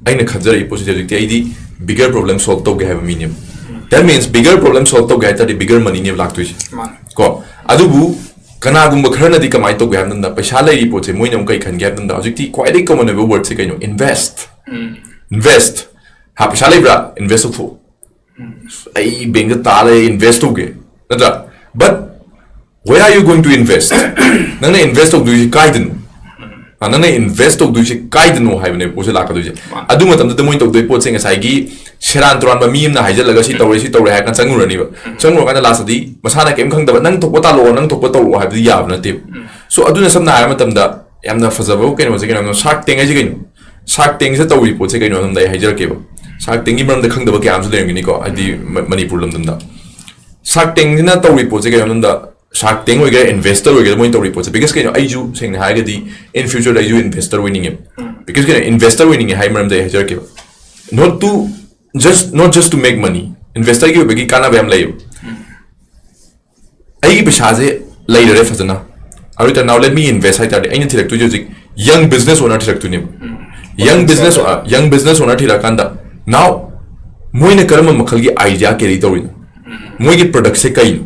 ꯑꯩꯅ ꯈꯟꯖꯔꯛꯏ ꯄꯣꯠꯁꯤꯗꯤ ꯍꯧꯖꯤꯛꯇꯤ ꯑꯩꯗꯤ bigger problem solve ꯇꯧꯒꯦ ꯍꯥꯏꯕ ꯃꯤꯅꯦꯕ꯫ That means bigger problem solve ꯇꯧꯒꯦ ꯍꯥꯏ ꯇꯥꯔꯗꯤ bigger ꯃꯅꯤꯅꯦꯕ ꯂꯥꯛꯇꯣꯏꯁꯦ꯫ ꯃꯥꯅꯦ꯫ ꯀꯣ, ꯑꯗꯨꯕꯨ ꯀꯅꯥꯒꯨꯝꯕ ꯈꯔꯅꯗꯤ ꯀꯃꯥꯏꯅ ꯇꯧꯒꯦ ꯍꯥꯏꯕ ꯃꯇꯝꯗ, ꯄꯩꯁꯥ ꯂꯩꯔꯤ ꯄꯣꯠꯁꯦ ꯃꯣꯏꯅ ꯑꯃꯨꯛ ꯀꯩ ꯈꯟꯒꯦ ꯍꯥꯏꯕ ꯃꯇꯝꯗ, ꯍꯧꯖꯤꯛꯇꯤ ꯈ꯭ꯋꯥꯏꯗꯒꯤ ꯀꯃꯟ ꯑꯣꯏꯕ ꯋꯥꯔꯗꯁꯦ ꯀꯩꯅꯣ? ꯏꯟꯚꯦꯁꯠ꯫ ꯏꯟꯚꯦꯁꯠ꯫ ꯍꯥ, ꯄꯩꯁꯥ ꯂꯩꯕ꯭ꯔꯥ? ꯏꯟꯚꯦꯁꯠ ꯇꯧꯊꯣꯛꯑꯣ꯫ ꯑꯩ ꯕꯦꯡꯗ ꯇꯥ ꯂꯩ, ꯏꯟꯚꯦꯁꯠ ꯇꯧꯒꯦ, ꯅꯠꯇ꯭ꯔꯥ? But where are you going to invest? ꯅꯪꯅ ꯏꯟꯚꯦꯁꯠ ꯇꯧꯗꯣꯏꯁꯤ ꯀꯥꯏꯗꯅꯣ? ꯅꯪꯅ ꯏꯟꯚꯦꯁ ꯇꯧꯗꯣꯏꯁꯦ ꯀꯥꯏꯗꯅꯣ ꯍꯥꯏꯕꯅꯦ ꯄꯣꯠꯁꯦ ꯂꯥꯛꯀꯗꯣꯏꯁꯦ꯫ ꯑꯗꯨ ꯃꯇꯝꯗꯨꯗ ꯃꯣꯏꯅ ꯇꯧꯗꯣꯏ ꯄꯣꯠꯁꯦ ꯉꯁꯥꯏꯒꯤ ꯁꯦꯔꯥꯟ ꯇꯨꯔꯥꯟꯕ ꯃꯤ ꯑꯃꯅ ꯍꯥꯏꯖꯜꯂꯒ ꯁꯤ ꯇꯧꯔꯦ, ꯁꯤ ꯇꯧꯔꯦ ꯍꯥꯏꯔ ꯀꯥꯟꯗ ꯆꯪꯉꯨꯔꯅꯤꯕ꯫ ꯆꯪꯉꯨꯔꯀꯥꯟꯗ ꯂꯥꯁꯇꯗꯤ ꯃꯁꯥꯅ ꯀꯩꯝ ꯈꯪꯗꯕ, "ꯅꯪ ꯊꯣꯛꯄ ꯇꯥꯜꯂꯛꯑꯣ, ꯅꯪ ꯊꯣꯛꯄ ꯇꯧꯔꯛꯑꯣ" ꯍꯥꯏꯕꯗꯤ ꯌꯥꯕ ꯅꯠꯇꯦꯕ꯫ ꯁꯣ ꯑꯗꯨꯅ ꯁꯝꯅ ꯍꯥꯏꯔꯕ ꯃꯇꯝꯗ ꯌꯥꯝꯅ ꯐꯖꯕ ꯀꯩꯅꯣꯁꯦ ꯀꯩꯅꯣ, ꯁꯥꯔꯛ ꯇꯦꯡ ꯍꯥꯏꯁꯦ ꯀꯩꯅꯣ? ꯁꯥꯔꯛ ꯇꯦꯡꯁꯤꯗ ꯇꯧꯔꯤ ꯄꯣꯠꯁꯦ ꯀꯩꯅꯣ ꯍꯥꯏꯕꯗ ꯑꯩ ꯍꯥꯏꯖꯔꯛꯀꯦꯕ꯫ ꯁꯥꯔꯛ ꯇꯦꯡꯒꯤ ꯃꯔꯝꯗ ꯈꯪꯗꯕ ꯀꯌꯥ ꯑꯃꯁꯨ ꯂꯩꯔꯝꯒꯅꯤꯀꯣ, ꯍꯥꯏꯗꯤ ꯃ-, ꯃꯅꯤꯄꯨꯔ ꯂꯝꯗꯝꯗ꯫ ꯁꯥꯔꯛ ꯇꯦꯡꯁꯤꯅ ꯇꯧꯔꯤ ꯄꯣꯠꯁꯦ ꯀꯩꯅꯣ ꯍꯥꯏꯕꯗ, ꯁꯥꯔꯛ ꯇꯦꯡ ꯑꯣꯏꯒꯦꯔꯥ, ꯏꯟꯚꯦꯁꯇꯔ ꯑꯣꯏꯒꯦꯔꯥ, ꯃꯣꯏꯅ ꯇꯧꯔꯤ ꯄꯣꯠꯁꯦ꯫ ꯕꯤꯀꯣꯁ ꯀꯩꯅꯣ, ꯑꯩꯁꯨ ꯁꯦꯡꯅ ꯍꯥꯏꯔꯒꯗꯤ in future ꯑꯩꯁꯨ ꯏꯟꯚꯦꯁꯇꯔ ꯑꯣꯏꯅꯤꯡꯉꯦꯕ꯫ ꯕꯤꯀꯣꯁ ꯀꯩꯅꯣ, ꯏꯟꯚꯦꯁꯇꯔ ꯑꯣꯏꯅꯤꯡꯉꯦ ꯍꯥꯏꯕ ꯃꯔꯝꯗ ꯑꯩ ꯍꯥꯏꯖꯔꯛꯀꯦꯕ꯫ Not to just, not just to make money, ꯏꯟꯚꯦꯁꯇꯔꯒꯤ ꯑꯣꯏꯕꯒꯤ ꯀꯥꯟꯅꯕ ꯌꯥꯝ ꯂꯩꯌꯦꯕ꯫ ꯑꯩꯒꯤ ꯄꯩꯁꯥꯁꯦ ꯂꯩꯔꯔꯦ ꯐꯖꯅ, ꯑꯗꯨ ꯑꯣꯏꯇꯥꯔꯗꯤ now let me invest ꯍꯥꯏ ꯇꯥꯔꯗꯤ, ꯑꯩꯅ ꯊꯤꯔꯛꯇꯣꯏꯁꯦ ꯍꯧꯖꯤꯛ ꯌꯪ business honour ꯊꯤꯔꯛꯇꯣꯏꯅꯦꯕ꯫ ꯌꯪ business, ꯌꯪ business honour ꯊꯤꯔꯛꯑꯀꯥꯟꯗ now ꯃꯣꯏꯅ ꯀꯔꯝꯕ ꯃꯈꯜꯒꯤ ꯑꯥꯏꯗꯤꯌꯥ ꯀꯦꯔꯤ ꯇꯧꯔꯤꯅꯣ, ꯃꯣꯏꯒꯤ ꯄ꯭ꯔꯗꯛꯁꯦ ꯀꯩꯅꯣ,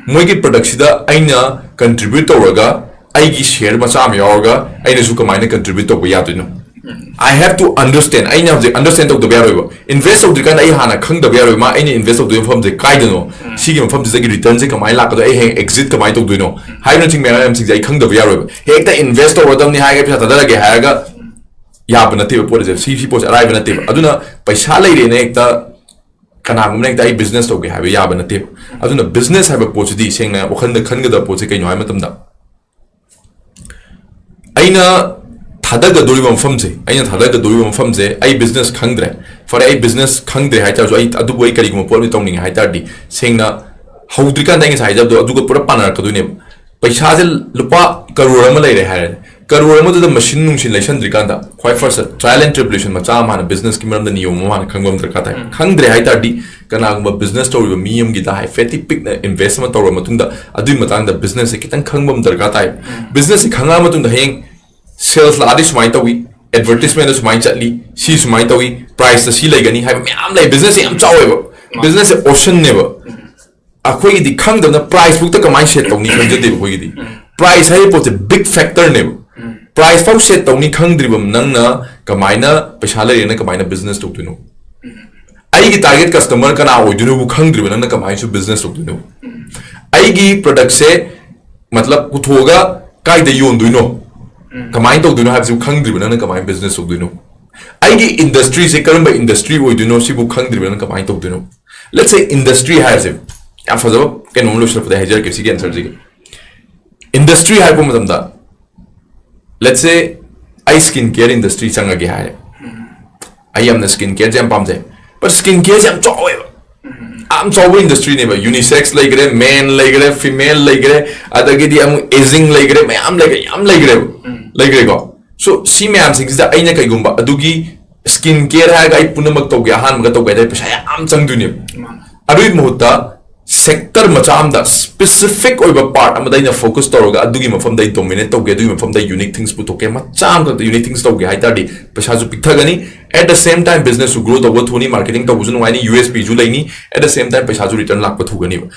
ꯃꯣꯏꯒꯤ ꯄ꯭ꯔꯗꯛꯁꯤꯗ ꯑꯩꯅ ꯀꯟꯇ꯭ꯔꯤꯕ꯭ꯌꯨꯠ ꯇꯧꯔꯒ, ꯑꯩꯒꯤ ꯁꯤꯌꯔ ꯃꯆꯥ ꯑꯃ ꯌꯥꯎꯔꯒ, ꯑꯩꯅꯁꯨ ꯀꯃꯥꯏꯅ ꯀꯟꯇ꯭ꯔꯤꯕ꯭ꯌꯨꯠ ꯇꯧꯕ ꯌꯥꯗꯣꯏꯅꯣ? I have to understand. ꯑꯩꯅ ꯍꯧꯖꯤꯛ ꯑꯟꯗꯔꯁ꯭ꯇꯦꯟ ꯇꯧꯗꯕ ꯌꯥꯔꯣꯏꯕ꯫ ꯏꯟꯚꯦꯁ ꯇꯧꯗ꯭ꯔꯤꯀꯥꯟꯗ ꯑꯩ ꯍꯥꯟꯅ ꯈꯪꯗꯕ ꯌꯥꯔꯣꯏ, ꯃꯥ ꯑꯩꯅ ꯏꯟꯚꯦꯁ ꯇꯧꯗꯣꯏ ꯃꯐꯝꯁꯦ ꯀꯥꯏꯗꯅꯣ, ꯁꯤꯒꯤ ꯃꯐꯝꯁꯤꯗꯒꯤ ꯔꯤꯇꯔꯟꯁꯦ ꯀꯃꯥꯏꯅ ꯂꯥꯛꯀꯗꯣꯏ, ꯑꯩ ꯍꯌꯦꯡ ꯑꯦꯛꯖꯤꯠ ꯀꯃꯥꯏꯅ ꯇꯧꯗꯣꯏꯅꯣ ꯍꯥꯏꯕꯅꯆꯤꯡꯕ ꯃꯌꯥꯝꯁꯤꯡꯁꯦ ꯑꯩ ꯈꯪꯗꯕ ꯌꯥꯔꯣꯏꯕ꯫ ꯍꯦꯛꯇ ꯏꯟꯚꯦꯁ ꯇꯧꯔꯗꯕꯅꯤ ꯍꯥꯏꯔꯒ ꯄꯩꯁꯥ ꯊꯥꯗꯔꯒꯦ ꯍꯥꯏꯔꯒ ꯌꯥꯕ ꯅꯠꯇꯦꯕ ꯄꯣꯠ ꯑꯁꯦ꯫ ꯁꯤ, ꯁꯤ ꯄꯣꯠꯁꯦ ꯑꯔꯥꯏꯕ ꯅꯠꯇꯦꯕ꯫ ꯑꯗꯨꯅ ꯄꯩꯁꯥ ꯂꯩꯔꯦꯅ ꯍꯦꯛꯇ ꯀꯅꯥꯒꯨꯝꯕꯅ ꯍꯦꯛꯇ ꯑꯩ ꯕꯤꯖꯤꯅꯦꯁ ꯇꯧꯒꯦ ꯍꯥꯏꯕ ꯌꯥꯕ ꯅꯠꯇꯦꯕ꯫ ꯑꯗꯨꯅ ꯕꯤꯖꯤꯅꯦꯁ ꯍꯥꯏꯕ ꯄꯣꯠꯁꯤꯗꯤ ꯁꯦꯡꯅ ꯋꯥꯈꯜꯗ ꯈꯟꯒꯗꯕ ꯄꯣꯠꯁꯦ ꯀꯩꯅꯣ ꯍꯥꯏꯕ ꯃꯇꯝꯗ, ꯑꯩꯅ ꯊꯥꯗꯒꯗꯧꯔꯤꯕ ꯃꯐꯝꯁꯦ, ꯑꯩꯅ ꯊꯥꯗꯒꯗꯧꯔꯤꯕ ꯃꯐꯝꯁꯦ ꯑꯩ ꯕꯤꯖꯤꯅꯦꯁ ꯈꯪꯗ꯭ꯔꯦ꯫ ꯐꯔꯦ, ꯑꯩ ꯕꯤꯖꯤꯅꯦꯁ ꯈꯪꯗ꯭ꯔꯦ ꯍꯥꯏꯇꯥꯔꯁꯨ, ꯑꯩ, ꯑꯗꯨꯕꯨ ꯑꯩ ꯀꯔꯤꯒꯨꯝꯕ ꯄꯣꯠ ꯑꯃ ꯇꯧꯅꯤꯡꯉꯦ ꯍꯥꯏꯇꯥꯔꯗꯤ, ꯁꯦꯡꯅ ꯍꯧꯗ꯭ꯔꯤꯀꯥꯟꯗ ꯑꯩ ꯉꯁꯥꯏ ꯍꯥꯏꯖꯕꯗꯣ ꯑꯗꯨꯒ ꯄꯨꯔꯥ ꯄꯥꯟꯅꯔꯛꯀꯗꯣꯏꯅꯦꯕ꯫ ꯄꯩꯁꯥꯁꯦ ꯂꯨꯄꯥ ꯀꯔꯣꯔ ꯑꯃ ꯂꯩꯔꯦ ꯍꯥꯏꯔꯦ, ꯀꯔꯣꯔ ꯑꯃꯗꯨꯗ ꯃꯁꯤꯟ ꯅꯨꯡꯁꯤꯟ ꯂꯩꯁꯟꯗ꯭ꯔꯤꯀꯥꯟꯗ ꯈ꯭ꯋꯥꯏ ꯐꯥꯔꯁꯇ trial and tribulation ꯃꯆꯥ ꯑꯃ ꯍꯥꯟꯅ, ꯕꯤꯖꯤꯅꯦꯁꯀꯤ ꯃꯔꯝꯗ ꯅꯤꯌꯣꯝ ꯑꯃ ꯍꯥꯟꯅ ꯈꯪꯕ ꯑꯃ ꯗꯔꯀꯥꯔ ꯇꯥꯏ꯫ ꯈꯪꯗ꯭ꯔꯦ ꯍꯥꯏꯇꯥꯔꯗꯤ, ꯀꯅꯥꯒꯨꯝꯕ ꯕꯤꯖꯤꯅꯦꯁ ꯇꯧꯔꯤꯕ ꯃꯤ ꯑꯃꯒꯤꯗ ꯍꯥꯏꯐꯦꯠꯇꯤ ꯄꯤꯛꯅ ꯏꯟꯚꯦꯁ ꯑꯃ ꯇꯧꯔꯕ ꯃꯇꯨꯡꯗ ꯑꯗꯨꯒꯤ ꯃꯇꯥꯡꯗ ꯕꯤꯖꯤꯅꯦꯁꯁꯦ ꯈꯤꯇꯪ ꯈꯪꯕ ꯑꯃ ꯗꯔꯀꯥꯔ ꯇꯥꯏ꯫ ꯕꯤꯖꯤꯅꯦꯁꯁꯦ ꯈꯪꯉꯛꯑ ꯃꯇꯨꯡꯗ ꯍꯌꯦꯡ ꯁꯦꯜꯁ ꯂꯥꯛꯑꯗꯤ ꯁꯨꯃꯥꯏꯅ ꯇꯧꯏ, ꯑꯦꯗꯚꯔꯇꯤꯁꯃꯦꯟꯗ ꯁꯨꯃꯥꯏꯅ ꯆꯠꯂꯤ, ꯁꯤ ꯁꯨꯃꯥꯏꯅ ꯇꯧꯏ, ꯄ꯭ꯔꯥꯏꯁꯇ ꯁꯤ ꯂꯩꯒꯅꯤ ꯍꯥꯏꯕ ꯃꯌꯥꯝ ꯂꯩ꯫ ꯕꯤꯖꯤꯅꯦꯁꯁꯦ ꯌꯥꯝ ꯆꯥꯎꯋꯦꯕ꯫ ꯕꯤꯖꯤꯅꯦꯁꯁꯦ ꯑꯣꯁꯟꯅꯦꯕ꯫ ꯑꯩꯈꯣꯏꯒꯤꯗꯤ ꯈꯪꯗꯕꯅ ꯄ꯭ꯔꯥꯏꯁ ꯐꯥꯎꯇ ꯀꯃꯥꯏꯅ ꯁꯦꯠ ꯇꯧꯅꯤ ꯈꯪꯖꯗꯦꯕ ꯑꯩꯈꯣꯏꯒꯤꯗꯤ꯫ ꯄ꯭ꯔꯥꯏꯁ ꯍꯥꯏꯔꯤꯕ ꯄꯣꯠꯁꯦ ꯕꯤꯛ ꯐꯦꯛꯇꯔꯅꯦꯕ꯫ ꯄ꯭ꯔꯥꯏꯁ ꯐꯥꯎ ꯁꯦꯠ ꯇꯧꯅꯤ ꯈꯪꯗ꯭ꯔꯤꯕ ꯅꯪꯅ ꯀꯃꯥꯏꯅ ꯄꯩꯁꯥ ꯂꯩꯔꯦꯅ ꯀꯃꯥꯏꯅ ꯕꯤꯖꯤꯅꯦꯁ ꯇꯧꯗꯣꯏꯅꯣ? ꯑꯩꯒꯤ ꯇꯥꯔꯒꯦꯠ ꯀꯁꯇꯃꯔ ꯀꯅꯥ ꯑꯣꯏꯗꯣꯏꯅꯣꯕꯨ ꯈꯪꯗ꯭ꯔꯤꯕ ꯅꯪꯅ ꯀꯃꯥꯏꯅꯁꯨ ꯕꯤꯖꯤꯅꯦꯁ ꯇꯧꯗꯣꯏꯅꯣ? ꯑꯩꯒꯤ ꯄ꯭ꯔꯗꯛꯁꯦ, ꯃꯇꯂꯕ, ꯄꯨꯊꯣꯛꯑꯒ ꯀꯥꯏꯗ ꯌꯣꯟꯗꯣꯏꯅꯣ? ꯀꯃꯥꯏꯅ ꯇꯧꯗꯣꯏꯅꯣ ꯍꯥꯏꯕꯁꯤꯕꯨ ꯈꯪꯗ꯭ꯔꯤꯕ ꯅꯪꯅ ꯀꯃꯥꯏꯅ business ꯇꯧꯗꯣꯏꯅꯣ? ꯑꯩꯒꯤ industry ꯁꯦ ꯀꯔꯝꯕ industry ꯑꯣꯏꯗꯣꯏꯅꯣ ꯁꯤꯕꯨ ꯈꯪꯗ꯭ꯔꯤꯕ ꯅꯪꯅ ꯀꯃꯥꯏꯅ ꯇꯧꯗꯣꯏꯅꯣ? Let's say industry ꯍꯥꯏꯔꯁꯦ, ꯌꯥꯝ ꯐꯖꯕ ꯀꯩꯅꯣꯝ ꯂꯣꯏꯁꯤꯜꯂꯛꯄꯗ ꯍꯥꯏꯖꯔꯛꯀꯦ ꯁꯤꯒꯤ answer ꯁꯤꯒꯤ꯫ Industry ꯍꯥꯏꯔꯛꯄ ꯃꯇꯝꯗ, let's say ꯑꯩ skin care industry ꯆꯪꯉꯒꯦ ꯍꯥꯏꯔꯦ꯫ ꯑꯩ ꯌꯥꯝꯅ skin care ꯁꯦ ꯌꯥꯝ ꯄꯥꯝꯖꯩ꯫ But skin care ꯁꯦ ꯌꯥꯝ ꯆꯥꯎꯋꯦꯕ, ꯌꯥꯝ ꯆꯥꯎꯕ industry ꯅꯦꯕ꯫ Unisex ꯂꯩꯈ꯭ꯔꯦ, men ꯂꯩꯈ꯭ꯔꯦ, female ꯂꯩꯈ꯭ꯔꯦ, ꯑꯗꯒꯤꯗꯤ ꯑꯃꯨꯛ aging ꯂꯩꯈ꯭ꯔꯦ, ꯃꯌꯥꯝ ꯂꯩꯈ꯭ꯔꯦ, ꯌꯥꯝ ꯂꯩꯈ꯭ꯔꯦꯕ, ꯂꯩꯈ꯭ꯔꯦꯀꯣ꯫ So ꯁꯤ ꯃꯌꯥꯝꯁꯤꯡꯁꯤꯗ ꯑꯩꯅ ꯀꯩꯒꯨꯝꯕ ꯑꯗꯨꯒꯤ skin care ꯍꯥꯏꯔꯒ ꯑꯩ ꯄꯨꯝꯅꯃꯛ ꯇꯧꯒꯦ, ꯑꯍꯥꯟꯕꯒ ꯇꯧꯒꯦ ꯍꯥꯏ ꯇꯥꯔꯗꯤ ꯄꯩꯁꯥ ꯌꯥꯝ ꯆꯪꯗꯣꯏꯅꯦꯕ꯫ ꯑꯗꯨꯒꯤ ꯃꯍꯨꯠꯇ sector ꯃꯆꯥ ꯑꯃꯗ specific ꯑꯣꯏꯕ part ꯑꯃꯗ ꯑꯩꯅ focus ꯇꯧꯔꯒ ꯑꯗꯨꯒꯤ ꯃꯐꯝꯗ ꯑꯩ dominate ꯇꯧꯒꯦ, ꯑꯗꯨꯒꯤ ꯃꯐꯝꯗ ꯑꯩ unique things ꯄꯨꯊꯣꯛꯀꯦ, ꯃꯆꯥ ꯑꯃꯈꯛꯇ unique things ꯇꯧꯒꯦ ꯍꯥꯏ ꯇꯥꯔꯗꯤ ꯄꯩꯁꯥꯁꯨ ꯄꯤꯛꯊꯒꯅꯤ, at the same time business ꯁꯨ grow ꯇꯧꯕ ꯊꯨꯅꯤ, marketing ꯇꯧꯕꯁꯨ ꯅꯨꯡꯉꯥꯏꯅꯤ, USP ꯁꯨ ꯂꯩꯅꯤ, at the same time ꯄꯩꯁꯥꯁꯨ return ꯂꯥꯛꯄ ꯊꯨꯒꯅꯤꯕ꯫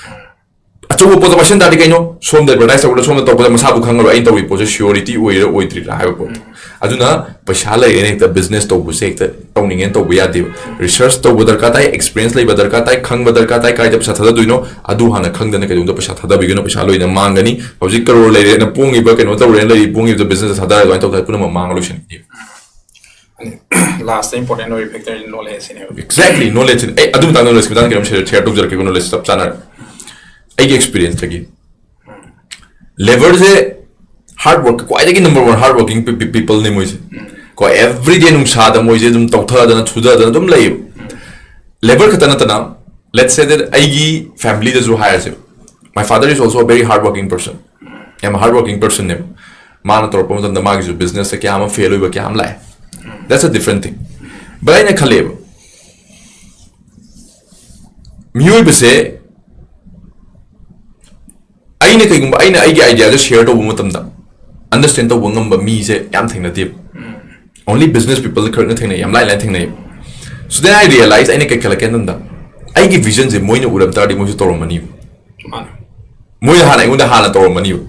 ꯑꯆꯧꯕ ꯄꯣꯠꯇ ꯄꯥꯏꯁꯟ ꯇꯥꯔꯗꯤ ꯀꯩꯅꯣ, ꯁꯣꯝꯗ advertise ꯇꯧꯕꯗ ꯁꯣꯝꯗ ꯇꯧꯕꯗ ꯃꯁꯥꯕꯨ ꯈꯪꯉꯔꯣꯏ ꯑꯩꯅ ꯇꯧꯔꯤ ꯄꯣꯠꯁꯦ surety ꯑꯣꯏꯔꯤꯔꯥ ꯑꯣꯏꯗ꯭ꯔꯤꯔꯥ ꯍꯥꯏꯕ ꯄꯣꯠꯇꯣ꯫ ꯑꯗꯨꯅ ꯄꯩꯁꯥ ꯂꯩꯔꯦꯅ ꯍꯦꯛꯇ business ꯇꯧꯕꯁꯦ ꯍꯦꯛꯇ ꯇꯧꯅꯤꯡꯉꯦꯅ ꯇꯧꯕ ꯌꯥꯗꯦꯕ꯫ Research ꯇꯧꯕ ꯗꯔꯀꯥꯔ ꯇꯥꯏ, experience ꯂꯩꯕ ꯗꯔꯀꯥꯔ ꯇꯥꯏ, ꯈꯪꯕ ꯗꯔꯀꯥꯔ ꯇꯥꯏ, ꯀꯥꯏꯗ ꯄꯩꯁꯥ ꯊꯥꯗꯗꯣꯏꯅꯣ ꯑꯗꯨ ꯍꯥꯟꯅ ꯈꯪꯗꯅ ꯀꯩꯗꯧꯅꯨꯡꯗ ꯄꯩꯁꯥ ꯊꯥꯗꯕꯤꯒꯅꯨ, ꯄꯩꯁꯥ ꯂꯣꯏꯅ ꯃꯥꯡꯒꯅꯤ꯫ ꯍꯧꯖꯤꯛ crore ꯂꯩꯔꯦꯅ ꯄꯣꯡꯉꯤꯕ, ꯀꯩꯅꯣ ꯇꯧꯔꯦꯅ ꯂꯩꯔꯤ ꯄꯣꯡꯉꯤꯕꯗ business ꯊꯥꯗꯔꯒ ꯑꯗꯨꯃꯥꯏꯅ ꯇꯧꯗꯅ ꯄꯨꯝꯅꯃꯛ ꯃꯥꯡꯉ ꯂꯣꯏꯁꯤꯟꯈꯤꯅꯦꯕ꯫ Last important ꯑꯣꯏꯕ factor knowledge ꯁꯤꯅꯦꯕ꯫ Exactly, knowledge꯫ ꯑꯩ ꯑꯗꯨ ꯃꯇꯥꯡꯗ knowledge ꯃꯇꯥꯡꯗ ꯀꯩꯅꯣꯝ share share ꯇꯧꯖꯔꯛꯀꯦꯀꯣ, knowledge ꯆꯞ ꯆꯥꯅ ꯑꯩꯒꯤ experience ꯇꯒꯤ꯫ Labour ꯁꯦ hard work, ꯈ꯭ꯋꯥꯏꯗꯒꯤ number one hard working pe- pe- people ꯅꯦ ꯃꯣꯏꯁꯦ꯫ ꯀꯣ, everyday ꯅꯨꯡꯁꯥꯗ ꯃꯣꯏꯁꯦ ꯑꯗꯨꯝ ꯇꯧꯊꯗꯅ ꯁꯨꯊꯗꯅ ꯑꯗꯨꯝ ꯂꯩꯌꯦꯕ꯫ Labour ꯈꯛꯇ ꯅꯠꯇꯅ, let's say that ꯑꯩꯒꯤ family ꯗꯁꯨ ꯍꯥꯏꯔꯁꯦꯕ, my father is also a very hard working person꯫ ꯌꯥꯝ hard working person ꯅꯦꯕ꯫ ꯃꯥꯅ ꯇꯧꯔꯛꯄ ꯃꯇꯝꯗ ꯃꯥꯒꯤꯁꯨ business ꯇ ꯀꯌꯥ ꯑꯃ fail ꯑꯣꯏꯕ ꯀꯌꯥ ꯑꯃ ꯂꯥꯛꯑꯦ꯫ That's a different thing꯫ But ꯑꯩꯅ ꯈꯜꯂꯦꯕ, ꯃꯤꯑꯣꯏꯕꯁꯦ ꯑꯩꯅ ꯀꯩꯒꯨꯝꯕ ꯑꯩꯅ ꯑꯩꯒꯤ idea ꯁꯦ share ꯇꯧꯕ ꯃꯇꯝꯗ understand ꯇꯧꯕ ꯉꯝꯕ ꯃꯤꯁꯦ ꯌꯥꯝ ꯊꯦꯡꯅꯗꯦꯕ꯫ Only business people ꯈꯛꯅ ꯊꯦꯡꯅꯩ, ꯌꯥꯝ ꯂꯥꯏ ꯂꯥꯏꯅ ꯊꯦꯡꯅꯩ꯫ So then I realize, ꯑꯩꯅ ꯀꯩ ꯈꯜꯂꯛꯀꯦ ꯍꯥꯏ ꯃꯇꯝꯗ, ꯑꯩꯒꯤ vision ꯁꯦ ꯃꯣꯏꯅ ꯎꯔꯝ ꯇꯥꯔꯗꯤ ꯃꯣꯏꯁꯨ ꯇꯧꯔꯝꯃꯅꯤꯕ꯫ ꯃꯥꯅꯦ꯫ ꯃꯣꯏꯅ ꯍꯥꯟꯅ ꯑꯩꯉꯣꯟꯗ ꯍꯥꯟꯅ ꯇꯧꯔꯝꯃꯅꯤꯕ꯫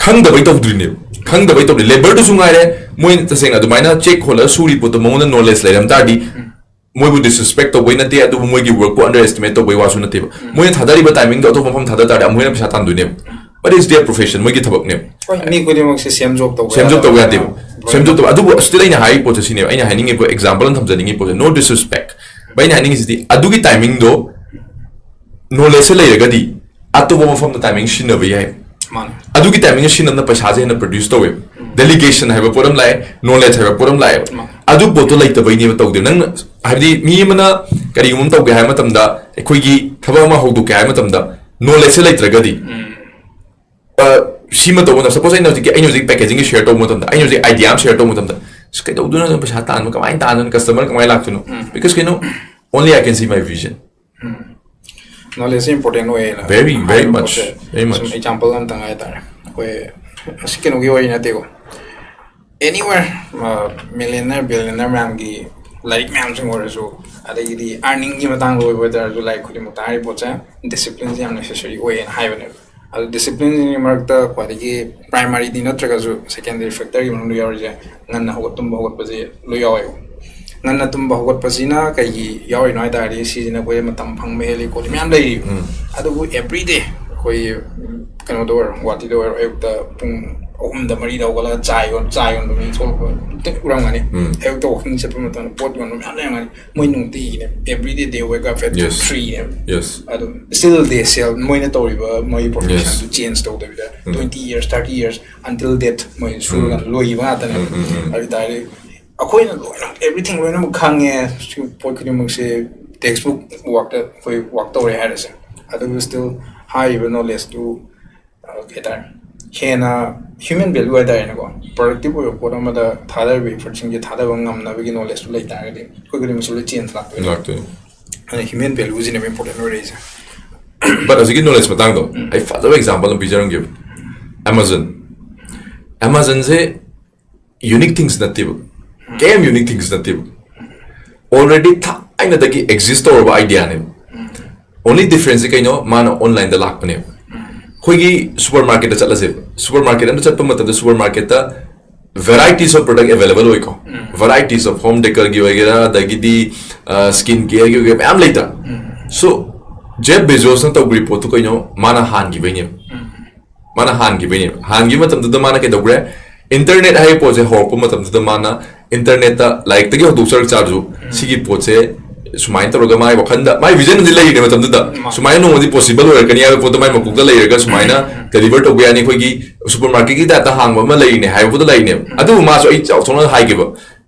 ꯈꯪꯗꯕꯩ ꯇꯧꯗ꯭ꯔꯤꯅꯦꯕ꯫ ꯈꯪꯗꯕꯩ ꯇꯧꯗ꯭ꯔꯤ꯫ Labour ꯗꯨꯁꯨ ꯉꯥꯏꯔꯦ, ꯃꯣꯏꯅ ꯇꯁꯦꯡꯅ ꯑꯗꯨꯃꯥꯏꯅ ꯆꯦꯛ ꯍꯣꯜꯂꯒ ꯁꯨꯔꯤ ꯄꯣꯠꯇꯣ ꯃꯉꯣꯟꯗ knowledge ꯂꯩꯔꯝ ꯇꯥꯔꯗꯤ ꯃꯣꯏꯕꯨ disrespect ꯇꯧꯕꯩ ꯅꯠꯇꯦ, ꯑꯗꯨꯕꯨ ꯃꯣꯏꯒꯤ work ꯄꯨ underestimate ꯇꯧꯕꯩ ꯋꯥꯁꯨ ꯅꯠꯇꯦꯕ꯫ ꯃꯣꯏꯅ ꯊꯥꯗꯔꯤꯕ timing ꯗꯣ ꯑꯇꯣꯞꯄ ꯃꯐꯝ ꯊꯥꯗ ꯇꯥꯔꯗꯤ ꯑꯃꯨꯛ ꯍꯦꯟꯅ ꯄꯩꯁꯥ ꯇꯥꯟꯗꯣꯏꯅꯦꯕ꯫ But it's their profession, ꯃꯣꯏꯒꯤ ꯊꯕꯛꯅꯦꯕ꯫ ꯍꯣꯏ, ꯃꯤ ꯈꯨꯗꯤꯡꯃꯛꯁꯦ ꯁꯦꯝ ꯖꯣꯕ ꯇꯧꯕ ꯁꯦꯝ ꯖꯣꯕ ꯇꯧꯕ ꯌꯥꯗꯦꯕ꯫ ꯌꯥꯗꯕꯅꯤꯅ ꯁꯦꯝ ꯖꯣꯕ ꯇꯧꯕ ꯑꯗꯨꯕꯨ still ꯑꯩꯅ ꯍꯥꯏꯔꯤ ꯄꯣꯠꯁꯦ ꯁꯤꯅꯦꯕ, ꯑꯩꯅ ꯍꯥꯏꯅꯤꯡꯉꯤꯕ ꯑꯦꯛꯖꯥꯝꯄꯜ ꯑꯃ ꯊꯝꯖꯅꯤꯡꯉꯤ ꯄꯣꯠꯁꯦ, no disrespect, but ꯑꯩꯅ ꯍꯥꯏꯅꯤꯡꯉꯤꯁꯤꯗꯤ ꯑꯗꯨꯒꯤ ꯇꯥꯏꯃꯤꯡꯗꯣ ꯅꯣꯂꯦꯖꯁꯦ ꯂꯩꯔꯒꯗꯤ ꯑꯇꯣꯞꯄ ꯃꯐꯝꯗ ꯇꯥꯏꯃꯤꯡ ꯁꯤꯖꯤꯟꯅꯕ ꯌꯥꯏ꯫ ꯃꯥꯅꯦ꯫ ꯑꯗꯨꯒꯤ ꯇꯥꯏꯃꯤꯡꯗ ꯁꯤꯖꯤꯟꯅꯕꯅ ꯄꯩꯁꯥꯁꯦ ꯍꯦꯟꯅ ꯄ꯭ꯔꯣꯗ꯭ꯌꯨꯁ ꯇꯧꯋꯦꯕ꯫ ꯗꯦꯂꯤꯒꯦꯁꯟ ꯍꯥꯏꯕ ꯄꯣꯠ ꯑꯃ ꯂꯥꯛꯑꯦ, ꯅꯣꯂꯦꯖ ꯍꯥꯏꯕ ꯄꯣꯠ ꯑꯃ ꯂꯥꯛꯑꯦꯕ꯫ ꯃꯥꯅꯦ꯫ ꯑꯗꯨ ꯄꯣꯠꯇꯣ ꯂꯩꯇꯕꯩꯅꯦꯕ ꯇꯧꯗꯦ꯫ ꯅꯪꯅ ꯍꯥꯏꯕꯗꯤ ꯃꯤ ꯑꯃꯅ ꯀꯔꯤꯒꯨꯝꯕ ꯑꯃ ꯇꯧꯒꯦ ꯍꯥꯏꯕ ꯃꯇꯝꯗ, ꯑꯩꯈꯣꯏꯒꯤ ꯊꯕꯛ ꯑꯃ ꯍꯧꯗꯣꯛꯀꯦ ꯍꯥꯏꯕ ꯃꯇꯝꯗ ꯅꯣꯂꯦꯖꯁꯦ ꯂꯩꯇ꯭ꯔꯒꯗꯤ, ꯑ, ꯁꯤꯃ ꯇꯧꯕ ꯃꯇꯝꯗ, ꯁꯄꯣꯁ ꯑꯩꯅ ꯍꯧꯖꯤꯛꯀꯤ, ꯑꯩꯅ ꯍꯧꯖꯤꯛ ꯄꯦꯀꯦꯖꯤꯡꯒꯤ ꯁꯤꯌꯔ ꯇꯧꯕ ꯃꯇꯝꯗ, ꯑꯩꯅ ꯍꯧꯖꯤꯛ ꯑꯥꯏꯗꯤꯌꯥ ꯑꯃ ꯁꯤꯌꯔ ꯇꯧꯕ ꯃꯇꯝꯗ, "ꯑꯁ, ꯀꯩꯗꯧꯗꯣꯏꯅꯣ, ꯄꯩꯁꯥ ꯇꯥꯟꯕ ꯀꯃꯥꯏꯅ ꯇꯥꯟꯗꯣꯏꯅꯣ, ꯀꯁꯇꯃꯔ ꯀꯃꯥꯏꯅ ꯂꯥꯛꯇꯣꯏꯅꯣ?" Because ꯀꯩꯅꯣ, only I can see my vision. ꯅꯣꯂꯦꯖꯁꯦ ꯏꯝꯄꯣꯔꯇꯦꯟ ꯑꯣꯏꯌꯦꯅ Very, very ꯍꯥꯏꯕ much, ꯄꯣꯠꯁꯦ very much. ꯁꯨꯝ ꯑꯦꯛꯖꯥꯝꯄꯜ ꯑꯝꯇꯪ ꯍꯥꯏꯇꯥꯔꯦ꯫ ꯑꯩꯈꯣꯏ ꯑꯁꯤ ꯀꯩꯅꯣꯒꯤ ꯋꯥꯔꯤ ꯅꯠꯇꯦꯀꯣ, anywhere, ꯃꯤꯂꯤꯌꯅꯔ ꯕꯤꯂꯤꯌꯅꯔ ꯃꯌꯥꯝꯒꯤ ꯂꯥꯏꯔꯤꯛ ꯃꯌꯥꯝꯁꯤꯡ ꯑꯣꯏꯔꯁꯨ, ꯑꯗꯒꯤꯗꯤ ꯑꯥꯔꯅꯤꯡꯒꯤ ꯃꯇꯥꯡꯗ ꯑꯣꯏꯕ ꯑꯣꯏꯇꯥꯔꯁꯨ, ꯂꯥꯏꯔꯤꯛ ꯈꯨꯗꯤꯡꯃꯛꯇ ꯍꯥꯏꯔꯤꯕ ꯄꯣꯠꯁꯦ ꯗꯤꯁꯤꯄ꯭ꯂꯤꯟꯁꯦ ꯌꯥꯝ ꯅꯦꯁꯦꯁꯔꯤ ꯑꯣꯏꯌꯦꯅ ꯍꯥꯏꯕꯅꯦꯕ꯫ ꯑꯗꯨ ꯗꯤꯁꯤꯄ꯭ꯂꯤꯟꯁꯤꯡꯒꯤ ꯃꯔꯛꯇ ꯈ꯭ꯋꯥꯏꯗꯒꯤ ꯄ꯭ꯔꯥꯏꯃꯥꯔꯤꯗꯤ ꯅꯠꯇ꯭ꯔꯒꯁꯨ ꯁꯦꯀꯦꯟꯗꯔꯤ ꯐꯦꯛꯇꯔꯒꯤ ꯃꯅꯨꯡꯗ ꯌꯥꯎꯔꯤꯁꯦ ꯉꯟꯅ ꯍꯧꯒꯠ, ꯇꯨꯝꯕ ꯍꯧꯒꯠꯄꯁꯦ ꯂꯣꯏ ꯌꯥꯎꯋꯦꯕ꯫ ꯉꯟꯅ ꯇꯨꯝꯕ ꯍꯧꯒꯠꯄꯁꯤꯅ ꯀꯩꯒꯤ ꯌꯥꯎꯔꯤꯅꯣ ꯍꯥꯏ ꯇꯥꯔꯗꯤ, ꯁꯤꯁꯤꯅ ꯑꯩꯈꯣꯏ ꯃꯇꯝ ꯐꯪꯕ ꯍꯦꯜꯂꯤ ꯈꯣꯠꯂꯤ ꯃꯌꯥꯝ ꯂꯩꯔꯤꯕ꯫ ꯑꯗꯨꯕꯨ ꯑꯦꯕ꯭ꯔꯤꯗꯦ ꯑꯩꯈꯣꯏ, ꯎꯝ, ꯀꯩꯅꯣꯗ ꯑꯣꯏꯔꯣ, ꯒꯨꯍꯥꯇꯤꯗ ꯑꯣꯏꯔꯣ, ꯑꯌꯨꯛꯇ ꯄꯨꯡ ꯑꯍꯨꯝꯗ ꯃꯔꯤꯗ ꯍꯧꯒꯠꯂꯒ ꯆꯥ ꯌꯣꯟ, ꯆꯥ ꯌꯣꯟꯕ ꯃꯤ ꯊꯣꯛꯂꯛꯄ ꯎꯔꯝꯒꯅꯤ꯫ ꯎꯝ꯫ ꯑꯌꯨꯛꯇ ꯋꯥꯀꯤꯡ ꯆꯠꯄ ꯃꯇꯝꯗ ꯄꯣꯠ ꯌꯣꯟꯕ ꯃꯌꯥꯝ ꯂꯩꯔꯝꯒꯅꯤ꯫ ꯃꯣꯏ ꯅꯨꯡꯇꯤꯒꯤꯅꯦ, every day they wake up at Yes. three ꯅꯦꯕ꯫ Yes. ꯑꯗꯨꯝ still they sell, ꯃꯣꯏꯅ ꯇꯧꯔꯤꯕ ꯃꯣꯏꯒꯤ profession ꯗꯨ change ꯇꯧꯗꯕꯤꯗ twenty years, thirty years until death ꯃꯣꯏ ꯁꯨꯔꯒ ꯂꯣꯏꯈꯤꯕ ꯉꯥꯛꯇꯅꯦꯕ꯫ ꯑꯗꯨ ꯇꯥꯔꯗꯤ ꯑꯩꯈꯣꯏꯅ ꯂꯣꯏꯅꯃꯛ, everything ꯂꯣꯏꯅꯃꯛ ꯈꯪꯉꯦ, ꯁꯤ ꯄꯣꯠ ꯈꯨꯗꯤꯡꯃꯛꯁꯦ textbook ꯋꯥꯛꯇ ꯑꯩꯈꯣꯏ ꯋꯥꯛ ꯇꯧꯔꯦ ꯍꯥꯏꯔꯁꯦ, ꯑꯗꯨꯕꯨ still ꯍꯥꯏꯔꯤꯕ ꯅꯣꯂꯦꯖꯇꯨ, ꯑ, ꯀꯩ ꯍꯥꯏꯇꯥꯔꯦ, ꯍꯦꯟꯅ human value ꯍꯥꯏꯇꯥꯔꯦꯅꯦꯀꯣ, ꯄ꯭ꯔꯗꯛꯇꯤꯞ ꯑꯣꯏꯕ ꯄꯣꯠ ꯑꯃꯗ ꯊꯥꯗꯔꯤꯕ ꯏꯐꯔꯠꯁꯤꯡꯁꯦ ꯊꯥꯗꯕ ꯉꯝꯅꯕꯒꯤ ꯅꯣꯂꯦꯖꯇꯨ ꯂꯩ ꯇꯥꯔꯒꯗꯤ ꯑꯩꯈꯣꯏ ꯈꯨꯗꯤꯡꯃꯛꯁꯨ ꯂꯣꯏ ꯆꯦꯟꯖ ꯂꯥꯛꯇꯣꯏꯅꯦ꯫ ꯂꯥꯛꯇꯣꯏꯅꯤ꯫ ꯑꯗꯨꯅ human value ꯁꯤꯅꯦꯕ important ꯑꯣꯏꯔꯛꯏꯁꯦ꯫ But ꯍꯧꯖꯤꯛꯀꯤ ꯅꯣꯂꯦꯖ ꯃꯇꯥꯡꯗꯣ ꯑꯩ ꯐꯖꯕ ꯑꯦꯛꯖꯥꯝꯄꯜ ꯑꯃ ꯄꯤꯖꯔꯝꯒꯦꯕ꯫ ꯑꯦꯃꯥꯖꯣꯟ꯫ ꯑꯦꯃꯥꯖꯣꯟꯁꯦ ꯌꯨꯅꯤꯛ ꯊꯤꯡꯁ ꯅꯠꯇꯦꯕ, ꯀꯩꯝ ꯌꯨꯅꯤꯛ ꯊꯤꯡꯁ ꯅꯠꯇꯦꯕ꯫ Already ꯊꯥꯏꯅꯗꯒꯤ ꯑꯦꯛꯖꯤꯁ ꯇꯧꯔꯕ ꯑꯥꯏꯗꯤꯌꯥꯅꯦꯕ꯫ Only difference ꯁꯦ ꯀꯩꯅꯣ? ꯃꯥꯅ ꯑꯣꯟꯂꯥꯏꯟꯗ ꯂꯥꯛꯄꯅꯦꯕ꯫ ꯑꯩꯈꯣꯏꯒꯤ ꯁꯨꯄꯔ ꯃꯥꯔꯀꯦꯠꯇ ꯆꯠꯂꯁꯦꯕ, ꯁꯨꯄꯔ ꯃꯥꯔꯀꯦꯠ ꯑꯃꯗ ꯆꯠꯄ ꯃꯇꯝꯗ ꯁꯨꯄꯔ ꯃꯥꯔꯀꯦꯠꯇ varieties of product available ꯑꯣꯏꯀꯣ꯫ Varieties of home decor ꯒꯤ ꯑꯣꯏꯒꯦꯔꯥ, ꯑꯗꯒꯤꯗꯤ ꯁ꯭ꯀꯤꯟ ꯀꯦꯌꯔꯒꯤ ꯑꯣꯏꯒꯦꯔꯥ, ꯃꯌꯥꯝ ꯂꯩꯇ꯭ꯔꯥ? So ꯖꯦꯐ ꯕꯦꯖꯣꯁꯅ ꯇꯧꯈ꯭ꯔꯤꯕ ꯄꯣꯠꯇꯨ ꯀꯩꯅꯣ? ꯃꯥꯅ ꯍꯥꯟꯈꯤꯕꯩꯅꯦꯕ꯫ ꯃꯥꯅ ꯍꯥꯟꯈꯤꯕꯩꯅꯦꯕ꯫ ꯍꯥꯟꯈꯤꯕ ꯃꯇꯝꯗꯨꯗ ꯃꯥꯅ ꯀꯩꯗꯧꯈ꯭ꯔꯦ? ꯏꯟꯇꯔꯅꯦꯠ ꯍꯥꯏꯕ ꯄꯣꯠꯁꯦ ꯍꯧꯔꯛꯄ ꯃꯇꯝꯗꯨꯗ ꯃꯥꯅ ꯏꯟꯇꯔꯅꯦꯠꯇ, ꯂꯥꯏꯔꯤꯛꯇꯒꯤ ꯍꯧꯗꯣꯛꯆꯔꯛ ꯆꯥꯔꯁꯨ, ꯁꯤꯒꯤ ꯄꯣꯠꯁꯦ ꯁꯨꯃꯥꯏꯅ ꯇꯧꯔꯒ ꯃꯥꯒꯤ ꯋꯥꯈꯟꯗ, ꯃꯥꯒꯤ ꯚꯤꯖꯟ ꯑꯃꯗꯤ ꯂꯩꯔꯤꯅꯦ ꯃꯇꯝꯗꯨꯗ꯫ ꯃꯥ- ꯁꯨꯃꯥꯏꯅ ꯅꯣꯡꯃꯗꯤ ꯄꯣꯁꯤꯕꯜ ꯑꯣꯏꯔꯛꯀꯅꯤ ꯍꯥꯏꯕ ꯄꯣꯠꯇꯣ ꯃꯥꯒꯤ ꯃꯀꯣꯛꯇ ꯂꯩꯔꯒ, ꯁꯨꯃꯥꯏꯅ ꯗꯦꯂꯤꯚꯔ ꯇꯧꯕ ꯌꯥꯅꯤ, ꯑꯩꯈꯣꯏꯒꯤ ꯁꯨꯄꯔ ꯃꯥꯔꯀꯦꯠꯀꯤ ꯇꯥꯏꯞꯇ ꯍꯥꯡꯕ ꯑꯃ ꯂꯩꯔꯤꯅꯦ ꯍꯥꯏꯕ ꯄꯣꯠꯇꯣ ꯂꯩꯔꯤꯅꯦꯕ꯫ ꯑꯗꯨꯕꯨ ꯃꯥꯁꯨ ꯑꯩ ꯆꯥꯎꯊꯣꯛꯅ ꯍꯥꯏꯒꯦꯕ,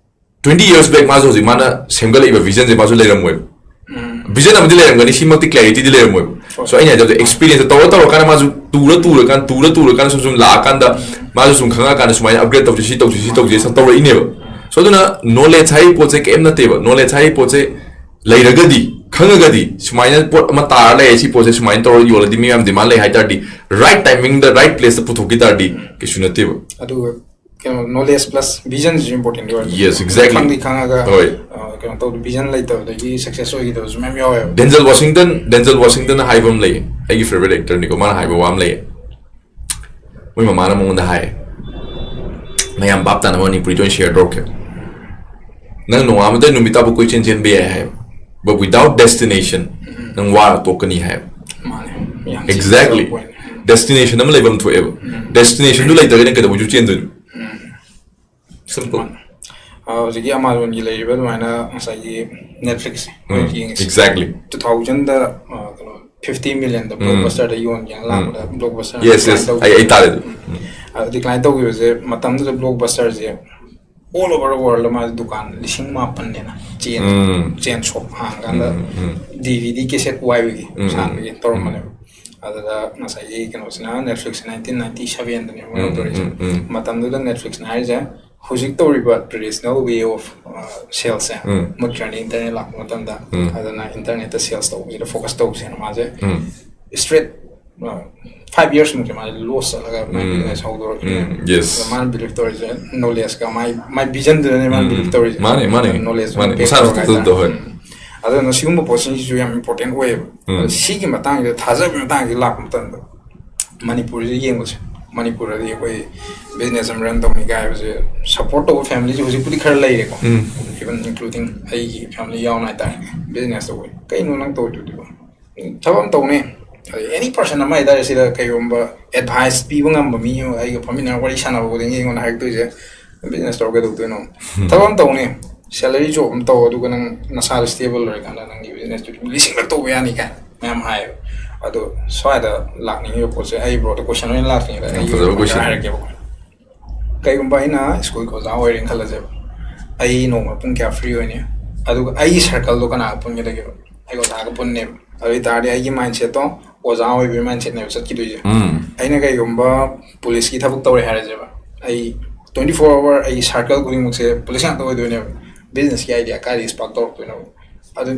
twenty years back ꯃꯥꯁꯨ ꯍꯧꯖꯤꯛ ꯃꯥꯅ ꯁꯦꯝꯒꯠꯂꯛꯏꯕ ꯚꯤꯖꯟꯁꯦ ꯃꯥꯁꯨ ꯂꯩꯔꯝꯃꯣꯏꯕ꯫ ꯚꯤꯖꯟ ꯑꯃꯗꯤ ꯂꯩꯔꯝꯒꯅꯤ, ꯁꯤꯃꯛꯇꯤ ꯀ꯭ꯂꯦꯔꯤꯇꯤꯗꯤ ꯂꯩꯔꯝꯃꯣꯏꯕ꯫ ꯁꯣ ꯑꯩꯅ ꯍꯥꯏꯖꯕꯗ, ꯑꯦꯛꯁꯄꯤꯔꯤꯌꯦꯟꯁ ꯇꯧꯔ ꯇꯧꯔꯀꯥꯟꯗ, ꯃꯥꯁꯨ ꯇꯨꯔ ꯇꯨꯔꯀꯥꯟꯗ, ꯇꯨꯔ ꯇꯨꯔꯀꯥꯟꯗ ꯁꯨꯝ ꯁꯨꯝ ꯂꯥꯛꯑꯀꯥꯟꯗ, ꯃꯥꯁꯨ ꯁꯨꯝ ꯈꯪꯉꯛꯑꯀꯥꯟꯗ, ꯁꯨꯃꯥꯏꯅ ꯑꯞꯒ꯭ꯔꯦꯗ ꯇꯧꯁꯤ, ꯁꯤ ꯇꯧꯁꯤ, ꯁꯤ ꯇꯧꯁꯤ, ꯁꯨꯝ ꯇꯧꯔꯛꯏꯅꯦꯕ꯫ ꯁꯣ ꯑꯗꯨꯅ ꯅꯣꯂꯦꯖ ꯍꯥꯏꯔꯤꯕ ꯄꯣꯠꯁꯦ ꯀꯩꯝ ꯅꯠꯇꯦꯕ꯫ ꯅꯣꯂꯦꯖ ꯍꯥꯏꯔꯤꯕ ꯄꯣꯠꯁꯦ ꯂꯩꯔꯒꯗꯤ, ꯈꯪꯉꯒꯗꯤ, ꯁꯨꯃꯥꯏꯅ ꯄꯣꯠ ꯑꯃ ꯇꯥꯔ ꯂꯩ, ꯁꯤ ꯄꯣꯠꯁꯦ ꯁꯨꯃꯥꯏꯅ ꯇꯧꯔ ꯌꯣꯜꯂꯗꯤ ꯃꯤ ꯃꯌꯥꯝ ꯗꯤꯃꯥꯟ ꯂꯩ ꯍꯥꯏ ꯇꯥꯔꯗꯤ, ꯔꯥꯏꯠ ꯇꯥꯏꯃꯤꯡꯗ, ꯔꯥꯏꯠ ꯄ꯭ꯂꯦꯁꯇ ꯄꯨꯊꯣꯛꯈꯤ ꯇꯥꯔꯗꯤ, ꯀꯩꯁꯨ ꯅꯠꯇꯦꯕ꯫ ꯑꯗꯨꯒ ꯀꯩꯅꯣ, ꯅꯣꯂꯦꯖ ꯄ꯭ꯂꯁ ꯚꯤꯖꯟꯁꯤꯁꯨ ꯏꯝꯄꯣꯔꯇꯦꯟ ꯑꯣꯏ꯫ Yes, exactly. ꯈꯪꯗꯤ ꯈꯪꯉꯒ, ꯍꯣꯏ꯫ ꯑ, ꯀꯩꯅꯣ ꯇꯧꯗ, ꯚꯤꯖꯟ ꯂꯩꯇꯕꯗꯒꯤ ꯁꯛꯁꯦꯁ ꯑꯣꯏꯈꯤꯗꯕꯁꯨ ꯃꯌꯥꯝ ꯌꯥꯎꯋꯦꯕ꯫ ꯗꯦꯟꯖꯦꯜ ꯋꯥꯁꯤꯡꯇꯟ, ꯗꯦꯟꯖꯦꯜ ꯋꯥꯁꯤꯡꯇꯟ ꯍꯥꯏꯕ ꯑꯃ ꯂꯩꯌꯦ, ꯑꯩꯒꯤ ꯐꯦꯚꯔꯦꯠ ꯑꯦꯛꯇꯔꯅꯤꯀꯣ, ꯃꯥꯅ ꯍꯥꯏꯕ ꯋꯥ ꯑꯃ ꯂꯩꯌꯦ꯫ ꯃꯣꯏ ꯃꯃꯥꯅ ꯃꯉꯣꯟꯗ ꯍꯥꯏ, ꯃꯌꯥꯝ ꯚꯥꯞ ꯇꯥꯅꯕ ꯃꯅꯤꯄꯨꯔꯤꯗ ꯑꯣꯏꯅ ꯁꯤꯌꯔ ꯇꯧꯔꯛꯀꯦ꯫ "ꯅꯪ ꯅꯣꯡꯉꯥꯟꯕꯗ ꯅꯨꯃꯤꯠ ꯇꯥꯕ ꯀꯣꯏꯆꯦꯟ ꯆꯦꯟꯕ ꯌꯥꯏ ꯍꯥꯏꯕ, but without destination, ꯅꯪ ꯋꯥꯔ ꯇꯣꯛꯀꯅꯤ" ꯍꯥꯏꯕ꯫ ꯃꯥꯅꯦ꯫ ꯌꯥꯝ ꯊꯤꯅ Exactly. ꯆꯨꯝꯕ point꯫ Destination ꯑꯃ ꯂꯩꯐꯝ ꯊꯣꯛꯑꯦꯕ꯫ Destinationꯗꯨ ꯂꯩꯇ꯭ꯔꯒꯗꯤ ꯀꯩꯗꯧꯕꯩꯁꯨ ꯆꯦꯟꯗꯣꯏꯅꯣ? Simple. ꯑ, ꯍꯧꯖꯤꯛꯀꯤ Amazonꯒꯤ ꯂꯩꯔꯤꯕ ꯑꯗꯨꯃꯥꯏꯅ ꯉꯁꯥꯏꯒꯤ Netflix ꯎꯝ, ꯃꯣꯏꯒꯤ exactly. Two thousandꯗ, ꯑ, ꯀꯩꯅꯣ, fifty millionꯗ ꯎꯝ. Blockbusterꯗ ꯌꯣꯟꯒꯦꯅ ꯎꯝ. ꯂꯥꯛꯄꯗ Blockbusterꯅ Yes, yes. Decline ꯇꯧꯈꯤꯕ꯫ ꯑꯩ, ꯑꯩ ꯇꯥꯔꯦ ꯑꯗꯨ. ꯎꯝ. ꯑ, decline ꯇꯧꯈꯤꯕꯁꯦ, ꯃꯇꯝꯗꯨꯗ Blockbusterꯁꯦ all over the worldꯗ ꯃꯥꯁꯦ ꯗꯨꯀꯥꯟ ꯂꯤꯁꯤꯡ ꯃꯥꯄꯟꯅꯦꯅ chain, ꯎꯝ. Chain shop ꯍꯥꯡꯀꯥꯟꯗ ꯎꯝ, ꯎꯝ. DVD cassette ꯋꯥꯏꯕꯒꯤ, ꯎꯝ, ꯎꯝ. ꯁꯥꯟꯕꯒꯤ ꯇꯧꯔꯝꯕꯅꯦꯕ꯫ ꯎꯝ. ꯑꯗꯨꯗ ꯉꯁꯥꯏꯒꯤ ꯀꯩꯅꯣꯁꯤꯅ, Netflixꯁꯤꯅ nineteen ninety sevenꯗꯅꯦꯕ ꯃꯣꯏꯅ ꯎꯝ, ꯇꯧꯔꯤꯁꯦ꯫ ꯎꯝ, ꯎꯝ. ꯃꯇꯝꯗꯨꯗ Netflixꯅ ꯍꯥꯏꯔꯤꯁꯦ, ꯍꯧꯖꯤꯛ ꯇꯧꯔꯤꯕ traditional way of, ꯑ, salesꯁꯦ ꯎꯝ. ꯃꯨꯠꯈ꯭ꯔꯅꯤ internet ꯂꯥꯛꯄ ꯃꯇꯝꯗ꯫ ꯎꯝ. ꯑꯗꯨꯅ internetꯇ sales ꯇꯧꯕꯁꯤꯗ focus ꯇꯧꯁꯦꯅ ꯃꯥꯁꯦ ꯎꯝ. Straight, ꯑ, five yearsꯃꯨꯛꯁꯦ ꯃꯥꯁꯦ loss ꯆꯠꯂꯒ ꯃꯥꯏ ꯎꯝ. Business ꯍꯧꯗꯣꯔꯛꯈꯤꯅꯦ꯫ ꯎꯝ, yes. ꯑꯗ ꯃꯥꯅ believe ꯇꯧꯔꯤꯁꯦ knowledgeꯗ ꯃꯥꯏ, ꯃꯥꯏ visionꯗꯨꯗꯅꯦ ꯃꯥꯅ ꯎꯝ, believe ꯎꯝ. ꯇꯧꯔꯤꯁꯦ꯫ ꯃꯥꯅꯦ, ꯃꯥꯅꯦ. Knowledgeꯗꯨꯅ ꯃꯥꯅꯦ. back ꯃꯁꯥꯅ ꯇꯧꯔꯒ ꯊꯣꯛꯇꯕꯗꯣ, ꯍꯥꯏꯇꯥꯔꯦ꯫ ꯍꯣꯏ. ꯎꯝ. ꯑꯗꯨꯅ ꯁꯤꯒꯨꯝꯕ ꯄꯣꯠꯁꯤꯡꯁꯤꯁꯨ ꯌꯥꯝ important ꯑꯣꯏꯌꯦꯕ꯫ ꯎꯝ. ꯑꯗ ꯁꯤꯒꯤ ꯃꯇꯥꯡꯁꯤꯗ, ꯊꯥꯖꯕꯒꯤ ꯃꯇꯥꯡꯁꯤꯗ ꯂꯥꯛꯄ ꯃꯇꯝꯗ, ꯃꯅꯤꯄꯨꯔꯁꯤꯗ ꯌꯦꯡꯕꯁꯦ, ꯃꯅꯤꯄꯨꯔꯗꯗꯤ ꯑꯩꯈꯣꯏ business ꯑꯃ run ꯇꯧꯅꯤ ꯀꯥꯏ ꯍꯥꯏꯕꯁꯦ support ꯇꯧꯕ familyꯁꯦ ꯍꯧꯖꯤꯛꯄꯨꯗꯤ ꯈꯔ ꯂꯩꯔꯦꯀꯣ꯫ ꯎꯝ. Even including ꯑꯩꯒꯤ family ꯌꯥꯎꯅ ꯍꯥꯏꯇꯥꯔꯦ, business ꯇꯧꯕ꯫ "ꯀꯩꯅꯣ ꯅꯪ ꯇꯧꯔꯤꯗꯨꯗꯤꯕꯣ? ꯊꯕꯛ ꯑꯃ ꯇꯧꯅꯤ, ꯑꯦꯅꯤ ꯄꯔꯁꯟ ꯑꯃ ꯍꯥꯏꯇꯥꯔꯦ, ꯁꯤꯗ ꯀꯩꯒꯨꯝꯕ ꯑꯦꯗꯚꯥꯏꯁ ꯄꯤꯕ ꯉꯝꯕ ꯃꯤ ꯑꯃ ꯑꯩꯒ ꯐꯝꯃꯤꯟꯅꯔ ꯋꯥꯔꯤ ꯁꯥꯟꯅꯕ ꯈꯨꯗꯤꯡꯒꯤ ꯑꯩꯉꯣꯟꯗ ꯍꯥꯏꯔꯛꯇꯣꯏꯁꯦ, "ꯕꯤꯖꯤꯅꯦꯁ ꯇꯧꯔ ꯀꯩꯗꯧꯗꯣꯏꯅꯣ? ꯊꯕꯛ ꯑꯃ ꯇꯧꯅꯤ, ꯁꯦꯂꯔꯤ ꯖꯣꯕ ꯑꯃ ꯇꯧ, ꯑꯗꯨꯒ ꯅꯪ ꯅꯁꯥꯗꯣ ꯁ꯭ꯇꯦꯕꯜ ꯑꯣꯏꯔꯀꯥꯟꯗ ꯅꯪꯒꯤ ꯕꯤꯖꯤꯅꯦꯁꯇꯨ ꯂꯤꯁꯤꯡꯂꯛ ꯇꯧꯕ ꯌꯥꯅꯤ" ꯀꯥꯏꯅ ꯃꯌꯥꯝ ꯍꯥꯏꯌꯦꯕ꯫ ꯑꯗꯣ ꯁ꯭ꯋꯥꯏꯗ ꯂꯥꯛꯅꯤꯡꯉꯤꯕ ꯄꯣꯠꯁꯦ, ꯑꯩ ꯕ꯭ꯔꯣꯗ ꯀꯣꯏꯁꯟ ꯑꯣꯏꯅ ꯂꯥꯛꯇ꯭ꯔꯤꯉꯩꯗ ꯌꯥꯝ ꯑꯩꯒꯤ ꯐꯖꯕ ꯑꯣꯏꯕ ꯀꯣꯏꯁꯟ꯫ ꯍꯥꯏꯔꯛꯀꯦꯕꯀꯣ꯫ ꯀꯩꯒꯨꯝꯕ ꯑꯩꯅ ꯁ꯭ꯀꯨꯜꯒꯤ ꯑꯣꯖꯥ ꯑꯣꯏꯔꯦꯅ ꯈꯜꯂꯁꯦꯕ, ꯑꯩ ꯅꯣꯡꯃ ꯄꯨꯡ ꯀꯌꯥ ꯐ꯭ꯔꯤ ꯑꯣꯏꯅꯤ? ꯑꯗꯨꯒ ꯑꯩꯒꯤ ꯁꯔꯀꯜꯗꯣ ꯀꯅꯥꯒ ꯄꯨꯟꯒꯗꯒꯦꯕ? ꯑꯩ ꯑꯣꯖꯥꯒ ꯄꯨꯟꯅꯦꯕ꯫ ꯑꯗꯨ ꯑꯣꯏ ꯇꯥꯔꯗꯤ ꯑꯩꯒꯤ ꯃꯥꯏꯟꯁꯦꯠꯇꯣ ꯑꯣꯖꯥ ꯑꯣꯏꯕꯒꯤ ꯃꯥꯏꯟꯁꯦꯠꯅꯦꯕ ꯆꯠꯈꯤꯗꯣꯏꯁꯦ꯫ ꯎꯝ꯫ ꯑꯩꯅ ꯀꯩꯒꯨꯝꯕ ꯄꯨꯂꯤꯁꯀꯤ ꯊꯕꯛ ꯇꯧꯔꯦ ꯍꯥꯏꯔꯁꯦꯕ, ꯑꯩ ꯇ꯭ꯋꯦꯟꯇꯤ ꯐꯣꯔ ꯑꯋꯥꯔ ꯑꯩꯒꯤ ꯁꯔꯀꯜ ꯈꯨꯗꯤꯡꯃꯛꯁꯦ ꯄꯨꯂꯤꯁ ꯉꯥꯛꯇ ꯑꯣꯏꯗꯣꯏꯅꯦꯕ꯫ ꯕꯤꯖꯤꯅꯦꯁꯀꯤ ꯑꯥꯏꯗꯤꯌꯥ ꯀꯥꯏꯗꯒꯤ ꯁ꯭ꯄꯥꯔꯛ ꯇꯧꯔꯛꯇꯣꯏꯅꯣ? ꯑꯗꯨ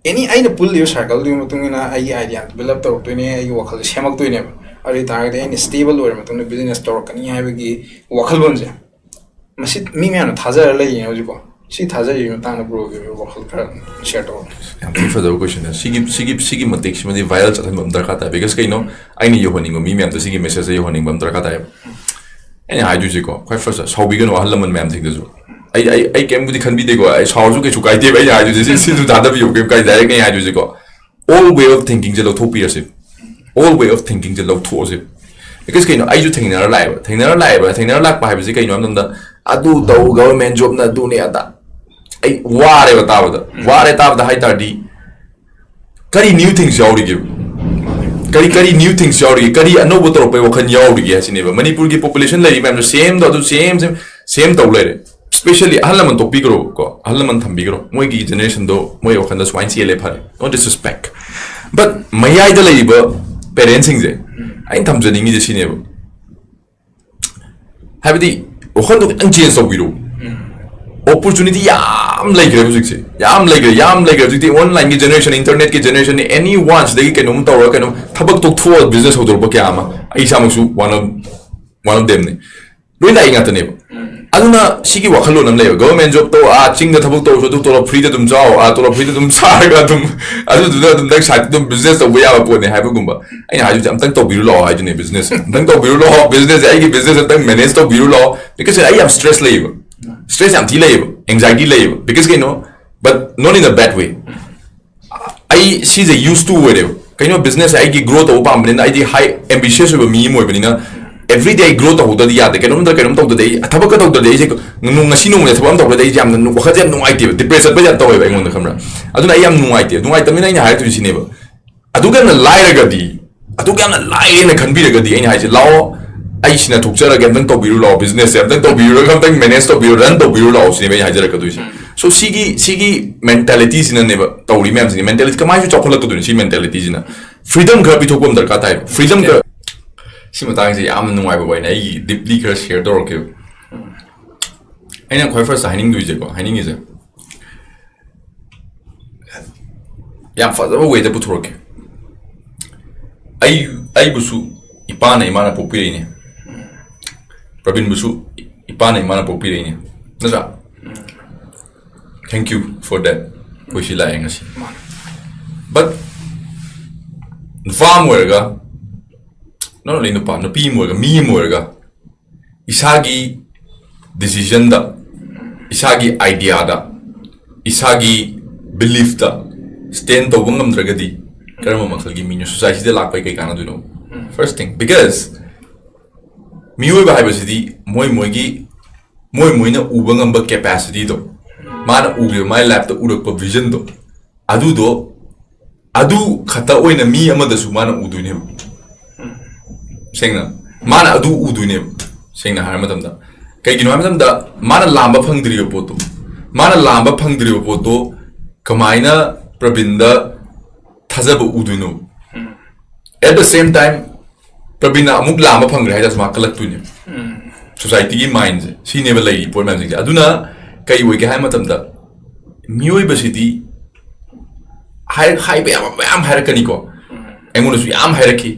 ꯑꯦꯅꯤ ꯑꯩꯅ ꯄꯨꯜꯂꯤꯕ ꯁꯔꯀꯜꯗꯨꯒꯤ ꯃꯇꯨꯡ ꯏꯟꯅ ꯑꯩꯒꯤ ꯑꯥꯏꯗꯤꯌꯥ ꯕꯤꯜ ꯑꯞ ꯇꯧꯔꯛꯇꯣꯏꯅꯦ, ꯑꯩꯒꯤ ꯋꯥꯈꯜꯁꯦ ꯁꯦꯝꯃꯛꯇꯣꯏꯅꯦꯕ꯫ ꯑꯗꯨ ꯑꯣꯏ ꯇꯥꯔꯒꯗꯤ ꯑꯩꯅ ꯁ꯭ꯇꯦꯕꯜ ꯑꯣꯏꯔ ꯃꯇꯨꯡꯗ ꯕꯤꯖꯤꯅꯦꯁ ꯇꯧꯔꯛꯀꯅꯤ ꯍꯥꯏꯕꯒꯤ ꯋꯥꯈꯜꯂꯣꯟꯁꯦ, ꯃꯁꯤ ꯃꯤ ꯃꯌꯥꯝꯅ ꯊꯥꯖꯔ ꯂꯩꯌꯦ ꯍꯧꯖꯤꯛꯐꯥꯎ꯫ ꯁꯤ ꯊꯥꯖꯔꯤꯕꯒꯤ ꯃꯇꯥꯡꯗ ꯕ꯭ꯔꯣꯒꯤ ꯑꯣꯏꯕ ꯋꯥꯈꯜ ꯈꯔ ꯁꯤꯌꯔ ꯇꯧꯔꯛꯑꯣ꯫ ꯌꯥꯝ ꯊꯤ ꯐꯖꯕ ꯀꯣꯏꯁꯟꯅꯦ꯫ ꯁꯤꯒꯤ ꯁꯤꯒꯤ ꯁꯤꯒꯤ ꯃꯇꯤꯛꯁꯤꯃꯗꯤ ꯚꯥꯏꯔꯦꯜ ꯆꯠꯍꯟꯕ ꯑꯃ ꯗꯔꯀꯥꯔ ꯇꯥꯏ꯫ ꯕꯤꯀꯣꯁ ꯀꯩꯅꯣ, ꯑꯩꯅ ꯌꯧꯍꯟꯅꯤꯡꯕ ꯃꯤ ꯃꯌꯥꯝꯗꯣ ꯁꯤꯒꯤ ꯃꯦꯁꯦꯖꯁꯦ ꯌꯧꯍꯟꯅꯤꯡꯕ ꯑꯃ ꯗꯔꯀꯥꯔ ꯇꯥꯏꯌꯦꯕ꯫ ꯑꯩꯅ ꯍꯥꯏꯗꯣꯏꯁꯦꯀꯣ, ꯈ꯭ꯋꯥꯏ ꯐꯥꯔꯁꯇ ꯁꯥꯎꯕꯤꯒꯅꯨ ꯑꯍꯜ ꯂꯃꯟ ꯃꯌꯥꯝꯁꯤꯡꯗꯁꯨ꯫ ꯑꯩ ꯑꯩ ꯑꯩ ꯀꯩꯝꯕꯨꯗꯤ ꯈꯟꯕꯤꯗꯦꯀꯣ, ꯑꯩ ꯁꯥꯎꯔꯁꯨ ꯀꯩꯁꯨ ꯀꯥꯏꯗꯦꯕ꯫ ꯑꯩꯅ ꯍꯥꯏꯗꯣꯏꯁꯦ ꯁꯤ ꯁꯤꯁꯨ ꯊꯥꯗꯕꯤꯌꯨ, ꯀꯩꯝ ꯀꯥꯏꯗꯦ꯫ ꯗꯥꯏꯔꯦꯛꯅꯦ ꯑꯩ ꯍꯥꯏꯗꯣꯏꯁꯦꯀꯣ, ꯑꯣꯜ ꯋꯦ ꯑꯣꯐ ꯊꯤꯡꯀꯤꯡꯁꯦ ꯂꯧꯊꯣꯛꯄꯤꯔꯁꯦ꯫ ꯑꯣꯜ ꯋꯦ ꯑꯣꯐ ꯊꯤꯡꯀꯤꯡꯁꯦ ꯂꯧꯊꯣꯛꯑꯁꯦ꯫ ꯕꯤꯀꯣꯁ ꯀꯩꯅꯣ, ꯑꯩꯁꯨ ꯊꯦꯡꯅꯔ ꯂꯥꯛꯑꯦꯕ, ꯊꯦꯡꯅꯔ ꯂꯥꯛꯑꯦꯕ, ꯊꯦꯡꯅꯔ ꯂꯥꯛꯄ ꯍꯥꯏꯕꯁꯦ ꯀꯩꯅꯣ ꯍꯥꯏꯕ ꯃꯇꯝꯗ, ꯑꯗꯨ ꯇꯧ, ꯒꯚꯔꯟꯃꯦꯟ ꯖꯣꯕꯅ ꯑꯗꯨꯅꯦ ꯑꯗꯥ, ꯑꯩ ꯋꯥꯔꯦꯕ ꯇꯥꯕꯗ꯫ ꯋꯥꯔꯦ ꯇꯥꯕꯗ ꯍꯥꯏ ꯇꯥꯔꯗꯤ, ꯀꯔꯤ ꯅ꯭ꯌꯨ ꯊꯤꯡꯁ ꯌꯥꯎꯔꯤꯒꯦ? ꯀꯔꯤ ꯀꯔꯤ ꯅ꯭ꯌꯨ ꯊꯤꯡꯁ ꯌꯥꯎꯔꯤꯒꯦ? ꯀꯔꯤ ꯑꯅꯧꯕ ꯇꯧꯔꯛꯄꯩ ꯋꯥꯈꯜ ꯌꯥꯎꯔꯤꯒꯦ ꯍꯥꯏꯁꯤꯅꯦꯕ꯫ ꯃꯅꯤꯄꯨꯔꯒꯤ ꯄꯣꯄꯨꯂꯦꯁꯟ ꯂꯩꯔꯤ ꯃꯌꯥꯝꯗꯣ ꯁꯦꯝꯗꯣ ꯑꯗꯨ ꯁꯦꯝ ꯁꯦꯝ ꯁꯦꯝ ꯇꯧ ꯂꯩꯔꯦ꯫ ꯁ꯭ꯄꯦꯁꯦꯜꯂꯤ ꯑꯍꯜ ꯂꯃꯟ ꯇꯣꯛꯄꯤꯈ꯭ꯔꯣ ꯀꯣ, ꯑꯍꯜ ꯂꯃꯟ ꯊꯝꯕꯤꯈ꯭ꯔꯣ, ꯃꯣꯏꯒꯤ ꯖꯦꯅꯦꯔꯦꯁꯟꯗꯣ ꯃꯣꯏ ꯋꯥꯈꯜꯗ ꯁꯨꯃꯥꯏꯅ ꯆꯦꯜꯂꯦ, ꯐꯔꯦ, no disrespect, but ꯃꯌꯥꯏꯗ ꯂꯩꯔꯤꯕ ꯄꯦꯔꯦꯟꯁꯁꯤꯡꯁꯦ ꯑꯩꯅ ꯊꯝꯖꯅꯤꯡꯉꯤꯁꯦ ꯁꯤꯅꯦꯕ꯫ ꯍꯥꯏꯕꯗꯤ ꯋꯥꯈꯜꯗꯣ ꯈꯤꯇꯪ ꯆꯦꯟꯖ ꯇꯧꯕꯤꯔꯣ꯫ ꯑꯣꯄꯣꯔꯆꯨꯅꯤꯇꯤ ꯌꯥꯝ ꯂꯩꯈ꯭ꯔꯦ ꯍꯧꯖꯤꯛꯁꯦ, ꯌꯥꯝ ꯂꯩꯈ꯭ꯔꯦ, ꯌꯥꯝ ꯂꯩꯈ꯭ꯔꯦ꯫ ꯍꯧꯖꯤꯛꯇꯤ ꯑꯣꯟꯂꯥꯏꯟꯒꯤ ꯖꯦꯅꯦꯔꯦꯁꯟ, ꯏꯟꯇꯔꯅꯦꯠꯀꯤ ꯖꯦꯅꯦꯔꯦꯁꯟꯅꯤ꯫ ꯑꯦꯅꯤ ꯋꯥꯟ ꯁꯤꯗꯒꯤ ꯀꯩꯅꯣꯝ ꯇꯧꯔꯒ ꯀꯩꯅꯣꯝ ꯊꯕꯛ ꯇꯧꯊꯣꯛꯑ ꯕꯤꯖꯤꯅꯦꯁ ꯍꯧꯗꯣꯔꯛꯄ ꯀꯌꯥ ꯑꯃ, ꯑꯩ ꯏꯁꯥꯃꯛꯁꯨ one of one of themꯅꯤ꯫ ꯂꯣꯏ ꯂꯥꯛꯏ ꯉꯥꯛꯇꯅꯦꯕ꯫ ꯑꯗꯨꯅ ꯁꯤꯒꯤ ꯋꯥꯈꯜꯂꯣꯟ ꯑꯃ ꯂꯩꯌꯦꯕ, ꯒꯚꯔꯟꯃꯦꯟ ꯖꯣꯕ ꯇꯧ, ꯑꯥ ꯆꯤꯡꯗ ꯊꯕꯛ ꯇꯧꯔꯁꯨ ꯑꯗꯨ ꯇꯣꯂꯣꯞ ꯐ꯭ꯔꯤꯗ ꯑꯗꯨꯝ ꯆꯥꯎ, ꯑꯥ ꯇꯣꯂꯣꯞ ꯐ꯭ꯔꯤꯗ ꯑꯗꯨꯝ ꯆꯥꯔꯒ ꯑꯗꯨꯝ ꯑꯗꯨꯗꯨꯅ ꯑꯗꯨꯝ ꯅꯪ ꯁꯥꯏꯠꯇ ꯑꯗꯨꯝ ꯕꯤꯖꯤꯅꯦꯁ ꯇꯧꯕ ꯌꯥꯕ ꯄꯣꯠꯅꯦ ꯍꯥꯏꯕꯒꯨꯝꯕ꯫ ꯑꯩꯅ ꯍꯥꯏꯗꯣꯏꯁꯦ, ꯑꯝꯇꯪ ꯇꯧꯕꯤꯔꯨ ꯂꯥꯛꯑꯣ ꯍꯥꯏꯗꯨꯅꯦ, ꯕꯤꯖꯤꯅꯦꯁ ꯑꯝꯇꯪ ꯇꯧꯕꯤꯔꯨ ꯂꯥꯛꯑꯣ, ꯕꯤꯖꯤꯅꯦꯁꯁꯦ ꯑꯩꯒꯤ ꯕꯤꯖꯤꯅꯦꯁ ꯑꯝꯇꯪ ꯃꯦꯅꯦꯖ ꯇꯧꯕꯤꯔꯨ ꯂꯥꯛꯑꯣ꯫ ꯕꯤꯀꯣꯁ ꯑꯩ ꯌꯥꯝ ꯁ꯭ꯇ꯭ꯔꯦꯁ ꯂꯩꯌꯦꯕ, ꯁ꯭ꯇ꯭ꯔꯦꯁ ꯌꯥꯝ ꯊꯤ ꯂꯩꯌꯦꯕ, ꯑꯦꯡꯖꯥꯏꯇꯤ ꯂꯩꯌꯦꯕ꯫ ꯕꯤꯀꯣꯁ ꯀꯩꯅꯣ, but not in a bad way꯫ ꯑꯩ ꯁꯤꯁꯦ ꯌꯨꯁ ꯇꯨ ꯑꯣꯏꯔꯦꯕ꯫ ꯀꯩꯅꯣ, ꯕꯤꯖꯤꯅꯦꯁꯁꯦ ꯑꯩꯒꯤ ꯒ꯭ꯔꯣ ꯇꯧꯕ ꯄꯥꯝꯕꯅꯤꯅ, ꯑꯩꯗꯤ ꯍꯥꯏ ꯑꯦꯝꯕꯤꯁꯤꯌꯁ ꯑꯣꯏꯕ ꯃꯤ ꯑꯃ ꯑꯣꯏꯕꯅꯤꯅ, ꯑꯦꯕ꯭ꯔꯤꯗꯦ ꯑꯩ ꯒ꯭ꯔꯣ ꯇꯧꯍꯧꯗ꯭ꯔꯗꯤ ꯌꯥꯗꯦ꯫ ꯀꯩꯅꯣꯝ ꯅꯠꯇ꯭ꯔ ꯀꯩꯅꯣꯝ ꯇꯧꯗ꯭ꯔꯗꯤ, ꯑꯩ ꯊꯕꯛꯀ ꯇꯧꯗ꯭ꯔꯗꯤ, ꯑꯩꯁꯦ ꯅꯨꯡ- ꯉꯁꯤ ꯅꯣꯡꯃꯗ ꯊꯕꯛ ꯑꯃ ꯇꯧꯗ꯭ꯔꯗꯤ ꯑꯩꯁꯦ ꯌꯥꯝꯅ ꯅꯨꯡ- ꯋꯥꯈꯜꯁꯦ ꯌꯥꯝ ꯅꯨꯡꯉꯥꯏꯇꯦꯕ, ꯗꯤꯄ꯭ꯔꯦꯁ ꯆꯠꯄ ꯌꯥꯝ ꯇꯧꯋꯦꯕ ꯑꯩꯉꯣꯟꯗ, ꯈꯪꯕ꯭ꯔꯥ? ꯑꯗꯨꯅ ꯑꯩ ꯌꯥꯝ ꯅꯨꯡꯉꯥꯏꯇꯦ꯫ ꯅꯨꯡꯉꯥꯏꯇꯕꯅꯤꯅ ꯑꯩꯅ ꯍꯥꯏꯔꯛꯇꯣꯏꯁꯦ ꯁꯤꯅꯦꯕ, ꯑꯗꯨꯛ ꯌꯥꯝꯅ ꯂꯥꯏꯔꯒꯗꯤ, ꯑꯗꯨꯛ ꯌꯥꯝꯅ ꯂꯥꯏꯔꯦꯅ ꯈꯟꯕꯤꯔꯒꯗꯤ, ꯑꯩꯅ ꯍꯥꯏꯁꯦ, ꯂꯥꯛꯑꯣ, ꯑꯩ ꯁꯤꯅ ꯊꯣꯛꯆꯔꯒꯦ, ꯑꯝꯇꯪ ꯇꯧꯕꯤꯔꯨ ꯂꯥꯛꯑꯣ, ꯕꯤꯖꯤꯅꯦꯁꯁꯦ ꯑꯝꯇꯪ ꯇꯧꯕꯤꯔꯨꯔꯒ, ꯑꯝꯇꯪ ꯃꯦꯅꯦꯖ ꯇꯧꯕꯤꯔꯨ, ꯔꯟ ꯇꯧꯕꯤꯔꯨ ꯂꯥꯛꯑꯣ ꯁꯤꯅꯦꯕ ꯑꯩꯅ ꯍꯥꯏꯖꯔꯛꯀꯗꯣꯏꯁꯦ꯫ ꯁꯣ ꯁꯤꯒꯤ ꯁꯤꯒꯤ ꯃꯦꯟꯇꯥꯂꯤꯇꯤꯁꯤꯅꯅꯦꯕ ꯇꯧꯔꯤ ꯃꯌꯥꯝꯁꯤꯅꯦ꯫ ꯃꯦꯟꯇꯥꯂꯤꯇꯤ ꯀꯃꯥꯏꯅꯁꯨ ꯆꯥꯎꯈꯠꯂꯛꯀꯗꯣꯏꯅꯣ? ꯁꯤ ꯃꯦꯟꯇꯥꯂꯤꯇꯤꯁꯤꯅ ꯐ꯭ꯔꯤꯗꯝ ꯈꯔ ꯄꯤꯊꯣꯛꯄ ꯑꯃ ꯗꯔꯀꯥꯔ ꯇꯥꯏꯕ꯫ ꯐ꯭ꯔꯤꯗꯝ ꯈꯔ, ꯁꯤ ꯃꯇꯥꯡꯁꯦ ꯌꯥꯝꯅ ꯅꯨꯡꯉꯥꯏꯕ ꯋꯥꯔꯤꯅꯦ꯫ ꯑꯩꯒꯤ ꯗꯤꯞꯂꯤ ꯈꯔ ꯁꯤꯌꯔ ꯇꯧꯔꯛꯀꯦꯕ꯫ ꯑꯩꯅ ꯈ꯭ꯋꯥꯏ ꯐꯥꯔꯁꯇ ꯍꯥꯏꯅꯤꯡꯗꯣꯏꯁꯦꯀꯣ, ꯍꯥꯏꯅꯤꯡꯉꯤꯁꯦ, ꯌꯥꯝ ꯐꯖꯕ ꯋꯦꯗ ꯄꯨꯊꯣꯔꯛꯀꯦ꯫ ꯑꯩ ꯑꯩꯕꯨꯁꯨ ꯏꯄꯥꯅ ꯏꯃꯥꯅ ꯄꯣꯛꯄꯤꯔꯛꯏꯅꯦ, ꯄ꯭ꯔꯕꯤꯟꯕꯨꯁꯨ ꯏꯄꯥꯅ ꯏꯃꯥꯅ ꯄꯣꯛꯄꯤꯔꯛꯏꯅꯦ, ꯅꯠꯇ꯭ꯔꯥ? Thank you for that꯫ ꯑꯩꯈꯣꯏ ꯁꯤ ꯂꯥꯛꯑꯦ ꯉꯁꯤ꯫ But ꯅꯨꯄꯥ ꯑꯃ ꯑꯣꯏꯔꯒ, not only ꯅꯨꯄꯥ, ꯅꯨꯄꯤ ꯑꯃ ꯑꯣꯏꯔꯒ, ꯃꯤ ꯑꯃ ꯑꯣꯏꯔꯒ, ꯏꯁꯥꯒꯤ ꯗꯤꯁꯤꯖꯟꯗ, ꯏꯁꯥꯒꯤ ꯑꯥꯏꯗꯤꯌꯥꯗ, ꯏꯁꯥꯒꯤ ꯕꯤꯂꯤꯐꯇ ꯁ꯭ꯇꯦꯟ ꯇꯧꯕ ꯉꯝꯗ꯭ꯔꯒꯗꯤ, ꯀꯔꯝꯕ ꯃꯈꯜꯒꯤ ꯃꯤꯅꯣ? ꯁꯣꯁꯥꯏꯇꯤꯗ ꯂꯥꯛꯄꯩ ꯀꯩ ꯀꯥꯟꯅꯗꯣꯏꯅꯣ? First thing, because ꯃꯤꯑꯣꯏꯕ ꯍꯥꯏꯕꯁꯤꯗꯤ ꯃꯣꯏ ꯃꯣꯏꯒꯤ, ꯃꯣꯏ ꯃꯣꯏꯅ ꯎꯕ ꯉꯝꯕ ꯀꯦꯄꯥꯁꯤꯇꯤꯗꯣ, ꯃꯥꯅ ꯎꯈꯤꯕ, ꯃꯥꯏ ꯂꯥꯏꯐꯇ ꯎꯔꯛꯄ ꯚꯤꯖꯟꯗꯣ, ꯑꯗꯨꯗꯣ, ꯑꯗꯨ ꯈꯛꯇ ꯑꯣꯏꯅ ꯃꯤ ꯑꯃꯗꯁꯨ ꯃꯥꯅ ꯎꯗꯣꯏꯅꯦꯕ꯫ ꯁꯦꯡꯅ, ꯃꯥꯅ ꯑꯗꯨ ꯎꯗꯣꯏꯅꯦꯕ, ꯁꯦꯡꯅ ꯍꯥꯏꯔ ꯃꯇꯝꯗ꯫ ꯀꯩꯒꯤꯅꯣ ꯍꯥꯏꯕ ꯃꯇꯝꯗ, ꯃꯥꯅ ꯂꯥꯝꯕ ꯐꯪꯗ꯭ꯔꯤꯕ ꯄꯣꯠꯇꯣ, ꯃꯥꯅ ꯂꯥꯝꯕ ꯐꯪꯗ꯭ꯔꯤꯕ ꯄꯣꯠꯇꯣ ꯀꯃꯥꯏꯅ ꯄ꯭ꯔꯕꯤꯟꯗ ꯊꯥꯖꯕ ꯎꯗꯣꯏꯅꯣ? At the same time, ꯄ꯭ꯔꯕꯤꯟꯅ ꯑꯃꯨꯛ ꯂꯥꯝꯕ ꯐꯪꯈ꯭ꯔꯦ ꯍꯥꯏꯇꯥꯔꯁꯨ, ꯃꯥ ꯀꯜꯂꯛꯇꯣꯏꯅꯦꯕ꯫ ꯁꯣꯁꯥꯏꯇꯤꯒꯤ ꯃꯥꯏꯟꯁꯦ ꯁꯤꯅꯦꯕ ꯂꯩꯔꯤ ꯄꯣꯠ ꯃꯌꯥꯝꯁꯤꯡꯁꯦ꯫ ꯑꯗꯨꯅ ꯀꯩ ꯑꯣꯏꯒꯦ ꯍꯥꯏꯕ ꯃꯇꯝꯗ, ꯃꯤꯑꯣꯏꯕꯁꯤꯗꯤ ꯍꯥꯏ-, ꯍꯥꯏꯕ ꯌꯥꯕ ꯃꯌꯥꯝ ꯍꯥꯏꯔꯛꯀꯅꯤꯀꯣ꯫ ꯑꯩꯉꯣꯟꯗꯁꯨ ꯌꯥꯝ ꯍꯥꯏꯔꯛꯈꯤ,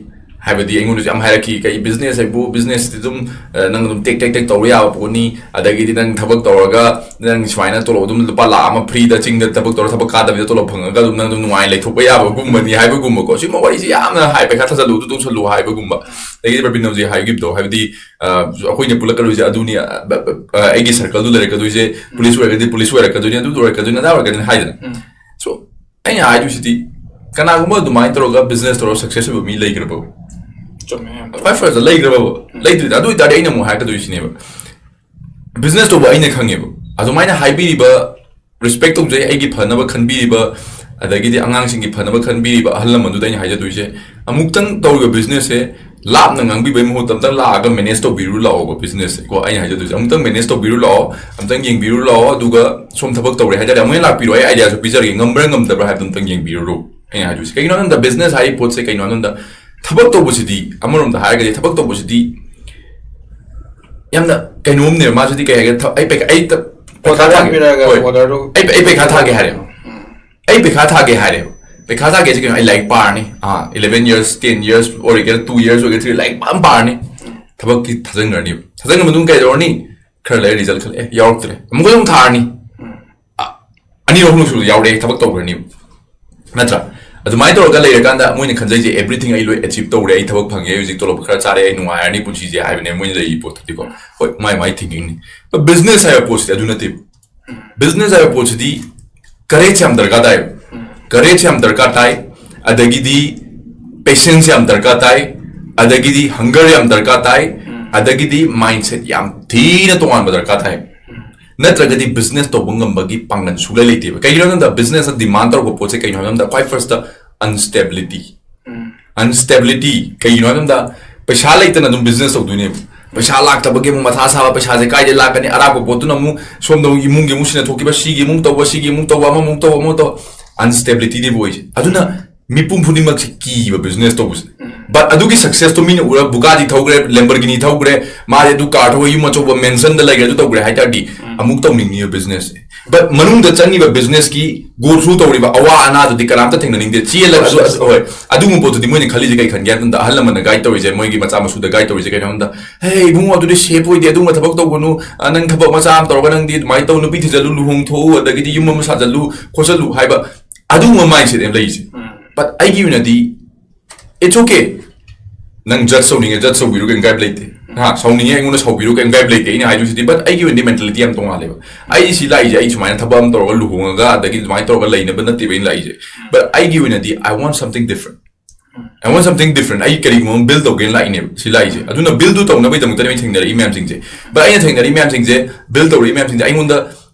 ꯍꯥꯏꯕꯗꯤ ꯑꯩꯉꯣꯟꯗꯁꯨ ꯌꯥꯝ ꯍꯥꯏꯔꯛꯈꯤ, "ꯀꯩ ꯕꯤꯖꯤꯅꯦꯁ ꯍꯥꯏꯕꯨ, ꯕꯤꯖꯤꯅꯦꯁꯇꯤ ꯑꯗꯨꯝ, ꯑ, ꯅꯪ ꯑꯗꯨꯝ ꯇꯦꯛ ꯇꯦꯛ ꯇꯦꯛ ꯇꯧꯕ ꯌꯥꯕ ꯄꯣꯠꯅꯤ, ꯑꯗꯒꯤꯗꯤ ꯅꯪ ꯊꯕꯛ ꯇꯧꯔꯒ ꯅꯪ ꯁꯨꯃꯥꯏꯅ ꯇꯣꯂꯣꯞ ꯑꯗꯨꯝ ꯂꯨꯄꯥ ꯂꯥꯈ ꯑꯃ ꯐ꯭ꯔꯤꯗ ꯆꯤꯡꯗ ꯊꯕꯛ ꯇꯧꯔ ꯊꯕꯛ ꯀꯥꯗꯕꯤꯗ ꯇꯣꯂꯣꯞ ꯐꯪꯉꯒ ꯑꯗꯨꯝ ꯅꯪ ꯑꯗꯨꯝ ꯅꯨꯡꯉꯥꯏꯅ ꯂꯩꯊꯣꯛꯄ ꯌꯥꯕꯒꯨꯝꯕꯅꯤ" ꯍꯥꯏꯕꯒꯨꯝꯕꯀꯣ꯫ ꯁꯤꯒꯨꯝꯕ ꯋꯥꯔꯤꯁꯤ ꯌꯥꯝꯅ ꯍꯥꯏ, "ꯄꯩꯁꯥ ꯊꯥꯖꯜꯂꯨ, ꯑꯗꯨ ꯇꯧꯁꯜꯂꯨ" ꯍꯥꯏꯕꯒꯨꯝꯕ꯫ ꯑꯗꯒꯤꯗꯤ ꯄ꯭ꯔꯕꯤꯟ ꯍꯧꯖꯤꯛ ꯍꯥꯏꯈꯤꯕꯗꯣ, ꯍꯥꯏꯕꯗꯤ, ꯑ, ꯑꯩꯈꯣꯏꯅ ꯄꯨꯜꯂꯛꯀꯗꯣꯏꯁꯦ ꯑꯗꯨꯅꯤ, ꯑ, ꯕ-, ꯕ-, ꯑ, ꯑꯩꯒꯤ ꯁꯔꯀꯜꯗꯨ ꯂꯩꯔꯛꯀꯗꯣꯏꯁꯦ, ꯄꯨꯂꯤꯁ ꯑꯣꯏꯔꯒꯗꯤ ꯄꯨꯂꯤꯁ ꯑꯣꯏꯔꯛꯀꯗꯣꯏꯅꯤ, ꯑꯗꯨ ꯑꯣꯏꯔꯛꯀꯗꯣꯏꯅꯤ, ꯑꯗꯥ ꯑꯣꯏꯔꯛꯀꯗꯣꯏꯅꯤ ꯍꯥꯏꯗꯅ꯫ ꯎꯝ꯫ So, ꯑꯩꯅ ꯍꯥꯏꯗꯣꯏꯁꯤꯗꯤ, ꯀꯅꯥꯒꯨꯝꯕ ꯑꯗꯨꯃꯥꯏꯅ ꯇꯧꯔꯒ business ꯇꯧꯔꯒ success ꯑꯣꯏꯕ ꯃꯤ ꯂꯩꯈ꯭ꯔꯕ? ꯆꯨꯝꯃꯦ, ꯌꯥꯝ ꯇꯧꯋꯦ꯫ ꯈ꯭ꯋꯥꯏ first ꯂꯩꯈ꯭ꯔꯕ? ꯂꯩꯇ꯭ꯔꯤꯗ꯫ ꯑꯗꯨ ꯑꯣꯏꯇꯥꯔꯗꯤ ꯑꯩꯅ ꯑꯃꯨꯛ ꯍꯥꯏꯔꯛꯀꯗꯣꯏꯁꯤꯅꯦꯕ, business ꯇꯧꯕ ꯑꯩꯅ ꯈꯪꯉꯦꯕ꯫ ꯑꯗꯨꯃꯥꯏꯅ ꯍꯥꯏꯕꯤꯔꯤꯕ, respect ꯇꯧꯖꯩ, ꯑꯩꯒꯤ ꯐꯅꯕ ꯈꯟꯕꯤꯔꯤꯕ, ꯑꯗꯒꯤꯗꯤ ꯑꯉꯥꯡꯁꯤꯡꯒꯤ ꯐꯅꯕ ꯈꯟꯕꯤꯔꯤꯕ ꯑꯍꯜ ꯂꯃꯟꯗꯨꯗ ꯑꯩꯅ ꯍꯥꯏꯖꯗꯣꯏꯁꯦ, ꯑꯃꯨꯛꯇꯪ ꯇꯧꯔꯤꯕ business ꯁꯦ ꯂꯥꯞꯅ ꯉꯥꯡꯕꯤꯕꯒꯤ ꯃꯍꯨꯠꯇ ꯑꯝꯇꯪ ꯂꯥꯛꯑꯒ manage ꯇꯧꯕꯤꯔꯨ ꯂꯥꯛꯑꯣꯕ꯫ Business ꯁꯦ ꯀꯣ, ꯑꯩꯅ ꯍꯥꯏꯖꯗꯣꯏꯁꯦ, ꯑꯃꯨꯛꯇꯪ manage ꯇꯧꯕꯤꯔꯨ ꯂꯥꯛꯑꯣ, ꯑꯝꯇꯪ ꯌꯦꯡꯕꯤꯔꯨ ꯂꯥꯛꯑꯣ, ꯑꯗꯨꯒ ꯁꯣꯝ ꯊꯕꯛ ꯇꯧꯔꯦ ꯍꯥꯏꯇꯥꯔꯗꯤ ꯑꯃꯨꯛ ꯍꯦꯟꯅ ꯂꯥꯛꯄꯤꯔꯣ, ꯑꯩ idea ꯁꯨ ꯄꯤꯖꯔꯒꯦ, ꯉꯝꯕ꯭ꯔꯥ ꯉꯝꯗꯕ꯭ꯔꯥ ꯍꯥꯏꯕꯗꯣ ꯑꯝꯇꯪ ꯌꯦꯡꯕꯤꯔꯨꯔꯣ꯫ ꯑꯩꯅ ꯍꯥꯏꯗꯣꯏꯁꯦ ꯀꯩꯒꯤꯅꯣ ꯍꯥꯏꯕꯗ, business ꯍꯥꯏꯔꯤꯕ ꯄꯣꯠꯁꯦ ꯀꯩꯅꯣ ꯍꯥꯏꯕꯗ, ꯊꯕꯛ ꯇꯧꯕꯁꯤꯗꯤ, ꯑꯃꯔꯣꯝꯗ ꯍꯥꯏꯔꯒꯗꯤ ꯊꯕꯛ ꯇꯧꯕꯁꯤꯗꯤ ꯌꯥꯝꯅ ꯀꯩꯅꯣꯝꯅꯦꯕ꯫ ꯃꯥꯁꯤꯗꯤ ꯀꯩ ꯍꯥꯏꯒꯦ, ꯊ-, ꯑꯩ ꯄꯩꯈꯥ, ꯑꯩ ꯇ-, ꯄꯩꯈꯥ Order ꯊꯥꯒꯦ꯫ ꯄꯤꯔꯛꯑꯒ ꯍꯣꯏ꯫ order ꯗꯨ ꯑꯩ, ꯑꯩ ꯄꯩꯈꯥ ꯊꯥꯒꯦ ꯍꯥꯏꯔꯦꯕ꯫ ꯑꯩ ꯄꯩꯈꯥ ꯊꯥꯒꯦ ꯍꯥꯏꯔꯦꯕ꯫ ꯄꯩꯈꯥ ꯊꯥꯒꯦꯁꯦ ꯀꯩꯅꯣ? ꯑꯩ ꯂꯥꯏꯔꯤꯛ ꯄꯥꯔꯅꯤ꯫ ꯑꯥ, eleven years, ten years ꯑꯣꯏꯒꯦꯔꯥ, two years ꯑꯣꯏꯒꯦꯔꯥ, three, ꯂꯥꯏꯔꯤꯛ ꯐꯖꯅ ꯄꯥꯔꯅꯤ꯫ ꯊꯕꯛꯀꯤ ꯊꯥꯖꯤꯟꯈ꯭ꯔꯅꯤꯕ꯫ ꯊꯥꯖꯤꯟꯈ꯭ꯔ ꯃꯇꯨꯡ ꯀꯩꯗꯧꯔꯅꯤ? ꯈꯔ ꯂꯩꯔ result ꯈꯜꯂꯦ, ꯑꯦ, ꯌꯥꯎꯔꯛꯇ꯭ꯔꯦ꯫ ꯑꯃꯨꯛꯀ ꯑꯗꯨꯝ ꯊꯥꯔꯅꯤ꯫ ꯑ, ꯑꯅꯤꯔꯛ ꯑꯍꯨꯝꯂꯛ ꯁꯨꯕꯗ ꯌꯥꯎꯔꯛꯑꯦ, ꯊꯕꯛ ꯇꯧꯈ꯭ꯔꯅꯤꯕ꯫ ꯅꯠꯇ꯭ꯔꯥ? ꯑꯗꯨꯃꯥꯏꯅ ꯇꯧꯔꯒ ꯂꯩꯔꯀꯥꯟꯗ ꯃꯣꯏꯅ ꯈꯟꯖꯩꯁꯦ, everything ꯑꯩ ꯂꯣꯏ achieve ꯇꯧꯔꯦ, ꯑꯩ ꯊꯕꯛ ꯐꯪꯉꯦ, ꯑꯩ ꯍꯧꯖꯤꯛ ꯇꯣꯂꯣꯞ ꯈꯔ ꯆꯥꯔꯦ, ꯑꯩ ꯅꯨꯡꯉꯥꯏꯔꯅꯤ ꯄꯨꯟꯁꯤꯁꯦ ꯍꯥꯏꯕꯅꯦ ꯃꯣꯏꯅ ꯂꯩꯔꯤ ꯄꯣꯠꯇꯨꯗꯤꯀꯣ꯫ ꯍꯣꯏ, ꯃꯥꯏ ꯃꯥꯏ thinking ꯅꯤ꯫ But business ꯍꯥꯏꯕ ꯄꯣꯠꯁꯤꯗꯤ ꯑꯗꯨ ꯅꯠꯇꯦꯕ꯫ Business ꯍꯥꯏꯕ ꯄꯣꯠꯁꯤꯗꯤ courage ꯌꯥꯝ ꯗꯔꯀꯥꯔ ꯇꯥꯏꯕ꯫ Courage ꯌꯥꯝ ꯗꯔꯀꯥꯔ ꯇꯥꯏ, ꯑꯗꯒꯤꯗꯤ patience ꯌꯥꯝ ꯗꯔꯀꯥꯔ ꯇꯥꯏ, ꯑꯗꯒꯤꯗꯤ hunger ꯌꯥꯝ ꯗꯔꯀꯥꯔ ꯇꯥꯏ, ꯑꯗꯒꯤꯗꯤ mindset ꯌꯥꯝ ꯊꯤꯅ ꯇꯣꯉꯥꯟꯕ ꯗꯔꯀꯥꯔ ꯇꯥꯏ꯫ ꯅꯠꯇ꯭ꯔꯒꯗꯤ business ꯇꯧꯕ ꯉꯝꯕꯒꯤ ꯄꯥꯡꯒꯜ ꯁꯨꯡꯂꯩ ꯂꯩꯇꯦꯕ꯫ ꯀꯩꯒꯤꯅꯣ ꯍꯥꯏꯕꯗ, business ꯇ demand ꯇꯧꯔꯛꯄ ꯄꯣꯠꯁꯦ ꯀꯩꯅꯣ ꯍꯥꯏꯕ ꯃꯇꯝꯗ, ꯈ꯭ꯋꯥꯏ first ꯇ instability꯫ Instability ꯀꯩꯒꯤꯅꯣ ꯍꯥꯏꯕ ꯃꯇꯝꯗ, ꯄꯩꯁꯥ ꯂꯩꯇꯅ ꯑꯗꯨꯝ business ꯇꯧꯗꯣꯏꯅꯦꯕ꯫ ꯄꯩꯁꯥ ꯂꯥꯛꯇꯕꯒꯤ ꯑꯃꯨꯛ ꯃꯊꯥ ꯁꯥꯕ, ꯄꯩꯁꯥꯁꯦ ꯀꯥꯏꯗꯩ ꯂꯥꯛꯀꯅꯤ, ꯑꯔꯥꯛꯄ ꯄꯣꯠꯇꯨꯅ ꯑꯃꯨꯛ ꯁꯣꯝꯗ ꯑꯃꯨꯛ ꯏꯃꯨꯡꯒꯤ ꯑꯃꯨꯛ ꯁꯤꯟꯅꯊꯣꯛꯈꯤꯕ, ꯁꯤꯒꯤ ꯑꯃꯨꯛ ꯇꯧꯕ, ꯁꯤꯒꯤ ꯑꯃꯨꯛ ꯇꯧꯕ, ꯑꯃꯃꯨꯛ ꯇꯧꯕ, ꯑꯃꯃꯨꯛ ꯇꯧꯕ, instability ꯅꯦꯕ ꯑꯣꯏꯁꯦ꯫ ꯑꯗꯨꯅ ꯃꯤꯄꯨꯝ ꯈꯨꯗꯤꯡꯃꯛꯁꯦ ꯀꯤꯕ business ꯇꯧꯕꯁꯦ꯫ But ꯑꯗꯨꯒꯤ success ꯇꯣ ꯃꯤꯅ ꯎꯔ Bugatti ꯊꯧꯈ꯭ꯔꯦ, Lamborghini ꯊꯧꯈ꯭ꯔꯦ, ꯃꯥꯁꯦ ꯑꯗꯨ car ꯊꯧꯈ꯭ꯔꯦ, ꯌꯨꯝ ꯑꯆꯧꯕ mansion ꯗ ꯂꯩꯈ꯭ꯔꯦ, ꯑꯗꯨ ꯇꯧꯈ꯭ꯔꯦ ꯍꯥꯏ ꯇꯥꯔꯗꯤ ꯑꯃꯨꯛ ꯇꯧꯅꯤꯡꯉꯤꯕ business ꯁꯦ꯫ But ꯃꯅꯨꯡꯗ ꯆꯪꯉꯤꯕ business ꯀꯤ go through ꯇꯧꯔꯤꯕ ꯑꯋꯥ ꯑꯅꯥꯗꯨꯗꯤ ꯀꯅꯥꯝꯇ ꯊꯦꯡꯅꯅꯤꯡꯗꯦ꯫ ꯆꯦꯜꯂꯒꯁꯨ, ꯍꯣꯏ, ꯑꯗꯨꯒꯨꯝꯕ ꯄꯣꯠꯇꯨꯗꯤ ꯃꯣꯏꯅ ꯈꯜꯂꯤꯁꯦ ꯀꯩ ꯈꯟꯒꯦ ꯍꯥꯏꯕ ꯃꯇꯝꯗ, ꯑꯍꯜ ꯂꯃꯟꯅ guide ꯇꯧꯔꯤꯁꯦ, ꯃꯣꯏꯒꯤ ꯃꯆꯥ ꯃꯁꯨꯗ guide ꯇꯧꯔꯤꯁꯦ ꯀꯩꯅꯣ ꯍꯥꯏꯕ ꯃꯇꯝꯗ, "ꯍꯦ ꯏꯕꯨꯡꯉꯣ, ꯑꯗꯨꯗꯤ safe ꯑꯣꯏꯗꯦ, ꯑꯗꯨꯒꯨꯝꯕ ꯊꯕꯛ ꯇꯧꯒꯅꯨ, ꯑ, ꯅꯪ ꯊꯕꯛ ꯃꯆꯥ ꯑꯃ ꯇꯧꯔꯒ ꯅꯪꯗꯤ ꯑꯗꯨꯃꯥꯏꯅ ꯇꯧ, ꯅꯨꯄꯤ ꯊꯤꯖꯜꯂꯨ, ꯂꯨꯍꯣꯡꯊꯣꯛꯎ, ꯑꯗꯒꯤꯗꯤ ꯌꯨꯝ ꯑꯃ ꯁꯥꯖꯜꯂꯨ, ꯈꯣꯠꯆꯜꯂꯨ" ꯍꯥꯏꯕ ꯑꯗꯨꯒꯨꯝꯕ mindset ꯑꯃ ꯂꯩꯔꯤꯁꯦ꯫ But ꯑꯩꯒꯤ ꯑꯣꯏꯅꯗꯤ, it's okay, ꯅꯪ judge ꯇꯧꯅꯤꯡꯉꯦ, judge ꯇꯧꯕꯤꯔꯨ, ꯀꯩꯝ ꯀꯥꯏꯕ ꯂꯩꯇꯦ꯫ ꯍꯥ, ꯁꯥꯎꯅꯤꯡꯉꯦ, ꯑꯩꯉꯣꯟꯗ ꯁꯥꯎꯕꯤꯔꯣ, ꯀꯩꯝ ꯀꯥꯏꯕ ꯂꯩꯇꯦ꯫ ꯑꯩꯅ ꯍꯥꯏꯗꯣꯏꯁꯤꯗꯤ, but ꯑꯩꯒꯤ ꯑꯣꯏꯅꯗꯤ mentality ꯌꯥꯝ ꯇꯣꯡꯉꯥꯜꯂꯦꯕ꯫ ꯑꯩ ꯁꯤ ꯂꯥꯛꯏꯁꯦ, ꯑꯩ ꯁꯨꯃꯥꯏꯅ ꯊꯕꯛ ꯑꯃ ꯇꯧꯔꯒ ꯂꯨꯍꯣꯡꯉꯒ ꯑꯗꯒꯤ ꯑꯗꯨꯃꯥꯏꯅ ꯇꯧꯔꯒ ꯂꯩꯅꯕ ꯅꯠꯇꯦꯕ ꯑꯩꯅ ꯂꯥꯛꯏꯁꯦ꯫ But ꯑꯩꯒꯤ ꯑꯣꯏꯅꯗꯤ, I want something different. I want something different. ꯑꯩ ꯀꯔꯤꯒꯨꯝꯕ ꯑꯃ build ꯇꯧꯒꯦꯅ ꯂꯥꯛꯏꯅꯦꯕ ꯁꯤ ꯂꯥꯛꯏꯁꯦ꯫ ꯑꯗꯨꯅ build ꯇꯨ ꯇꯧꯅꯕꯒꯤꯗꯃꯛꯇꯅꯦ ꯑꯩꯅ ꯊꯦꯡꯅꯔꯛꯏ ꯃꯌꯥꯝꯁꯤꯡꯁꯦ꯫ But ꯑꯩꯅ ꯊꯦꯡꯅꯔꯛꯏ ꯃꯌꯥꯝꯁꯤꯡꯁꯦ, build ꯇꯧꯔꯛꯏ ꯃꯌꯥꯝꯁꯤꯡꯁꯦ, ꯑꯩꯉꯣꯟꯗ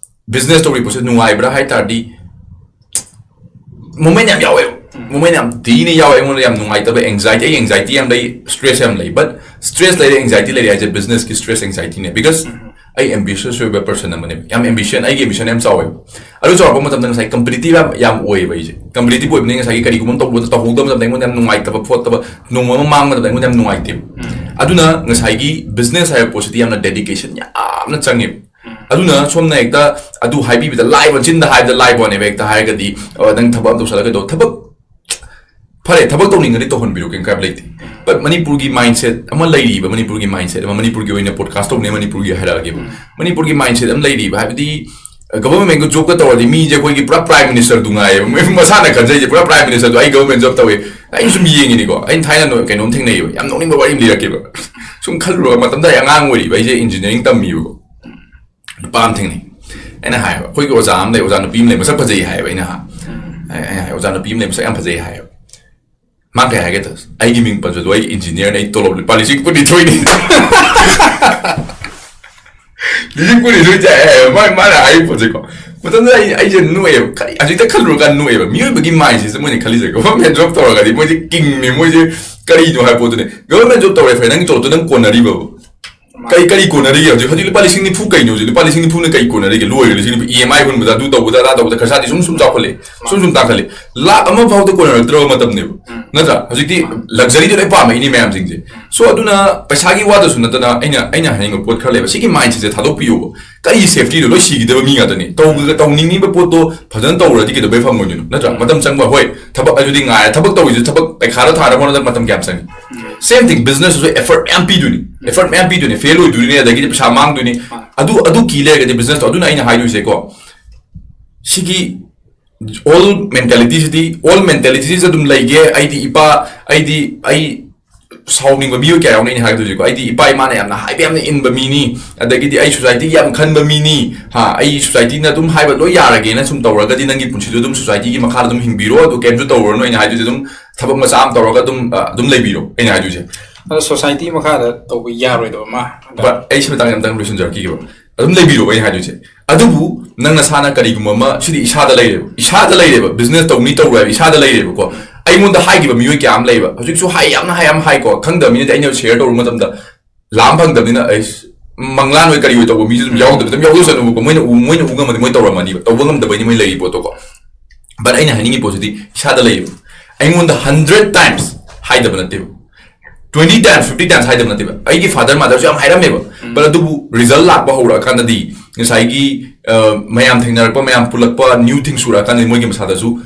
business ꯇꯧꯔꯤ ꯄꯣꯠꯁꯦ ꯅꯨꯡꯉꯥꯏꯕ꯭ꯔꯥ ꯍꯥꯏ ꯇꯥꯔꯗꯤ, moment ꯌꯥꯝ ꯌꯥꯎꯋꯦꯕ꯫ Moment ꯌꯥꯝ ꯊꯤꯅ ꯌꯥꯎꯋꯦ꯫ ꯑꯩꯉꯣꯟꯗ ꯌꯥꯝ ꯅꯨꯡꯉꯥꯏꯇꯕ, anxiety, ꯑꯩ anxiety ꯌꯥꯝ ꯂꯩ, stress ꯌꯥꯝ ꯂꯩ꯫ But stress ꯂꯩꯔꯦ, anxiety ꯂꯩꯔꯦ ꯍꯥꯏꯁꯦ business ꯀꯤ stress, anxiety ꯅꯦ꯫ Because ꯑꯩ ambitious ꯑꯣꯏꯕ person ꯑꯃꯅꯦꯕ, ꯌꯥꯝ ambition, ꯑꯩꯒꯤ ambition ꯌꯥꯝ ꯆꯥꯎꯋꯦꯕ꯫ ꯑꯗꯨ ꯆꯥꯎꯔꯛꯄ ꯃꯇꯝꯗ ꯉꯁꯥꯏ competitive ꯌꯥꯝ, ꯌꯥꯝ ꯑꯣꯏꯌꯦꯕ ꯑꯩꯁꯦ꯫ Competitive ꯑꯣꯏꯕꯅꯤꯅ ꯉꯁꯥꯏꯒꯤ ꯀꯔꯤꯒꯨꯝꯕ ꯑꯃ ꯇꯧꯕꯗ ꯇꯧꯍꯧꯗꯕ ꯃꯇꯝꯗ ꯑꯩꯉꯣꯟꯗ ꯌꯥꯝ ꯅꯨꯡꯉꯥꯏꯇꯕ ꯈꯣꯠꯇꯕ, ꯅꯣꯡꯃ ꯑꯃ ꯃꯥꯡꯕ ꯃꯇꯝꯗ ꯑꯩꯉꯣꯟꯗ ꯌꯥꯝ ꯅꯨꯡꯉꯥꯏꯇꯦꯕ꯫ ꯑꯗꯨꯅ ꯉꯁꯥꯏꯒꯤ business ꯍꯥꯏꯕ ꯄꯣꯠꯁꯤꯗꯤ ꯌꯥꯝꯅ dedication ꯌꯥꯝꯅ ꯆꯪꯉꯦꯕ꯫ ꯑꯗꯨꯅ ꯁꯣꯝꯅ ꯍꯦꯛꯇ ꯑꯗꯨ ꯍꯥꯏꯕꯤꯕꯗ ꯂꯥꯏꯕ, ꯆꯤꯟꯗ ꯍꯥꯏꯕꯗ ꯂꯥꯏꯕ ꯋꯥꯅꯦꯕ꯫ ꯍꯦꯛꯇ ꯍꯥꯏꯔꯒꯗꯤ, "ꯑ, ꯅꯪ ꯊꯕꯛ ꯑꯃ ꯇꯧꯁꯜꯂꯒ ꯀꯩꯗꯧ?" ꯊꯕꯛ, ꯐꯔꯦ, ꯊꯕꯛ ꯇꯧꯅꯤꯡꯉꯗꯤ ꯇꯧꯍꯟꯕꯤꯔꯣ, ꯀꯩꯝ ꯀꯥꯏꯕ ꯂꯩꯇꯦ꯫ But ꯃꯅꯤꯄꯨꯔꯒꯤ mindset ꯑꯃ ꯂꯩꯔꯤꯕ, ꯃꯅꯤꯄꯨꯔꯒꯤ mindset ꯑꯃ, ꯃꯅꯤꯄꯨꯔꯒꯤ ꯑꯣꯏꯅ podcast ꯇꯧꯕꯅꯦ, ꯃꯅꯤꯄꯨꯔꯒꯤ ꯍꯥꯏꯔꯛꯑꯒꯦꯕ꯫ ꯃꯅꯤꯄꯨꯔꯒꯤ mindset ꯑꯃ ꯂꯩꯔꯤꯕ, ꯍꯥꯏꯕꯗꯤ, government ꯒ job ꯀ ꯇꯧꯔꯗꯤ ꯃꯤꯁꯦ ꯑꯩꯈꯣꯏꯒꯤ ꯄꯨꯔꯥ prime minister ꯗꯨ ꯉꯥꯏꯌꯦꯕ꯫ ꯃꯣꯏ ꯃꯁꯥꯅ ꯈꯟꯖꯩꯁꯦ ꯄꯨꯔꯥ prime minister ꯗꯨ, "ꯑꯩ government job ꯇꯧꯋꯦ"꯫ ꯑꯩꯅ ꯁꯨꯝ ꯌꯦꯡꯉꯤꯅꯤꯀꯣ, ꯑꯩꯅ ꯊꯥꯏꯅ ꯅꯣ-, ꯀꯩꯅꯣꯝ ꯊꯦꯡꯅꯩꯌꯦꯕ, ꯌꯥꯝ ꯅꯣꯛꯅꯤꯡꯕ ꯋꯥꯔꯤ ꯑꯃ ꯂꯤꯔꯛꯀꯦꯕ꯫ ꯁꯨꯝ ꯈꯜꯂꯨꯔꯒ, ꯃꯇꯝꯗ ꯑꯩ ꯑꯉꯥꯡ ꯑꯣꯏꯔꯤꯕ, ꯑꯩꯁꯦ engineering ꯇꯝꯃꯤꯕꯀꯣ꯫ ꯅꯨꯄꯥ ꯑꯃ ꯊꯦꯡꯅꯩ꯫ ꯑꯩꯅ ꯍꯥꯏꯕ, ꯑꯩꯈꯣꯏꯒꯤ ꯑꯣꯖꯥ ꯑꯃ ꯂꯩ, ꯑꯣꯖꯥ ꯅꯨꯄꯤ ꯑꯃ ꯂꯩ, ꯃꯁꯛ ꯐꯖꯩ ꯍꯥꯏꯌꯦꯕ꯫ ꯑꯩꯅ ꯍꯥ-, ꯑꯩ-, ꯑꯩꯅ ꯍꯥꯏ, "ꯑꯣꯖꯥ ꯅꯨꯄꯤ ꯑꯃ ꯂꯩ, ꯃꯁꯛ ꯌꯥꯝ ꯐꯖꯩ" ꯍꯥꯏꯌꯦꯕ꯫ ꯃꯥ ꯀꯩ ꯍꯥꯏꯒꯦ ꯇꯧ-, "ꯑꯩꯒꯤ ꯃꯤꯡ ꯄꯟꯖꯜꯂꯨ, ꯑꯩ engineer ꯅꯦ, ꯑꯩ ꯇꯣꯂꯣꯞ ꯂꯨꯄꯥ ꯂꯤꯁꯤꯡ ꯀꯨꯟꯅꯤꯊꯣꯏꯅꯤ"꯫ ꯂꯤꯁꯤꯡ ꯀꯨꯟꯅꯤꯊꯣꯏ ꯆꯥꯏ ꯍꯥꯏꯌꯦꯕ꯫ ꯃꯥ-, ꯃꯥꯅ ꯍꯥꯏꯔꯤꯕ ꯄꯣꯠꯁꯦꯀꯣ꯫ ꯃꯇꯝꯗꯨꯗ ꯑꯩ, ꯑꯩꯁꯦ ꯅꯣꯛꯑꯦꯕ꯫ ꯀꯔꯤ, ꯍꯧꯖꯤꯛꯇ ꯈꯜꯂꯨꯔꯀꯥꯟꯗ ꯅꯣꯛꯑꯦꯕ꯫ ꯃꯤꯑꯣꯏꯕꯒꯤ mindset ꯁꯦ ꯃꯣꯏꯅ ꯈꯜꯂꯤꯁꯦ, government job ꯇꯧꯔꯒꯗꯤ ꯃꯣꯏꯁꯦ king ꯅꯦ, ꯃꯣꯏꯁꯦ ꯀꯔꯤꯅꯣ ꯍꯥꯏꯕ ꯄꯣꯠꯇꯨꯅꯦ꯫ Government job ꯇꯧꯔꯦ, ꯐꯔꯦ, ꯅꯪꯒꯤ ꯇꯣꯂꯣꯞꯇꯣ ꯅꯪ ꯀꯣꯟꯅꯔꯤꯕꯕ? ꯀꯔꯤ, ꯀꯔꯤ ꯀꯣꯟꯅꯔꯤꯒꯦ ꯍꯧꯖꯤꯛ? ꯍꯧꯖꯤꯛ ꯂꯨꯄꯥ ꯂꯤꯁꯤꯡ ꯅꯤꯐꯨ ꯀꯩꯅꯣ ꯍꯧꯖꯤꯛ? ꯂꯨꯄꯥ ꯂꯤꯁꯤꯡ ꯅꯤꯐꯨꯅ ꯀꯩ ꯀꯣꯟꯅꯔꯤꯒꯦ? ꯂꯣꯏꯔꯦ, ꯂꯤꯁꯤꯡ ꯅꯤꯐꯨ꯫ E M I ꯍꯨꯟꯕꯗ, ꯑꯗꯨ ꯇꯧꯕꯗ, ꯑꯗꯥ ꯇꯧꯕꯗ, ꯈꯔꯁꯥꯗꯤ ꯁꯨꯝ ꯁꯨꯝ ꯆꯥꯎꯈꯠꯂꯛꯑꯦ, ꯁꯨꯝ ꯁꯨꯝ ꯇꯥꯡꯈꯠꯂꯦ꯫ ꯂꯥꯛ ꯑꯃ ꯐꯥꯎꯗ ꯀꯣꯟꯅꯔꯛꯇ꯭ꯔꯕ ꯃꯇꯝꯅꯦꯕ꯫ ꯅꯠꯇ꯭ꯔꯥ? ꯍꯧꯖꯤꯛꯇꯤ luxury ꯗꯣ ꯂꯣꯏ ꯄꯥꯝꯃꯛꯏꯅꯤ ꯃꯌꯥꯝꯁꯤꯡꯁꯦ꯫ So, ꯑꯗꯨꯅ ꯄꯩꯁꯥꯒꯤ ꯋꯥꯗꯁꯨ ꯅꯠꯇꯅ ꯑꯩꯅ, ꯑꯩꯅ ꯍꯥꯏꯅꯤꯡꯕ ꯄꯣꯠ ꯈꯔ ꯂꯩꯕ꯫ ꯁꯤꯒꯤ mindset ꯁꯦ ꯊꯥꯗꯣꯛꯄꯤꯌꯣꯕ꯫ ꯀꯔꯤ safety ꯗꯣ? ꯂꯣꯏ ꯁꯤꯈꯤꯗꯕ ꯃꯤ ꯉꯥꯛꯇꯅꯤ꯫ ꯇꯧꯕ-, ꯇꯧꯅꯤꯡꯉꯤꯕ ꯄꯣꯠꯇꯣ ꯐꯖꯅ ꯇꯧꯔꯗꯤ ꯀꯩꯗꯧꯕꯩ ꯐꯪꯉꯣꯏꯗꯣꯏꯅꯣ? ꯅꯠꯇ꯭ꯔꯥ? ꯃꯇꯝ ꯆꯪꯕ, ꯍꯣꯏ, ꯊꯕꯛ ꯑꯗꯨꯗꯤ ꯉꯥꯏꯔꯦ꯫ ꯊꯕꯛ ꯇꯧꯔꯤꯁꯦ, ꯊꯕꯛ ꯄꯩꯈꯥꯗ ꯊꯥꯅꯕ ꯍꯣꯠꯅꯕꯗ ꯃꯇꯝ ꯀꯌꯥꯝ ꯆꯪꯉꯤ? Same thing, business ꯇꯁꯨ effort ꯃꯌꯥꯝ ꯄꯤꯗꯣꯏꯅꯤ, effort ꯃꯌꯥꯝ ꯄꯤꯗꯣꯏꯅꯤ, fail ꯑꯣꯏꯗꯣꯏꯅꯤ, ꯑꯗꯒꯤꯗꯤ ꯄꯩꯁꯥ ꯃꯥꯡꯗꯣꯏꯅꯤ꯫ ꯑꯗꯨ, ꯑꯗꯨ ꯀꯤ ꯂꯩꯔꯒꯗꯤ business ꯇꯣ, ꯑꯗꯨꯅ ꯑꯩꯅ ꯍꯥꯏꯗꯣꯏꯁꯦꯀꯣ, ꯁꯤꯒꯤ old mentality ꯁꯤꯗꯤ, old mentality ꯁꯤꯗ ꯑꯗꯨꯝ ꯂꯩꯒꯦ꯫ ꯑꯩꯗꯤ ꯏꯄꯥ, ꯑꯩꯗꯤ ꯑꯩ ꯁꯥꯎꯅꯤꯡꯕ ꯃꯤꯑꯣꯏ ꯀꯌꯥ ꯌꯥꯎꯅꯩꯅ ꯍꯥꯏꯗꯣꯏꯁꯦꯀꯣ꯫ ꯑꯩꯗꯤ ꯏꯄꯥ ꯏꯃꯥꯅ ꯌꯥꯝꯅ ꯍꯥꯏꯕ ꯌꯥꯝꯅ ꯏꯟꯕ ꯃꯤꯅꯤ, ꯑꯗꯒꯤꯗꯤ ꯑꯩ ꯁꯣꯁꯥꯏꯇꯤꯒꯤ ꯌꯥꯝ ꯈꯟꯕ ꯃꯤꯅꯤ, ꯍꯥ, ꯑꯩ ꯁꯣꯁꯥꯏꯇꯤꯅ ꯑꯗꯨꯝ ꯍꯥꯏꯕ ꯂꯣꯏ ꯌꯥꯔꯒꯦꯅ ꯁꯨꯝ ꯇꯧꯔꯒꯗꯤ ꯅꯪꯒꯤ ꯄꯨꯟꯁꯤꯗꯣ ꯑꯗꯨꯝ ꯁꯣꯁꯥꯏꯇꯤꯒꯤ ꯃꯈꯥꯗ ꯑꯗꯨꯝ ꯍꯤꯡꯕꯤꯔꯣ, ꯑꯗꯨ ꯀꯩꯝꯁꯨ ꯇꯧꯔꯨꯔꯅꯨ꯫ ꯑꯩꯅ ꯍꯥꯏꯗꯣꯏꯁꯦ ꯑꯗꯨꯝ ꯊꯕꯛ ꯃꯆꯥ ꯑꯃ ꯇꯧꯔꯒ ꯑꯗꯨꯝ ꯑ, ꯑꯗꯨꯝ ꯂꯩꯕꯤꯔꯣ, ꯑꯩꯅ ꯍꯥꯏꯗꯣꯏꯁꯦ꯫ ꯑꯗꯣ ꯁꯣꯁꯥꯏꯇꯤ ꯃꯈꯥꯗ ꯇꯧꯕ ꯌꯥꯔꯣꯏꯗꯕ ꯑꯃ, But ꯑꯩ ꯁꯤ ꯃꯇꯥꯡꯁꯦ ꯑꯝꯇꯪ ꯂꯣꯏꯁꯤꯟꯖꯔꯛꯈꯤꯒꯦꯕ꯫ ꯑꯗꯨꯝ ꯂꯩꯕꯤꯔꯣ, ꯑꯩꯅ ꯍꯥꯏꯗꯣꯏꯁꯦ꯫ ꯑꯗꯨꯕꯨ ꯅꯪ ꯅꯁꯥꯅ ꯀꯔꯤꯒꯨꯝꯕ ꯑꯃ, ꯁꯤꯗꯤ ꯏꯁꯥꯗ ꯂꯩꯔꯦꯕ, ꯏꯁꯥꯗ ꯂꯩꯔꯦꯕ, ꯕꯤꯖꯤꯅꯦꯁ ꯇꯧꯅꯤ ꯇꯧꯔꯣꯏ ꯍꯥꯏꯕ ꯏꯁꯥꯗ ꯂꯩꯔꯦꯕꯀꯣ꯫ ꯑꯩꯉꯣꯟꯗ ꯍꯥꯏꯈꯤꯕ ꯃꯤꯑꯣꯏ ꯀꯌꯥ ꯑꯃ ꯂꯩꯕ, ꯍꯧꯖꯤꯛꯁꯨ ꯍꯥꯏ, ꯌꯥꯝꯅ ꯍꯥꯏ, ꯌꯥꯝ ꯍꯥꯏꯀꯣ꯫ ꯈꯪꯗꯕ ꯃꯤꯅꯗꯤ ꯑꯩꯅ ꯁꯤꯌꯔ ꯇꯧꯔꯨꯕ ꯃꯇꯝꯗ ꯂꯥꯝ ꯐꯪꯗꯕꯅꯤꯅ, ꯑꯩ ꯃꯪꯂꯥꯟ ꯑꯣꯏ ꯀꯔꯤ ꯑꯣꯏ ꯇꯧꯕ ꯃꯤꯁꯨ ꯑꯗꯨꯝ ꯌꯥꯎꯗꯕ ꯑꯗꯨꯝ ꯌꯥꯎꯖꯁꯅꯨꯕꯀꯣ꯫ ꯃꯣꯏꯅ ꯎ, ꯃꯣꯏꯅ ꯎ ꯉꯝꯃꯗꯤ ꯃꯣꯏ ꯇꯧꯔꯝꯃꯅꯤꯕ, ꯇꯧꯕ ꯉꯝꯗꯕꯩꯅꯤ ꯃꯣꯏ ꯂꯩꯔꯤ ꯄꯣꯠꯇꯣꯀꯣ꯫ But ꯑꯩꯅ ꯍꯥꯏꯅꯤꯡꯉꯤ ꯄꯣꯠꯁꯤꯗꯤ ꯏꯁꯥꯗ ꯂꯩꯌꯦꯕ꯫ ꯑꯩꯉꯣꯟꯗ hundred times ꯍꯥꯏꯗꯕ ꯅꯠꯇꯦꯕ, twenty times, fifty times ꯍꯥꯏꯗꯕ ꯅꯠꯇꯦꯕ꯫ ꯑꯩꯒꯤ ꯐꯥꯗꯔ ꯃꯥꯗꯔꯁꯨ ꯌꯥꯝ ꯍꯥꯏꯔꯝꯃꯦꯕ꯫ But ꯑꯗꯨꯕꯨ ꯔꯤꯖꯜ ꯂꯥꯛꯄ ꯍꯧꯔꯛꯑꯀꯥꯟꯗꯗꯤ ꯉꯁꯥꯏꯒꯤ ꯑ, ꯃꯌꯥꯝ ꯊꯦꯡꯅꯔꯛꯄ, ꯃꯌꯥꯝ ꯄꯨꯜꯂꯛꯄ, new things ꯎꯔꯛꯑꯀꯥꯟꯗꯗꯤ ꯃꯣꯏꯒꯤ ꯃꯁꯥꯗꯁꯨ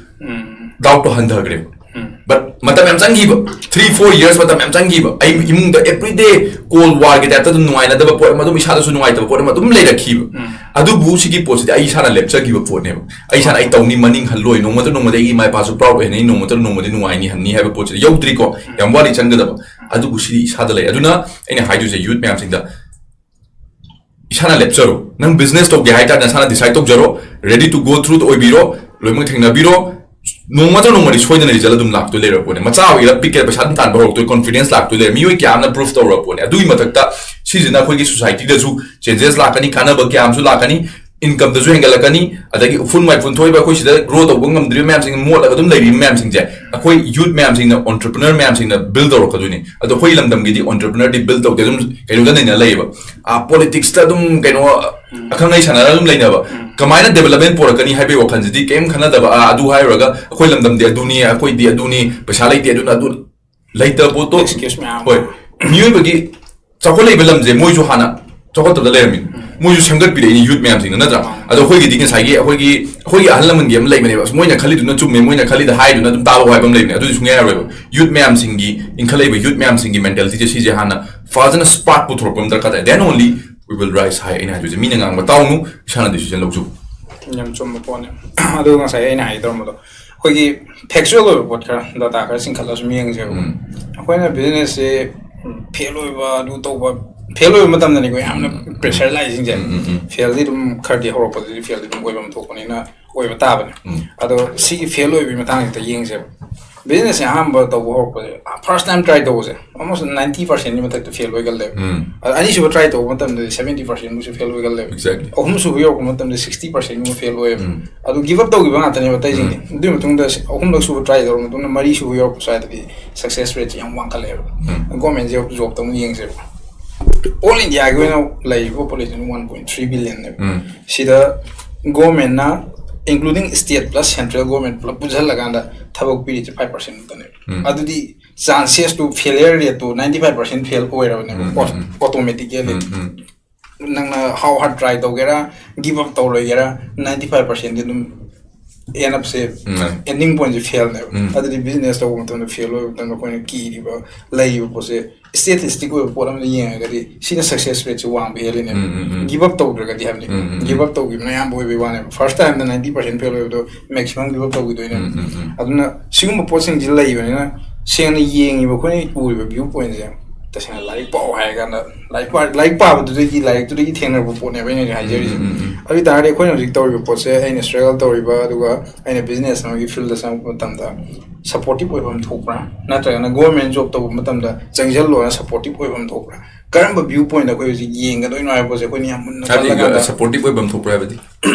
doubtꯇꯣ ꯍꯟꯊꯈ꯭ꯔꯦꯕ꯫ But ꯃꯇꯝ ꯌꯥꯝ ꯆꯪꯈꯤꯕ, three four years ꯃꯇꯝ ꯌꯥꯝ ꯆꯪꯈꯤꯕ꯫ ꯑꯩ ꯏꯃꯨꯡꯗ everyday cold warꯒꯤ typeꯇ ꯑꯗꯨꯝ ꯅꯨꯡꯉꯥꯏꯅꯗꯕ ꯄꯣꯠ ꯑꯃ, ꯑꯗꯨꯝ ꯏꯁꯥꯗꯁꯨ ꯅꯨꯡꯉꯥꯏꯇꯕ ꯄꯣꯠ ꯑꯃ ꯑꯗꯨꯝ ꯂꯩꯔꯛꯈꯤꯕ꯫ ꯑꯗꯨꯕꯨ ꯁꯤꯒꯤ ꯄꯣꯠꯁꯤꯗꯤ ꯑꯩ ꯏꯁꯥꯅ ꯂꯦꯞꯆꯈꯤꯕ ꯄꯣꯠꯅꯦꯕ꯫ ꯑꯩ ꯏꯁꯥꯅ ꯑꯩ ꯇꯧꯅꯤ, ꯃꯅꯤꯡ ꯍꯜꯂꯣꯏ, ꯅꯣꯡꯃꯇ ꯅꯣꯡꯃꯗꯤ ꯑꯩꯒꯤ ꯏꯃꯥ ꯏꯄꯥꯁꯨ proud ꯑꯣꯏꯍꯟꯅꯤ, ꯅꯣꯡꯃꯇ ꯅꯣꯡꯃꯗꯤ ꯅꯨꯡꯉꯥꯏꯅꯤꯍꯟꯅꯤ ꯍꯥꯏꯕ ꯄꯣꯠꯁꯤꯗꯤ ꯌꯧꯗ꯭ꯔꯤꯀꯣ, ꯌꯥꯝ ꯋꯥꯠꯂꯤ ꯆꯪꯒꯗꯕ꯫ ꯑꯗꯨꯕꯨ ꯁꯤꯗꯤ ꯏꯁꯥꯗ ꯂꯩ꯫ ꯑꯗꯨꯅ ꯑꯩꯅ ꯍꯥꯏꯗꯣꯏꯁꯦ youth ꯃꯌꯥꯝꯁꯤꯡꯗ, ꯏꯁꯥꯅ ꯂꯦꯞꯆꯔꯣ꯫ ꯅꯪ ꯕꯤꯖꯤꯅꯦꯁ ꯇꯧꯒꯦ ꯍꯥꯏꯇꯥꯔꯗꯤ ꯅꯁꯥꯅ decide ꯇꯧꯖꯔꯣ, ready to go through ꯑꯣꯏꯕꯤꯔꯣ, ꯂꯣꯏꯅꯃꯛ ꯊꯦꯡꯅꯕꯤꯔꯣ꯫ ꯅꯣꯡꯃꯇ ꯅꯣꯡꯃꯗꯤ ꯁꯣꯏꯗꯅ ꯔꯤꯖꯜ ꯑꯗꯨꯝ ꯂꯥꯛꯇꯣꯏ ꯂꯩꯔꯕ ꯄꯣꯠꯅꯦ꯫ ꯃꯆꯥ ꯑꯣꯏꯒꯦꯔꯥ ꯄꯤꯛꯀꯦꯔꯥ ꯄꯩꯁꯥ ꯑꯗꯨꯝ ꯇꯥꯟꯕ ꯍꯧꯔꯛꯇꯣꯏ, ꯀꯣꯟꯐꯤꯗꯦꯟꯁ ꯂꯥꯛꯇꯣꯏ ꯂꯩꯔꯦ, ꯃꯤꯑꯣꯏ ꯀꯌꯥ ꯑꯃꯅ ꯄ꯭ꯔꯨꯐ ꯇꯧꯔꯕ ꯄꯣꯠꯅꯦ꯫ ꯑꯗꯨꯒꯤ ꯃꯊꯛꯇ ꯁꯤꯁꯤꯅ ꯑꯩꯈꯣꯏꯒꯤ ꯁꯣꯁꯥꯏꯇꯤꯗꯁꯨ ꯆꯦꯟꯖꯦꯁ ꯂꯥꯛꯀꯅꯤ, ꯀꯥꯟꯅꯕ ꯀꯌꯥ ꯑꯃꯁꯨ ꯂꯥꯛꯀꯅꯤ, ꯏꯟꯀꯝꯗꯁꯨ ꯍꯦꯟꯒꯠꯂꯛꯀꯅꯤ, ꯑꯗꯒꯤ ꯎꯐꯨꯟ ꯋꯥꯏꯐꯨꯟ ꯊꯣꯛꯏꯕ ꯑꯩꯈꯣꯏ ꯁꯤꯗ ꯒ꯭ꯔꯣ ꯇꯧꯕ ꯉꯝꯗ꯭ꯔꯤꯕ ꯃꯌꯥꯝꯁꯤꯡ, ꯃꯣꯠꯂꯒ ꯑꯗꯨꯝ ꯂꯩꯔꯤꯕ ꯃꯌꯥꯝꯁꯤꯡꯁꯦ ꯑꯩꯈꯣꯏ ꯌꯨꯠ ꯃꯌꯥꯝꯁꯤꯡꯅ, ꯑꯣꯟꯇꯔꯄ꯭ꯔꯤꯅꯔ ꯃꯌꯥꯝꯁꯤꯡꯅ ꯕꯤꯜ ꯇꯧꯔꯛꯀꯗꯣꯏꯅꯤ꯫ ꯑꯗꯣ ꯑꯩꯈꯣꯏ ꯂꯝꯗꯝꯒꯤꯗꯤ ꯑꯣꯟꯇꯔꯄ꯭ꯔꯤꯅꯔꯗꯤ ꯕꯤꯜ ꯇꯧꯗꯦ, ꯑꯗꯨꯝ ꯀꯩꯅꯣꯗ ꯅꯩꯅ ꯂꯩꯌꯦꯕ꯫ ꯄꯣꯂꯤꯇꯤꯛꯁꯇ ꯑꯗꯨꯝ ꯀꯩꯅꯣ ꯑꯈꯪ ꯑꯍꯩ ꯁꯥꯟꯅꯔꯒ ꯑꯗꯨꯝ ꯂꯩꯅꯕ꯫ ꯀꯃꯥꯏꯅ ꯗꯦꯕꯂꯞꯃꯦꯟ ꯄꯨꯔꯛꯀꯅꯤ ꯍꯥꯏꯕꯒꯤ ꯋꯥꯈꯜꯁꯤꯗꯤ ꯀꯩꯝ ꯈꯟꯅꯗꯕ, ꯑꯥ, ꯑꯗꯨ ꯍꯥꯏꯔꯨꯔꯒ ꯑꯩꯈꯣꯏ ꯂꯝꯗꯝꯗꯤ ꯑꯗꯨꯅꯤ, ꯑꯩꯈꯣꯏꯗꯤ ꯑꯗꯨꯅꯤ, ꯄꯩꯁꯥ ꯂꯩꯇꯦ, ꯑꯗꯨꯅ ꯑꯗꯨ ꯂꯩꯇꯕ ꯄꯣꯠꯇꯣ꯫ ꯑꯦꯛꯁꯀ꯭ꯌꯨꯁ ꯃꯌꯥꯝ ꯍꯣꯏ, ꯃꯤꯑꯣꯏꯕꯒꯤ ꯆꯥꯎꯈꯠꯂꯛꯏꯕ ꯂꯝꯁꯦ ꯃꯣꯏꯁꯨ ꯍꯥꯟꯅ ꯆꯥꯎꯈꯠꯇꯕꯗ ꯂꯩꯔꯝꯃꯤꯅꯤ꯫ ꯃꯣꯏꯁꯨ ꯁꯦꯝꯒꯠꯄꯤꯔꯛꯏꯅꯤ ꯌꯨꯠ ꯃꯌꯥꯝꯁꯤꯡꯅ, ꯅꯠꯇ꯭ꯔꯥ? ꯑꯗꯣ ꯑꯩꯈꯣꯏꯒꯤꯗꯤ ꯉꯁꯥꯏꯒꯤ ꯑꯩꯈꯣꯏꯒꯤ, ꯑꯩꯈꯣꯏꯒꯤ ꯑꯍꯜ ꯂꯃꯟꯒꯤ ꯑꯃ ꯂꯩꯕꯅꯦꯕ, ꯑꯁ, ꯃꯣꯏꯅ ꯈꯜꯂꯤꯗꯨꯅ ꯆꯨꯝꯃꯦ, ꯃꯣꯏꯅ ꯈꯜꯂꯤꯗ ꯍꯥꯏꯗꯨꯅ ꯑꯗꯨꯝ ꯇꯥꯕ ꯍꯥꯏꯕ ꯑꯃ ꯂꯩꯕꯅꯦ꯫ ꯑꯗꯨꯗꯤ ꯁꯨꯡꯌꯥ ꯌꯥꯔꯣꯏꯕ꯫ ꯌꯨꯠ ꯃꯌꯥꯝꯁꯤꯡꯒꯤ, ꯏꯟꯈꯠꯂꯛꯏꯕ ꯌꯨꯠ ꯃꯌꯥꯝꯁꯤꯡꯒꯤ ꯃꯦꯟꯇꯦꯂꯤꯇꯤꯁꯦ ꯁꯤꯁꯦ ꯍꯥꯟꯅ ꯐꯖꯅ ꯁ꯭ꯄꯥꯔꯛ ꯄꯨꯊꯣꯔꯛꯄ ꯑꯃ ꯗꯔꯀꯥꯔ ꯇꯥꯏ꯫ Then only we will rise high꯫ ꯑꯩꯅ ꯍꯥꯏꯗꯣꯏꯁꯦ, ꯃꯤꯅ ꯉꯥꯡꯕ ꯇꯥꯎꯅꯨ, ꯏꯁꯥꯅ ꯗꯤꯁꯤꯖꯟ ꯂꯧꯖꯧ꯫ ꯌꯥꯝ ꯆꯨꯝꯕ ꯄꯣꯠꯅꯦ꯫ ꯑꯗꯨ ꯉꯁꯥꯏ ꯑꯩꯅ ꯍꯥꯏꯒꯗꯧꯔꯝꯕꯗꯣ, ꯑꯩꯈꯣꯏꯒꯤ ꯐꯦꯛꯆꯨꯋꯦꯜ ꯑꯣꯏꯕ ꯄꯣꯠ ꯈꯔ, ꯗꯇꯥ ꯈꯔ ꯆꯤꯡꯈꯠꯂꯒ ꯁꯨꯝ ꯌꯦꯡꯁꯦꯕ꯫ ꯑꯩꯈꯣꯏꯅ ꯕꯤꯖꯤꯅꯦꯁꯁꯦ ꯐꯦꯜ ꯑꯣꯏꯕ, ꯑꯗꯨ ꯇꯧꯕ, ꯐꯦꯜ ꯑꯣꯏꯕ ꯃꯇꯝꯗꯅꯤꯀꯣ ꯌꯥꯝꯅ ꯄ꯭ꯔꯦꯁꯔ ꯂꯥꯛꯏꯁꯤꯡꯁꯦ꯫ ꯐꯦꯜꯗꯤ ꯑꯗꯨꯝ ꯈꯔꯗꯤ ꯍꯧꯔꯛꯄꯗꯗꯤ ꯐꯦꯜꯗꯤ ꯑꯗꯨꯝ ꯑꯣꯏꯐꯝ ꯊꯣꯛꯄꯅꯤꯅ ꯑꯣꯏꯕ ꯇꯥꯕꯅꯤ꯫ ꯑꯗꯣ ꯁꯤꯒꯤ ꯐꯦꯜ ꯑꯣꯏꯕꯒꯤ ꯃꯇꯥꯡꯁꯤꯗ ꯌꯦꯡꯁꯦꯕ꯫ ꯕꯤꯖꯤꯅꯦꯁꯁꯦ ꯑꯍꯥꯟꯕ ꯇꯧꯕ ꯍꯧꯔꯛꯄꯁꯦ, ꯐꯥꯔꯁ ꯇꯥꯏꯝ ꯇ꯭ꯔꯥꯏ ꯇꯧꯕꯁꯦ, ꯑꯣꯜꯃꯣꯁ ꯅꯥꯏꯟꯇꯤ ꯄꯥꯔꯁꯦꯟꯒꯤ ꯃꯊꯛꯇ ꯐꯦꯜ ꯑꯣꯏꯒꯜꯂꯦꯕ꯫ ꯑꯗꯣ ꯑꯅꯤꯁꯨꯕ ꯇ꯭ꯔꯥꯏ ꯇꯧꯕ ꯃꯇꯝꯗꯗꯤ ꯁꯕꯦꯟꯇꯤ ꯄꯥꯔꯁꯦꯟꯃꯨꯛꯁꯨ ꯐꯦꯜ ꯑꯣꯏꯒꯜꯂꯦꯕ꯫ ꯑꯍꯨꯝꯁꯨꯕ ꯌꯧꯔꯛꯄ ꯃꯇꯝꯗ ꯁꯤꯛꯁꯇꯤ ꯄꯥꯔꯁꯦꯟꯒꯨꯝꯕ ꯐꯦꯜ ꯑꯣꯏꯌꯦꯕ꯫ ꯑꯗꯨ ꯒꯤꯞ ꯑꯞ ꯇꯧꯈꯤꯕ ꯉꯥꯛꯇꯅꯦꯕ ꯑꯇꯩꯁꯤꯡꯗꯤ꯫ ꯑꯗꯨꯒꯤ ꯃꯇꯨꯡꯗ ꯑꯍꯨꯝꯂꯛ ꯁꯨꯕ ꯇ꯭ꯔꯥꯏ ꯇꯧꯔ ꯃꯇꯨꯡꯗ ꯃꯔꯤ ꯁꯨꯕ ꯌꯧꯔꯛꯄ ꯁ꯭ꯋꯥꯏꯗꯗꯤ ꯁꯛꯁꯦꯁ ꯔꯦꯠꯁꯦ ꯌꯥꯝ ꯋꯥꯡꯈꯠꯂꯛꯑꯦꯕ꯫ ꯒꯣꯔꯃꯦꯟ ꯖꯣꯕꯇ ꯑꯃꯨꯛ ꯌꯦꯡꯁꯦꯕ꯫ ꯑꯣꯜ ꯏꯟꯗꯤꯌꯥꯒꯤ ꯑꯣꯏꯅ ꯂꯩꯔꯤꯕ ꯄꯣꯄꯨꯂꯦꯁꯟ ꯋꯥꯟ ꯄꯣꯏꯟ ꯊ꯭ꯔꯤ ꯕꯤꯂꯤꯌꯟꯅꯦꯕ꯫ ꯁꯤꯗ ꯒꯣꯔꯃꯦꯟꯅ, including state plus central government ꯄꯨꯂꯞ ꯄꯨꯟꯁꯤꯜꯂꯀꯥꯟꯗ, ꯊꯕꯛ ꯄꯤꯔꯤꯁꯦ ꯐꯥꯏꯚ ꯄꯥꯔꯁꯦꯟ ꯈꯛꯇꯅꯦꯕ꯫ ꯑꯗꯨꯗꯤ ꯆꯥꯟꯁꯦꯁꯇꯨ, ꯐꯦꯂꯤꯌꯔ ꯔꯦꯠꯇꯨ ꯅꯥꯏꯟꯇꯤ ꯐꯥꯏꯚ ꯄꯥꯔꯁꯦꯟ ꯐꯦꯜ ꯑꯣꯏꯔꯕꯅꯦꯕ ꯑꯣꯇꯣꯃꯦꯇꯤꯀꯦꯂꯤ꯫ ꯅꯪꯅ ꯍꯥꯎ ꯍꯥꯔꯠ ꯇ꯭ꯔꯥꯏ ꯇꯧꯒꯦꯔꯥ, ꯒꯤꯞ ꯑꯞ ꯇꯧꯔꯣꯏꯒꯦꯔꯥ, ꯅꯥꯏꯟꯇꯤ ꯐꯥꯏꯚ ꯄꯥꯔꯁꯦꯟꯗꯤ ꯑꯗꯨꯝ ꯑꯦꯟ ꯑꯞꯁꯦ ꯑꯦꯟꯗꯤꯡ ꯄꯣꯏꯟꯁꯦ ꯐꯦꯜꯅꯦꯕ꯫ ꯑꯗꯨꯗꯤ ꯕꯤꯖꯤꯅꯦꯁ ꯇꯧꯕ ꯃꯇꯝꯗ ꯐꯦꯜ ꯑꯣꯏꯕ ꯃꯇꯝꯗ ꯑꯩꯈꯣꯏꯅ ꯀꯤꯔꯤꯕ, ꯂꯩꯔꯤꯕ ꯄꯣꯠꯁꯦ, ꯁ꯭ꯇꯦꯇꯤꯁꯇꯤꯛ ꯑꯣꯏꯕ ꯄꯣꯠ ꯑꯃꯗ ꯌꯦꯡꯉꯒꯗꯤ ꯁꯤꯅ ꯁꯛꯁꯦꯁ ꯔꯦꯠꯁꯦ ꯋꯥꯡꯕ ꯍꯦꯜꯂꯤꯅꯦꯕ꯫ ꯒꯤꯞ ꯑꯞ ꯇꯧꯗ꯭ꯔꯒꯗꯤ ꯍꯥꯏꯕꯅꯤ꯫ ꯒꯤꯞ ꯑꯞ ꯇꯧꯈꯤꯕꯅ ꯑꯌꯥꯝꯕ ꯑꯣꯏꯕꯒꯤ ꯋꯥꯅꯦꯕ꯫ ꯐꯥꯔꯁ ꯇꯥꯏꯝꯗ ꯅꯥꯏꯟꯇꯤ ꯄꯥꯔꯁꯦꯟ ꯐꯦꯜ ꯑꯣꯏꯕꯗꯣ ꯃꯦꯛꯁꯤꯃꯝ ꯒꯤꯞ ꯑꯞ ꯇꯧꯈꯤꯗꯣꯏꯅꯦꯕ꯫ ꯑꯗꯨꯅ ꯁꯤꯒꯨꯝꯕ ꯄꯣꯠꯁꯤꯡꯁꯤ ꯂꯩꯕꯅꯤꯅ, ꯁꯦꯡꯅ ꯌꯦꯡꯉꯤꯕ ꯑꯩꯈꯣꯏꯅ ꯎꯔꯤꯕ ꯚ꯭ꯌꯨ ꯄꯣꯏꯟꯁꯦ, ꯇꯁꯦꯡꯅ ꯂꯥꯏꯔꯤꯛ ꯄꯥꯎ ꯍꯥꯏꯔꯀꯥꯟꯗ, ꯂꯥꯏꯔꯤꯛ ꯄꯥ-, ꯂꯥꯏꯔꯤꯛ ꯄꯥꯕꯗꯨꯗꯒꯤ, ꯂꯥꯏꯔꯤꯛꯇꯨꯗꯒꯤ ꯊꯦꯡꯅꯔꯛꯄ ꯄꯣꯠꯅꯦꯕ ꯑꯩꯅ ꯍꯧꯖꯤꯛ ꯍꯥꯏꯖꯔꯤꯁꯦ꯫ ꯑꯗꯨ ꯑꯣꯏ ꯇꯥꯔꯗꯤ ꯑꯩꯈꯣꯏꯅ ꯍꯧꯖꯤꯛ ꯇꯧꯔꯤꯕ ꯄꯣꯠꯁꯦ, ꯑꯩꯅ ꯁ꯭ꯇ꯭ꯔꯒꯜ ꯇꯧꯔꯤꯕ, ꯑꯗꯨꯒ ꯑꯩꯅ ꯕꯤꯖꯤꯅꯦꯁ ꯑꯃꯒꯤ ꯐꯤꯜꯗ ꯆꯪꯉꯛꯄ ꯃꯇꯝꯗ ꯁꯞꯄꯣꯔꯇꯤꯞ ꯑꯣꯏꯐꯝ ꯊꯣꯛꯄ꯭ꯔꯥ, ꯅꯠꯇ꯭ꯔꯒꯅ ꯒꯣꯔꯃꯦꯟ ꯖꯣꯕ ꯇꯧꯕ ꯃꯇꯝꯗ ꯆꯪꯁꯤꯜꯂꯣꯅ ꯁꯞꯄꯣꯔꯇꯤꯞ ꯑꯣꯏꯐꯝ ꯊꯣꯛꯄ꯭ꯔꯥ, ꯀꯔꯝꯕ ꯚ꯭ꯌꯨ ꯄꯣꯏꯟꯗ ꯑꯩꯈꯣꯏ ꯍꯧꯖꯤꯛ ꯌꯦꯡꯒꯗꯣꯏꯅꯣ ꯍꯥꯏꯕ ꯄꯣꯠꯁꯦ ꯑꯩꯈꯣꯏꯅ ꯌꯥꯝ ꯃꯨꯟꯅ ꯈꯜꯂꯀꯥꯟꯗ, ꯁꯞꯄꯣꯔꯇꯤꯞ ꯑꯣꯏꯐꯝ ꯊꯣꯛꯄ꯭ꯔꯥ ꯍꯥꯏꯕꯗꯤ?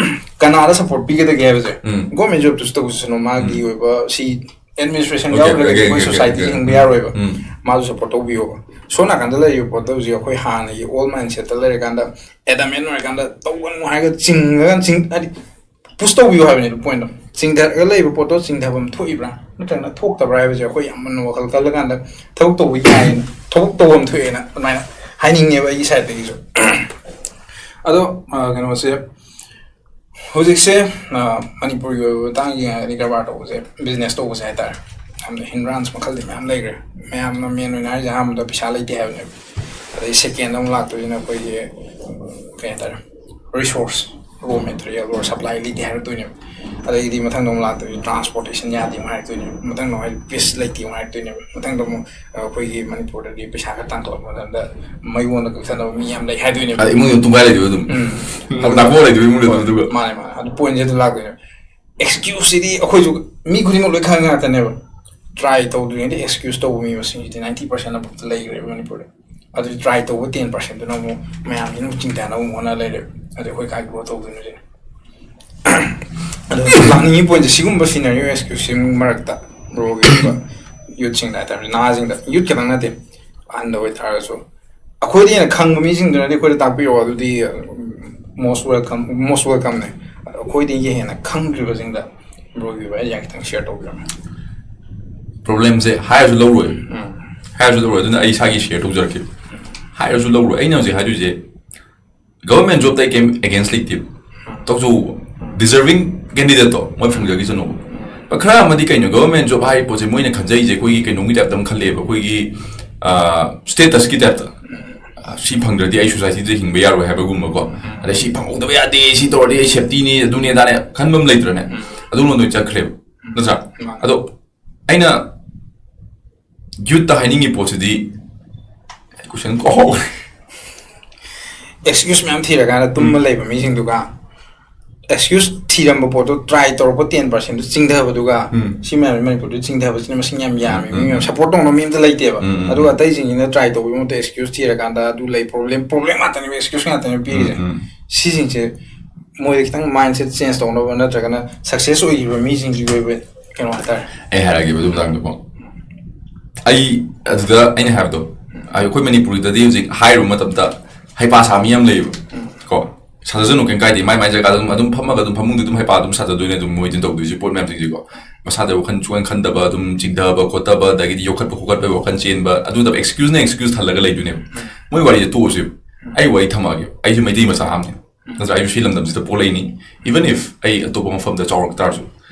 ꯀꯅꯥꯗ ꯁꯞꯄꯣꯔꯠ ꯄꯤꯒꯗꯒꯦ ꯍꯥꯏꯕꯁꯦ, ꯒꯣꯔꯃꯦꯟ ꯖꯣꯕꯇꯁꯨ ꯇꯧꯖꯁꯅꯨ, ꯃꯥꯒꯤ ꯑꯣꯏꯕ ꯁꯤ ꯑꯦꯗꯃꯤꯅꯤꯁꯇ꯭ꯔꯦꯁꯟ ꯌꯥꯎꯗ꯭ꯔꯒꯗꯤ ꯑꯩꯈꯣꯏ ꯁꯣꯁꯥꯏꯇꯤ ꯍꯤꯡꯕ ꯌꯥꯔꯣꯏꯕ꯫ ꯃꯥꯁꯨ ꯁꯞꯄꯣꯔꯠ ꯇꯧꯕꯤꯌꯣꯕ꯫ ꯁꯣꯝ ꯅꯥꯀꯟꯗ ꯂꯩꯔꯤꯕ ꯄꯣꯠꯇꯣ ꯍꯧꯖꯤꯛ ꯑꯩꯈꯣꯏ ꯍꯥꯟꯅꯒꯤ ꯑꯣꯜ ꯃꯥꯏꯟꯁꯦꯠꯇ ꯂꯩꯔꯀꯥꯟꯗ, ꯑꯦꯗꯥꯃꯦꯟ ꯑꯣꯏꯔꯀꯥꯟꯗ ꯇꯧꯒꯅꯨ ꯍꯥꯏꯔꯒ ꯆꯤꯡꯉꯒ ꯆꯤꯡ-, ꯍꯥꯏꯗꯤ ꯄꯨꯁ ꯇꯧꯕꯤꯌꯨ ꯍꯥꯏꯕꯅꯦꯕ ꯄꯣꯏꯟꯗꯣ꯫ ꯆꯤꯡꯊꯔꯒ ꯂꯩꯕ ꯄꯣꯠꯇꯣ ꯆꯤꯡꯊꯐꯝ ꯊꯣꯛꯏꯕ꯭ꯔꯥ ꯅꯠꯇ꯭ꯔꯒꯅ ꯊꯣꯛꯇꯕ꯭ꯔꯥ ꯍꯥꯏꯕꯁꯦ ꯑꯩꯈꯣꯏ ꯌꯥꯝ ꯃꯨꯟꯅ ꯋꯥꯈꯜ ꯈꯜꯂꯀꯥꯟꯗ ꯊꯕꯛ ꯇꯧꯕ ꯌꯥꯏꯌꯦꯅ, ꯊꯕꯛ ꯇꯧꯐꯝ ꯊꯣꯛꯑꯦꯅ ꯑꯗꯨꯃꯥꯏꯅ ꯍꯥꯏꯅꯤꯡꯉꯦꯕ ꯑꯩꯒꯤ ꯁꯥꯏꯠꯇꯒꯤꯁꯨ꯫ ꯑꯗꯣ, ꯑ, ꯀꯩꯅꯣꯁꯦ, ꯍꯧꯖꯤꯛꯁꯦ, ꯑ, ꯃꯅꯤꯄꯨꯔꯒꯤ ꯑꯣꯏꯕ ꯃꯇꯥꯡ ꯌꯦꯡꯉꯒꯗꯤ ꯀꯔꯕꯥꯔ ꯇꯧꯕꯁꯦ, ꯕꯤꯖꯤꯅꯦꯁ ꯇꯧꯕꯁꯦ ꯍꯥꯏꯇꯥꯔꯦ, ꯌꯥꯝꯅ ꯍꯤꯟꯗ꯭ꯔꯥꯟꯁ ꯃꯈꯜꯗꯤ ꯃꯌꯥꯝ ꯂꯩꯈ꯭ꯔꯦ꯫ ꯃꯌꯥꯝꯅ ꯃꯦꯟ ꯑꯣꯏꯅ ꯍꯥꯏꯔꯤꯁꯦ ꯑꯍꯥꯟꯕꯗ ꯄꯩꯁꯥ ꯂꯩꯇꯦ ꯍꯥꯏꯕꯅꯦꯕ꯫ ꯑꯗꯩ ꯁꯦꯀꯦꯟꯗ ꯑꯃꯨꯛ ꯂꯥꯛꯇꯣꯏꯁꯤꯅ ꯑꯩꯈꯣꯏꯒꯤ, ꯀꯩ ꯍꯥꯏꯇꯥꯔꯦ, ꯔꯤꯁꯣꯔꯁ, ꯔꯣ ꯃꯦꯇꯔꯤꯌꯦꯜ ꯑꯣꯔ ꯁꯄ꯭ꯂꯥꯏ ꯂꯩꯇꯦ ꯍꯥꯏꯔꯛꯇꯣꯏꯅꯦꯕ꯫ ꯑꯗꯩꯗꯤ ꯃꯊꯪꯗ ꯑꯃꯨꯛ ꯂꯥꯛꯇꯣꯏꯅꯤ, ꯇ꯭ꯔꯥꯟꯁꯄꯣꯔꯇꯦꯁꯟ ꯌꯥꯗꯦ ꯑꯃꯨꯛ ꯍꯥꯏꯔꯛꯇꯣꯏꯅꯦꯕ, ꯃꯊꯪꯗ ꯑꯃꯨꯛ ꯍꯥꯏꯗꯤ ꯄꯤꯁ ꯂꯩꯇꯦ ꯑꯃꯨꯛ ꯍꯥꯏꯔꯛꯇꯣꯏꯅꯦꯕ, ꯃꯊꯪꯗ ꯑꯃꯨꯛ ꯑꯩꯈꯣꯏꯒꯤ ꯃꯅꯤꯄꯨꯔꯗꯗꯤ ꯄꯩꯁꯥ ꯈꯔ ꯇꯥꯟꯊꯣꯛꯂꯛꯄ ꯃꯇꯝꯗ ꯃꯩꯉꯣꯟꯗ ꯀꯛꯊꯠꯅꯕ ꯃꯤ ꯌꯥꯝ ꯂꯩ ꯍꯥꯏꯗꯣꯏꯅꯦꯕ꯫ ꯑꯗ ꯏꯃꯨꯡꯗ ꯇꯨꯡꯒꯥꯏ ꯂꯩꯗꯣꯏꯕ ꯑꯗꯨꯝ꯫ ꯎꯝ꯫ ꯅꯥꯀꯣꯛ ꯂꯩꯗꯣꯏꯕ ꯏꯃꯨꯡꯗ ꯑꯗꯨꯝ ꯑꯗꯨꯒ꯫ ꯃꯥꯅꯦ ꯃꯥꯅꯦ, ꯑꯗꯨ ꯄꯣꯏꯟꯁꯦ ꯑꯗꯨ ꯂꯥꯛꯇꯣꯏꯅꯦꯕ꯫ ꯑꯦꯛꯁꯀ꯭ꯌꯨꯁꯁꯤꯗꯤ ꯑꯩꯈꯣꯏꯁꯨ ꯃꯤ ꯈꯨꯗꯤꯡꯃꯛ ꯂꯣꯏ ꯈꯪꯉꯤ ꯉꯥꯛꯇꯅꯦꯕ꯫ ꯇ꯭ꯔꯥꯏ ꯇꯧꯗ꯭ꯔꯤꯉꯩꯗ ꯑꯦꯛꯁꯀ꯭ꯌꯨꯁ ꯇꯧꯕ ꯃꯤ ꯃꯁꯤꯡꯁꯤꯗꯤ ꯅꯥꯏꯟꯇꯤ ꯄꯥꯔꯁꯦꯟ ꯑꯃꯈꯛꯇ ꯂꯩꯈ꯭ꯔꯦꯕ ꯃꯅꯤꯄꯨꯔꯗ꯫ ꯑꯗꯨꯗꯤ ꯇ꯭ꯔꯥꯏ ꯇꯧꯕ ꯇꯦꯟ ꯄꯥꯔꯁꯦꯟꯗꯨꯅ ꯑꯃꯨꯛ ꯃꯌꯥꯝꯁꯤꯅ ꯑꯃꯨꯛ ꯆꯤꯡꯊꯅꯕ ꯑꯃꯨꯛ ꯍꯣꯠꯅ ꯂꯩꯔꯦꯕ꯫ ꯑꯗꯨ ꯑꯩꯈꯣꯏ ꯀꯥꯏ ꯒ꯭ꯔꯣ ꯇꯧꯗꯣꯏꯅꯣ ꯁꯤꯅꯤ꯫ ꯑꯗꯣ ꯂꯥꯛꯅꯤꯡꯉꯤ ꯄꯣꯏꯟꯁꯦ ꯁꯤꯒꯨꯝꯕ ꯁꯤꯅꯔꯤꯑꯣ ꯑꯦꯛꯁꯀ꯭ꯌꯨꯁꯁꯤꯡ ꯃꯔꯛꯇ ꯕ꯭ꯔꯣꯒꯤ ꯑꯣꯏꯕ ꯌꯨꯠꯁꯤꯡꯗ ꯍꯥꯏꯇꯥꯔꯦ, ꯅꯍꯥꯁꯤꯡꯗ, ꯌꯨꯠ ꯈꯛꯇꯪ ꯅꯠꯇꯦ, ꯑꯍꯟꯗ ꯑꯣꯏꯇꯥꯔꯒꯁꯨ ꯑꯩꯈꯣꯏꯗ ꯍꯦꯟꯅ ꯈꯪꯕ ꯃꯤꯁꯤꯡꯗꯨꯅꯗꯤ ꯑꯩꯈꯣꯏꯗ ꯇꯥꯛꯄꯤꯔꯛꯑꯣ, ꯑꯗꯨꯗꯤ most welcome, most welcomeꯅꯦ꯫ ꯑꯗꯣ ꯑꯩꯈꯣꯏꯗꯒꯤ ꯍꯦꯟꯅ ꯈꯪꯗ꯭ꯔꯤꯕꯁꯤꯡꯗ ꯕ꯭ꯔꯣꯒꯤ ꯑꯣꯏꯕ ꯑꯥꯏꯗꯤꯌꯥ ꯈꯤꯇꯪ ꯁꯤꯌꯔ ꯇꯧꯕꯤꯔꯝꯃꯦ꯫ ꯄ꯭ꯔꯣꯕ꯭ꯂꯦꯝꯁꯦ ꯍꯥꯏꯔꯁꯨ ꯂꯧꯔꯣꯏ꯫ ꯎꯝ꯫ ꯍꯥꯏꯔꯁꯨ ꯂꯧꯔꯣꯏ꯫ ꯑꯗꯨꯅ ꯑꯩ ꯏꯁꯥꯒꯤ ꯁꯤꯌꯔ ꯇꯧꯖꯔꯛꯀꯦ꯫ ꯍꯥꯏꯔꯁꯨ ꯂꯧꯔꯣꯏ꯫ ꯑꯩꯅ ꯍꯧꯖꯤꯛ ꯍꯥꯏꯗꯣꯏꯁꯦ, ꯒꯚꯔꯟꯃꯦꯟ ꯖꯣꯕꯇ ꯑꯩ ꯀꯩꯝ ꯑꯦꯒꯦꯟꯁ ꯂꯩꯇꯦꯕ꯫ ꯇꯧꯖꯧꯕ꯫ ꯗꯤꯖꯔꯚꯤꯡ ꯀꯦꯟꯗꯤꯗꯦꯠꯇꯣ ꯃꯣꯏ ꯐꯪꯖꯈꯤꯁꯅꯣꯕ꯫ ꯈꯔ ꯑꯃꯗꯤ ꯀꯩꯅꯣ, ꯒꯚꯔꯟꯃꯦꯟ ꯖꯣꯕ ꯍꯥꯏꯔꯤꯕ ꯄꯣꯠꯁꯦ ꯃꯣꯏꯅ ꯈꯟꯖꯩꯁꯦ ꯑꯩꯈꯣꯏꯒꯤ ꯀꯩꯅꯣꯝꯒꯤ ꯇꯥꯏꯞꯇ ꯑꯃ ꯈꯜꯂꯦꯕ, ꯑꯩꯈꯣꯏꯒꯤ ꯁ꯭ꯇꯦꯇꯁꯀꯤ ꯇꯥꯏꯞꯇ꯫ ꯑ, ꯁꯤ ꯐꯪꯗ꯭ꯔꯗꯤ ꯑꯩ ꯁꯣꯁꯥꯏꯇꯤꯗ ꯍꯤꯡꯕ ꯌꯥꯔꯣꯏ ꯍꯥꯏꯕꯒꯨꯝꯕꯀꯣ꯫ ꯑꯗꯩ ꯁꯤ ꯐꯪꯍꯧꯗꯕ ꯌꯥꯗꯦ, ꯁꯤ ꯇꯧꯔꯗꯤ ꯑꯩ ꯁꯦꯞꯇꯤꯅꯤ, ꯑꯗꯨꯅꯦ ꯑꯗꯥꯅꯦ ꯈꯟꯕ ꯑꯃ ꯂꯩꯇ꯭ꯔꯅꯦ? ꯑꯗꯨ ꯂꯣꯟꯗ ꯑꯣꯏꯅ ꯆꯠꯈ꯭ꯔꯦꯕ, ꯅꯠꯇ꯭ꯔꯥ? ꯑꯗꯣ ꯑꯩꯅ ꯌꯨꯠꯇ ꯍꯥꯏꯅꯤꯡꯉꯤ ꯄꯣꯠꯁꯤꯗꯤ, ꯀꯣꯏꯁꯟ ꯀꯥꯎꯍꯧꯔꯦ꯫ ꯑꯦꯛꯁꯀ꯭ꯌꯨꯁ ꯃꯌꯥꯝ ꯊꯤꯔꯀꯥꯟꯗ ꯇꯨꯝꯃ ꯂꯩꯕ ꯃꯤꯁꯤꯡꯗꯨꯒ ꯑꯦꯛꯁꯀ꯭ꯌꯨꯁ ꯊꯤꯔꯝꯕ ꯄꯣꯠꯇꯣ ꯇ꯭ꯔꯥꯏ ꯇꯧꯔꯛꯄ ꯇꯦꯟ ꯄꯥꯔꯁꯦꯟꯗꯨ ꯆꯤꯡꯊꯕꯗꯨꯒ ꯎꯝ꯫ ꯁꯤ ꯃꯌꯥꯝꯁꯤ ꯃꯅꯤꯄꯨꯔꯗ ꯆꯤꯡꯊꯕꯁꯤꯅ ꯃꯁꯤꯡ ꯌꯥꯝ ꯌꯥꯝꯃꯤ꯫ ꯎꯝ, ꯃꯤ ꯃꯌꯥꯝ ꯎꯝ꯫ ꯁꯞꯄꯣꯔꯠ ꯇꯧꯅꯕ ꯃꯤ ꯑꯝꯇ ꯂꯩꯇꯦꯕ꯫ ꯎꯝ, ꯎꯝ, ꯑꯗꯨꯒ ꯎꯝ꯫ ꯑꯇꯩꯁꯤꯡꯁꯤꯅ ꯇ꯭ꯔꯥꯏ ꯇꯧꯕꯒꯤ ꯃꯍꯨꯠꯇ ꯑꯦꯛꯁꯀ꯭ꯌꯨꯁ ꯊꯤꯔꯀꯥꯟꯗ ꯑꯗꯨ ꯂꯩ, ꯄ꯭ꯔꯣꯕ꯭ꯂꯦꯝ, ꯄ꯭ꯔꯣꯕ꯭ꯂꯦꯝ ꯉꯥꯛꯇꯅꯦꯕ, ꯑꯦꯛꯁꯀ꯭ꯌꯨꯁ ꯉꯥꯛꯇꯅꯦꯕ ꯄꯤꯔꯤꯁꯦ꯫ ꯎꯝ, ꯎꯝ꯫ ꯁꯤꯁꯤꯡꯁꯦ ꯃꯣꯏꯗ ꯈꯤꯇꯪ ꯃꯥꯏꯟꯁꯦꯠ ꯆꯦꯟꯖ ꯇꯧꯅꯕ ꯅꯠꯇ꯭ꯔꯒꯅ ꯁꯛꯁꯦꯁ ꯑꯣꯏꯈꯤꯕ ꯃꯤꯁꯤꯡꯒꯤ ꯑꯣꯏꯕ ꯀꯩꯅꯣ ꯍꯥꯏꯇꯥꯔꯦ꯫ ꯑꯩ ꯍꯥꯏꯔꯛꯑꯒꯦꯕ ꯑꯗꯨ ꯃꯇꯥꯡꯗꯀꯣ꯫ ꯑꯩ ꯑꯗꯨꯗ ꯑꯩꯅ ꯍꯥꯏꯕꯗꯣ, ꯑꯩꯈꯣꯏ ꯃꯅꯤꯄꯨꯔꯗꯗꯤ ꯍꯧꯖꯤꯛ ꯍꯥꯏꯔꯨꯕ ꯃꯇꯝꯗ ꯍꯩꯄꯥ ꯁꯥ ꯃꯤ ꯌꯥꯝ ꯂꯩꯌꯦꯕ꯫ ꯀꯣ, ꯁꯥꯖꯁꯅꯨ, ꯀꯩꯝ ꯀꯥꯏꯗꯦ, ꯃꯥꯏ ꯃꯥꯏ ꯖꯒꯥꯗ ꯑꯗꯨꯝ, ꯑꯗꯨꯝ ꯐꯝꯃꯒ ꯑꯗꯨꯝ ꯐꯃꯨꯡꯗ ꯑꯗꯨꯝ ꯍꯩꯄꯥ ꯑꯗꯨꯝ ꯁꯥꯖꯗꯣꯏꯅꯦ ꯑꯗꯨꯝ, ꯃꯣꯏꯗꯤ ꯇꯧꯗꯣꯏꯁꯦ ꯄꯣꯠ ꯃꯌꯥꯝꯁꯤꯡꯁꯦꯀꯣ꯫ ꯃꯁꯥꯗ ꯋꯥꯈꯜ ꯁꯨꯡꯈꯟ ꯈꯟꯗꯕ, ꯑꯗꯨꯝ ꯆꯤꯡꯊꯕ ꯈꯣꯠꯇꯕ, ꯑꯗꯒꯤꯗꯤ ꯌꯣꯛꯈꯠꯄ ꯈꯣꯀꯠꯄꯒꯤ ꯋꯥꯈꯜ ꯆꯦꯟꯕ, ꯑꯗꯨꯗ ꯑꯦꯛꯁꯀ꯭ꯌꯨꯁꯅ ꯑꯦꯛꯁꯀ꯭ꯌꯨꯁ ꯊꯜꯂꯒ ꯂꯩꯗꯣꯏꯅꯦꯕ꯫ ꯃꯣꯏ ꯋꯥꯔꯤꯁꯦ ꯇꯣꯛꯑꯁꯦꯕ, ꯑꯩ ꯋꯥꯔꯤ ꯊꯝꯃꯛꯑꯒꯦ꯫ ꯑꯩꯁꯨ ꯃꯩꯇꯩ ꯃꯆꯥ ꯑꯃꯅꯦ, ꯅꯠꯇ꯭ꯔꯥ? ꯑꯩꯁꯨ ꯁꯤ ꯂꯝꯗꯝꯁꯤꯗ ꯄꯣꯛꯂꯛꯏꯅꯤ, even if ꯑꯩ ꯑꯇꯣꯞꯄ ꯃꯐꯝꯗ ꯆꯥꯎꯔꯛ ꯇꯥꯔꯁꯨ꯫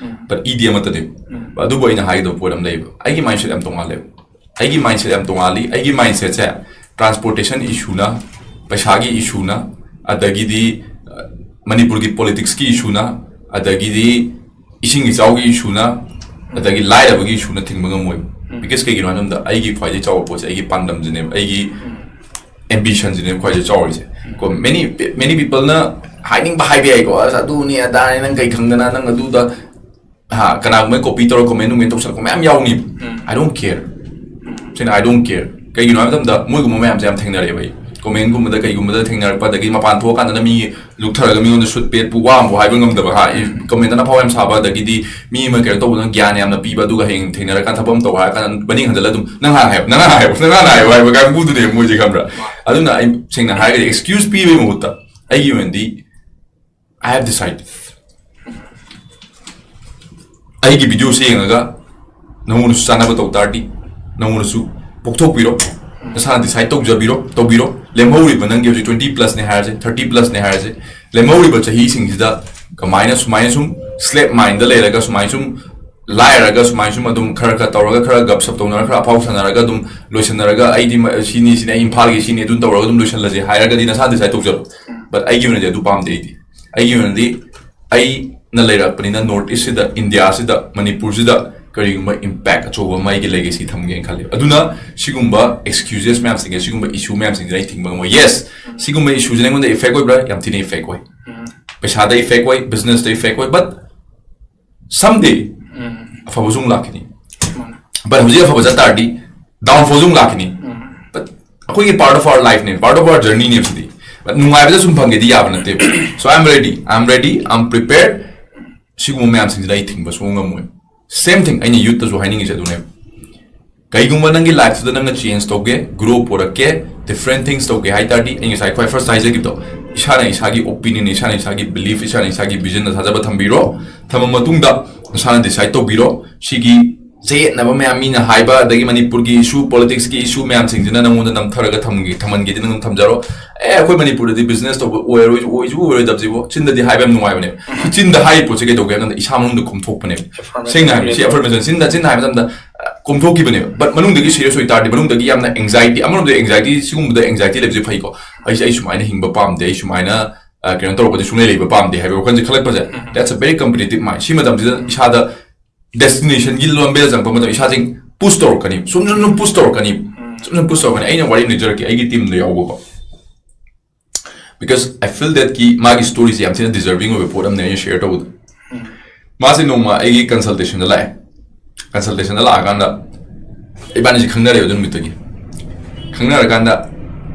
But ꯏꯗꯤ ꯑꯃꯠꯇꯅꯦꯕ꯫ ꯑꯗꯨꯕꯨ ꯑꯩꯅ ꯍꯥꯏꯒꯗꯕ ꯄꯣꯠ ꯑꯃ ꯂꯩꯌꯦꯕ, ꯑꯩꯒꯤ ꯃꯥꯏꯟꯁꯦꯠ ꯌꯥꯝ ꯇꯣꯡꯉꯥꯜꯂꯦꯕ꯫ ꯑꯩꯒꯤ ꯃꯥꯏꯟꯁꯦꯠ ꯌꯥꯝ ꯇꯣꯡꯉꯥꯜꯂꯤ꯫ ꯑꯩꯒꯤ ꯃꯥꯏꯟꯁꯦꯠꯁꯦ ꯇ꯭ꯔꯥꯟꯁꯄꯣꯔꯇꯦꯁꯟ ꯏꯁꯨꯅ, ꯄꯩꯁꯥꯒꯤ ꯏꯁꯨꯅ, ꯑꯗꯒꯤꯗꯤ, ꯑ, ꯃꯅꯤꯄꯨꯔꯒꯤ ꯄꯣꯂꯤꯇꯤꯛꯁꯀꯤ ꯏꯁꯨꯅ, ꯑꯗꯒꯤꯗꯤ ꯏꯁꯤꯡ ꯏꯆꯥꯎꯒꯤ ꯏꯁꯨꯅ, ꯑꯗꯒꯤ ꯂꯥꯏꯔꯕꯒꯤ ꯏꯁꯨꯅ ꯊꯤꯡꯕ ꯉꯝꯃꯣꯏꯕ꯫ ꯕꯤꯀꯣꯁ ꯀꯩꯒꯤꯅꯣ ꯍꯥꯏꯕ ꯃꯇꯝꯗ ꯑꯩꯒꯤ ꯈ꯭ꯋꯥꯏꯗꯒꯤ ꯆꯥꯎꯕ ꯄꯣꯠꯁꯦ ꯑꯩꯒꯤ ꯄꯥꯟꯗꯝꯁꯤꯅꯦꯕ, ꯑꯩꯒꯤ ꯑꯦꯝꯕꯤꯁꯟꯁꯤꯅꯦꯕ ꯈ꯭ꯋꯥꯏꯗꯒꯤ ꯆꯥꯎꯔꯤꯁꯦ꯫ ꯀꯣ, many many peopleꯅ ꯍꯥꯏꯅꯤꯡꯕ ꯍꯥꯏꯕ ꯌꯥꯏꯀꯣ, "ꯑꯁ ꯑꯗꯨꯅꯤ ꯑꯗꯥꯅꯤ, ꯅꯪ ꯀꯩ ꯈꯪꯗꯅ, ꯅꯪ ꯑꯗꯨꯗ", ꯍꯥ, ꯀꯅꯥꯒꯨꯝꯕ ꯀꯣꯄꯤ ꯇꯧꯔ ꯀꯣꯃꯦꯟ ꯅꯨꯡꯃꯦꯟ ꯇꯧꯁꯜꯂꯛꯄ ꯃꯌꯥꯝ ꯌꯥꯎꯅꯤꯕ꯫ I don't care꯫ ꯁꯦꯡꯅ, I don't care꯫ ꯀꯩꯒꯤꯅꯣ ꯍꯥꯏꯕ ꯃꯇꯝꯗ ꯃꯣꯏꯒꯨꯝꯕ ꯃꯌꯥꯝꯁꯦ ꯌꯥꯝ ꯊꯦꯡꯅꯔꯦꯕ ꯑꯩ꯫ ꯀꯣꯃꯦꯟꯒꯨꯝꯕꯗ ꯀꯩꯒꯨꯝꯕꯗ ꯊꯦꯡꯅꯔꯛꯄ, ꯑꯗꯒꯤ ꯃꯄꯥꯟ ꯊꯣꯛꯑꯀꯥꯟꯗꯅ ꯃꯤ ꯂꯨꯛꯊꯔꯒ ꯃꯤꯉꯣꯟꯗ ꯁꯨꯠ ꯄꯦꯠꯄꯨ ꯋꯥ ꯑꯃꯕꯨ ꯍꯥꯏꯕ ꯉꯝꯗꯕ, ꯍꯥ, ꯀꯣꯃꯦꯟꯇꯅ ꯑꯐꯥꯎ ꯌꯥꯝ ꯁꯥꯕ, ꯑꯗꯒꯤꯗꯤ ꯃꯤ ꯑꯃ ꯀꯩꯅꯣ ꯇꯧꯕꯗꯅ ꯒ꯭ꯌꯥꯟ ꯌꯥꯝꯅ ꯄꯤꯕ, ꯑꯗꯨꯒ ꯍꯌꯦꯡ ꯊꯦꯡꯅꯔꯀꯥꯟꯗ ꯊꯕꯛ ꯑꯃ ꯇꯧ ꯍꯥꯏꯔꯀꯥꯟꯗ ꯃꯅꯤꯡ ꯍꯟꯖꯜꯂ ꯑꯗꯨꯝ, "ꯅꯪ ꯍꯥꯟꯅ ꯍꯥꯏꯌꯣ, ꯅꯪ ꯍꯥꯟꯅ ꯍꯥꯏꯌꯣ, ꯅꯪ ꯍꯥꯟꯅ ꯍꯥꯏꯌꯣ" ꯍꯥꯏꯕ ꯀꯥꯡꯕꯨꯗꯨꯅꯦꯕ ꯃꯣꯏꯁꯦ, ꯈꯪꯕ꯭ꯔꯥ? ꯑꯗꯨꯅ ꯑꯩ ꯁꯦꯡꯅ ꯍꯥꯏꯔꯒꯗꯤ ꯑꯦꯛꯁꯀ꯭ꯌꯨꯁ ꯄꯤꯕꯒꯤ ꯃꯍꯨꯠꯇ ꯑꯩꯒꯤ ꯑꯣꯏꯅꯗꯤ I have decided꯫ ꯑꯩꯒꯤ ꯚꯤꯗꯤꯑꯣꯁꯦ ꯌꯦꯡꯉꯒ ꯅꯉꯣꯟꯗꯁꯨ ꯆꯥꯅꯕ ꯇꯧ ꯇꯥꯔꯗꯤ, ꯅꯉꯣꯟꯗꯁꯨ ꯄꯣꯛꯊꯣꯛꯄꯤꯔꯣ, ꯅꯁꯥꯅ ꯗꯤꯁꯥꯏꯠ ꯇꯧꯖꯕꯤꯔꯣ, ꯇꯧꯕꯤꯔꯣ꯫ ꯂꯦꯝꯍꯧꯔꯤꯕ ꯅꯪꯒꯤ ꯍꯧꯖꯤꯛ twenty plusꯅꯦ ꯍꯥꯏꯔꯁꯦ, thirty plusꯅꯦ ꯍꯥꯏꯔꯁꯦ, ꯂꯦꯝꯍꯧꯔꯤꯕ ꯆꯍꯤꯁꯤꯡꯁꯤꯗ ꯀꯃꯥꯏꯅ ꯁꯨꯃꯥꯏꯅ ꯁꯨꯝ slave mindꯗ ꯂꯩꯔꯒ, ꯁꯨꯃꯥꯏꯅ ꯁꯨꯝ ꯂꯥꯏꯔꯒ, ꯁꯨꯃꯥꯏꯅ ꯁꯨꯝ ꯑꯗꯨꯝ ꯈꯔ ꯈꯔ ꯇꯧꯔꯒ, ꯈꯔ ꯒꯞ ꯁꯞ ꯇꯧꯅꯔꯒ, ꯈꯔ ꯑꯐꯥꯎ ꯁꯥꯟꯅꯔꯒ ꯑꯗꯨꯝ ꯂꯣꯏꯁꯤꯟꯅꯔꯒ, "ꯑꯩꯗꯤ ꯃ-, ꯁꯤꯅꯤ, ꯁꯤꯅꯤ, ꯑꯩ ꯏꯝꯐꯥꯜꯒꯤ ꯁꯤꯅꯤ", ꯑꯗꯨꯝ ꯇꯧꯔꯒ ꯑꯗꯨꯝ ꯂꯣꯏꯁꯤꯜꯂꯁꯦ ꯍꯥꯏꯔꯒꯗꯤ ꯅꯁꯥꯅ ꯗꯤꯁꯥꯏꯠ ꯇꯧꯖꯔꯣ꯫ ꯕꯠ ꯑꯩꯒꯤ ꯑꯣꯏꯅꯗꯤ ꯑꯗꯨ ꯄꯥꯝꯗꯦ꯫ ꯑꯩꯗꯤ, ꯑꯩꯒꯤ ꯑꯣꯏꯅꯗꯤ ꯑꯩꯅ ꯂꯩꯔꯛꯄꯅꯤꯅ North Eastꯁꯤꯗ, ꯏꯟꯗꯤꯌꯥꯁꯤꯗ, ꯃꯅꯤꯄꯨꯔꯁꯤꯗ ꯀꯔꯤꯒꯨꯝꯕ ꯏꯝꯄꯦꯛ ꯑꯆꯧꯕ ꯑꯃ ꯑꯩꯒꯤ ꯂꯦꯒꯦꯁꯤ ꯊꯝꯒꯦꯅ ꯈꯜꯂꯦ꯫ ꯑꯗꯨꯅ ꯁꯤꯒꯨꯝꯕ ꯑꯦꯛꯁꯀ꯭ꯌꯨꯖꯦꯁ ꯃꯌꯥꯝꯁꯤꯡꯁꯦ, ꯁꯤꯒꯨꯝꯕ ꯏꯁꯨ ꯃꯌꯥꯝꯁꯤꯡꯁꯤꯅ ꯑꯩ ꯊꯤꯡꯕ ꯉꯝꯃꯣꯏ꯫ ꯌꯦꯁ, ꯁꯤꯒꯨꯝꯕ ꯏꯁꯨꯁꯤꯅ ꯑꯩꯉꯣꯟꯗ ꯏꯐꯦꯛ ꯑꯣꯏꯕ꯭ꯔꯥ? ꯌꯥꯝ ꯊꯤꯅ ꯏꯐꯦꯛ ꯑꯣꯏ꯫ ꯄꯩꯁꯥꯗ ꯏꯐꯦꯛ ꯑꯣꯏ, ꯕꯤꯖꯤꯅꯦꯁꯇ ꯏꯐꯦꯛ ꯑꯣꯏ, ꯕꯠ someday ꯑꯐꯕꯁꯨ ꯑꯃꯨꯛ ꯂꯥꯛꯈꯤꯅꯤ꯫ ꯕꯠ ꯍꯧꯖꯤꯛ ꯑꯐꯕ ꯆꯠ ꯇꯥꯔꯗꯤ ꯗꯥꯎꯟꯐꯣꯜꯁꯨ ꯑꯃꯨꯛ ꯂꯥꯛꯈꯤꯅꯤ꯫ ꯕꯠ ꯑꯩꯈꯣꯏꯒꯤ part of our lifeꯅꯦ, part of our journeyꯅꯦꯕ ꯁꯤꯗꯤ꯫ ꯕꯠ ꯅꯨꯡꯉꯥꯏꯕꯗ ꯁꯨꯝ ꯐꯪꯒꯦꯗꯤ ꯌꯥꯕ ꯅꯠꯇꯦꯕ꯫ So I am ready, I am ready, I am prepared꯫ ꯁꯤꯒꯨꯝꯕ ꯃꯌꯥꯝꯁꯤꯡꯁꯤꯗ ꯑꯩ ꯊꯤꯡꯕ ꯁꯨꯡꯉꯝ ꯉꯝꯃꯣꯏ꯫ Same thing ꯑꯩꯅ ꯌꯨꯠꯇꯁꯨ ꯍꯥꯏꯅꯤꯡꯉꯤꯁꯦ ꯑꯗꯨꯅꯦꯕ꯫ ꯀꯩꯒꯨꯝꯕ ꯅꯪꯒꯤ ꯂꯥꯏꯐꯇꯨꯗ ꯅꯪꯅ ꯆꯦꯟꯖ ꯇꯧꯒꯦ, ꯒ꯭ꯔꯣ ꯄꯨꯔꯛꯀꯦ, ꯗꯤꯐ꯭ꯔꯦꯟ ꯊꯤꯡꯁ ꯇꯧꯒꯦ ꯍꯥꯏ ꯇꯥꯔꯗꯤ, ꯑꯩ ꯉꯁꯥꯏ ꯈ꯭ꯋꯥꯏ ꯐꯥꯔꯁꯇ ꯍꯥꯏꯖꯈꯤꯕꯗꯣ, ꯏꯁꯥꯅ ꯏꯁꯥꯒꯤ ꯑꯣꯄꯤꯅꯤꯌꯟ, ꯏꯁꯥꯅ ꯏꯁꯥꯒꯤ ꯕꯤꯂꯤꯐ, ꯏꯁꯥꯅ ꯏꯁꯥꯒꯤ ꯚꯤꯖꯟꯗ ꯊꯥꯖꯕ ꯊꯝꯕꯤꯔꯣ꯫ ꯊꯝꯃ ꯃꯇꯨꯡꯗ ꯅꯁꯥꯅ ꯗꯤꯁꯥꯏꯠ ꯇꯧꯕꯤꯔꯣ꯫ ꯁꯤꯒꯤ ꯆꯌꯦꯠꯅꯕ ꯃꯌꯥꯝ, ꯃꯤꯅ ꯍꯥꯏꯕ, ꯑꯗꯒꯤ ꯃꯅꯤꯄꯨꯔꯒꯤ ꯏꯁꯨ, ꯄꯣꯂꯤꯇꯤꯛꯁꯀꯤ ꯏꯁꯨ ꯃꯌꯥꯝꯁꯤꯡꯁꯤꯅ ꯅꯪꯉꯣꯟꯗ ꯅꯝꯊꯔꯒ ꯊꯝꯒꯦ, ꯊꯝꯍꯟꯒꯦꯗꯤ ꯅꯪ ꯑꯗꯨꯝ ꯊꯝꯖꯔꯣ꯫ "ꯑꯦ, ꯑꯩꯈꯣꯏ ꯃꯅꯤꯄꯨꯔꯗꯗꯤ ꯕꯤꯖꯤꯅꯦꯁ ꯇꯧꯕ ꯑꯣꯏꯔꯣꯏ, ꯑꯣꯏꯁꯨ ꯑꯣꯏꯔꯣꯏꯗꯕꯁꯤꯕꯣ", ꯆꯤꯟꯗꯗꯤ ꯍꯥꯏꯕ ꯌꯥꯝ ꯅꯨꯡꯉꯥꯏꯕꯅꯦꯕ꯫ ꯆꯤꯟꯗ ꯍꯥꯏꯔꯤ ꯄꯣꯠꯁꯦ ꯀꯩꯗꯧꯒꯦ ꯍꯥꯏ ꯀꯥꯟꯗ ꯏꯁꯥ ꯃꯅꯨꯡꯗ ꯀꯨꯝꯊꯣꯛꯄꯅꯦꯕ꯫ Affirmation ꯁꯦꯡꯅ ꯍꯥꯏꯕ, ꯁꯤ ꯂꯩꯕ꯫ Affirmation, ꯆꯤꯟꯗ, ꯆꯤꯟꯗ ꯍꯥꯏꯕ ꯃꯇꯝꯗ, ꯑ, ꯀꯨꯝꯊꯣꯛꯈꯤꯕꯅꯦꯕ꯫ ꯕꯠ ꯃꯅꯨꯡꯗꯒꯤ ꯁꯤꯔꯤꯌꯁ ꯑꯣꯏ ꯇꯥꯔꯗꯤ, ꯃꯅꯨꯡꯗꯒꯤ ꯌꯥꯝꯅ ꯑꯦꯡꯖꯥꯏꯇꯤ, ꯑꯃꯔꯣꯝꯗ ꯑꯦꯡꯖꯥꯏꯇꯤ, ꯁꯤꯒꯨꯝꯕꯗ ꯑꯦꯡꯖꯥꯏꯇꯤ ꯂꯩꯕꯁꯦ ꯐꯩꯀꯣ꯫ "ꯑꯩꯁꯦ, ꯑꯩ ꯁꯨꯃꯥꯏꯅ ꯍꯤꯡꯕ ꯄꯥꯝꯗꯦ, ꯑꯩ ꯁꯨꯃꯥꯏꯅ, ꯑ, ꯀꯩꯅꯣ ꯇꯧꯔꯛꯄꯗꯤ ꯁꯨꯡꯂꯩ ꯂꯩꯕ ꯄꯥꯝꯗꯦ ꯍꯥꯏꯕ ꯋꯥꯈꯜꯁꯦ ꯈꯜꯂꯛꯄꯁꯦ, that's a very competitive mind. ꯁꯤ ꯃꯇꯝꯁꯤꯗ ꯏꯁꯥꯗ destination ꯒꯤ ꯂꯝꯕꯦꯜ ꯆꯪꯉꯛꯄ ꯃꯇꯝ ꯏꯁꯥꯁꯤꯡ push ꯇꯧꯔꯛꯀꯅꯤ, ꯁꯨꯝ ꯁꯨꯝ ꯁꯨꯝ push ꯇꯧꯔꯛꯀꯅꯤ, ꯁꯨꯝ ꯁꯨꯝ push ꯇꯧꯔꯛꯀꯅꯤ꯫ ꯑꯩꯅ ꯋꯥꯔꯤ ꯑꯃ ꯂꯤꯖꯔꯛꯀꯦ, ꯑꯩꯒꯤ team the ꯌꯥꯎꯕꯀꯣ, because I feel that ꯀꯤ ꯃꯥꯒꯤ story ꯁꯦ ꯌꯥꯝ ꯊꯤꯅ deserving ꯑꯣꯏꯕ ꯄꯣꯠ ꯑꯃꯅꯦ ꯑꯩꯅ share ꯇꯧꯕꯗꯣ꯫ ꯃꯥꯁꯦ ꯅꯣꯡꯃ ꯑꯩꯒꯤ consultation ꯗ ꯂꯥꯛꯑꯦ꯫ Consultation ꯗ ꯂꯥꯛꯑꯀꯥꯟꯗ ꯏꯕꯥꯅꯤꯁꯦ ꯈꯪꯅꯔꯦꯕ ꯑꯗꯨ ꯅꯨꯃꯤꯠꯇꯒꯤ꯫ ꯈꯪꯅꯔꯀꯥꯟꯗ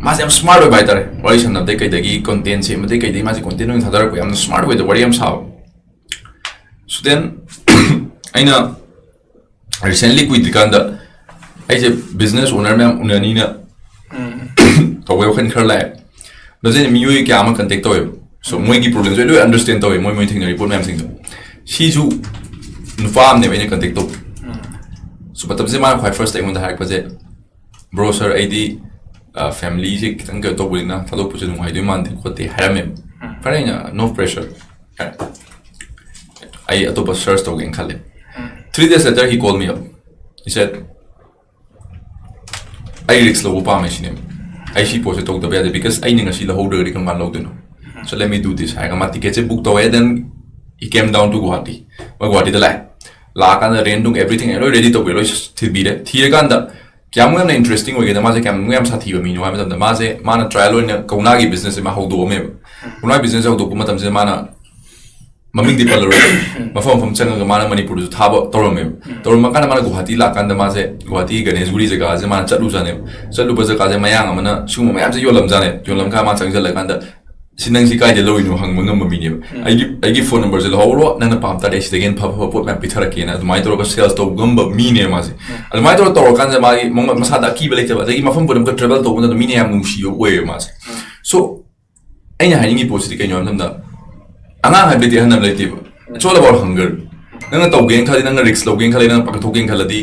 ꯃꯥꯁꯦ ꯌꯥꯝ smart ꯑꯣꯏꯕ ꯍꯥꯏꯇꯥꯔꯦ, ꯋꯥꯔꯤ ꯁꯥꯟꯅꯕꯗꯩ ꯀꯩꯗꯒꯤ, content ꯁꯦꯝꯕꯗꯩ ꯀꯩꯗꯒꯤ, ꯃꯥꯁꯦ content ꯑꯣꯏꯅ ꯊꯥꯗꯔꯛꯄ, ꯌꯥꯝꯅ smart ꯑꯣꯏꯗ, ꯋꯥꯔꯤ ꯌꯥꯝ ꯁꯥꯕ꯫ So then ꯑꯩꯅ recently ꯀꯨꯏꯗ꯭ꯔꯤꯀꯥꯟꯗ ꯑꯩꯁꯦ business owner ꯃꯌꯥꯝ ꯎꯅꯅꯤꯅ ꯇꯧꯕꯩ ꯋꯥꯈꯜ ꯈꯔ ꯂꯥꯛꯑꯦ꯫ ꯑꯗꯨꯗ ꯑꯩꯅ ꯃꯤꯑꯣꯏ ꯀꯌꯥ ꯑꯃ contact ꯇꯧꯋꯦꯕ꯫ So ꯃꯣꯏꯒꯤ problem ꯁꯦ ꯑꯩ ꯂꯣꯏ understand ꯇꯧꯋꯦ, ꯃꯣꯏ ꯃꯣꯏ ꯊꯦꯡꯅꯔꯤ ꯄꯣꯠ ꯃꯌꯥꯝꯁꯤꯡꯗꯣ꯫ ꯁꯤꯁꯨ ꯅꯨꯄꯥ ꯑꯃꯅꯦꯕ ꯑꯩꯅ contact ꯇꯧꯕ꯫ So ꯃꯇꯝꯁꯤꯗ ꯃꯥꯅ ꯈ꯭ꯋꯥꯏ first ꯑꯩꯉꯣꯟꯗ ꯍꯥꯏꯔꯛꯄꯁꯦ, "Bro sir, ꯑꯩꯗꯤ, ꯑ, family ꯁꯦ ꯈꯤꯇꯪ ꯀꯩꯅꯣ ꯇꯧꯕꯅꯤꯅ ꯊꯥꯗꯣꯛꯄꯁꯦ ꯅꯨꯡꯉꯥꯏꯗꯣꯏ ꯃꯥꯟꯗꯦ ꯈꯣꯠꯇꯦ" ꯍꯥꯏꯔꯝꯃꯦꯕ꯫ ꯐꯔꯦ, ꯑꯩꯅ "No pressure" ꯍꯥꯏꯔꯦ꯫ ꯑꯩ ꯑꯇꯣꯞꯄ search ꯇꯧꯒꯦꯅ ꯈꯜꯂꯦ꯫ Three days later he called me up. He said, "ꯑꯩ risk ꯂꯧꯕ ꯄꯥꯝꯃꯦ" ꯁꯤꯅꯦꯕ꯫ "ꯑꯩ ꯁꯤ ꯄꯣꯠꯁꯦ ꯇꯧꯗꯕ ꯌꯥꯗꯦ, because ꯑꯩꯅ ꯉꯁꯤ ꯂꯧꯍꯧꯗ꯭ꯔꯒꯗꯤ ꯀꯔꯝ ꯀꯥꯟꯗ ꯂꯧꯗꯣꯏꯅꯣ? So let me do this" ꯍꯥꯏꯔꯒ ꯃꯥ ticket ꯁꯦ book ꯇꯧꯋꯦ꯫ Then he came down to Guwahati. ꯃꯥ ꯒꯨꯋꯥꯍꯥꯇꯤꯗ ꯂꯥꯛꯑꯦ꯫ ꯂꯥꯛꯑꯀꯥꯟꯗ rent ꯅꯨꯡ everything ꯑꯩ ꯂꯣꯏ ready ꯇꯧꯕꯤꯔꯦ, ꯂꯣꯏ ꯊꯤꯕꯤꯔꯦ꯫ ꯊꯤꯔꯀꯥꯟꯗ ꯀꯌꯥꯃꯨꯛ ꯌꯥꯝꯅ interesting ꯑꯣꯏꯒꯦꯗ, ꯃꯥꯁꯦ ꯀꯌꯥꯃꯨꯛ ꯌꯥꯝ ꯁꯥꯊꯤꯕ ꯃꯤꯅꯣ ꯍꯥꯏꯕ ꯃꯇꯝꯗ, ꯃꯥꯁꯦ, ꯃꯥꯅ trial ꯑꯣꯏꯅ ꯀꯧꯅꯥꯒꯤ business ꯁꯦ ꯃꯥ ꯍꯧꯗꯣꯛꯑꯝꯃꯦꯕ꯫ ꯀꯧꯅꯥ business ꯍꯧꯗꯣꯛꯄ ꯃꯇꯝꯁꯤꯗ ꯃꯥꯅ, ꯃꯃꯤꯡꯗꯤ ꯄꯜꯂꯔꯣꯏ, ꯃꯐꯝ ꯃꯐꯝ ꯆꯪꯉꯒ ꯃꯥꯅ ꯃꯅꯤꯄꯨꯔꯗꯁꯨ ꯊꯥꯕ ꯇꯧꯔꯝꯃꯦꯕ꯫ ꯇꯧꯔꯝꯃ ꯀꯥꯟꯗ ꯃꯥꯅ ꯒꯨꯋꯥꯍꯥꯇꯤ ꯂꯥꯛꯀꯥꯟꯗ ꯃꯥꯁꯦ ꯒꯨꯋꯥꯍꯥꯇꯤ ꯒꯅꯦꯁꯒꯨꯔꯤ ꯖꯒꯥꯁꯦ ꯃꯥꯅ ꯆꯠꯂꯨꯖꯥꯠꯅꯦꯕ꯫ ꯆꯠꯂꯨꯕ ꯖꯒꯥꯁꯦ ꯃꯌꯥꯡ ꯑꯃꯅ ꯁꯤꯒꯨꯝꯕ ꯃꯌꯥꯝꯁꯦ ꯌꯣꯜꯂꯝꯖꯥꯠꯅꯦ꯫ ꯌꯣꯜꯂꯝꯀꯥꯟꯗ ꯃꯥ ꯆꯪꯁꯤꯜꯂꯀꯥꯟꯗ, "ꯁꯤ ꯅꯪ ꯁꯤ ꯀꯥꯏꯗ ꯂꯧꯔꯤꯅꯣ?" ꯍꯪꯕ ꯉꯝꯕ ꯃꯤꯅꯦꯕ꯫ "ꯑꯩꯒꯤ, ꯑꯩꯒꯤ phone number ꯁꯦ ꯂꯧꯍꯧꯔꯣ, ꯅꯪꯅ ꯄꯥꯝ ꯇꯥꯔꯗꯤ ꯑꯩ ꯁꯤꯗꯒꯤ ꯍꯦꯟꯅ ꯐꯕ ꯐꯕ ꯄꯣꯠ ꯃꯌꯥꯝ ꯄꯤꯊꯔꯛꯀꯦꯅ" ꯑꯗꯨꯃꯥꯏꯅ ꯇꯧꯔꯒ sales ꯇꯧꯕ ꯉꯝꯕ ꯃꯤꯅꯦꯕ ꯃꯥꯁꯦ꯫ ꯑꯗꯨꯃꯥꯏꯅ ꯇꯧꯔ ꯇꯧꯔꯀꯥꯟꯗ ꯃꯥꯒꯤ ꯃꯉꯣꯟ-, ꯃꯁꯥꯗ ꯑꯀꯤꯕ ꯂꯩꯇꯕ, ꯑꯗꯒꯤ ꯃꯐꯝ ꯄꯨꯝꯅꯃꯛꯇ travel ꯇꯧꯕ ꯃꯇꯝꯗ ꯃꯤꯅ ꯌꯥꯝ ꯅꯨꯡꯁꯤꯕ ꯑꯣꯏꯌꯦꯕ ꯃꯥꯁꯦ꯫ So ꯑꯩꯅ ꯍꯥꯏꯅꯤꯡꯉꯤ ꯄꯣꯠꯁꯤꯗꯤ ꯀꯩꯅꯣ ꯍꯥꯏꯕ ꯃꯇꯝꯗ, ꯑꯉꯥꯡ ꯍꯥꯏꯕꯗꯤ ꯑꯍꯟ ꯍꯥꯏꯕ ꯂꯩꯇꯦꯕ꯫ It's all about hunger. ꯅꯪꯅ ꯇꯧꯒꯦꯅ ꯈꯜꯂꯤ, ꯅꯪꯅ risk ꯂꯧꯒꯦꯅ ꯈꯜꯂꯤ, ꯅꯪꯅ ꯄꯥꯡꯊꯣꯛꯀꯦꯅ ꯈꯜꯂꯗꯤ,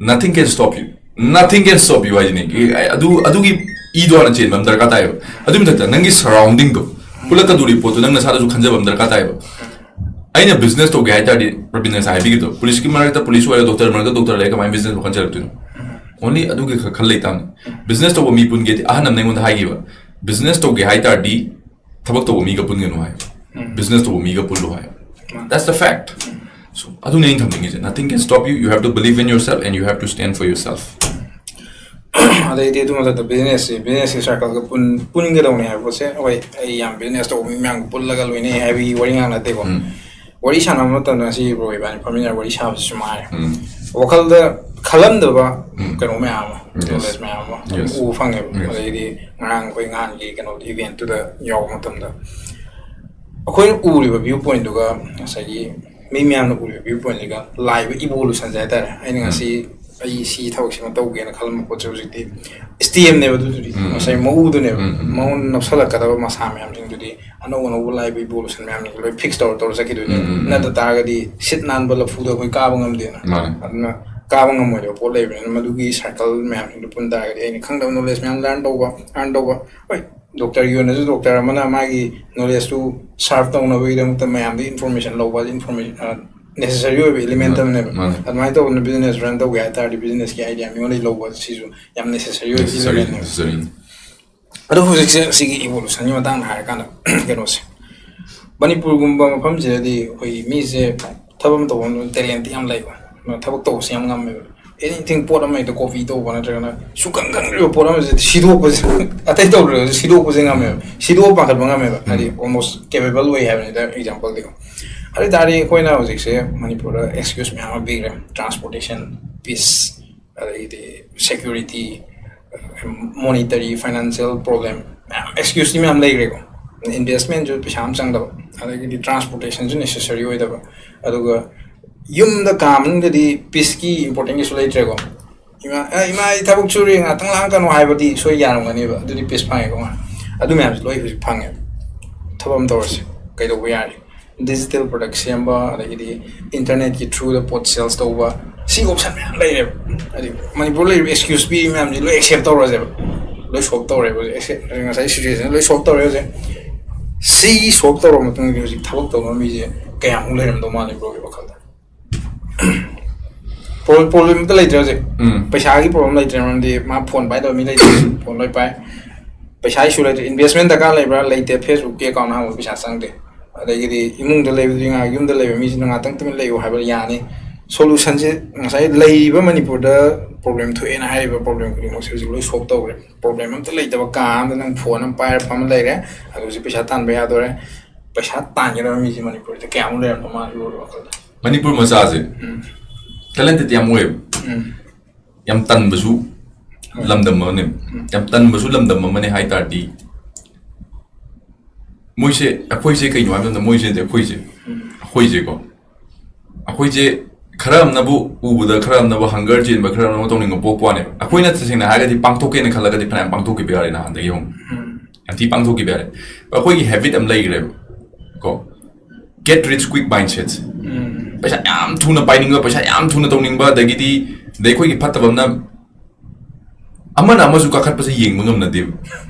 nothing can stop you. Nothing can stop you ꯍꯥꯏꯁꯤꯅꯦ꯫ ꯑꯦ, ꯑꯗꯨ, ꯑꯗꯨꯒꯤ ꯏꯗꯣ ꯍꯥꯟꯅ ꯆꯦꯟꯕ ꯑꯃ ꯗꯔꯀꯥꯔ ꯇꯥꯏꯌꯦꯕ꯫ ꯑꯗꯨꯒꯤ ꯃꯊꯛꯇ ꯅꯪꯒꯤ surrounding ꯗꯣ, ꯄꯨꯜꯂꯛꯀꯗꯧꯔꯤ ꯄꯣꯠꯇꯣ ꯅꯪ ꯅꯁꯥꯗꯁꯨ ꯈꯟꯖꯕ ꯑꯃ ꯗꯔꯀꯥꯔ ꯇꯥꯏꯌꯦꯕ꯫ ꯑꯩꯅ business ꯇꯧꯒꯦ ꯍꯥꯏ ꯇꯥꯔꯗꯤ, ꯔꯕꯤꯟꯗ꯭ꯔ ꯉꯁꯥꯏ ꯍꯥꯏꯕꯤꯒꯤꯗꯣ, ꯄꯨꯂꯤꯁꯀꯤ ꯃꯔꯛꯇ ꯄꯨꯂꯤꯁ ꯑꯣꯏꯔꯒ, ꯗꯣꯛꯇꯔ ꯃꯔꯛꯇ ꯗꯣꯛꯇꯔ ꯂꯩꯔꯒ ꯀꯃꯥꯏꯅ business ꯋꯥꯈꯜ ꯆꯦꯜꯂꯛꯇꯣꯏꯅꯣ? Only ꯑꯗꯨꯒꯤ ꯈꯛ ꯈꯜ ꯂꯩꯇꯥꯕꯅꯤ꯫ Business ꯇꯧꯕ ꯃꯤ ꯄꯨꯟꯒꯦꯗꯤ, ꯑꯍꯟ ꯑꯃꯅ ꯑꯩꯉꯣꯟꯗ ꯍꯥꯏꯈꯤꯕ, business ꯇꯧꯒꯦ ꯍꯥꯏ ꯇꯥꯔꯗꯤ, ꯊꯕꯛ ꯇꯧꯕ ꯃꯤꯒ ꯄꯨꯟꯒꯅꯨ ꯍꯥꯏ, business ꯇꯧꯕ ꯃꯤꯒ ꯄꯨꯜꯂꯨ ꯍꯥꯏ. That's the fact. So ꯑꯗꯨꯅꯦ ꯑꯩꯅ ꯊꯝꯅꯤꯡꯉꯤꯁꯦ, nothing can stop you, you have to believe in yourself and you have to stand for yourself. ꯑꯗꯩꯗꯤ ꯑꯗꯨ ꯃꯊꯛꯇ business ꯁꯦ, business ꯀꯤ circle ꯒ ꯄꯨꯟ ꯄꯨꯟꯒꯗꯧꯅꯦ ꯍꯥꯏꯕ ꯄꯣꯠꯁꯦ, ꯍꯣꯏ, ꯑꯩ ꯌꯥꯝ business ꯇꯧꯕ ꯃꯤ ꯃꯌꯥꯝꯒ ꯄꯨꯜꯂꯒ ꯂꯣꯏꯅꯩ ꯍꯥꯏꯕꯒꯤ ꯋꯥꯔꯤ ꯉꯥꯛ ꯅꯠꯇꯦꯀꯣ. ꯋꯥꯔꯤ ꯁꯥꯟꯅꯕ ꯃꯇꯝꯗ ꯉꯁꯤ bro ꯏꯕꯥꯅꯤ ꯐꯝꯃꯤꯟꯅꯔ ꯋꯥꯔꯤ ꯁꯥꯕꯁꯤꯁꯨ ꯃꯉꯥꯏꯔꯦ, ꯋꯥꯈꯜꯗ ꯈꯜꯂꯝꯗꯕ ꯀꯩꯅꯣ ꯃꯌꯥꯝ ꯑꯃ, knowledge ꯃꯌꯥꯝ ꯑꯃ ꯑꯗꯨꯝ ꯎꯕ ꯐꯪꯉꯦꯕ. ꯑꯗꯩꯗꯤ ꯉꯔꯥꯡ ꯑꯩꯈꯣꯏ ꯅꯍꯥꯟꯒꯤ ꯀꯩꯅꯣ event ꯇꯨꯗ ꯌꯥꯎꯕ ꯃꯇꯝꯗ ꯑꯩꯈꯣꯏꯅ ꯎꯔꯤꯕ view point ꯇꯨꯒ ꯉꯁꯥꯏꯒꯤ ꯃꯤ ꯃꯌꯥꯝꯅ ꯎꯔꯤꯕ view point ꯁꯤꯒ ꯂꯥꯛꯏꯕ evolution ꯁꯦ ꯍꯥꯏꯇꯥꯔꯦ. ꯑꯩꯅ ꯉꯁꯤ ꯑꯩ ꯁꯤ ꯊꯕꯛꯁꯤꯃ ꯇꯧꯒꯦꯅ ꯈꯜꯂꯝꯕ ꯄꯣꯠꯁꯦ ꯍꯧꯖꯤꯛꯇꯤ stem ꯅꯦꯕ, ꯑꯗꯨꯗꯨꯗꯤ ꯉꯁꯥꯏ ꯃꯎꯗꯨꯅꯦꯕ. ꯃꯉꯣꯟꯗ ꯅꯞꯁꯜꯂꯛꯀꯗꯕ ꯃꯁꯥ ꯃꯌꯥꯝꯁꯤꯡꯗꯨꯗꯤ ꯑꯅꯧ ꯑꯅꯧꯕ ꯂꯥꯛꯏꯕ evolution ꯃꯌꯥꯝꯁꯤꯡꯗꯣ ꯂꯣꯏ fix ꯇꯧꯔ ꯇꯧꯔ ꯆꯠꯈꯤꯗꯣꯏꯅꯦꯕ. ꯅꯠꯇ ꯇꯥꯔꯒꯗꯤ ꯁꯤꯠ ꯅꯥꯟꯕ ꯂꯐꯨꯗ ꯑꯩꯈꯣꯏ ꯀꯥꯕ ꯉꯝꯗꯦꯅ. ꯃꯥꯅꯦ. ꯑꯗꯨꯅ ꯀꯥꯕ ꯉꯝꯃꯣꯏꯗꯕ ꯄꯣꯠ ꯂꯩꯕꯅꯤꯅ ꯃꯗꯨꯒꯤ circle ꯃꯌꯥꯝꯁꯤꯡꯗꯣ ꯄꯨꯟ ꯇꯥꯔꯒꯗꯤ ꯑꯩꯅ ꯈꯪꯗꯕ knowledge ꯃꯌꯥꯝ learn ꯇꯧꯕ, learn ꯇꯧꯕ. ꯍꯣꯏ, doctor ꯒꯤ ꯑꯣꯏꯅꯁꯨ doctor ꯑꯃꯅ ꯃꯥꯒꯤ knowledge ꯇꯨ serve ꯇꯧꯅꯕꯒꯤꯗꯃꯛꯇ ꯃꯌꯥꯝꯗꯒꯤ information ꯂꯧꯕ, information necessary ꯑꯣꯏꯕ element ꯑꯃꯅꯦꯕ. ꯃꯥꯅꯦ. ꯑꯗꯨꯃꯥꯏꯅ ꯇꯧꯗꯅ business run ꯇꯧꯒꯦ ꯍꯥꯏ ꯇꯥꯔꯗꯤ business ꯀꯤ idea ꯃꯤꯉꯣꯟꯗꯒꯤ ꯂꯧꯕ ꯁꯤꯁꯨ ꯌꯥꯝ necessary ꯑꯣꯏꯕ Necessary, element ꯅꯦꯕ. necessary. ꯑꯗꯣ ꯍꯧꯖꯤꯛꯁꯦ ꯁꯤꯒꯤ evolution ꯒꯤ ꯃꯇꯥꯡꯗ ꯍꯥꯏꯔꯀꯥꯟꯗ ꯀꯩꯅꯣꯁꯦ, ꯃꯅꯤꯄꯨꯔꯒꯨꯝꯕ ꯃꯐꯝꯁꯤꯗꯗꯤ ꯑꯩꯈꯣꯏꯒꯤ ꯃꯤꯁꯦ ꯊꯕꯛ ꯑꯃ ꯇꯧꯕ ꯃꯇꯝꯗ talent ꯌꯥꯝ ꯂꯩꯕ, ꯊꯕꯛ ꯇꯧꯕꯁꯦ ꯌꯥꯝ ꯉꯝꯃꯦꯕ. Anything, ꯄꯣꯠ ꯑꯃ ꯍꯦꯛꯇ copy ꯇꯧꯕ ꯅꯠꯇ꯭ꯔꯒꯅ ꯁꯨꯡꯈꯪ ꯈꯪꯗ꯭ꯔꯤꯕ ꯄꯣꯠ ꯑꯃꯁꯦ ꯁꯤꯗꯣꯛꯄꯁꯦ, ꯑꯇꯩ ꯇꯧꯗ꯭ꯔꯒꯁꯨ ꯁꯤꯗꯣꯛꯄꯁꯦ ꯉꯝꯃꯦꯕ, ꯁꯤꯗꯣꯛꯑ ꯄꯥꯡꯈꯠꯄ ꯉꯝꯃꯦꯕ, ꯍꯥꯏꯗꯤ almost capable ꯑꯣꯏ ꯍꯥꯏꯕꯅꯤꯗ example ꯗꯤꯀꯣ. ꯑꯗꯨ ꯑꯣꯏ ꯇꯥꯔꯗꯤ ꯑꯩꯈꯣꯏꯅ ꯍꯧꯖꯤꯛꯁꯦ ꯃꯅꯤꯄꯨꯔꯗ excuse ꯃꯌꯥꯝ ꯑꯃ ꯄꯤꯈ꯭ꯔꯦ, transportation, peace, ꯑꯗꯩꯗꯤ security, monetary, financial problem ꯃꯌꯥꯝ, excuse ꯇꯤ ꯃꯌꯥꯝ ꯂꯩꯈ꯭ꯔꯦꯀꯣ. Investment ꯁꯨ ꯄꯩꯁꯥ ꯑꯃ ꯆꯪꯗꯕ, ꯑꯗꯒꯤꯗꯤ transportation ꯁꯨ necessary ꯑꯣꯏꯗꯕ, ꯑꯗꯨꯒ ꯌꯨꯝꯗ ꯀꯥ ꯃꯅꯨꯡꯗꯗꯤ peace ꯀꯤ important ꯀꯩꯁꯨ ꯂꯩꯇ꯭ꯔꯦꯀꯣ. ꯏꯃꯥ, "ꯑꯦ, ꯏꯃꯥ, ꯑꯩ ꯊꯕꯛ ꯁꯨꯔꯤ, ꯉꯥꯛꯇꯪ ꯂꯥꯡꯀꯅꯨ" ꯍꯥꯏꯕꯗꯤ ꯁꯣꯏ ꯌꯥꯔꯝꯒꯅꯦꯕ, ꯑꯗꯨꯗꯤ peace ꯐꯪꯉꯦꯀꯣ. ꯑꯗꯨ ꯃꯌꯥꯝꯁꯦ ꯂꯣꯏ ꯍꯧꯖꯤꯛ ꯐꯪꯉꯦꯕ. ꯊꯕꯛ ꯑꯃ ꯇꯧꯔꯁꯦ, ꯀꯩꯗꯧꯕ ꯌꯥꯔꯤ? Digital product ꯁꯦꯝꯕ, ꯑꯗꯒꯤꯗꯤ internet ꯀꯤ through ꯗ ꯄꯣꯠ sales ꯇꯧꯕ, ꯁꯤ option ꯃꯌꯥꯝ ꯂꯩꯔꯦꯕ. ꯍꯥꯏꯗꯤ ꯃꯅꯤꯄꯨꯔ ꯂꯩꯔꯤꯕ excuse ꯄꯤꯔꯤ ꯃꯌꯥꯝꯁꯦ ꯂꯣꯏ accept ꯇꯧꯔꯁꯦꯕ, ꯂꯣꯏ solve ꯇꯧꯔꯦꯕ ꯍꯧꯖꯤꯛ. Accept, ꯉꯁꯥꯏ situation ꯂꯣꯏ solve ꯇꯧꯔꯦ ꯍꯧꯖꯤꯛ. ꯁꯤ solve ꯇꯧꯔꯕ ꯃꯇꯨꯡꯗꯗꯤ ꯍꯧꯖꯤꯛ ꯊꯕꯛ ꯇꯧꯅꯕ ꯃꯤꯁꯦ ꯀꯌꯥꯃꯨꯛ ꯂꯩꯔꯝꯗꯧ ꯃꯥꯜꯂꯤ bro ꯒꯤ ꯋꯥꯈꯜꯗ? Pro- problem ꯑꯝꯇ ꯂꯩꯇ꯭ꯔꯦ ꯍꯧꯖꯤꯛ. ꯎꯝ. ꯄꯩꯁꯥꯒꯤ problem ꯂꯩꯇ꯭ꯔꯦ, ꯃꯔꯝꯗꯤ ꯃꯥ phone ꯄꯥꯏꯗꯕ ꯃꯤ ꯂꯩꯇ꯭ꯔꯦ, phone ꯂꯣꯏ ꯄꯥꯏ. ꯄꯩꯁꯥ ꯏꯁꯨ ꯂꯩꯇ꯭ꯔꯦ, ꯏꯟꯚꯦꯁꯃꯦꯟ ꯗꯔꯀꯥꯔ ꯂꯩꯕ꯭ꯔꯥ? ꯂꯩꯇꯦ, ꯐꯦꯁꯕꯨꯛꯀꯤ ꯑꯦꯀꯥꯎꯟ ꯍꯥꯡꯕ ꯄꯩꯁꯥ ꯆꯪꯗꯦ꯫ ꯑꯗꯒꯤꯗꯤ ꯏꯃꯨꯡꯗ ꯂꯩꯕꯗꯨꯗꯤ ꯉꯥꯏꯍꯥꯛ, ꯌꯨꯝꯗ ꯂꯩꯕ ꯃꯤꯁꯤꯅ ꯉꯥꯛꯇꯪ ꯇꯨꯃꯤꯟ ꯂꯩꯌꯨ ꯍꯥꯏꯕ ꯌꯥꯅꯤ꯫ ꯁꯣꯂꯨꯁꯟꯁꯦ ꯉꯁꯥꯏ ꯂꯩꯔꯤꯕ ꯃꯅꯤꯄꯨꯔꯗ ꯄ꯭ꯔꯣꯕ꯭ꯂꯦꯝ ꯊꯣꯛꯑꯦꯅ ꯍꯥꯏꯔꯤꯕ ꯄ꯭ꯔꯣꯕ꯭ꯂꯦꯝ ꯈꯨꯗꯤꯡꯃꯛꯁꯦ ꯍꯧꯖꯤꯛ ꯂꯣꯏ ꯁꯣꯜꯕ ꯇꯧꯈ꯭ꯔꯦ꯫ ꯄ꯭ꯔꯣꯕ꯭ꯂꯦꯝ ꯑꯝꯇ ꯂꯩꯇꯕ ꯀꯥ ꯑꯃꯗ ꯅꯪ ꯐꯣꯟ ꯑꯃ ꯄꯥꯏꯔ ꯐꯝꯃ ꯂꯩꯔꯦ, ꯑꯗꯨ ꯍꯧꯖꯤꯛ ꯄꯩꯁꯥ ꯇꯥꯟꯕ ꯌꯥꯗꯣꯔꯦ꯫ ꯄꯩꯁꯥ ꯇꯥꯟꯒꯗꯕ ꯃꯤꯁꯦ ꯃꯅꯤꯄꯨꯔꯗ ꯀꯌꯥꯃꯨꯛ ꯂꯩꯔꯝꯗꯧ ꯃꯥꯜꯂꯤ, ꯕ꯭ꯔꯣꯒꯤ ꯋꯥꯈꯜꯗ? ꯃꯅꯤꯄꯨꯔ ꯃꯆꯥꯁꯦ ꯎꯝ꯫ ꯇꯦꯂꯦꯟꯇꯦꯠ ꯌꯥꯝ ꯑꯣꯏꯌꯦꯕ꯫ ꯎꯝ꯫ ꯌꯥꯝ ꯇꯟꯕꯁꯨ ꯍꯣꯏ꯫ ꯂꯝꯗꯝ ꯑꯃꯅꯦ꯫ ꯎꯝ꯫ ꯌꯥꯝ ꯇꯟꯕꯁꯨ ꯂꯝꯗꯝ ꯑꯃꯅꯦ ꯍꯥꯏ ꯇꯥꯔꯗꯤ, ꯃꯣꯏꯁꯦ, ꯑꯩꯈꯣꯏꯁꯦ ꯀꯩꯅꯣ ꯍꯥꯏꯕ ꯃꯇꯝꯗ, ꯃꯣꯏꯁꯦ ꯅꯠꯇꯦ, ꯑꯩꯈꯣꯏꯁꯦ꯫ ꯎꯝ꯫ ꯑꯩꯈꯣꯏꯁꯦꯀꯣ꯫ ꯑꯩꯈꯣꯏꯁꯦ ꯈꯔ ꯑꯃꯅꯕꯨ ꯎꯕꯗ, ꯈꯔ ꯑꯃꯅꯕꯨ ꯍꯪꯒꯔ ꯆꯦꯟꯕ, ꯈꯔ ꯑꯃꯅꯕꯨ ꯇꯧꯅꯤꯡꯕ ꯄꯣꯛꯄ ꯋꯥꯅꯦꯕ꯫ ꯑꯩꯈꯣꯏꯅ ꯇꯁꯦꯡꯅ ꯍꯥꯏꯔꯒꯗꯤ ꯄꯥꯡꯊꯣꯛꯀꯦꯅ ꯈꯜꯂꯒꯗꯤ ꯐꯅꯌꯥꯝ ꯄꯥꯡꯊꯣꯛꯈꯤꯕ ꯌꯥꯔꯦ ꯅꯍꯥꯟꯗꯒꯤ ꯍꯧꯅ꯫ ꯎꯝ꯫ ꯌꯥꯝ ꯊꯤ ꯄꯥꯡꯊꯣꯛꯈꯤꯕ ꯌꯥꯔꯦ꯫ ꯑꯩꯈꯣꯏꯒꯤ ꯍꯦꯕꯤꯠ ꯑꯃ ꯂꯩꯈ꯭ꯔꯦꯕ ꯀꯣ, get rich quick mindset꯫ ꯎꯝ꯫ ꯄꯩꯁꯥ ꯌꯥꯝ ꯊꯨꯅ ꯄꯥꯏꯅꯤꯡꯕ, ꯄꯩꯁꯥ ꯌꯥꯝ ꯊꯨꯅ ꯇꯧꯅꯤꯡꯕ, ꯑꯗꯒꯤꯗꯤ, ꯑꯗꯩ ꯑꯩꯈꯣꯏꯒꯤ ꯐꯠꯇꯕ ꯑꯃꯅ, ꯑꯃꯅ ꯑꯃꯁꯨ ꯀꯥꯈꯠꯄꯁꯦ ꯌꯦꯡꯕ ꯉꯝꯅꯗꯦꯕ꯫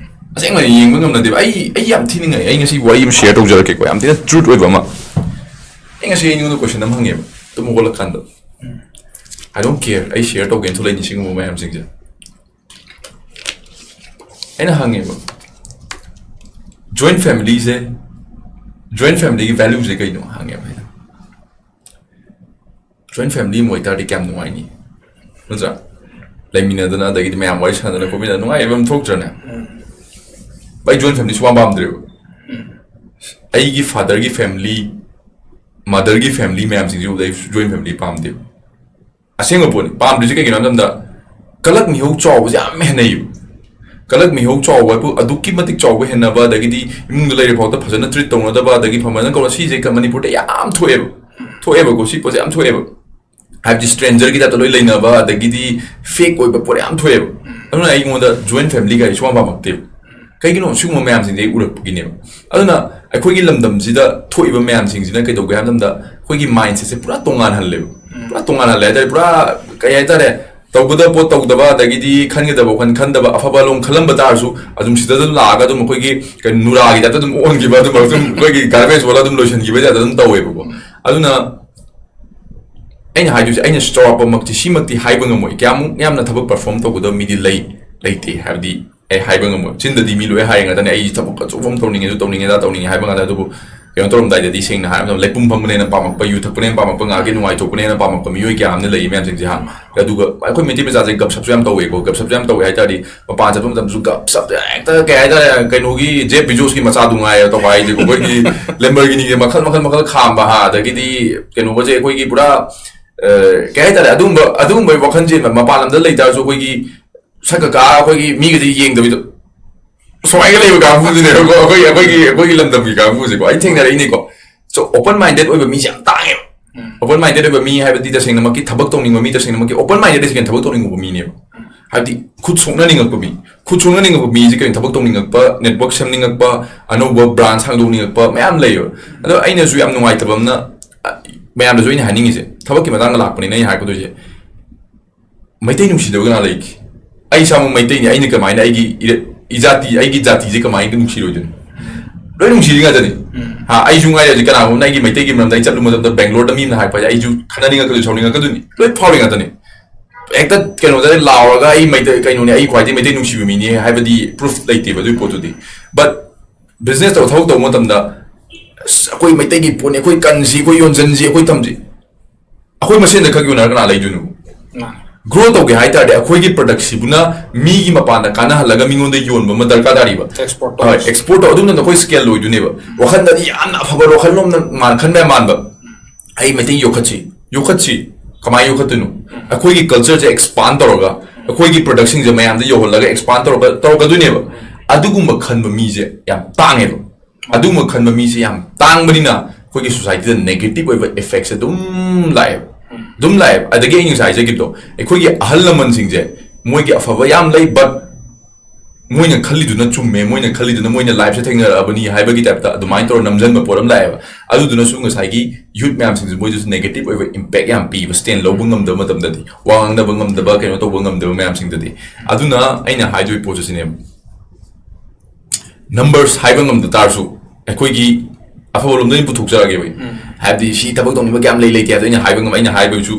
ꯑꯁꯦꯡꯕꯅꯤ, ꯌꯦꯡꯕ ꯉꯝꯅꯗꯦꯕ꯫ ꯑꯩ, ꯑꯩ ꯌꯥꯝ ꯊꯤ ꯅꯤꯡꯉꯛꯑꯦ꯫ ꯑꯩ ꯉꯁꯤ ꯋꯥꯔꯤ ꯑꯃ ꯁꯤꯌꯔ ꯇꯧꯖꯔꯛꯀꯦꯀꯣ, ꯌꯥꯝ ꯊꯤꯅ ꯇ꯭ꯔꯨꯠ ꯑꯣꯏꯕ ꯑꯃ꯫ ꯑꯩ ꯉꯁꯤ ꯑꯩꯉꯣꯟꯗ ꯀꯣꯏꯁꯟ ꯑꯃ ꯍꯪꯉꯦꯕ, ꯇꯨꯝ ꯍꯧꯒꯠꯂꯀꯥꯟꯗ꯫ I don't care, ꯑꯩ ꯁꯤꯌꯔ ꯇꯧꯒꯦꯅ ꯊꯣꯛꯂꯛꯏꯅꯤ ꯁꯤꯒꯨꯝꯕ ꯃꯌꯥꯝꯁꯤꯡꯁꯦ꯫ ꯑꯩꯅ ꯍꯪꯉꯦꯕ, ꯖꯣꯏꯟ ꯐꯦꯃꯤꯂꯤꯁꯦ, ꯖꯣꯏꯟ ꯐꯦꯃꯤꯂꯤꯒꯤ ꯚꯦꯂꯨꯁꯦ ꯀꯩꯅꯣ ꯍꯪꯉꯦꯕ ꯑꯩꯅ꯫ ꯖꯣꯏꯟ ꯐꯦꯃꯤꯂꯤ ꯑꯃ ꯑꯣꯏꯇꯥꯔꯗꯤ ꯀꯌꯥꯝ ꯅꯨꯡꯉꯥꯏꯅꯤ, ꯅꯠꯇ꯭ꯔꯥ? ꯂꯩꯃꯤꯟꯅꯗꯅ, ꯑꯗꯒꯤꯗꯤ ꯃꯌꯥꯝ ꯋꯥꯔꯤ ꯁꯥꯟꯅꯗꯅ ꯈꯣꯠꯃꯤꯟꯅꯗꯅ ꯅꯨꯡꯉꯥꯏꯕ ꯑꯃ ꯊꯣꯛꯇ꯭ꯔꯅꯦ? ꯎꯝ꯫ ꯑꯩ ꯖꯣꯏꯟ ꯐꯦꯃꯤꯂꯤ ꯁꯨꯄꯥꯝ ꯄꯥꯝꯗ꯭ꯔꯦꯕ꯫ ꯎꯝ꯫ ꯑꯩꯒꯤ ꯐꯥꯗꯔꯒꯤ ꯐꯦꯃꯤꯂꯤ, ꯃꯥꯗꯔꯒꯤ ꯐꯦꯃꯤꯂꯤ ꯃꯌꯥꯝꯁꯤꯡꯁꯤ ꯎꯕꯗ ꯑꯩ ꯖꯣꯏꯟ ꯐꯦꯃꯤꯂꯤ ꯄꯥꯝꯗꯦꯕ꯫ ꯑꯁꯦꯡꯕ ꯄꯣꯠꯅꯤ꯫ ꯄꯥꯝꯗ꯭ꯔꯤꯁꯦ ꯀꯩꯒꯤꯅꯣ ꯍꯥꯏꯕ ꯃꯇꯝꯗ, ꯀꯂꯛ ꯃꯤꯍꯧ ꯆꯥꯎꯕꯁꯦ ꯌꯥꯝ ꯍꯦꯟꯅꯩꯌꯦꯕ꯫ ꯀꯂꯛ ꯃꯤꯍꯧ ꯆꯥꯎꯕ ꯍꯥꯏꯕꯨ ꯑꯗꯨꯛꯀꯤ ꯃꯇꯤꯛ ꯆꯥꯎꯕ ꯍꯦꯟꯅꯕ, ꯑꯗꯒꯤꯗꯤ ꯏꯃꯨꯡꯗ ꯂꯩꯔꯤꯕ ꯐꯥꯎꯗ ꯐꯖꯅ ꯇ꯭ꯔꯤꯠ ꯇꯧꯅꯗꯕ, ꯑꯗꯒꯤ ꯐꯃꯜꯅ ꯀꯧꯅ, ꯁꯤꯁꯦ ꯀ-, ꯃꯅꯤꯄꯨꯔꯗ ꯌꯥꯝ ꯊꯣꯛꯑꯦꯕ꯫ ꯊꯣꯛꯑꯦꯕꯀꯣ, ꯁꯤ ꯄꯣꯠꯁꯦ ꯌꯥꯝ ꯊꯣꯛꯑꯦꯕ꯫ ꯍꯥꯏꯕꯗꯤ ꯁ꯭ꯇ꯭ꯔꯦꯟꯖꯔꯒꯤ ꯇꯥꯏꯞꯇ ꯂꯣꯏ ꯂꯩꯅꯕ, ꯑꯗꯒꯤꯗꯤ ꯐꯦꯛ ꯑꯣꯏꯕ ꯄꯣꯠ ꯌꯥꯝ ꯊꯣꯛꯑꯦꯕ꯫ ꯑꯗꯨꯅ ꯑꯩꯉꯣꯟꯗ ꯖꯣꯏꯟ ꯐꯦꯃꯤꯂꯤ ꯀꯥꯏꯁꯦ ꯁꯨꯡꯄꯥꯝ ꯄꯥꯝꯃꯛꯇꯦꯕ꯫ ꯀꯩꯒꯤꯅꯣ? ꯁꯤꯒꯨꯝꯕ ꯃꯌꯥꯝꯁꯤꯡꯁꯦ ꯑꯩ ꯎꯔꯛꯄꯒꯤꯅꯦꯕ꯫ ꯑꯗꯨꯅ ꯑꯩꯈꯣꯏꯒꯤ ꯂꯝꯗꯝꯁꯤꯗ ꯊꯣꯛꯏꯕ ꯃꯌꯥꯝꯁꯤꯡꯁꯤꯅ ꯀꯩꯗꯧꯒꯦ ꯍꯥꯏꯕ ꯃꯇꯝꯗ, ꯑꯩꯈꯣꯏꯒꯤ ꯃꯥꯏꯟꯁꯦꯠꯁꯦ ꯄꯨꯔꯥ ꯇꯣꯉꯥꯟꯍꯜꯂꯦꯕ꯫ ꯎꯝ꯫ ꯄꯨꯔꯥ ꯇꯣꯉꯥꯟꯍꯜꯂꯦ ꯍꯥꯏ ꯇꯥꯔꯦ꯫ ꯄꯨꯔꯥ ꯀꯩ ꯍꯥꯏ ꯇꯥꯔꯦ, ꯇꯧꯒꯗꯕ ꯄꯣꯠ ꯇꯧꯗꯕ, ꯑꯗꯒꯤꯗꯤ ꯈꯟꯒꯗꯕ ꯋꯥꯈꯜ ꯈꯟꯗꯕ, ꯑꯐꯕ ꯂꯣꯝ ꯈꯜꯂꯝꯕ ꯇꯥꯔꯁꯨ ꯑꯗꯨꯝ ꯁꯤꯗ ꯑꯗꯨꯝ ꯂꯥꯛꯑꯒ ꯑꯗꯨꯝ ꯑꯩꯈꯣꯏꯒꯤ ꯀꯩꯅꯣ, ꯅꯨꯔꯥꯒꯤ ꯇꯥꯏꯞꯇ ꯑꯗꯨꯝ ꯑꯣꯟꯈꯤꯕ, ꯑꯗꯨꯝ, ꯑꯗꯨꯝ ꯑꯩꯈꯣꯏꯒꯤ ꯒꯥꯔꯕꯦꯖ ꯑꯣꯜꯂ ꯑꯗꯨꯝ ꯂꯣꯏꯁꯤꯟꯈꯤꯕ ꯇꯥꯏꯞꯇ ꯑꯗꯨꯝ ꯇꯧꯋꯦꯕꯀꯣ꯫ ꯑꯗꯨꯅ ꯑꯩꯅ ꯍꯥꯏꯗꯣꯏꯁꯦ, ꯑꯩꯅ ꯆꯥꯎꯔꯥꯛꯄꯃꯛꯇꯤ ꯁꯤꯃꯛꯇꯤ ꯍꯥꯏꯕ ꯉꯝꯃꯣꯏ, ꯀꯌꯥꯃꯨꯛ ꯌꯥꯝꯅ ꯊꯕꯛ ꯄꯔꯐꯣꯔꯝ ꯇꯧꯒꯗꯕ ꯃꯤꯗꯤ ꯂꯩ, ꯂꯩꯇꯦ ꯍꯥꯏꯕꯗꯤ ꯑꯩ ꯍꯥꯏꯕ ꯉꯝꯃꯣꯏ꯫ ꯆꯤꯟꯗꯗꯤ ꯃꯤ ꯂꯣꯏ ꯍꯥꯏ ꯉꯥꯛꯇꯅꯤ, "ꯑꯩ ꯊꯕꯛ ꯑꯆꯧꯕ ꯑꯃ ꯇꯧꯅꯤꯡꯉꯦ, ꯑꯗꯨ ꯇꯧꯅꯤꯡꯉꯦ, ꯑꯗꯥ ꯇꯧꯅꯤꯡꯉꯦ" ꯍꯥꯏꯕ ꯉꯥꯛꯇꯅꯤ꯫ ꯑꯗꯨꯕꯨ ꯀꯩꯅꯣ ꯇꯧꯔꯝꯗꯥꯏꯗꯗꯤ, ꯁꯦꯡꯅ ꯍꯥꯏꯔꯕꯗ, ꯂꯩꯄꯨꯡ ꯐꯝꯕꯅ ꯍꯦꯟꯅ ꯄꯥꯝꯃꯛꯄ, ꯌꯨ ꯊꯛꯄꯅ ꯍꯦꯟꯅ ꯄꯥꯝꯃꯛꯄ, ꯉꯥꯏꯍꯥꯛꯀꯤ ꯅꯨꯡꯉꯥꯏꯊꯣꯛꯄꯅ ꯍꯦꯟꯅ ꯄꯥꯝꯃꯛꯄ ꯃꯤꯑꯣꯏ ꯀꯌꯥ ꯑꯃꯅ ꯂꯩ ꯃꯌꯥꯝꯁꯤꯡꯁꯦ, ꯍꯥ꯫ ꯑꯗꯨꯒ ꯑꯩꯈꯣꯏ ꯃꯩꯇꯩ ꯃꯆꯥꯁꯦ ꯒꯞꯁꯞꯁꯨ ꯌꯥꯝ ꯇꯧꯋꯦꯀꯣ꯫ ꯒꯞꯁꯞꯁꯨ ꯌꯥꯝ ꯇꯧꯋꯦ ꯍꯥꯏ ꯇꯥꯔꯗꯤ, ꯃꯄꯥꯟ ꯆꯠꯄ ꯃꯇꯝꯗꯁꯨ ꯒꯞꯁꯞꯁꯦ ꯍꯦꯛꯇ, ꯀꯩ ꯍꯥꯏꯇꯥꯔꯦ, ꯀꯩꯅꯣꯒꯤ ꯖꯦꯐ ꯕꯤꯖꯣꯁꯀꯤ ꯃꯆꯥꯗꯨ ꯉꯥꯏꯔꯦ ꯇꯧꯕ ꯍꯥꯏꯁꯦꯀꯣ꯫ ꯑꯩꯈꯣꯏꯒꯤ ꯂꯦꯝꯕꯔꯒꯤꯅꯤꯒꯤ ꯃꯈꯜ, ꯃꯈꯜ, ꯃꯈꯜ ꯈꯥꯝꯕ, ꯍꯥ, ꯑꯗꯒꯤꯗꯤ ꯀꯩꯅꯣꯒꯁꯦ ꯑꯩꯈꯣꯏꯒꯤ ꯄꯨꯔꯥ, ꯑ, ꯀꯩ ꯍꯥꯏꯇꯥꯔꯦ, ꯑꯗꯨꯒꯨꯝꯕ, ꯑꯗꯨꯒꯨꯝꯕ ꯋꯥꯈꯜꯁꯦ ꯃꯄꯥꯟ ꯂꯝꯗ ꯂꯩ ꯇꯥꯔꯁꯨ, ꯑꯩꯈꯣꯏꯒꯤ ꯁꯛꯀ ꯀꯥ ꯑꯩꯈꯣꯏꯒꯤ ꯃꯤꯒꯁꯦ ꯌꯦꯡꯗꯕꯤꯗ ꯁꯨꯃꯥꯏꯅ ꯂꯩꯕ ꯀꯥꯡꯕꯨꯗꯨꯅꯦꯕꯀꯣ, ꯑꯩꯈꯣꯏ, ꯑꯩꯈꯣꯏꯒꯤ, ꯑꯩꯈꯣꯏꯒꯤ ꯂꯝꯗꯝꯒꯤ ꯀꯥꯡꯕꯨꯁꯦꯀꯣ꯫ ꯑꯩ ꯊꯦꯡꯅꯔꯛꯏꯅꯤꯀꯣ꯫ So, open minded ꯑꯣꯏꯕ ꯃꯤꯁꯦ ꯌꯥꯝ ꯇꯥꯡꯉꯦꯕ꯫ ꯎꯝ꯫ Open minded ꯑꯣꯏꯕ ꯃꯤ ꯍꯥꯏꯕꯗꯤ ꯇꯁꯦꯡꯅꯃꯛꯀꯤ ꯊꯕꯛ ꯇꯧꯅꯤꯡꯕ ꯃꯤ, ꯇꯁꯦꯡꯅꯃꯛꯀꯤ open minded ꯍꯥꯏꯁꯦ ꯀꯩꯅꯣ? ꯊꯕꯛ ꯇꯧꯅꯤꯡꯕ ꯃꯤꯅꯦꯕ꯫ ꯎꯝ꯫ ꯍꯥꯏꯕꯗꯤ ꯈꯨꯠ ꯁꯣꯛꯅꯅꯤꯡꯉꯛꯄ ꯃꯤ꯫ ꯈꯨꯠ ꯁꯣꯛꯅꯅꯤꯡꯉꯛꯄ ꯃꯤꯁꯦ ꯀꯩꯅꯣ? ꯊꯕꯛ ꯇꯧꯅꯤꯡꯉꯛꯄ, network ꯁꯦꯝꯅꯤꯡꯉꯛꯄ, ꯑꯅꯧꯕ branch ꯍꯥꯡꯗꯣꯛꯅꯤꯡꯉꯛꯄ ꯃꯌꯥꯝ ꯂꯩꯌꯦꯕ꯫ ꯑꯗꯣ ꯑꯩꯅꯁꯨ ꯌꯥꯝ ꯅꯨꯡꯉꯥꯏꯇꯕ ꯑꯃꯅ, ꯑ, ꯃꯌꯥꯝꯗꯁꯨ ꯑꯩꯅ ꯍꯥꯏꯅꯤꯡꯉꯤꯁꯦ, ꯊꯕꯛꯀꯤ ꯃꯇꯥꯡꯗ ꯂꯥꯛꯄꯅꯤꯅ ꯑꯩꯅ ꯍꯥꯏꯔꯛꯀꯗꯣꯏꯁꯦ, ꯃꯩꯇꯩ ꯅꯨꯡꯁꯤꯗꯕ ꯀꯅꯥ ꯂꯩꯒꯦ? ꯑꯩ ꯏꯁꯥꯃꯛ ꯃꯩꯇꯩꯅꯤ, ꯑꯩꯅ ꯀꯃꯥꯏꯅ ꯑꯩꯒꯤ ꯏꯔ-, ꯏꯖꯥꯇꯤ, ꯑꯩꯒꯤ ꯖꯥꯇꯤꯁꯦ ꯀꯃꯥꯏꯅ ꯅꯨꯡꯁꯤꯔꯣꯏꯗꯣꯏꯅꯣ? ꯂꯣꯏ ꯅꯨꯡꯁꯤꯔꯤ ꯉꯥꯛꯇꯅꯤ꯫ ꯎꯝ꯫ ꯍꯥ, ꯑꯩꯁꯨ ꯉꯥꯏꯔꯦ ꯍꯧꯖꯤꯛ, ꯀꯅꯥꯒꯨꯝꯕꯅ ꯑꯩꯒꯤ ꯃꯩꯇꯩꯒꯤ ꯃꯔꯝꯗ ꯑꯩ ꯆꯠꯂꯨ ꯃꯇꯝꯗ, ꯕꯦꯡꯒ꯭ꯂꯣꯔꯗ ꯃꯤ ꯑꯃꯅ ꯍꯥꯏꯔꯛꯄ ꯍꯥꯏꯁꯦ, ꯑꯩꯁꯨ ꯈꯠꯅꯅꯤꯡꯉꯛꯀꯗꯣꯏꯅꯤ, ꯁꯥꯎꯅꯤꯡꯉꯛꯀꯗꯣꯏꯅꯤ, ꯂꯣꯏ ꯐꯥꯎꯔꯤ ꯉꯥꯛꯇꯅꯤ꯫ ꯍꯦꯛꯇ ꯀꯩꯅꯣꯗ ꯂꯥꯎꯔꯒ, "ꯑꯩ ꯃꯩꯇꯩ ꯀꯩꯅꯣꯅꯦ, ꯑꯩ ꯈ꯭ꯋꯥꯏꯗꯒꯤ ꯃꯩꯇꯩ ꯅꯨꯡꯁꯤꯕ ꯃꯤꯅꯦ" ꯍꯥꯏꯕꯗꯤ proof ꯂꯩꯇꯦꯕ ꯑꯗꯨꯒꯤ ꯄꯣꯠꯇꯨꯗꯤ꯫ But business ꯇꯧꯕ, ꯊꯕꯛ ꯇꯧꯕ ꯃꯇꯝꯗ, "ꯑꯁ, ꯑꯩꯈꯣꯏ ꯃꯩꯇꯩꯒꯤ ꯄꯣꯠꯅꯤ, ꯑꯩꯈꯣꯏ ꯀꯟꯁꯤ, ꯑꯩꯈꯣꯏ ꯌꯣꯟꯖꯟꯁꯤ, ꯑꯩꯈꯣꯏ ꯊꯝꯁꯤ"꯫ ꯑꯩꯈꯣꯏ ꯃꯁꯦꯟꯗ ꯈꯛ ꯌꯣꯟꯅꯔ ꯀꯅꯥ ꯂꯩꯗꯣꯏꯅꯣ? ꯃꯥꯅꯦ꯫ Grow ꯇꯧꯒꯦ ꯍꯥꯏ ꯇꯥꯔꯗꯤ, ꯑꯩꯈꯣꯏꯒꯤ product ꯁꯤꯕꯨꯅ ꯃꯤꯒꯤ ꯃꯄꯥꯟꯗ ꯀꯥꯟꯅꯍꯜꯂꯒ ꯃꯤꯉꯣꯟꯗ ꯌꯣꯟꯕ ꯑꯃ ꯗꯔꯀꯥꯔ ꯇꯥꯔꯤꯕ꯫ Export ꯍꯣꯏ, ꯇꯧꯔꯁꯤ꯫ Export ꯇꯧ-, ꯑꯗꯨꯅ ꯑꯩꯈꯣꯏ scale ꯂꯣꯏꯗꯣꯏꯅꯦꯕ꯫ ꯋꯥꯈꯜꯗꯗꯤ ꯌꯥꯝꯅ ꯑꯐꯕ ꯋꯥꯈꯜꯂꯣꯝꯗ ꯃꯥꯟ-, ꯈꯟꯕ ꯌꯥꯝ ꯃꯥꯟꯕ꯫ "ꯑꯩ ꯃꯩꯇꯩ ꯌꯣꯛꯈꯠꯁꯤ, ꯌꯣꯛꯈꯠꯁꯤ"꯫ ꯀꯃꯥꯏꯅ ꯌꯣꯛꯈꯠꯇꯣꯏꯅꯣ? ꯑꯩꯈꯣꯏꯒꯤ culture ꯁꯦ expand ꯇꯧꯔꯒ, ꯑꯩꯈꯣꯏꯒꯤ product ꯁꯤꯡꯁꯦ ꯃꯌꯥꯝꯗ ꯌꯧꯍꯜꯂꯒ expand ꯇꯧꯔꯒ, ꯇꯧꯔꯛꯀꯗꯣꯏꯅꯦꯕ꯫ ꯑꯗꯨꯒꯨꯝꯕ ꯈꯟꯕ ꯃꯤꯁꯦ ꯌꯥꯝ ꯇꯥꯡꯉꯦꯕ꯫ ꯑꯗꯨꯒꯨꯝꯕ ꯈꯟꯕ ꯃꯤꯁꯦ ꯌꯥꯝ ꯇꯥꯡꯕꯅꯤꯅ, ꯑꯩꯈꯣꯏꯒꯤ society ꯗ negative ꯑꯣꯏꯕ effect ꯁꯦ ꯑꯗꯨꯝ ꯂꯥꯛꯑꯦꯕ꯫ ꯑꯗꯨꯝ ꯂꯥꯛꯑꯦꯕ꯫ ꯑꯗꯒꯤ ꯑꯩꯅ ꯉꯁꯥꯏ ꯍꯥꯏꯖꯈꯤꯕꯗꯣ, ꯑꯩꯈꯣꯏꯒꯤ ꯑꯍꯜ ꯂꯃꯟꯁꯤꯡꯁꯦ, ꯃꯣꯏꯒꯤ ꯑꯐꯕ ꯌꯥꯝ ꯂꯩ, but ꯃꯣꯏꯅ ꯈꯜꯂꯤꯗꯨꯅ ꯆꯨꯝꯃꯦ, ꯃꯣꯏꯅ ꯈꯜꯂꯤꯗꯨꯅ, ꯃꯣꯏꯅ life ꯁꯦ ꯊꯦꯡꯅꯔꯛꯑꯕꯅꯤ ꯍꯥꯏꯕꯒꯤ type ꯇ ꯑꯗꯨꯃꯥꯏꯅ ꯇꯧꯔ ꯅꯝꯁꯤꯟꯕ ꯄꯣꯠ ꯑꯃ ꯂꯥꯛꯑꯦꯕ꯫ ꯑꯗꯨꯗꯨꯅꯁꯨ ꯉꯁꯥꯏꯒꯤ youth ꯃꯌꯥꯝꯁꯤꯡꯁꯦ, ꯃꯣꯏꯗꯁꯨ negative ꯑꯣꯏꯕ impact ꯌꯥꯝ ꯄꯤꯕ, stand ꯂꯧꯕ ꯉꯝꯗꯕ ꯃꯇꯝꯗꯗꯤ, ꯋꯥ ꯉꯥꯡꯅꯕ ꯉꯝꯗꯕ, ꯀꯩꯅꯣ ꯇꯧꯕ ꯉꯝꯗꯕ ꯃꯌꯥꯝꯁꯤꯡꯗꯗꯤ꯫ ꯑꯗꯨꯅ ꯑꯩꯅ ꯍꯥꯏꯗꯣꯏ ꯄꯣꯠꯁꯦ ꯁꯤꯅꯦꯕ, numbers ꯍꯥꯏꯕ ꯉꯝꯗ ꯇꯥꯔꯁꯨ, ꯑꯩꯈꯣꯏꯒꯤ ꯑꯐꯕ ꯂꯣꯝꯗ ꯑꯣꯏꯅ ꯄꯨꯊꯣꯛꯆꯔꯒꯦꯕ ꯑꯩ꯫ ꯎꯝ꯫ ꯍꯥꯏꯕꯗꯤ ꯁꯤ ꯊꯕꯛ ꯇꯧꯅꯤꯡꯕ ꯀꯌꯥꯝ ꯂꯩ ꯂꯩꯇꯦ ꯍꯥꯏꯕꯗꯣ ꯑꯩꯅ ꯍꯥꯏꯕ ꯉꯝ-, ꯑꯩꯅ ꯍꯥꯏꯕꯒꯤꯁꯨ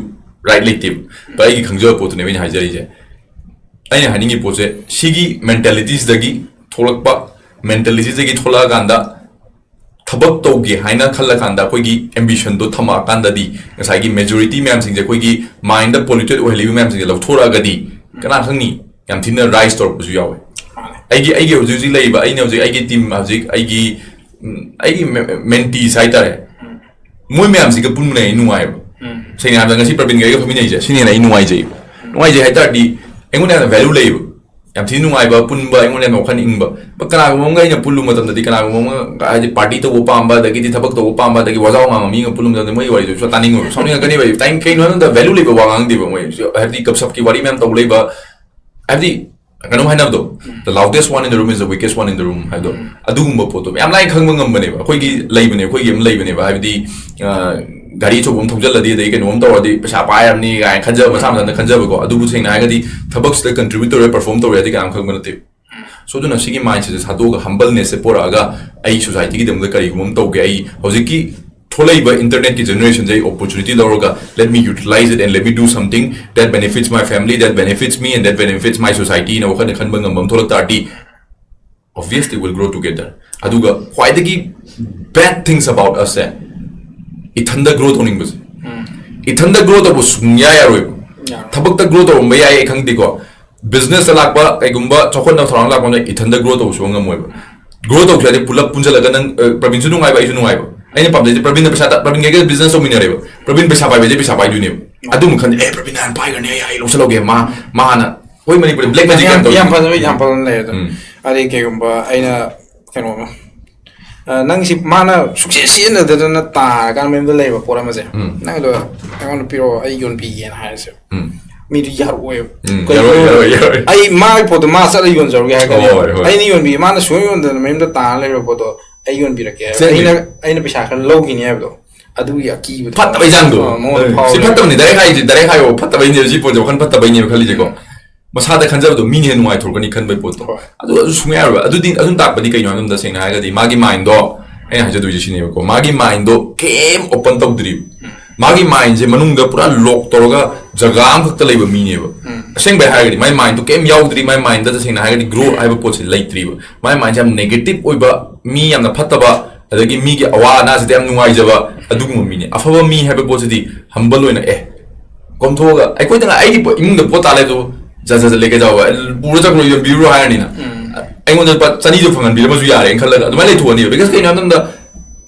right ꯂꯩꯇꯦꯕ꯫ But ꯑꯩꯒꯤ ꯈꯪꯖꯕ ꯄꯣꯠꯇꯨꯅꯦꯕ ꯑꯩꯅ ꯍꯥꯏꯖꯔꯤꯁꯦ꯫ ꯑꯩꯅ ꯍꯥꯏꯅꯤꯡꯉꯤ ꯄꯣꯠꯁꯦ, ꯁꯤꯒꯤ ꯃꯦꯟꯇꯦꯂꯤꯇꯤꯁꯤꯗꯒꯤ ꯊꯣꯛꯂꯛꯄ, ꯃꯦꯟꯇꯦꯂꯤꯇꯤꯁꯤꯗꯒꯤ ꯊꯣꯛꯂꯛꯑꯀꯥꯟꯗ ꯊꯕꯛ ꯇꯧꯒꯦ ꯍꯥꯏꯅ ꯈꯜꯂꯀꯥꯟꯗ ꯑꯩꯈꯣꯏꯒꯤ ꯑꯦꯝꯕꯤꯁꯟꯗꯣ ꯊꯝꯃꯛꯑꯀꯥꯟꯗꯗꯤ, ꯉꯁꯥꯏꯒꯤ ꯃꯦꯖꯣꯔꯤꯇꯤ ꯃꯌꯥꯝꯁꯤꯡꯁꯦ, ꯑꯩꯈꯣꯏꯒꯤ ꯃꯥꯏꯟꯗ ꯄꯣꯂ꯭ꯌꯨꯇꯦꯠ ꯑꯣꯏꯍꯜꯂꯤꯕ ꯃꯌꯥꯝꯁꯤꯡꯁꯦ ꯂꯧꯊꯣꯔꯛꯑꯒꯗꯤ, ꯀꯅꯥ ꯈꯪꯅꯤ, ꯌꯥꯝ ꯊꯤꯅ ꯔꯥꯏꯁ ꯇꯧꯔꯛꯄꯁꯨ ꯌꯥꯎꯋꯦ꯫ ꯑꯩꯒꯤ, ꯑꯩꯒꯤ ꯍꯧꯖꯤꯛ ꯍꯧꯖꯤꯛ ꯂꯩꯔꯤꯕ, ꯑꯩꯅ ꯍꯧꯖꯤꯛ ꯑꯩꯒꯤ ꯇꯤꯝ, ꯍꯧꯖꯤꯛ ꯑꯩꯒꯤ, ꯎꯝ, ꯑꯩꯒꯤ ꯃꯦꯟꯇꯤꯁ ꯍꯥꯏꯇꯥꯔꯦ, ꯃꯣꯏ ꯃꯌꯥꯝꯁꯤꯒ ꯄꯨꯟꯕꯅ ꯑꯩ ꯅꯨꯡꯉꯥꯏꯕ꯫ ꯁꯦꯡꯅ ꯍꯥꯏꯔꯕꯗ, ꯉꯁꯤ ꯄ꯭ꯔꯕꯤꯟꯒ ꯑꯩꯒ ꯐꯝꯃꯤꯟꯅꯩꯁꯦ, ꯁꯤꯅ ꯍꯦꯟꯅ ꯑꯩ ꯅꯨꯡꯉꯥꯏꯖꯩꯕ꯫ ꯅꯨꯡꯉꯥꯏꯖꯩ ꯍꯥꯏ ꯇꯥꯔꯗꯤ, ꯑꯩꯉꯣꯟꯗ ꯌꯥꯝꯅ ꯚꯦꯂꯨ ꯂꯩꯌꯦꯕ꯫ ꯌꯥꯝ ꯊꯤꯅ ꯅꯨꯡꯉꯥꯏꯕ, ꯄꯨꯟꯕ, ꯑꯩꯉꯣꯟꯗ ꯌꯥꯝ ꯋꯥꯈꯜ ꯏꯪꯕ꯫ But ꯀꯅꯥꯒꯨꯝꯕ ꯑꯃꯒ ꯑꯩꯅ ꯄꯨꯜꯂꯨꯕ ꯃꯇꯝꯗꯗꯤ, ꯀꯅꯥꯒꯨꯝꯕ ꯑꯃꯒ, ꯍꯥꯏꯗꯤ, ꯄꯥꯔꯇꯤ ꯇꯧꯕ ꯄꯥꯝꯕ, ꯑꯗꯒꯤꯗꯤ ꯊꯕꯛ ꯇꯧꯕ ꯄꯥꯝꯕ, ꯑꯗꯒꯤ ꯋꯥꯖꯥꯎ ꯉꯥꯡꯕ ꯃꯤꯒ ꯄꯨꯜꯂꯨꯕ ꯃꯇꯝꯗ, ꯃꯣꯏꯒꯤ ꯋꯥꯔꯤꯗꯨꯁꯨ ꯇꯥꯅꯤꯡꯉꯣꯏꯕ, ꯁꯥꯎꯅꯤꯡꯉꯛꯀꯅꯦꯕ꯫ ꯑꯩ ꯇꯥꯏ-, ꯀꯩꯅꯣ ꯍꯥꯏꯕꯗ, ꯚꯦꯂꯨ ꯂꯩꯕ ꯋꯥ ꯉꯥꯡꯗꯦꯕ ꯃꯣꯏ꯫ ꯍꯥꯏꯕꯗꯤ, ꯒꯞꯁꯞꯀꯤ ꯋꯥꯔꯤ ꯃꯌꯥꯝ ꯇꯧ ꯂꯩꯕ, ꯍꯥꯏꯕꯗꯤ, ꯀꯩꯅꯣꯝ ꯍꯥꯏꯅꯕꯗꯣ, "The loudest one in the room is the weakest one in the room" ꯍꯥꯏꯗꯣ, ꯑꯗꯨꯒꯨꯝꯕ ꯄꯣꯠꯇꯣ ꯃꯌꯥꯝ ꯂꯥꯏꯅ ꯈꯪꯕ ꯉꯝꯕꯅꯦꯕ꯫ ꯑꯩꯈꯣꯏꯒꯤ ꯂꯩꯕꯅꯦ, ꯑꯩꯈꯣꯏꯒꯤ ꯑꯃ ꯂꯩꯕꯅꯦꯕ, ꯍꯥꯏꯕꯗꯤ, ꯑ, ꯒꯥꯔꯤ ꯑꯆꯧꯕ ꯑꯃ ꯊꯧꯖꯤꯜꯂꯗꯤ, ꯑꯗꯩ ꯀꯩꯅꯣꯝ ꯇꯧꯔꯗꯤ, ꯄꯩꯁꯥ ꯄꯥꯏꯔꯕꯅꯤ ꯀꯥꯏꯅ ꯈꯟꯖꯕ, ꯃꯁꯥ ꯃꯊꯟꯇ ꯈꯟꯖꯕꯀꯣ꯫ ꯑꯗꯨꯕꯨ ꯁꯦꯡꯅ ꯍꯥꯏꯔꯒꯗꯤ, ꯊꯕꯛꯁꯤꯗ ꯀꯟꯇ꯭ꯔꯤꯕ꯭ꯌꯨꯠ ꯇꯧꯔꯦ, ꯄꯔꯐꯣꯔꯝ ꯇꯧꯔꯦ ꯍꯥꯏꯗꯤ ꯀꯅꯥꯝ ꯈꯪꯕ ꯅꯠꯇꯦ꯫ So, ꯑꯗꯨꯅ ꯁꯤꯒꯤ ꯃꯥꯏꯟꯁꯦꯠꯁꯦ ꯊꯥꯗꯣꯛꯑꯒ, ꯍꯝꯕꯜꯅꯦꯁꯁꯦ ꯄꯣꯔꯛꯑꯒ, ꯑꯩ ꯁꯣꯁꯥꯏꯇꯤꯒꯤꯗꯃꯛꯇ ꯀꯔꯤꯒꯨꯝꯕ ꯑꯃ ꯇꯧꯒꯦ, ꯑꯩ ꯍꯧꯖꯤꯛꯀꯤ ꯊꯣꯛꯂꯛꯏꯕ ꯏꯟꯇꯔꯅꯦꯠꯀꯤ ꯖꯦꯅꯦꯔꯦꯁꯟꯁꯦ ꯑꯩ ꯑꯣꯄꯣꯔꯆꯨꯅꯤꯇꯤ ꯂꯧꯔꯒ, "Let me utilize it and let me do something that benefits my family, that benefits me and that benefits my society" ꯅ ꯋꯥꯈꯜꯗ ꯈꯟꯕ ꯉꯝꯕ ꯑꯃ ꯊꯣꯛꯂꯛ ꯇꯥꯔꯗꯤ, obviously we'll grow together. ꯑꯗꯨꯒ ꯈ꯭ꯋꯥꯏꯗꯒꯤ bad things about us ꯁꯦ, ꯏꯊꯟꯗ ꯒ꯭ꯔꯣ ꯇꯧꯅꯤꯡꯕꯁꯦ꯫ ꯏꯊꯟꯗ ꯒ꯭ꯔꯣ ꯇꯧꯕ ꯁꯨꯡꯌꯥ ꯌꯥꯔꯣꯏꯕ꯫ ꯌꯥꯔꯣꯏ꯫ ꯊꯕꯛꯇ ꯒ꯭ꯔꯣ ꯇꯧꯔꯝꯕ ꯌꯥꯏ, ꯑꯩ ꯈꯪꯗꯦꯀꯣ, ꯕꯤꯖꯤꯅꯦꯁꯇ ꯂꯥꯛꯄ, ꯀꯩꯒꯨꯝꯕ ꯆꯥꯎꯈꯠꯅꯕ ꯊꯧꯔꯥꯡ ꯂꯥꯛꯄ ꯃꯇꯝꯗ ꯏꯊꯟꯗ ꯒ꯭ꯔꯣ ꯇꯧꯕ ꯁꯨꯡꯉꯝ ꯉꯝꯃꯣꯏꯕ꯫ ꯒ꯭ꯔꯣ ꯇꯧꯁꯦ ꯍꯥꯏꯔꯗꯤ ꯄꯨꯂꯞ ꯄꯨꯟꯁꯤꯜꯂꯒ ꯅꯪ, ꯑ, ꯄ꯭ꯔꯕꯤꯟꯁꯨ ꯅꯨꯡꯉꯥꯏꯕ, ꯑꯩꯁꯨ ꯅꯨꯡꯉꯥꯏꯕ꯫ ꯑꯩꯅ ꯄꯥꯝꯖꯩꯁꯦ ꯄ꯭ꯔꯕꯤꯟꯅ ꯄꯩꯁꯥ ꯇ-, ꯄ꯭ꯔꯕꯤꯟ ꯀꯩꯒ ꯕꯤꯖꯤꯅꯦꯁ ꯇꯧꯃꯤꯟꯅꯔꯦꯕ꯫ ꯄ꯭ꯔꯕꯤꯟ ꯄꯩꯁꯥ ꯄꯥꯏꯕꯁꯦ ꯄꯩꯁꯥ ꯄꯥꯏꯗꯣꯏꯅꯦꯕ꯫ ꯑꯗꯨꯝ ꯈꯟꯗꯦ, "ꯑꯦ, ꯄ꯭ꯔꯕꯤꯟ ꯍꯥꯟꯅ ꯄꯥꯏꯈ꯭ꯔꯅꯤ, ꯑꯩ, ꯑꯩ ꯂꯧꯁꯜꯍꯧꯒꯦ, ꯃꯥ, ꯃꯥ ꯍꯥꯟꯅ"꯫ ꯍꯣꯏ, ꯃꯅꯤꯄꯨꯔꯗ ꯕ꯭ꯂꯦꯛ ꯃꯦꯖꯤꯛ ꯌꯥꯝ, ꯌꯥꯝ ꯇꯧꯔꯤ꯫ ꯌꯥꯝ ꯐꯖꯕ, ꯌꯥꯝ ꯐꯖꯅ ꯂꯩꯔꯦ ꯑꯗꯨꯝ꯫ ꯎꯝ꯫ ꯑꯗꯩ ꯀꯩꯒꯨꯝꯕ ꯑꯩꯅ ꯀꯩꯅꯣꯝꯃ, ꯑ, ꯅꯪꯁꯤ ꯃꯥꯅ ꯁꯨꯛꯁꯤ ꯁꯤꯖꯤꯟꯅꯗꯗꯅ ꯇꯥꯔꯀꯥꯟꯗ ꯃꯌꯨꯝꯗ ꯂꯩꯕ ꯄꯣꯠ ꯑꯃꯁꯦ, ꯎꯝ꯫ "ꯅꯪꯗꯣ ꯑꯩꯉꯣꯟꯗ ꯄꯤꯔꯛꯑꯣ, ꯑꯩ ꯌꯣꯟꯕꯤꯒꯦꯅ" ꯍꯥꯏꯔꯁꯦ꯫ ꯎꯝ꯫ ꯃꯤꯗꯨ ꯌꯥꯔꯛꯑꯣꯏꯕ꯫ ꯎꯝ, ꯀꯩꯅꯣ? ꯌꯥꯔꯣꯏ, ꯌꯥꯔꯣꯏ, ꯌꯥꯔꯣꯏ꯫ ꯑꯩ ꯃꯥꯒꯤ ꯄꯣꯠꯇꯣ ꯃꯥ ꯆꯠꯂ ꯌꯣꯟꯖꯔꯨꯒꯦ ꯍꯥꯏꯔꯒꯅꯦ꯫ ꯍꯣꯏ, ꯍꯣꯏ꯫ ꯑꯩꯅ ꯌꯣꯟꯕꯤ-, ꯃꯥꯅ ꯁꯨꯡꯌꯣꯟ ꯌꯣꯟꯗꯅ ꯃꯌꯨꯝꯗ ꯇꯥꯔ ꯂꯩꯔꯕ ꯄꯣꯠꯇꯣ ꯑꯩ ꯌꯣꯟꯕꯤꯔꯛꯀꯦ ꯍꯥꯏꯕ꯫ Exactly꯫ ꯑꯩꯅ, ꯑꯩꯅ ꯄꯩꯁꯥ ꯈꯔ ꯂꯧꯈꯤꯅꯤ ꯍꯥꯏꯕꯗꯣ꯫ ꯑꯗꯨꯒꯤ ꯑꯀꯤꯕꯗꯣ꯫ ꯐꯠꯇꯕꯩ ꯆꯥꯡꯗꯣ꯫ ꯑ, ꯃꯉꯣꯟꯗ ꯎꯝ꯫ ꯐꯥꯎꯔꯦ꯫ ꯁꯤ ꯐꯠꯇꯕꯅꯤ, direct ꯍꯥꯏꯁꯦ, direct ꯍꯥꯏꯌꯣ, ꯐꯠꯇꯕꯩꯅꯦ, ꯁꯤ ꯄꯣꯠꯁꯦ ꯋꯥꯈꯜ ꯐꯠꯇꯕꯩꯅꯦꯕ ꯈꯜꯂꯤꯁꯦꯀꯣ꯫ ꯎꯝ꯫ ꯃꯁꯥꯗ ꯈꯟꯖꯕꯗꯣ ꯃꯤꯅ ꯍꯦꯟꯅ ꯅꯨꯡꯉꯥꯏꯊꯣꯔꯛꯀꯅꯤ ꯈꯟꯕꯩ ꯄꯣꯠꯇꯣ꯫ ꯍꯣꯏ꯫ ꯑꯗꯨ, ꯑꯗꯨ ꯁꯨꯡꯌꯥ ꯌꯥꯔꯣꯏꯕ꯫ ꯑꯗꯨꯗꯤ, ꯑꯗꯨꯅ ꯇꯥꯛꯄꯗꯤ ꯀꯩꯅꯣ ꯍꯥꯏꯕ ꯃꯇꯝꯗ, ꯁꯦꯡꯅ ꯍꯥꯏꯔꯒꯗꯤ, ꯃꯥꯒꯤ ꯃꯥꯏꯟꯗꯣ, ꯑꯩꯅ ꯍꯥꯏꯖꯗꯣꯏꯁꯦ ꯁꯤꯅꯦꯕꯀꯣ, ꯃꯥꯒꯤ ꯃꯥꯏꯟꯗꯣ ꯀꯩꯝ ꯑꯣꯄꯟ ꯇꯧꯗ꯭ꯔꯤꯕ꯫ ꯎꯝ꯫ ꯃꯥꯒꯤ ꯃꯥꯏꯟꯁꯦ ꯃꯅꯨꯡꯗ ꯄꯨꯔꯥ ꯂꯣꯛ ꯇꯧꯔꯒ ꯖꯒꯥ ꯑꯃꯈꯛꯇ ꯂꯩꯕ ꯃꯤꯅꯦꯕ꯫ ꯎꯝ꯫ ꯑꯁꯦꯡꯕꯩ ꯍꯥꯏꯔꯒꯗꯤ ꯃꯥꯏ ꯃꯥꯏꯟꯗꯣ ꯀꯩꯝ ꯌꯥꯎꯗ꯭ꯔꯤ, ꯃꯥꯏ ꯃꯥꯏꯟꯗ ꯇꯁꯦꯡꯅ ꯍꯥꯏꯔꯒꯗꯤ ꯒ꯭ꯔꯣ ꯍꯥꯏꯕ ꯄꯣꯠꯁꯦ ꯂꯩꯇ꯭ꯔꯤꯕ꯫ ꯃꯥꯏ ꯃꯥꯏꯟꯁꯦ ꯌꯥꯝ ꯅꯦꯒꯦꯇꯤꯞ ꯑꯣꯏꯕ, ꯃꯤ ꯌꯥꯝꯅ ꯐꯠꯇꯕ, ꯑꯗꯒꯤ ꯃꯤꯒꯤ ꯑꯋꯥ ꯑꯅꯥꯁꯤꯗ ꯌꯥꯝ ꯅꯨꯡꯉꯥꯏꯖꯕ ꯑꯗꯨꯒꯨꯝꯕ ꯃꯤꯅꯦ꯫ ꯑꯐꯕ ꯃꯤ ꯍꯥꯏꯕ ꯄꯣꯠꯁꯤꯗꯤ ꯍꯝꯕꯜ ꯑꯣꯏꯅ, ꯑꯦ, ꯀꯣꯝꯊꯣꯛꯑꯒ ꯑꯩꯈꯣꯏꯗ ꯉꯥꯏ ꯑꯩꯒꯤ ꯄꯣ-, ꯏꯃꯨꯡꯗ ꯄꯣꯠ ꯇꯥ ꯂꯩꯕꯗꯨ ꯖꯠ ꯖꯠ ꯖꯠ ꯂꯩ ꯀꯩꯗꯧꯕ, ꯄꯨꯔ ꯆꯠꯈ꯭ꯔꯣ, ꯌꯣꯟꯕꯤꯔꯨꯔꯣ ꯍꯥꯏꯔꯅꯤꯅ꯫ ꯎꯝ꯫ ꯑꯩꯉꯣꯟꯗ ꯂꯨꯄꯥ ꯆꯅꯤꯗꯨ ꯐꯪꯍꯟꯕꯤꯔꯝꯃꯁꯨ ꯌꯥꯔꯦꯅ ꯈꯜꯂꯒ ꯑꯗꯨꯃꯥꯏꯅ ꯂꯩꯊꯣꯛꯑꯅꯤꯕ꯫ ꯕꯤꯀꯣꯁ ꯀꯩꯅꯣ ꯍꯥꯏꯕ ꯃꯇꯝꯗ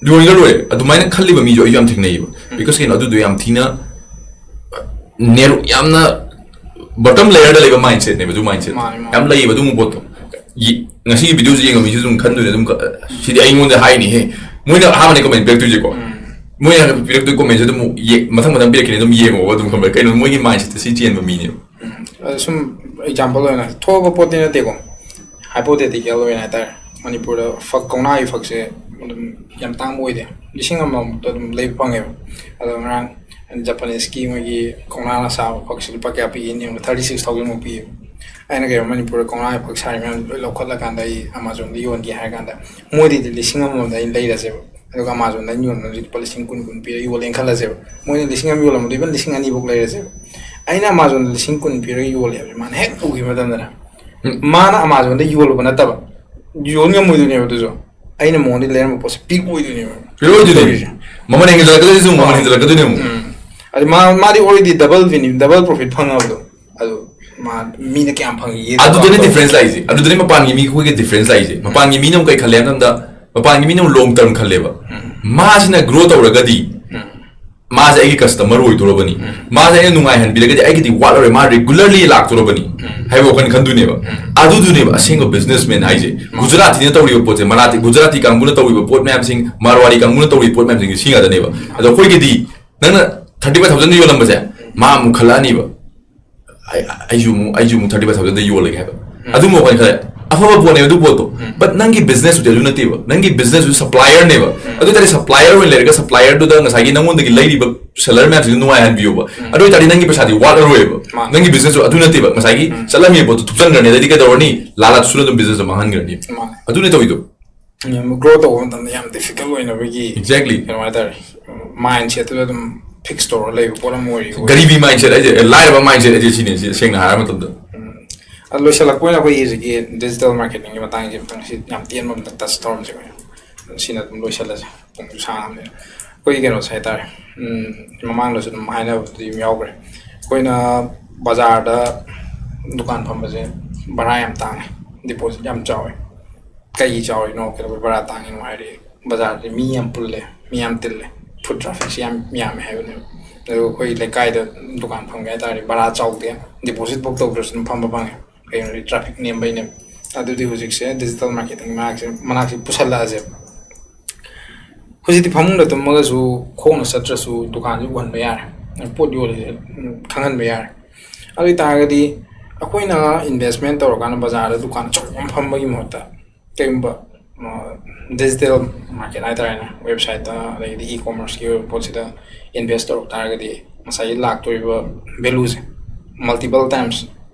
ꯂꯣꯏꯔ ꯂꯣꯏꯔꯦ ꯑꯗꯨꯃꯥꯏꯅ ꯈꯜꯂꯤꯕ ꯃꯤꯁꯨ ꯑꯩꯁꯨ ꯌꯥꯝ ꯊꯦꯡꯅꯩꯌꯦꯕ꯫ ꯎꯝ꯫ ꯕꯤꯀꯣꯁ ꯀꯩꯅꯣ ꯑꯗꯨꯗꯣ ꯌꯥꯝ ꯊꯤꯅ ꯅꯦꯔꯣ, ꯌꯥꯝꯅ ꯕꯣꯇꯝ ꯂꯦꯌꯔꯗ ꯂꯩꯕ ꯃꯥꯏꯟꯁꯦꯠꯅꯦꯕ ꯑꯗꯨ ꯃꯥꯏꯟꯁꯦꯠ꯫ ꯃꯥꯅꯤ, ꯃꯥꯅꯤ꯫ ꯌꯥꯝ ꯂꯩꯌꯦꯕ ꯑꯗꯨꯒꯨꯝꯕ ꯄꯣꯠꯇꯣ꯫ ꯌꯦ-, ꯉꯁꯤꯒꯤ ꯚꯤꯗꯤꯑꯣꯁꯦ ꯌꯦꯡꯕ ꯃꯤꯁꯨ ꯑꯗꯨꯝ ꯈꯟꯗꯣꯏꯅꯦ ꯑꯗꯨꯝ ꯈ-, "ꯁꯤꯗꯤ ꯑꯩꯉꯣꯟꯗ ꯍꯥꯏꯅꯤꯍꯦ"꯫ ꯃꯣꯏꯅ ꯑꯍꯥꯟꯕꯅꯦ ꯀꯃꯦꯟ ꯄꯤꯔꯛꯇꯣꯏꯁꯦꯀꯣ꯫ ꯎꯝ꯫ ꯃꯣꯏꯅ ꯄꯤꯔꯛꯇꯣꯏ ꯀꯃꯦꯟꯁꯦ ꯑꯗꯨꯝ ꯌꯦ-, ꯃꯊꯪ ꯃꯊꯪ ꯄꯤꯔꯛꯈꯤꯅꯤ ꯑꯗꯨꯝ ꯌꯦꯡꯉꯣꯕ ꯑꯗꯨꯝ ꯈꯪꯕ꯭ꯔꯥ? ꯀꯩꯅꯣ ꯃꯣꯏꯒꯤ ꯃꯥꯏꯟꯁꯦꯠꯇ ꯁꯤ ꯆꯦꯟꯕ ꯃꯤꯅꯦꯕ꯫ ꯎꯝ꯫ ꯑꯗꯣ ꯁꯨꯝ ꯑꯦꯛꯖꯥꯝꯄꯜ ꯑꯣꯏꯅ ꯊꯣꯛꯑꯕ ꯄꯣꯠꯇꯤ ꯅꯠꯇꯦꯀꯣ, ꯍꯥꯏꯄꯣꯊꯦꯇꯤꯀꯦꯜ ꯑꯣꯏꯅ ꯍꯥꯏꯇꯥꯔꯦ꯫ ꯃꯅꯤꯄꯨꯔꯗ ꯐꯛ, ꯀꯧꯅꯥꯒꯤ ꯐꯛꯁꯦ ꯑꯗꯨꯝ ꯌꯥꯝ ꯇꯥꯡꯕ ꯑꯣꯏꯗꯦ, ꯂꯤꯁꯤꯡ ꯑꯃꯃꯨꯛꯇ ꯑꯗꯨꯝ ꯂꯩꯕ ꯐꯪꯉꯦꯕ꯫ ꯑꯗꯣ ꯉꯔꯥꯡ ꯖꯄꯥꯅꯤꯁꯀꯤ ꯃꯣꯏꯒꯤ ꯀꯧꯅꯥꯅ ꯁꯥꯕ ꯐꯛꯁꯦ ꯂꯨꯄꯥ ꯀꯌꯥ ꯄꯤꯒꯦꯅ ꯌꯦꯡꯕꯗ ꯊꯥꯔꯇꯤ ꯁꯤꯛꯁ ꯊꯥꯎꯖꯟꯃꯨꯛ ꯄꯤꯌꯦꯕ꯫ ꯑꯩꯅ ꯀꯩꯅꯣ ꯃꯅꯤꯄꯨꯔꯗ ꯀꯧꯅꯥꯒꯤ ꯐꯛ ꯁꯥꯔꯤ ꯃꯌꯥꯝ ꯂꯣꯏ ꯂꯧꯈꯠꯂꯀꯥꯟꯗ ꯑꯩ ꯑꯃꯥꯖꯣꯟꯗ ꯌꯣꯟꯒꯦ ꯍꯥꯏꯔ ꯀꯥꯟꯗ ꯃꯣꯏꯗꯩꯗꯤ ꯂꯤꯁꯤꯡ ꯑꯃꯃꯝꯗ ꯑꯩꯅ ꯂꯩꯔꯁꯦꯕ꯫ ꯑꯗꯨꯒ ꯑꯃꯥꯖꯣꯟꯗ ꯑꯩꯅ ꯌꯣꯟꯕꯗꯤ ꯂꯨꯄꯥ ꯂꯤꯁꯤꯡ ꯀꯨꯟ, ꯀꯨꯟ ꯄꯤꯔꯒ ꯌꯣꯜꯂꯦꯅ ꯈꯜꯂꯁꯦꯕ꯫ ꯃꯣꯏꯅ ꯂꯤꯁꯤꯡ ꯑꯃ ꯌꯣꯜꯂꯝꯕꯗꯣ even ꯂꯤꯁꯤꯡ ꯑꯅꯤꯐꯧ ꯂꯩꯔꯁꯦꯕ꯫ ꯑꯩꯅ ꯑꯃꯥꯖꯣꯟꯗ ꯂꯤꯁꯤꯡ ꯀꯨꯟ ꯄꯤꯔꯒ ꯌꯣꯜꯂꯦ ꯍꯥꯏꯕꯁꯦ ꯃꯥꯅ ꯍꯦꯛ ꯎꯈꯤꯕ ꯃꯇꯝꯗꯅꯦ, ꯎꯝ꯫ ꯃꯥꯅ ꯑꯃꯥꯖꯣꯟꯗ ꯌꯣꯜꯂꯨꯕ ꯅꯠꯇꯕ, ꯌꯣꯟ ꯉꯝꯃꯣꯏꯗꯣꯏꯅꯦꯕ ꯑꯗꯨꯁꯨ꯫ ꯑꯩꯅ ꯃꯉꯣꯟꯗ ꯂꯩꯔꯝꯕ ꯄꯣꯠꯁꯦ ꯄꯤꯔꯛꯑꯣꯏꯗꯣꯏꯅꯦꯕ꯫ ꯄꯤꯔꯛꯑꯣꯏꯗꯣꯏꯅꯦ꯫ ꯇꯧꯔꯤꯁꯦ꯫ ꯃꯃꯜ ꯍꯦꯟꯒꯠꯂꯛꯀꯗꯣꯏꯅꯦ, ꯁꯨꯝ ꯃꯃꯜ ꯍꯦꯟꯒꯠꯂꯛꯀꯗꯣꯏꯅꯦ ꯑꯃꯨꯛ꯫ ꯎꯝ꯫ ꯑꯗꯨ ꯃꯥ-, ꯃꯥꯗꯤ already double ꯅꯤ, double profit ꯐꯪꯉꯕꯗꯣ꯫ ꯑꯗꯨ ꯃꯥ, ꯃꯤꯅ ꯀꯌꯥꯝ ꯐꯪꯉꯤꯒꯦ ꯑꯗꯨꯗꯅꯤ ꯇꯧꯔꯒ difference ꯂꯥꯛꯏꯁꯦ꯫ ꯑꯗꯨꯗꯅꯤ ꯃꯄꯥꯟꯒꯤ ꯃꯤ ꯑꯩꯈꯣꯏꯒꯤ difference ꯂꯥꯛꯏꯁꯦ꯫ ꯃꯄꯥꯟꯒꯤ ꯃꯤꯅ ꯑꯃꯨꯛ ꯀꯩ ꯈꯜꯂꯦ ꯍꯥꯏ ꯃꯇꯝꯗ, ꯃꯄꯥꯟꯒꯤ ꯃꯤꯅ ꯑꯃꯨꯛ long term ꯈꯜꯂꯦꯕ꯫ ꯎꯝ꯫ ꯃꯥꯁꯤꯅ grow ꯇꯧꯔꯒꯗꯤ, ꯎꯝ꯫ ꯃꯥꯁꯦ ꯑꯩꯒꯤ customer ꯑꯣꯏꯗꯣꯔꯕꯅꯤ꯫ ꯎꯝ꯫ ꯃꯥꯁꯦ ꯑꯩꯅ ꯅꯨꯡꯉꯥꯏꯍꯟꯕꯤꯔꯒꯗꯤ ꯑꯩꯒꯤꯗꯤ ꯋꯥꯠꯂꯔꯣꯏ, ꯃꯥ regularly ꯂꯥꯛꯇꯣꯔꯕꯅꯤ ꯎꯝ꯫ ꯍꯥꯏꯕ ꯋꯥꯈꯜ ꯈꯟꯗꯣꯏꯅꯦꯕ꯫ ꯎꯝ꯫ ꯑꯗꯨꯗꯨꯅꯦꯕ ꯑꯁꯦꯡꯕ businessman ꯍꯥꯏꯁꯦ꯫ ꯃꯥꯅꯦ꯫ ꯒꯨꯖꯔꯥꯇꯤꯅ ꯇꯧꯔꯤꯕ ꯄꯣꯠꯁꯦ, ꯃꯔꯥꯇꯤ-, ꯒꯨꯖꯔꯥꯇꯤ ꯀꯥꯡꯕꯨꯅ ꯇꯧꯔꯤꯕ ꯄꯣꯠ ꯃꯌꯥꯝꯁꯤꯡ, ꯃꯥꯔꯋꯥꯔꯤ ꯀꯥꯡꯕꯨꯅ ꯇꯧꯔꯤꯕ ꯄꯣꯠ ꯃꯌꯥꯝꯁꯤꯡꯁꯦ ꯁꯤ ꯉꯥꯛꯇꯅꯦꯕ꯫ ꯑꯗꯣ ꯑꯩꯈꯣꯏꯒꯤꯗꯤ ꯅꯪꯅ thirty five thousand ꯗ ꯌꯣꯜꯂꯝꯕꯁꯦ, ꯃꯥ ꯑꯃꯨꯛ ꯈꯜꯂꯛꯑꯅꯤꯕ꯫ ꯑꯩ, ꯑꯩꯁꯨ ꯑꯃꯨꯛ, ꯑꯩꯁꯨ ꯑꯃꯨꯛ thirty five thousand ꯗ ꯌꯣꯜꯂꯒꯦ ꯍꯥꯏꯕ꯫ ꯎꯝ꯫ ꯑꯗꯨꯝꯕ ꯋꯥꯈꯜ ꯈꯜꯂꯦ꯫ ꯑꯐꯕ ꯄꯣꯠꯅꯦꯕ ꯑꯗꯨ ꯄꯣꯠꯇꯣ꯫ ꯎꯝ꯫ But ꯅꯪꯒꯤ business ꯇꯨꯗꯤ ꯑꯗꯨ ꯅꯠꯇꯦꯕ꯫ ꯅꯪꯒꯤ business ꯇꯨ supplier ꯅꯦꯕ꯫ ꯎꯝ꯫ ꯑꯗꯨ ꯑꯣꯏꯇꯥꯔꯗꯤ supplier ꯑꯣꯏꯅ ꯂꯩꯔꯒ supplier ꯗꯨꯗ ꯉꯁꯥꯏꯒꯤ ꯅꯪꯉꯣꯟꯗꯒꯤ ꯂꯩꯔꯤꯕ seller ꯃꯌꯥꯝꯁꯤꯡꯗꯨ ꯅꯨꯡꯉꯥꯏꯍꯟꯕꯤꯌꯣꯕ꯫ ꯎꯝ꯫ ꯑꯗꯨ ꯑꯣꯏꯇꯥꯔꯗꯤ ꯅꯪꯒꯤ ꯄꯩꯁꯥꯗꯤ ꯋꯥꯠꯂꯔꯣꯏꯕ꯫ ꯃꯥꯅꯦ꯫ ꯅꯪꯒꯤ business ꯇꯨ ꯑꯗꯨ ꯅꯠꯇꯦꯕ꯫ ꯉꯁꯥꯏꯒꯤ ꯎꯝ꯫ ꯆꯠꯂꯝꯃꯤꯕ ꯄꯣꯠꯇꯣ ꯊꯨꯞꯆꯟꯈ꯭ꯔꯅꯤ, ꯑꯗꯩꯗꯤ ꯀꯩꯗꯧꯔꯅꯤ? ꯂꯥꯂꯥ ꯁꯨꯅ ꯑꯗꯨꯝ business ꯑꯃ ꯃꯥꯡꯍꯟꯈ꯭ꯔꯅꯤ꯫ ꯃꯥꯅꯦ꯫ ꯑꯗꯨꯅꯦ ꯇꯧꯔꯤꯗꯣ꯫ ꯌꯥꯝ grow ꯇꯧꯕ ꯃꯇꯝꯗ ꯌꯥꯝ difficult ꯑꯣꯏꯅꯕꯒꯤ Exactly꯫ ꯀꯩꯅꯣ ꯍꯥꯏꯇꯥꯔꯦ, mindset ꯇꯨꯗ ꯑꯗꯨꯝ ꯐꯤꯛꯁ ꯇꯧꯔꯒ ꯂꯩꯕ ꯄꯣꯠ ꯑꯃ ꯑꯣꯏꯔꯤ꯫ ꯒꯔꯤꯕꯤ ꯃꯥꯏꯟꯁꯦꯠ ꯍꯥꯏꯁꯦ, ꯑꯦ, ꯂꯥꯏꯔꯕ ꯃꯥꯏꯟꯁꯦꯠ ꯍꯥꯏꯁꯦ ꯁꯤꯅꯦ, ꯁꯤ ꯁꯦꯡꯅ ꯍꯥꯏꯔ ꯃꯇꯝꯗ꯫ ꯑꯗꯣ ꯂꯣꯏꯁꯤꯜꯂꯛꯄ ꯑꯣꯏꯅ ꯑꯩꯈꯣꯏꯒꯤ ꯍꯧꯖꯤꯛꯀꯤ ꯗꯤꯖꯤꯇꯦꯜ ꯃꯥꯔꯀꯦꯇꯤꯡꯒꯤ ꯃꯇꯥꯡꯁꯦ ꯑꯃꯨꯛꯇꯪ ꯁꯤ ꯌꯥꯝ ꯇꯦꯟꯕ ꯑꯝꯇꯪ ꯇꯆ ꯇꯧꯔꯝꯁꯦ꯫ ꯑꯩꯈꯣꯏ ꯁꯤꯅ ꯑꯗꯨꯝ ꯂꯣꯏꯁꯤꯜꯂꯁꯦ, ꯄꯨꯡꯁꯨ ꯁꯥꯡꯉꯕꯅꯤꯅ꯫ ꯑꯩꯈꯣꯏꯒꯤ ꯀꯩꯅꯣꯁꯦ ꯍꯥꯏꯇꯥꯔꯦ, ꯎꯝ, ꯃꯃꯥꯡꯗꯁꯨ ꯑꯗꯨꯝ ꯍꯥꯏꯅꯕꯗꯨꯗꯤ ꯑꯗꯨꯝ ꯌꯥꯎꯈ꯭ꯔꯦ꯫ ꯑꯩꯈꯣꯏꯅ ꯕꯖꯥꯔꯗ ꯗꯨꯀꯥꯟ ꯐꯝꯕꯁꯦ ꯚꯔꯥ ꯌꯥꯝ ꯇꯥꯡꯉꯦ, ꯗꯤꯄꯣꯖꯤꯠ ꯌꯥꯝ ꯆꯥꯎꯋꯦ꯫ ꯀꯩꯒꯤ ꯆꯥꯎꯔꯤꯅꯣ, ꯀꯩꯗꯧꯕꯩ ꯚꯔꯥ ꯇꯥꯡꯉꯤꯅꯣ ꯍꯥꯏꯔꯗꯤ, ꯕꯖꯥꯔꯁꯦ ꯃꯤ ꯌꯥꯝ ꯄꯨꯜꯂꯦ, ꯃꯤ ꯌꯥꯝ ꯇꯤꯜꯂꯦ, ꯐꯨꯠ ꯇ꯭ꯔꯥꯐꯤꯛꯁꯦ ꯌꯥꯝ ꯌꯥꯝꯃꯦ ꯍꯥꯏꯕꯅꯦꯕ꯫ ꯑꯗꯨꯒ ꯑꯩꯈꯣꯏ ꯂꯩꯀꯥꯏꯗ ꯗꯨꯀꯥꯟ ꯐꯝꯒꯦ ꯍꯥꯏꯇꯥꯔꯗꯤ ꯚꯔꯥ ꯆꯥꯎꯗꯦ, ꯗꯤꯄꯣꯖꯤꯠ ꯐꯥꯎ ꯇꯧꯗ꯭ꯔꯁꯨ ꯑꯗꯨꯝ ꯐꯝꯕ ꯐꯪꯉꯦ꯫ ꯀꯩꯒꯤꯅꯣꯗꯤ ꯇ꯭ꯔꯥꯐꯤꯛ ꯅꯦꯝꯕꯩꯅꯦꯕ꯫ ꯑꯗꯨꯗꯤ ꯍꯧꯖꯤꯛꯁꯦ ꯗꯤꯖꯤꯇꯦꯜ ꯃꯥꯔꯀꯦꯇꯤꯡ ꯃꯅꯥꯛꯁꯦ, ꯃꯅꯥꯛꯁꯦ ꯄꯨꯁꯜꯂꯛꯑꯁꯦꯕ꯫ ꯍꯧꯖꯤꯛꯇꯤ ꯐꯃꯨꯡꯗ ꯇꯨꯝꯃꯒꯁꯨ, ꯈꯣꯡꯅ ꯆꯠꯇ꯭ꯔꯁꯨ ꯗꯨꯀꯥꯟꯁꯦ ꯎꯍꯟꯕ ꯌꯥꯔꯦ, ꯄꯣꯠ ꯌꯣꯜꯂꯤꯁꯦ, ꯎꯝ, ꯈꯪꯍꯟꯕ ꯌꯥꯔꯦ꯫ ꯑꯗꯨ ꯑꯣꯏ ꯇꯥꯔꯒꯗꯤ ꯑꯩꯈꯣꯏꯅ ꯏꯟꯚꯦꯁꯃꯦꯟ ꯇꯧꯔꯀꯥꯟꯗ ꯕꯖꯥꯔꯗ ꯗꯨꯀꯥꯟ ꯑꯆꯧꯕ ꯑꯃ ꯐꯝꯕꯒꯤ ꯃꯍꯨꯠꯇ ꯀꯩꯒꯨꯝꯕ ꯗꯤꯖꯤꯇꯦꯜ ꯃꯥꯔꯀꯦꯠ ꯍꯥꯏꯇꯥꯔꯦꯅꯦ, ꯋꯦꯕꯁꯥꯏꯠꯇ ꯑꯗꯒꯤꯗꯤ ꯏ ꯀꯣꯃꯔꯁꯀꯤ ꯑꯣꯏꯕ ꯄꯣꯠꯁꯤꯗ ꯏꯟꯚꯦꯁ ꯇꯧꯔꯛ ꯇꯥꯔꯒꯗꯤ ꯉꯁꯥꯏꯒꯤ ꯂꯥꯛꯇꯣꯔꯤꯕ ꯚꯦꯂꯨꯁꯦ ꯃꯜꯇꯤꯄꯜ ꯇꯥꯏꯝꯁ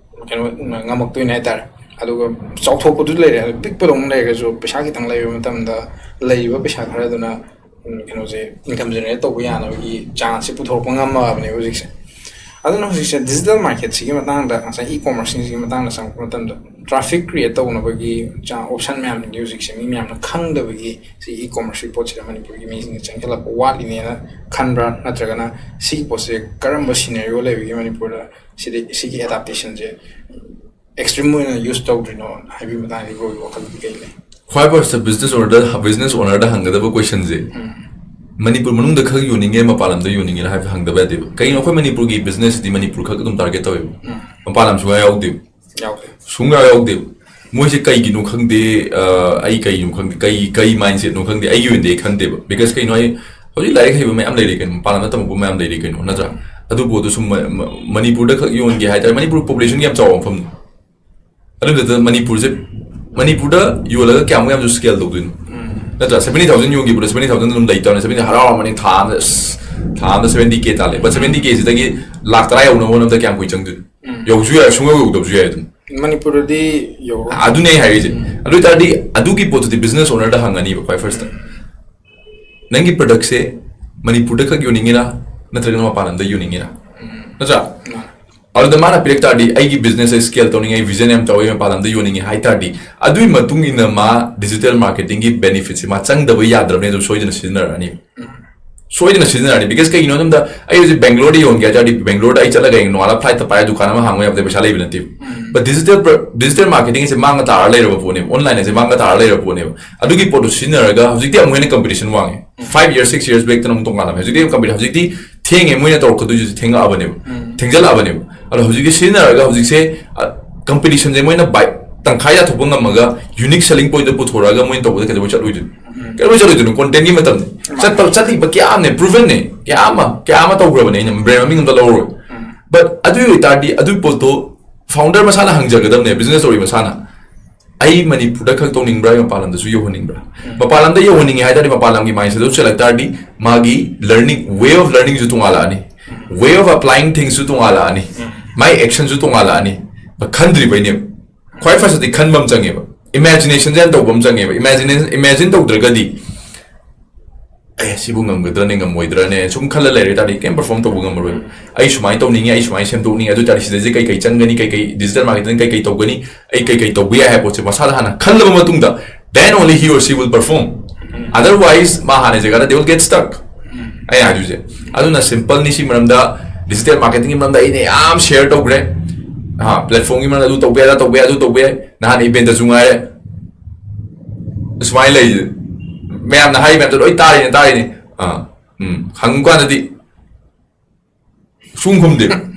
ꯀꯩꯅꯣ ꯉꯝꯃꯛꯇꯣꯏꯅꯦ ꯍꯥꯏꯇꯥꯔꯦ꯫ ꯑꯗꯨꯒ ꯆꯥꯎꯊꯣꯛꯄꯗꯨ ꯂꯩꯔꯦ, ꯑꯗꯨ ꯄꯤꯛꯄꯗꯧꯅ ꯂꯩꯔꯒꯁꯨ ꯄꯩꯁꯥ ꯈꯤꯇꯪ ꯂꯩꯕ ꯃꯇꯝꯗ ꯂꯩꯔꯤꯕ ꯄꯩꯁꯥ ꯈꯔꯗꯨꯅ, ꯎꯝ, ꯀꯩꯅꯣꯁꯦ, ꯏꯟꯀꯝ ꯖꯦꯅꯦꯔꯦꯠ ꯇꯧꯕ ꯌꯥꯅꯕꯒꯤ ꯆꯥꯟꯁꯁꯦ ꯄꯨꯊꯣꯔꯛꯄ ꯉꯝꯃꯕꯅꯦꯕ ꯍꯧꯖꯤꯛꯁꯦ꯫ ꯑꯗꯨꯅ ꯍꯧꯖꯤꯛꯁꯦ ꯗꯤꯖꯤꯇꯦꯜ ꯃꯥꯔꯀꯦꯠꯁꯤꯒꯤ ꯃꯇꯥꯡꯗ, ꯉꯁꯥꯏ ꯏ ꯀꯣꯃꯔꯁꯁꯤꯡꯁꯤꯒꯤ ꯃꯇꯥꯡꯗ ꯆꯪꯉꯛꯄ ꯃꯇꯝꯗ, ꯇ꯭ꯔꯥꯐꯤꯛ ꯀ꯭ꯔꯤꯌꯦꯠ ꯇꯧꯅꯕꯒꯤ ꯑꯣꯞꯁꯟ ꯃꯌꯥꯝꯁꯤꯡꯁꯦ ꯍꯧꯖꯤꯛꯁꯦ ꯃꯤ ꯃꯌꯥꯝꯅ ꯈꯪꯗꯕꯒꯤ ꯁꯤ ꯏ ꯀꯣꯃꯔꯁꯀꯤ ꯄꯣꯠꯁꯤꯗ ꯃꯅꯤꯄꯨꯔꯒꯤ ꯃꯤꯁꯤꯡꯁꯦ ꯆꯪꯁꯤꯜꯂꯛꯄ ꯋꯥꯠꯂꯤꯅꯦꯅ ꯈꯟꯕ꯭ꯔꯥ, ꯅꯠꯇ꯭ꯔꯒꯅ ꯁꯤꯒꯤ ꯄꯣꯠꯁꯦ ꯀꯔꯝꯕ ꯁꯤꯅꯦꯔꯤꯑꯣ ꯂꯩꯕꯒꯤ ꯃꯅꯤꯄꯨꯔꯗ ꯁꯤꯗꯤ, ꯁꯤꯒꯤ ꯑꯦꯗꯥꯞꯇꯦꯁꯟꯁꯦ ꯑꯦꯛꯁꯇ꯭ꯔꯤꯝ ꯑꯣꯏꯅ ꯌꯨꯁ ꯇꯧꯗ꯭ꯔꯤꯅꯣ ꯍꯥꯏꯕꯒꯤ ꯃꯇꯥꯡꯗ ꯕ꯭ꯔꯣꯒꯤ ꯋꯥꯈꯜꯗꯤ ꯀꯩ ꯂꯩ? ꯈ꯭ꯋꯥꯏ ꯐꯥꯔꯁꯇ ꯕꯤꯖꯤꯅꯦꯁ ꯑꯣꯅꯔꯗ, ꯕꯤꯖꯤꯅꯦꯁ ꯑꯣꯅꯔꯗ ꯍꯪꯒꯗꯕ ꯀꯣꯏꯁꯟꯁꯦ, ꯃꯅꯤꯄꯨꯔ ꯃꯅꯨꯡꯗ ꯈꯛ ꯌꯣꯟꯅꯤꯡꯉꯦ, ꯃꯄꯥꯟ ꯂꯝꯗ ꯌꯣꯟꯅꯤꯡꯉꯦ ꯍꯥꯏꯕ ꯍꯪꯗꯕ ꯌꯥꯗꯦꯕ꯫ ꯀꯩꯒꯤꯅꯣ, ꯑꯩꯈꯣꯏ ꯃꯅꯤꯄꯨꯔꯒꯤ ꯕꯤꯖꯤꯅꯦꯁꯁꯤꯗꯤ ꯃꯅꯤꯄꯨꯔ ꯈꯛ ꯑꯗꯨꯝ ꯇꯥꯔꯒꯦꯠ ꯇꯧꯋꯦꯕ, ꯃꯄꯥꯟ ꯂꯝ ꯁꯨꯡꯌꯥ ꯌꯥꯎꯗꯦꯕ꯫ ꯌꯥꯎꯗꯦ꯫ ꯁꯨꯡꯌꯥ ꯌꯥꯎꯗꯦꯕ꯫ ꯃꯣꯏꯁꯦ ꯀꯩꯒꯤꯅꯣ ꯈꯪꯗꯦ, ꯑ, ꯑꯩ ꯀꯩꯒꯤꯅꯣ ꯈꯪꯗꯦ, ꯀꯩ, ꯀꯩ ꯃꯥꯏꯟꯁꯦꯠꯅꯣ ꯈꯪꯗꯦ, ꯑꯩꯒꯤ ꯑꯣꯏꯅꯗꯤ ꯑꯩ ꯈꯟꯗꯦꯕ꯫ ꯕꯤꯀꯣꯁ ꯀꯩꯅꯣ ꯍꯥꯏ, ꯍꯧꯖꯤꯛ ꯂꯥꯏꯔꯤꯛ ꯍꯩꯕ ꯃꯌꯥꯝ ꯂꯩꯔꯦ ꯀꯩꯅꯣ, ꯃꯄꯥꯟ ꯂꯝꯗ ꯇꯝꯃꯛꯄ ꯃꯌꯥꯝ ꯂꯩꯔꯦ ꯀꯩꯅꯣ, ꯅꯠꯇ꯭ꯔꯥ? ꯑꯗꯨ ꯄꯣꯠꯇꯨ ꯁꯨꯝ ꯃ-, ꯃ-, ꯃꯅꯤꯄꯨꯔꯗ ꯈꯛ ꯌꯣꯟꯒꯦ ꯍꯥꯏꯇꯥꯔꯦ, ꯃꯅꯤꯄꯨꯔ ꯄꯣꯄꯨꯂꯦꯁꯟꯒꯤ ꯌꯥꯝ ꯆꯥꯎꯕ ꯃꯐꯝꯅꯤ꯫ ꯑꯗꯨꯗꯨꯗ ꯃꯅꯤꯄꯨꯔꯁꯦ, ꯃꯅꯤꯄꯨꯔꯗ ꯌꯣꯜꯂꯒ ꯀꯌꯥꯃꯨꯛ ꯌꯥꯝꯁꯨ ꯁ꯭ꯀꯦꯜ ꯇꯧꯗꯣꯏꯅꯣ? ꯅꯠꯇ꯭ꯔꯥ? ꯁꯚꯦꯟꯇꯤ ꯊꯥꯎꯖꯟ ꯌꯣꯟꯈꯤꯕꯗ ꯁꯚꯦꯟꯇꯤ ꯊꯥꯎꯖꯟ ꯑꯗꯨꯝ ꯂꯩꯇꯕꯅꯤ꯫ ꯁꯚꯦꯟꯇꯤ ꯍꯔꯥꯎꯔꯝꯃꯅꯤ, ꯊꯥ ꯑꯃꯗ, ꯑꯁ, ꯊꯥ ꯑꯃꯗ ꯁꯚꯦꯟꯇꯤ ꯀꯦ ꯇꯥꯜꯂꯦ꯫ ꯕꯠ ꯁꯚꯦꯟꯇꯤ ꯀꯦꯁꯤꯗꯒꯤ ꯂꯥꯛ ꯇꯔꯥ ꯌꯧꯅꯕ ꯍꯣꯠꯅꯕꯗ ꯀꯌꯥꯝ ꯀꯨꯏ ꯆꯪꯗꯣꯏꯅꯣ? ꯌꯧꯁꯨ ꯌꯥꯏ, ꯁꯨꯡꯌꯧ ꯌꯧꯗꯕꯁꯨ ꯌꯥꯏ ꯑꯗꯨꯝ꯫ ꯃꯅꯤꯄꯨꯔꯗꯗꯤ ꯌꯧꯔꯣꯏ꯫ ꯑꯗꯨꯅꯦ ꯑꯩ ꯍꯥꯏꯔꯤꯁꯦ꯫ ꯑꯗꯨ ꯑꯣꯏ ꯇꯥꯔꯗꯤ ꯑꯗꯨꯒꯤ ꯄꯣꯠꯇꯨꯗꯤ ꯕꯤꯖꯤꯅꯦꯁ ꯑꯣꯅꯔꯗ ꯍꯪꯉꯅꯤꯕ ꯈ꯭ꯋꯥꯏ ꯐꯥꯔꯁꯇ꯫ ꯅꯪꯒꯤ ꯄ꯭ꯔꯗꯛꯁꯦ ꯃꯅꯤꯄꯨꯔꯗ ꯈꯛ ꯌꯣꯟꯅꯤꯡꯉꯤꯔꯥ, ꯅꯠꯇ꯭ꯔꯒꯅ ꯃꯄꯥꯟ ꯂꯝꯗ ꯌꯣꯟꯅꯤꯡꯉꯤꯔꯥ? ꯅꯠꯇ꯭ꯔꯥ? ꯑꯗꯨꯗ ꯃꯥꯅ ꯄꯤꯔꯛ ꯇꯥꯔꯗꯤ, "ꯑꯩꯒꯤ business ꯑꯩ scale ꯇꯧꯅꯤꯡꯉꯦ, vision ꯌꯥꯝ ꯆꯥꯎꯋꯦ, ꯃꯄꯥꯟ ꯂꯝꯗ ꯌꯣꯟꯅꯤꯡꯉꯦ" ꯍꯥꯏ ꯇꯥꯔꯗꯤ, ꯑꯗꯨꯒꯤ ꯃꯇꯨꯡ ꯏꯟꯅ ꯃꯥ digital marketing ꯒꯤ benefit ꯁꯦ ꯃꯥ ꯆꯪꯗꯕ ꯌꯥꯗ꯭ꯔꯕꯅꯦ, ꯑꯗꯨꯝ ꯁꯣꯏꯗꯅ ꯁꯤꯖꯤꯟꯅꯔꯛꯑꯅꯤ꯫ ꯁꯣꯏꯗꯅ ꯁꯤꯖꯤꯟꯅꯔꯅꯤ꯫ Because ꯀꯩꯒꯤꯅꯣ ꯍꯥꯏꯕꯗ, ꯑꯩ ꯍꯧꯖꯤꯛ ꯕꯦꯡꯒ꯭ꯂꯣꯔꯗ ꯌꯣꯟꯒꯦ ꯍꯥꯏ ꯇꯥꯔꯗꯤ, ꯕꯦꯡꯒ꯭ꯂꯣꯔꯗ ꯑꯩ ꯆꯠꯂꯒ ꯍꯌꯦꯡ ꯅꯣꯡꯉꯥꯜꯂꯒ flight ꯇ ꯄꯥꯏꯔꯒ ꯗꯨꯀꯥꯟ ꯑꯃ ꯍꯥꯡꯉꯨ ꯌꯥꯕꯗ ꯄꯩꯁꯥ ꯂꯩꯕ ꯅꯠꯇꯦꯕ꯫ But digital pro-, digital marketing ꯁꯦ ꯃꯥꯡꯒ ꯇꯥꯔ ꯂꯩꯔꯕ ꯄꯣꯠꯅꯦꯕ, online ꯁꯦ ꯃꯥꯡꯒ ꯇꯥꯔ ꯂꯩꯔꯕ ꯄꯣꯠꯅꯦꯕ꯫ ꯑꯗꯨꯒꯤ ꯄꯣꯠꯇꯣ ꯁꯤꯖꯤꯟꯅꯔꯒ ꯍꯧꯖꯤꯛꯇꯤ ꯑꯃꯨꯛ ꯍꯦꯟꯅ competition ꯋꯥꯡꯉꯦ꯫ Five years, six years back ꯇꯅ ꯑꯃꯨꯛ ꯇꯣꯉꯥꯜꯂꯝꯃꯦ꯫ ꯍꯧꯖꯤꯛꯇꯤ competition, ꯍꯧꯖꯤꯛꯇꯤ ꯊꯦꯡꯉꯦ, ꯃꯣꯏꯅ ꯇꯧꯔꯛꯀꯗꯣꯏꯁꯦ ꯊꯦꯡꯉꯛꯑꯕꯅꯦꯕ, ꯊꯦꯡꯖꯜꯂꯛꯑꯕꯅꯦꯕ꯫ ꯑꯗꯣ ꯍꯧꯖꯤꯛꯀꯤ ꯁꯤꯖꯤꯟꯅꯔꯒ ꯍꯧꯖꯤꯛꯁꯦ, ꯑ, competition ꯁꯦ ꯃꯣꯏꯅ by ꯇꯪꯈꯥꯏ ꯌꯥꯊꯣꯛꯄ ꯉꯝꯃꯒ unique selling point ꯗ ꯄꯨꯊꯣꯔꯛꯑꯒ ꯃꯣꯏꯅ ꯇꯧꯕꯗ ꯀꯩꯗꯧꯕꯩ ꯆꯠꯂꯣꯏꯗꯣꯏꯅꯣ? ꯀꯩꯗꯧꯕꯩ ꯆꯠꯂꯣꯏꯗꯣꯏꯅꯣ? Content ꯒꯤ ꯃꯇꯝꯅꯤ꯫ ꯆꯠꯄ, ꯆꯠꯂꯤꯕ ꯀꯌꯥꯝꯅꯦ, proven ꯅꯦ, ꯀꯌꯥ ꯑꯃ, ꯀꯌꯥ ꯑꯃ ꯇꯧꯈ꯭ꯔꯕꯅꯦ꯫ ꯑꯩꯅ brand ꯃꯃꯤꯡ ꯑꯝꯇ ꯂꯧꯔꯣꯏ꯫ But ꯑꯗꯨ ꯑꯣꯏꯇꯥꯔꯗꯤ ꯑꯗꯨꯒꯤ ꯄꯣꯠꯇꯣ founder ꯃꯁꯥꯅ ꯍꯪꯖꯒꯗꯕꯅꯦ, business ꯇꯧꯔꯤ ꯃꯁꯥꯅ꯫ "ꯑꯩ ꯃꯅꯤꯄꯨꯔꯗ ꯈꯛ ꯇꯧꯅꯤꯡꯕ꯭ꯔꯥ, ꯑꯩ ꯃꯄꯥꯟ ꯂꯝꯗꯁꯨ ꯌꯧꯍꯟꯅꯤꯡꯕ꯭ꯔꯥ?" ꯃꯄꯥꯟ ꯂꯝꯗ ꯌꯧꯍꯟꯅꯤꯡꯉꯦ ꯍꯥꯏ ꯇꯥꯔꯗꯤ, ꯃꯄꯥꯟ ꯂꯝꯒꯤ mindset ꯗꯨ ꯆꯦꯜꯂꯛ ꯇꯥꯔꯗꯤ, ꯃꯥꯒꯤ learning, way of learning ꯁꯨ ꯇꯣꯉꯥꯜꯂꯛꯑꯅꯤ, way of applying things ꯁꯨ ꯇꯣꯉꯥꯜꯂꯛꯑꯅꯤ, ꯃꯥꯏ action ꯁꯨ ꯇꯣꯉꯥꯜꯂꯛꯑꯅꯤ꯫ ꯈꯟꯗ꯭ꯔꯤꯕꯩꯅꯦꯕ꯫ ꯈ꯭ꯋꯥꯏ first ꯇꯗꯤ ꯈꯟꯕ ꯑꯃ ꯆꯪꯉꯦꯕ, imagination ꯁꯦ ꯌꯥꯝ ꯇꯧꯕ ꯑꯃ ꯆꯪꯉꯦꯕ꯫ Imagine, imagine ꯇꯧꯗ꯭ꯔꯒꯗꯤ, "ꯑꯦ, ꯁꯤꯕꯨ ꯉꯝꯒꯗ꯭ꯔꯅꯦ, ꯉꯝꯃꯣꯏꯗ꯭ꯔꯅꯦ?" ꯁꯨꯝ ꯈꯜꯂ ꯂꯩꯔꯦ ꯇꯥꯔꯗꯤ ꯀꯩꯝ perform ꯇꯧꯕ ꯉꯝꯃꯔꯣꯏ꯫ "ꯑꯩ ꯁꯨꯃꯥꯏꯅ ꯇꯧꯅꯤꯡꯉꯤ, ꯑꯩ ꯁꯨꯃꯥꯏꯅ ꯁꯦꯝꯗꯣꯛꯅꯤꯡꯉꯤ, ꯑꯗꯨ ꯇꯥꯔꯗꯤ ꯁꯤꯗꯩꯁꯤꯗ ꯀꯩ ꯀꯩ ꯆꯪꯒꯅꯤ, ꯀꯩ ꯀꯩ digital marketing ꯀꯩ ꯀꯩ ꯇꯧꯒꯅꯤ, ꯑꯩ ꯀꯩ ꯀꯩ ꯇꯧꯕ ꯌꯥꯏ" ꯍꯥꯏꯕ ꯄꯣꯠꯁꯦ ꯃꯁꯥꯗ ꯍꯥꯟꯅ ꯈꯜꯂꯕ ꯃꯇꯨꯡꯗ, then only he or she will perform. Otherwise, ꯃꯥ ꯍꯥꯟꯅ ꯖꯒꯥꯗ they will get stuck꯫ ꯑꯩ ꯍꯥꯏꯗꯣꯏꯁꯦ꯫ ꯑꯗꯨꯅ simple ꯅꯤ ꯁꯤ ꯃꯔꯝꯗ, digital marketing ꯒꯤ ꯃꯔꯝꯗ ꯑꯩꯅ ꯌꯥꯝ share ꯇꯧꯈ꯭ꯔꯦ꯫ ꯍꯥ, platform ꯒꯤ ꯃꯔꯝꯗ ꯑꯗꯨ ꯇꯧꯕ ꯌꯥꯏ, ꯑꯗꯥ ꯇꯧꯕ ꯌꯥꯏ, ꯑꯗꯨ ꯇꯧꯕ ꯌꯥꯏ꯫ ꯅꯍꯥꯟ event ꯇꯁꯨ ꯉꯥꯏꯔꯦ꯫ ꯁꯨꯃꯥꯏꯅ ꯂꯩ꯫ ꯃꯌꯥꯝꯅ ꯍꯥꯏ ꯃꯌꯥꯝꯗꯣ ꯂꯣꯏ ꯇꯥꯔꯤꯅꯦ, ꯇꯥꯔꯤꯅꯦ꯫ ꯑꯥ, ꯎꯝ, ꯍꯪꯕ ꯀꯥꯟꯗꯗꯤ ꯁꯨꯡ ꯈꯨꯝꯗꯦ꯫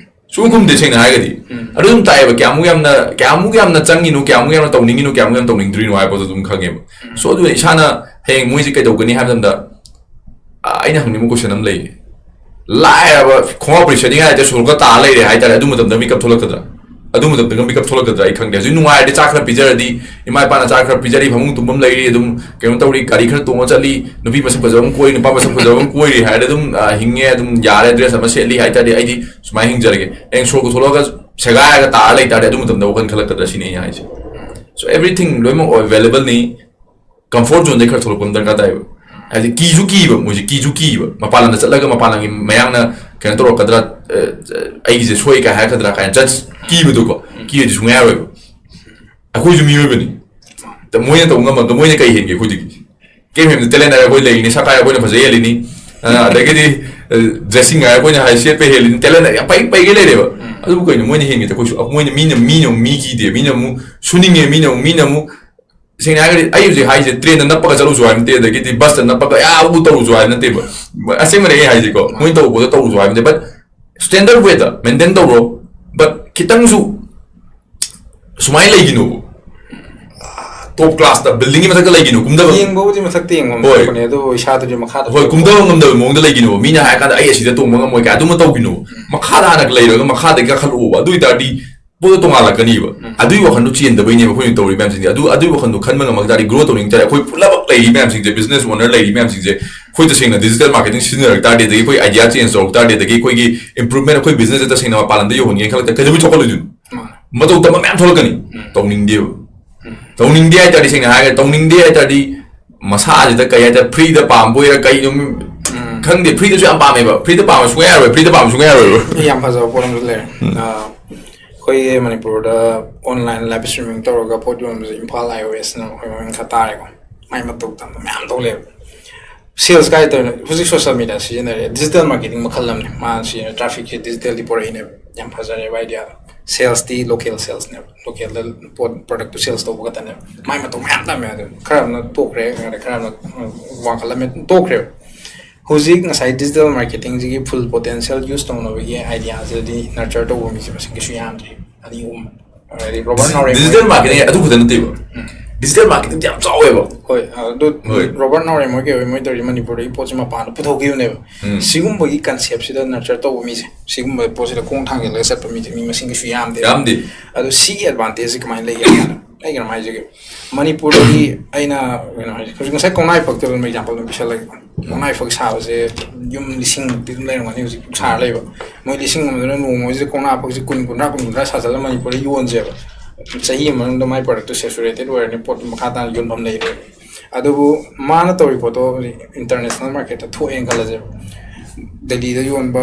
ꯁꯨꯡ ꯈꯨꯝꯗꯦ, ꯁꯦꯡꯅ ꯍꯥꯏꯔꯒꯗꯤ꯫ ꯑꯗꯨ ꯑꯗꯨꯝ ꯇꯥꯛꯑꯦꯕ, ꯀꯌꯥꯃꯨꯛ ꯌꯥꯝꯅ, ꯀꯌꯥꯃꯨꯛ ꯌꯥꯝꯅ ꯆꯪꯉꯤꯅꯣ, ꯀꯌꯥꯃꯨꯛ ꯌꯥꯝꯅ ꯇꯧꯅꯤꯡꯉꯤꯅꯣ, ꯀꯌꯥꯃꯨꯛ ꯌꯥꯝꯅ ꯇꯧꯅꯤꯡꯗ꯭ꯔꯤꯅꯣ ꯍꯥꯏꯕꯗꯣ ꯑꯗꯨꯝ ꯈꯪꯉꯦꯕ꯫ So, ꯑꯗꯨꯅ ꯏꯁꯥꯅ ꯍꯌꯦꯡ ꯃꯣꯏꯁꯦ ꯀꯩꯗꯧꯒꯅꯤ ꯍꯥꯏꯕ ꯃꯇꯝꯗ, ꯑ, ꯑꯩꯅ ꯍꯪꯅꯤꯡꯕ question ꯑꯃ ꯂꯩꯌꯦ꯫ ꯂꯥꯏꯔꯕ ꯈꯣꯡꯒ꯭ꯔꯥꯎ ꯐꯨꯔꯤꯠ ꯁꯦꯠꯅꯤꯡꯉꯥꯏ ꯂꯩꯇꯦ, ꯁꯣꯔꯣꯛꯇ ꯇꯥꯔ ꯂꯩꯔꯦ ꯍꯥꯏꯇꯥꯔꯦ, ꯑꯗꯨ ꯃꯇꯝꯗ ꯃꯤꯀꯞ ꯊꯣꯛꯂꯛꯀꯗ꯭ꯔꯥ? ꯑꯗꯨ ꯃꯇꯝꯗꯒ ꯃꯤꯀꯞ ꯊꯣꯛꯂꯛꯀꯗ꯭ꯔꯥ ꯑꯩ ꯈꯪꯗꯦ꯫ ꯍꯧꯖꯤꯛ ꯅꯨꯡꯉꯥꯏꯔꯗꯤ ꯆꯥꯛ ꯈꯔ ꯄꯤꯖꯔꯗꯤ, ꯏꯃꯥ ꯏꯄꯥꯅ ꯆꯥꯛ ꯈꯔ ꯄꯤꯖꯔꯤ, ꯐꯃꯨꯡ ꯇꯨꯝꯐꯝ ꯂꯩꯔꯤ, ꯑꯗꯨꯝ ꯀꯩꯅꯣ ꯇꯧꯔꯤ, ꯒꯥꯔꯤ ꯈꯔ ꯇꯣꯡꯉ ꯆꯠꯂꯤ, ꯅꯨꯄꯤ ꯃꯁꯛ ꯐꯖꯕ ꯑꯃ ꯀꯣꯏꯔꯤ, ꯅꯨꯄꯥ ꯃꯁꯛ ꯐꯖꯕ ꯑꯃ ꯀꯣꯏꯔꯤ ꯍꯥꯏꯔꯗꯤ ꯑꯗꯨꯝ, ꯑ, ꯍꯤꯡꯉꯦ, ꯑꯗꯨꯝ ꯌꯥꯔꯦ, dress ꯑꯃ ꯁꯦꯠꯂꯤ ꯍꯥꯏꯇꯥꯔꯗꯤ ꯑꯩꯗꯤ ꯁꯨꯃꯥꯏꯅ ꯍꯤꯡꯖꯔꯒꯦ꯫ ꯍꯌꯦꯡ ꯁꯣꯔꯣꯛꯇ ꯊꯣꯛꯂꯛꯑꯒ ꯁꯦꯒꯥꯏꯔꯒ ꯇꯥꯔ ꯂꯩꯇꯥꯔꯗꯤ ꯑꯗꯨ ꯃꯇꯝꯗ ꯋꯥꯈꯜ ꯈꯜꯂꯛꯀꯗ꯭ꯔꯥ ꯁꯤꯅꯤ ꯑꯩꯅ ꯍꯥꯏꯁꯦ꯫ So everything ꯂꯣꯏꯅꯃꯛ available ꯅꯤ꯫ Comfort zone ꯗꯩ ꯈꯔ ꯊꯣꯛꯂꯛꯄ ꯑꯃ ꯗꯔꯀꯥꯔ ꯇꯥꯏꯌꯦꯕ꯫ ꯍꯥꯏꯗꯤ ꯀꯤꯁꯨ ꯀꯤꯕ, ꯃꯣꯏꯁꯦ ꯀꯤꯁꯨ ꯀꯤꯕ, ꯃꯄꯥꯟ ꯂꯝꯗ ꯆꯠꯂꯒ ꯃꯄꯥꯟ ꯂꯝꯒꯤ ꯃꯌꯥꯡꯅ ꯀꯩꯅꯣ ꯇꯧꯔꯛꯀꯗ꯭ꯔꯥ, ꯑ, ꯑꯩꯒꯤꯁꯦ ꯁꯣꯏ ꯀꯥꯏ ꯍꯥꯏꯔꯛꯀꯗ꯭ꯔꯥ ꯀꯥꯏꯅ ꯖꯁ ꯀꯤꯕꯗꯣꯀꯣ, ꯀꯤꯔꯗꯤ ꯁꯨꯡꯌꯥ ꯌꯥꯔꯣꯏꯕ꯫ ꯑꯩꯈꯣꯏꯁꯨ ꯃꯤꯑꯣꯏꯕꯅꯤ꯫ ꯃꯣꯏꯅ ꯇꯧꯕ ꯉꯝꯕꯗꯣ ꯃꯣꯏꯅ ꯀꯩ ꯍꯦꯟꯒꯦ ꯑꯩꯈꯣꯏꯗꯒꯤ? ꯀꯩꯝ ꯍꯦꯟꯗꯦ꯫ ꯇꯦꯂꯦꯟ ꯍꯥꯏꯔ ꯑꯩꯈꯣꯏ ꯂꯩꯔꯤꯅꯤ, ꯁꯛ ꯍꯥꯏꯔ ꯑꯩꯈꯣꯏꯅ ꯐꯖꯩ ꯍꯦꯜꯂꯤꯅꯤ, ꯑ, ꯑꯗꯒꯤꯗꯤ, ꯑ, ꯗ꯭ꯔꯦꯁꯤꯡ ꯍꯥꯏꯔ ꯑꯩꯈꯣꯏꯅ ꯍꯥꯏ ꯁꯦꯠꯄ ꯍꯦꯜꯂꯤꯅꯤ, ꯇꯦꯂꯦꯟ ꯌꯥꯝ ꯄꯩ ꯄꯩꯒꯩ ꯂꯩꯔꯦꯕ꯫ ꯑꯗꯨꯕꯨ ꯀꯩꯅꯣ ꯃꯣꯏꯅ ꯍꯦꯟꯒꯦ? ꯑꯩꯈꯣꯏꯁꯨ, ꯃꯣꯏꯅ, ꯃꯤꯅ, ꯃꯤꯅ ꯑꯃꯨꯛ ꯃꯤ ꯀꯤꯗꯦ, ꯃꯤꯅ ꯑꯃꯨꯛ ꯁꯨꯅꯤꯡꯉꯦ, ꯃꯤꯅ ꯑꯃꯨꯛ, ꯃꯤꯅ ꯑꯃꯨꯛ ꯁꯦꯡꯅ ꯍꯥꯏꯔꯒꯗꯤ ꯑꯩ ꯍꯧꯖꯤꯛ ꯍꯥꯏꯁꯦ ꯇ꯭ꯔꯦꯟꯗ ꯅꯞꯄꯒ ꯆꯠꯂꯨꯁꯨ ꯍꯥꯏꯕ ꯅꯠꯇꯦ, ꯑꯗꯒꯤꯗꯤ ꯕꯁꯇ ꯅꯞꯄꯒ ꯑꯥꯕꯨ ꯇꯧꯔꯨꯁꯨ ꯍꯥꯏꯕ ꯅꯠꯇꯦꯕ꯫ ꯑꯁꯦꯡꯕꯅꯦ ꯑꯩ ꯍꯥꯏꯁꯦꯀꯣ, ꯃꯣꯏꯅ ꯇꯧꯕꯗꯣ ꯇꯧꯔꯨꯁꯨ ꯍꯥꯏꯕ ꯅꯠꯇꯦ, but standard way the maintain ꯇꯧꯔꯣ꯫ But ꯈꯤꯇꯪꯁꯨ ꯁꯨꯃꯥꯏꯅ ꯂꯩꯒꯤꯅꯣꯕ꯫ ꯇꯣꯞ ꯀ꯭ꯂꯥꯁꯇ ꯕꯤꯜꯗꯤꯡꯒꯤ ꯃꯊꯛꯇ ꯂꯩꯒꯤꯅꯣ, ꯀꯨꯝꯗꯕ꯫ ꯌꯦꯡꯕꯕꯨꯗꯤ ꯃꯊꯛꯇ ꯌꯦꯡꯐꯝ ꯍꯣꯏ꯫ ꯊꯣꯛꯄꯅꯦ, ꯑꯗꯨꯕꯨ ꯏꯁꯥꯗꯗꯤ ꯃꯈꯥꯗ ꯍꯣꯏ, ꯊꯣꯛꯄ꯫ ꯀꯨꯝꯗꯕ ꯉꯝꯗꯕ ꯃꯑꯣꯡꯗ ꯂꯩꯒꯤꯅꯣꯕ꯫ ꯃꯤꯅ ꯍꯥꯏꯔ ꯀꯥꯟꯗ ꯑꯩ ꯑꯁꯤꯗ ꯇꯣꯡꯕ ꯉꯝꯃꯣꯏ ꯀꯥꯏ ꯑꯗꯨꯃ ꯇꯧꯒꯤꯅꯣꯕ꯫ ꯃꯈꯥꯗ ꯍꯥꯟꯅ ꯂꯩꯔꯒ ꯃꯈꯥꯗꯒꯤ ꯀꯥꯈꯠꯂꯛꯑꯣꯕ꯫ ꯑꯗꯨ ꯑꯣꯏꯇꯥꯔꯗꯤ ꯄꯣꯠꯇꯣ ꯇꯣꯉꯥꯜꯂꯛꯀꯅꯤꯕ꯫ ꯑꯗꯨꯒꯤ ꯋꯥꯈꯜꯗꯣ ꯆꯦꯟꯗꯕꯩꯅꯦꯕ ꯑꯩꯈꯣꯏꯅ ꯇꯧꯔꯤ ꯃꯌꯥꯝꯁꯤꯡꯁꯦ꯫ ꯑꯗꯨ, ꯑꯗꯨꯒꯤ ꯋꯥꯈꯜꯗꯣ ꯈꯟꯕ ꯉꯝꯃꯛ ꯇꯥꯔꯗꯤ, ꯒ꯭ꯔꯣ ꯇꯧꯅꯤꯡ ꯇꯥꯔꯗꯤ, ꯑꯩꯈꯣꯏ ꯄꯨꯝꯅꯃꯛ ꯂꯩꯔꯤ ꯃꯌꯥꯝꯁꯤꯡꯁꯦ, ꯕꯤꯖꯤꯅꯦꯁ ꯑꯣꯅꯔ ꯂꯩꯔꯤ ꯃꯌꯥꯝꯁꯤꯡꯁꯦ, ꯑꯩꯈꯣꯏ ꯇꯁꯦꯡꯅ ꯗꯤꯖꯤꯇꯦꯜ ꯃꯥꯔꯀꯦꯇꯤꯡ ꯁꯤꯖꯤꯟꯅꯔꯛ ꯇꯥꯔꯗꯤ, ꯑꯗꯒꯤ ꯑꯩꯈꯣꯏ ꯑꯥꯏꯗꯤꯌꯥ ꯆꯦꯟꯖ ꯇꯧꯔꯛ ꯇꯥꯔꯗꯤ, ꯑꯗꯒꯤ ꯑꯩꯈꯣꯏꯒꯤ ꯏꯝꯄ꯭ꯔꯨꯚꯃꯦꯟ, ꯑꯩꯈꯣꯏ ꯕꯤꯖꯤꯅꯦꯁꯁꯦ ꯇꯁꯦꯡꯅ ꯃꯄꯥꯟ ꯂꯝꯗ ꯌꯧꯍꯟꯒꯦꯅ ꯈꯜꯂꯛꯇ ꯀꯩꯗꯧꯕꯩ ꯊꯣꯛꯍꯜꯂꯣꯏꯗꯣꯏꯅꯣ? ꯃꯥꯅꯦ꯫ ꯃꯇꯧ ꯇꯝꯕ ꯃꯌꯥꯝ ꯊꯣꯛꯂꯛꯀꯅꯤ꯫ ꯎꯝ꯫ ꯇꯧꯅꯤꯡꯗꯦꯕ꯫ ꯎꯝ꯫ ꯇꯧꯅꯤꯡꯗꯦ ꯍꯥꯏ ꯇꯥꯔꯗꯤ, ꯁꯦꯡꯅ ꯍꯥꯏꯔꯒ, ꯇꯧꯅꯤꯡꯗꯦ ꯍꯥꯏ ꯇꯥꯔꯗꯤ, ꯃꯁꯥꯁꯤꯗ ꯀꯩ ꯍꯥꯏꯇꯥꯔꯦ, ꯐ꯭ꯔꯤꯗ ꯄꯥꯝꯕ ꯑꯣꯏꯔ ꯀꯩꯅꯣ, ꯎꯝ꯫ ꯈꯪꯗꯦ, ꯐ꯭ꯔꯤꯗꯁꯨ ꯌꯥꯝ ꯄꯥꯝꯃꯦꯕ꯫ ꯐ꯭ꯔꯤꯗ ꯄꯥꯝꯕ ꯁꯨꯡꯌꯥ ꯌꯥꯔꯣꯏ, ꯐ꯭ꯔꯤꯗ ꯄꯥꯝꯕ ꯁꯨꯡꯌꯥ ꯌꯥꯔꯣꯏꯕ꯫ ꯌꯥꯝ ꯐꯖꯕ ꯄꯣꯠ ꯑꯃꯁꯨ ꯂꯩꯔꯦ꯫ ꯎꯝ꯫ ꯑ, ꯑꯩꯈꯣꯏꯒꯤ ꯃꯅꯤꯄꯨꯔꯗ ꯑꯣꯟꯂꯥꯏꯟ ꯂꯥꯏꯚ ꯁ꯭ꯇ꯭ꯔꯤꯃꯤꯡ ꯇꯧꯔꯒ ꯄꯣꯠ ꯌꯣꯟꯕꯁꯦ ꯏꯝꯐꯥꯜ ꯑꯥꯏ ꯑꯣ ꯑꯦꯁꯅ ꯑꯩꯈꯣꯏ ꯃꯃꯤꯡ ꯈꯔ ꯇꯥꯔꯦꯀꯣ꯫ ꯃꯥꯏ ꯃꯇꯧ ꯇꯝꯕ ꯃꯌꯥꯝ ꯊꯣꯛꯂꯛꯑꯦꯕ꯫ ꯁꯦꯜꯁ ꯀꯥꯏ ꯇꯧꯔꯤꯅꯣ? ꯍꯧꯖꯤꯛ ꯁꯣꯁꯤꯌꯦꯜ ꯃꯦꯗꯤꯌꯥ ꯁꯤꯖꯤꯟꯅꯔꯦ, ꯗꯤꯖꯤꯇꯦꯜ ꯃꯥꯔꯀꯦꯇꯤꯡ ꯃꯈꯜ ꯑꯃꯅꯦ꯫ ꯃꯥꯅ ꯁꯤꯖꯤꯟꯅ ꯇ꯭ꯔꯥꯐꯤꯛꯁꯦ ꯗꯤꯖꯤꯇꯦꯜꯗꯤ ꯄꯨꯔꯛꯏꯅꯦꯕ꯫ ꯌꯥꯝ ꯐꯖꯔꯦꯕ ꯑꯥꯏꯗꯤꯌꯥꯗꯣ꯫ ꯁꯦꯜꯁꯇꯤ ꯂꯣꯀꯦꯜ ꯁꯦꯜꯁꯅꯦꯕ꯫ ꯂꯣꯀꯦꯜꯗ ꯄꯣꯠ, ꯄ꯭ꯔꯗꯛꯇꯨ ꯁꯦꯜꯁ ꯇꯧꯕ ꯈꯛꯇꯅꯦꯕ꯫ ꯃꯥꯏ ꯃꯇꯧ ꯃꯌꯥꯝ ꯇꯝꯃꯦ꯫ ꯑꯗꯨ ꯈꯔ ꯑꯃꯅ ꯇꯣꯛꯈ꯭ꯔꯦ, ꯈꯔ ꯑꯃꯅ, ꯎꯝ, ꯋꯥꯡꯈꯠꯂꯝꯃꯦ, ꯇꯣꯛꯈ꯭ꯔꯦꯕ꯫ ꯍꯧꯖꯤꯛ ꯉꯁꯥꯏ ꯗꯤꯖꯤꯇꯦꯜ ꯃꯥꯔꯀꯦꯇꯤꯡꯁꯤꯒꯤ ꯐꯨꯜ ꯄꯣꯇꯦꯟꯁꯤꯌꯦꯜ ꯌꯨꯁ ꯇꯧꯅꯕꯒꯤ ꯑꯥꯏꯗꯤꯌꯥꯁꯤꯗꯗꯤ ꯅꯔꯆꯔ ꯇꯧꯕ ꯃꯤꯁꯦ ꯃꯁꯤꯡ ꯀꯩꯁꯨ ꯌꯥꯝꯗ꯭ꯔꯤ, ꯑꯅꯤ ꯑꯍꯨꯝ꯫ ꯍꯥꯏꯗꯤ ꯔꯣꯕꯔꯠ ꯅꯥꯎꯔꯦꯝ ꯗꯤꯖꯤꯇꯦꯜ ꯍꯣꯏ꯫ ꯃꯥꯔꯀꯦꯇꯤꯡ ꯑꯗꯨ ꯈꯛꯇ ꯅꯠꯇꯦꯕ꯫ ꯎꯝ꯫ ꯗꯤꯖꯤꯇꯦꯜ ꯃꯥꯔꯀꯦꯇꯤꯡꯗꯤ ꯌꯥꯝ ꯆꯥꯎꯋꯦꯕ꯫ ꯍꯣꯏ, ꯑꯗꯨ ꯍꯣꯏ꯫ ꯔꯣꯕꯔꯠ ꯅꯥꯎꯔꯦꯝ ꯍꯣꯏ ꯀꯩ ꯍꯣꯏ ꯃꯣꯏ ꯇꯧꯔꯤ ꯃꯅꯤꯄꯨꯔꯗꯒꯤ ꯄꯣꯠꯁꯦ ꯃꯄꯥꯟꯗ ꯄꯨꯊꯣꯛꯈꯤꯕꯅꯦꯕ꯫ ꯎꯝ꯫ ꯁꯤꯒꯨꯝꯕꯒꯤ ꯀꯟꯁꯦꯞꯁꯤꯗ ꯅꯔꯆꯔ ꯇꯧꯕ ꯃꯤꯁꯦ, ꯁꯤꯒꯨꯝꯕ ꯄꯣꯠꯁꯤꯗ ꯈꯣꯡ ꯊꯥꯡꯖꯤꯜꯂꯒ ꯆꯠꯄ ꯃꯤꯁꯦ ꯃꯤ ꯃꯁꯤꯡ ꯀꯩꯁꯨ ꯌꯥꯝꯗꯦ꯫ ꯌꯥꯝꯗꯦ꯫ ꯑꯗꯣ ꯁꯤꯒꯤ ꯑꯦꯗꯚꯥꯟꯇꯦꯖꯁꯦ ꯀꯃꯥꯏꯅ ꯂꯩꯒꯦ ꯍꯥꯏ ꯀꯥꯟꯗ, ꯑꯩ ꯀꯩꯅꯣꯝ ꯍꯥꯏꯖꯒꯦ꯫ ꯃꯅꯤꯄꯨꯔꯗꯒꯤ ꯑꯩꯅ ꯀꯩꯅꯣ ꯍꯥꯏꯖꯦ, ꯍꯧꯖꯤꯛ ꯉꯁꯥꯏ ꯀꯧꯅꯥ ꯏꯐꯛꯇ ꯑꯗꯨꯝ ꯑꯦꯛꯖꯥꯝꯄꯜ ꯑꯗꯨꯝ ꯄꯤꯁꯜꯂꯒꯦꯀꯣ꯫ ꯀꯧꯅꯥ ꯏꯐꯛ ꯁꯥꯕꯁꯦ ꯌꯨꯝ ꯂꯤꯁꯤꯡ ꯃꯨꯛꯇꯤ ꯑꯗꯨꯝ ꯂꯩꯔꯝꯒꯅꯤ ꯍꯧꯖꯤꯛ ꯁꯥꯔ ꯂꯩꯕ꯫ ꯃꯣꯏ ꯂꯤꯁꯤꯡ ꯑꯃꯗꯨꯅ ꯅꯣꯡꯃꯁꯤꯗ ꯀꯧꯅꯥ ꯏꯐꯛꯁꯦ ꯀꯨꯟ, ꯀꯨꯟꯊ꯭ꯔꯥ, ꯀꯨꯟ, ꯀꯨꯟꯊ꯭ꯔꯥ ꯁꯥꯖꯜꯂꯒ ꯃꯅꯤꯄꯨꯔꯗ ꯌꯣꯟꯁꯦꯕ꯫ ꯆꯍꯤ ꯑꯃ ꯃꯅꯨꯡꯗ ꯃꯥꯏ ꯄ꯭ꯔꯗꯛꯇꯨ ꯁꯦꯆꯨꯔꯦꯇꯦꯠ ꯑꯣꯏꯔꯅꯤ, ꯄꯣꯠꯇꯨ ꯃꯈꯥ ꯇꯥꯅ ꯌꯣꯟꯐꯝ ꯂꯩꯔꯣꯏ꯫ ꯑꯗꯨꯕꯨ ꯃꯥꯅ ꯇꯧꯔꯤ ꯄꯣꯠꯇꯣ ꯍꯧꯖꯤꯛ international marketꯇ ꯊꯣꯛꯑꯦꯅ ꯈꯜꯂꯁꯦꯕ꯫ ꯗꯦꯜꯂꯤꯗ ꯌꯣꯟꯕ,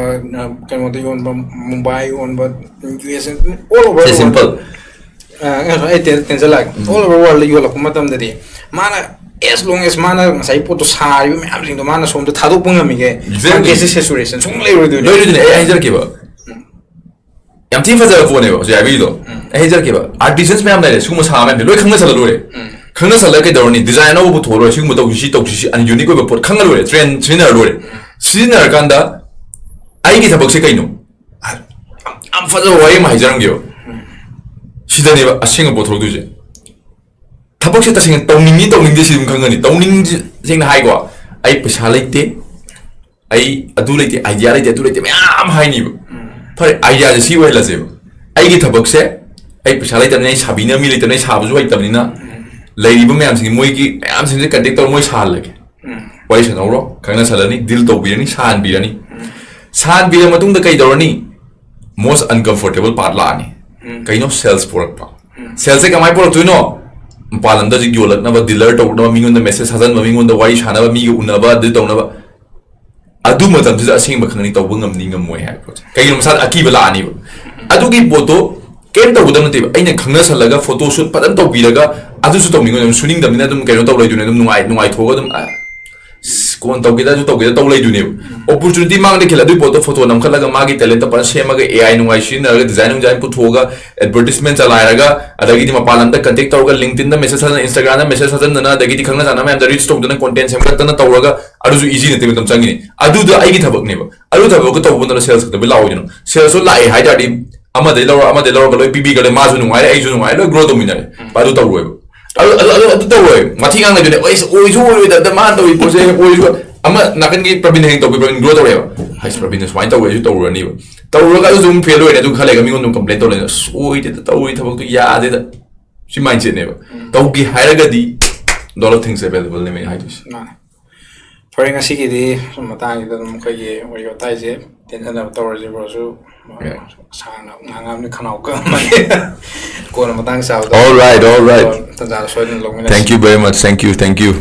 ꯀꯩꯅꯣꯗ ꯌꯣꯟꯕ, ꯃꯨꯝꯕꯥꯏ ꯌꯣꯟꯕ, U S A, all over the world꯫ Simple. ꯑ, ꯑꯩ ꯇꯦꯟ- ꯇꯦꯟꯁꯤꯜꯂꯛꯑꯒꯦ꯫ All over world ꯌꯣꯜꯂꯛꯄ ꯃꯇꯝꯗꯗꯤ ꯃꯥꯅ, as long as ꯃꯥꯅ ꯉꯁꯥꯏ ꯄꯣꯠꯇꯣ ꯁꯥꯔꯤꯕ ꯃꯌꯥꯝꯁꯤꯡꯗꯣ ꯃꯥꯅ ꯁꯣꯝꯗ ꯊꯥꯗꯣꯛꯄ ꯉꯝꯃꯤꯒꯦ, Exactly. marketꯁꯦ saturation ꯁꯨꯡ ꯂꯩꯔꯣꯏꯗꯣꯏꯅꯦ꯫ ꯂꯣꯏꯔꯣꯏꯗꯣꯏꯅꯦ꯫ ꯑꯩ ꯍꯥꯏꯖꯔꯛꯀꯦꯕ, ꯌꯥꯝ ꯊꯤꯅ ꯐꯖꯕ ꯄꯣꯠꯅꯦꯕ ꯍꯧꯖꯤꯛ ꯍꯥꯏꯕꯤꯗꯣ꯫ ꯑꯩ ꯍꯥꯏꯖꯔꯛꯀꯦꯕ, artisans ꯃꯌꯥꯝ ꯂꯩꯔꯦ, ꯁꯤꯒꯨꯝꯕ ꯁꯥꯕ ꯃꯌꯥꯝꯁꯦ ꯂꯣꯏ ꯈꯪꯅꯁꯜꯂ ꯂꯣꯏꯔꯦ꯫ ꯈꯪꯅꯁꯜꯂꯒ ꯀꯩꯗꯧꯔꯅꯤ? Design ꯑꯅꯧꯕ ꯄꯨꯊꯣꯛꯑ ꯂꯣꯏꯔꯦ, ꯁꯤꯒꯨꯝꯕ ꯇꯧꯁꯤ, ꯁꯤ ꯇꯧꯁꯤ, ꯁꯤ unique ꯑꯣꯏꯕ ꯄꯣꯠ ꯈꯪꯉ ꯂꯣꯏꯔꯦ, trend ꯁꯤꯖꯤꯟꯅꯔ ꯂꯣꯏꯔꯦ꯫ ꯁꯤꯖꯤꯟꯅꯔꯀꯥꯟꯗ ꯑꯩꯒꯤ ꯊꯕꯛꯁꯦ ꯀꯩꯅꯣ? ꯌꯥꯝ ꯐꯖꯕ ꯋꯥꯔꯤ ꯑꯃ ꯍꯥꯏꯖꯔꯝꯒꯦꯕ꯫ ꯁꯤꯗꯅꯦꯕ ꯑꯁꯦꯡꯕ ꯄꯣꯠ ꯊꯣꯛꯂꯛꯇꯣꯏꯁꯦ꯫ ꯊꯕꯛꯁꯦ ꯇꯁꯦꯡꯅ ꯇꯧꯅꯤꯡꯉꯤ ꯇꯧꯅꯤꯡꯗꯦ ꯁꯤ ꯑꯗꯨꯝ ꯈꯪꯒꯅꯤ꯫ ꯇꯧꯅꯤꯡ-, ꯁꯦꯡꯅ ꯍꯥꯏꯀꯣ, "ꯑꯩ ꯄꯩꯁꯥ ꯂꯩꯇꯦ, ꯑꯩ ꯑꯗꯨ ꯂꯩꯇꯦ, idea ꯂꯩꯇꯦ, ꯑꯗꯨ ꯂꯩꯇꯦ" ꯃꯌꯥꯝ ꯍꯥꯏꯅꯤꯕ꯫ ꯐꯔꯦ, ideaꯁꯦ ꯁꯤ ꯑꯣꯏꯍꯜꯂꯁꯦꯕ꯫ ꯑꯩꯒꯤ ꯊꯕꯛꯁꯦ, ꯑꯩ ꯄꯩꯁꯥ ꯂꯩꯇꯕꯅꯤꯅ, ꯑꯩ ꯁꯥꯕꯤꯅꯕ ꯃꯤ ꯂꯩꯇꯕꯅꯤꯅ, ꯑꯩ ꯁꯥꯕꯁꯨ ꯍꯩꯇꯕꯅꯤꯅ, ꯂꯩꯔꯤꯕ ꯃꯌꯥꯝꯁꯤꯡꯒꯤ, ꯃꯣꯏꯒꯤ ꯃꯌꯥꯝꯁꯤꯡꯁꯦ contact ꯇꯧꯔ ꯃꯣꯏ ꯁꯥꯍꯜꯂꯒꯦ꯫ ꯋꯥꯔꯤ ꯁꯥꯟꯅꯧꯔꯣ, ꯈꯪꯅꯁꯜꯂꯅꯤ, deal ꯇꯧꯕꯤꯔꯅꯤ, ꯁꯥꯍꯟꯕꯤꯔꯅꯤ꯫ ꯁꯥꯍꯟꯕꯤꯔ ꯃꯇꯨꯡꯗ ꯀꯩꯗꯧꯔꯅꯤ? Most uncomfortable part ꯂꯥꯛꯑꯅꯤ꯫ ꯀꯩꯅꯣ? Sales ꯄꯣꯔꯛꯄ꯫ Salesꯁꯦ ꯀꯃꯥꯏꯅ ꯄꯨꯔꯛꯇꯣꯏꯅꯣ? ꯃꯄꯥꯟ ꯂꯝꯗ ꯍꯧꯖꯤꯛ ꯌꯣꯜꯂꯛꯅꯕ, dealer ꯇꯧꯅꯕ, ꯃꯤꯉꯣꯟꯗ message ꯊꯥꯖꯟꯕ, ꯃꯤꯉꯣꯟꯗ ꯋꯥꯔꯤ ꯁꯥꯟꯅꯕ, ꯃꯤꯒ ꯎꯅꯕ, ꯑꯗꯨ ꯇꯧꯅꯕ꯫ ꯑꯗꯨ ꯃꯇꯝꯗꯨꯗ ꯑꯁꯦꯡꯕ ꯈꯪꯅꯤ, ꯇꯧꯕ ꯉꯝꯅꯤ ꯉꯝꯃꯣꯏ ꯍꯥꯏꯕ ꯄꯣꯠꯁꯦ꯫ ꯀꯩꯒꯤꯅꯣ? ꯃꯁꯥꯗ ꯑꯀꯤꯕ ꯂꯥꯛꯑꯅꯤꯕ꯫ ꯑꯗꯨꯒꯤ ꯄꯣꯠꯇꯣ ꯀꯩꯝ ꯇꯧꯒꯗꯕ ꯅꯠꯇꯦꯕ꯫ ꯑꯩꯅ ꯈꯪꯅꯁꯜꯂꯒ photo shoot ꯐꯖꯅ ꯇꯧꯕꯤꯔꯒ, ꯑꯗꯨꯁꯨ ꯇꯧꯅꯤꯡꯉꯣꯏ, ꯑꯗꯨꯝ ꯁꯨꯅꯤꯡꯗꯕꯅꯤꯅ ꯑꯗꯨꯝ ꯀꯩꯅꯣ ꯇꯧ ꯂꯩꯗꯣꯏꯅꯦ, ꯑꯗꯨꯝ ꯅꯨꯡꯉꯥꯏ-, ꯅꯨꯡꯉꯥꯏꯊꯣꯛꯑꯒ ꯑꯗꯨꯝ, "ꯑ, ꯑꯁ, ꯀꯣꯟꯅ ꯇꯧꯒꯦꯗ, ꯑꯗꯨ ꯇꯧꯒꯦꯗ" ꯇꯧ ꯂꯩꯗꯣꯏꯅꯦꯕ꯫ Opportunity ꯃꯥꯡꯗ ꯈꯤꯜꯂ ꯑꯗꯨꯒꯤ ꯄꯣꯠꯇꯣ photo ꯅꯝꯈꯠꯂꯒ ꯃꯥꯒꯤ talentꯇ ꯐꯖꯅ ꯁꯦꯝꯃꯒ AI ꯅꯨꯡꯉꯥꯏ ꯁꯤꯖꯤꯟꯅꯔꯒ design ꯅꯨꯡꯗꯤꯖꯥꯏꯟ ꯄꯨꯊꯣꯛꯑꯒ advertisement ꯆꯂꯥꯏꯔꯒ, ꯑꯗꯒꯤꯗꯤ ꯃꯄꯥꯟ ꯂꯝꯗ contact ꯇꯧꯔꯒ LinkedInꯗ message ꯊꯥꯖꯟ, Instagramꯗ message ꯊꯥꯖꯟꯗꯅ, ꯑꯗꯒꯤꯗꯤ ꯈꯪꯅ ꯆꯥꯟꯅꯕ ꯃꯌꯥꯝꯗ reach ꯇꯧꯗꯅ content ꯁꯦꯝꯒꯠꯇꯅ ꯇꯧꯔꯒ, ꯑꯗꯨꯁꯨ easy ꯅꯠꯇꯦ, ꯃꯇꯝ ꯆꯪꯉꯤꯅꯦ꯫ ꯑꯗꯨꯗ ꯑꯩꯒꯤ ꯊꯕꯛꯅꯦꯕ꯫ ꯑꯗꯨ ꯊꯕꯛꯇꯣ ꯇꯧꯕ ꯃꯇꯝꯗ sales ꯈꯛꯇ ꯂꯥꯛꯑꯣꯏꯗꯅꯣ? Salesꯇꯣ ꯂꯥꯛꯑꯦ ꯍꯥꯏ ꯇꯥꯔꯗꯤ ꯑꯃꯗꯩ ꯂꯧꯔ, ꯑꯃꯗꯩ ꯂꯧꯔꯒ ꯂꯣꯏ ꯄꯤꯕꯤꯈ꯭ꯔꯦ, ꯃꯥꯁꯨ ꯅꯨꯡꯉꯥꯏꯔꯦ, ꯑꯩꯁꯨ ꯅꯨꯡꯉꯥꯏꯔꯦ, ꯂꯣꯏ grow ꯇꯧꯃꯤꯟꯅꯔꯦ꯫ ꯑꯗꯨ ꯇꯧꯔꯣꯏꯕ꯫ ꯑꯗꯨ, ꯑꯗꯨ, ꯑꯗꯨ ꯇꯧꯔꯣꯏ꯫ ꯃꯊꯤ ꯉꯥꯡꯅꯗꯣꯏꯅꯦ꯫ "ꯑꯩꯁ, ꯑꯣꯏꯁꯨ ꯑꯣꯏꯔꯣꯏꯗꯕꯗ ꯃꯥꯅ ꯇꯧꯔꯤ ꯄꯣꯠꯁꯦ ꯑꯣꯏꯁꯨ", ꯑꯃ ꯅꯥꯀꯟꯒꯤ ꯄ꯭ꯔꯕꯤꯟ ꯍꯌꯦꯡ ꯇꯧꯕꯤ, ꯄ꯭ꯔꯕꯤꯟ grow ꯇꯧꯔꯦꯕ꯫ "ꯍꯩꯁ, ꯄ꯭ꯔꯕꯤꯟꯅ ꯁꯨꯃꯥꯏꯅ ꯇꯧꯋꯦ, ꯑꯩꯁꯨ ꯇꯧꯔꯨꯔꯅꯤꯕ"꯫ ꯇꯧꯔꯒ ꯑꯗꯨꯁꯨ ꯑꯃꯨꯛ fail ꯑꯣꯏꯔꯦ, ꯑꯗꯨ ꯈꯔ ꯂꯩꯔꯒ ꯃꯤꯉꯣꯟꯗ ꯑꯃꯨꯛ complain ꯇꯧꯔꯦ꯫ "ꯑꯁ, ꯑꯣꯏꯗꯦꯗ, ꯇꯧꯔꯤ ꯊꯕꯛꯇꯨ ꯌꯥꯗꯦꯗ"꯫ ꯁꯤ mindsetꯅꯦꯕ꯫ ꯇꯧꯒꯦ ꯍꯥꯏꯔꯒꯗꯤ lot of things available ꯅꯦꯕ ꯑꯩꯅ ꯍꯥꯏꯗꯣꯏꯁꯦ꯫ ꯃꯥꯅꯦ꯫ ꯐꯔꯦ, ꯉꯁꯤꯒꯤꯗꯤ ꯁꯨꯝ ꯃꯇꯥꯡꯁꯤꯗ ꯑꯗꯨꯝ ꯑꯩꯈꯣꯏꯒꯤ ꯋꯥꯔꯤ ꯋꯥꯇꯥꯏꯁꯦ ꯇꯦꯟꯊꯅꯕ ꯇꯧꯔꯁꯤ ꯕ꯭ꯔꯣꯁꯨ꯫ ꯁꯥꯡꯅ ꯉꯥꯡꯉꯝꯅꯤ, ꯈꯅꯥꯎ ꯀꯪꯉꯝꯃꯅꯤ꯫ ꯀꯣꯟꯅ ꯃꯇꯥꯡ ꯆꯥꯕꯗ All right, all right. ꯇꯥꯟꯖꯥꯗꯣ ꯁꯣꯏꯗꯅ ꯂꯧꯃꯤꯟꯅꯁꯤ꯫ Thank you very much. Thank you, thank you.